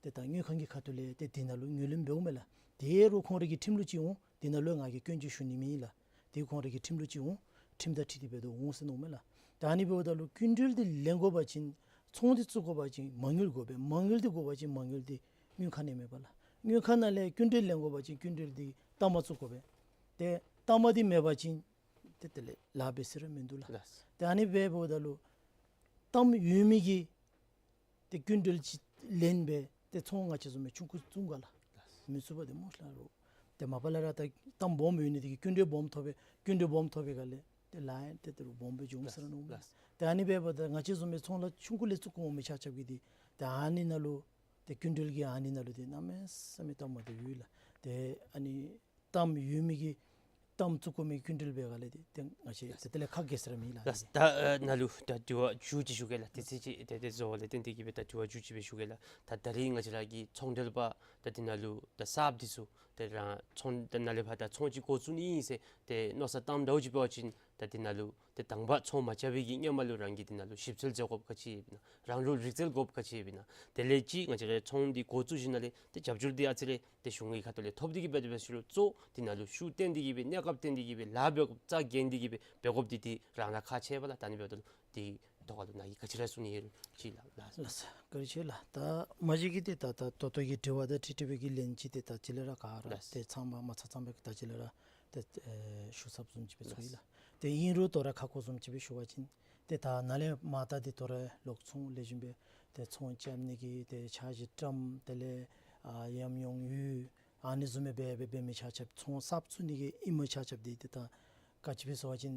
ཏེ་ད་དངུལ་ཁང་གི་ཁ་ཐུག་ལས་ཏེ་དེ་ནང་ལུ་ངོས་ལེན་འབདཝ་མས་ལགས། དེ་རུང་ཁོང་རའི་གི་ཁྲིམས་ལུགས་ཅིག་འོང་། དེ་ནང་ལུ་ང་གིས་སྐྱོན་ཅིག་ཞུ་ནི་མེད་ལགས། དེ་ཁོང་རའི་གི་ཁྲིམས་ལུགས་ཅིག་འོང་། ཁྲིམས་དང་འཁྲིལ་ཏེ་འབད་དོ་འོང་ཟེར་མནོཝ་མས་ལགས། ད་ཨ་ནི་འབདཝ་ད་ལུ་སྐྱིན་འགྲུལ་འདི་ལེན་དགོ་པ་ཅིན་ཚོང་འདི་བཙུགས་དགོ་པ་ཅིན་མ་དངུལ་དགོ་པས། མ་དངུལ་འདི་དགོ་པ་ཅིན་མ་དངུལ་འདི་དངུལ་ཁང་ནང་མེད་པ་ལགས། དངུལ་ཁང་ནང་ལས་སྐྱིན་འགྲུལ་ལེན་དགོ་པ་ཅིན་སྐྱིན་འགྲུལ་འདི་གཏའམ་བཙུགས་དགོ་པས། ཏེ་གཏའམ་འདི་མེད་པ་ཅིན་ཏེ་དེ་ལས་ལཱ་འབད་ས་ར་མིན་འདུག་ལགས། ལགས། ཏེ་ཨ་ནི་འབདཝ་ད་ལུ་གཏའམ་ཡོད་མི་གིས་ཏེ་སྐྱིན་འགྲུལ་ཅིག་ལེན་སྦེ་ཏེ་ཚོང་ང་བཅས་བཟུམ་སྦེ་ཆུང་ཀུ་བཙུགས་ག་ལགས། ལགས། མི་ཚུགས་པས་ཏེ་སྨོ་ཤི་ལགས། རོགས་ཏེ་མ་པ་ལས་ར་ད་གཏའམ་སྦོམ་ཡོད་ནི་འདི་གིས་སྐྱིན་འགྲུལ་སྦོམ་ཐོབ་པས། སྐྱིན་འགྲུལ་སྦོམ་ཐོབ་པའི་སྒང་ལས་ཏེ་ལཱ་ཡང་ཏེ་ཏེ་རུང་སྦོམ་སྦེ་འགྱོ་འོང་ཟེར་ར་མནོཝ་མས། ལགས། ཏེ་ཨ་ནི་འབདཝ་ད་ང་བཅས་བཟུམ་སྦེ་ཚོང་ལཱ་ཆུང་ཀུ་ལས་བཙུགས་འོང་མི་ཆ་ཁྱབ་ཀྱིས་འདི་ཏེ་ཨ་ནི་ནང་ལུ་ཏེ་སྐྱིན་འགྲུལ་གྱི་ཨ་ནི་ནང་ལུ་ཏེ་གནམ་མེད་ས་མེད་སྟབས་མ་བདེཝ་ཡོད་ལགས། ཏེ་ཨ་ནི་གཏའམ་ཡོད་མི་གིས་གཏའམ་བཙུགས་དགོ་མི་སྐྱིན་འགྲུལ་འབད་སྒང་ལས་ཏེ་ཏེ་ང་བཅས་ཏེ་དེ་ལས་ཁག་གེ་ཟེར་ར་མེད་ལགས། ལགས། ད་ཨ་ནཱ་ལུ་ད་དྲི་བ་མཇུག་ཅིག་ཞུ་གེ་ལགས། ཏེ་ཚེས་ཅིག་ཏེ་ཏེ་བཟོ་བ་ལས་བརྟེན་ཏེ་གི་སྦེ་ད་དྲི་བ་མཇུག་ཅིག་སྦེ་ཞུ་གེ་ལགས། ད་ད་རེས་ང་བཅས་ར་གི་ཚོང་འབྲེལ་པ་ད་འདི་ནང་ལུ་ད་གསརཔ་འདི་ཚུ་ཏེ་རང་ཚོང་ད་ནཱ་ལས་ཕར་ད་ཚོང་ཅིག་འགོ་བཙུགས་ནི་ཨིན་ཟེར་ཏེ་མནོ་བསམ་བཏངམ་འདྲཝ་ཅིག་འབད་བ་ཅིན་ ད་འདི་ནང་ལུ་ཏེ་དང་པ་ཚོང་མ་རྐྱབ་པའི་གི་སྔོན་མ་ལུ་རང་གིས་འདི་ནང་ལུ་ཞིབ་འཚོལ་མཛད་དགོཔ་ག་ཅི་ཡོདཔ་ཨིན་ན། རང་ལུ་རིག་རྩལ་དགོཔ་ག་ཅི་ཡོདཔ་ཨིན་ན། དེ་ལས་ཅིག་ང་བཅས་ར་ཚོང་འདི་འགོ་བཙུགས་ཞིནམ་ལས་ཏེ་རྒྱབ་སྐྱོར་འདི་ཨ་ཙི་རེ་ཏེ་གཞུང་གི་ཁ་ཐུག་ལས་ཐོབ་སྟེ་གིས་འབད་དེ་འབད་ཞུ་རུང་གཙོ་འདི་ནང་ལུ་ཤུགས་བཏོན་ཏེ་གིས་སྦེ་གནས་སྐབས་བཏོན་ཏེ་གིས་སྦེ་ལཱ་འབད་དགོཔ་རྩ་འགེངས་ཏེ་གིས་སྦེ་འབད་དགོཔ་འདི་ཏེ་རང་ར་ཁག་ཆེ་བས་ལགས། ད་ཨ་ནི་འབདཝ་ད་ལུ་འདི་ཐོག་ཁ་ལུ་ནཱ་གིས་ག་ཅི་ར་གསུང་ནི་ཡོད་རུང་ཅིག་ལགས། ལགས་སོ། བཀའ་དྲིན་ཆེ་ལགས། ད་མ་གཞི་གིས་ཏེ་ད་ད་ད་ལྟོ་གི་དྲི་བ་དང་འཁྲིལ་འཁྲིལ་བའི་གི་ལན་ཅིག་ཏེ་ད་ཅི་ལས་ར་ག་ར་ལགས། ཏེ་ཚང་མ་མ་ཚང་ཚང་བའི་གི་ད་ཅི་ལས་ར་ཏེ་ཨེ་ཞུ་ཚརཝ་བཟུམ་ཅིག་སྦེ་ཚོར་ཡི་ལགས། ཏེ་ཨིན་རུང་དོ་རུང་ཁ་སྐོང་བཟུམ་ཅིག་སྦེ་ཞུ་བ་ཅིན་ཏེ་ད་ནཱ་ལས་མར་ད་ཏེ་དོ་རུང་ལོག་ཚོང་ལེགས་ཤོམ་སྦེ་ཏེ་ཚོང་རྐྱབ་ནི་གི་ཏེ་འཆར་གཞི་བཀྲམ། དེ་ལས་ཨ་ཉམས་མྱོང་ཡོད། ཨ་ནི་བཟུམ་སྦེ་འབད་འབད་འབད་མི་ཆ་ཁྱབ་ཚོང་གསརཔ་བཙུགས་ནི་གི་ཨིནམ་ཆ་ཁྱབ་འདི་ཏེ་ད་ག་ཅི་སྦེ་ཟེར་བ་ཅིན་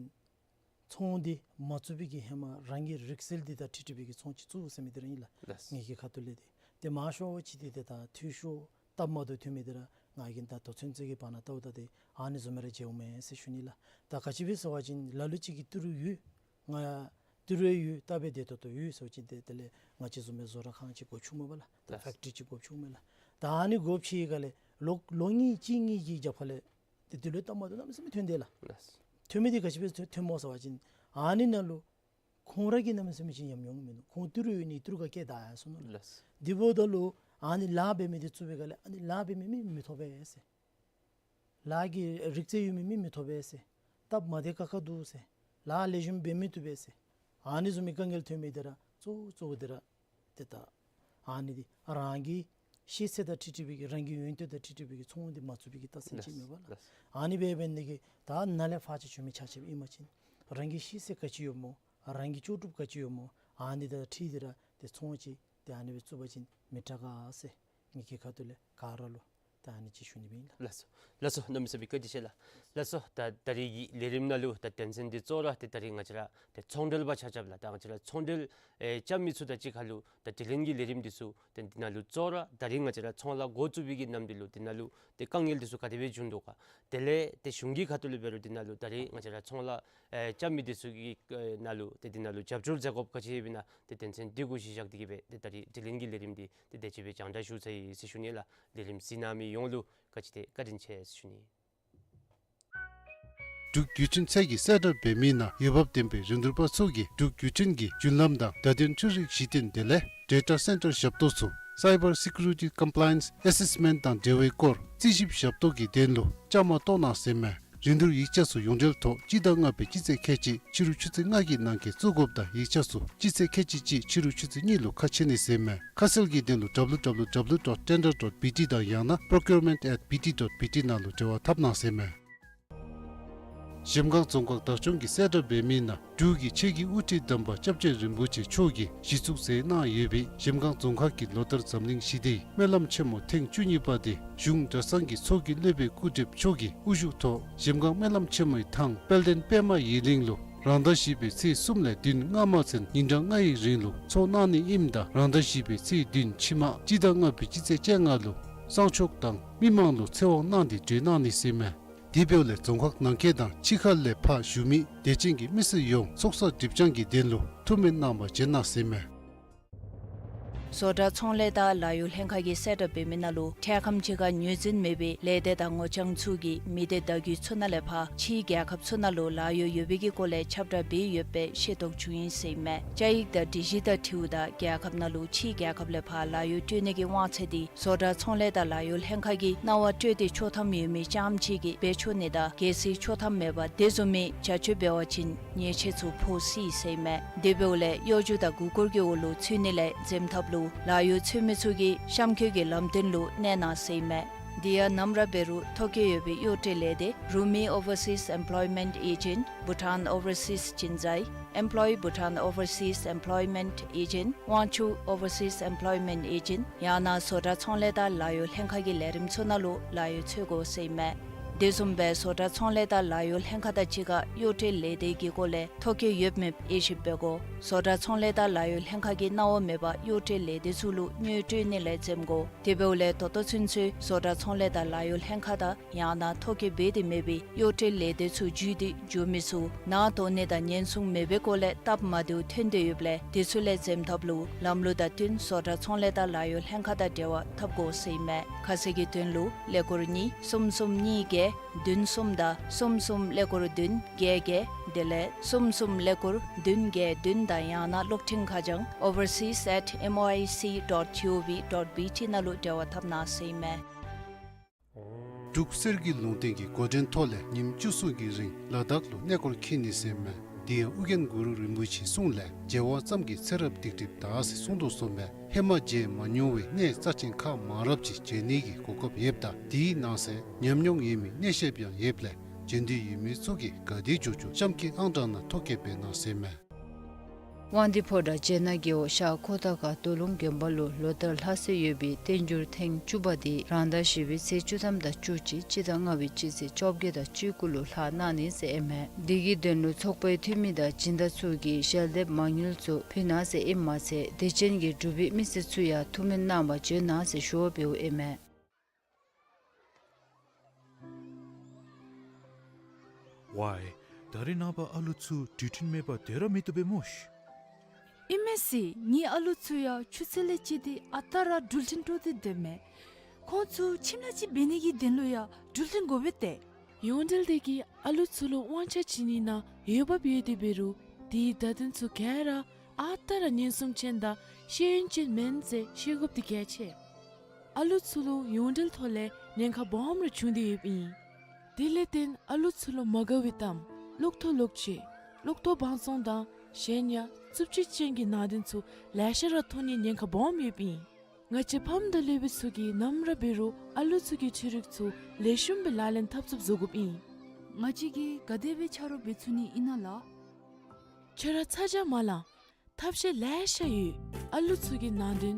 ཚོང་འདི་མ་བཙུགས་པའི་གི་ཧེ་མ་རང་གི་རིག་རྩལ་འདི་དང་འཁྲིལ་འཁྲིལ་བའི་གི་ཚོང་ཅིག་བཙུགས་ཟེར་མི་འདི་ར་ཨིན་ལགས། ལགས། ངེ་གི་ཁ་ཐུག་ལས་ཏེ་ཏེ་མང་ཤོས་ཅིག་འདི་ཏེ་ད་འཐུས་ཤོར་སྟབས་མ་བདེཝ་ཐོན་མི་འདི་ར་ང་གིས་ད་ལྟོ་ཚུན་ཚོད་ཀྱི་བར་ན་བལྟཝ་ད་ཏེ་ཨ་ནི་བཟུམ་སྦེ་ར་མཇལཝ་མས་ཟེར་ཞུ་ནི་ལགས། ད་ག་ཅི་སྦེ་ཟེར་བ་ཅིན་ལ་ལུ་ཅིག་གིས་ཏི་རུ་ཡོད། ང་ཏི་རུ་ཡོད། ད་འབད་དེ་ད་ལྟོ་ཡོད་ཟེར་བ་ཅིན་ཏེ་དེ་ལས་ང་བཅས་བཟུམ་སྦེ་བཟོ་གྲྭ་ཁང་ཅིག་དགོཔ་བྱུངམ་མས་པ་ལགས། ད་ལགས། ཕེཀ་ཊི་རི་ཅིག་དགོཔ་བྱུངམ་མས་ལགས། ད་ཨ་ནི་དགོཔ་ཅིག་ག་ལས་ལོ་ལོ་གཉིས་གཅིག་གཉིས་ཀྱི་རྒྱབ་ཁ་ལས་ཏེ་འདི་ལུ་སྟབས་མ་བདེཝ་གནམ་མེད་ས་མེད་ཐོན་དེས་ལགས། ལགས། ཐོན་མི་འདི་ག་ཅི་སྦེ་ཐོན་ཐོནམ་སྨོ་ཟེར་བ་ཅིན་ཨ་ནི་ནང་ལུ་ཁོང་ར་གིས་གནམ་མེད་ས་མེད་ཅིག་ཉམས་མྱོང་མིན་འདུག། ཁོང་ཏི་རུ་ཡོད་ནི་ཏི་རུ་ཁར་སྐྱེལ་བཏང་ཡར་སོང་ནུག་ལགས། ལགས། དེ་འབདཝ་ད་ལུ་ཨ་ནི་ལཱ་འབད་མི་འདི་བཙུགས་པའི་སྒང་ལས་ཨ་ནི་ལཱ་འབད་མི་མི་མི་ཐོབ་པས་ཟེར། ལཱ་གི་རིག་རྩལ་ཡོད་མི་མི་མི་ཐོབ་པས་ཟེར། སྟབས་མ་བདེ་ཁག་ཁ་འདུག་ཟེར། ལཱ་ལེགས་ཤོམ་འབད་མི་བཏུབ་པས་ཟེར། ཨ་ནི་བཟུམ་མའི་དཀའ་ངལ་ཐོན་མི་འདི་ར་གཙོ་བོ་གཙོ་བོ་འདི་ར་ཏེ་ད་ཨ་ནི་འདི་རང་གི་ཤེས་ཚད་དང་འཁྲིལ་འཁྲིལ་བའི་གི་རང་གི་ཡོན་ཏན་དང་འཁྲིལ་འཁྲིལ་བའི་གི་ཚོང་འདི་མ་བཙུགས་པའི་གི་རྟགས་མཚན་ཅིག་མས་པ་ལགས། ལགས། ཨ་ནི་འབད་འབད་ནི་གིས་ད་ནཱ་ལས་ཕར་ཅིག་བྱོན་མི་ཆ་ཁྱབ་ཨིན་པ་ཅིན་རང་གི་ཤེས་ཚད་ག་ཅི་ཡོདཔ་སྨོ། རང་གི་ལྕོགས་གྲུབ་ག་ཅི་ཡོདཔ་སྨོ། ཨ་ནི་དང་འཁྲིལ་ཏེ་ར་ཏེ་ཚོང་ཅིག་ཏེ་ཨ་ནི་སྦེ་བཙུགས་པ་ཅིན་མི་དྲག་ག་ཟེར་ངེ་གི་ཁ་ཐུག་ལས་ག་ར་ལུ་ད་ཨ་ནི་ཅིག་ཞུ་ནི་སྦེ་ཨིན་ལགས། ལགས་སོ། ལགས་སོ། གནམ་མེད་ས་མེད་བཀའ་དྲིན་ཆེ་ལགས། ལགས་སོ། ད་ད་རིས་ཀྱི་ལས་རིམ་ནང་ལུ་ད་དོན་ཚན་འདི་གཙོ་བོ་ར་ཏེ་ད་རིས་ང་བཅས་ར་ཏེ་ཚོང་འབྲེལ་པ་ཆ་ཁྱབ་ལགས། ད་ང་བཅས་ར་ཚོང་འབྲེལ་ཨེ་རྐྱབ་མི་ཚུ་དང་གཅིག་ཁར་ལུ་ད་དྲི་ལན་གྱི་ལས་རིམ་འདི་ཚུ་ཏེ་འདི་ནང་ལུ་གཙོ་བོ་ར་ད་རིས་ང་བཅས་ར་ཚོང་ལཱ་འགོ་བཙུགས་པའི་གི་ནམ་དུས་ལུ་འདི་ནང་ལུ་ཏེ་དཀའ་ངལ་འདི་ཚུ་ག་དེ་སྦེ་བྱུང་དོ་ག། དེ་ལས་ཏེ་གཞུང་གི་ཁ་ཐུག་ལས་འབད་རུང་འདི་ནང་ལུ་ད་རིས་ང་བཅས་ར་ཚོང་ལཱ་ཨེ་རྐྱབ་མི་འདི་ཚུ་གི་ཨེ་ནང་ལུ་ཏེ་འདི་ནང་ལུ་རྒྱབ་སྐྱོར་མཛད་དགོཔ་ག་ཅི་ཡོདཔ་ཨིན་ན། ཏེ་དོན་ཚན་འདི་གུ་གཞི་བཞག་སྟེ་གིས་སྦེ་ཏེ་ད་རིས་དྲི་ལན་གྱི་ལས་རིམ་འདི་ཏེ་དེ་ཅིག་སྦེ་རྒྱང་བསྒྲགས་ཞུ་ཚར་ཡི་ཟེར་ཞུ་ནི་ལགས། ལས་རིམ་གཟིགས་གནང་མི་ཡོངས་ལུ་ག་ཅི་ཏེ་བཀའ་དྲིན་ཆེ་ཟེར་ཞུ་ནི། འབྲུག་བརྒྱུད་འཕྲིན་ཚད་ཀྱིས་གསལ་བསྒྲགས་འབད་མི་ནང་འོས་འབབ་ལྡན་པའི་རིན་བསྡུར་པ་ཚུ་གིས་འབྲུག་བརྒྱུད་འཕྲིན་གྱི་རྒྱུན་ལམ་དང་བརྡ་དོན་འཕྲུལ་རིག་གཞི་རྟེན་དེ་ལས་ཌེ་ཊ་སེན་ཊར་ཞབས་ཏོག་ཚུ་Cyber Security Compliance Assessment དང་འབྲེལ་བའི་སྐོར་རྩིས་ཞིབ་ཞབས་ཏོག་གི་དོན་ལུ་བཅའ་མར་གཏོགས་གནང་ཟེར་མས། རིན་བསྡུར་ཡིག་ཆ་ཚུ་ཡོངས་འབྲེལ་ཐོག་སྤྱི་ཟླ་ལྔ་པའི་སྤྱི་ཚེས་ཁལ་གཅིག་ཕྱི་རུ་ཆུ་ཚོད་ལྔ་གི་ནང་འཁོད་བཙུགས་དགོཔ་དང་ཡིག་ཆ་ཚུ་སྤྱི་ཚེས་ཁལ་གཅིག་གཅིག་ཕྱི་རུ་ཆུ་ཚོད་གཉིས་ལུ་ཁ་ཕྱེ་ནི་ཟེར་མས། ཁ་གསལ་གྱི་དོན་ལུ་W W W dot tender dot B T དང་ཡང་ན་procurement at B T dot B T ནང་ལུ་འབྲེལ་བ་འཐབ་གནང་ཟེར་མས། གཞལམ་སྒང་རྫོང་ཁག་བདག་སྐྱོང་གིས་གསལ་བསྒྲགས་འབད་མི་ནང་འབྲུག་གི་ཆོས་ཀྱི་དབུ་ཁྲིད་དམ་པ་སྐྱབས་རྗེ་རིན་པོ་ཆེ་མཆོག་གིས་གཞི་བཙུགས་མཛད་གནང་ཡོད་པའི་གཞལམ་སྒང་རྫོང་ཁག་གི་ལོ་ལྟར་འཛམ་གླིང་ཞི་བདེའི་སྨོན་ལམ་ཆེན་མོ་ཐེངས་བཅུ་གཉིས་པ་དེ་གཞུང་གྲྭ་ཚང་གི་ཚོགས་ཀྱི་སློབ་དཔོན་སྐུ་བགྲེསཔ་མཆོག་གི་དབུ་བཞུགས་ཐོག་གཞལམ་སྒང་སྨོན་ལམ་ཆེན་མོའི་ཐང་དཔལ་ལྡན་པདྨ་ཡིག་གླིང་ལུ་རང་ཟླ་བཞི་པའི་ཚེས་གསུམ་ལས་བདུན་སྔ་མ་ཚུན་ཉིན་གྲངས་ལྔའི་རིང་ལུ་ཚོགས་གནང་ནི་ཨིནམ་ད་རང་ཟླ་བཞི་པའི་ཚེས་བདུན་ཕྱི་མ་སྤྱི་ཟླ་ལྔ་པའི་སྤྱི་ཚེས་བཅོ་ལྔ་ལུ་གསང་མཆོག་དང་མི་མང་ལུ་ཚེ་དབང་གནང་སྟེ་གྲོལ་གནང་ནི་ཟེར་མས། དེ་འབདཝ་ལས་རྫོང་ཁག་ནང་འཁོད་དང་ཕྱི་ཁ་ལས་ཕར་བཞུགས་མི་དད་ཅན་གྱི་མི་སེར་ཡོངས་ཚོགས་བསགས་སྒྲིབ་སྦྱང་གི་དོན་ལུ་ཐུགས་སྨོན་གནང་བར་བྱོན་གནང་ཟེར་མས། བཟོ་གྲྭ་ཚོང་ལས་དང་ལཱ་གཡོག་ལྷན་ཁག་གིས་གསལ་བསྒྲགས་འབད་མི་ནང་ལུ་འཕྲལ་ཁམས་ཅིག་ཁར་ངོས་འཛིན་མེད་པའི་ལས་སྡེ་དང་ངོ་བྱང་ཚུ་གིས་མི་སྡེ་བརྡ་བརྒྱུད་ཚུ་ནང་ལས་ཕར་ཕྱིའི་རྒྱལ་ཁབ་ཚུ་ནང་ལུ་ལཱ་གཡོག་ཡོད་པའི་གི་སྐོར་ལས་ཁྱབ་བསྒྲགས་འབད་ཡོདཔ་སྦེ་ཤེས་རྟོགས་བྱུང་ཡི་ཟེར་མས། བཅའ་ཡིག་དང་སྒྲིག་གཞི་དང་འཁྲིལཝ་ད་རྒྱལ་ཁབ་ནང་ལུ་ཕྱིའི་རྒྱལ་ཁབ་ལས་ཕར་ལཱ་གཡོག་སྤྲོད་ནི་གི་དབང་ཚད་འདི་བཟོ་གྲྭ་ཚོང་ལས་དང་ལཱ་གཡོག་ལྷན་ཁག་གིས་གནང་བ་སྤྲོད་དེ་ཆོག་ཐམ་ཡོད་མི་རྐྱངམ་ཅིག་གིས་འབད་ཆོག་ནི་དང་གལ་སྲིད་ཆོག་ཐམ་མེད་པར་དེ་བཟུམ་མའི་བྱ་སྤྱོད་འབད་བ་ཅིན་ཉེས་ཆད་ཚུ་ཕོག་སྲིད་ཟེར་མས། དེ་འབདཝ་ལས་གཡོ་སྒྱུ་དང་མགུ་སྐོར་གྱི་འོག་ལུ་ཚུད་ནི་ལས་འཛེམ་ཐབས་ལུ་ལཱ་གཡོག་འཚོལ་མི་ཚུ་གིས་གཤམ་འཁོད་ཀྱི་ལམ་སྟོན་ལུ་གནས་གནང་ཟེར་མས། དེ་ཡང་ནམ་ར་འབད་རུང་ཐོ་བཀོད་ཡོད་པའི་གཡོག་སྤྲོད་ལས་སྡེ་Rumi Overseas Employment Agent, Bhutan Overseas Jinzai, Employ Bhutan Overseas Employment Agent, Wangchuck Overseas Employment Agent ཡང་ན་བཟོ་གྲྭ་ཚོང་ལས་དང་ལཱ་གཡོག་ལྷན་ཁག་གི་ལས་རིམ་ཚུ་ནང་ལུ་ལཱ་གཡོག་འཚོལ་དགོ་ཟེར་མས། དེ་བཟུམ་སྦེ་བཟོ་གྲྭ་ཚོང་ལས་དང་ལཱ་གཡོག་ལྷན་ཁག་དང་གཅིག་ཁར་གཡོག་སྤྲོད་ལས་སྡེ་གི་སྐོར་ལས་ཐོ་བཀོད་ཡོདཔ་མེདཔ་དབྱེ་ཞིབ་འབད་དགོ། བཟོ་གྲྭ་ཚོང་ལས་དང་ལཱ་གཡོག་ལྷན་ཁག་གིས་གནང་བ་མེད་པར་གཡོག་སྤྲོད་ལས་སྡེ་ཚུ་ལུ་དངུལ་སྤྲོད་ནི་ལས་འཛེམ་དགོ། དེ་འབདཝ་ལས་ད་ལྟོ་ཚུན་ཚོད་བཟོ་གྲྭ་ཚོང་ལས་དང་ལཱ་གཡོག་ལྷན་ཁག་དང་ཡང་ན་ཐོ་བཀོད་འབད་དེ་མེད་པའི་གཡོག་སྤྲོད་ལས་སྡེ་ཚུ་བརྒྱུད་དེ་འགྱོ་མི་ཚུ་ནང་དོགས་ནི་དང་ཉེན་སྲུང་མེད་པའི་སྐོར་ལས་སྟབས་མ་བདེཝ་ཐོན་ཏེ་ཡོདཔ་ལས་དེ་ཚུ་ལས་འཛེམ་ཐབས་ལུ་ལམ་ལུགས་དང་བསྟུན་བཟོ་གྲྭ་ཚོང་ལས་དང་ལཱ་གཡོག་ལྷན་ཁག་དང་འབྲེལ་བ་འཐབ་དགོ་ཟེར་ཨིན་མས། ཁ་གསལ་གྱི་དོན་ལུ་ཀླད་ཀོར་གཉིས་གསུམ་གསུམ་གཉིས་བརྒྱད་བདུན་གསུམ་དང་གསུམ་གསུམ་ཀླད་ཀོར་བདུན་བརྒྱད་བརྒྱད་ དེ་ལས་གསུམ་གསུམ་ཀླད་ཀོར་བདུན་བརྒྱད་བདུན་དང་ཡང་ན་གློག་འཕྲིན་ཁ་བྱང་overseas at M O I C dot G O V dot B T ནང་ལུ་འབྲེལ་བ་འཐབ་གནང་ཟེར་ཨིན་མས། འབྲུག་གསེར་གྱི་ལུང་བསྟན་གྱི་འགོ་འདྲེན་ཐོག་ལས་ཉིནམ་བཅུ་གསུམ་གྱི་རིང་ལ་དྭགས་ལུ་གནས་སྐོར་འཁྱིད་ནི་ཟེར་མས། དེ་ཡང་ཨོ་རྒྱན་གུ་རུ་རིན་པོ་ཆེའི་གསུང་ལས་མཇལ་བ་ཙམ་གྱིས་ཚེ་རབས་སྡིག་སྒྲིབ་དག་ཟེར་གསུངས་དོ་བཟུམ་སྦེ་ཧེ་མ་མཇལ་མ་མྱོང་བའི་གནས་རྩ་ཆེན་ཁག་མང་རབས་ཅིག་མཇལ་ནི་གི་གོ་སྐབས་ཡོདཔ་ད་དེའི་ནང་གསེས་ཉམས་མྱོང་ཡོད་མི་གནས་བཤདཔ་ཡང་ཡོདཔ་ལས་མཇལ་འདོད་ཡོད་མི་ཚུ་གིས་ག་དེ་མགྱོགས་མགྱོགས་གཤམ་གྱི་ཨང་གྲངས་ནང་ཐོ་བཀོད་འབད་གནང་ཟེར་མས། དབང་འདུས་ཕོ་བྲང་བྱེ་ནག་རྒེད་འོག་ཤར་ཁོ་ཐང་ཁ་རྡོ་ལུང་དགོན་པ་ལུ་ལོ་ལྟར་ལྷག་སྲོལ་ཡོད་པའི་བསྟན་འགྱུར་ཐེངས་བཅུ་པ་དེ་རང་ཟླ་བཞི་པའི་ཚེས་བཅུ་ཐམ་དང་བཅུ་གཅིག་སྤྱི་ཟླ་ལྔ་པའི་སྤྱི་ཚེས་བཅོ་བརྒྱད་དང་བཅུ་དགུ་ལུ་ལྷག་གནང་ནི་ཟེར་ཨིན་མས། དེ་གི་དོན་ལུ་ཚོགས་པའི་འཐུས་མི་དང་སྦྱིན་བདག་ཚུ་གིས་ཞལ་འདེབས་མ་དངུལ་ཚུ་ཕུལ་གནང་ཟེར་ཨིནམ་མ་ཚད་དད་ཅན་གྱི་འབྲུག་པའི་མི་སེར་ཚུ་ཡང་ཐུགས་སྨོན་གནང་བར་བྱོན་གནང་ཟེར་ཞུ་བ་འབདཝ་ཨིན་མས། ཝའི། ད་རེས་ནངས་པ་ཨ་ལུ་ཚུ་འགྲུལ་འཕྲིན་མེད་པར་སྡོད་ར་མི་བཏུབ་པས་སྨོ་ཤིག། ཨིན་མས་ཟེར། ངེའི་ཨ་ལུ་ཚུ་ཡང་ཆུ་ཚོད་ལས་བཅད་དེ་ཨ་རྟག་ར་འགྲུལ་འཕྲིན་དཀྲོག་སྟེ་སྡོདཔ་མས། ཁོང་ཚུ་ཁྱིམ་ལས་ཅིག་འབད་ནི་གི་དོན་ལུ་ཡང་འགྲུལ་འཕྲིན་དགོ་པས་ཏེ། ཡོངས་འབྲེལ་དེ་གིས་ཨ་ལུ་ཚུ་ལུ་དབང་ཆ་བྱིན་ནི་ནང་འོས་འབབ་ཡོད་དེ་འབད་རུང་དེའི་བརྡ་དོན་ཚུ་ག་ར་ཨ་རྟག་ར་ཉན་སྲུང་ཅན་དང་ཤེས་ཡོན་ཅན་མེན་ཟེར་ཤེས་དགོཔ་དེ་གལ་ཆེ། ཨ་ལུ་ཚུ་ལུ་ཡོངས་འབྲེལ་ཐོག་ལས་ཉེན་ཁ་སྦོམ་རེ་བྱུང་སྟེ་ཡོདཔ་ཨིན། དེ་ལས་བརྟེན་ཨ་ལུ་ཚུ་ལུ་མ་དགའ་བའི་གཏམ་ལོག་ཐོ་ལོག་ཅིག་ལོག་ཐོ་བང་བཙོང་དང་གཞན་ཡང་རྩུབ་སྤྱོད་ཅན་གྱི་ནང་དོན་ཚུ་ལེ་ཤ་ར་མཐོང་ནིའི་ཉེན་ཁ་སྦོམ་ཡོདཔ་ཨིན། ང་བཅས་ཕམ་དང་སློབ་དཔོན་ཚུ་གིས་ནམ་ར་འབད་རུང་ཨ་ལུ་ཚུ་གི་འཕྲུལ་རིག་ཚུ་ལེགས་ཤོམ་སྦེ་ལག་ལེན་འཐབ་ཚུགསཔ་བཟོ་དགོཔ་ཨིན། ང་བཅས་ཀྱིས་ག་དེ་སྦེ་ཆ་རོགས་འབད་ཚུགས་ནི་ཨིན་ན་ལགས། ཁྱོད་ར་ཚ་གྱང་མ་ལང་། ཐབས་ཤེས་ལེ་ཤ་ཡོད། ཨ་ལུ་ཚུ་གི་ནང་དོན་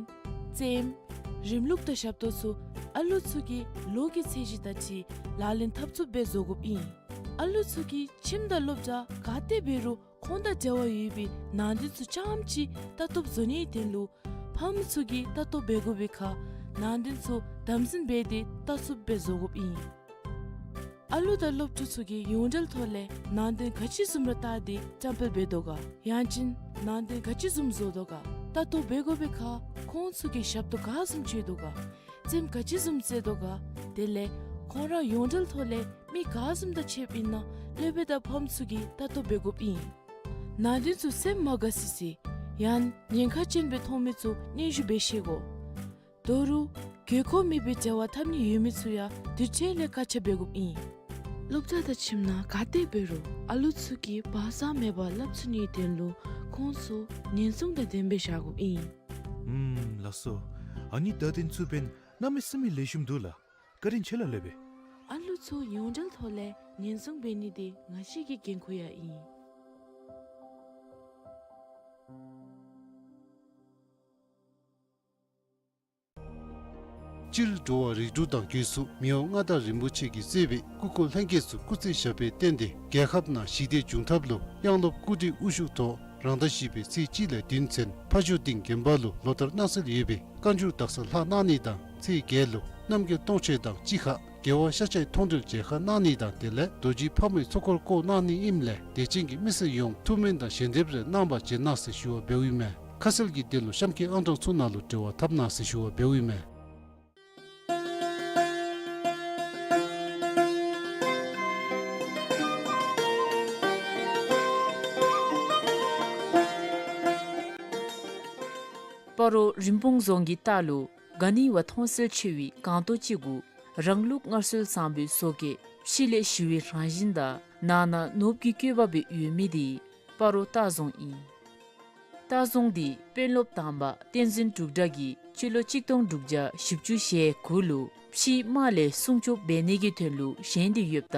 རྩེདམོ་རིམ་ལུགས་དང་ཞབས་ཏོག་ཚུ་ཨ་ལུ་ཚུ་གི་ལོ་གི་ཚད་གཞི་དང་འཁྲིལ་ལག་ལེན་འཐབ་ཚུགསཔ་སྦེ་བཟོ་དགོཔ་ཨིན། ཨ་ལུ་ཚུ་གིས་ཁྱིམ་དང་སློབ་གྲྭ་ག་ཏེ་འབད་རུང་ཁོང་དང་འབྲེལ་བ་ཡོད་པའི་ནང་དོན་ཚུ་རྐྱངམ་ཅིག་ལྟ་རྟོགཔ་བཟོ་ནིའི་དོན་ལུ་ཕམ་ཚུ་གིས་ལྟ་རྟོགཔ་འབད་དགོ་པའི་ཁར་ནང་དོན་ཚུ་དམ་འཛིན་འབད་དེ་ལྟ་ཚུགསཔ་སྦེ་བཟོ་དགོཔ་ཨིན། ཨ་ལུ་དང་སློབ་ཕྲུག་ཚུ་གིས་ཡོངས་འབྲེལ་ཐོག་ལས་ནང་དོན་ག་ཅི་བཟུམ་ར་བལྟ་སྟེ་བཀྲམ་སྤེལ་འབད་དོ་ག། ཡང་ཅིན་ནང་དོན་ག་ཅི་བཟུམ་བཟོ་དོ་ག། ལྟ་རྟོགཔ་འབད་དགོ་པའི་ཁར་ཁོང་ཚུ་གིས་ཞབས་ཏོག་ག་བཟུམ་སྤྱོད་དོ་ག། རྩེདམོ་ག་ཅི་བཟུམ་རྩེ་དོ་ག། དེ་ལས་ཁོང་ར་ཡོངས་འབྲེལ་ཐོག་ལས་མི་ག་བཟུམ་དང་ཕྱདཔ་ཨིན་ན་སློབ་དཔོན་དང་ཕམ་ཚུ་གིས་ལྟ་རྟོགཔ་འབད་དགོཔ་ཨིན། ནང་དོན་ཚུ་སེམས་མ་དགའ་སི་སི་ཡང་ཉེན་ཁ་ཅན་སྦེ་མཐོང་མི་ཚུ་སྙན་ཞུ་འབད་ཤེས་དགོ། དོ་རུང་དགོས་མཁོ་མེད་པའི་འབྲེལ་བ་འཐབ་ནི་ཡོད་མི་ཚུ་ཡང་དུས་ཚོད་ལས་བཀག་ཆ་འབད་དགོཔ་ཨིན། སློབ་གྲྭ་དང་ཁྱིམ་ནང་ག་ཏེ་འབད་རུང་ཨ་ལུ་ཚུ་གིས་བག་གཙང་མེད་པར་སླབ་ཚུགས་ནིའི་དོན་ལུ་ཁོང་ཚུ་ཉེན་སྲུང་དང་ལྡནམ་སྦེ་བཞག་དགོཔ་ཨིན། ཨུམ་ལགས་སོ། ཨ་ནི་བརྡ་དོན་ཚུ་འབདན་གནམ་མེད་ས་མེད་ལེགས་ཤོམ་འདུག་ལགས། བཀའ་དྲིན་ཆེ་ལགས་སློབ་དཔོན། ཨ་ལུ་ཚུ་ཡོངས་འབྲེལ་ཐོག་ལས་ཉེན་སྲུང་འབད་ནི་དེ་ང་བཅས་ཀྱི་འགན་ཁུར་ཡང་ཨིན། སྤྱིར་འགྲོ་བ་རིགས་དྲུག་དང་སྒོས་སུ་མི་དབང་མངའ་བདག་རིན་པོ་ཆེ་གིས་གཙོས་པའི་སྐུ་འཁོར་ལྷན་རྒྱས་ཚུ་སྐུ་ཚེ་ཞབས་པད་བརྟན་ཏེ་རྒྱལ་ཁབ་ནང་ཞི་བདེ་འབྱུང་ཐབས་ལུ་དབྱངས་སློབ་སྐུ་བགྲེས་དབུ་བཞུགས་ཐོག་རང་ཟླ་བཞི་པའི་ཚེས་གཅིག་ལས་བདུན་ཚུན་ཕ་ཇོ་སྡིངས་དགོན་པ་ལུ་ལོ་ལྟར་གནང་སྲོལ་ཡོད་པའི་བཀའ་འགྱུར་དག་ས་ལྷག་གནང་ནི་དང་ཚེས་བརྒྱད་ལུ་རྣམ་རྒྱལ་སྟོང་མཆོད་དང་གཅིག་ཁར་རྒྱལ་བ་ཤཱཀྱའི་མཐོང་གྲོལ་མཇལ་ཁ་གནང་ནི་དང་དེ་ལས་རྡོ་རྗེ་ཕག་མོའི་ཚོགས་འཁོར་བསྐོར་གནང་ནི་ཨིནམ་ལས་དད་ཅན་གྱི་མི་སེར་ཡོངས་ཐུགས་སྨོན་དང་ཞལ་འདེབས་རེ་གནང་བར་བྱོན་གནང་ཟེར་ཞུ་བ་འབདཝ་ཨིན་མས། ཁ་གསལ་གྱི་དོན་ལུ་གཤམ་གྱི་ཨང་གྲངས་ཚུ་ནང་ལུ་འབྲེལ་བ་འཐབ་གནང་ཟེར་ཞུ་བ་འབདཝ་ཨིན་མས། སྤ་རོ་རིན་སྤུངས་རྫོང་གི་ལྟག་ལུ་ག་ནི་བ་མཐོང་གསལ་ཆེ་བའི་སྒང་ཏོག་ཅིག་གུ་རང་ལུགས་སྔར་སྲོལ་བཟང་པོའི་བཟོ་བཀོད་ཕྱི་ལས་ཞི་བའི་རང་བཞིན་དང་ནང་ན་ནོར་བུ་གི་བཀོད་པ་སྦེ་ཡོད་མི་དེ་སྤ་རོ་ལྟ་རྫོང་ཨིན། ལྟ་རྫོང་འདི་དཔོན་སློབ་དང་པ་བསྟན་འཛིན་འབྲུག་གྲགས་ཀྱིས་སྤྱི་ལོ་གཅིག་སྟོང་དྲུག་བརྒྱ་བཞི་བཅུ་ཞེ་དགུ་ལུ་ཕྱིའི་དམག་ལས་སྲུང་སྐྱོབ་འབད་ནི་གི་དོན་ལུ་བཞེངས་ཏེ་ཡོདཔ་ད་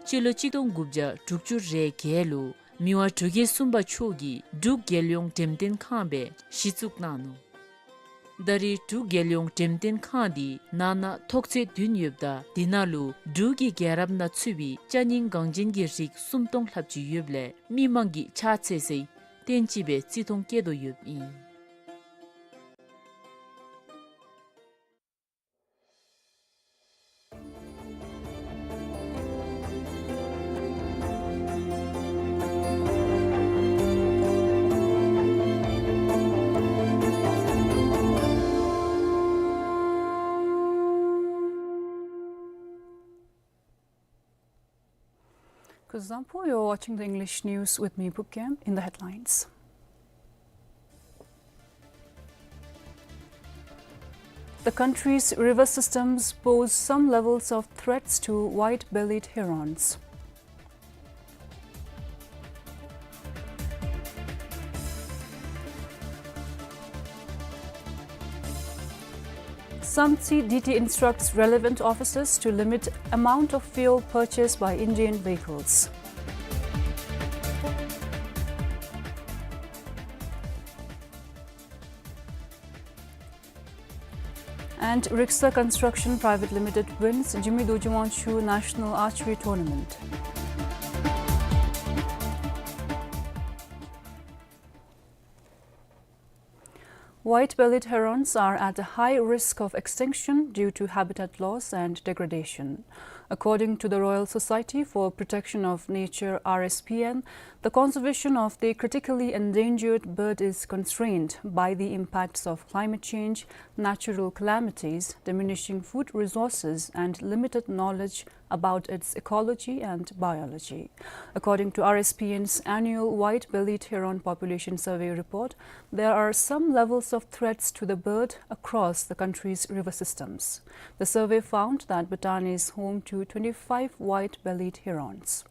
སྤྱི་ལོ་གཅིག་སྟོང་དགུ་བརྒྱ་དྲུག་ཅུ་རེ་བརྒྱད་ལུ་མི་དབང་འབྲུག་རྒྱལ་གསུམ་པ་མཆོག་གིས་འབྲུག་རྒྱལ་ཡོངས་འགྲེམས་སྟོན་ཁང་སྦེ་གཞི་བཙུགས་གནང་ནུག། ད་རེས་འབྲུག་རྒྱལ་ཡོངས་འགྲེམས་སྟོན་ཁང་འདི་ནང་ན་ཐོག་ཚད་བདུན་ཡོདཔ་ད་དེ་ནང་ལུ་འབྲུག་གི་རྒྱལ་རབས་ནང་ཚུད་པའི་ཅ་རྙིང་འགངས་ཅན་གྱི་རིགས་སུམ་སྟོང་ལྷགཔ་ཅིག་ཡོདཔ་ལས་མི་མང་གིས་ཕྱག་འཚལ་སའི་རྟེན་ཅིག་སྦེ་བརྩི་མཐོང་བསྐྱེད་དོ་ཡོདཔ་ཨིན། Zampo, you're watching the English news with me, Bukkem. In the headlines. The country's river systems pose some levels of threats to white-bellied herons. Samtse D T instructs relevant officers to limit amount of fuel purchased by Indian vehicles. And Riksa Construction Private Limited wins Jigme Dorji Wangchuk National Archery Tournament. White-bellied herons are at a high risk of extinction due to habitat loss and degradation. According to the Royal Society for Protection of Nature, R S P N, the conservation of the critically endangered bird is constrained by the impacts of climate change, natural calamities, diminishing food resources, and limited knowledge about its ecology and biology. According to R S P N's annual white-bellied heron population survey report, there are some levels of threats to the bird across the country's river systems. The survey found that Bhutan is home to twenty-five white-bellied herons.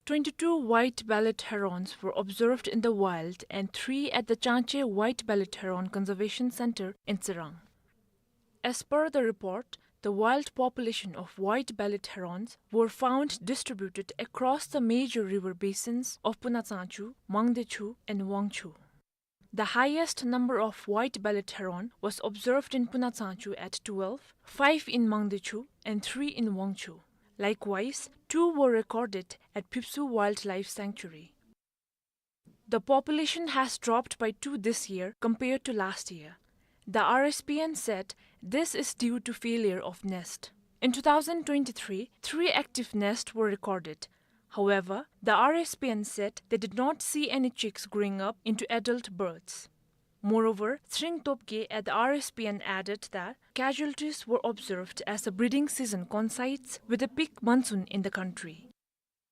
Twenty-two white-bellied herons were observed in the wild and three at the Changchhe White-Bellied Heron Conservation Center in Tsirang. As per the report, the wild population of white-bellied herons were found distributed across the major river basins of Puna Tsangchu, Mangde Chu, and Wangchu. The highest number of white-bellied heron was observed in Puna Tsangchu at twelve, five in Mangde Chu, and three in Wangchu. Likewise, two were recorded at Phipsoo Wildlife Sanctuary. The population has dropped by two this year compared to last year. The R S P N said this is due to failure of nest. In two thousand twenty-three, three active nests were recorded. However, the R S P N said they did not see any chicks growing up into adult birds. Moreover, Tshering Topgay at the R S P N added that casualties were observed as the breeding season coincides with the peak monsoon in the country.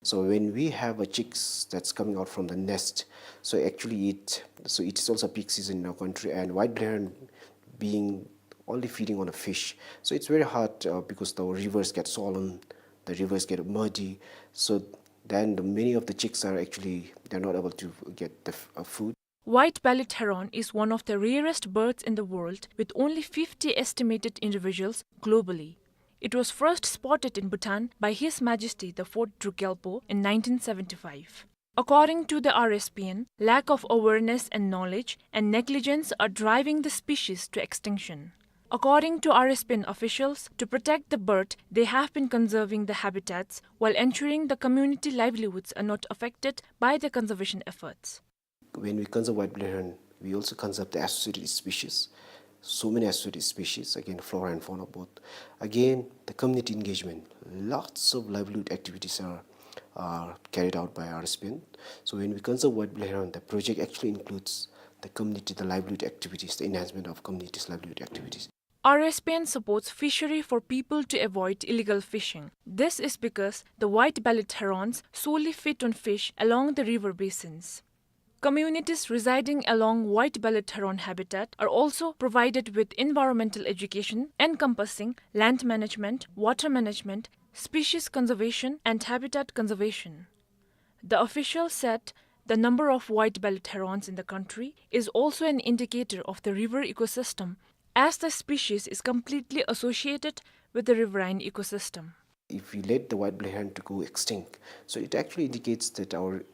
So when we have a chicks that's coming out from the nest, so actually it, so it is also peak season in our country, and white-bellied heron being only feeding on a fish, so it's very hard, uh, because the rivers get swollen, the rivers get muddy, so then the, many of the chicks are actually, they're not able to get the f-, uh, food. White-bellied heron is one of the rarest birds in the world, with only fifty estimated individuals globally. It was first spotted in Bhutan by His Majesty the Fourth Druk Gyalpo in nineteen seventy-five. According to the R S P N, lack of awareness and knowledge and negligence are driving the species to extinction. According to R S P N officials, to protect the bird, they have been conserving the habitats while ensuring the community livelihoods are not affected by the conservation efforts. When we conserve white-bellied heron, we also conserve the associated species. So many associated species, again, flora and fauna both. Again, the community engagement. Lots of livelihood activities are, are carried out by R S P N. So when we conserve white-bellied heron, the project actually includes the community, the livelihood activities, the enhancement of community's livelihood activities. R S P N supports fishery for people to avoid illegal fishing. This is because the white-bellied herons solely feed on fish along the river basins. Communities residing along white-bellied heron habitat are also provided with environmental education encompassing land management, water management, species conservation, and habitat conservation. The official said the number of white-bellied herons in the country is also an indicator of the river ecosystem, as the species is completely associated with the riverine ecosystem. If we let the white-bellied heron to go extinct, so it actually indicates that our,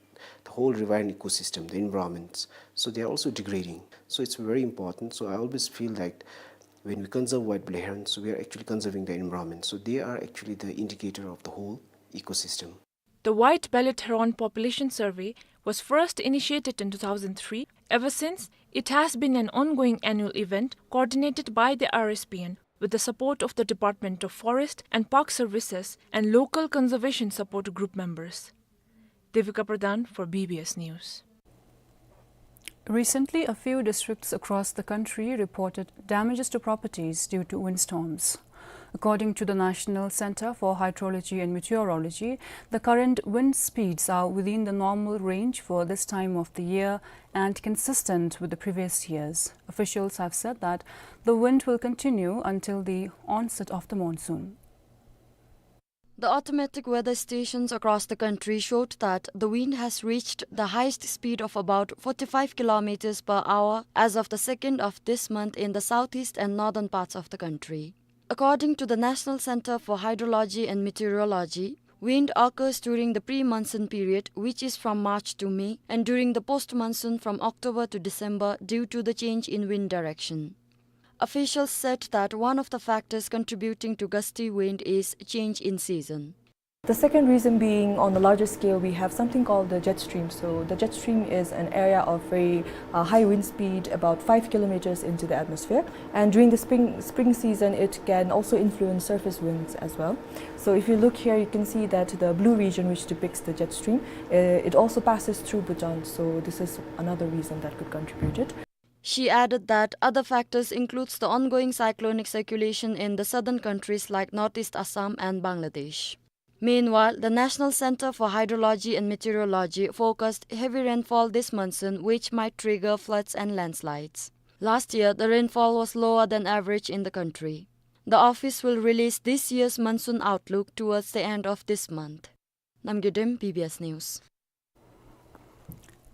the whole riverine ecosystem, the environments, so they are also degrading. So it's very important. So I always feel like when we conserve white-bellied herons, so we are actually conserving the environment. So they are actually the indicator of the whole ecosystem. The white-bellied heron population survey was first initiated in two thousand three. Ever since, it has been an ongoing annual event coordinated by the R S P N with the support of the Department of Forest and Park Services and local conservation support group members. Devika Pradhan for B B S News. Recently, a few districts across the country reported damages to properties due to windstorms. According to the National Center for Hydrology and Meteorology, the current wind speeds are within the normal range for this time of the year and consistent with the previous years. Officials have said that the wind will continue until the onset of the monsoon. The automatic weather stations across the country showed that the wind has reached the highest speed of about forty-five kilometers per hour as of the second of this month in the southeast and northern parts of the country. According to the National Center for Hydrology and Meteorology, wind occurs during the pre-monsoon period, which is from March to May, and during the post-monsoon from October to December due to the change in wind direction. Officials said that one of the factors contributing to gusty wind is change in season. The second reason being, on the larger scale, we have something called the jet stream. So the jet stream is an area of very, uh, high wind speed, about five kilometers into the atmosphere. And during the spring, spring season, it can also influence surface winds as well. So if you look here, you can see that the blue region, which depicts the jet stream, uh, it also passes through Bhutan. So this is another reason that could contribute it. She added that other factors includes the ongoing cyclonic circulation in the southern countries like northeast Assam and Bangladesh. Meanwhile, the National Center for Hydrology and Meteorology forecast heavy rainfall this monsoon, which might trigger floods and landslides. Last year, the rainfall was lower than average in the country. The office will release this year's monsoon outlook towards the end of this month. Namgay Dem, B B S News.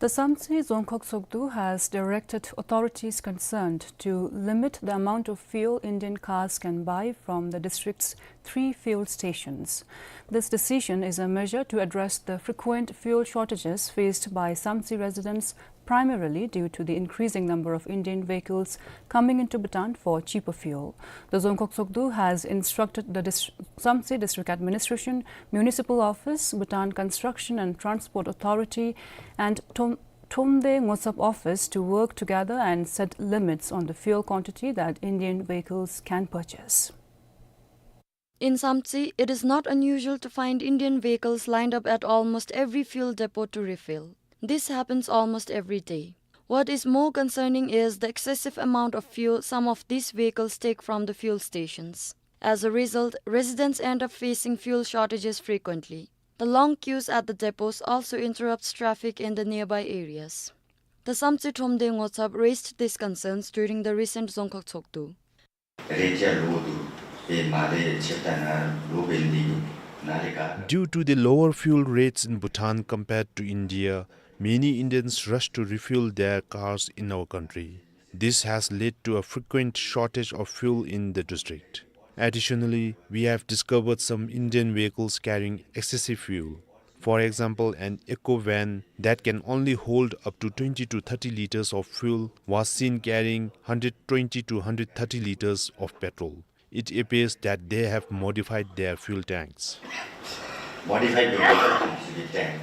The Samtse Dzongkhag Tshogdu has directed authorities concerned to limit the amount of fuel Indian cars can buy from the district's three fuel stations. This decision is a measure to address the frequent fuel shortages faced by Samtse residents, primarily due to the increasing number of Indian vehicles coming into Bhutan for cheaper fuel. The Dzongkhag Tshogdu has instructed the dis-, Samtse District Administration, Municipal Office, Bhutan Construction and Transport Authority, and Thom-, Thromde Ngosap Office to work together and set limits on the fuel quantity that Indian vehicles can purchase. In Samtse, it is not unusual to find Indian vehicles lined up at almost every fuel depot to refill. This happens almost every day. What is more concerning is the excessive amount of fuel some of these vehicles take from the fuel stations. As a result, residents end up facing fuel shortages frequently. The long queues at the depots also interrupts traffic in the nearby areas. The Samtse Thromde Ngosap raised these concerns during the recent Dzongkhag Tshogdu. Due to the lower fuel rates in Bhutan compared to India, many Indians rush to refuel their cars in our country. This has led to a frequent shortage of fuel in the district. Additionally, we have discovered some Indian vehicles carrying excessive fuel. For example, an Eeco van that can only hold up to twenty to thirty liters of fuel was seen carrying hundred twenty to hundred thirty liters of petrol. It appears that they have modified their fuel tanks. Modified the tank.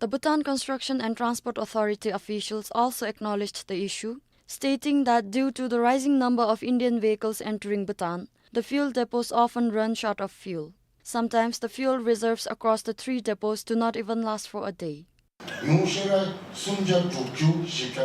The Bhutan Construction and Transport Authority officials also acknowledged the issue, stating that due to the rising number of Indian vehicles entering Bhutan, the fuel depots often run short of fuel. Sometimes the fuel reserves across the three depots do not even last for a day.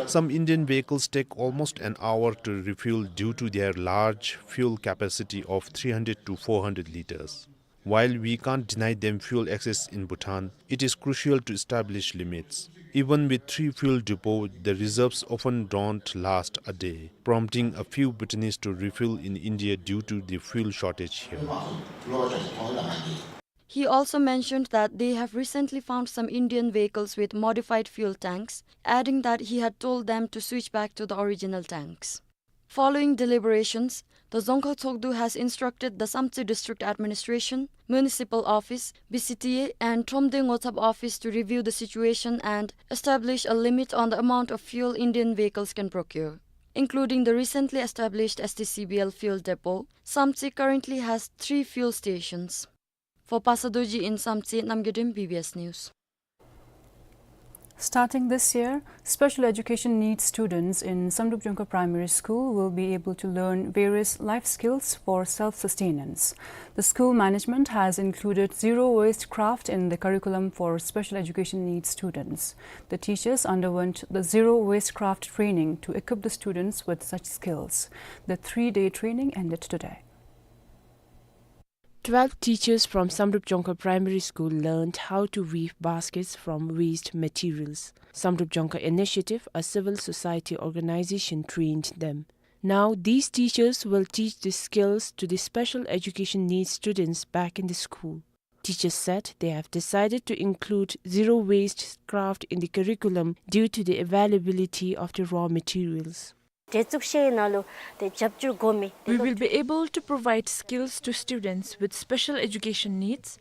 Some Indian vehicles take almost an hour to refuel due to their large fuel capacity of three hundred to four hundred liters. While we can't deny them fuel access in Bhutan, it is crucial to establish limits. Even with three fuel depots, the reserves often don't last a day, prompting a few Bhutanese to refuel in India due to the fuel shortage here. He also mentioned that they have recently found some Indian vehicles with modified fuel tanks, adding that he had told them to switch back to the original tanks. Following deliberations, the Dzongkhag Tshogdu has instructed the Samtse District Administration, Municipal Office, B C T A, and Thromde Ngosap Office to review the situation and establish a limit on the amount of fuel Indian vehicles can procure, including the recently established S T C B L fuel depot. Samtse currently has three fuel stations. For Pasa Dorji in Samtse, Namgay Dem, B B S News. Starting this year, special education needs students in Samdrup Jongkhar Primary School will be able to learn various life skills for self-sustenance. The school management has included zero waste craft in the curriculum for special education needs students. The teachers underwent the zero waste craft training to equip the students with such skills. The three-day training ended today. Twelve teachers from Samdrup Jongkhar Primary School learned how to weave baskets from waste materials. Samdrup Jongkhar Initiative, a civil society organization, trained them. Now, these teachers will teach the skills to the special education needs students back in the school. Teachers said they have decided to include zero waste craft in the curriculum due to the availability of the raw materials. འབྲེལ་གཏུག་ཤེས་ནང་ལུ་ཏེ་རྒྱབ་སྐྱོར་དགོ་མི། We will be able to provide skills to students with special education needs.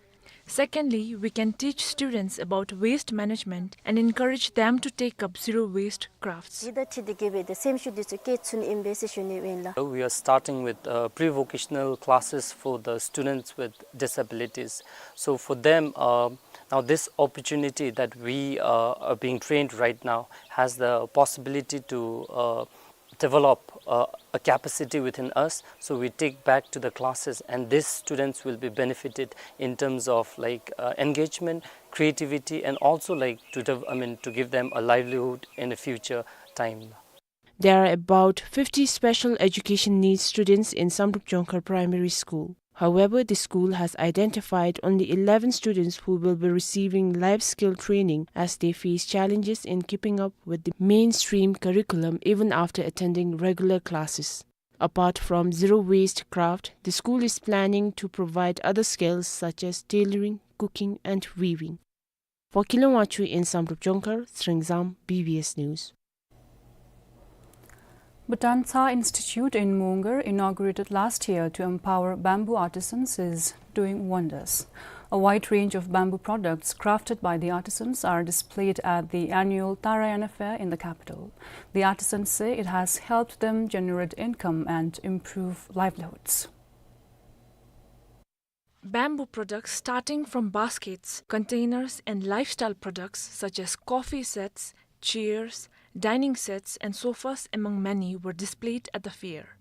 Secondly, we can teach students about waste management and encourage them to take up zero waste crafts. དེ་དང་འཁྲིལ་ཏེ་གི་སྦེ་ཏེ་སེམས་ཤུགས་འདི་ཚུ་བསྐྱེད་ཚུགས་ནི་ཨིན་པས་ཟེར་ཞུ་ནི་ཨིན་ལགས། We are starting with, uh, pre-vocational classes for the students with disabilities. So for them, uh, now this opportunity that we, uh, are being trained right now has the possibility to, uh, develop, uh, a capacity within us, so we take back to the classes, and these students will be benefited in terms of, like, uh, engagement, creativity, and also, like, to dev-, I mean, to give them a livelihood in a future time. There are about fifty special education needs students in Samdrup Jongkhar Primary School. However, the school has identified only eleven students who will be receiving life skill training, as they face challenges in keeping up with the mainstream curriculum even after attending regular classes. Apart from zero waste craft, the school is planning to provide other skills such as tailoring, cooking, and weaving. For Kileng Wangchuk in Samdrup Jongkhar, Sringzam, B B S News. Bhutan Tsa Institute in Mongar, inaugurated last year to empower bamboo artisans, is doing wonders. A wide range of bamboo products crafted by the artisans are displayed at the annual Tarayan Fair in the capital. The artisans say it has helped them generate income and improve livelihoods. Bamboo products starting from baskets, containers, and lifestyle products such as coffee sets, chairs, dining sets, and sofas, among many, were displayed at the fair.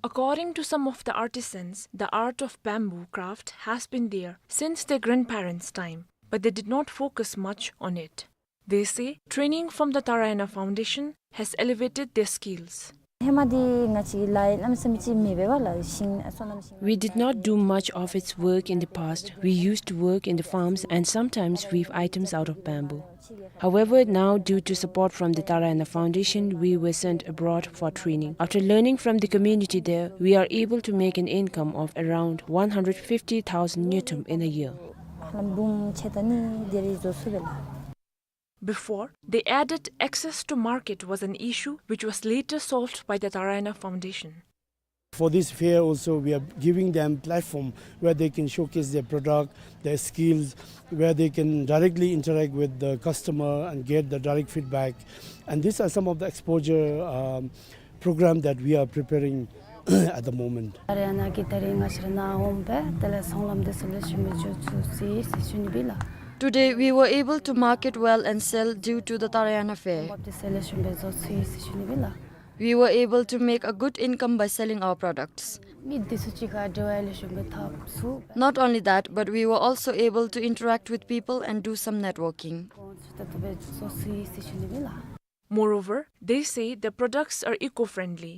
According to some of the artisans, the art of bamboo craft has been there since their grandparents' time, but they did not focus much on it. They say training from the Tarayan Foundation has elevated their skills. ཧེ་མ་འདི་ང་བཅས་ལཱ་གནམ་མེད་ས་མེད་ཅིག་མེད་པས་པ་ལགས། ཤིང་སོ་ནམ་ཤིང་། We did not do much of its work in the past. We used to work in the farms and sometimes weave items out of bamboo. However, now, due to support from the Tarayan Foundation, we were sent abroad for training. After learning from the community there, we are able to make an income of around one hundred fifty thousand ngultrum in a year. ཧ་ལམ་འབུམ་ཕྱེད་དང་གཉིས་དེ་རེ་བཟོ་ཚུགས་པས་ལགས། Before, they added access to market was an issue which was later solved by the Tarayan Foundation. For this fair also, we are giving them platform where they can showcase their product, their skills, where they can directly interact with the customer and get the direct feedback. And these are some of the exposure, um, program that we are preparing at the moment. ད་རེས་ཨ་ནཱ་གི་ད་རེས་ང་བཅས་ར་ནཱ་འོངམ་སྦེ་དེ་ལས་ཚོང་ལམ་འདི་ཚུ་ལེགས་ཤོམ་སྦེ་འགྱོ་ཚུགས་ཅི་ཟེར་ཞུ་ནི་ཨིན་ལགས། Today we were able to market well and sell due to the Tarayan Fair. འབབ་འདི་ཚུ་ལེགས་ཤོམ་སྦེ་བཟོ་ཚུགས་ཅི་ཟེར་ཞུ་ནི་ཨིན་ལགས། We were able to make a good income by selling our products. མི་འདི་ཚུ་གཅིག་ཁར་འབྲེལ་བ་ལེགས་ཤོམ་སྦེ་འཐབ་ཚུགས། Not only that, but we were also able to interact with people and do some networking. གོང་ཚུ་ད་ལྟོ་སྦེ་བཟོ་ཚུགས་ཅི་ཟེར་ཞུ་ནི་ཨིན་ལགས། Moreover, they say the products are eco-friendly.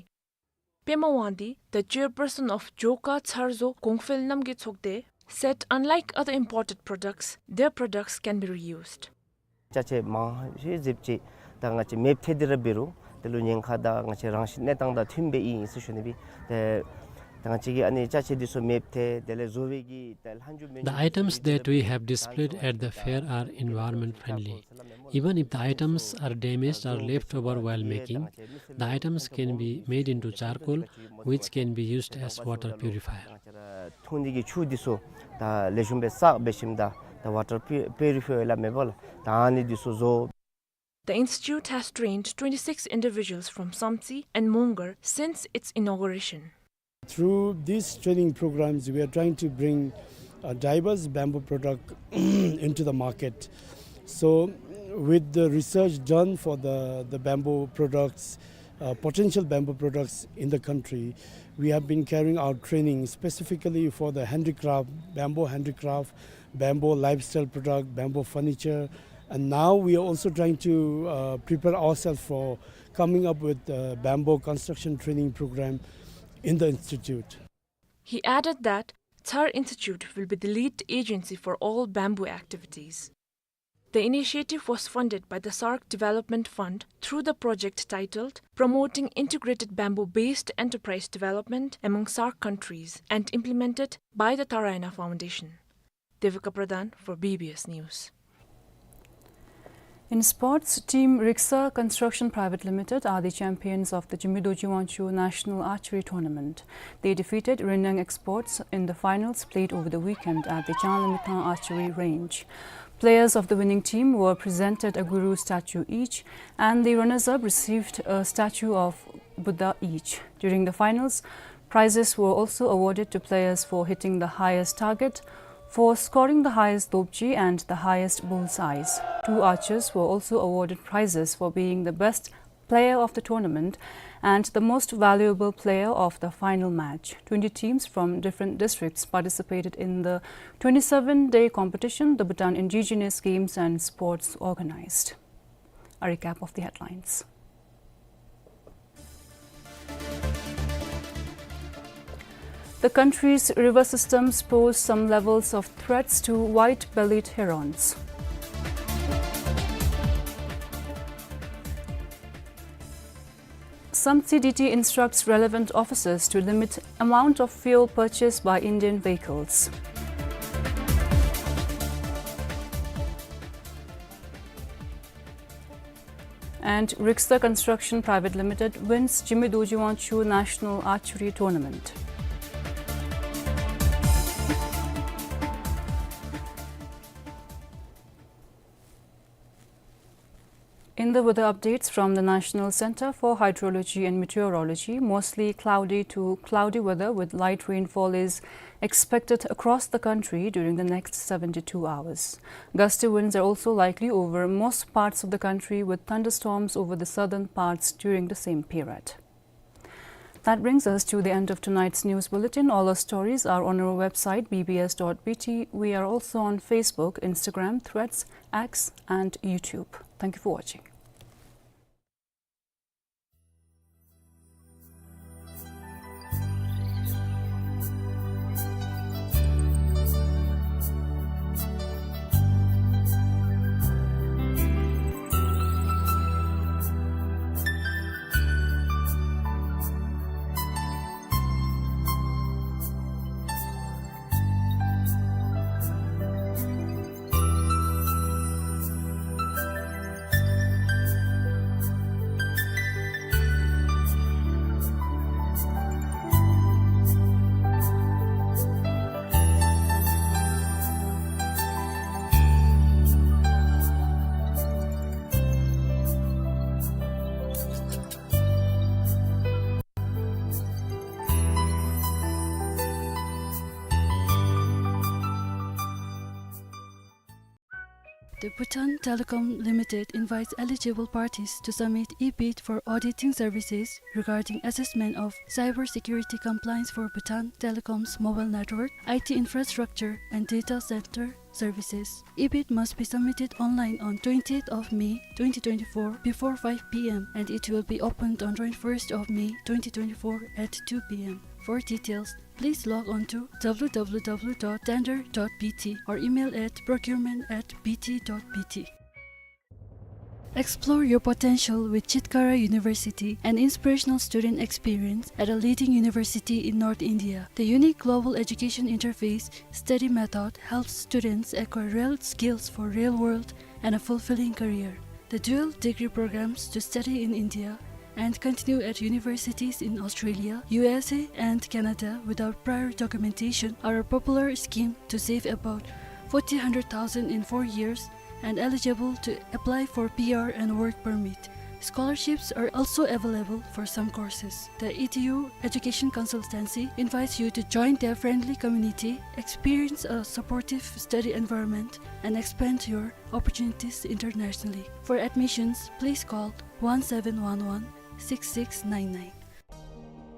པདྨ་དབང་འདུས, the chairperson of ཇོ་ཁ་ཚར་བཟོ་གོང་འཕེལ་རྣམ་རྒྱས་ཚོགས་སྡེ, said unlike other imported products, their products can be reused. ཅ་ཆས་མང་ཤོས་ཟེར་ཅིག་ད་ང་བཅས་མེདཔ་ཐལ་ཏེ་ར་འབད་རུང་དེ་ལུ་ཉེན་ཁ་དང་ང་བཅས་རང་བཞིན་གནས་སྟངས་དང་མཐུནམ་སྦེ་ཨིན་ཟེར་ཞུ་ནི་སྦེ། ཏེ་ད་ང་བཅས་ཀྱིས་ཨ་ནི་ཅ་ཆས་འདི་ཚུ་མེདཔ་ཐལ་དེ་ལས་བཟོ་བའི་གི་ད་ལྷག་མཇུག་མེན། The items that we have displayed at the fair are environment friendly. Even if the items are damaged or left over while making, the items can be made into charcoal, which can be used as water purifier. ཐུང་ནི་གི་ཆུ་འདི་ཚུ་ད་ལེགས་ཤོམ་སྦེ་བསགས་འབད་ཞིནམ་ད་ད་ཝ་ཊར་པི་ཡུ་རི་ཕའི་ལགས་མེན་པ་ལགས། ད་ཨ་ནི་འདི་ཚུ་བཟོ། The institute has trained twenty-six individuals from Samtse and Mongar since its inauguration. Through these training programs, we are trying to bring a diverse bamboo product into the market. So, with the research done for the, the bamboo products, uh, potential bamboo products in the country, we have been carrying out training specifically for the handicraft, bamboo handicraft, bamboo lifestyle product, bamboo furniture, and now we are also trying to, uh, prepare ourselves for coming up with a bamboo construction training program in the institute. He added that Thar Institute will be the lead agency for all bamboo activities. The initiative was funded by the SAARC Development Fund through the project titled Promoting Integrated Bamboo-Based Enterprise Development Among SAARC Countries and implemented by the Tharayana Foundation. Devika Pradhan for B B S News. In sports, Team Riksa Construction Private Limited are the champions of the Jigme Dorji Wangchuk National Archery Tournament. They defeated Renyang Exports in the finals played over the weekend at the Changlimithang Archery Range. Players of the winning team were presented a Guru statue each, and the runners-up received a statue of Buddha each. During the finals, prizes were also awarded to players for hitting the highest target, for scoring the highest dopchi and the highest bullseyes. Two archers were also awarded prizes for being the best player of the tournament and the most valuable player of the final match. Twenty teams from different districts participated in the twenty-seven-day competition the Bhutan Indigenous Games and Sports organized. A recap of the headlines. The country's river systems pose some levels of threats to white-bellied herons. Samtse D T instructs relevant officers to limit amount of fuel purchased by Indian vehicles. And Riksa Construction Private Limited wins Jigme Dorji Wangchuk National Archery Tournament. In the weather updates from the National Center for Hydrology and Meteorology, mostly cloudy to cloudy weather with light rainfall is expected across the country during the next seventy-two hours. Gusty winds are also likely over most parts of the country, with thunderstorms over the southern parts during the same period. That brings us to the end of tonight's news bulletin. All our stories are on our website, B B S dot B T. We are also on Facebook, Instagram, Threads, X, and YouTube. Thank you for watching. The Bhutan Telecom Limited invites eligible parties to submit e-bid for auditing services regarding assessment of cybersecurity compliance for Bhutan Telecom's mobile network, I T infrastructure, and data center services. E-bid must be submitted online on twentieth of May twenty twenty-four before five P M, and it will be opened on twenty-first of May twenty twenty-four at two P M. For details, please log on to W W W dot tender dot B T or email at procurement at B T dot B T. Explore your potential with Chitkara University, an inspirational student experience at a leading university in North India. The unique global education interface study method helps students acquire real skills for real world and a fulfilling career. The dual degree programs to study in India and continue at universities in Australia, U S A, and Canada without prior documentation are a popular scheme to save about forty hundred thousand in four years and eligible to apply for P R and work permit. Scholarships are also available for some courses. The E D U Education Consultancy invites you to join their friendly community, experience a supportive study environment, and expand your opportunities internationally. For admissions, please call one seven one one six six nine nine.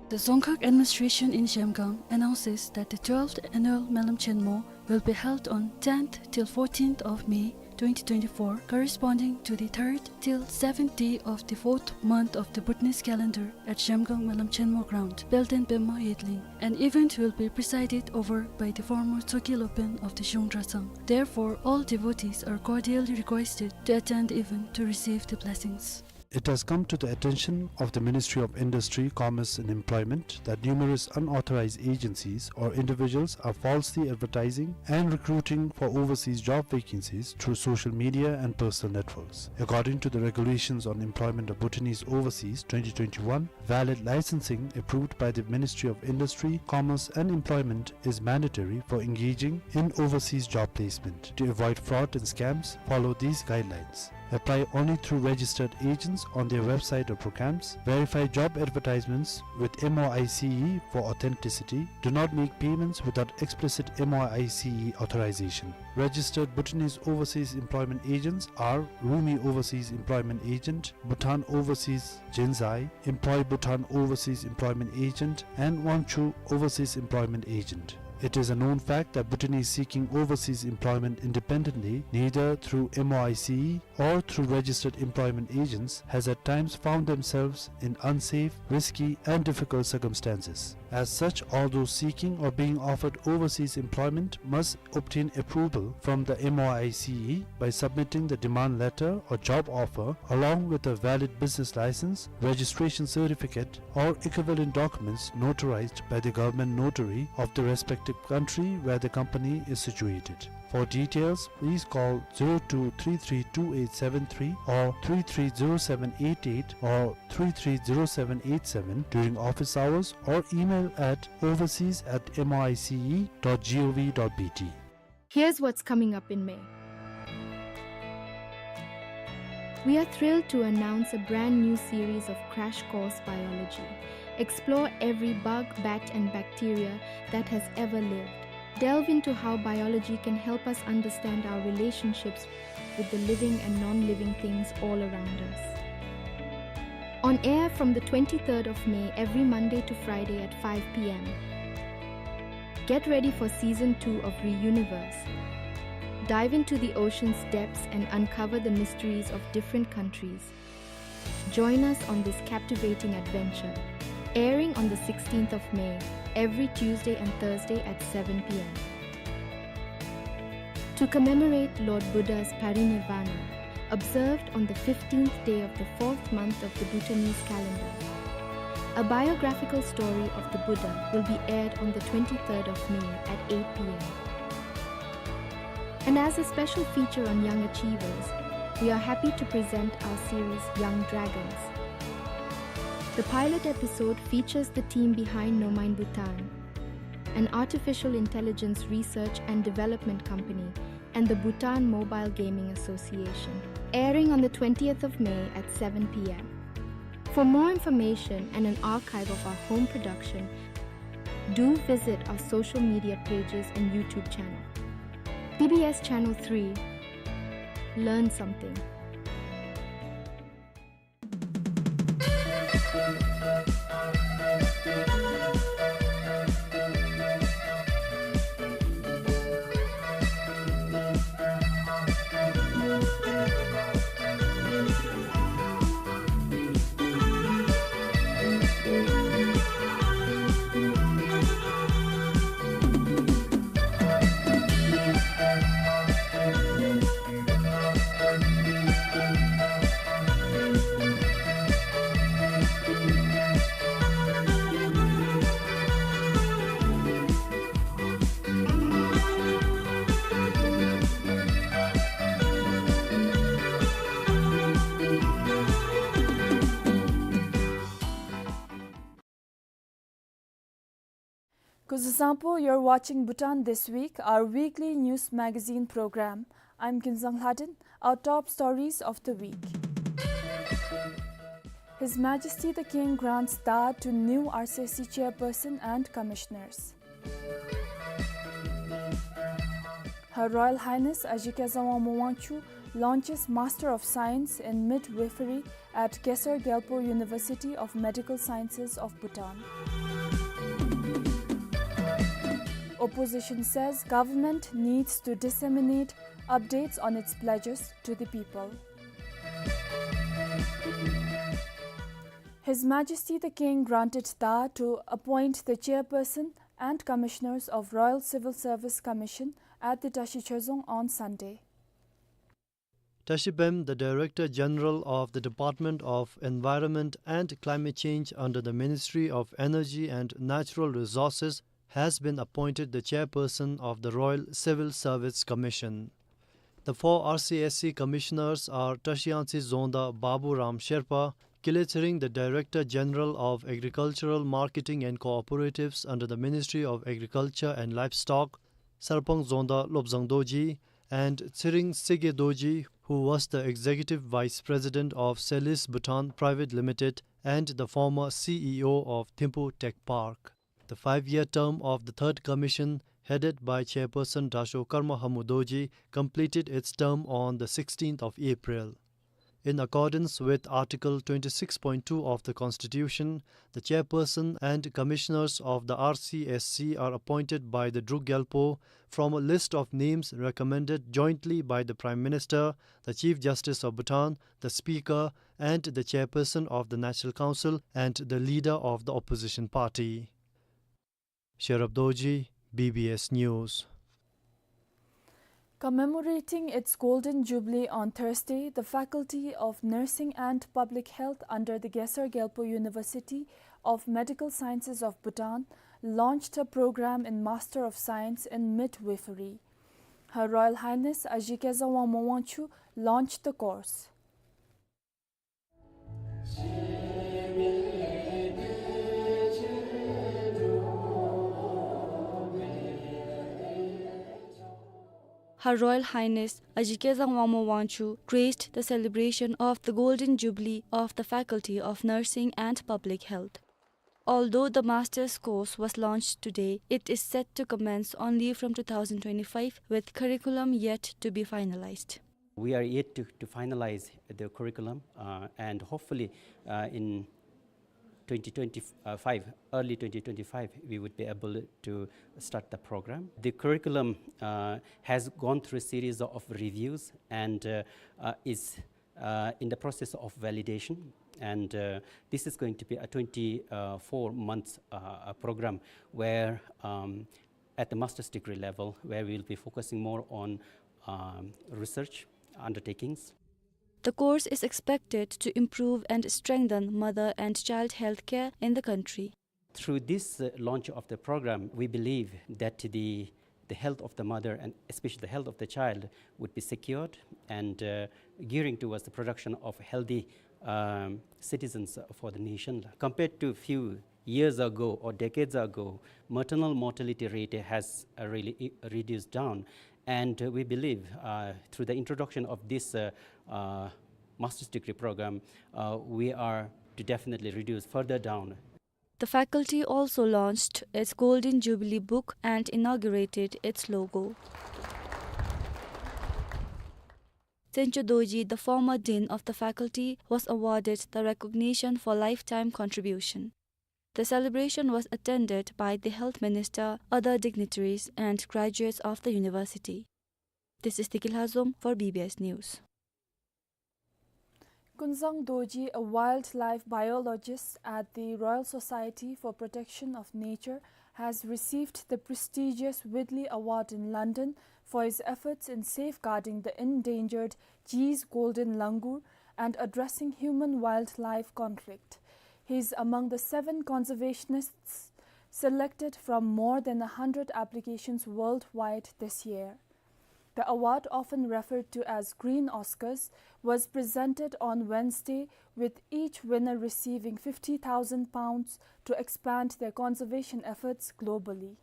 The Dzongkhag Administration in Zhemgang announces that the twelfth annual Melam Chenmo will be held on tenth till fourteenth of May twenty twenty-four, corresponding to the third till seventh day of the fourth month of the Bhutanese calendar at Zhemgang Malam Chenmo Ground, Pelten Pema, Yedlin. An event will be presided over by the former Tsoki Lopen of the Zhung Drazang. Therefore, all devotees are cordially requested to attend the event to receive the blessings. It has come to the attention of the Ministry of Industry, Commerce and Employment that numerous unauthorized agencies or individuals are falsely advertising and recruiting for overseas job vacancies through social media and personal networks. According to the Regulations on Employment of Bhutanese Overseas twenty twenty-one, valid licensing approved by the Ministry of Industry, Commerce and Employment is mandatory for engaging in overseas job placement. To avoid fraud and scams, follow these guidelines. Apply only through registered agents on their website or programs. Verify job advertisements with M O I C E for authenticity. Do not make payments without explicit M O I C E authorization. Registered Bhutanese overseas employment agents are Rumi Overseas Employment Agent, Bhutan Overseas Jinzai, Employ Bhutan Overseas Employment Agent, and Wangchuh Overseas Employment Agent. It is a known fact that Bhutanese seeking overseas employment independently, neither through M O I C E or through registered employment agents, has at times found themselves in unsafe, risky, and difficult circumstances. As such, all those seeking or being offered overseas employment must obtain approval from the M O I C E by submitting the demand letter or job offer along with a valid business license, registration certificate, or equivalent documents notarized by the government notary of the respective country where the company is situated. For details, please call zero two three three two eight seven three or three three zero seven eight eight or three three zero seven eight seven during office hours or email at overseas at M O I C E dot G O V dot B T. Here's what's coming up in May. We are thrilled to announce a brand new series of Crash Course Biology. Explore every bug, bat, and bacteria that has ever lived. Delve into how biology can help us understand our relationships with the living and non-living things all around us. On air from the twenty-third of May, every Monday to Friday at five P M. Get ready for season two of Reuniverse. Dive into the ocean's depths and uncover the mysteries of different countries. Join us on this captivating adventure. Airing on the sixteenth of May, every Tuesday and Thursday at seven P M. To commemorate Lord Buddha's parinirvana, observed on the fifteenth day of the fourth month of the Bhutanese calendar, a biographical story of the Buddha will be aired on the twenty-third of May at eight P M. And as a special feature on young achievers, we are happy to present our series Young Dragons. The pilot episode features the team behind Nomine Bhutan, an artificial intelligence research and development company, and the Bhutan Mobile Gaming Association, airing on the twentieth of May at seven P M. For more information and an archive of our home production, do visit our social media pages and YouTube channel. B B S Channel three, learn something. Kuzuzangpo, you're watching Bhutan This Week, our weekly news magazine program. I'm Kinzang Lhaden. Our top stories of the week. His Majesty the King grants da to new R C C chairperson and commissioners. Her Royal Highness Ajigya Zangwa Mo Wangchuck launches Master of Science in Midwifery at Khesar Gyalpo University of Medical Sciences of Bhutan. Opposition says government needs to disseminate updates on its pledges to the people. His Majesty the King granted Daa to appoint the chairperson and commissioners of Royal Civil Service Commission at the Tashi Chezong on Sunday. Tashi Pem, the Director General of the Department of Environment and Climate Change under the Ministry of Energy and Natural Resources, has been appointed the chairperson of the Royal Civil Service Commission. The four R C S C commissioners are Tashi Yangtse Dzongda Babu Ram Sherpa, Kile Tshering, the Director General of Agricultural Marketing and Cooperatives under the Ministry of Agriculture and Livestock, Sarpang Dzongda Lobzang Dorji, and Tshering Sege Dorji, who was the Executive Vice President of Sellis Bhutan Private Limited and the former C E O of Thimphu Tech Park. The five-year term of the Third Commission, headed by Chairperson Dasho Karma Hamu Dorji, completed its term on the sixteenth of April. In accordance with Article twenty-six point two of the Constitution, the chairperson and commissioners of the R C S C are appointed by the Druk Gyalpo from a list of names recommended jointly by the Prime Minister, the Chief Justice of Bhutan, the Speaker, and the chairperson of the National Council and the leader of the opposition party. Sherab Dorji, B B S News. Commemorating its Golden Jubilee on Thursday, the Faculty of Nursing and Public Health under the Gesar Gyalpo University of Medical Sciences of Bhutan launched a program in Master of Science in Midwifery. Her Royal Highness Ashi Kezang Wangmo Wangchuck launched the course. Her Royal Highness Ashi Kezang Wangmo Wangchuck graced the celebration of the Golden Jubilee of the Faculty of Nursing and Public Health. Although the master's course was launched today, it is set to commence only from two thousand twenty-five, with curriculum yet to be finalized. We are yet to, to finalize the curriculum, uh, and hopefully, uh, in twenty twenty-five, early twenty twenty-five, we would be able to start the program. The curriculum, uh, has gone through a series of reviews and, uh, uh, is, uh, in the process of validation. And, uh, this is going to be a twenty-four months, uh, uh, program where, um, at the master's degree level, where we'll be focusing more on, um, research undertakings. The course is expected to improve and strengthen mother and child health care in the country. Through this, uh, launch of the program, we believe that the, the health of the mother and especially the health of the child would be secured and, uh, gearing towards the production of healthy, um, citizens for the nation. Compared to few years ago or decades ago, maternal mortality rate has, uh, really i-, reduced down. And, uh, we believe, uh, through the introduction of this, uh, uh, master's degree program, uh, we are to definitely reduce further down. The faculty also launched its Golden Jubilee book and inaugurated its logo. Tsencho Dorji, the former dean of the faculty, was awarded the recognition for lifetime contribution. The celebration was attended by the health minister, other dignitaries, and graduates of the university. This is Deki Lhazom for B B S News. Kunzang Dorji, a wildlife biologist at the Royal Society for Protection of Nature, has received the prestigious Whitley Award in London for his efforts in safeguarding the endangered Gee's golden langur and addressing human-wildlife conflict. He is among the seven conservationists selected from more than a hundred applications worldwide this year. The award, often referred to as Green Oscars, was presented on Wednesday, with each winner receiving fifty thousand pounds to expand their conservation efforts globally.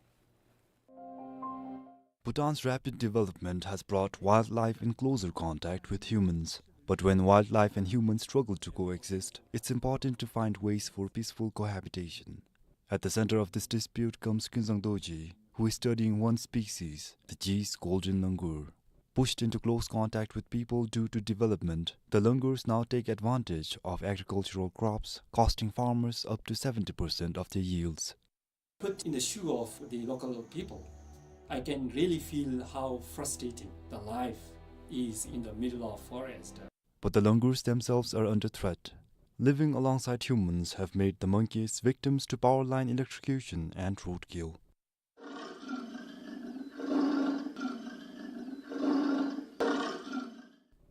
Bhutan's rapid development has brought wildlife in closer contact with humans. But when wildlife and humans struggle to coexist, it's important to find ways for peaceful cohabitation. At the center of this dispute comes Kunzang Dorji, who is studying one species, the Gee's golden langur. Pushed into close contact with people due to development, the langurs now take advantage of agricultural crops, costing farmers up to seventy percent of their yields. Put in the shoe of the local people, I can really feel how frustrating the life is in the middle of forest. But the langurs themselves are under threat. Living alongside humans have made the monkeys victims to power line electrocution and roadkill.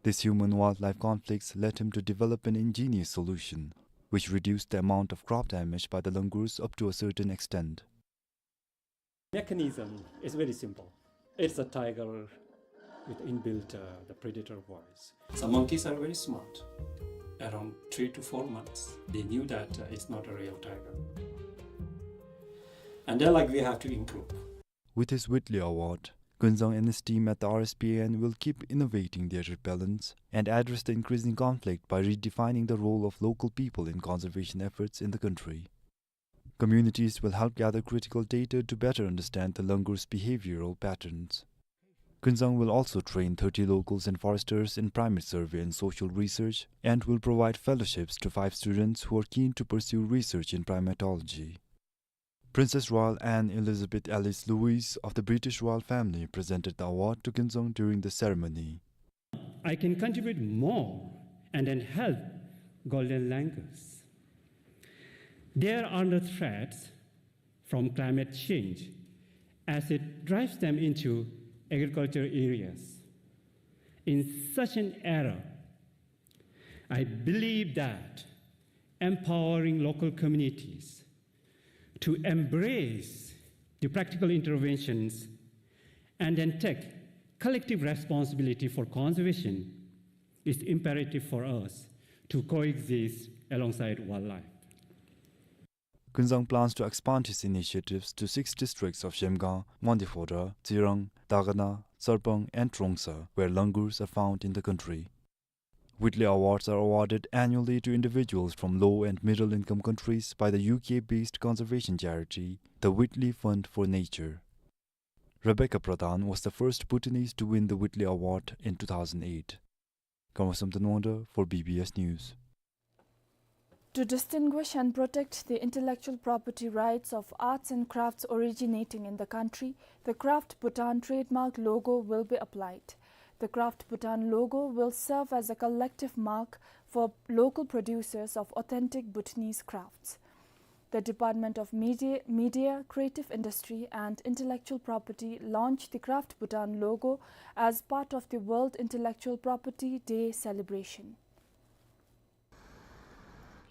This human-wildlife conflicts led him to develop an ingenious solution, which reduced the amount of crop damage by the langurs up to a certain extent. Mechanism is very simple. It's a tiger with inbuilt, uh, the predator voice. Some monkeys are very smart. Around three to four months, they knew that, uh, it's not a real tiger. And they're like, "We have to improve." With his Whitley Award, Kunzang and his team at the R S P A N will keep innovating their repellents and address the increasing conflict by redefining the role of local people in conservation efforts in the country. Communities will help gather critical data to better understand the langur's behavioral patterns. Kunzang will also train thirty locals and foresters in primate survey and social research and will provide fellowships to five students who are keen to pursue research in primatology. Princess Royal Anne Elizabeth Alice Louise of the British royal family presented the award to Kunzang during the ceremony. I can contribute more and then help golden langurs. They are under threats from climate change as it drives them into agriculture areas. In such an era, I believe that empowering local communities to embrace the practical interventions and then take collective responsibility for conservation is imperative for us to coexist alongside wildlife. Kunzang plans to expand his initiatives to six districts of Zhemgang, Mangdiphoda, Tsirang, Dagana, Sarpang, and Trongsa, where langurs are found in the country. Whitley Awards are awarded annually to individuals from low and middle income countries by the U K-based conservation charity, the Whitley Fund for Nature. Rebecca Pradhan was the first Bhutanese to win the Whitley Award in two thousand eight. Kamasam Tanwangda for B B S News. To distinguish and protect the intellectual property rights of arts and crafts originating in the country, the Craft Bhutan trademark logo will be applied. The Craft Bhutan logo will serve as a collective mark for local producers of authentic Bhutanese crafts. The Department of Media, Media, Creative Industry and Intellectual Property launched the Craft Bhutan logo as part of the World Intellectual Property Day celebration.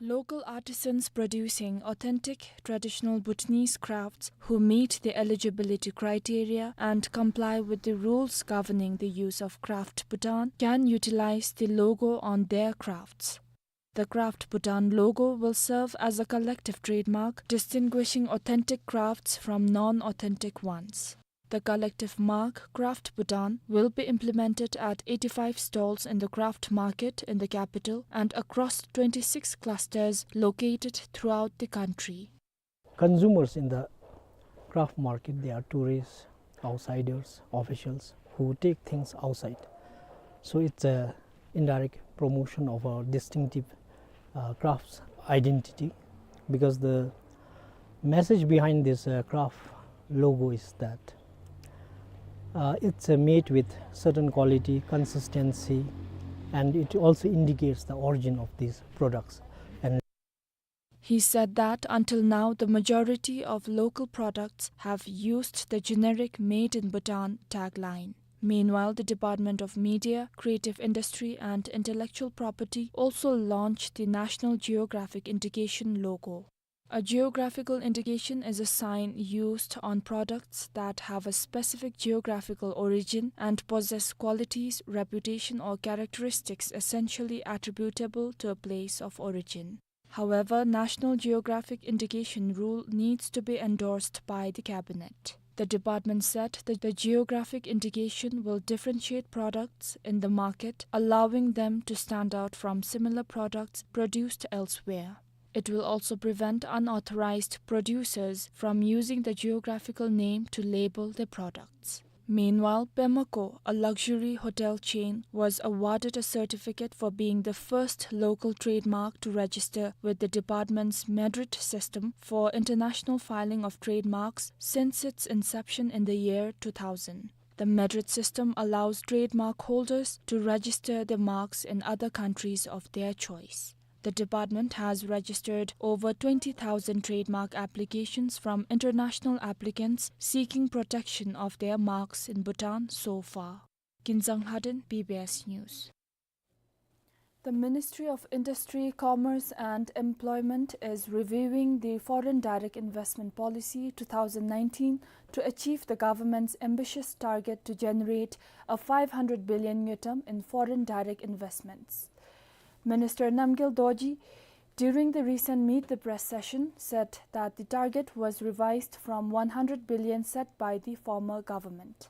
Local artisans producing authentic traditional Bhutanese crafts who meet the eligibility criteria and comply with the rules governing the use of Craft Bhutan can utilize the logo on their crafts. The Craft Bhutan logo will serve as a collective trademark distinguishing authentic crafts from non-authentic ones. The collective mark, Craft Bhutan, will be implemented at eighty-five stalls in the craft market in the capital and across twenty-six clusters located throughout the country. Consumers in the craft market, they are tourists, outsiders, officials who take things outside. So it's a indirect promotion of our distinctive, uh, crafts identity, because the message behind this, uh, craft logo is that, uh, it's, uh, made with certain quality, consistency, and it also indicates the origin of these products. And He said that until now, the majority of local products have used the generic "Made in Bhutan" tagline. Meanwhile, the Department of Media, Creative Industry and Intellectual Property also launched the National Geographic Indication logo. A geographical indication is a sign used on products that have a specific geographical origin and possess qualities, reputation, or characteristics essentially attributable to a place of origin. However, National Geographic Indication rule needs to be endorsed by the cabinet. The department said that the geographic indication will differentiate products in the market, allowing them to stand out from similar products produced elsewhere. It will also prevent unauthorized producers from using the geographical name to label their products. Meanwhile, Pemaco, a luxury hotel chain, was awarded a certificate for being the first local trademark to register with the department's MEDRIT system for international filing of trademarks since its inception in the year two thousand. The Madrid system allows trademark holders to register their marks in other countries of their choice. The department has registered over twenty thousand trademark applications from international applicants seeking protection of their marks in Bhutan so far. Kinzang Haden, B B S News. The Ministry of Industry, Commerce and Employment is reviewing the Foreign Direct Investment Policy two thousand nineteen to achieve the government's ambitious target to generate a five hundred billion ngultrum in foreign direct investments. Minister Namgyel Dorji, during the recent Meet the Press session, said that the target was revised from one hundred billion set by the former government.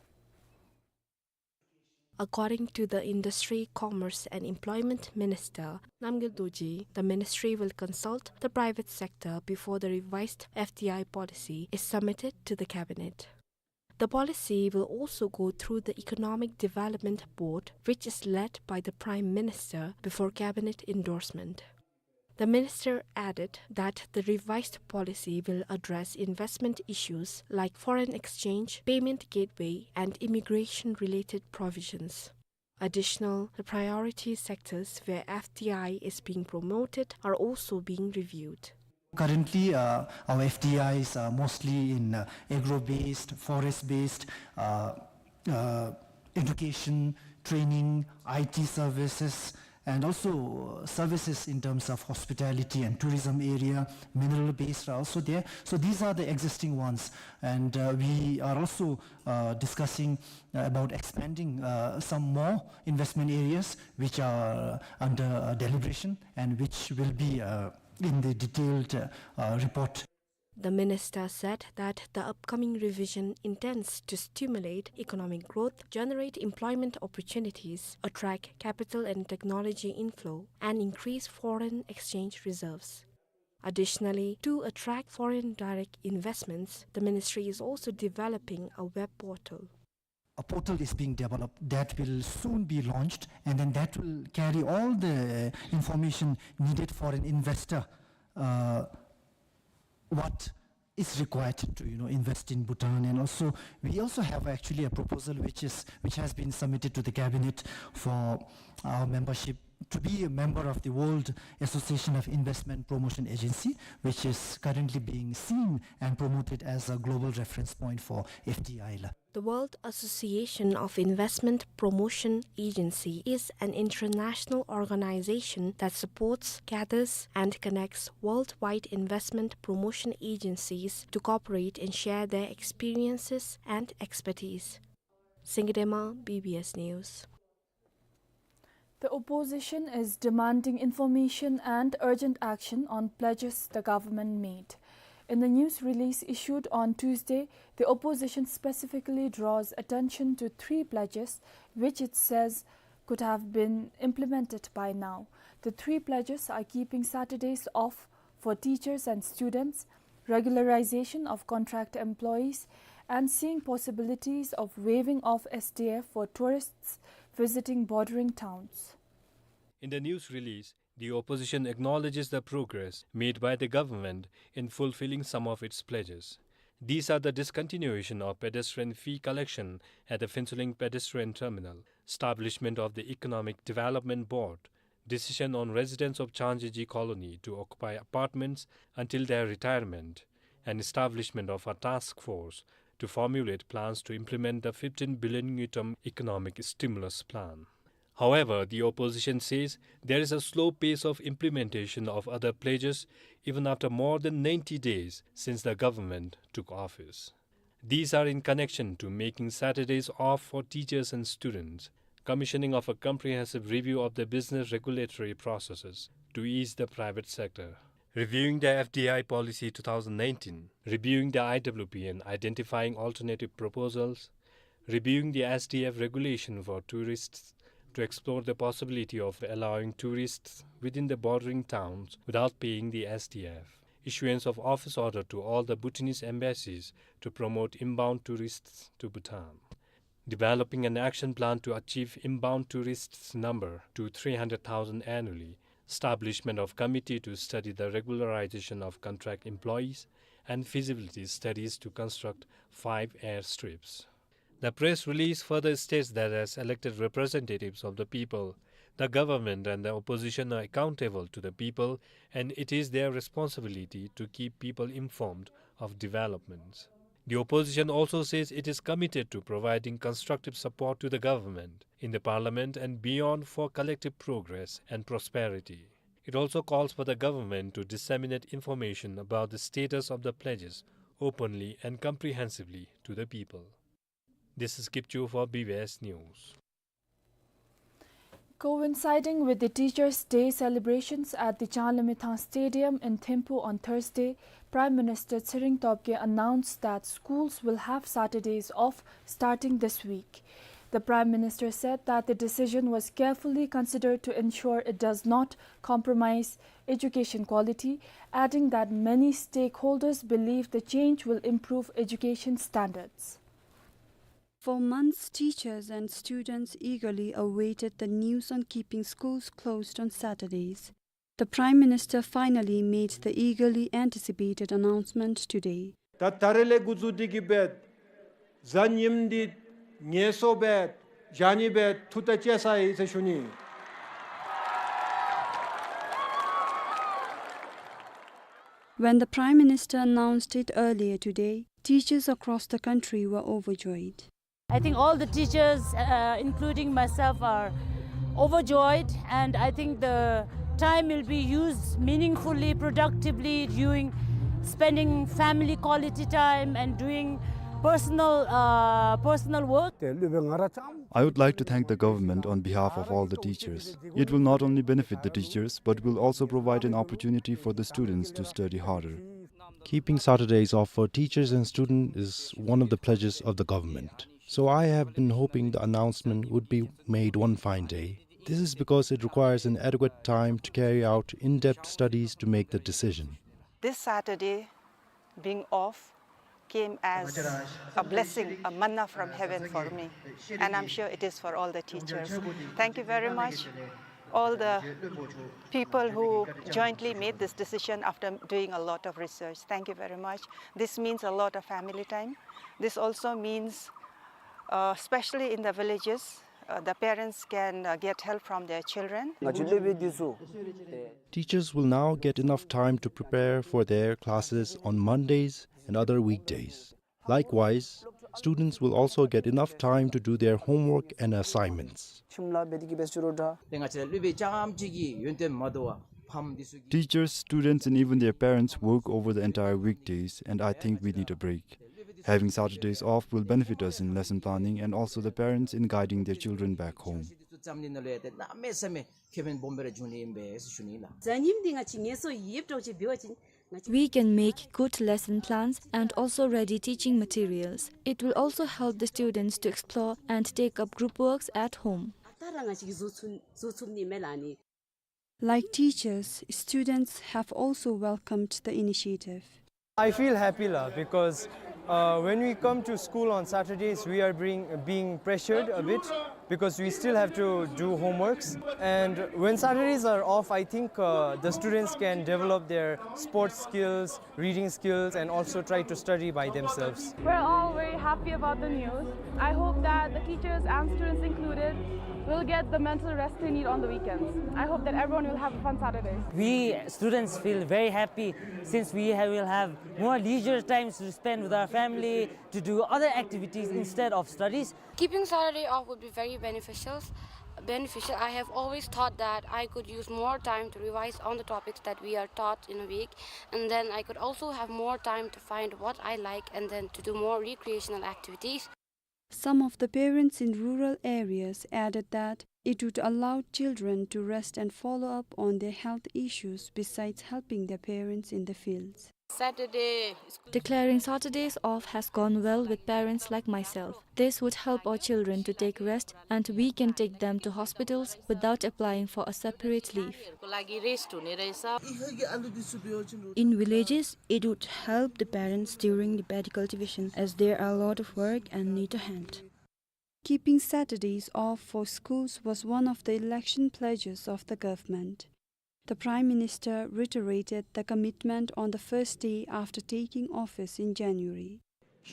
According to the Industry, Commerce and Employment Minister Namgyel Dorji, the ministry will consult the private sector before the revised F D I policy is submitted to the cabinet. The policy will also go through the Economic Development Board, which is led by the Prime Minister, before cabinet endorsement. The minister added that the revised policy will address investment issues like foreign exchange, payment gateway, and immigration-related provisions. Additional, the priority sectors where F D I is being promoted are also being reviewed. Currently, uh, our F D Is are mostly in, uh, agro-based, forest-based, uh, uh, education, training, I T services, and also, uh, services in terms of hospitality and tourism area, mineral-based are also there. So these are the existing ones, and, uh, we are also, uh, discussing, uh, about expanding, uh, some more investment areas which are under, uh, deliberation and which will be, uh, in the detailed, uh, uh, report. The minister said that the upcoming revision intends to stimulate economic growth, generate employment opportunities, attract capital and technology inflow, and increase foreign exchange reserves. Additionally, to attract foreign direct investments, the ministry is also developing a web portal. A portal is being developed that will soon be launched, and then that will carry all the information needed for an investor, uh, what is required to, you know, invest in Bhutan. And also, we also have actually a proposal which is, which has been submitted to the cabinet for our membership to be a member of the World Association of Investment Promotion Agency, which is currently being seen and promoted as a global reference point for F D I la. The World Association of Investment Promotion Agency is an international organization that supports, gathers, and connects worldwide investment promotion agencies to cooperate and share their experiences and expertise. Singidema, B B S News. The opposition is demanding information and urgent action on pledges the government made. In the news release issued on Tuesday, the opposition specifically draws attention to three pledges which it says could have been implemented by now. The three pledges are keeping Saturdays off for teachers and students, regularization of contract employees, and seeing possibilities of waiving off S D F for tourists visiting bordering towns. In the news release, the opposition acknowledges the progress made by the government in fulfilling some of its pledges. These are the discontinuation of pedestrian fee collection at the Phuentsholing pedestrian terminal, establishment of the Economic Development Board, decision on residents of Changjeji Colony to occupy apartments until their retirement, and establishment of a task force to formulate plans to implement the fifteen billion ngultrum economic stimulus plan. However, the opposition says there is a slow pace of implementation of other pledges even after more than ninety days since the government took office. These are in connection to making Saturdays off for teachers and students, commissioning of a comprehensive review of the business regulatory processes to ease the private sector, reviewing the F D I policy two thousand nineteen, reviewing the I W P and identifying alternative proposals, reviewing the S D F regulation for tourists to explore the possibility of allowing tourists within the bordering towns without paying the S D F, issuance of office order to all the Bhutanese embassies to promote inbound tourists to Bhutan, developing an action plan to achieve inbound tourists number to three hundred thousand annually, establishment of committee to study the regularization of contract employees, and feasibility studies to construct five airstrips. The press release further states that as elected representatives of the people, the government and the opposition are accountable to the people, and it is their responsibility to keep people informed of developments. The opposition also says it is committed to providing constructive support to the government in the parliament and beyond for collective progress and prosperity. It also calls for the government to disseminate information about the status of the pledges openly and comprehensively to the people. This is Kipchoo for B B S News. Coinciding with the Teachers' Day celebrations at the Changlamethang Stadium in Thimphu on Thursday, Prime Minister Tshering Tobgay announced that schools will have Saturdays off starting this week. The Prime Minister said that the decision was carefully considered to ensure it does not compromise education quality, adding that many stakeholders believe the change will improve education standards. For months, teachers and students eagerly awaited the news on keeping schools closed on Saturdays. The Prime Minister finally made the eagerly anticipated announcement today. ད་ད་རེས་ལས་འགོ་བཙུགས་ཏེ་གིས་འབད་གཟའ་ཉིམ་འདི་ངལ་གསོ་འབད་བཞག་ནི་འབད་ཐུགས་ཐག་བཅད་ཚར་ཡི་ཟེར་ཞུ་ནི། When the Prime Minister announced it earlier today, teachers across the country were overjoyed. I think all the teachers, uh, including myself, are overjoyed, and I think the time will be used meaningfully, productively, doing, spending family quality time and doing personal, uh, personal work. I would like to thank the government on behalf of all the teachers. It will not only benefit the teachers, but will also provide an opportunity for the students to study harder. Keeping Saturdays off for teachers and students is one of the pledges of the government. So I have been hoping the announcement would be made one fine day. This is because it requires an adequate time to carry out in-depth studies to make the decision. This Saturday being off came as a blessing, a manna from heaven for me. And I'm sure it is for all the teachers. Thank you very much, all the people who jointly made this decision after doing a lot of research. Thank you very much. This means a lot of family time. This also means, uh, especially in the villages, uh, the parents can, uh, get help from their children. Teachers will now get enough time to prepare for their classes on Mondays and other weekdays. Likewise, students will also get enough time to do their homework and assignments. Teachers, students, and even their parents work over the entire weekdays, and I think we need a break. Having Saturdays off will benefit us in lesson planning and also the parents in guiding their children back home. We can make good lesson plans and also ready teaching materials. It will also help the students to explore and take up group works at home. Like teachers, students have also welcomed the initiative. I feel happy la, because, uh, when we come to school on Saturdays, we are being, being pressured a bit because we still have to do homeworks. And when Saturdays are off, I think, uh, the students can develop their sports skills, reading skills, and also try to study by themselves. We're all very happy about the news. I hope that the teachers and students included will get the mental rest they need on the weekends. I hope that everyone will have a fun Saturday. We students feel very happy since we have, will have more leisure times to spend with our family, to do other activities instead of studies. Keeping Saturday off would be very beneficial. Beneficial. I have always thought that I could use more time to revise on the topics that we are taught in a week, and then I could also have more time to find what I like and then to do more recreational activities. Some of the parents in rural areas added that it would allow children to rest and follow up on their health issues besides helping their parents in the fields. Saturday. Declaring Saturdays off has gone well with parents like myself. This would help our children to take rest, and we can take them to hospitals without applying for a separate leave. In villages, it would help the parents during the paddy cultivation, as there are a lot of work and need a hand. Keeping Saturdays off for schools was one of the election pledges of the government. The Prime Minister reiterated the commitment on the first day after taking office in January.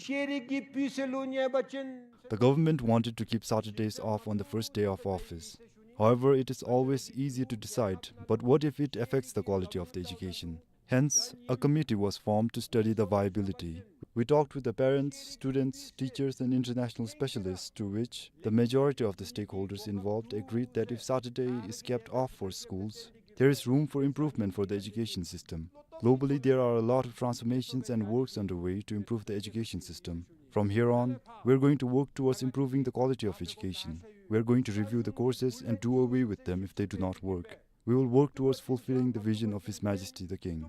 ཤེས་རིག་གི་སྤུས་ཚད་ལུ་ཉེས་པ་ཅན། The government wanted to keep Saturdays off on the first day of office. However, it is always easy to decide, but what if it affects the quality of the education? Hence, a committee was formed to study the viability. We talked with the parents, students, teachers, and international specialists, to which the majority of the stakeholders involved agreed that if Saturday is kept off for schools, there is room for improvement for the education system. Globally, there are a lot of transformations and works underway to improve the education system. From here on, we are going to work towards improving the quality of education. We are going to review the courses and do away with them if they do not work. We will work towards fulfilling the vision of His Majesty the King.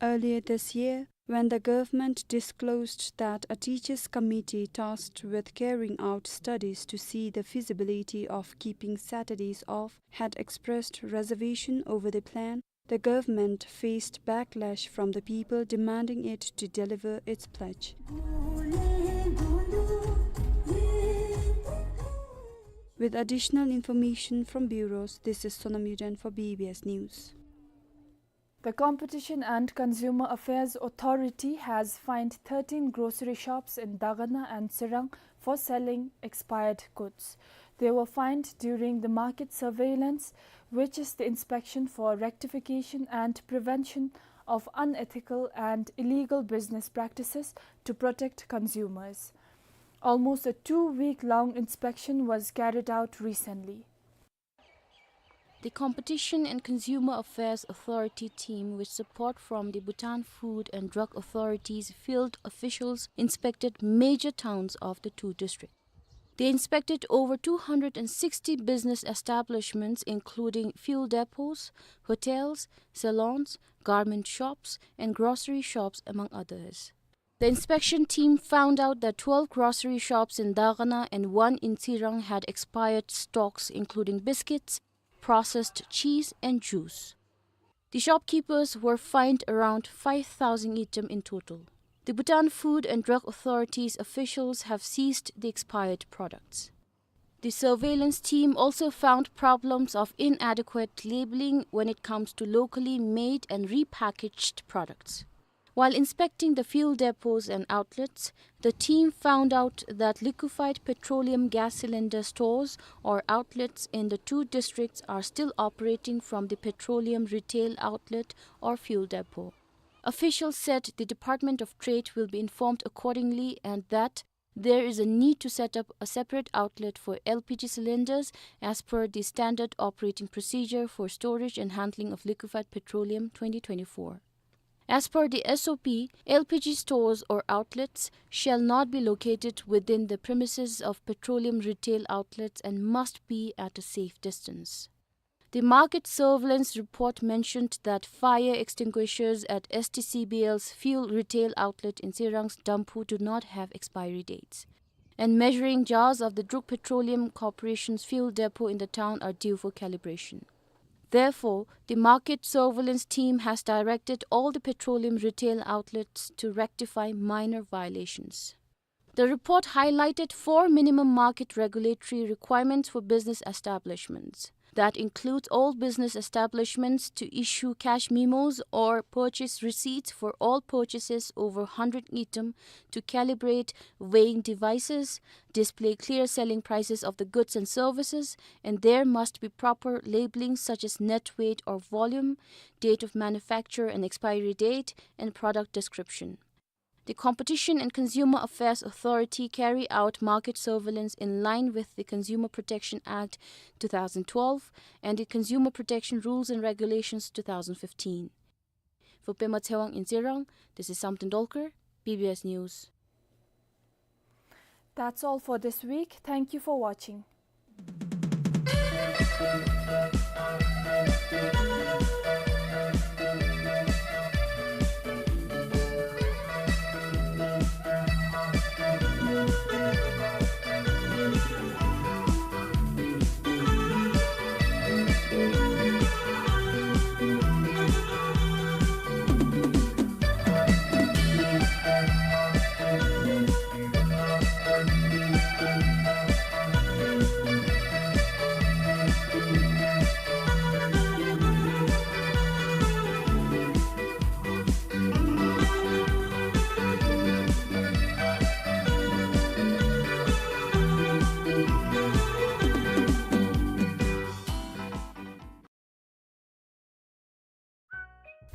Earlier this year, when the government disclosed that a teachers' committee tasked with carrying out studies to see the feasibility of keeping Saturdays off had expressed reservation over the plan, the government faced backlash from the people demanding it to deliver its pledge. With additional information from bureaus, this is Sonam Yuden for B B S News. The Competition and Consumer Affairs Authority has fined thirteen grocery shops in Dagana and Tsirang for selling expired goods. They were fined during the market surveillance, which is the inspection for rectification and prevention of unethical and illegal business practices to protect consumers. Almost a two-week-long inspection was carried out recently. The Competition and Consumer Affairs Authority team, with support from the Bhutan Food and Drug Authority's field officials, inspected major towns of the two districts. They inspected over two hundred and sixty business establishments, including fuel depots, hotels, salons, garment shops, and grocery shops, among others. The inspection team found out that twelve grocery shops in Dagana and one in Tsirang had expired stocks, including biscuits, processed cheese, and juice. The shopkeepers were fined around five thousand ngultrum in total. The Bhutan Food and Drug Authority's officials have seized the expired products. The surveillance team also found problems of inadequate labeling when it comes to locally made and repackaged products. While inspecting the fuel depots and outlets, the team found out that liquefied petroleum gas cylinder stores or outlets in the two districts are still operating from the petroleum retail outlet or fuel depot. Officials said the Department of Trade will be informed accordingly and that there is a need to set up a separate outlet for L P G cylinders as per the Standard Operating Procedure for Storage and Handling of Liquefied Petroleum twenty twenty-four. As per the S O P, L P G stores or outlets shall not be located within the premises of petroleum retail outlets and must be at a safe distance. The market surveillance report mentioned that fire extinguishers at S T C B L's fuel retail outlet in Tsirang's Damphu do not have expiry dates, and measuring jars of the Druk Petroleum Corporation's fuel depot in the town are due for calibration. Therefore, the market surveillance team has directed all the petroleum retail outlets to rectify minor violations. The report highlighted four minimum market regulatory requirements for business establishments. That includes all business establishments to issue cash memos or purchase receipts for all purchases over hundred ngultrum, to calibrate weighing devices, display clear selling prices of the goods and services, and there must be proper labeling such as net weight or volume, date of manufacture and expiry date, and product description. The Competition and Consumer Affairs Authority carry out market surveillance in line with the Consumer Protection Act two thousand twelve and the Consumer Protection Rules and Regulations two thousand fifteen. For Pema Tshewang in Tsirang, this is Samten Dolkar, B B S News. That's all for this week. Thank you for watching.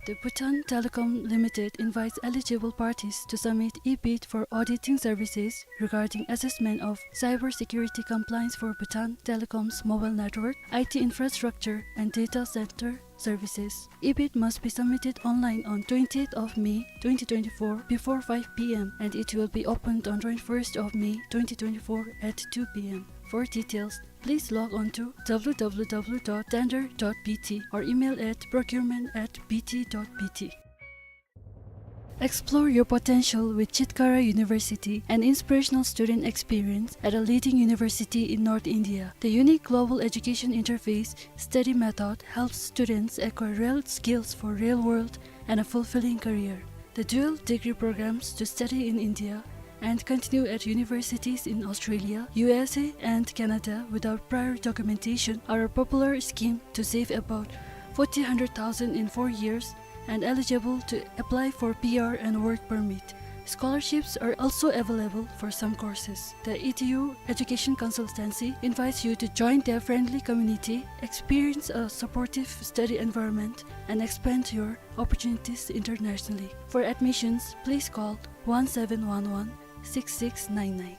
The Bhutan Telecom Limited invites eligible parties to submit e-bid for auditing services regarding assessment of cybersecurity compliance for Bhutan Telecom's mobile network, I T infrastructure, and data center services. E-bid must be submitted online on twentieth of May twenty twenty-four before five P M, and it will be opened on twenty-first of May twenty twenty-four at two P M. For details, please log on to W W W dot tender dot B T or email at procurement at B T dot B T. Explore your potential with Chitkara University, an inspirational student experience at a leading university in North India. The unique global education interface study method helps students acquire real skills for real world and a fulfilling career. The dual degree programs to study in India and continue at universities in Australia, U S A, and Canada without prior documentation are a popular scheme to save about forty hundred thousand in four years and eligible to apply for P R and work permit. Scholarships are also available for some courses. The E D U Education Consultancy invites you to join their friendly community, experience a supportive study environment, and expand your opportunities internationally. For admissions, please call one seven one one six six nine nine.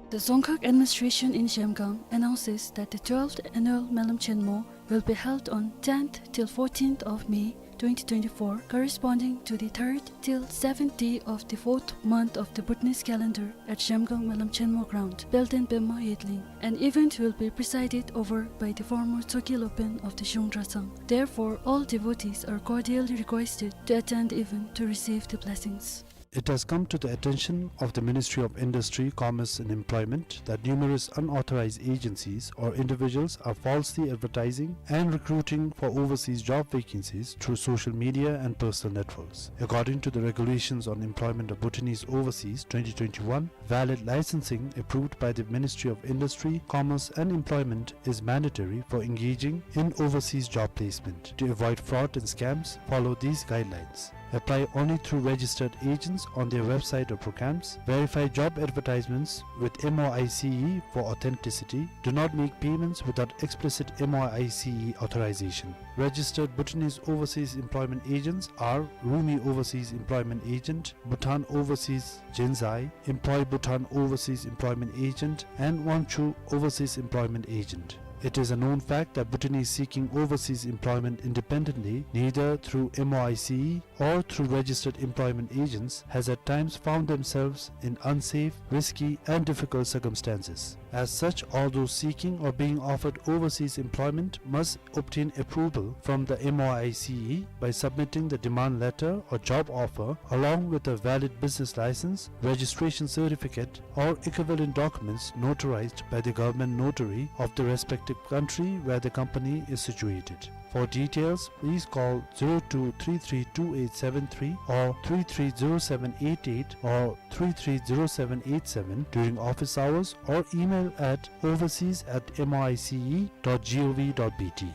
The Dzongkhag administration in Zhemgang announces that the twelfth annual Melam Chenmo will be held on tenth till fourteenth of May twenty twenty-four, corresponding to the third till seventh day of the fourth month of the Bhutanese calendar at Zhemgang Melam Chenmo ground, Belden Pema Yedlin. An event will be presided over by the former Tsoke Lopen of the Zhung Dratshang. Therefore, all devotees are cordially requested to attend the event to receive the blessings. It has come to the attention of the Ministry of Industry, Commerce and Employment that numerous unauthorized agencies or individuals are falsely advertising and recruiting for overseas job vacancies through social media and personal networks. According to the Regulations on Employment of Bhutanese Overseas twenty twenty-one, valid licensing approved by the Ministry of Industry, Commerce and Employment is mandatory for engaging in overseas job placement. To avoid fraud and scams, follow these guidelines. Apply only through registered agents on their website or programs. Verify job advertisements with M O I C E for authenticity. Do not make payments without explicit M O I C E authorization. Registered Bhutanese overseas employment agents are Rumi Overseas Employment Agent, Bhutan Overseas Jinzai, Employ Bhutan Overseas Employment Agent, and Wangchu Overseas Employment Agent. It is a known fact that Bhutanese seeking overseas employment independently, neither through M O I C E or through registered employment agents, has at times found themselves in unsafe, risky, and difficult circumstances. As such, all those seeking or being offered overseas employment must obtain approval from the M O I C E by submitting the demand letter or job offer along with a valid business license, registration certificate, or equivalent documents notarized by the government notary of the respective country where the company is situated. For details, please call zero two three three two eight seven three or three three zero seven eight eight or three three zero seven eight seven during office hours or email at overseas at M O I C E dot G O V dot B T.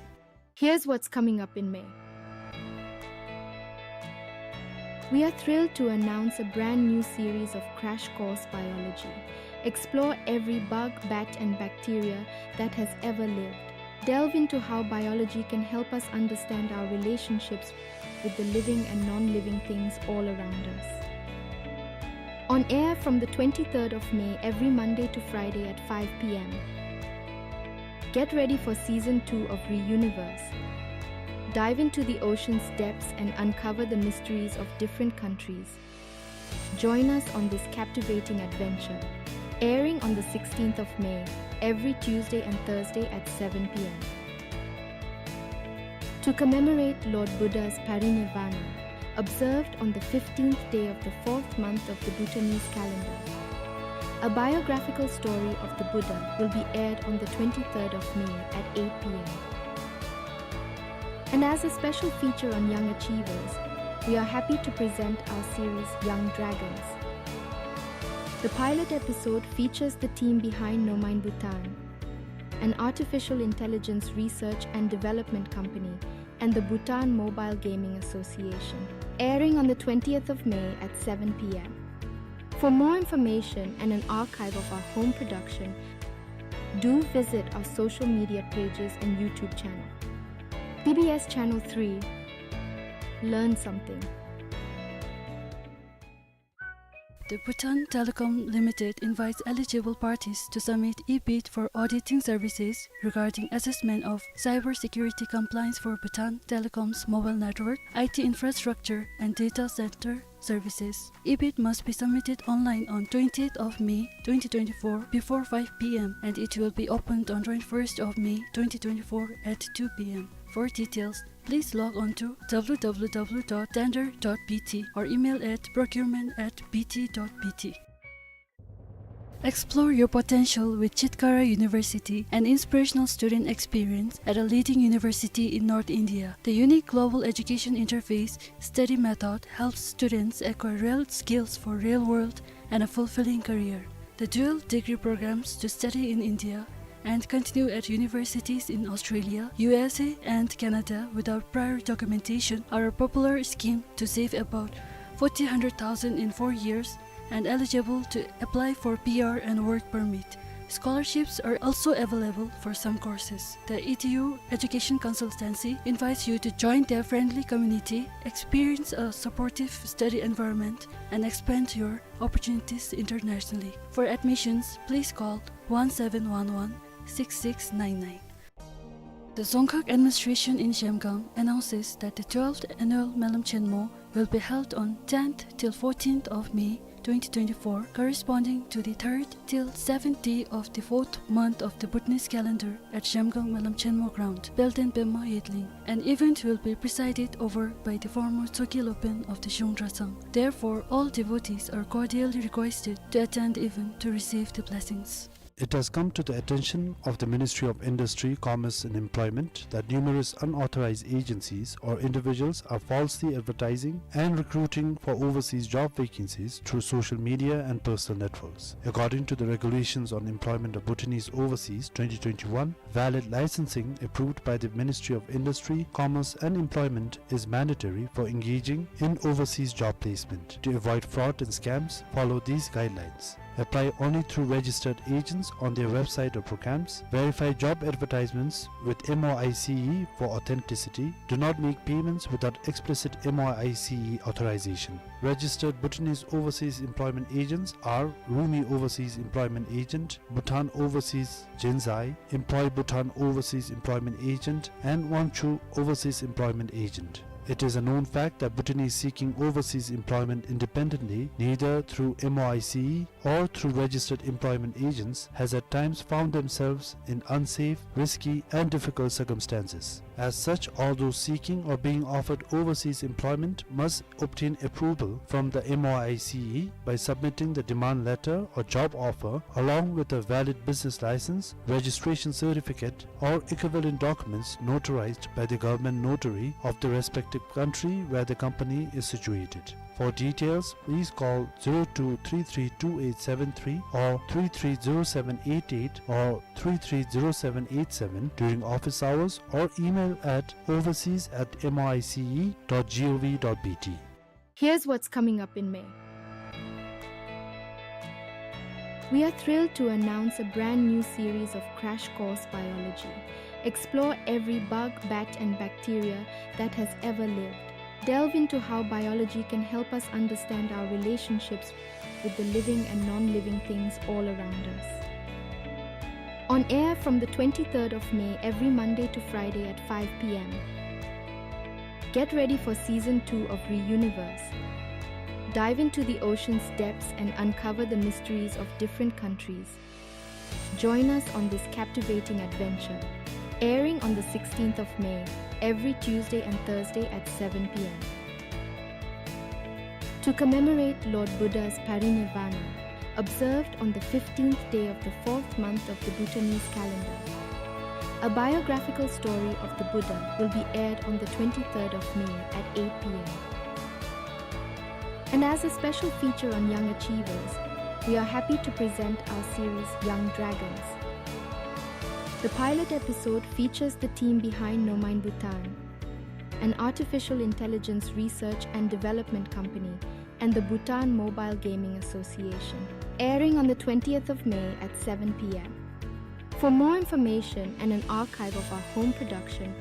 Here's what's coming up in May. We are thrilled to announce a brand new series of Crash Course Biology. Explore every bug, bat, and bacteria that has ever lived. Delve into how biology can help us understand our relationships with the living and non-living things all around us. On air from the twenty-third of May every Monday to Friday at five P M. Get ready for season two of Reuniverse. Dive into the ocean's depths and uncover the mysteries of different countries. Join us on this captivating adventure. Airing on the sixteenth of May, every Tuesday and Thursday at seven P M. To commemorate Lord Buddha's parinirvana, observed on the fifteenth day of the fourth month of the Bhutanese calendar, a biographical story of the Buddha will be aired on the twenty-third of May at eight P M. And as a special feature on young achievers, we are happy to present our series Young Dragons. The pilot episode features the team behind Nomine Bhutan, an artificial intelligence research and development company, and the Bhutan Mobile Gaming Association, airing on the twentieth of May at seven P M. For more information and an archive of our home production, do visit our social media pages and YouTube channel. B B S Channel three, Learn something. The Bhutan Telecom Limited invites eligible parties to submit e-bid for auditing services regarding assessment of cybersecurity compliance for Bhutan Telecom's mobile network, I T infrastructure, and data center services. E-bid must be submitted online on twentieth of May twenty twenty-four before five P M, and it will be opened on twenty-first of May twenty twenty-four at two P M. For details, please log on to W W W dot tender dot B T or email at procurement at B T dot B T. Explore your potential with Chitkara University, an inspirational student experience at a leading university in North India. The unique global education interface study method helps students acquire real skills for real world and a fulfilling career. The dual degree programs to study in India and continue at universities in Australia, U S A, and Canada without prior documentation are a popular scheme to save about forty hundred thousand in four years and eligible to apply for P R and work permit. Scholarships are also available for some courses. The E D U Education Consultancy invites you to join their friendly community, experience a supportive study environment, and expand your opportunities internationally. For admissions, please call one seven one one six six nine nine. The Dzongkhag Administration in Zhemgang announces that the twelfth annual Melam Chenmo will be held on tenth till fourteenth of May twenty twenty-four, corresponding to the third till seventh day of the fourth month of the Bhutanese calendar at Zhemgang Melam Chenmo ground, Belden Pema Yedling. An event will be presided over by the former Tsoke Lopen of the Zhung Dratshang. Therefore, all devotees are cordially requested to attend the event to receive the blessings. It has come to the attention of the Ministry of Industry, Commerce and Employment that numerous unauthorized agencies or individuals are falsely advertising and recruiting for overseas job vacancies through social media and personal networks. According to the Regulations on Employment of Bhutanese Overseas twenty twenty-one, valid licensing approved by the Ministry of Industry, Commerce and Employment is mandatory for engaging in overseas job placement. To avoid fraud and scams, follow these guidelines. Apply only through registered agents on their website or programs. Verify job advertisements with M O I C E for authenticity. Do not make payments without explicit M O I C E authorization. Registered Bhutanese overseas employment agents are Rumi Overseas Employment Agent, Bhutan Overseas Jinzai, Employ Bhutan Overseas Employment Agent, and Wangchu Overseas Employment Agent. It is a known fact that Bhutanese seeking overseas employment independently, neither through M O I C E or through registered employment agents, has at times found themselves in unsafe, risky, and difficult circumstances. As such, all those seeking or being offered overseas employment must obtain approval from the M O I C E by submitting the demand letter or job offer along with a valid business license, registration certificate, or equivalent documents notarized by the government notary of the respective country where the company is situated. For details, please call zero two three three two eight seven three or three three zero seven eight eight or three three zero seven eight seven during office hours or email at overseas at M O I C E dot G O V dot B T. Here's what's coming up in May. We are thrilled to announce a brand new series of Crash Course Biology. Explore every bug, bat, and bacteria that has ever lived. Delve into how biology can help us understand our relationships with the living and non-living things all around us. On air from the twenty-third of May every Monday to Friday at five P M. Get ready for season two of Reuniverse. Dive into the ocean's depths and uncover the mysteries of different countries. Join us on this captivating adventure. Airing on the sixteenth of May, every Tuesday and Thursday at seven P M. To commemorate Lord Buddha's parinirvana, observed on the fifteenth day of the fourth month of the Bhutanese calendar, a biographical story of the Buddha will be aired on the twenty-third of May at eight P M. And as a special feature on young achievers, we are happy to present our series Young Dragons. The pilot episode features the team behind Nomine Bhutan, an artificial intelligence research and development company, and the Bhutan Mobile Gaming Association, airing on the twentieth of May at seven P M. For more information and an archive of our home production,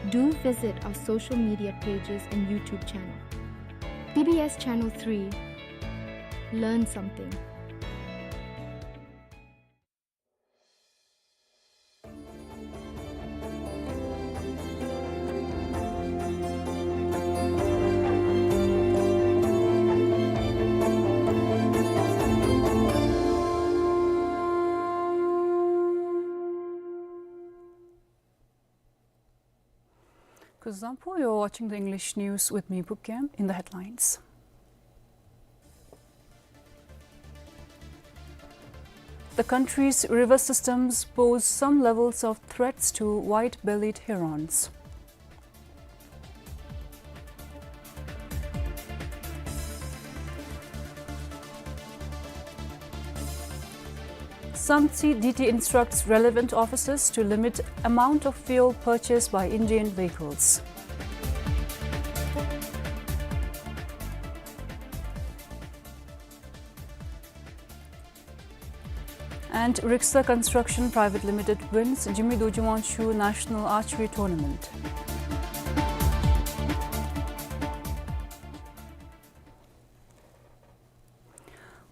Do visit our social media pages and YouTube channel. B B S Channel three. Learn something. Kuzuzangpo, you're watching the English news with me, Bukam. In the headlines, the country's river systems pose some levels of threats to white-bellied herons. Samtse D T instructs relevant officers to limit amount of fuel purchased by Indian vehicles. And Riksa Construction Private Limited wins Jigme Dorji Wangchuk National Archery Tournament.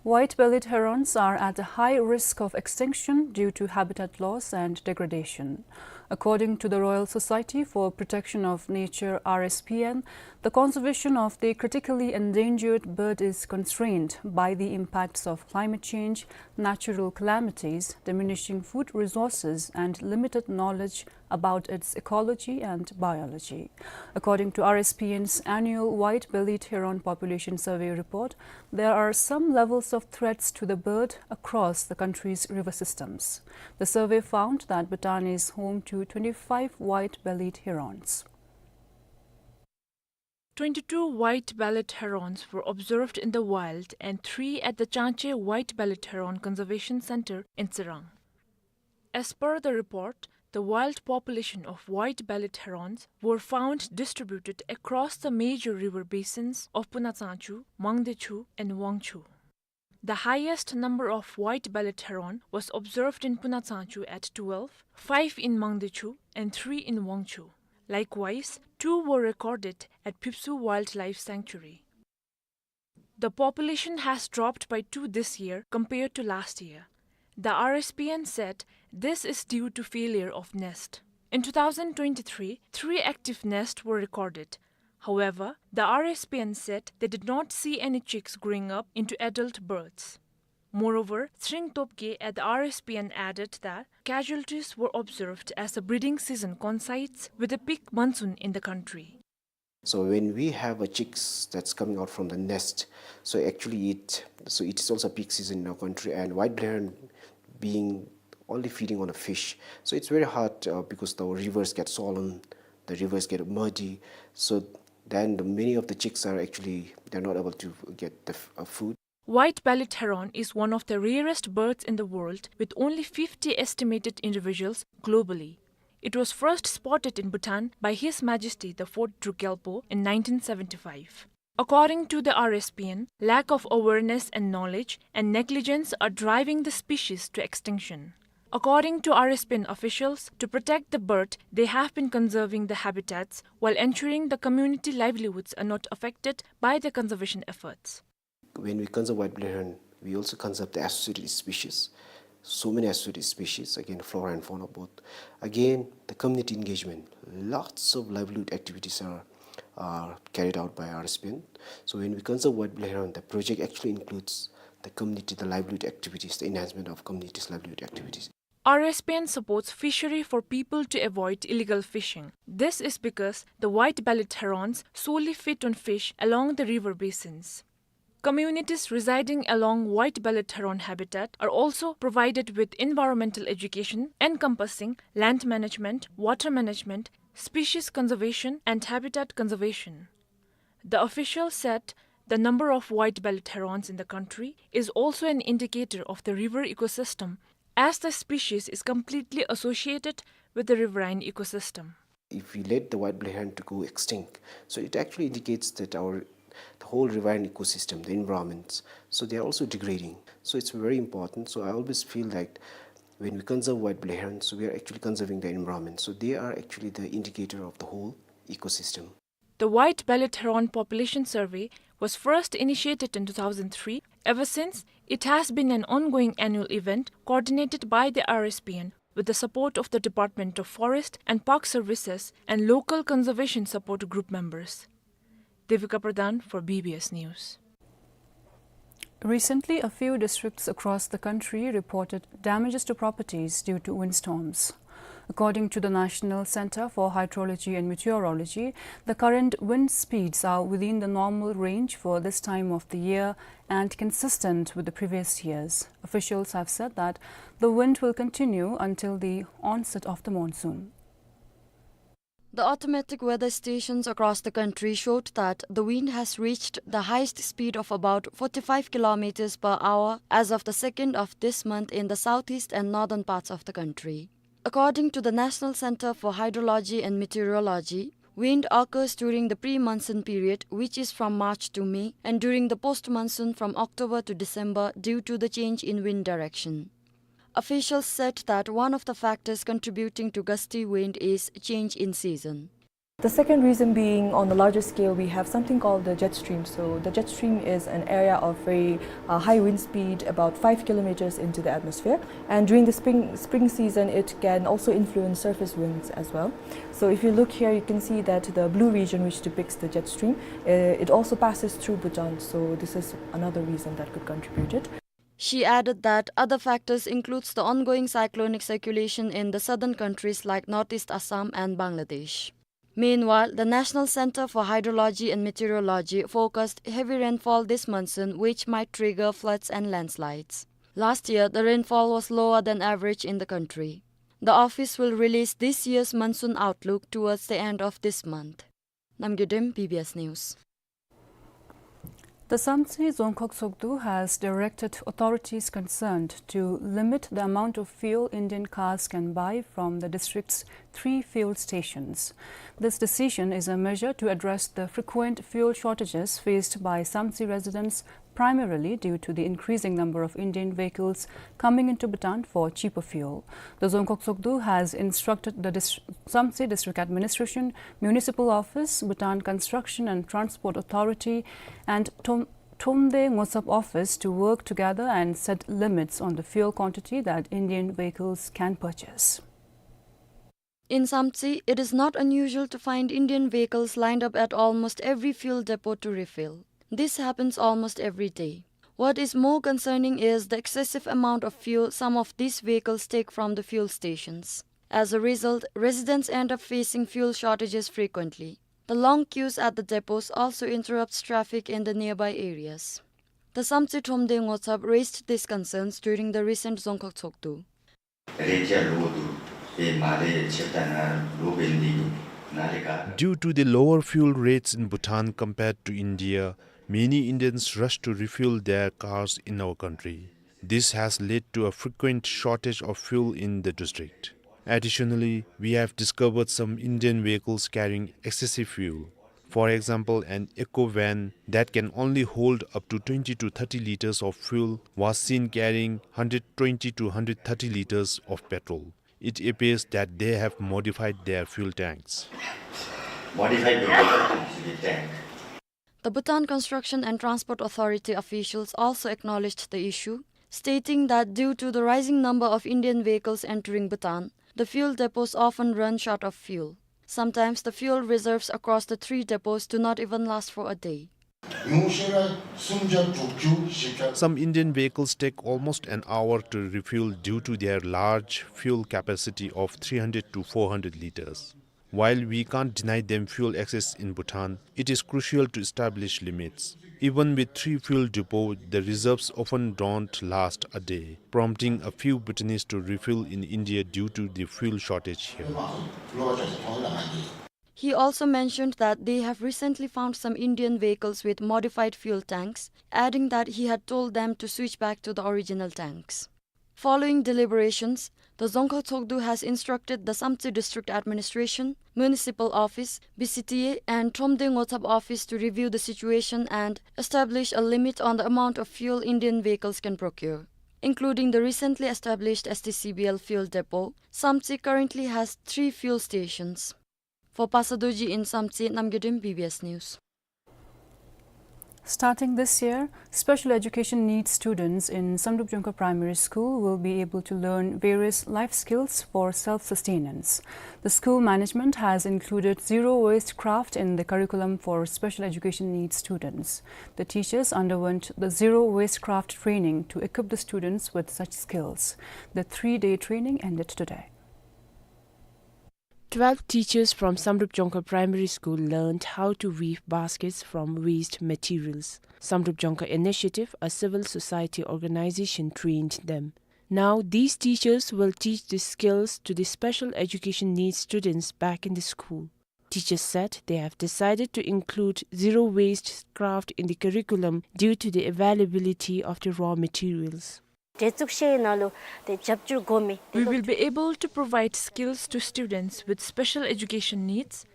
White-bellied herons are at a high risk of extinction due to habitat loss and degradation. According to the Royal Society for Protection of Nature, R S P N, the conservation of the critically endangered bird is constrained by the impacts of climate change, natural calamities, diminishing food resources, and limited knowledge about its ecology and biology. According to R S P N's annual white-bellied heron population survey report, there are some levels of threats to the bird across the country's river systems. The survey found that Bhutan is home to twenty-five white-bellied herons. Twenty-two white-bellied herons were observed in the wild and three at the Changchhe White-Bellied Heron Conservation Center in Tsirang. As per the report, the wild population of white-bellied herons were found distributed across the major river basins of Puna Tsangchu, Mangdechu, and Wangchu. The highest number of white-bellied heron was observed in Puna Tsangchu at twelve, five in Mangdechu, and three in Wangchu. Likewise, two were recorded at Phipsoo Wildlife Sanctuary. The population has dropped by two this year compared to last year. The R S P N said this is due to failure of nest. In two thousand twenty-three, three active nests were recorded. However, the R S P N said they did not see any chicks growing up into adult birds. Moreover, Tshering Topgay at the R S P N added that casualties were observed as the breeding season coincides with the peak monsoon in the country. So when we have a chicks that's coming out from the nest, so actually it, so it is also peak season in our country, and white-bellied heron being only feeding on a fish, so it's very hard, uh, because the rivers get swollen, the rivers get muddy, so then the, many of the chicks are actually, they're not able to get the f-, uh, food. White-bellied heron is one of the rarest birds in the world, with only fifty estimated individuals globally. It was first spotted in Bhutan by His Majesty the Fourth Druk Gyalpo in nineteen seventy-five. According to the R S P N, lack of awareness and knowledge and negligence are driving the species to extinction. According to R S P N officials, to protect the bird, they have been conserving the habitats while ensuring the community livelihoods are not affected by the conservation efforts. When we conserve white-bellied heron, we also conserve the associated species. So many associated species, again, flora and fauna both. Again, the community engagement. Lots of livelihood activities are, are carried out by R S P N. So when we conserve white-bellied heron, the project actually includes the community, the livelihood activities, the enhancement of community's livelihood activities. R S P N supports fishery for people to avoid illegal fishing. This is because the white-bellied herons solely feed on fish along the river basins. Communities residing along white-bellied heron habitat are also provided with environmental education encompassing land management, water management, species conservation, and habitat conservation. The official said the number of white-bellied herons in the country is also an indicator of the river ecosystem, as the species is completely associated with the riverine ecosystem. If we let the white-bellied heron to go extinct, so it actually indicates that our, the whole riverine ecosystem, the environments, so they are also degrading. So it's very important. So I always feel like When we conserve white-bellied herons, we are actually conserving the environment. So they are actually the indicator of the whole ecosystem. The white-bellied heron population survey was first initiated in two thousand three. Ever since, it has been an ongoing annual event coordinated by the R S P N with the support of the Department of Forest and Park Services and local conservation support group members. Devika Pradhan for B B S News. Recently, a few districts across the country reported damages to properties due to windstorms. According to the National Center for Hydrology and Meteorology, the current wind speeds are within the normal range for this time of the year and consistent with the previous years. Officials have said that the wind will continue until the onset of the monsoon. The automatic weather stations across the country showed that the wind has reached the highest speed of about forty-five kilometers per hour as of the second of this month in the southeast and northern parts of the country. According to the National Center for Hydrology and Meteorology, wind occurs during the pre-monsoon period, which is from March to May, and during the post-monsoon from October to December due to the change in wind direction. Officials said that one of the factors contributing to gusty wind is change in season. The second reason being, on the larger scale, we have something called the jet stream. So the jet stream is an area of very, uh, high wind speed, about five kilometers into the atmosphere. And during the spring, spring season, it can also influence surface winds as well. So if you look here, you can see that the blue region, which depicts the jet stream, uh, it also passes through Bhutan. So this is another reason that could contribute it. She added that other factors includes the ongoing cyclonic circulation in the southern countries like northeast Assam and Bangladesh. Meanwhile, the National Center for Hydrology and Meteorology forecast heavy rainfall this monsoon, which might trigger floods and landslides. Last year, the rainfall was lower than average in the country. The office will release this year's monsoon outlook towards the end of this month. Namgay Dem, B B S News. The Samtse Dzongkhag Tshogdu has directed authorities concerned to limit the amount of fuel Indian cars can buy from the district's three fuel stations. This decision is a measure to address the frequent fuel shortages faced by Samtse residents, primarily due to the increasing number of Indian vehicles coming into Bhutan for cheaper fuel. The Dzongkhag Tshogdu has instructed the dis-, Samtse District Administration, Municipal Office, Bhutan Construction and Transport Authority, and Thom-, Thromde Ngotsab Office to work together and set limits on the fuel quantity that Indian vehicles can purchase. In Samtse, it is not unusual to find Indian vehicles lined up at almost every fuel depot to refill. This happens almost every day. What is more concerning is the excessive amount of fuel some of these vehicles take from the fuel stations. As a result, residents end up facing fuel shortages frequently. The long queues at the depots also interrupts traffic in the nearby areas. The Samtse Thromde Ngotsab raised these concerns during the recent Dzongkhag Tshogdu. རེད་ཅ་ལོ་དུ་པེ་མ་རེད་ཆེབ་ད་ན་ལོ་བེན་དི་གུ་ན་རེ་ག། Due to the lower fuel rates in Bhutan compared to India, many Indians rush to refuel their cars in our country. This has led to a frequent shortage of fuel in the district. Additionally, we have discovered some Indian vehicles carrying excessive fuel. For example, an Eeco van that can only hold up to twenty to thirty liters of fuel was seen carrying hundred twenty to hundred thirty liters of petrol. It appears that they have modified their fuel tanks. Modified the tank. The Bhutan Construction and Transport Authority officials also acknowledged the issue, stating that due to the rising number of Indian vehicles entering Bhutan, the fuel depots often run short of fuel. Sometimes the fuel reserves across the three depots do not even last for a day. Some Indian vehicles take almost an hour to refuel due to their large fuel capacity of three hundred to four hundred liters. While we can't deny them fuel access in Bhutan, it is crucial to establish limits. Even with three fuel depots, the reserves often don't last a day, prompting a few Bhutanese to refuel in India due to the fuel shortage here. He also mentioned that they have recently found some Indian vehicles with modified fuel tanks, adding that he had told them to switch back to the original tanks. Following deliberations, the Dzongkhag Tshogdu has instructed the Samtse District Administration, Municipal Office, B C T A, and Thromde Ngotsab Office to review the situation and establish a limit on the amount of fuel Indian vehicles can procure. Including the recently established S T C B L fuel depot, Samtse currently has three fuel stations. For Pasa Dorji in Samtse, Namgay Dem, B B S News. Starting this year, special education needs students in Samdrup Jongkhar Primary School will be able to learn various life skills for self-sustenance. The school management has included zero waste craft in the curriculum for special education needs students. The teachers underwent the zero waste craft training to equip the students with such skills. The three-day training ended today. Twelve teachers from Samdrup Jongkhar Primary School learned how to weave baskets from waste materials. Samdrup Jongkhar Initiative, a civil society organization, trained them. Now, these teachers will teach the skills to the special education needs students back in the school. Teachers said they have decided to include zero waste craft in the curriculum due to the availability of the raw materials. དེ་བཙུགས་ཤེས་ནང་ལུ་དེ་རྒྱབ་སྐྱོར་དགོ་མི། We will be able to provide skills to students with special education needs.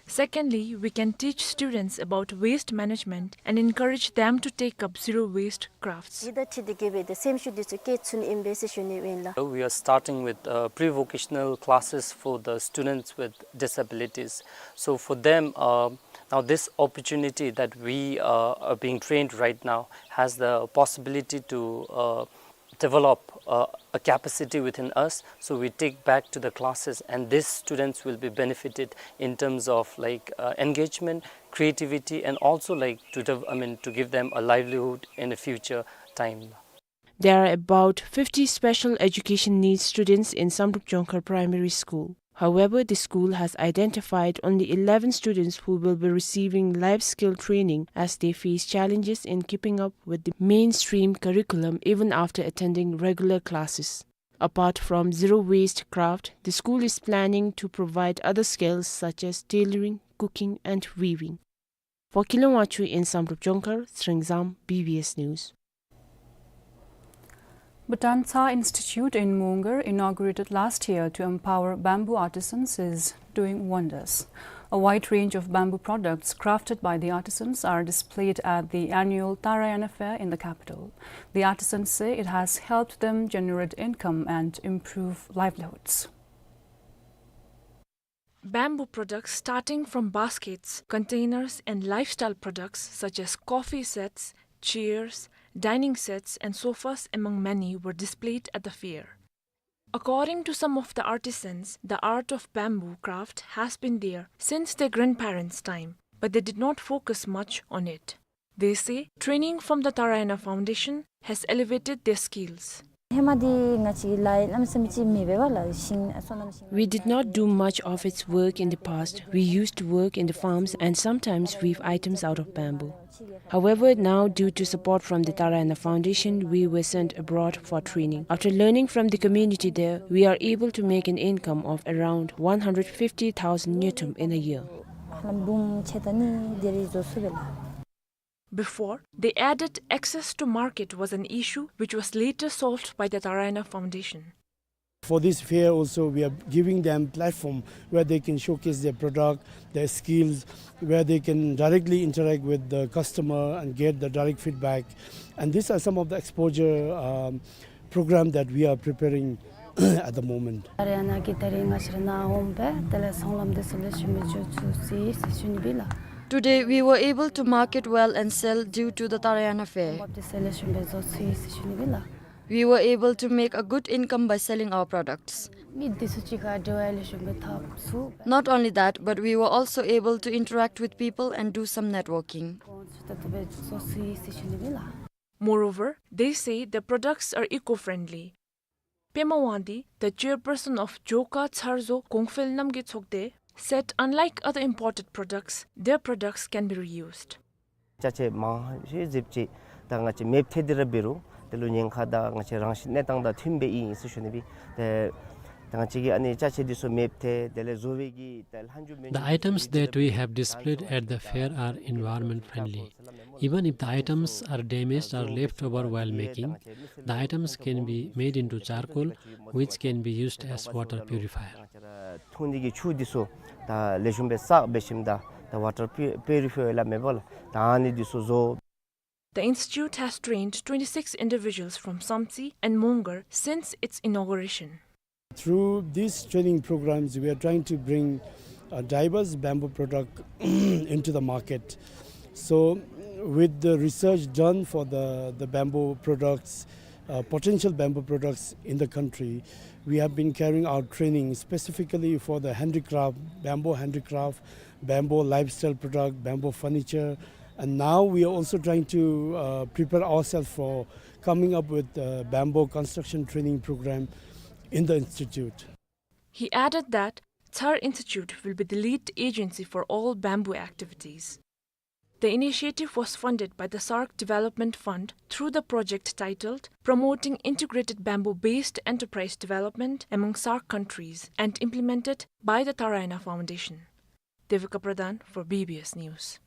Secondly, we can teach students about waste management and encourage them to take up zero waste crafts. དེ་དང་འཁྲིལ་ཏེ་གི་སྦེ་དེ་སེམས་ཤུགས་འདི་ཚུ་བསྐྱེད་ཚུགས་ནི་ཨིན་པས་ཟེར་ཞུ་ནི་ཨིན་ལགས། We are starting with uh, pre-vocational classes for the students with disabilities. So for them, uh, now this opportunity that we uh, are being trained right now has the possibility to uh, develop uh, a capacity within us, so we take back to the classes, and these students will be benefited in terms of, like, uh, engagement, creativity, and also, like, to dev- I mean, to give them a livelihood in a future time. There are about fifty special education needs students in Samdrup Jongkhar Primary School. However, the school has identified only eleven students who will be receiving life skill training as they face challenges in keeping up with the mainstream curriculum even after attending regular classes. Apart from zero waste craft, the school is planning to provide other skills such as tailoring, cooking, and weaving. For Kilong Wangchuk in Samdrup Jongkhar, Sringzam, B B S News. Bhutan Tsa Institute in Mongar, inaugurated last year to empower bamboo artisans, is doing wonders. A wide range of bamboo products crafted by the artisans are displayed at the annual Tarayana Fair in the capital. The artisans say it has helped them generate income and improve livelihoods. Bamboo products, starting from baskets, containers, and lifestyle products such as coffee sets, chairs, dining sets, and sofas, among many, were displayed at the fair. According to some of the artisans, the art of bamboo craft has been there since their grandparents' time, but they did not focus much on it. They say training from the Tarayana Foundation has elevated their skills. ཧེ་མ་འདི་ང་བཅས་ལཱ་གནམ་མེད་ས་མེད་ཅིག་མེད་པས་པ་ལགས། ཤིང་སོ་ནམ་ཤིང་། We did not do much of its work in the past. We used to work in the farms and sometimes weave items out of bamboo. However, now, due to support from the Tarayana Foundation, we were sent abroad for training. After learning from the community there, we are able to make an income of around one hundred fifty thousand ngultrum in a year. ཧ་ལམ་འབུམ་ཕྱེད་དང་གཉིས་དེ་རེ་བཟོ་ཚུགས་པས་ལགས། Before, they added access to market was an issue which was later solved by the Tarayana Foundation. For this fair also, we are giving them platform where they can showcase their product, their skills, where they can directly interact with the customer and get the direct feedback. And these are some of the exposure, um, program that we are preparing at the moment. ད་རེས་ཨ་ནཱ་གི་ད་རེས་ང་བཅས་ར་ནཱ་འོང་སྦེ་དེ་ལས་ཚོང་ལམ་འདི་ཚུ་ལེགས་ཤོམ་སྦེ་འགྱོ་ཚུགས་ཅི་ཟེར་ཞུ་ནི་ཨིན་ལགས། Today we were able to market well and sell due to the Tarayana Fair. འབབ་འདི་ཚུ་ལེགས་ཤོམ་སྦེ་བཟོ་ཚུགས་ཅི་ཟེར་ཞུ་ནི་ཨིན་ལགས། We were able to make a good income by selling our products. མི་འདི་ཚུ་གཅིག་ཁར་འབྲེལ་བ་ལེགས་ཤོམ་སྦེ་འཐབ་ཚུགས། Not only that, but we were also able to interact with people and do some networking. གོང་ཚུ་ད་ལྟོ་སྦེ་བཟོ་ཚུགས་ཅི་ཟེར་ཞུ་ནི་ཨིན་ལགས། Moreover, they say the products are eco-friendly. Pema Wangdi, the chairperson of Joka Tsarzo Kongphel Namgay Tsokde, said unlike other imported products, their products can be reused. ཅ་ཆས་མང་ཤོས་ཟེར་ཅིག་ད་ང་བཅས་མེདཔ་ཐལ་ཏེ་ར་འབད་རུང་དེ་ལུ་ཉེན་ཁ་དང་ང་བཅས་རང་བཞིན་གནས་སྟངས་དང་མཐུནམ་སྦེ་ཨིན་ཟེར་ཞུ་ནི་ཨིན། ཏེ་ད་ང་བཅས་ཀྱི་ཨ་ནི་ཅ་ཆས་འདི་ཚུ་མེདཔ་ཐལ། དེ་ལས་བཟོ་བའི་གི་ད་ལྷག་མཇུག་མེད་The ཉིནམ་ཨིན་ཏེ་ཅིག་ད་འབད་རུང་ད་ཨའི་ཊམས་དེཊ་ཝི་ཧེབ་ཌིས་པི་ལེའེཌ་ཨེཊ་ད་ཕེར་ཨར་ཨིན་ཝའིརོན་མེནཊ་ཕྲེནཌ་ལི། Even if the items are damaged or left over while making, the items can be made into charcoal, which can be used as water purifier. འཐུང་ནི་གི་ཆུ་འདི་ཚུ་ད་ལེགས་ཤོམ་སྦེ་བསགས་འབད་ཞིནམ་ད་ད་ཝ་ཊར་པིའུ་རི་ཕའི་ཡར་སླབ་མས་པ་ལགས། ད་ཨ་ནི་འདི་ཚུ་བཟོ། The institute has trained twenty-six individuals from Samtse and Mongar since its inauguration. Through these training programs, we are trying to bring, uh, diverse bamboo product into the market. So, with the research done for the, the bamboo products, uh, potential bamboo products in the country, we have been carrying out training specifically for the handicraft, bamboo handicraft, bamboo lifestyle product, bamboo furniture, and now we are also trying to, uh, prepare ourselves for coming up with a bamboo construction training program in the institute. He added that Thar Institute will be the lead agency for all bamboo activities. The initiative was funded by the SAARC Development Fund through the project titled Promoting Integrated Bamboo-Based Enterprise Development among SAARC countries and implemented by the Tharayana Foundation. Devika Pradhan for B B S News.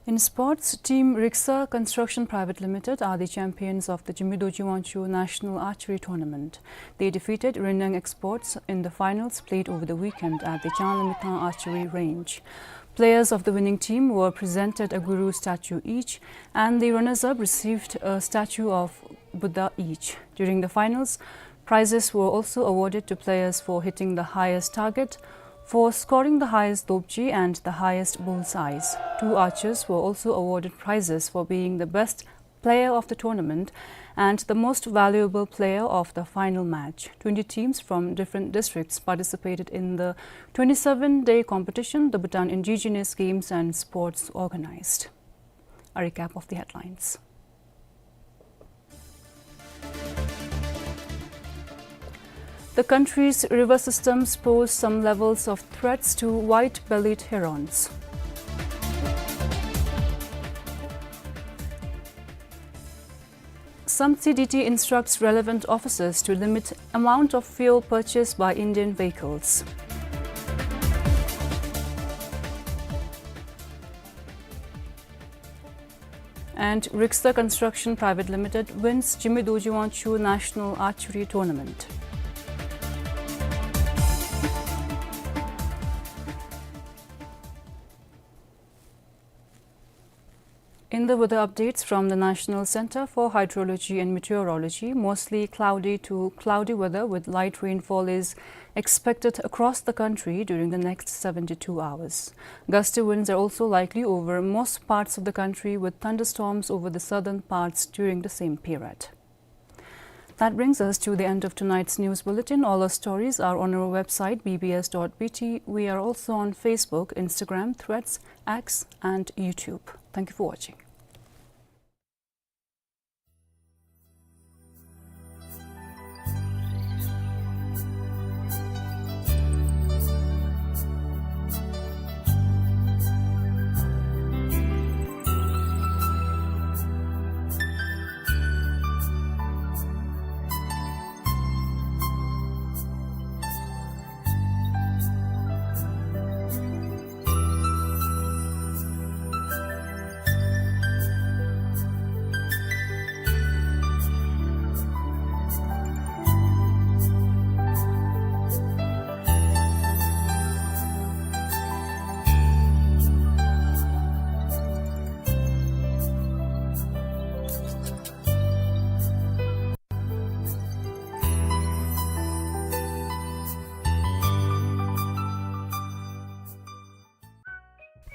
In sports, Team Riksa Construction Private Limited are the champions of the Jigme Dorji Wangchuk National Archery Tournament. They defeated Renyang Exports in the finals played over the weekend at the Changlimithang Archery Range. Players of the winning team were presented a Guru statue each, and the runners-up received a statue of Buddha each. During the finals, prizes were also awarded to players for hitting the highest target, for scoring the highest dopchi and the highest bullseyes. Two archers were also awarded prizes for being the best player of the tournament and the most valuable player of the final match. Twenty teams from different districts participated in the twenty-seven-day competition the Bhutan Indigenous Games and Sports organized. A recap of the headlines. The country's river systems pose some levels of threats to white-bellied herons. Samtse D T instructs relevant officers to limit amount of fuel purchased by Indian vehicles. And Riksa Construction Private Limited wins Jigme Dorji Wangchuk National Archery Tournament. In the weather updates from the National Center for Hydrology and Meteorology, mostly cloudy to cloudy weather with light rainfall is expected across the country during the next seventy-two hours. Gusty winds are also likely over most parts of the country, with thunderstorms over the southern parts during the same period. That brings us to the end of tonight's news bulletin. All our stories are on our website, B B S dot B T. We are also on Facebook, Instagram, Threads, X, and YouTube. Thank you for watching.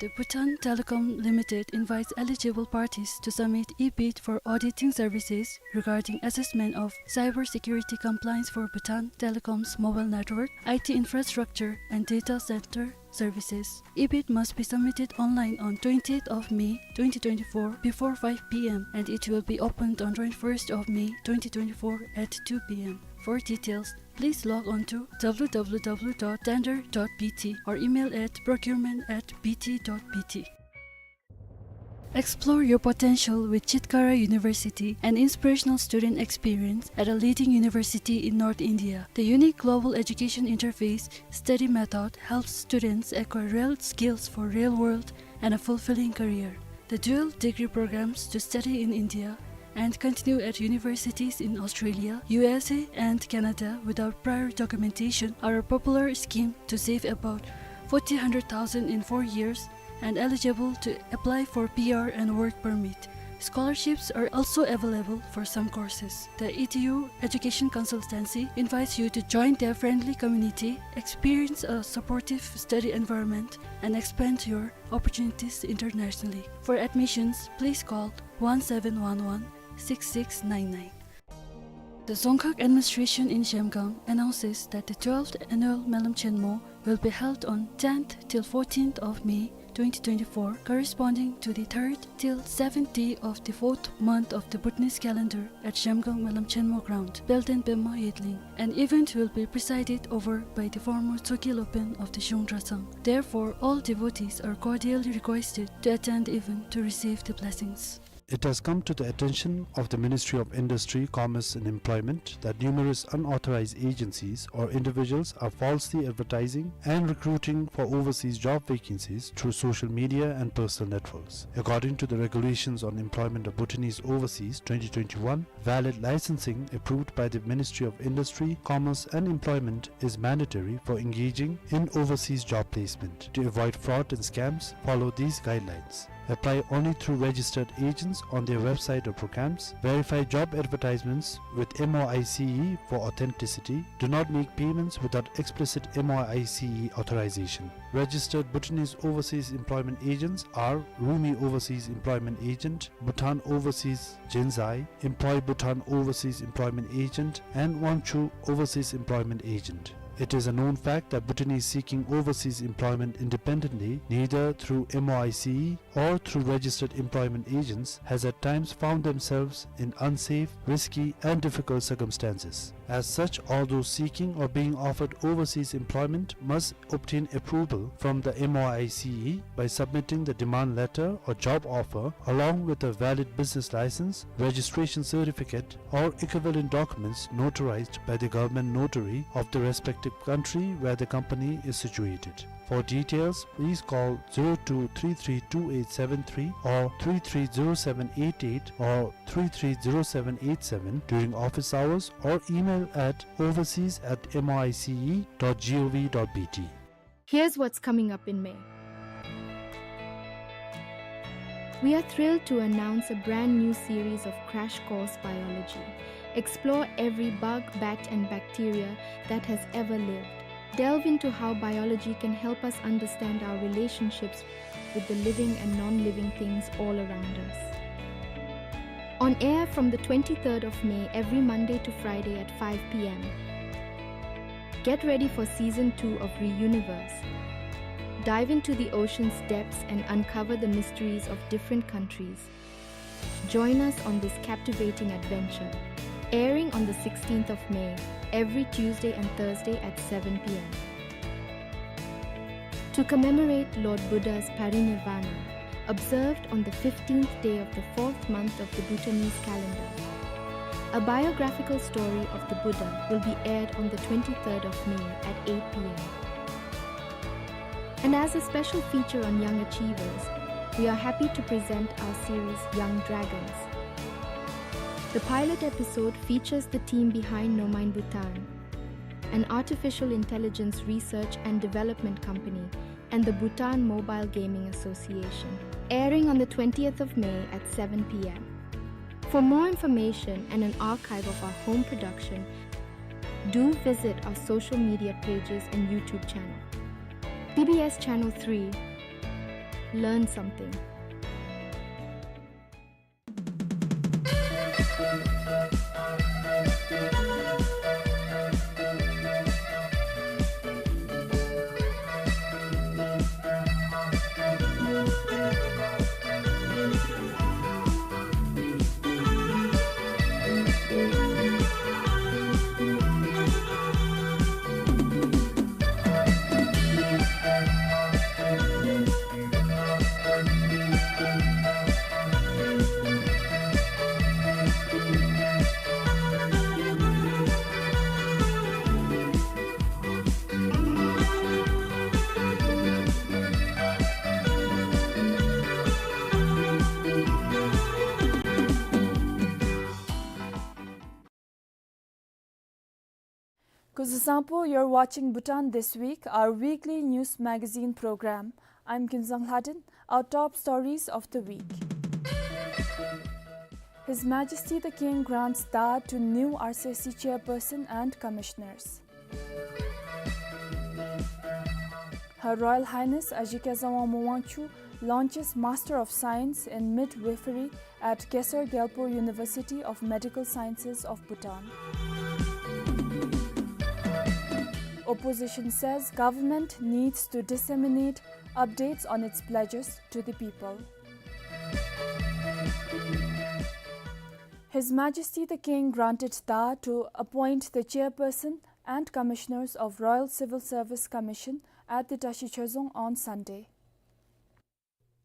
The Bhutan Telecom Limited invites eligible parties to submit e-bid for auditing services regarding assessment of cybersecurity compliance for Bhutan Telecom's mobile network, I T infrastructure, and data center services. E-bid must be submitted online on twentieth of May twenty twenty-four before five P M, and it will be opened on twenty-first of May twenty twenty-four at two P M. For details, please log on to W W W dot tender dot B T or email at procurement at B T dot B T. Explore your potential with Chitkara University, an inspirational student experience at a leading university in North India. The unique global education interface study method helps students acquire real skills for real world and a fulfilling career. The dual degree programs to study in India and continue at universities in Australia, U S A, and Canada without prior documentation are a popular scheme to save about forty hundred thousand in four years and eligible to apply for P R and work permit. Scholarships are also available for some courses. The E D U Education Consultancy invites you to join their friendly community, experience a supportive study environment, and expand your opportunities internationally. For admissions, please call one seven one one six six nine nine. The Dzongkhag Administration in Zhemgang announces that the twelfth annual Melam Chenmo will be held on tenth till fourteenth of May twenty twenty-four, corresponding to the third till seventh day of the fourth month of the Bhutanese calendar at Zhemgang Melam Chenmo ground, Belden Pema Yedling. An event will be presided over by the former Tsoki Lopen of the Zhung Dratshang. Therefore, all devotees are cordially requested to attend the event to receive the blessings. It has come to the attention of the Ministry of Industry, Commerce and Employment that numerous unauthorized agencies or individuals are falsely advertising and recruiting for overseas job vacancies through social media and personal networks. According to the Regulations on Employment of Bhutanese Overseas twenty twenty-one, valid licensing approved by the Ministry of Industry, Commerce and Employment is mandatory for engaging in overseas job placement. To avoid fraud and scams, follow these guidelines. Apply only through registered agents on their website or programs. Verify job advertisements with M O I C E for authenticity. Do not make payments without explicit M O I C E authorization. Registered Bhutanese Overseas Employment Agents are Rumi Overseas Employment Agent, Bhutan Overseas Jinzai, Employ Bhutan Overseas Employment Agent, and Wangchu Overseas Employment Agent. It is a known fact that Bhutanese seeking overseas employment independently, neither through M O I C E or through registered employment agents, has at times found themselves in unsafe, risky, and difficult circumstances. As such, all those seeking or being offered overseas employment must obtain approval from the M O I C E by submitting the demand letter or job offer along with a valid business license, registration certificate, or equivalent documents notarized by the government notary of the respective country where the company is situated. For details, please call zero two three three two eight seven three or three three zero seven eight eight or three three zero seven eight seven during office hours or email at overseas at M O I C E dot G O V dot B T. Here's what's coming up in May. We are thrilled to announce a brand new series of Crash Course Biology. Explore every bug, bat, and bacteria that has ever lived. Delve into how biology can help us understand our relationships with the living and non-living things all around us. On air from the twenty-third of May every Monday to Friday at five P M. Get ready for season two of Reuniverse. Dive into the ocean's depths and uncover the mysteries of different countries. Join us on this captivating adventure. Airing on the sixteenth of May, every Tuesday and Thursday at seven P M. To commemorate Lord Buddha's parinirvana, observed on the fifteenth day of the fourth month of the Bhutanese calendar. A biographical story of the Buddha will be aired on the twenty-third of May at eight P M. And as a special feature on young achievers, we are happy to present our series Young Dragons. The pilot episode features the team behind Nomine Bhutan, an artificial intelligence research and development company, and the Bhutan Mobile Gaming Association, airing on the twentieth of May at seven P M. For more information and an archive of our home production, do visit our social media pages and YouTube channel. B B S Channel three, learn something. Kuzuzangpo, you're watching Bhutan This Week, our weekly news magazine program. I'm Kinzang Hladin. Our top stories of the week. His Majesty the King grants Dha to new R C S C chairperson and commissioners. Her Royal Highness Ajigye Keza Wangmo Wangchuck launches Master of Science in Midwifery at Gesar Gyalpo University of Medical Sciences of Bhutan. Opposition says government needs to disseminate updates on its pledges to the people. His Majesty the King granted Dha to appoint the chairperson and commissioners of Royal Civil Service Commission at the Tashi Chozong on Sunday.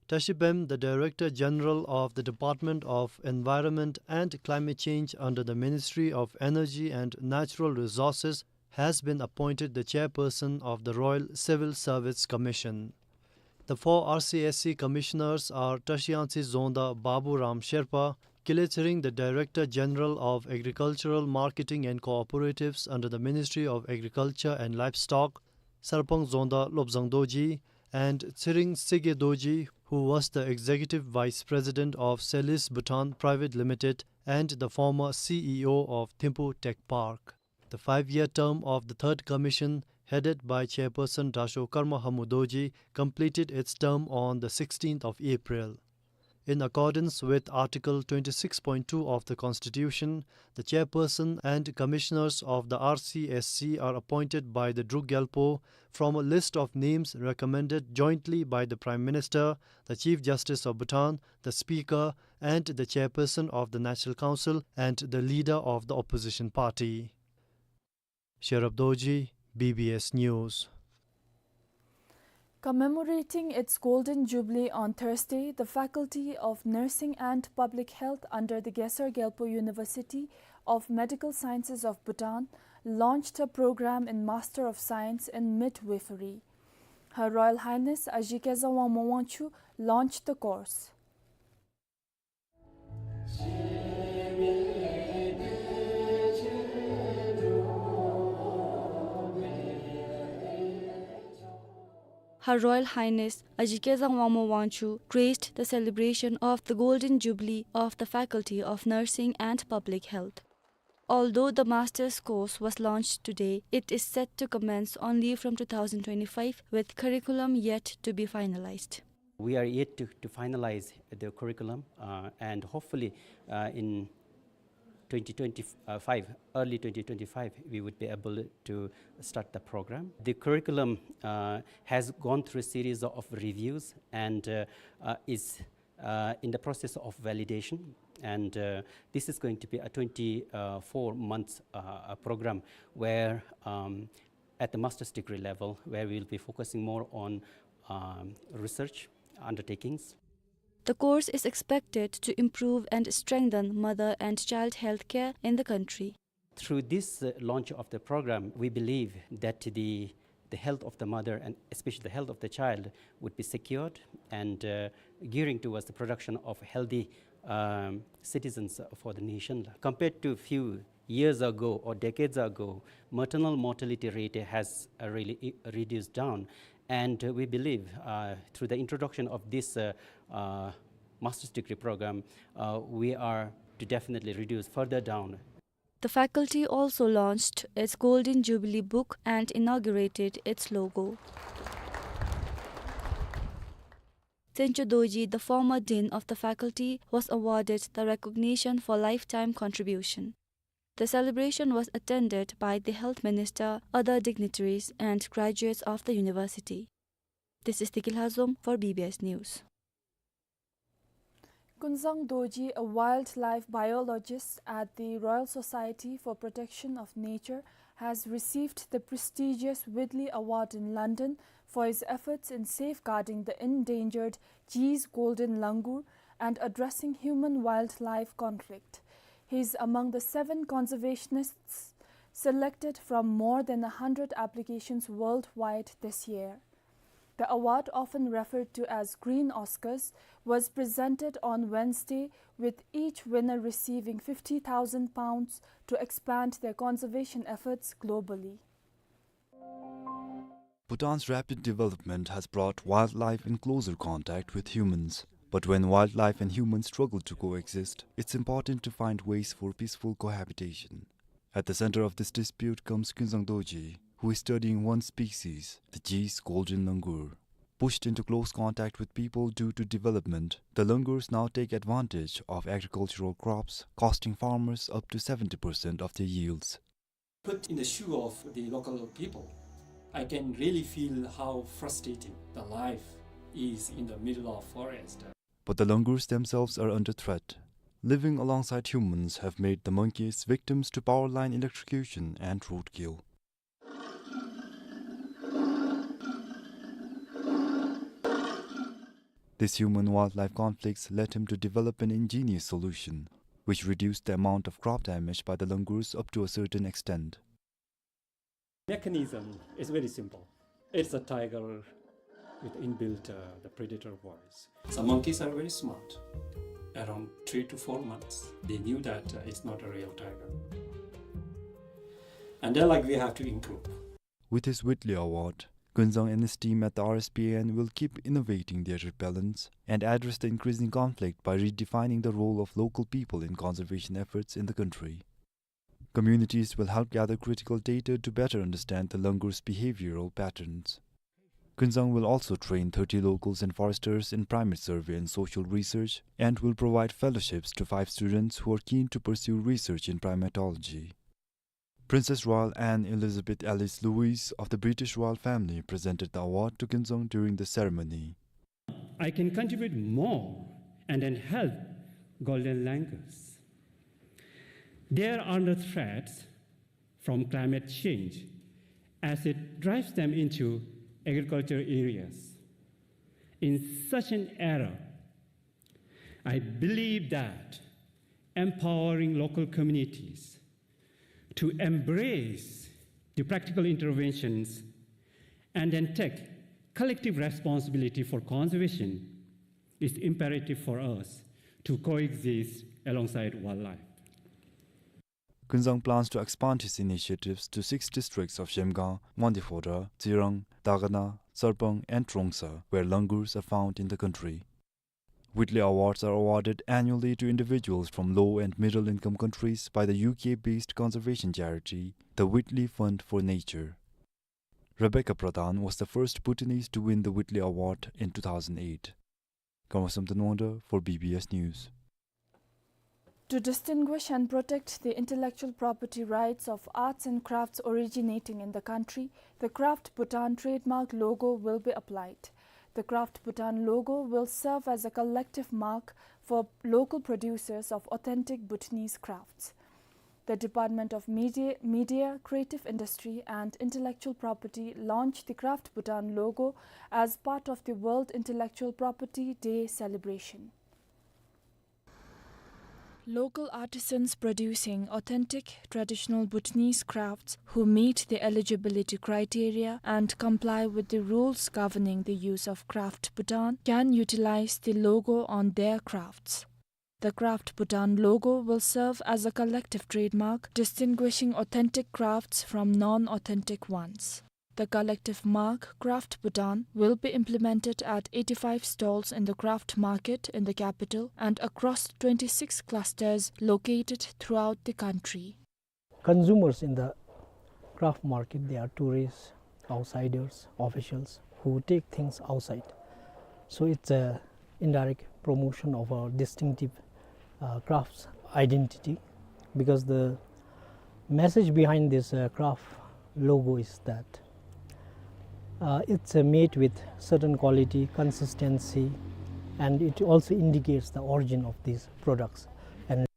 Tashi Pem, the Director General of the Department of Environment and Climate Change under the Ministry of Energy and Natural Resources, has been appointed the chairperson of the Royal Civil Service Commission. The four R C S C commissioners are Tashi Angtse Dzongda Babu Ram Sherpa, Kile Tshering, the Director General of Agricultural Marketing and Cooperatives under the Ministry of Agriculture and Livestock, Sarpang Dzongda Lobzang Dorji, and Tshering Tshege Dorji, who was the Executive Vice President of Celis Bhutan Private Limited and the former C E O of Thimphu Tech Park. The five-year term of the third commission, headed by Chairperson Dasho Karma Hamu Dorji, completed its term on the sixteenth of April. In accordance with Article twenty-six point two of the Constitution, the chairperson and commissioners of the R C S C are appointed by the Druk Gyalpo from a list of names recommended jointly by the Prime Minister, the Chief Justice of Bhutan, the Speaker, and the chairperson of the National Council and the leader of the opposition party. Sherab Dorji, B B S News. Commemorating its Golden Jubilee on Thursday, the Faculty of Nursing and Public Health under the Gesar Gyalpo University of Medical Sciences of Bhutan launched a program in Master of Science in Midwifery. Her Royal Highness Ajigye Keza Wangmo Wangchuck launched the course. Her Royal Highness Ajigye Keza Wangmo Wangchuck graced the celebration of the Golden Jubilee of the Faculty of Nursing and Public Health. Although the master's course was launched today, it is set to commence only from two thousand twenty-five, with curriculum yet to be finalized. We are yet to, to finalize the curriculum, uh, and hopefully, uh, in twenty twenty-five, early twenty twenty-five, we would be able to start the program. The curriculum, uh, has gone through a series of reviews and, uh, uh, is, uh, in the process of validation. And, uh, this is going to be a twenty-four months, uh, uh, program where, um, at the master's degree level, where we'll be focusing more on, um, research undertakings. The course is expected to improve and strengthen mother and child health care in the country. Through this, uh, launch of the program, we believe that the, the health of the mother and especially the health of the child would be secured and, uh, gearing towards the production of healthy, um, citizens for the nation. Compared to few years ago or decades ago, maternal mortality rate has, uh, really i-, reduced down. And, uh, we believe, uh, through the introduction of this, uh, uh, master's degree program, uh, we are to definitely reduce further down. The faculty also launched its Golden Jubilee book and inaugurated its logo. Tsencho Dorji, the former dean of the faculty, was awarded the recognition for lifetime contribution. The celebration was attended by the health minister, other dignitaries, and graduates of the university. This is Deki Lhazom for B B S News. Kunzang Dorji, a wildlife biologist at the Royal Society for Protection of Nature, has received the prestigious Whitley Award in London for his efforts in safeguarding the endangered Gee's golden langur and addressing human-wildlife conflict. He is among the seven conservationists selected from more than a hundred applications worldwide this year. The award, often referred to as Green Oscars, was presented on Wednesday, with each winner receiving fifty thousand pounds to expand their conservation efforts globally. Bhutan's rapid development has brought wildlife in closer contact with humans. But when wildlife and humans struggle to coexist, it's important to find ways for peaceful cohabitation. At the center of this dispute comes Kunzang Dorji, who is studying one species, the Gee's golden langur. Pushed into close contact with people due to development, the langurs now take advantage of agricultural crops, costing farmers up to seventy percent of their yields. Put in the shoe of the local people, I can really feel how frustrating the life is in the middle of forest. But the langurs themselves are under threat. Living alongside humans have made the monkeys victims to power line electrocution and roadkill. These human-wildlife conflicts led him to develop an ingenious solution, which reduced the amount of crop damage by the langurs up to a certain extent. Mechanism is very simple. It's a tiger with inbuilt, uh, the predator voice. Some monkeys are very smart. Around three to four months, they knew that, uh, it's not a real tiger. And they're like, "We have to improve." With his Whitley Award, Kunzang and his team at the R S P A N will keep innovating their repellents and address the increasing conflict by redefining the role of local people in conservation efforts in the country. Communities will help gather critical data to better understand the langur's behavioral patterns. Kunzang will also train thirty locals and foresters in primate survey and social research and will provide fellowships to five students who are keen to pursue research in primatology. Princess Royal Anne Elizabeth Alice Louise of the British royal family presented the award to Kunzang during the ceremony. I can contribute more and then help golden langurs. They are under threats from climate change as it drives them into agricultural areas. In such an era, I believe that empowering local communities to embrace the practical interventions and then take collective responsibility for conservation is imperative for us to coexist alongside wildlife. Kunzang plans to expand his initiatives to six districts of Zhemgang, Mangdefodar, Tsirang, Dagana, Sarpang, and Trongsa, where langurs are found in the country. Whitley Awards are awarded annually to individuals from low and middle income countries by the U K-based conservation charity, the Whitley Fund for Nature. Rebecca Pradhan was the first Bhutanese to win the Whitley Award in two thousand eight. Karma Samten Wangda for B B S News. To distinguish and protect the intellectual property rights of arts and crafts originating in the country, the Craft Bhutan trademark logo will be applied. The Craft Bhutan logo will serve as a collective mark for local producers of authentic Bhutanese crafts. The Department of Media, Media, Creative Industry and Intellectual Property launched the Craft Bhutan logo as part of the World Intellectual Property Day celebration. Local artisans producing authentic traditional Bhutanese crafts who meet the eligibility criteria and comply with the rules governing the use of Craft Bhutan can utilize the logo on their crafts. The Craft Bhutan logo will serve as a collective trademark distinguishing authentic crafts from non-authentic ones. The collective mark, Craft Bhutan, will be implemented at eighty-five stalls in the craft market in the capital and across twenty-six clusters located throughout the country. Consumers in the craft market, they are tourists, outsiders, officials who take things outside. So it's a indirect promotion of our distinctive, uh, crafts identity, because the message behind this, uh, craft logo is that, uh, it's, uh, made with certain quality, consistency, and it also indicates the origin of these products. And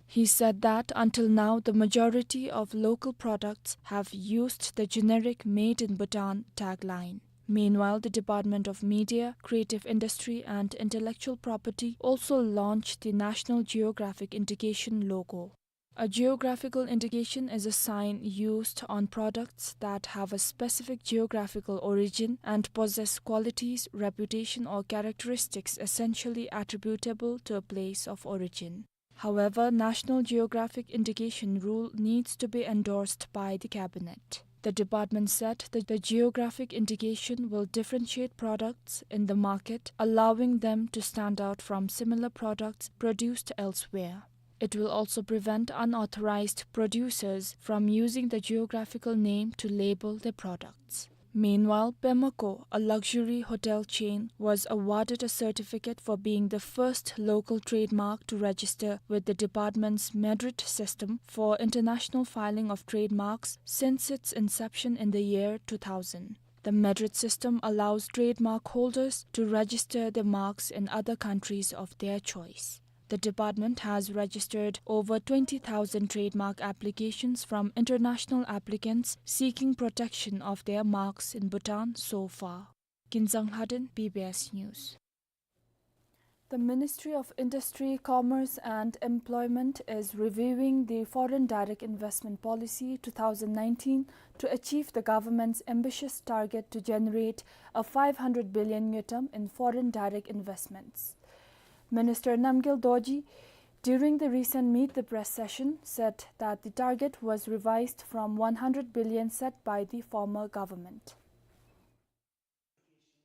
He said that until now, the majority of local products have used the generic Made in Bhutan tagline. Meanwhile, the Department of Media, Creative Industry and Intellectual Property also launched the National Geographic Indication logo. A geographical indication is a sign used on products that have a specific geographical origin and possess qualities, reputation, or characteristics essentially attributable to a place of origin. However, National Geographic Indication Rule needs to be endorsed by the Cabinet. The department said that the geographic indication will differentiate products in the market, allowing them to stand out from similar products produced elsewhere. It will also prevent unauthorized producers from using the geographical name to label their products. Meanwhile, Pemako, a luxury hotel chain, was awarded a certificate for being the first local trademark to register with the department's MEDRIT system for international filing of trademarks since its inception in the year two thousand. The MEDRIT system allows trademark holders to register their marks in other countries of their choice. The department has registered over twenty thousand trademark applications from international applicants seeking protection of their marks in Bhutan so far. Ginzang Haden, B B S News. The Ministry of Industry, Commerce and Employment is reviewing the Foreign Direct Investment Policy two thousand nineteen to achieve the government's ambitious target to generate a five hundred billion ngultrum in foreign direct investments. Minister Namgyal Dorji, during the recent Meet the Press session, said that the target was revised from one hundred billion set by the former government.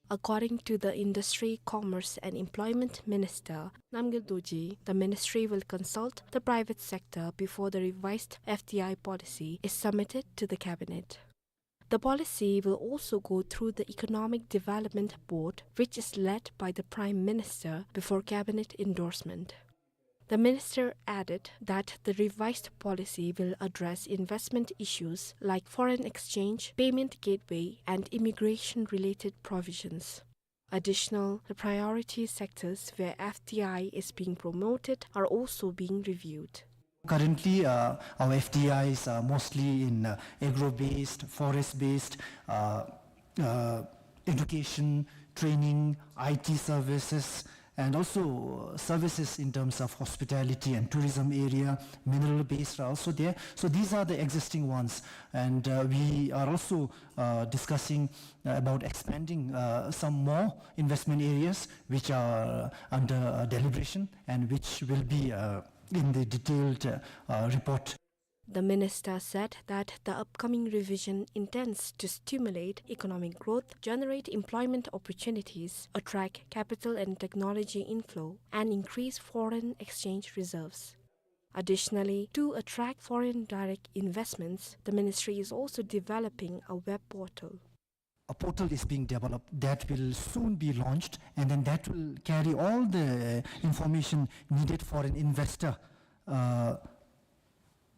According to the Industry, Commerce and Employment Minister, Namgyal Dorji, the ministry will consult the private sector before the revised F D I policy is submitted to the cabinet. The policy will also go through the Economic Development Board, which is led by the Prime Minister, before cabinet endorsement. The minister added that the revised policy will address investment issues like foreign exchange, payment gateway, and immigration-related provisions. Additional, the priority sectors where F D I is being promoted are also being reviewed. Currently, uh, our F D Is are mostly in, uh, agro-based, forest-based, uh, uh, education, training, I T services, and also services in terms of hospitality and tourism area, mineral-based are also there. So these are the existing ones, and, uh, we are also, uh, discussing, uh, about expanding, uh, some more investment areas which are under, uh, deliberation and which will be, uh, in the detailed, uh, uh, report. The minister said that the upcoming revision intends to stimulate economic growth, generate employment opportunities, attract capital and technology inflow, and increase foreign exchange reserves. Additionally, to attract foreign direct investments, the ministry is also developing a web portal. A portal is being developed that will soon be launched, and then that will carry all the information needed for an investor, uh,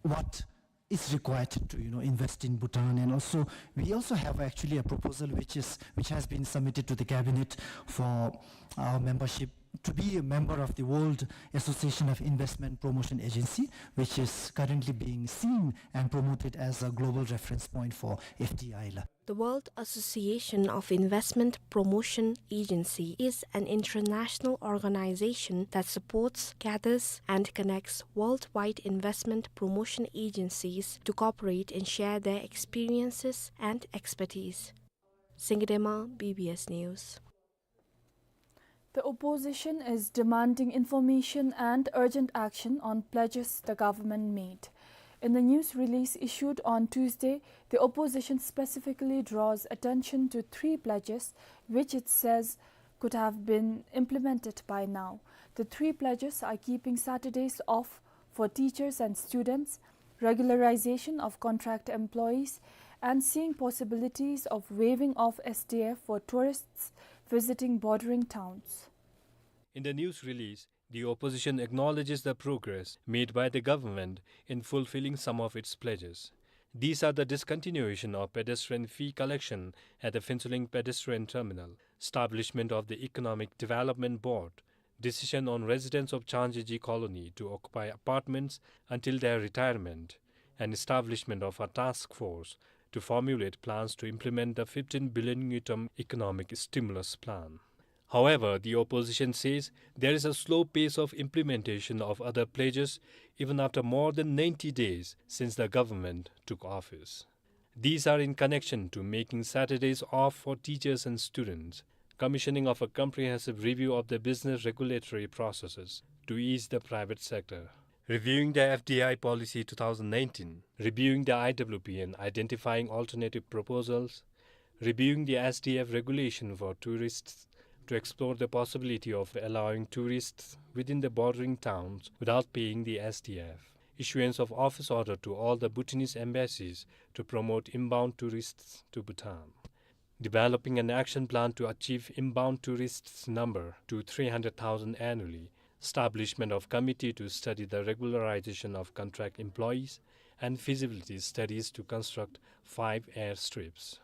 what is required to, you know, invest in Bhutan. And also, we also have actually a proposal which is, which has been submitted to the cabinet for our membership to be a member of the World Association of Investment Promotion Agency, which is currently being seen and promoted as a global reference point for F D I la. The World Association of Investment Promotion Agency is an international organization that supports, gathers, and connects worldwide investment promotion agencies to cooperate and share their experiences and expertise. Singidema, B B S News. The opposition is demanding information and urgent action on pledges the government made. In the news release issued on Tuesday, the opposition specifically draws attention to three pledges which it says could have been implemented by now. The three pledges are keeping Saturdays off for teachers and students, regularization of contract employees, and seeing possibilities of waiving off S D F for tourists visiting bordering towns. In the news release, the opposition acknowledges the progress made by the government in fulfilling some of its pledges. These are the discontinuation of pedestrian fee collection at the Phuentsholing pedestrian terminal, establishment of the Economic Development Board, decision on residents of Changjeji Colony to occupy apartments until their retirement, and establishment of a task force to formulate plans to implement the fifteen billion ngultrum economic stimulus plan. However, the opposition says there is a slow pace of implementation of other pledges even after more than ninety days since the government took office. These are in connection to making Saturdays off for teachers and students, commissioning of a comprehensive review of the business regulatory processes to ease the private sector, Reviewing the F D I policy two thousand nineteen, reviewing the I W P and identifying alternative proposals, reviewing the S D F regulation for tourists to explore the possibility of allowing tourists within the bordering towns without paying the S D F, issuance of office order to all the Bhutanese embassies to promote inbound tourists to Bhutan. Developing an action plan to achieve inbound tourists number to three hundred thousand annually. Establishment of committee to study the regularization of contract employees and feasibility studies to construct five airstrips.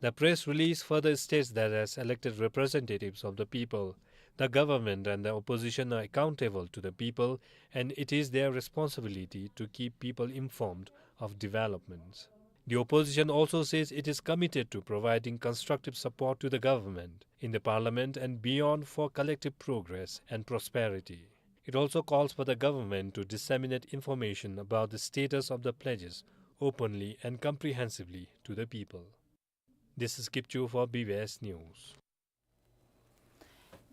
The press release further states that as elected representatives of the people, the government and the opposition are accountable to the people, and it is their responsibility to keep people informed of developments. The opposition also says it is committed to providing constructive support to the government in the parliament and beyond for collective progress and prosperity. It also calls for the government to disseminate information about the status of the pledges openly and comprehensively to the people. This is Kipchu for B B S News.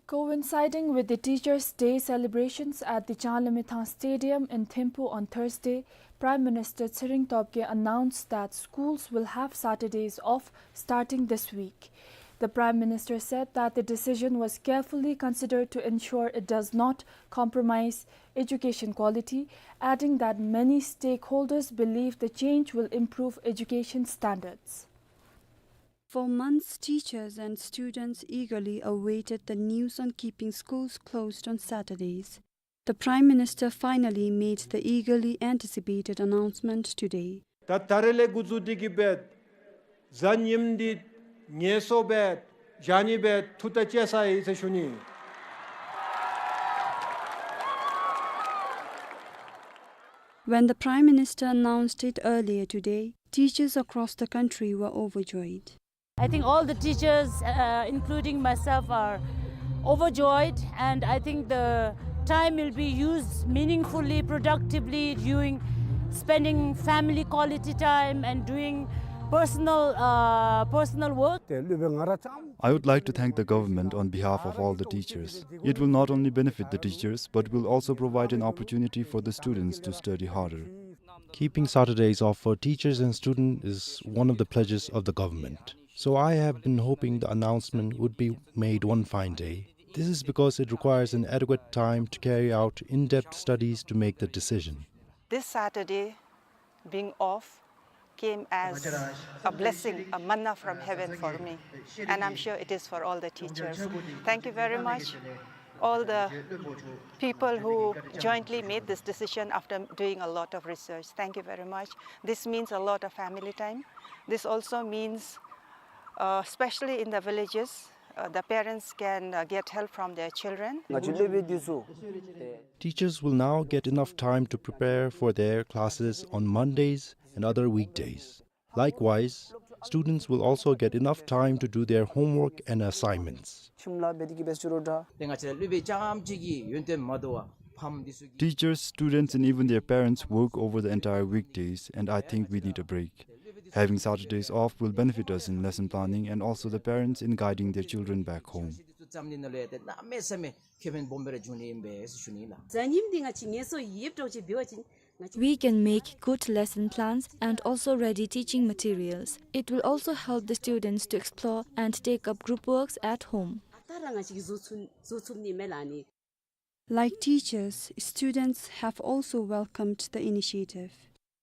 Coinciding with the Teachers' Day celebrations at the Changlamithang Stadium in Thimphu on Thursday, Prime Minister Tshering Tobgay announced that schools will have Saturdays off starting this week. The Prime Minister said that the decision was carefully considered to ensure it does not compromise education quality, adding that many stakeholders believe the change will improve education standards. For months, teachers and students eagerly awaited the news on keeping schools closed on Saturdays. The Prime Minister finally made the eagerly anticipated announcement today. ད་ད་རེས་ལས་འགོ་བཙུགས་ཏེ་གི་སྦེ་གཟའ་ཉིམ་འདི་ངལ་གསོ་འབད་བཞག་ནི་སྦེ་ཐུགས་ཐག་བཅད་ཚར་ཡི་ཟེར་ཞུ་ནི། When the Prime Minister announced it earlier today, teachers across the country were overjoyed. I think all the teachers, uh, including myself, are overjoyed, and I think the time will be used meaningfully, productively, doing, spending family quality time and doing personal, uh, personal work. I would like to thank the government on behalf of all the teachers. It will not only benefit the teachers, but will also provide an opportunity for the students to study harder. Keeping Saturdays off for teachers and students is one of the pledges of the government. So I have been hoping the announcement would be made one fine day. This is because it requires an adequate time to carry out in-depth studies to make the decision. This Saturday being off came as a blessing, a manna from heaven for me, and I'm sure it is for all the teachers. Thank you very much, all the people who jointly made this decision after doing a lot of research. Thank you very much. This means a lot of family time. This also means, uh, especially in the villages, uh, the parents can, uh, get help from their children. Teachers will now get enough time to prepare for their classes on Mondays and other weekdays. Likewise, students will also get enough time to do their homework and assignments. Teachers, students, and even their parents work over the entire weekdays, and I think we need a break. Having Saturdays off will benefit us in lesson planning and also the parents in guiding their children back home. We can make good lesson plans and also ready teaching materials. It will also help the students to explore and take up group works at home. Like teachers, students have also welcomed the initiative.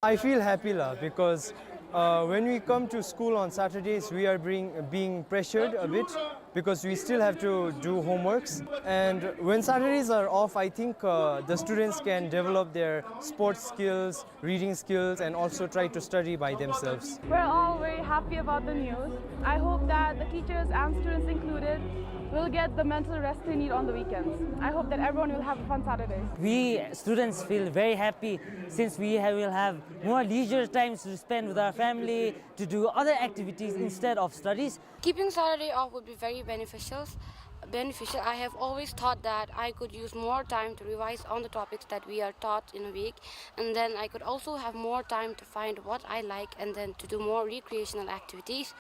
I feel happy la, because, uh, when we come to school on Saturdays, we are being, being pressured a bit because we still have to do homeworks. And when Saturdays are off, I think, uh, the students can develop their sports skills, reading skills, and also try to study by themselves. We're all very happy about the news. I hope that the teachers and students included will get the mental rest they need on the weekends. I hope that everyone will have a fun Saturday. We students feel very happy since we have, will have more leisure times to spend with our family, to do other activities instead of studies. Keeping Saturday off would be very beneficial. Beneficial. I have always thought that I could use more time to revise on the topics that we are taught in a week, and then I could also have more time to find what I like and then to do more recreational activities.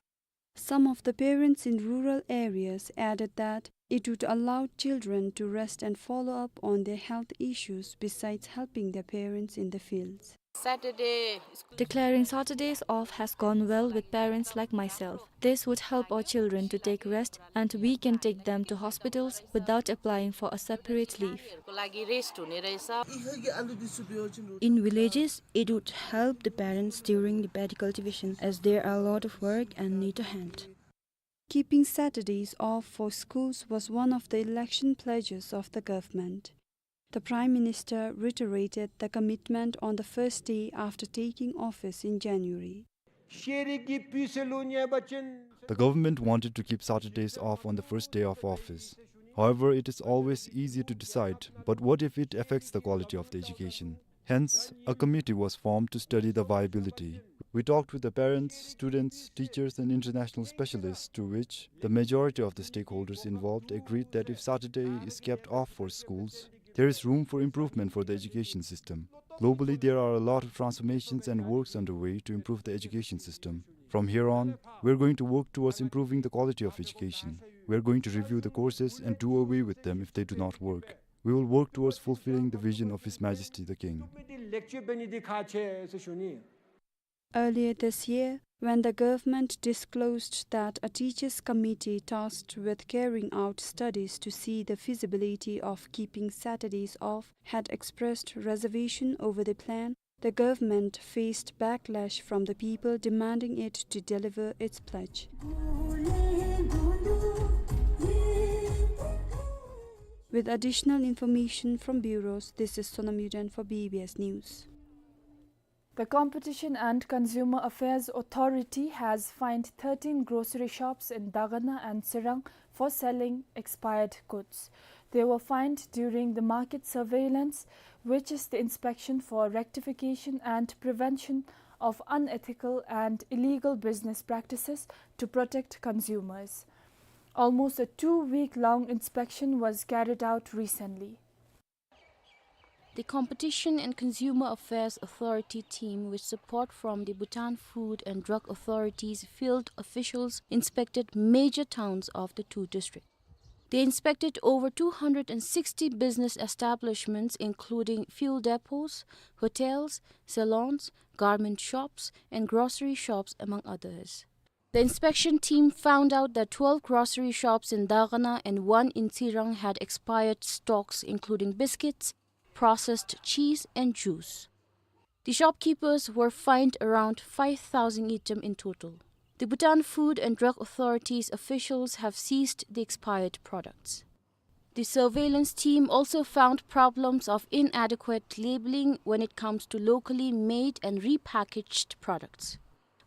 Some of the parents in rural areas added that it would allow children to rest and follow up on their health issues besides helping their parents in the fields. Saturday school. Declaring Saturdays off has gone well with parents like myself. This would help our children to take rest, and we can take them to hospitals without applying for a separate leave. In villages, it would help the parents during the paddy cultivation, as there are a lot of work and need a hand. Keeping Saturdays off for schools was one of the election pledges of the government. The Prime Minister reiterated the commitment on the first day after taking office in January. The government wanted to keep Saturdays off on the first day of office. However, it is always easier to decide, but what if it affects the quality of the education? Hence, a committee was formed to study the viability. We talked with the parents, students, teachers, and international specialists, to which the majority of the stakeholders involved agreed that if Saturday is kept off for schools, there is room for improvement for the education system. Globally, there are a lot of transformations and works underway to improve the education system. From here on, we are going to work towards improving the quality of education. We are going to review the courses and do away with them if they do not work. We will work towards fulfilling the vision of His Majesty the King. Earlier this year, when the government disclosed that a teachers' committee tasked with carrying out studies to see the feasibility of keeping Saturdays off had expressed reservation over the plan, the government faced backlash from the people demanding it to deliver its pledge. With additional information from bureaus, this is Sonam Yuden for B B S News. The Competition and Consumer Affairs Authority has fined thirteen grocery shops in Dagana and Tsirang for selling expired goods. They were fined during the market surveillance, which is the inspection for rectification and prevention of unethical and illegal business practices to protect consumers. Almost a two-week-long inspection was carried out recently. The Competition and Consumer Affairs Authority team, with support from the Bhutan Food and Drug Authority's field officials, inspected major towns of the two districts. They inspected over two hundred and sixty business establishments, including fuel depots, hotels, salons, garment shops, and grocery shops, among others. The inspection team found out that twelve grocery shops in Dagana and one in Tsirang had expired stocks, including biscuits, processed cheese, and juice. The shopkeepers were fined around five thousand ngultrum in total. The Bhutan Food and Drug Authority's officials have seized the expired products. The surveillance team also found problems of inadequate labeling when it comes to locally made and repackaged products.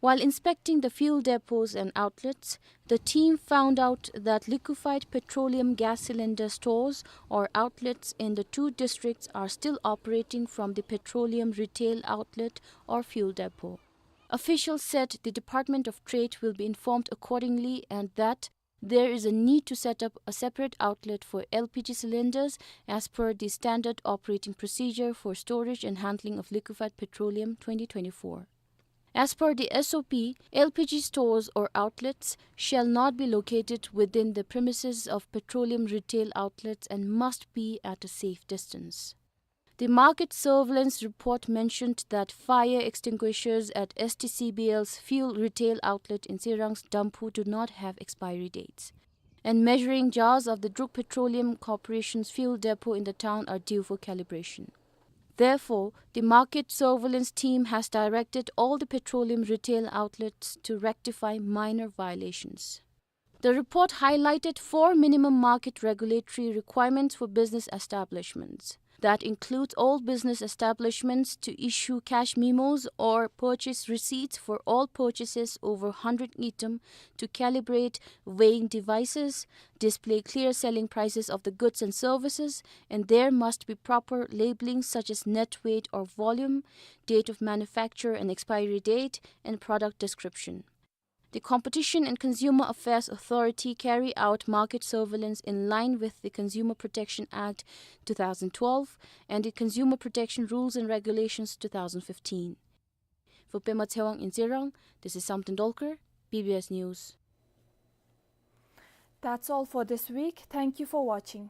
While inspecting the fuel depots and outlets, the team found out that liquefied petroleum gas cylinder stores or outlets in the two districts are still operating from the petroleum retail outlet or fuel depot. Officials said the Department of Trade will be informed accordingly and that there is a need to set up a separate outlet for L P G cylinders as per the standard operating procedure for storage and handling of liquefied petroleum twenty twenty-four. As per the S O P, L P G stores or outlets shall not be located within the premises of petroleum retail outlets and must be at a safe distance. The market surveillance report mentioned that fire extinguishers at S T C B L's fuel retail outlet in Tsirang's Damphu do not have expiry dates, and measuring jars of the Druk Petroleum Corporation's fuel depot in the town are due for calibration. Therefore, the market surveillance team has directed all the petroleum retail outlets to rectify minor violations. The report highlighted four minimum market regulatory requirements for business establishments. That includes all business establishments to issue cash memos or purchase receipts for all purchases over hundred ngultrum, to calibrate weighing devices, display clear selling prices of the goods and services, and there must be proper labeling such as net weight or volume, date of manufacture and expiry date, and product description. The Competition and Consumer Affairs Authority carry out market surveillance in line with the Consumer Protection Act two thousand twelve and the Consumer Protection Rules and Regulations two thousand fifteen. For Pema Tshewang in Tsirang, this is Samten Dolkar, B B S News. That's all for this week. Thank you for watching.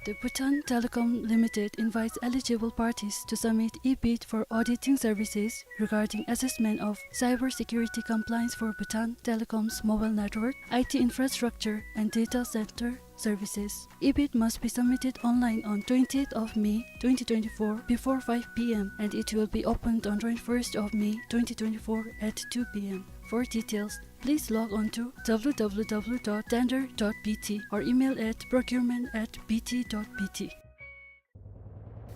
The Bhutan Telecom Limited invites eligible parties to submit e-bid for auditing services regarding assessment of cybersecurity compliance for Bhutan Telecom's mobile network, I T infrastructure, and data center services. E-bid must be submitted online on twentieth of May twenty twenty-four before five P M, and it will be opened on twenty-first of May twenty twenty-four at two P M. For details, please log on to W W W dot tender dot B T or email at procurement at B T dot B T.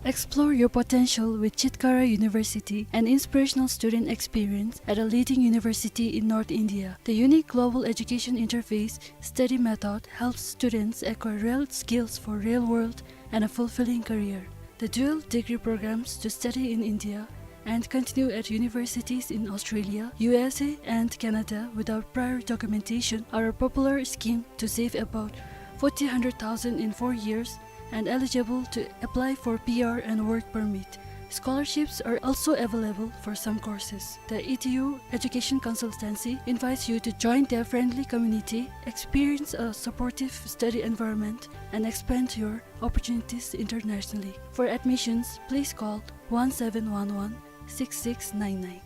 Explore your potential with Chitkara University, an inspirational student experience at a leading university in North India. The unique global education interface study method helps students acquire real skills for real world and a fulfilling career. The dual degree programs to study in India and continue at universities in Australia, U S A, and Canada without prior documentation are a popular scheme to save about forty hundred thousand in four years and eligible to apply for P R and work permit. Scholarships are also available for some courses. The E D U Education Consultancy invites you to join their friendly community, experience a supportive study environment, and expand your opportunities internationally. For admissions, please call one seven one one six six nine nine.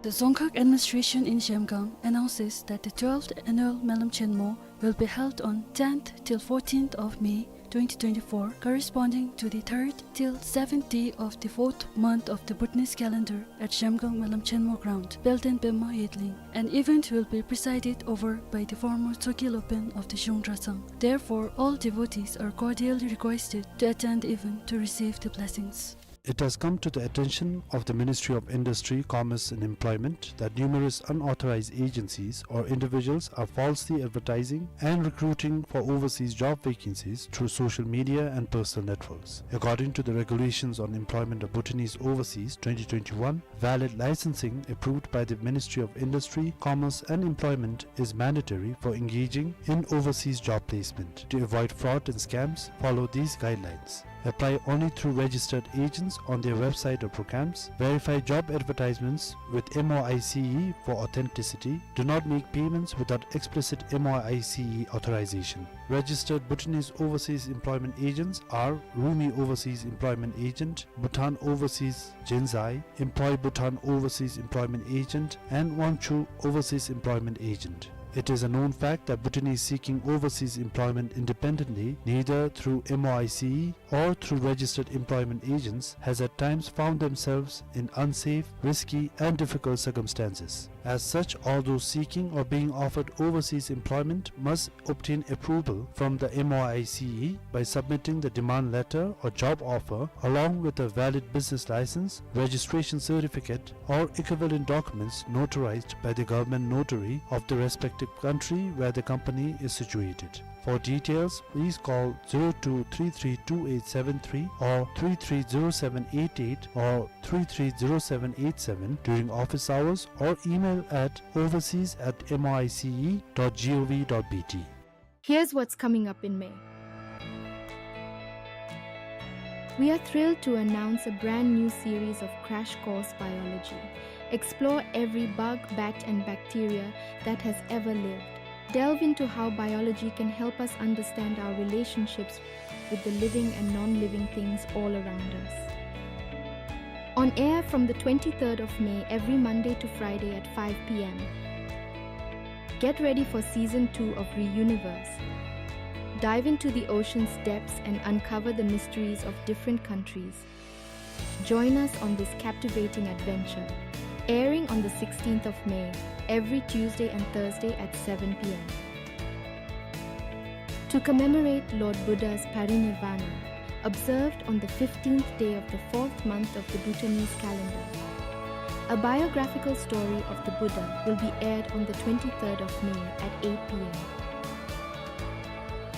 The Dzongkhag administration in Zhemgang announces that the twelfth annual Melam Chenmo will be held on tenth till fourteenth of May twenty twenty-four, corresponding to the third till seventh day of the fourth month of the Bhutanese calendar at Zhemgang Melam Chenmo ground, Belden Pema Yedling. An event will be presided over by the former Tsoki Lopen of the Zhung Dratshang. Therefore, all devotees are cordially requested to attend the event to receive the blessings. It has come to the attention of the Ministry of Industry, Commerce and Employment that numerous unauthorized agencies or individuals are falsely advertising and recruiting for overseas job vacancies through social media and personal networks. According to the Regulations on Employment of Bhutanese Overseas twenty twenty-one, valid licensing approved by the Ministry of Industry, Commerce and Employment is mandatory for engaging in overseas job placement. To avoid fraud and scams, follow these guidelines. Apply only through registered agents on their website or programs. Verify job advertisements with M O I C E for authenticity. Do not make payments without explicit M O I C E authorization. Registered Bhutanese overseas employment agents are Rumi Overseas Employment Agent, Bhutan Overseas Jinzai, Employ Bhutan Overseas Employment Agent, and Wangchu Overseas Employment Agent. It is a known fact that Bhutanese seeking overseas employment independently, neither through M O I C E or through registered employment agents, has at times found themselves in unsafe, risky, and difficult circumstances. As such, all those seeking or being offered overseas employment must obtain approval from the M O I C E by submitting the demand letter or job offer along with a valid business license, registration certificate, or equivalent documents notarized by the government notary of the respective country where the company is situated. For details, please call zero two three three two eight seven three or three three zero seven eight eight or three three zero seven eight seven during office hours or email at overseas at M O I C E dot G O V dot B T. Here's what's coming up in May. We are thrilled to announce a brand new series of Crash Course Biology. Explore every bug, bat, and bacteria that has ever lived. Delve into how biology can help us understand our relationships with the living and non-living things all around us. On air from the twenty-third of May every Monday to Friday at five P M. Get ready for season two of Reuniverse. Dive into the ocean's depths and uncover the mysteries of different countries. Join us on this captivating adventure. Airing on the sixteenth of May, every Tuesday and Thursday at seven p m. To commemorate Lord Buddha's parinirvana, observed on the fifteenth day of the fourth month of the Bhutanese calendar. A biographical story of the Buddha will be aired on the twenty-third of May at eight p m.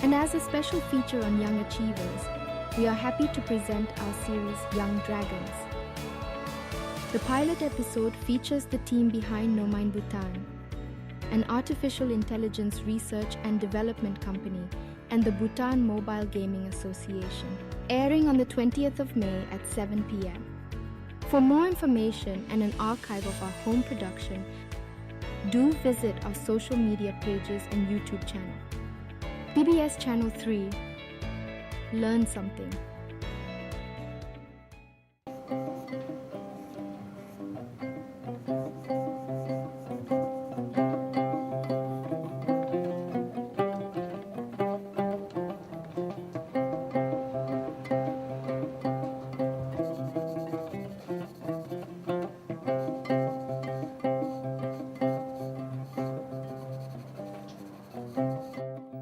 And as a special feature on young achievers, we are happy to present our series Young Dragons. The pilot episode features the team behind Nomine Bhutan, an artificial intelligence research and development company, and the Bhutan Mobile Gaming Association, airing on the twentieth of May at seven p m. For more information and an archive of our home production, do visit our social media pages and YouTube channel. B B S Channel three, learn something.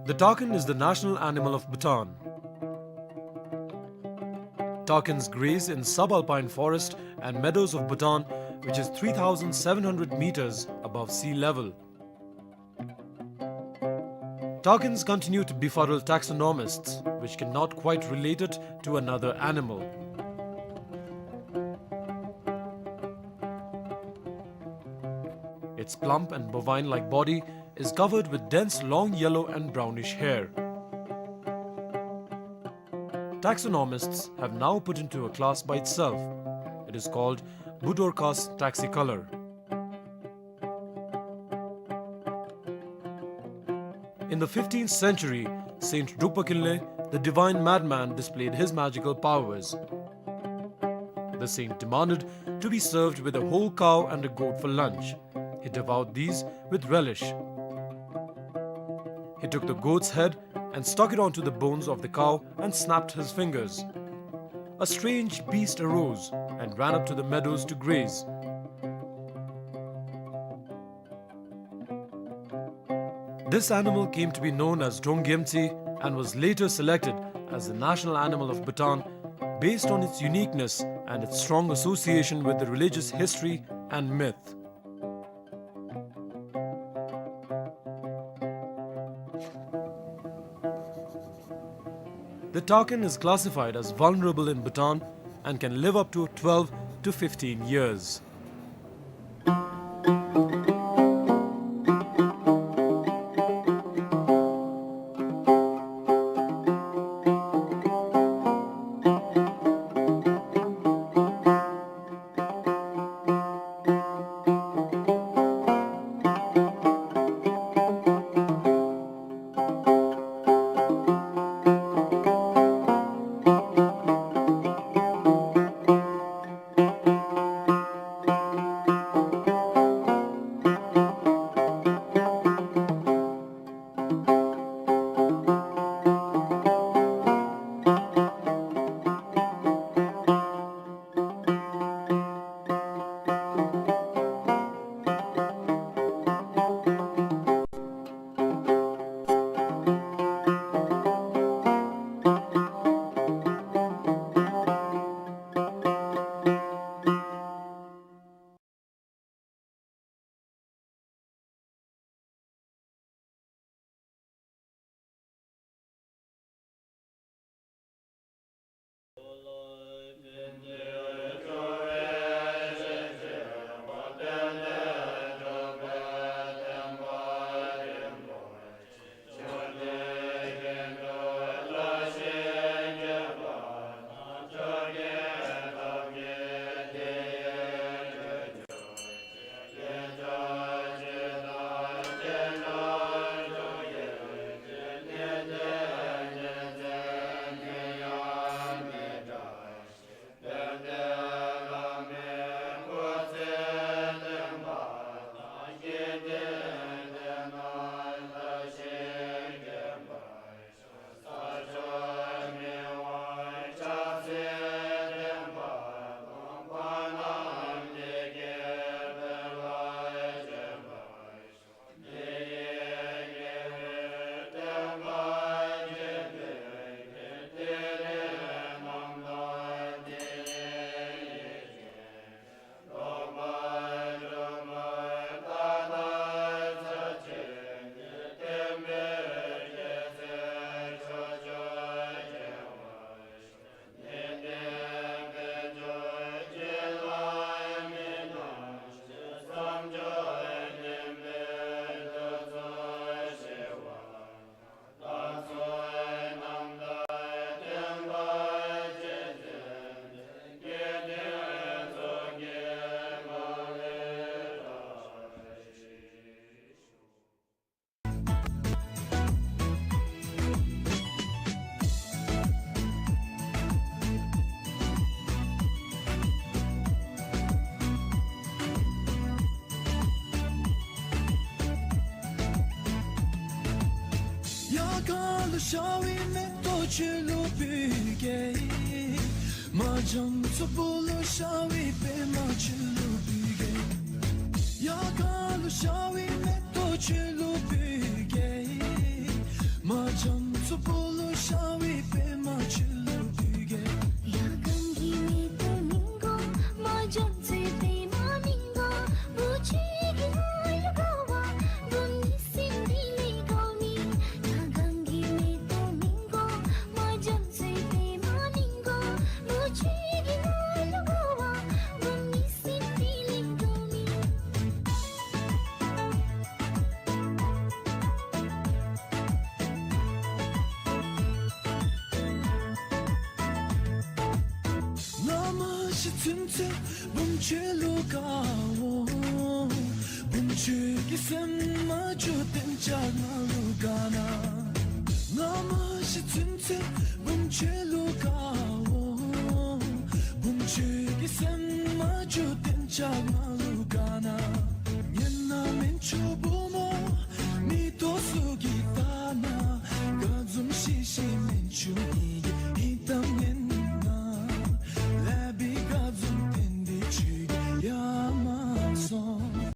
The takin is the national animal of Bhutan. Takins graze in subalpine forest and meadows of Bhutan, which is three thousand seven hundred meters above sea level. Takins continue to befuddle taxonomists, which cannot quite relate it to another animal. Its plump and bovine-like body is covered with dense long yellow and brownish hair. Taxonomists have now put into a class by itself. It is called Budorcas taxicolor. In the fifteenth century, Saint Drukpa Kinley, the divine madman, displayed his magical powers. The saint demanded to be served with a whole cow and a goat for lunch. He devoured these with relish. He took the goat's head and stuck it onto the bones of the cow and snapped his fingers. A strange beast arose and ran up to the meadows to graze. This animal came to be known as Drongyemtsi and was later selected as the national animal of Bhutan based on its uniqueness and its strong association with the religious history and myth. The takin is classified as vulnerable in Bhutan and can live up to twelve to fifteen years. ཁ་ལུ་ཤ་བའི་མེ་ཏོག་ཁྱོད་ལུ་ཕུལ་གེ། མ་འཇམ་ཚོགས་པོ་ལུ་ཤ་བའི་པདྨ་ཁྱོད་ལུ་ཕུལ་གེ། ཡ་ཁ་ལུ་ཤ་བའི་མེ་ཏོག་ཁྱོད་ལུ་ཕུལ་གེ། མ་འཇམ་ཚོགས་པོ་ལུ་ཤ་བའི་པདྨ་ཁྱོད་ལུ་ཕུལ་གེ། ཡ་གང་གི་མེ་ཏོག་སྙིང་པོ། མ་འཇམ་ཚོགས་པདྨ་སྙིང་པོ། བུ་ཁྱོད་ཀྱིས་ང་ལུ་དགའ་བ། བུམོ་ནི་སེམས་འདི་ལས་དགའ་མི། ཡ་གང་གི་མེ་ཏོག་སྙིང་པོ། མ་འཇམ་ཚོགས་པདྨ་སྙིང་པོ། བུ་ཁྱོད་ཀྱིས་ང་ལུ་དགའ་བ། བུམོ་ནི་སེམས་འདི་ལས་དགའ་མི། ང་མ་ཤི་ཚུན་ཚོད་བུམོ་ཁྱོད་ལུ་དགའ་འོང་། བུམོ་ཁྱོད་ཀྱི་སེམས་མ་འགྱུར་བརྟན་ཅིག་ང་ལུ་དགའ་གནང་། ང་མ་ཤི་ཚུན་ཚོད་བུམོ་ཁྱོད་ལུ་དགའ་འོང་། བུམོ་ཁྱོད་ཀྱི་སེམས་མ་འགྱུར་བརྟན་ཅིག་ང་ལུ་དགའ་གནང་།